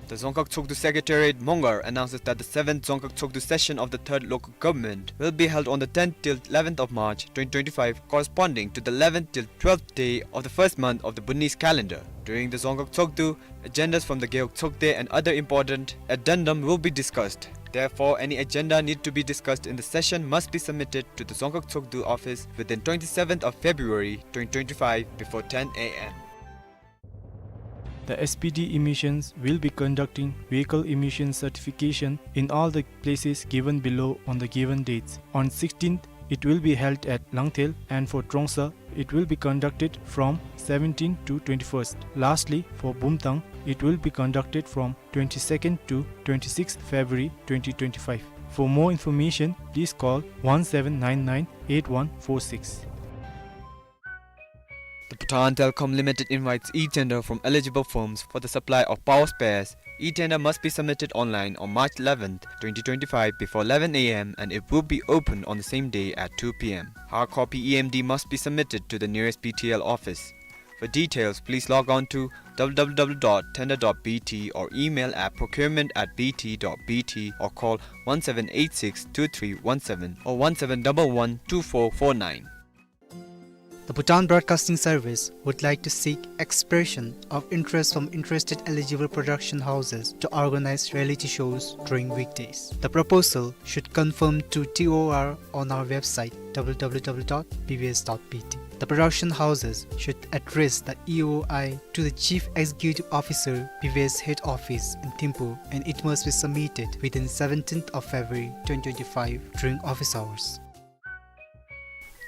The Dzongkhag Tshogdu Secretariat, Mongar, announces that the seventh Dzongkhag Tshogdu session of the third local government will be held on the tenth till eleventh of March twenty twenty-five, corresponding to the eleventh till twelfth day of the first month of the Burmese calendar. During the Dzongkhag Tshogdu, agendas from the Gewog Tshogde and other important addendum will be discussed. Therefore, any agenda need to be discussed in the session must be submitted to the Dzongkhag Tshogdu office within twenty-seventh of February twenty twenty-five before ten A M. The S P D emissions will be conducting vehicle emission certification in all the places given below on the given dates. On sixteenth, it will be held at Langthel, and for Trongsa, it will be conducted from seventeenth to twenty-first. Lastly, for Bumthang, it will be conducted from twenty-second to twenty-sixth February twenty twenty-five. For more information, please call one seven nine nine eight one four six. The Bhutan Telecom Limited invites e-tender from eligible firms for the supply of power spares. E-tender must be submitted online on March eleventh, twenty twenty-five before eleven A M and it will be opened on the same day at two P M. Hard copy E M D must be submitted to the nearest B T L office. For details, please log on to W W W dot tender dot B T or email at procurement at B T dot B T or call one seven eight six two three one seven or one seven double one two four four nine. The Bhutan Broadcasting Service would like to seek expression of interest from interested eligible production houses to organize reality shows during weekdays. The proposal should conform to T O R on our website, W W W dot B B S dot B T. The production houses should address the E O I to the Chief Executive Officer, B B S Head Office in Thimphu, and it must be submitted within seventeenth of February twenty twenty-five during office hours.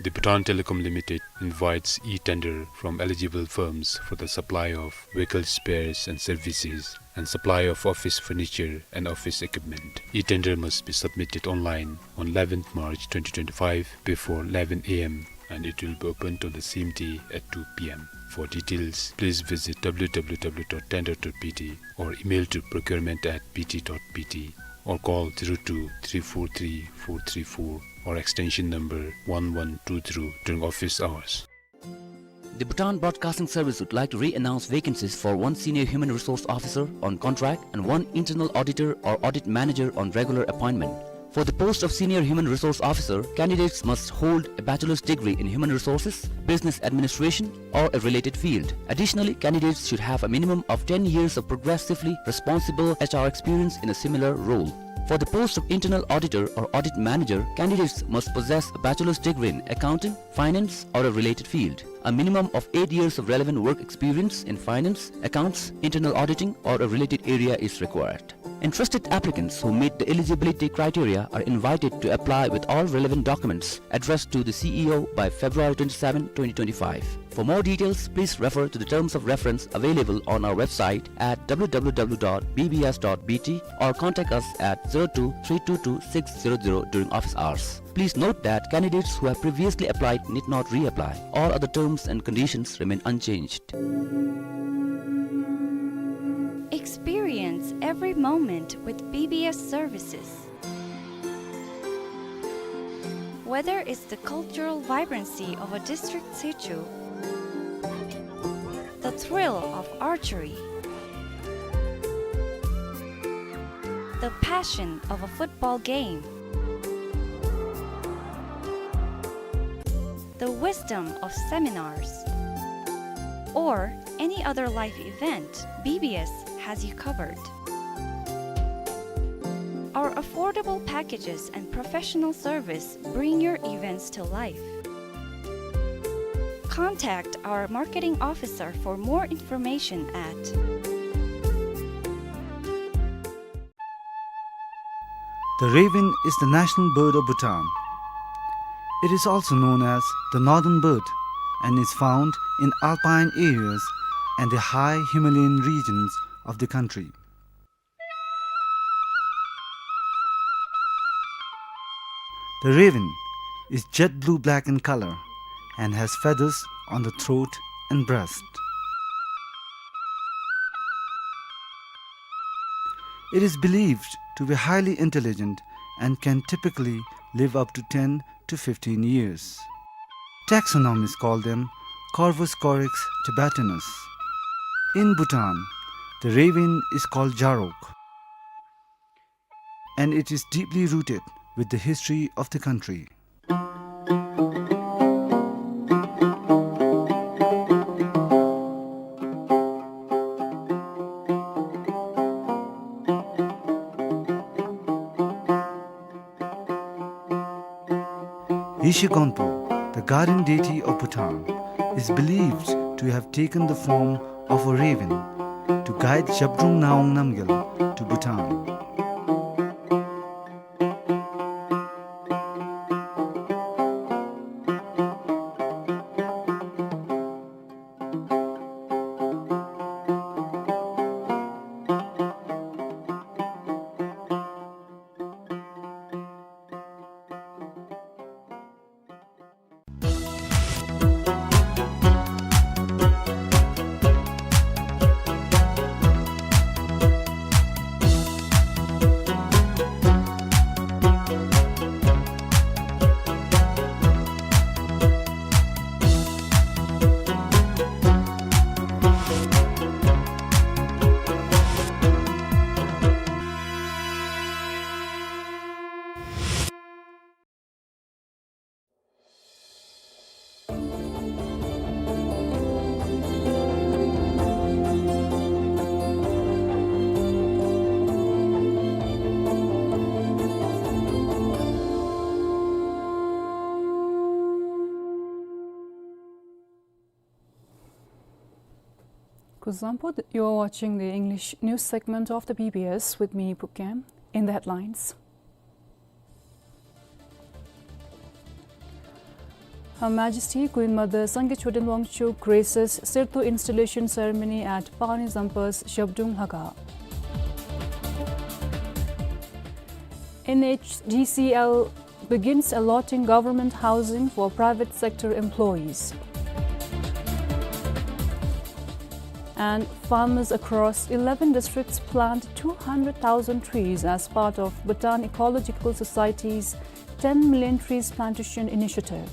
The Bhutan Telecom Limited invites e-tender from eligible firms for the supply of vehicle spares and services and supply of office furniture and office equipment. E-tender must be submitted online on eleventh March twenty twenty-five before eleven A M and it will be opened on the same day at two P M. For details, please visit W W W dot tender dot B T or email to procurement at B T dot B T or call zero two three four three four three four or extension number one one two zero during office hours. The Bhutan Broadcasting Service would like to re-announce vacancies for one senior human resource officer on contract and one internal auditor or audit manager on regular appointment. For the post of senior human resource officer, candidates must hold a bachelor's degree in human resources, business administration, or a related field. Additionally, candidates should have a minimum of ten years of progressively responsible H R experience in a similar role. For the post of internal auditor or audit manager, candidates must possess a bachelor's degree in accounting, finance, or a related field, a minimum of eight years of relevant work experience in finance, accounts, internal auditing, or a related area is required. Interested applicants who meet the eligibility criteria are invited to apply with all relevant documents addressed to the C E O by February twenty-seven, twenty twenty-five. For more details, please refer to the terms of reference available on our website at W W W dot B B S dot B T or contact us at zero two three two two six zero zero during office hours. Please note that candidates who have previously applied need not reapply. All other terms and conditions remain unchanged. Experience every moment with B B S services. Whether it's the cultural vibrancy of a district situ, the thrill of archery, the passion of a football game, the wisdom of seminars, or any other life event, B B S has you covered. Our affordable packages and professional service bring your events to life. Contact our marketing officer for more information at The raven is the national bird of Bhutan. It is also known as the northern bird and is found in alpine areas and the high Himalayan regions of the country. The raven is jet blue-black in color and has feathers on the throat and breast. It is believed to be highly intelligent and can typically live up to ten to fifteen years. Taxonomists call them Corvus corax tibetanus. In Bhutan, the raven is called jarok, and it is deeply rooted with the history of the country. Yeshe Gonpo, the guardian deity of Bhutan, is believed to have taken the form of a raven to guide Zhabdrung Ngawang Namgyal to Bhutan. Kuzuzangpo, you are watching the English news segment of the B B S with me, Pukkem. In the headlines. Her Majesty Queen Mother Sangay Choden Wangchuck graces Serto installation ceremony at Panizampa's Zhabdrung Lhaga. N H D C L begins allotting government housing for private sector employees. And farmers across eleven districts plant two hundred thousand trees as part of Bhutan Ecological Society's ten million trees plantation initiative.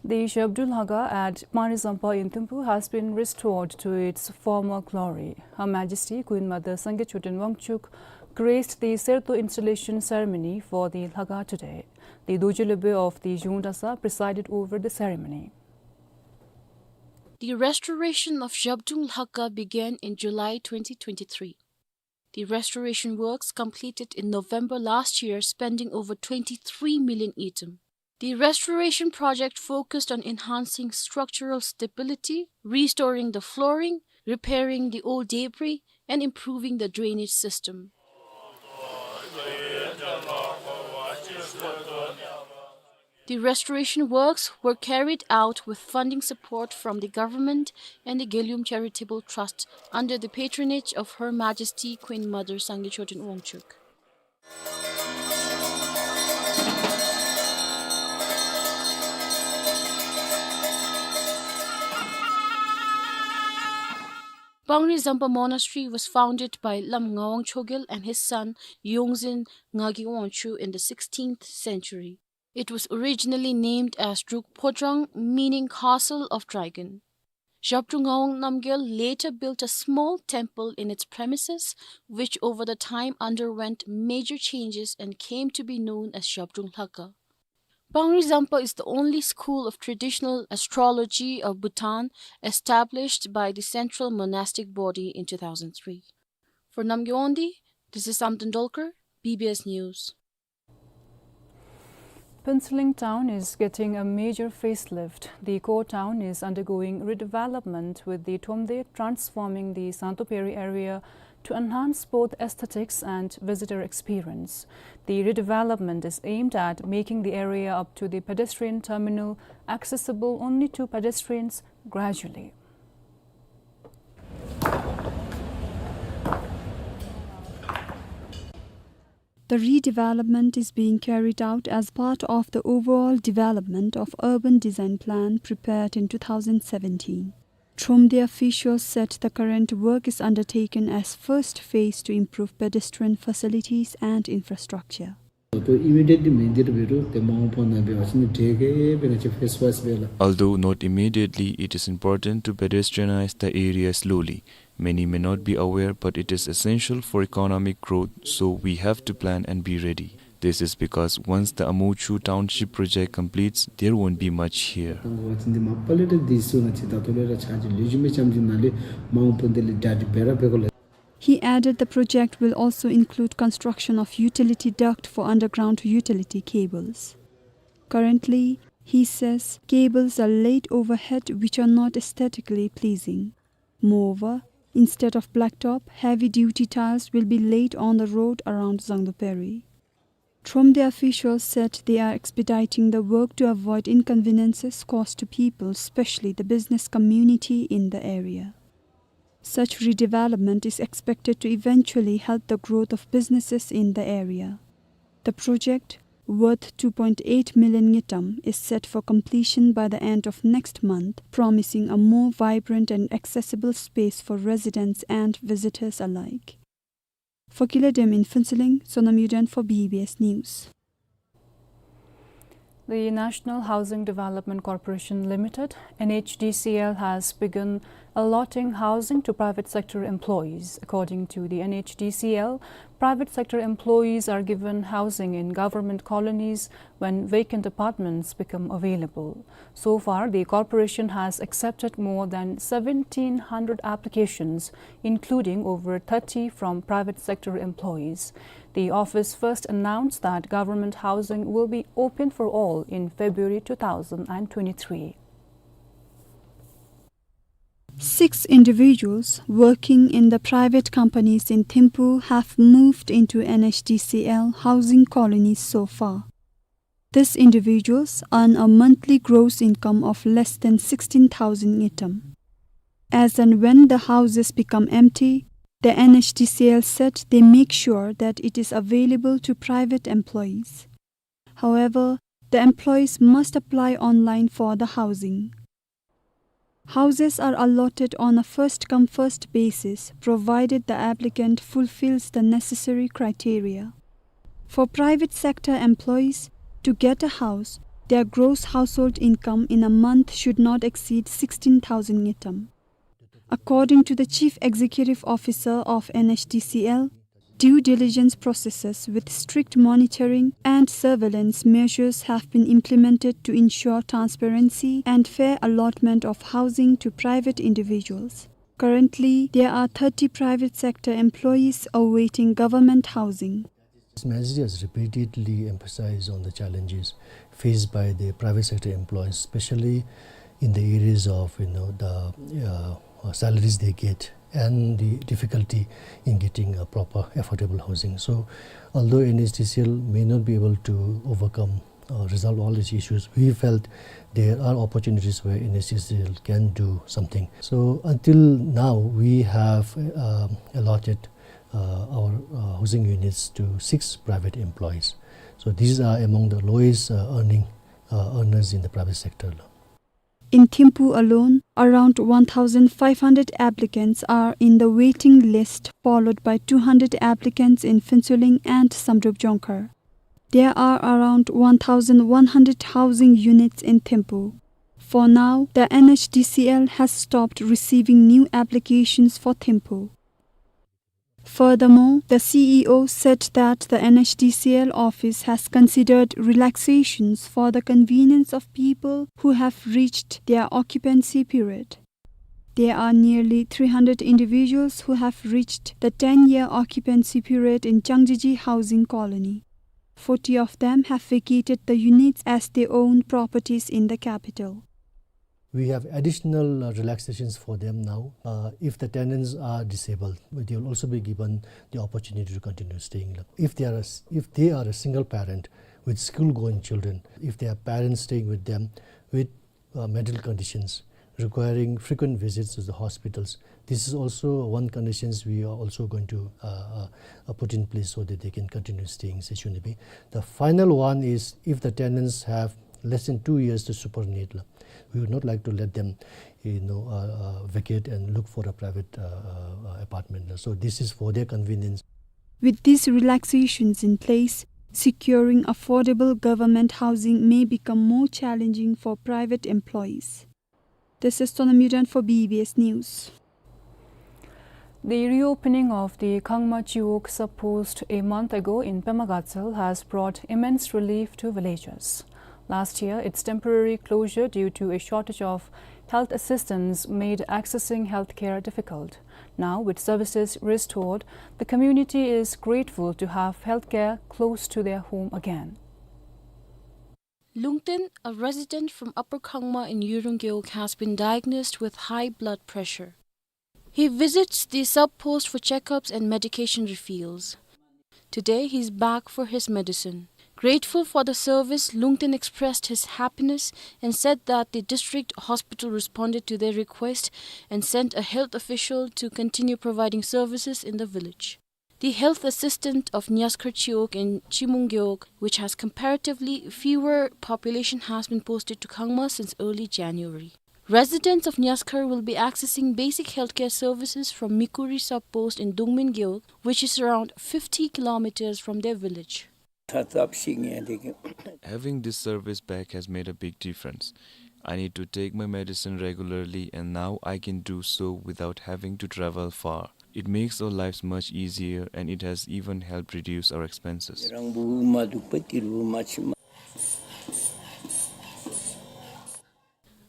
The Zhabdrung Lhaga at Panizampa in Thimphu has been restored to its former glory. Her Majesty Queen Mother Sangay Choden Wangchuck graced the Serto installation ceremony for the Lhaga today. The Dorji Lhebe of the Zhung Dratshang presided over the ceremony. The restoration of Zhabdrung Lhakha began in July twenty twenty-three. The restoration works completed in November last year, spending over twenty-three million ngultrum. The restoration project focused on enhancing structural stability, restoring the flooring, repairing the old debris, and improving the drainage system. The restoration works were carried out with funding support from the government and the Gelüm Charitable Trust under the patronage of Her Majesty Queen Mother Sangay Choden Wangchuck. Pangri Zampa Monastery was founded by Lam Ngawang Chogyal and his son Yongzin Ngagi Wangchuck in the sixteenth century. It was originally named as Druk Phodrang, meaning Castle of Dragon. Zhabdrung Ngawang Namgyal later built a small temple in its premises, which over the time underwent major changes and came to be known as Zhabdrung Lhakha. Pangri Zampa is the only school of traditional astrology of Bhutan established by the Central Monastic Body in two thousand three. For Namgay Wangdi, this is Samten Dolkar, B B S News. Phuentsholing town is getting a major facelift. The core town is undergoing redevelopment, with the Thromde transforming the Sangtuperi area to enhance both aesthetics and visitor experience. The redevelopment is aimed at making the area up to the pedestrian terminal accessible only to pedestrians gradually. The redevelopment is being carried out as part of the overall development of urban design plan prepared in two thousand seventeen. Thromde officials said the current work is undertaken as first phase to improve pedestrian facilities and infrastructure. Although immediately it is important to pedestrianize the area slowly. Many may not be aware, but it is essential for economic growth, so we have to plan and be ready. This is because once the Amuchu Township project completes, there won't be much here. He added the project will also include construction of utility duct for underground utility cables. Currently, he says cables are laid overhead, which are not aesthetically pleasing. Moreover, instead of blacktop, heavy-duty tiles will be laid on the road around Zangduperi. Thromde officials said they are expediting the work to avoid inconveniences caused to people, especially the business community in the area. Such redevelopment is expected to eventually help the growth of businesses in the area. The project, worth two point eight million ngultrum, is set for completion by the end of next month, promising a more vibrant and accessible space for residents and visitors alike. For Kile Dem in Phuentsholing, Sonam Yuden for B B S News. The National Housing Development Corporation Limited, N H D C L, has begun allotting housing to private sector employees. According to the N H D C L, private sector employees are given housing in government colonies when vacant apartments become available. So far, the corporation has accepted more than seventeen hundred applications, including over thirty from private sector employees. The office first announced that government housing will be open for all in February two thousand twenty-three. Six individuals working in the private companies in Thimphu have moved into N H D C L housing colonies so far. These individuals earn a monthly gross income of less than sixteen thousand ngultrum. As and when the houses become empty, the N H D C L said they make sure that it is available to private employees. However, the employees must apply online for the housing. Houses are allotted on a first-come, first basis, provided the applicant fulfills the necessary criteria. For private sector employees, to get a house, their gross household income in a month should not exceed sixteen thousand ngultrum. According to the Chief Executive Officer of N H D C L, Due diligence processes with strict monitoring and surveillance measures have been implemented to ensure transparency and fair allotment of housing to private individuals. Currently, there are thirty private sector employees awaiting government housing. His Majesty has repeatedly emphasized on the challenges faced by the private sector employees, especially in the areas of, you know, the, uh, uh, salaries they get and the difficulty in getting a proper affordable housing. So, although N H D C L may not be able to overcome, uh, resolve all these issues, we felt there are opportunities where N H D C L can do something. So, until now, we have, um, allotted, uh, our, uh, housing units to six private employees. So, these are among the lowest, uh, earning, uh, earners in the private sector. In Thimphu alone, around one thousand five hundred applicants are in the waiting list, followed by two hundred applicants in Phuentsholing and Samdrup Jongkhar. There are around one thousand one hundred housing units in Thimphu. For now, the N H D C L has stopped receiving new applications for Thimphu. Furthermore, the C E O said that the N H D C L office has considered relaxations for the convenience of people who have reached their occupancy period. There are nearly three hundred individuals who have reached the ten-year occupancy period in Changjiiji Housing Colony. Forty of them have vacated the units as they own properties in the capital. We have additional, uh, relaxations for them now. Uh, if the tenants are disabled, they will also be given the opportunity to continue staying. If they are a s-, if they are a single parent with school-going children, if they have parents staying with them with, uh, medical conditions requiring frequent visits to the hospitals, this is also one conditions we are also going to, uh, uh, uh, put in place so that they can continue staying, se chunibin. The final one is if the tenants have less than two years to superannuate, la, we would not like to let them, you know, uh, uh, vacate and look for a private, uh, uh, uh, apartment, la. So this is for their convenience. With these relaxations in place, securing affordable government housing may become more challenging for private employees. This is Sonam Yuden for B B S News. The reopening of the Khangma Chiwog sub-post a month ago in Pema Gatshel has brought immense relief to villagers. Last year, its temporary closure due to a shortage of health assistance made accessing healthcare difficult. Now, with services restored, the community is grateful to have healthcare close to their home again. Lungten, a resident from Upper Khangma in Yurung Gewog, has been diagnosed with high blood pressure. He visits the sub-post for checkups and medication refills. Today, he is back for his medicine. Grateful for the service, Lungten expressed his happiness and said that the district hospital responded to their request and sent a health official to continue providing services in the village. The health assistant of Nyaskhar Chiwog in Chimung Gewog, which has comparatively fewer population, has been posted to Khangma since early January. Residents of Nyaskhar will be accessing basic healthcare services from Mikuri sub-post in Dungmin Gewog, which is around fifty kilometers from their village. Having this service back has made a big difference. I need to take my medicine regularly, and now I can do so without having to travel far. It makes our lives much easier, and it has even helped reduce our expenses.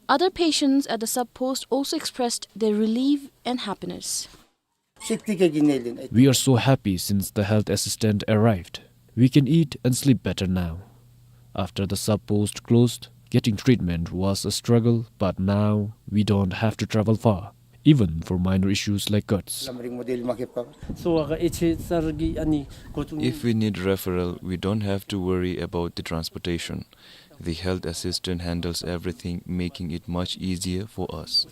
Other patients at the sub-post also expressed their relief and happiness. We are so happy since the health assistant arrived. We can eat and sleep better now. After the sub-post closed, getting treatment was a struggle, but now we don't have to travel far, even for minor issues like guts. If we need referral, we don't have to worry about the transportation. The health assistant handles everything, making it much easier for us.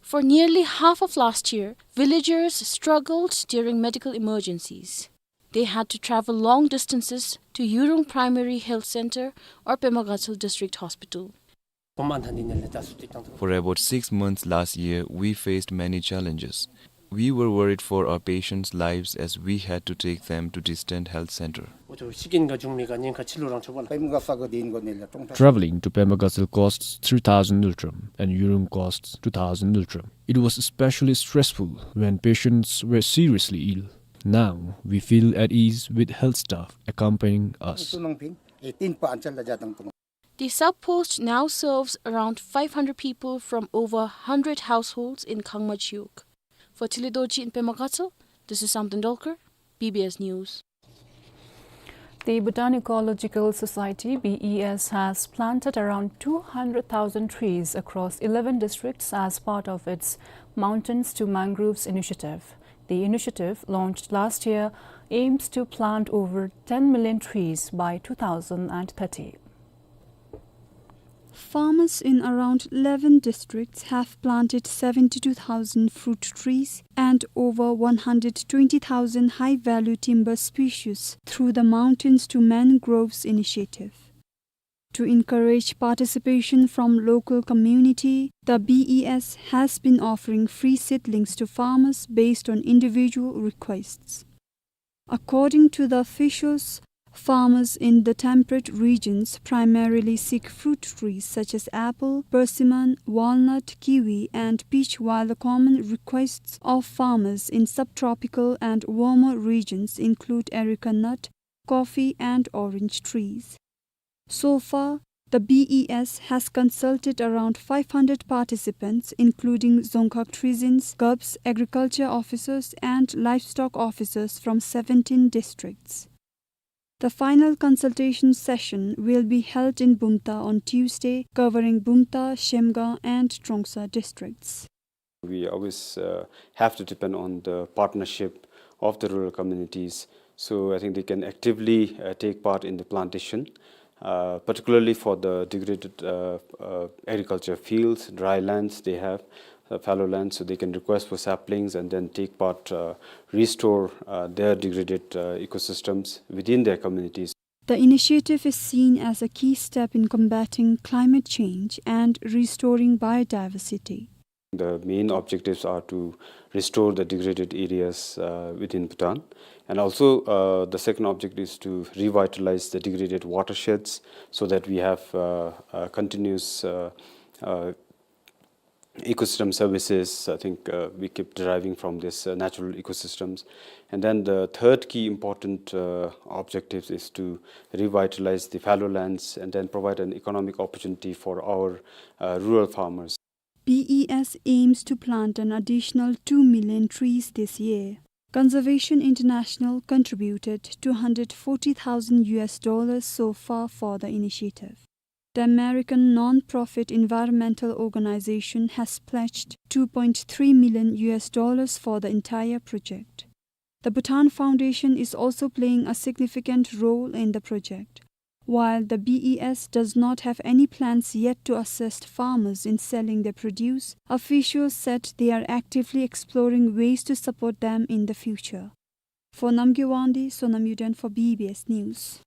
For nearly half of last year, villagers struggled during medical emergencies. They had to travel long distances to Yurung Primary Health Center or Pema Gatshel District Hospital. For about six months last year, we faced many challenges. We were worried for our patients' lives as we had to take them to distant health center. དུ་ཤི་རྐྱེན་འགའ་བྱུང་མི་ག་ཉེན་ཁ་ཆེ་ལུ་རང་ཆོག་པ་ལགས། པདྨ་དགའ་ཚལ་ག་དེ་ཨིན་གོ་ནི་ལས་གྲོང་རྡལ། Traveling to Pema Gatshel costs three thousand ngultrum and Yurung costs two thousand ngultrum. It was especially stressful when patients were seriously ill. Now we feel at ease with health staff accompanying us. ཚུ་ནང་ཕིན་ཨེ་ཏིན་པ་ཨན་ཅལ་ལ་ཇ་དང་ཏུང་། The sub post now serves around five hundred people from over hundred households in Khangmajuyuk. For Tili Dorji in Pema Gatshel, this is Sam Tendolkar, B B S News. The Bhutan Ecological Society, B E S, has planted around two hundred thousand trees across eleven districts as part of its Mountains to Mangroves initiative. The initiative, launched last year, aims to plant over ten million trees by two thousand and thirty. Farmers in around eleven districts have planted seventy-two thousand fruit trees and over one hundred twenty thousand high-value timber species through the Mountains to Mangroves initiative. To encourage participation from local community, the B E S has been offering free seedlings to farmers based on individual requests. According to the officials, farmers in the temperate regions primarily seek fruit trees such as apple, persimmon, walnut, kiwi, and peach, while the common requests of farmers in subtropical and warmer regions include areca nut, coffee, and orange trees. So far, the B E S has consulted around five hundred participants, including Dzongkhag Treezins, Gups, agriculture officers, and livestock officers from seventeen districts. The final consultation session will be held in Bumta on Tuesday, covering Bumta, Shemgang, and Trongsa districts. We always, uh, have to depend on the partnership of the rural communities. So I think they can actively, uh, take part in the plantation, uh, particularly for the degraded, uh, uh, agriculture fields, dry lands they have, uh, fallow lands, so they can request for saplings and then take part, uh, restore, uh, their degraded, uh, ecosystems within their communities. The initiative is seen as a key step in combating climate change and restoring biodiversity. The main objectives are to restore the degraded areas, uh, within Bhutan. And also, uh, the second object is to revitalize the degraded watersheds so that we have, uh, uh, continuous, uh, uh, ecosystem services. I think, uh, we keep deriving from this, uh, natural ecosystems. And then the third key important, uh, objective is to revitalize the fallow lands and then provide an economic opportunity for our, uh, rural farmers. B E S aims to plant an additional two million trees this year. Conservation International contributed two hundred forty thousand U S dollars so far for the initiative. The American non-profit environmental organization has pledged two point three million U S dollars for the entire project. The Bhutan Foundation is also playing a significant role in the project. While the B E S does not have any plans yet to assist farmers in selling their produce, officials said they are actively exploring ways to support them in the future. For Namgay Wangdi, Sonam Yuden for B B S News.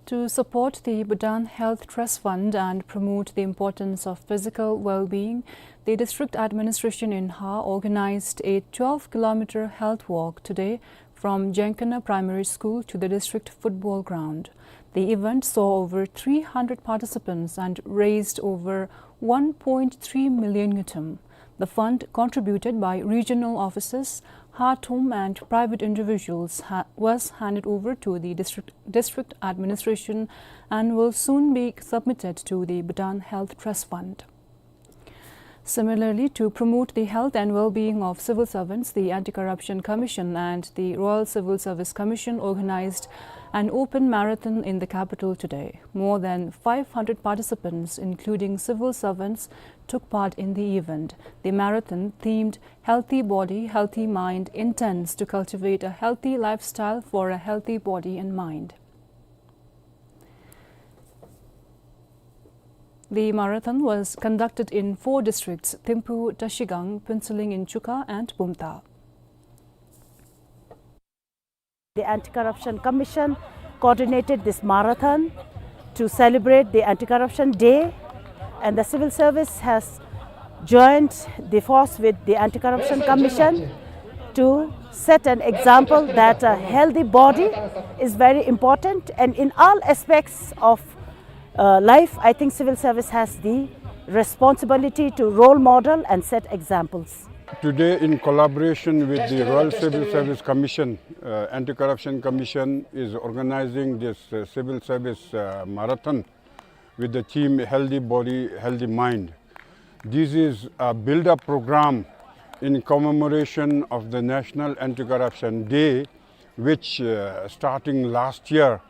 To support the Bhutan Health Trust Fund and promote the importance of physical well-being, the district administration in Ha organized a twelve kilometer health walk today from Jengkana Primary School to the district football ground. The event saw over three hundred participants and raised over one point three million ngultrum. The fund, contributed by regional offices, Khartoum, and private individuals, ha-, was handed over to the district, district administration and will soon be submitted to the Bhutan Health Trust Fund. Similarly, to promote the health and well-being of civil servants, the Anti-Corruption Commission and the Royal Civil Service Commission organized an open marathon in the capital today. More than five hundred participants, including civil servants, took part in the event. The marathon, themed Healthy Body, Healthy Mind, intends to cultivate a healthy lifestyle for a healthy body and mind. The marathon was conducted in four districts: Thimphu, Trashigang, Phuentsholing in Chuka, and Bumthang. The Anti-Corruption Commission coordinated this marathon to celebrate the Anti-Corruption Day, and the civil service has joined the force with the Anti-Corruption Commission to Set an example that a healthy body is very important, and in all aspects of, uh, life, I think civil service has the responsibility to role model and set examples. Today, in collaboration with the Royal Civil Service Commission, uh, Anti-Corruption Commission is organizing this, uh, civil service, uh, marathon with the theme Healthy Body, Healthy Mind. This is a build-up program in commemoration of the National Anti-Corruption Day, which, uh, starting last year,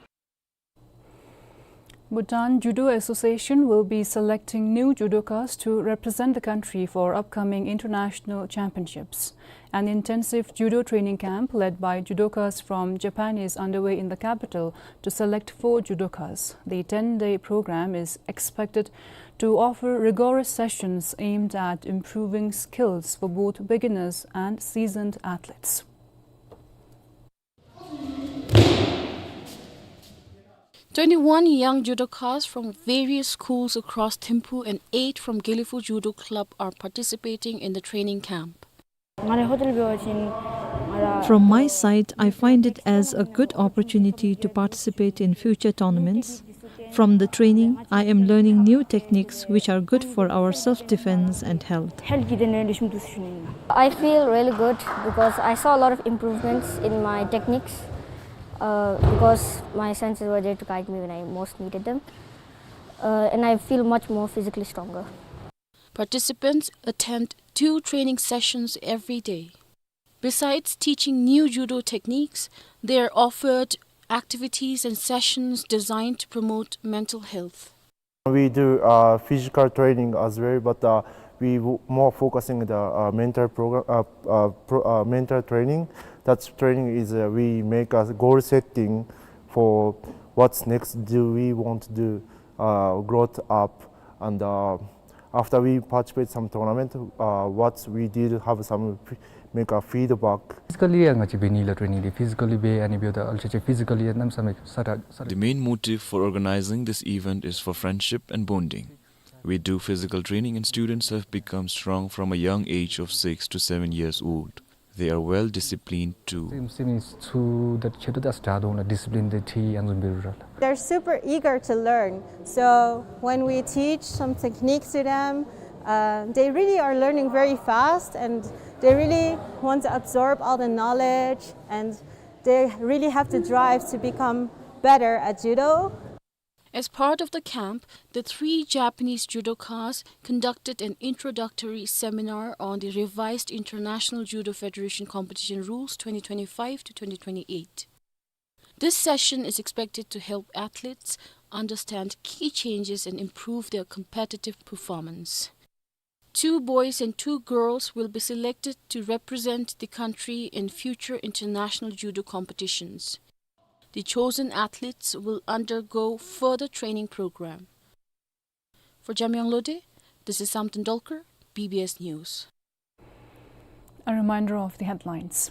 Bhutan Judo Association will be selecting new judokas to represent the country for upcoming international championships. An intensive judo training camp led by judokas from Japan is underway in the capital to select four judokas. The ten-day program is expected to offer rigorous sessions aimed at improving skills for both beginners and seasoned athletes. Twenty-one young judokas from various schools across Thimphu and eight from Gelephu Judo Club are participating in the training camp. From my side, I find it as a good opportunity to participate in future tournaments. From the training, I am learning new techniques which are good for our self-defense and health. I feel really good because I saw a lot of improvements in my techniques, uh, because my senses were there to guide me when I most needed them. Uh, and I feel much more physically stronger. Participants attend two training sessions every day. Besides teaching new judo techniques, they are offered activities and sessions designed to promote mental health. We do, uh, physical training as well, but, uh, we w-, more focusing the, uh, mental program, uh, uh, pro-, uh, mental training. That training is, uh, we make a goal setting for what's next do we want to do, uh, growth up, and, uh, after we participate some tournament, uh, what we did have some f-, make a feedback. Physically ཡང་ང་བཅས་འབད་ནི་ལགས་ཊེ་ནིང་འདི་ཕི་ཟི་ཀལ་ལི་འབད་ཨ་ནི་འབདཝ་ད་ཨལ་ཅིག་ཅིག་ཕི་ཟི་ཀལ་ལི་ཡང་གནམ་མེད་ས་མེད་ས་ད་ས། The main motive for organizing this event is for friendship and bonding. We do physical training and students have become strong from a young age of six to seven years old. They are well disciplined too. སེམས་སེམས་ཚུ་ད་ཁྱད་དུ་ད་སྟ་དོ་ལ་ཌི་སི་པི་ལིན་དེ་ཏེ་ཡང་བཟུམ་འབད་རུང་ར་ལགས། They're super eager to learn. So when we teach some techniques to them, uh, they really are learning very fast, and they really want to absorb all the knowledge, and they really have the drive to become better at judo. As part of the camp, the three Japanese judokas conducted an introductory seminar on the revised International Judo Federation Competition Rules twenty twenty-five to twenty twenty-eight. This session is expected to help athletes understand key changes and improve their competitive performance. Two boys and two girls will be selected to represent the country in future international judo competitions. The chosen athletes will undergo further training program. For Jamyang Lode, this is Samten Dolkar, B B S News. A reminder of the headlines.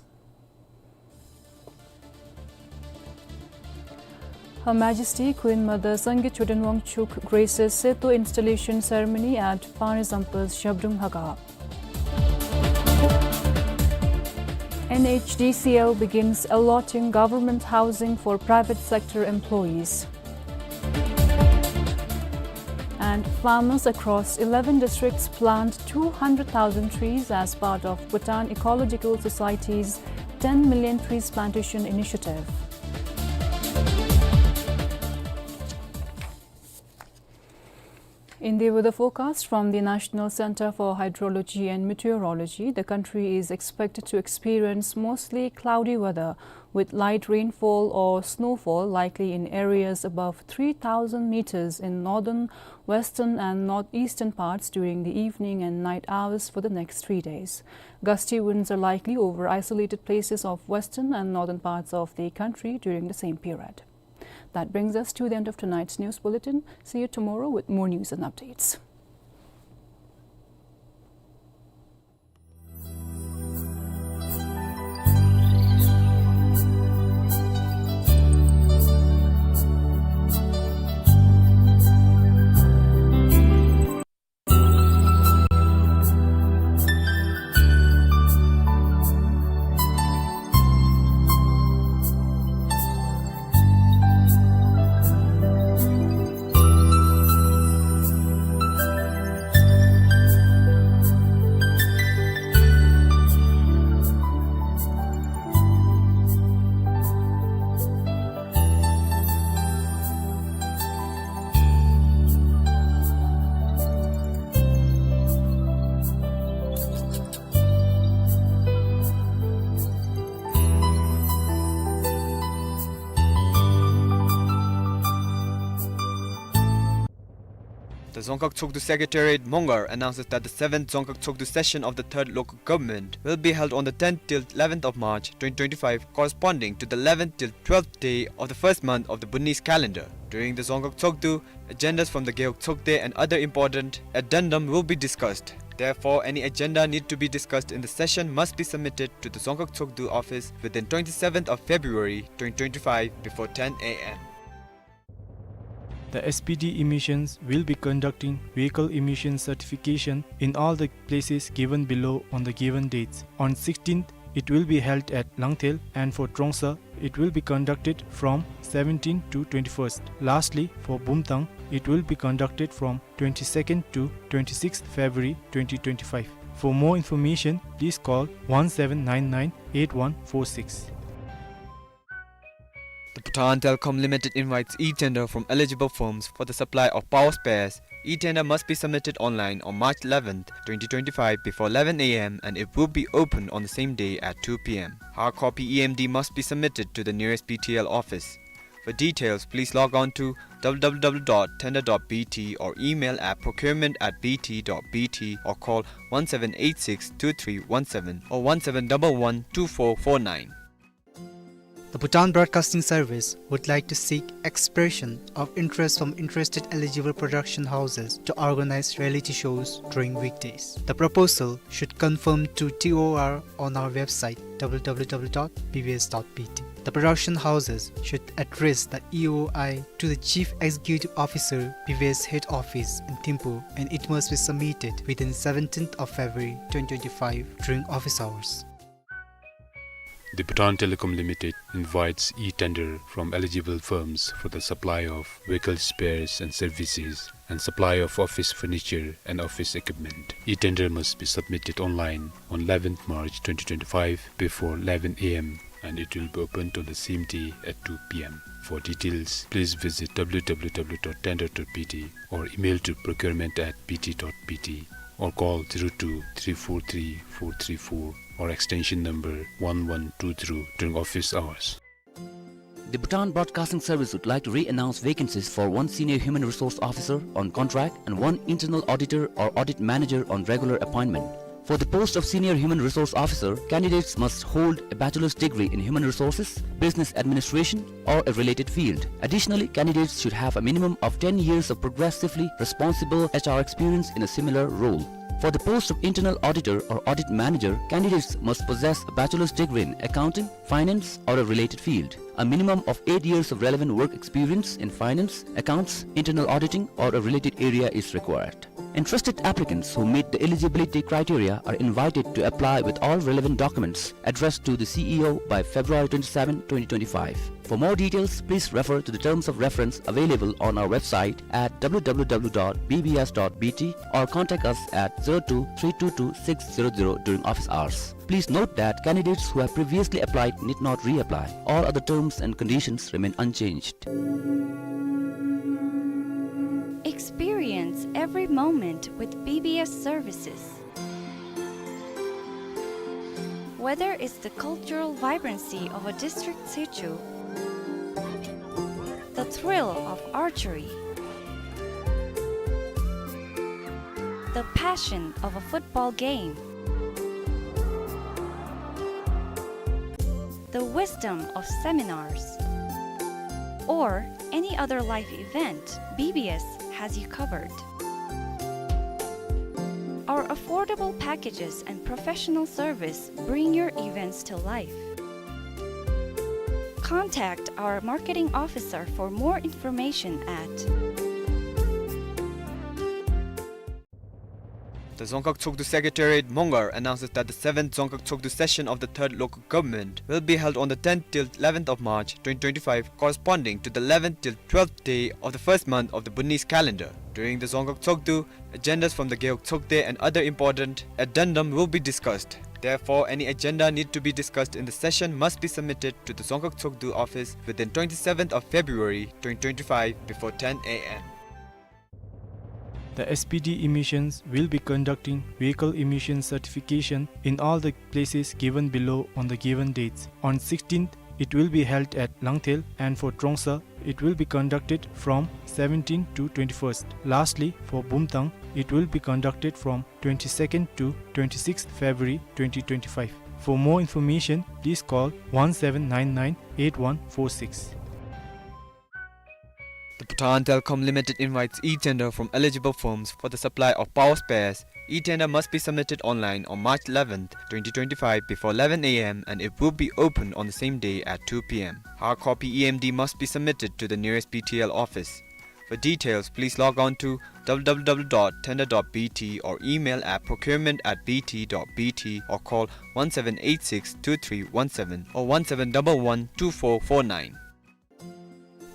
Her Majesty Queen Mother Sangay Choden Wangchuck graces Seto installation ceremony at Pangrezampa Zhabdrung Naga. N H D C L begins allotting government housing for private sector employees. And farmers across eleven districts plant two hundred thousand trees as part of Bhutan Ecological Society's ten million trees plantation initiative. In the weather forecast from the National Center for Hydrology and Meteorology, the country is expected to experience mostly cloudy weather with light rainfall or snowfall likely in areas above three thousand meters in northern, western and northeastern parts during the evening and night hours for the next three days. Gusty winds are likely over isolated places of western and northern parts of the country during the same period. That brings us to the end of tonight's news bulletin. See you tomorrow with more news and updates. Dzongkhag Tshogdu Secretariat, Mongar, announces that the seventh Dzongkhag Tshogdu session of the third local government will be held on the tenth till eleventh of March twenty twenty-five, corresponding to the eleventh till twelfth day of the first month of the Burmese calendar. During the Dzongkhag Tshogdu, agendas from the Gewog Tshogde and other important addendum will be discussed. Therefore, any agenda need to be discussed in the session must be submitted to the Dzongkhag Tshogdu office within twenty-seventh of February twenty twenty-five before ten A M. The S P D emissions will be conducting vehicle emission certification in all the places given below on the given dates. On sixteenth, it will be held at Langthel, and for Trongsa, it will be conducted from seventeenth to twenty-first. Lastly, for Bumthang, it will be conducted from twenty-second to twenty-sixth February twenty twenty-five. For more information, please call one seven nine nine eight one four six. The Bhutan Telecom Limited invites e-tender from eligible firms for the supply of power spares. E-tender must be submitted online on March eleventh, twenty twenty-five before eleven A M and it will be opened on the same day at two P M. Hard copy E M D must be submitted to the nearest B T L office. For details, please log on to W W W dot tender dot B T or email at procurement at B T dot B T or call one seven eight six two three one seven or one seven double one two four four nine. The Bhutan Broadcasting Service would like to seek expression of interest from interested eligible production houses to organize reality shows during weekdays. The proposal should confirm to T O R on our website, W W W dot B B S dot B T. The production houses should address the E O I to the Chief Executive Officer, B B S Head Office in Thimphu, and it must be submitted within seventeenth of February twenty twenty-five during office hours. The Bhutan Telecom Limited invites e-tender from eligible firms for the supply of vehicle spares and services and supply of office furniture and office equipment. E-tender must be submitted online on eleventh March twenty twenty-five before eleven A M and it will be opened on the same day at two P M. For details, please visit W W W dot tender dot B T or email to procurement at B T dot B T or call zero two three four three four three four or extension number one one two zero during office hours. The Bhutan Broadcasting Service would like to re-announce vacancies for one Senior Human Resource Officer on contract and one Internal Auditor or Audit Manager on regular appointment. For the post of Senior Human Resource Officer, candidates must hold a bachelor's degree in human resources, business administration, or a related field. Additionally, candidates should have a minimum of ten years of progressively responsible H R experience in a similar role. For the post of Internal Auditor or Audit Manager, candidates must possess a bachelor's degree in accounting, finance, or a related field. A minimum of eight years of relevant work experience in finance, accounts, internal auditing, or a related area is required. Interested applicants who meet the eligibility criteria are invited to apply with all relevant documents addressed to the C E O by February twenty-seven, twenty twenty-five. For more details, please refer to the terms of reference available on our website at W W W dot B B S dot B T or contact us at zero two three two two six zero zero during office hours. Please note that candidates who have previously applied need not reapply. All other terms and conditions remain unchanged. Experience every moment with B B S services. Whether it's the cultural vibrancy of a district situ, the thrill of archery, the passion of a football game, the wisdom of seminars, or any other life event, B B S has you covered. Our affordable packages and professional service bring your events to life. Contact our marketing officer for more information at The Dzongkhag Tshogdu Secretariat, Mongar, announces that the seventh Dzongkhag Tshogdu session of the third local government will be held on the tenth till eleventh of March twenty twenty-five, corresponding to the eleventh till twelfth day of the first month of the Burmese calendar. During the Dzongkhag Tshogdu, agendas from the Gewog Tshogde and other important addendum will be discussed. Therefore, any agenda need to be discussed in the session must be submitted to the Dzongkhag Tshogdu office within twenty-seventh of February twenty twenty-five before ten A M. The S P D emissions will be conducting vehicle emission certification in all the places given below on the given dates. On sixteenth, it will be held at Langthel, and for Trongsa, it will be conducted from seventeenth to twenty-first. Lastly, for Bumthang, it will be conducted from twenty-second to twenty-sixth February twenty twenty-five. For more information, please call one seven nine nine eight one four six. The Bhutan Telecom Limited invites e-tender from eligible firms for the supply of power spares. E-tender must be submitted online on March eleventh, twenty twenty-five, before eleven A M, and it will be open on the same day at two P M. Hard copy E M D must be submitted to the nearest B T L office. For details, please log on to W W W dot tender dot B T or email at procurement at B T dot B T or call one seven eight six two three one seven or one seven double one two four four nine.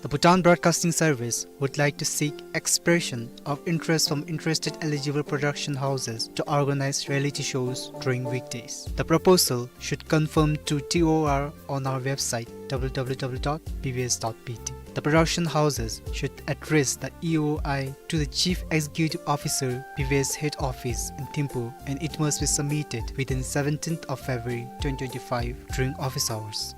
The Bhutan Broadcasting Service would like to seek expression of interest from interested eligible production houses to organize reality shows during weekdays. The proposal should confirm to T O R on our website, W W W dot B B S dot B T. The production houses should address the E O I to the Chief Executive Officer, B B S Head Office in Thimphu, and it must be submitted within seventeenth of February twenty twenty-five during office hours.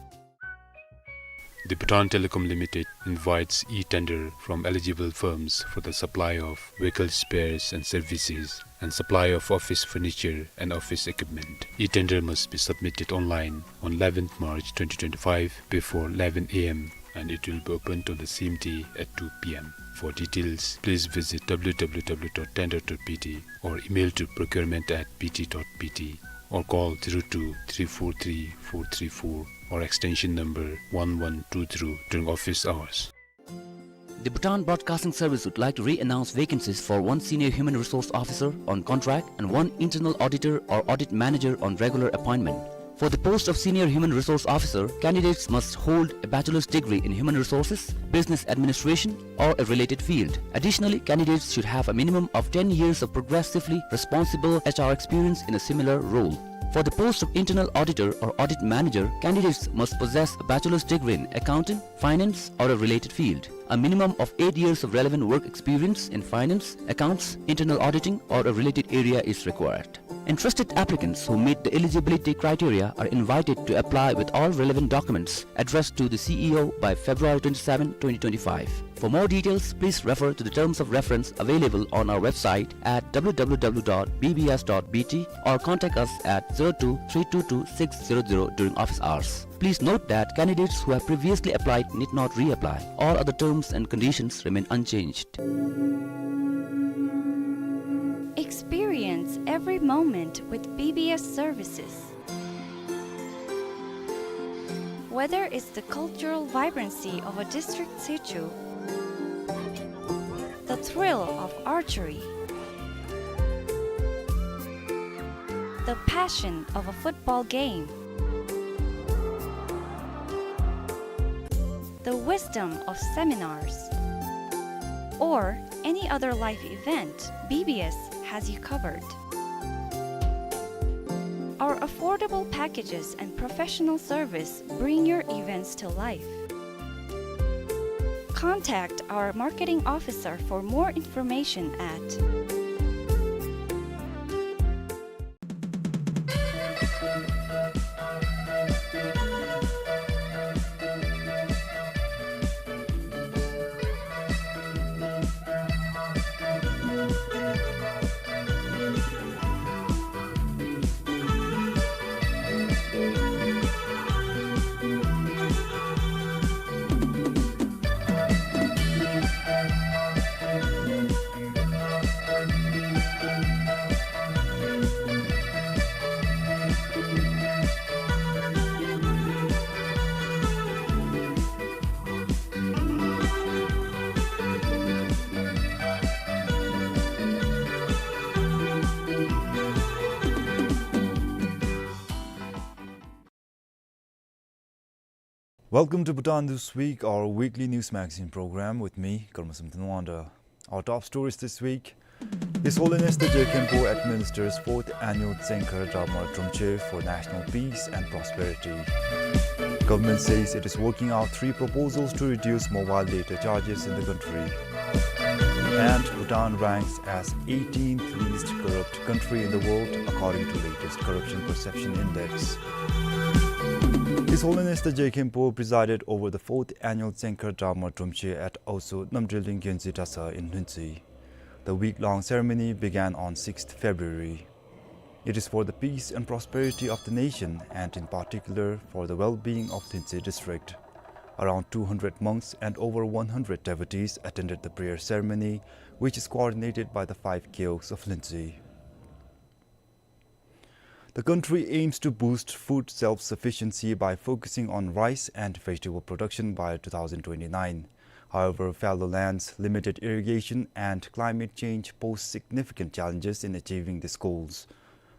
The Bhutan Telecom Limited invites e-tender from eligible firms for the supply of vehicle spares and services and supply of office furniture and office equipment. E-tender must be submitted online on eleventh March twenty twenty-five before eleven A M, and it will be opened on the same day at two P M. For details, please visit W W W dot tender dot B T or email to procurement at B T dot B T or call zero two three four three four three four or extension number one one two zero during office hours. The Bhutan Broadcasting Service would like to re-announce vacancies for one Senior Human Resource Officer on contract and one Internal Auditor or Audit Manager on regular appointment. For the post of Senior Human Resource Officer, candidates must hold a bachelor's degree in human resources, business administration, or a related field. Additionally, candidates should have a minimum of ten years of progressively responsible H R experience in a similar role. For the post of Internal Auditor or Audit Manager, candidates must possess a bachelor's degree in accounting, finance, or a related field. A minimum of eight years of relevant work experience in finance, accounts, internal auditing, or a related area is required. Interested applicants who meet the eligibility criteria are invited to apply with all relevant documents addressed to the C E O by February twenty-seven, twenty twenty-five. For more details, please refer to the terms of reference available on our website at W W W dot B B S dot B T or contact us at zero two three two two six zero zero during office hours. Please note that candidates who have previously applied need not reapply. All other terms and conditions remain unchanged. Experience every moment with B B S services. Whether it's the cultural vibrancy of a district situ, the thrill of archery, the passion of a football game, the wisdom of seminars, or any other life event, B B S has you covered. Our affordable packages and professional service bring your events to life. Contact our marketing officer for more information at Welcome to Bhutan This Week, our weekly news magazine program with me, Karma Samten Wangda. Our top stories this week. His Holiness the Je Khenpo administers fourth annual Tsenkhar Dharma Dromchen for national peace and prosperity. Government says it is working out three proposals to reduce mobile data charges in the country. And Bhutan ranks as eighteenth least corrupt country in the world according to latest Corruption Perception Index. His Holiness the Je Khenpo presided over the fourth annual Tsenkha Drama Drumche at Aosu Namdrilling Gyaltsuen Dratshang in Lhuentse. The week-long ceremony began on sixth February. It is for the peace and prosperity of the nation, and in particular for the well-being of Lhuentse district. Around two hundred monks and over one hundred devotees attended the prayer ceremony, which is coordinated by the five Gewog of Lhuentse. The country aims to boost food self-sufficiency by focusing on rice and vegetable production by two thousand twenty-nine. However, fallow lands, limited irrigation, and climate change pose significant challenges in achieving these goals.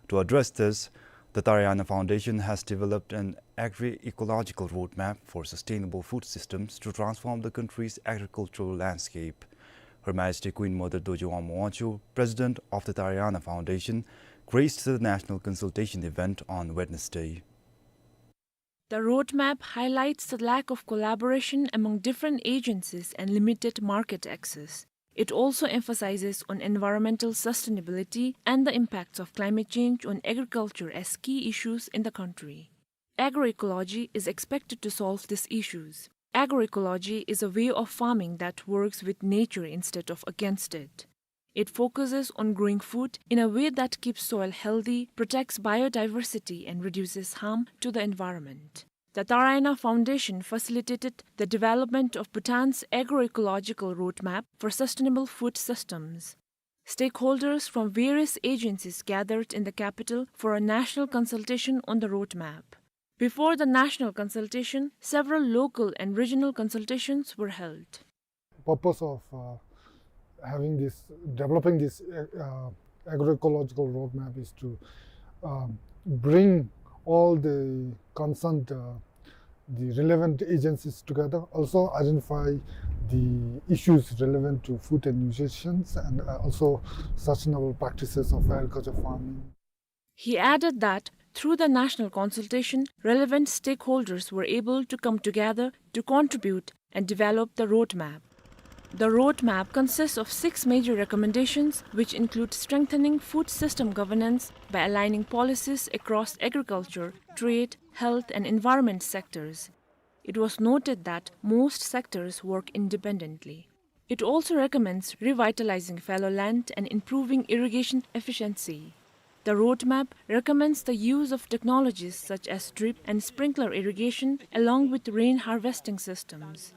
To address this, the Tarayana Foundation has developed an agri-ecological roadmap for sustainable food systems to transform the country's agricultural landscape. Her Majesty Queen Mother Dorji Wangmo Wangchuck, President of the Tarayana Foundation, graced the national consultation event on Wednesday. The roadmap highlights the lack of collaboration among different agencies and limited market access. It also emphasizes on environmental sustainability and the impacts of climate change on agriculture as key issues in the country. Agroecology is expected to solve these issues. Agroecology is a way of farming that works with nature instead of against it. It focuses on growing food in a way that keeps soil healthy, protects biodiversity, and reduces harm to the environment. The Tarayana Foundation facilitated the development of Bhutan's agroecological roadmap for sustainable food systems. Stakeholders from various agencies gathered in the capital for a national consultation on the roadmap. Before the national consultation, several local and regional consultations were held. Purpose of, uh, having this, developing this, uh, agroecological roadmap is to, um, bring all the concerned, uh, the relevant agencies together, also identify the issues relevant to food and nutrition and, uh, also sustainable practices of agriculture farming. He added that through the national consultation, relevant stakeholders were able to come together to contribute and develop the roadmap. The roadmap consists of six major recommendations, which include strengthening food system governance by aligning policies across agriculture, trade, health, and environment sectors. It was noted that most sectors work independently. It also recommends revitalizing fallow land and improving irrigation efficiency. The roadmap recommends the use of technologies such as drip and sprinkler irrigation along with rain harvesting systems.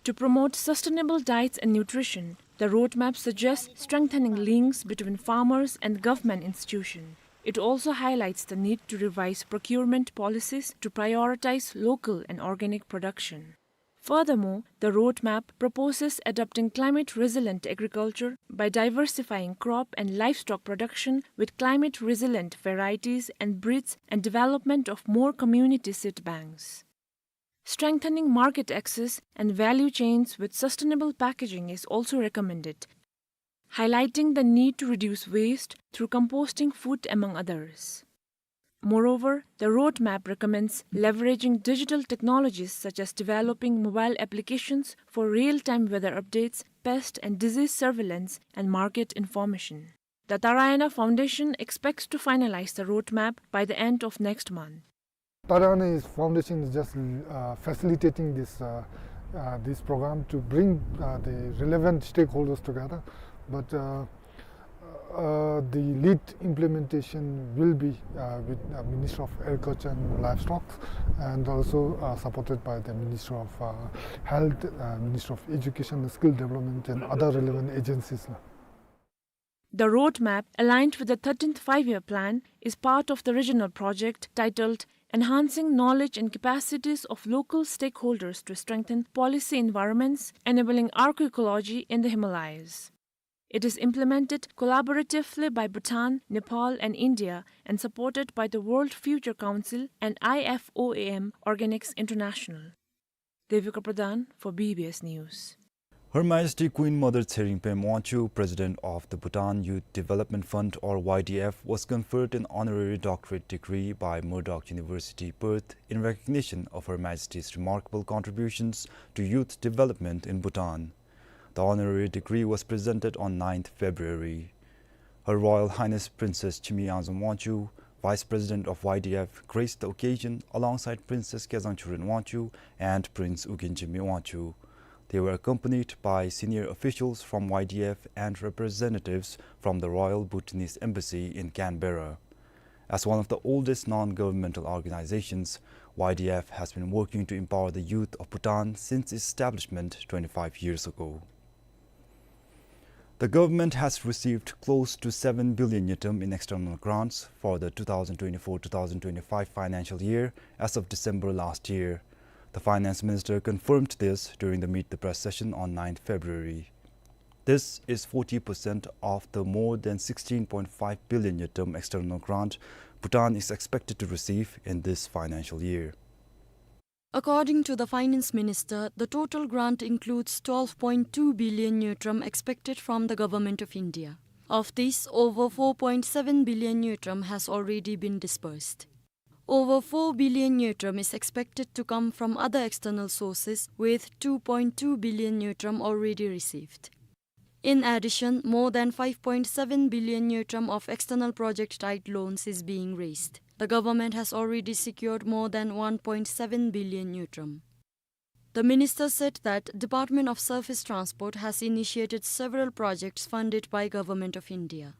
To promote sustainable diets and nutrition, the roadmap suggests strengthening links between farmers and government institutions. It also highlights the need to revise procurement policies to prioritize local and organic production. Furthermore, the roadmap proposes adopting climate-resilient agriculture by diversifying crop and livestock production with climate-resilient varieties and breeds and development of more community seed banks. Strengthening market access and value chains with sustainable packaging is also recommended, highlighting the need to reduce waste through composting food, among others. Moreover, the roadmap recommends leveraging digital technologies such as developing mobile applications for real-time weather updates, pest and disease surveillance, and market information. The Tarayana Foundation expects to finalize the roadmap by the end of next month. Tarayana is, Foundation is just, uh, facilitating this, uh, uh, this program to bring, uh, the relevant stakeholders together. But, uh, uh, the lead implementation will be, uh, with, uh, Ministry of Agriculture and Livestock, and also, uh, supported by the Ministry of, uh, Health, uh, Ministry of Education and Skill Development, and other relevant agencies. The roadmap, aligned with the thirteenth Five-Year Plan, is part of the regional project titled Enhancing Knowledge and Capacities of Local Stakeholders to Strengthen Policy Environments Enabling Agroecology in the Himalayas. It is implemented collaboratively by Bhutan, Nepal, and India, and supported by the World Future Council and I F O A M Organics International. Devika Pradhan for B B S News. Her Majesty Queen Mother Tshering Pema Wangchuck, President of the Bhutan Youth Development Fund or Y D F, was conferred an honorary doctorate degree by Murdoch University, Perth, in recognition of Her Majesty's remarkable contributions to youth development in Bhutan. The honorary degree was presented on ninth February. Her Royal Highness Princess Chimiyangzom Wangchuck, Vice President of Y D F graced the occasion alongside Princess Kezang Chödrön Wangchuck and Prince Ugyen Jigme Wangchuck. They were accompanied by senior officials from Y D F and representatives from the Royal Bhutanese Embassy in Canberra. As one of the oldest non-governmental organizations, Y D F has been working to empower the youth of Bhutan since its establishment twenty-five years ago. The government has received close to seven billion ngultrum in external grants for the two thousand twenty-four two thousand twenty-five financial year as of December last year. The finance minister confirmed this during the Meet the Press session on ninth February. This is forty percent of the more than sixteen point five billion ngultrum external grant Bhutan is expected to receive in this financial year. According to the finance minister, the total grant includes twelve point two billion ngultrum expected from the Government of India. Of this, over four point seven billion ngultrum has already been disbursed. Over four billion ngultrum is expected to come from other external sources, with two point two billion ngultrum already received. In addition, more than five point seven billion ngultrum of external project-tied loans is being raised. The government has already secured more than one point seven billion ngultrum. The minister said that Department of Surface Transport has initiated several projects funded by Government of India.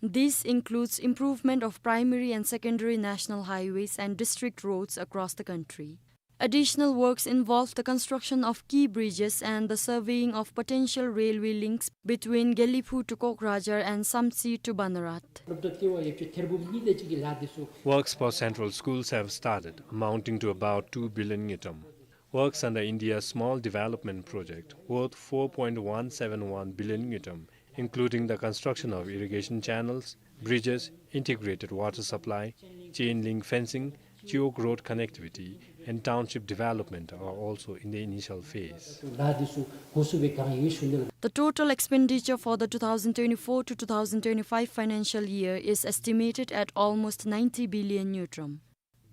This includes improvement of primary and secondary national highways and district roads across the country. Additional works involve the construction of key bridges and the surveying of potential railway links between Gelephu to Kokrajhar and Samtse to Banarat. Works for central schools have started, amounting to about two billion ngultrum. Works under India's Small Development Project, worth four point one seven one billion ngultrum, including the construction of irrigation channels, bridges, integrated water supply, chain link fencing, geo-road connectivity, and township development, are also in the initial phase. The total expenditure for the two thousand twenty-four to two thousand twenty-five financial year is estimated at almost ninety billion ngultrum.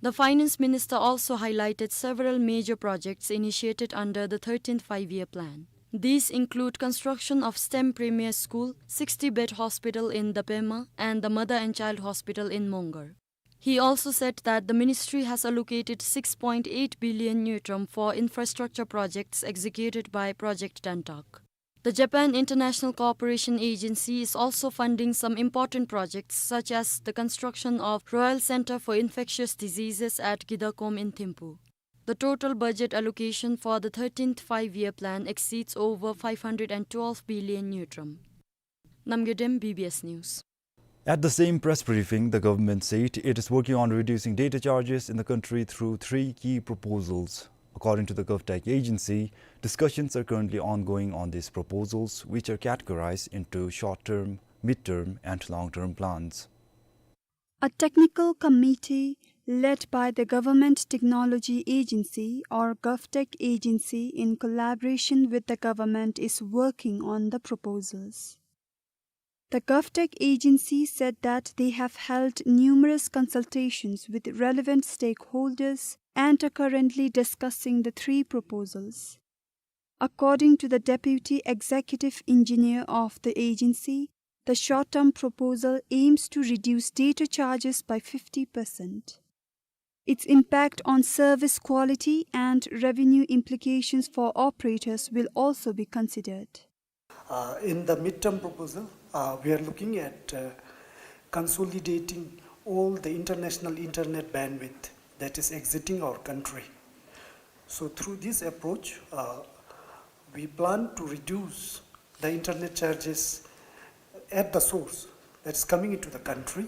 The finance minister also highlighted several major projects initiated under the thirteenth Five-Year Plan. These include construction of STEM Premier School, sixty-bed hospital in the Pema, and the Mother and Child Hospital in Mongar. He also said that the ministry has allocated six point eight billion ngultrum for infrastructure projects executed by Project Dantak. The Japan International Cooperation Agency is also funding some important projects, such as the construction of Royal Center for Infectious Diseases at Kidakhom in Thimphu. The total budget allocation for the thirteenth Five-Year Plan exceeds over five hundred and twelve billion ngultrum. Namgay Dem, B B S News. At the same press briefing, the government said it is working on reducing data charges in the country through three key proposals. According to the GovTech agency, discussions are currently ongoing on these proposals, which are categorized into short-term, mid-term, and long-term plans. A technical committee led by the Government Technology Agency, or GovTech Agency, in collaboration with the government, is working on the proposals. The GovTech Agency said that they have held numerous consultations with relevant stakeholders and are currently discussing the three proposals. According to the deputy executive engineer of the agency, the short-term proposal aims to reduce data charges by fifty percent. Its impact on service quality and revenue implications for operators will also be considered. Uh, in the midterm proposal, uh, we are looking at, uh, consolidating all the international internet bandwidth that is exiting our country. So through this approach, uh, we plan to reduce the internet charges at the source that is coming into the country,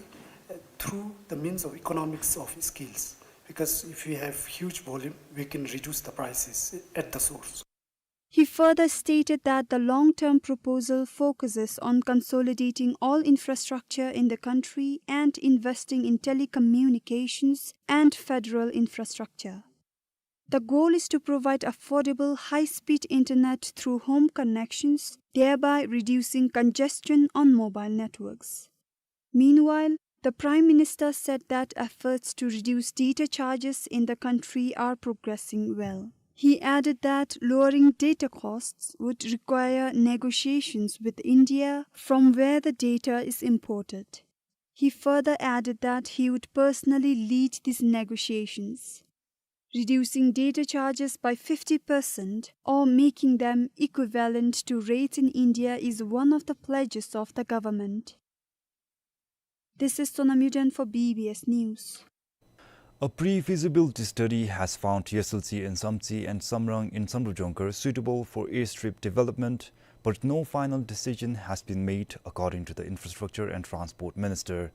uh, through the means of economics of scales. Because if we have huge volume, we can reduce the prices at the source. He further stated that the long-term proposal focuses on consolidating all infrastructure in the country and investing in telecommunications and federal infrastructure. The goal is to provide affordable, high-speed internet through home connections, thereby reducing congestion on mobile networks. Meanwhile, the Prime Minister said that efforts to reduce data charges in the country are progressing well. He added that lowering data costs would require negotiations with India from where the data is imported. He further added that he would personally lead these negotiations. Reducing data charges by fifty percent or making them equivalent to rates in India is one of the pledges of the government. This is Sonam Yuden for B B S News. A pre-feasibility study has found Yesweltse in Samtse and Samrang in Samdrup Jongkhar suitable for airstrip development, but no final decision has been made, according to the Infrastructure and Transport Minister.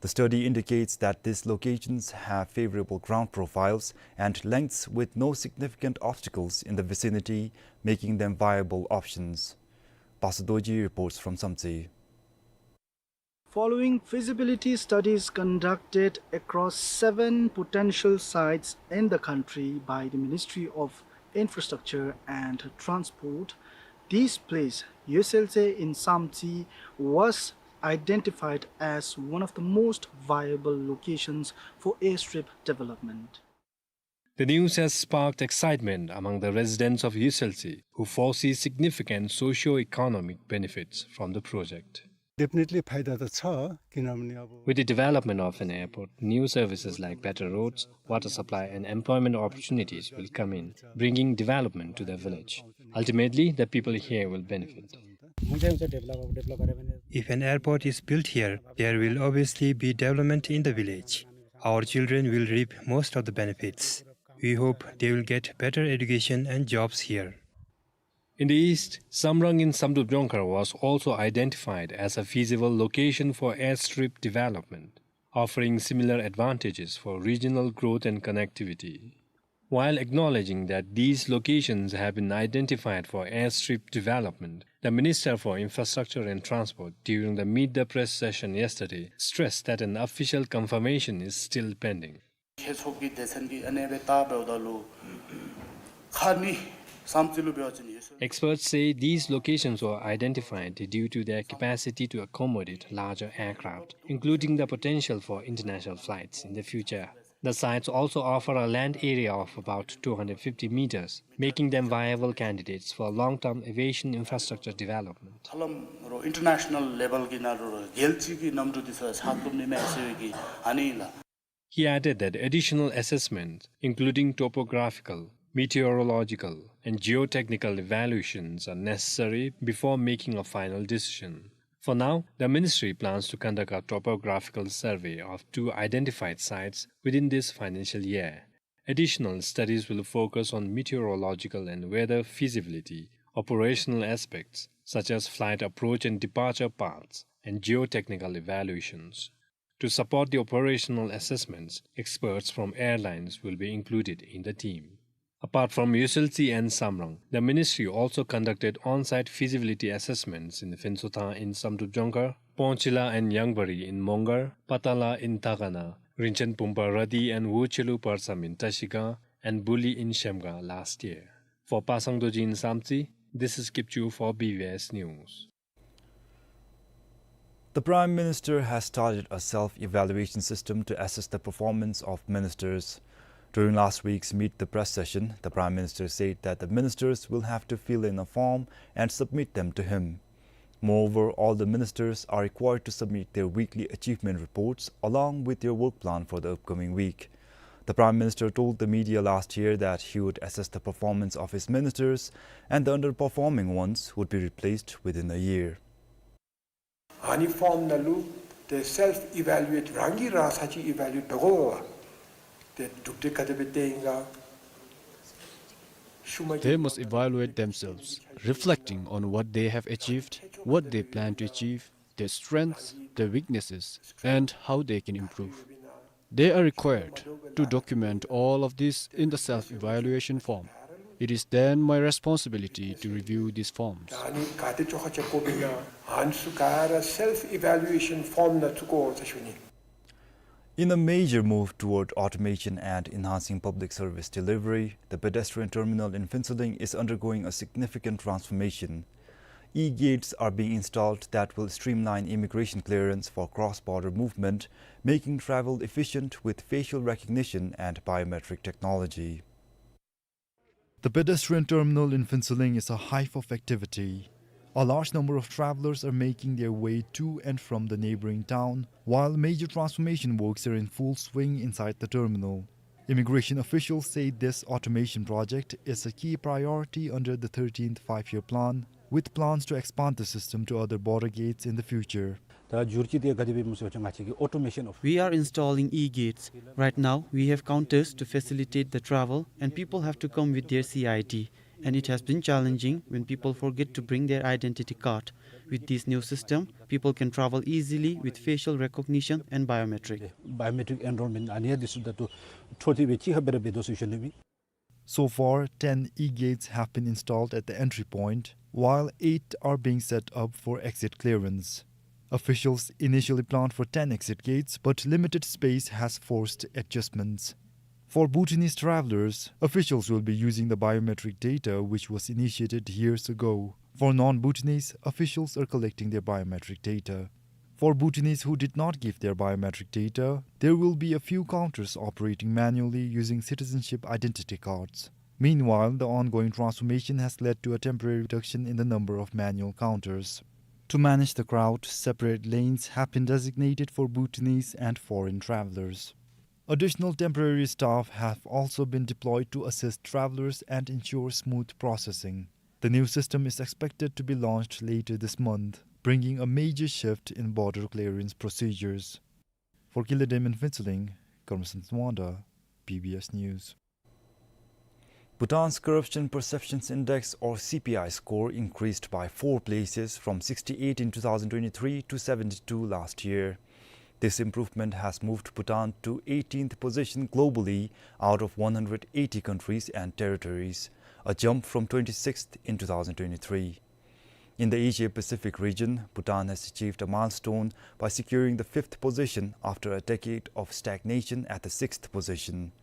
The study indicates that these locations have favorable ground profiles and lengths with no significant obstacles in the vicinity, making them viable options. Pasa Dorji reports from Samtse. Following feasibility studies conducted across seven potential sites in the country by the Ministry of Infrastructure and Transport, this place, Yesweltse in Samtse, was identified as one of the most viable locations for airstrip development. The news has sparked excitement among the residents of Yesweltse, who foresee significant socio-economic benefits from the project. Definitely फाइदा त छ, किनभने अब With the development of an airport, new services like better roads, water supply, and employment opportunities will come in, bringing development to the village. Ultimately, the people here will benefit. हुन्छ, हुन्छ, डेभलप, अब डेभलप गऱ्यो भने If an airport is built here, there will obviously be development in the village. Our children will reap most of the benefits. We hope they will get better education and jobs here. In the east, Samrang in Samdrup Jongkhar was also identified as a feasible location for airstrip development, offering similar advantages for regional growth and connectivity. While acknowledging that these locations have been identified for airstrip development, the Minister for Infrastructure and Transport, during the Meet the Press session yesterday, stressed that an official confirmation is still pending. ཁྱེད་ཚོ་གི་སྡེ་ཚན་གྱིས་ཨ་ནེ་སྦེ་བལྟ་འབདཝ་ད་ལུ་ཁ་ནི་བསམ་ཚུལ་ལུ་འབད་བ་ཅིན་ཡོད་ཟེར། Experts say these locations were identified due to their capacity to accommodate larger aircraft, including the potential for international flights in the future. The sites also offer a land area of about two hundred fifty meters, making them viable candidates for long-term aviation infrastructure development. ཧ་ལམ་རོགས་ཨིན་ཊར་ནེ་ཤ་ནལ་ལེ་བལ་གྱི་ནང་རོགས་རྒྱལ་སྤྱི་གི་གནམ་གྲུ་འདི་ཚུ་ཡང་ཆགས་ཐུབ་ནི་མས་ཟེར་བའི་གི་ཨ་ནི་ཨིན་ལགས། He added that additional assessments, including topographical, meteorological, and geotechnical evaluations, are necessary before making a final decision. For now, the ministry plans to conduct a topographical survey of two identified sites within this financial year. Additional studies will focus on meteorological and weather feasibility, operational aspects such as flight approach and departure paths, and geotechnical evaluations. To support the operational assessments, experts from airlines will be included in the team. Apart from Yesweltse and Samrang, the ministry also conducted on-site feasibility assessments in Phensotha in Samdrup Jongkhar, Ponchila and Yangbari in Mongar, Patala in Takana, Rinchen Pumba Radi and Wuchelu Parsam in Trashigang, and Buli in Shemga last year. For Pasang Dorji in Samtse, this is Kipchu for B B S News. The Prime Minister has started a self-evaluation system to assess the performance of ministers. During last week's Meet the Press session, the Prime Minister said that the ministers will have to fill in a form and submit them to him. Moreover, all the ministers are required to submit their weekly achievement reports along with their work plan for the upcoming week. The Prime Minister told the media last year that he would assess the performance of his ministers and the underperforming ones would be replaced within a year. ཨ་ནི་ཕོརམ་ནང་ལུ་ཏེ་སེལཕ་ཨི་ཝེ་ལུ་ཨེཊ་རང་གིས་རང་ས་ཅིག་ཨི་ཝེ་ལུ་ཨེཊ་འབད་དགོ་པས། ཏེ་གྲུབ་འབྲས་ག་དེ་སྦེ་ཏེ་ཨིན་ག་ཤུལ་མ་They must evaluate themselves, reflecting on what they have achieved, what they plan to achieve, their strengths, their weaknesses, and how they can improve. They are required to document all of this in the self-evaluation form. It is then my responsibility to review these forms. ཨ་ནི་ག་ཏེ་བཅོ་ཁ་རྐྱབ་དགོཔ་ཨིན་ན་ཨ་ནི་ཚུ་ག་ར་སེལཕ་ཨི་ཝེ་ལུ་ཨེ་ཤཱན་ཕོརམ་ནང་བཙུགས་དགོ་ཟེར་ཞུ་ནི། In a major move toward automation and enhancing public service delivery, the pedestrian terminal in Phuentsholing is undergoing a significant transformation. E-gates are being installed that will streamline immigration clearance for cross-border movement, making travel efficient with facial recognition and biometric technology. The pedestrian terminal in Phuentsholing is a hive of activity. A large number of travelers are making their way to and from the neighboring town, while major transformation works are in full swing inside the terminal. Immigration officials say this automation project is a key priority under the thirteenth Five-Year Plan, with plans to expand the system to other border gates in the future. ད་འགྱུར་བཅོས་དེ་ག་དེ་སྦེ་སྨོ་ཟེར་བ་ཅིན་ང་བཅས་ཀྱིས་automation of We are installing e-gates. Right now, we have counters to facilitate the travel, and people have to come with their C I D. And it has been challenging when people forget to bring their identity card. With this new system, people can travel easily with facial recognition and biometric. Biometric enrollment ཨ་ནི་ཡང་འདི་ཚུ་ད་ལྟོ་འཕྲོ་མཐུད་སྦེ་ཅིག་ཁར་སྦེ་ར་འབད་དོ་ཟེར་ཞུ་ནི་ཨིན། So far, ten e-gates have been installed at the entry point, while eight are being set up for exit clearance. Officials initially planned for ten exit gates, but limited space has forced adjustments. For Bhutanese travelers, officials will be using the biometric data which was initiated years ago. For non-Bhutanese, officials are collecting their biometric data. For Bhutanese who did not give their biometric data, there will be a few counters operating manually using citizenship identity cards. Meanwhile, the ongoing transformation has led to a temporary reduction in the number of manual counters. To manage the crowd, separate lanes have been designated for Bhutanese and foreign travelers. Additional temporary staff have also been deployed to assist travelers and ensure smooth processing. The new system is expected to be launched later this month, bringing a major shift in border clearance procedures. For Gila Dam in Phuentsholing, Karma Singh Wangda, B B S News. Bhutan's Corruption Perceptions Index, or C P I score, increased by four places from sixty-eight in two thousand twenty-three to seventy-two last year. This improvement has moved Bhutan to eighteenth position globally out of one hundred eighty countries and territories, a jump from twenty-sixth in two thousand twenty-three. In the Asia-Pacific region, Bhutan has achieved a milestone by securing the fifth position after a decade of stagnation at the sixth position.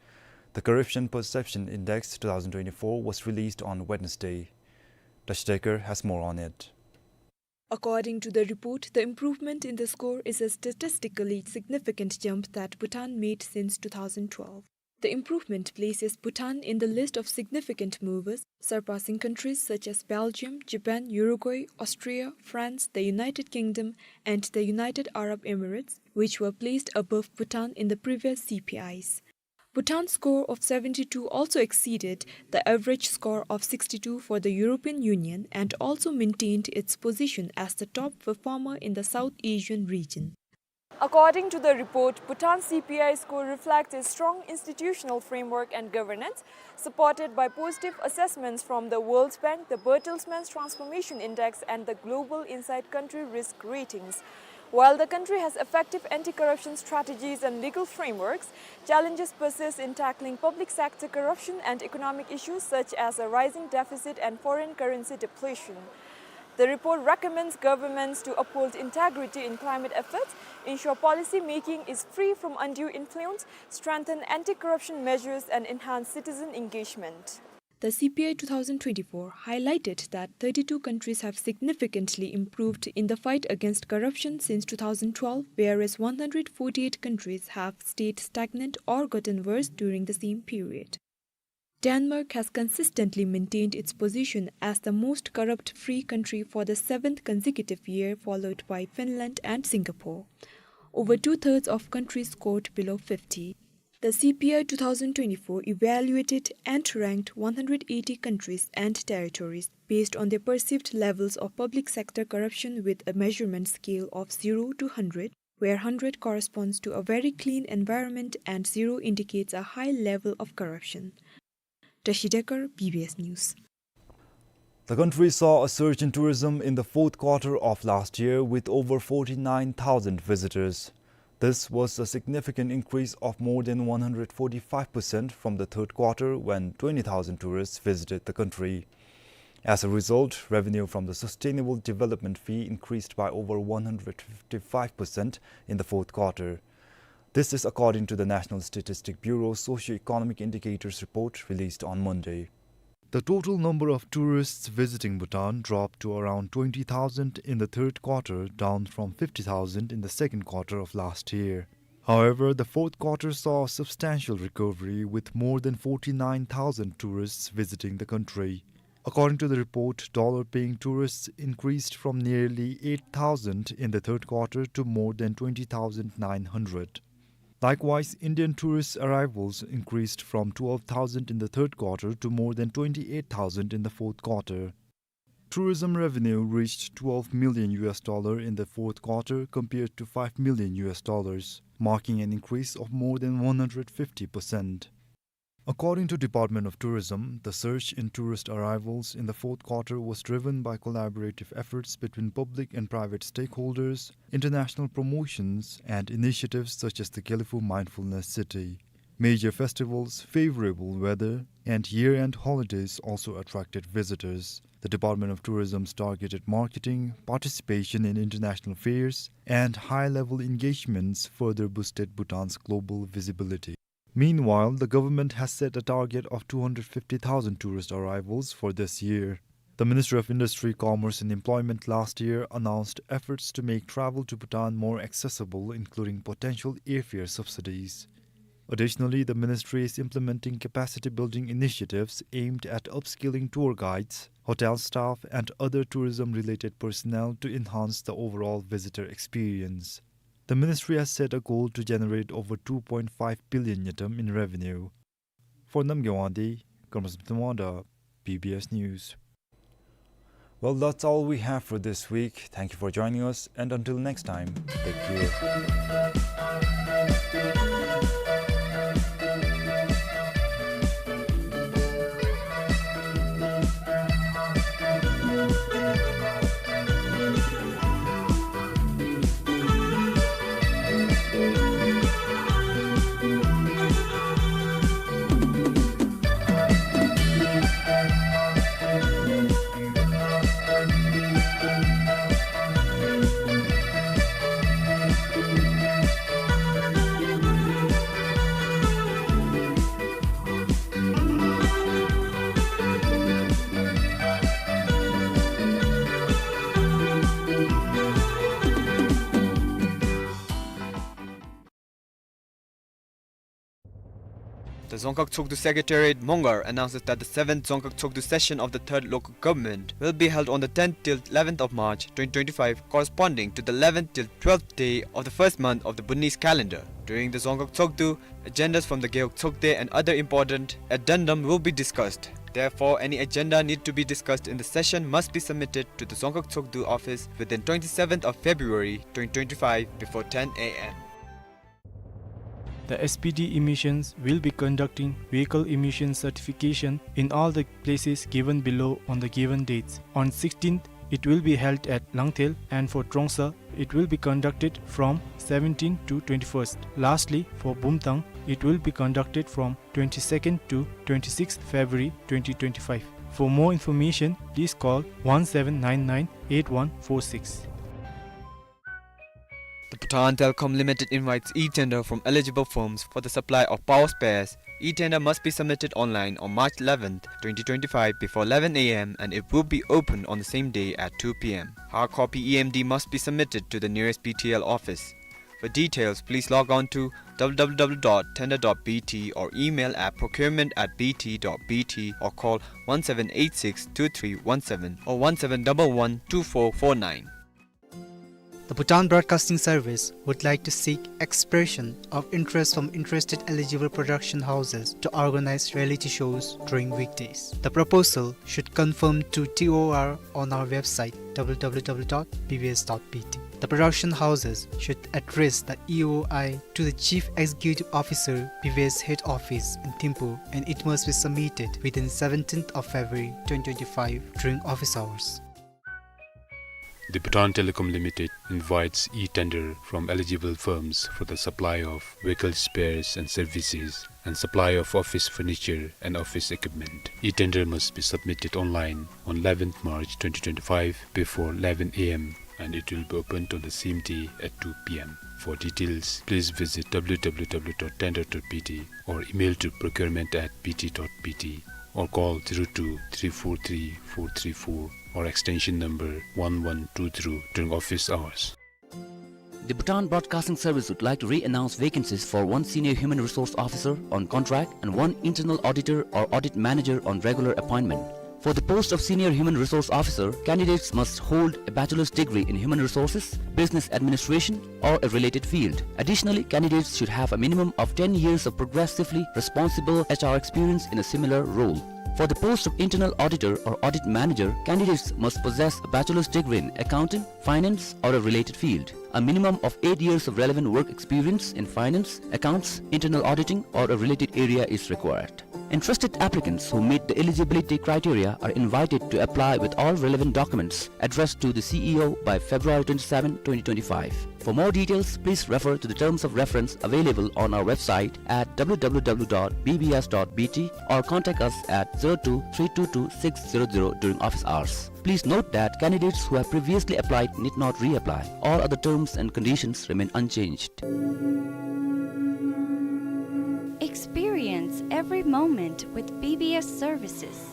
The Corruption Perception Index two thousand twenty-four was released on Wednesday. Tashi Dekar has more on it. According to the report, the improvement in the score is a statistically significant jump that Bhutan made since two thousand twelve. The improvement places Bhutan in the list of significant movers, surpassing countries such as Belgium, Japan, Uruguay, Austria, France, the United Kingdom, and the United Arab Emirates, which were placed above Bhutan in the previous C P Is. Bhutan's score of seventy-two also exceeded the average score of sixty-two for the European Union and also maintained its position as the top performer in the South Asian region. According to the report, Bhutan's C P I score reflects a strong institutional framework and governance, supported by positive assessments from the World Bank, the Bertelsmann Transformation Index, and the Global Insight Country Risk Ratings. While the country has effective anti-corruption strategies and legal frameworks, challenges persist in tackling public sector corruption and economic issues such as a rising deficit and foreign currency depletion. The report recommends governments to uphold integrity in climate efforts, ensure policy making is free from undue influence, strengthen anti-corruption measures, and enhance citizen engagement. The C P I two thousand twenty-four highlighted that thirty-two countries have significantly improved in the fight against corruption since two thousand twelve, whereas one hundred forty-eight countries have stayed stagnant or gotten worse during the same period. Denmark has consistently maintained its position as the most corrupt-free country for the seventh consecutive year, followed by Finland and Singapore. Over two-thirds of countries scored below fifty. The C P I two thousand twenty-four evaluated and ranked one hundred eighty countries and territories based on their perceived levels of public sector corruption with a measurement scale of zero to hundred, where hundred corresponds to a very clean environment and zero indicates a high level of corruption. Tashi Dekar, B B S News. The country saw a surge in tourism in the fourth quarter of last year with over forty-nine thousand visitors. This was a significant increase of more than one hundred forty-five percent from the third quarter, when twenty thousand tourists visited the country. As a result, revenue from the Sustainable Development Fee increased by over one hundred fifty-five percent in the fourth quarter. This is according to the National Statistic Bureau Socio-Economic Indicators report released on Monday. The total number of tourists visiting Bhutan dropped to around twenty thousand in the third quarter, down from fifty thousand in the second quarter of last year. However, the fourth quarter saw a substantial recovery, with more than forty-nine thousand tourists visiting the country. According to the report, dollar-paying tourists increased from nearly eight thousand in the third quarter to more than twenty thousand nine hundred. Likewise, Indian tourist arrivals increased from twelve thousand in the third quarter to more than twenty-eight thousand in the fourth quarter. Tourism revenue reached twelve million U S dollar in the fourth quarter compared to five million U S dollars, marking an increase of more than one hundred fifty percent. According to Department of Tourism, the surge in tourist arrivals in the fourth quarter was driven by collaborative efforts between public and private stakeholders, international promotions, and initiatives such as the Gelephu Mindfulness City. Major festivals, favorable weather, and year-end holidays also attracted visitors. The Department of Tourism's targeted marketing, participation in international fairs, and high-level engagements further boosted Bhutan's global visibility. Meanwhile, the government has set a target of two hundred fifty thousand tourist arrivals for this year. The Ministry of Industry, Commerce and Employment last year announced efforts to make travel to Bhutan more accessible, including potential airfare subsidies. Additionally, the ministry is implementing capacity-building initiatives aimed at upskilling tour guides, hotel staff, and other tourism-related personnel to enhance the overall visitor experience. The ministry has set a goal to generate over two point five billion ngultrum in revenue. For Namgay Wangdi, Karma Samson Wangda, B B S News. Well, that's all we have for this week. Thank you for joining us, and until next time, take care. The Dzongkhag Tshogdu Secretariat, Mongar, announces that the seventh Dzongkhag Tshogdu session of the Third Local Government will be held on the tenth till eleventh of March twenty twenty-five, corresponding to the eleventh till twelfth day of the first month of the Bhutanese calendar. During the Dzongkhag Tshogdu, agendas from the Gewog Tshogde and other important addendum will be discussed. Therefore, any agenda need to be discussed in the session must be submitted to the Dzongkhag Tshogdu office within twenty-seventh of February twenty twenty-five before ten A M. The S P D emissions will be conducting vehicle emission certification in all the places given below on the given dates. On sixteenth, it will be held at Langthel, and for Trongsa, it will be conducted from seventeenth to twenty-first. Lastly, for Bumthang, it will be conducted from twenty-second to twenty-sixth February twenty twenty-five. For more information, please call one seven nine nine eight one four six. The Bhutan Telecom Limited invites e-tender from eligible firms for the supply of power spares. E-tender must be submitted online on March eleventh, twenty twenty-five before eleven A M and it will be opened on the same day at two P M. Hard copy E M D must be submitted to the nearest B T L office. For details, please log on to W W W dot tender dot B T or email at procurement at B T dot B T or call one seven eight six two three one seven or one seven double one two four four nine. The Bhutan Broadcasting Service would like to seek expression of interest from interested eligible production houses to organize reality shows during weekdays. The proposal should confirm to T O R on our website, W W W dot B B S dot B T. The production houses should address the E O I to the Chief Executive Officer, B B S Head Office in Thimphu, and it must be submitted within seventeenth of February twenty twenty-five during office hours. The Bhutan Telecom Limited invites e-tender from eligible firms for the supply of vehicle spares and services and supply of office furniture and office equipment. E-tender must be submitted online on eleventh March twenty twenty-five before eleven A M and it will be opened on the same day at two P M. For details, please visit W W W dot tender dot B T or email to procurement at B T dot B T or call zero two three four three four three four or extension number one one two zero during office hours. The Bhutan Broadcasting Service would like to re-announce vacancies for one senior human resource officer on contract and one internal auditor or audit manager on regular appointment. For the post of Senior Human Resource Officer, candidates must hold a bachelor's degree in human resources, business administration, or a related field. Additionally, candidates should have a minimum of ten years of progressively responsible H R experience in a similar role. For the post of internal auditor or audit manager, candidates must possess a bachelor's degree in accounting, finance, or a related field. A minimum of eight years of relevant work experience in finance, accounts, internal auditing, or a related area is required. Interested applicants who meet the eligibility criteria are invited to apply with all relevant documents addressed to the C E O by February twenty-seven, twenty twenty-five. For more details, please refer to the terms of reference available on our website at W W W dot B B S dot B T or contact us at zero two three two two six zero zero during office hours. Please note that candidates who have previously applied need not reapply. All other terms and conditions remain unchanged. Experience every moment with B B S services.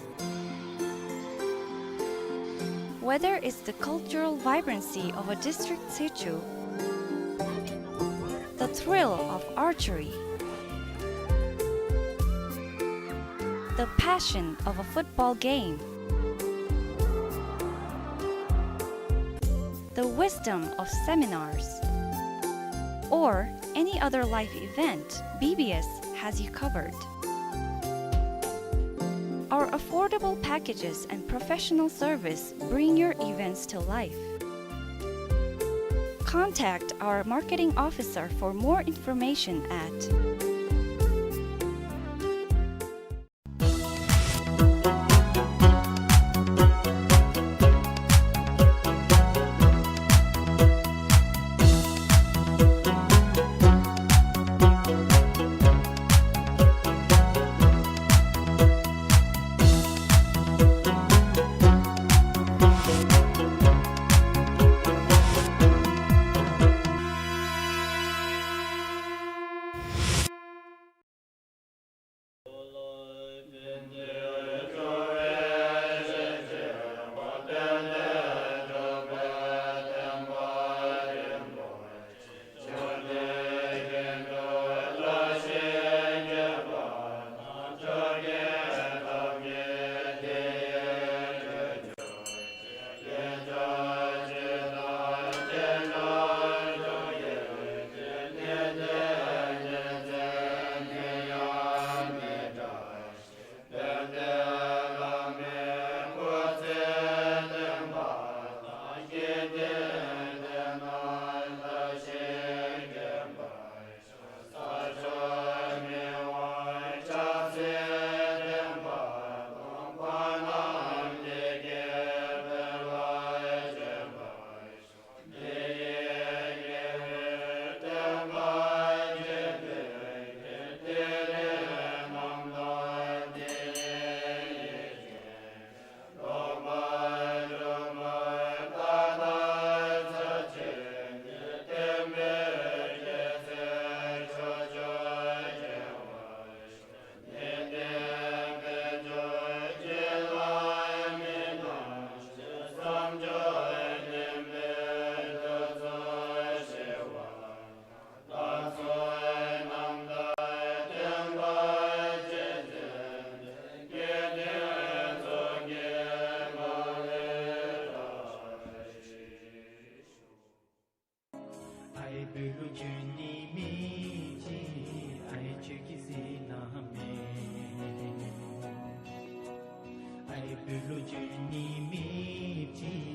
Whether it's the cultural vibrancy of a district sichu, the thrill of archery, the passion of a football game, the wisdom of seminars, or any other life event, B B S has you covered. Our affordable packages and professional service bring your events to life. Contact our marketing officer for more information at ཨའི་བུ་ལུ་འབྱོན་ནི་མེད་ཅི། ཨའི་ཁྱོད་ཀྱིས་གཟིགས་གནང་མས། ཨའི་བུ་ལུ་འབྱོན་ནི་མེད་ཅི།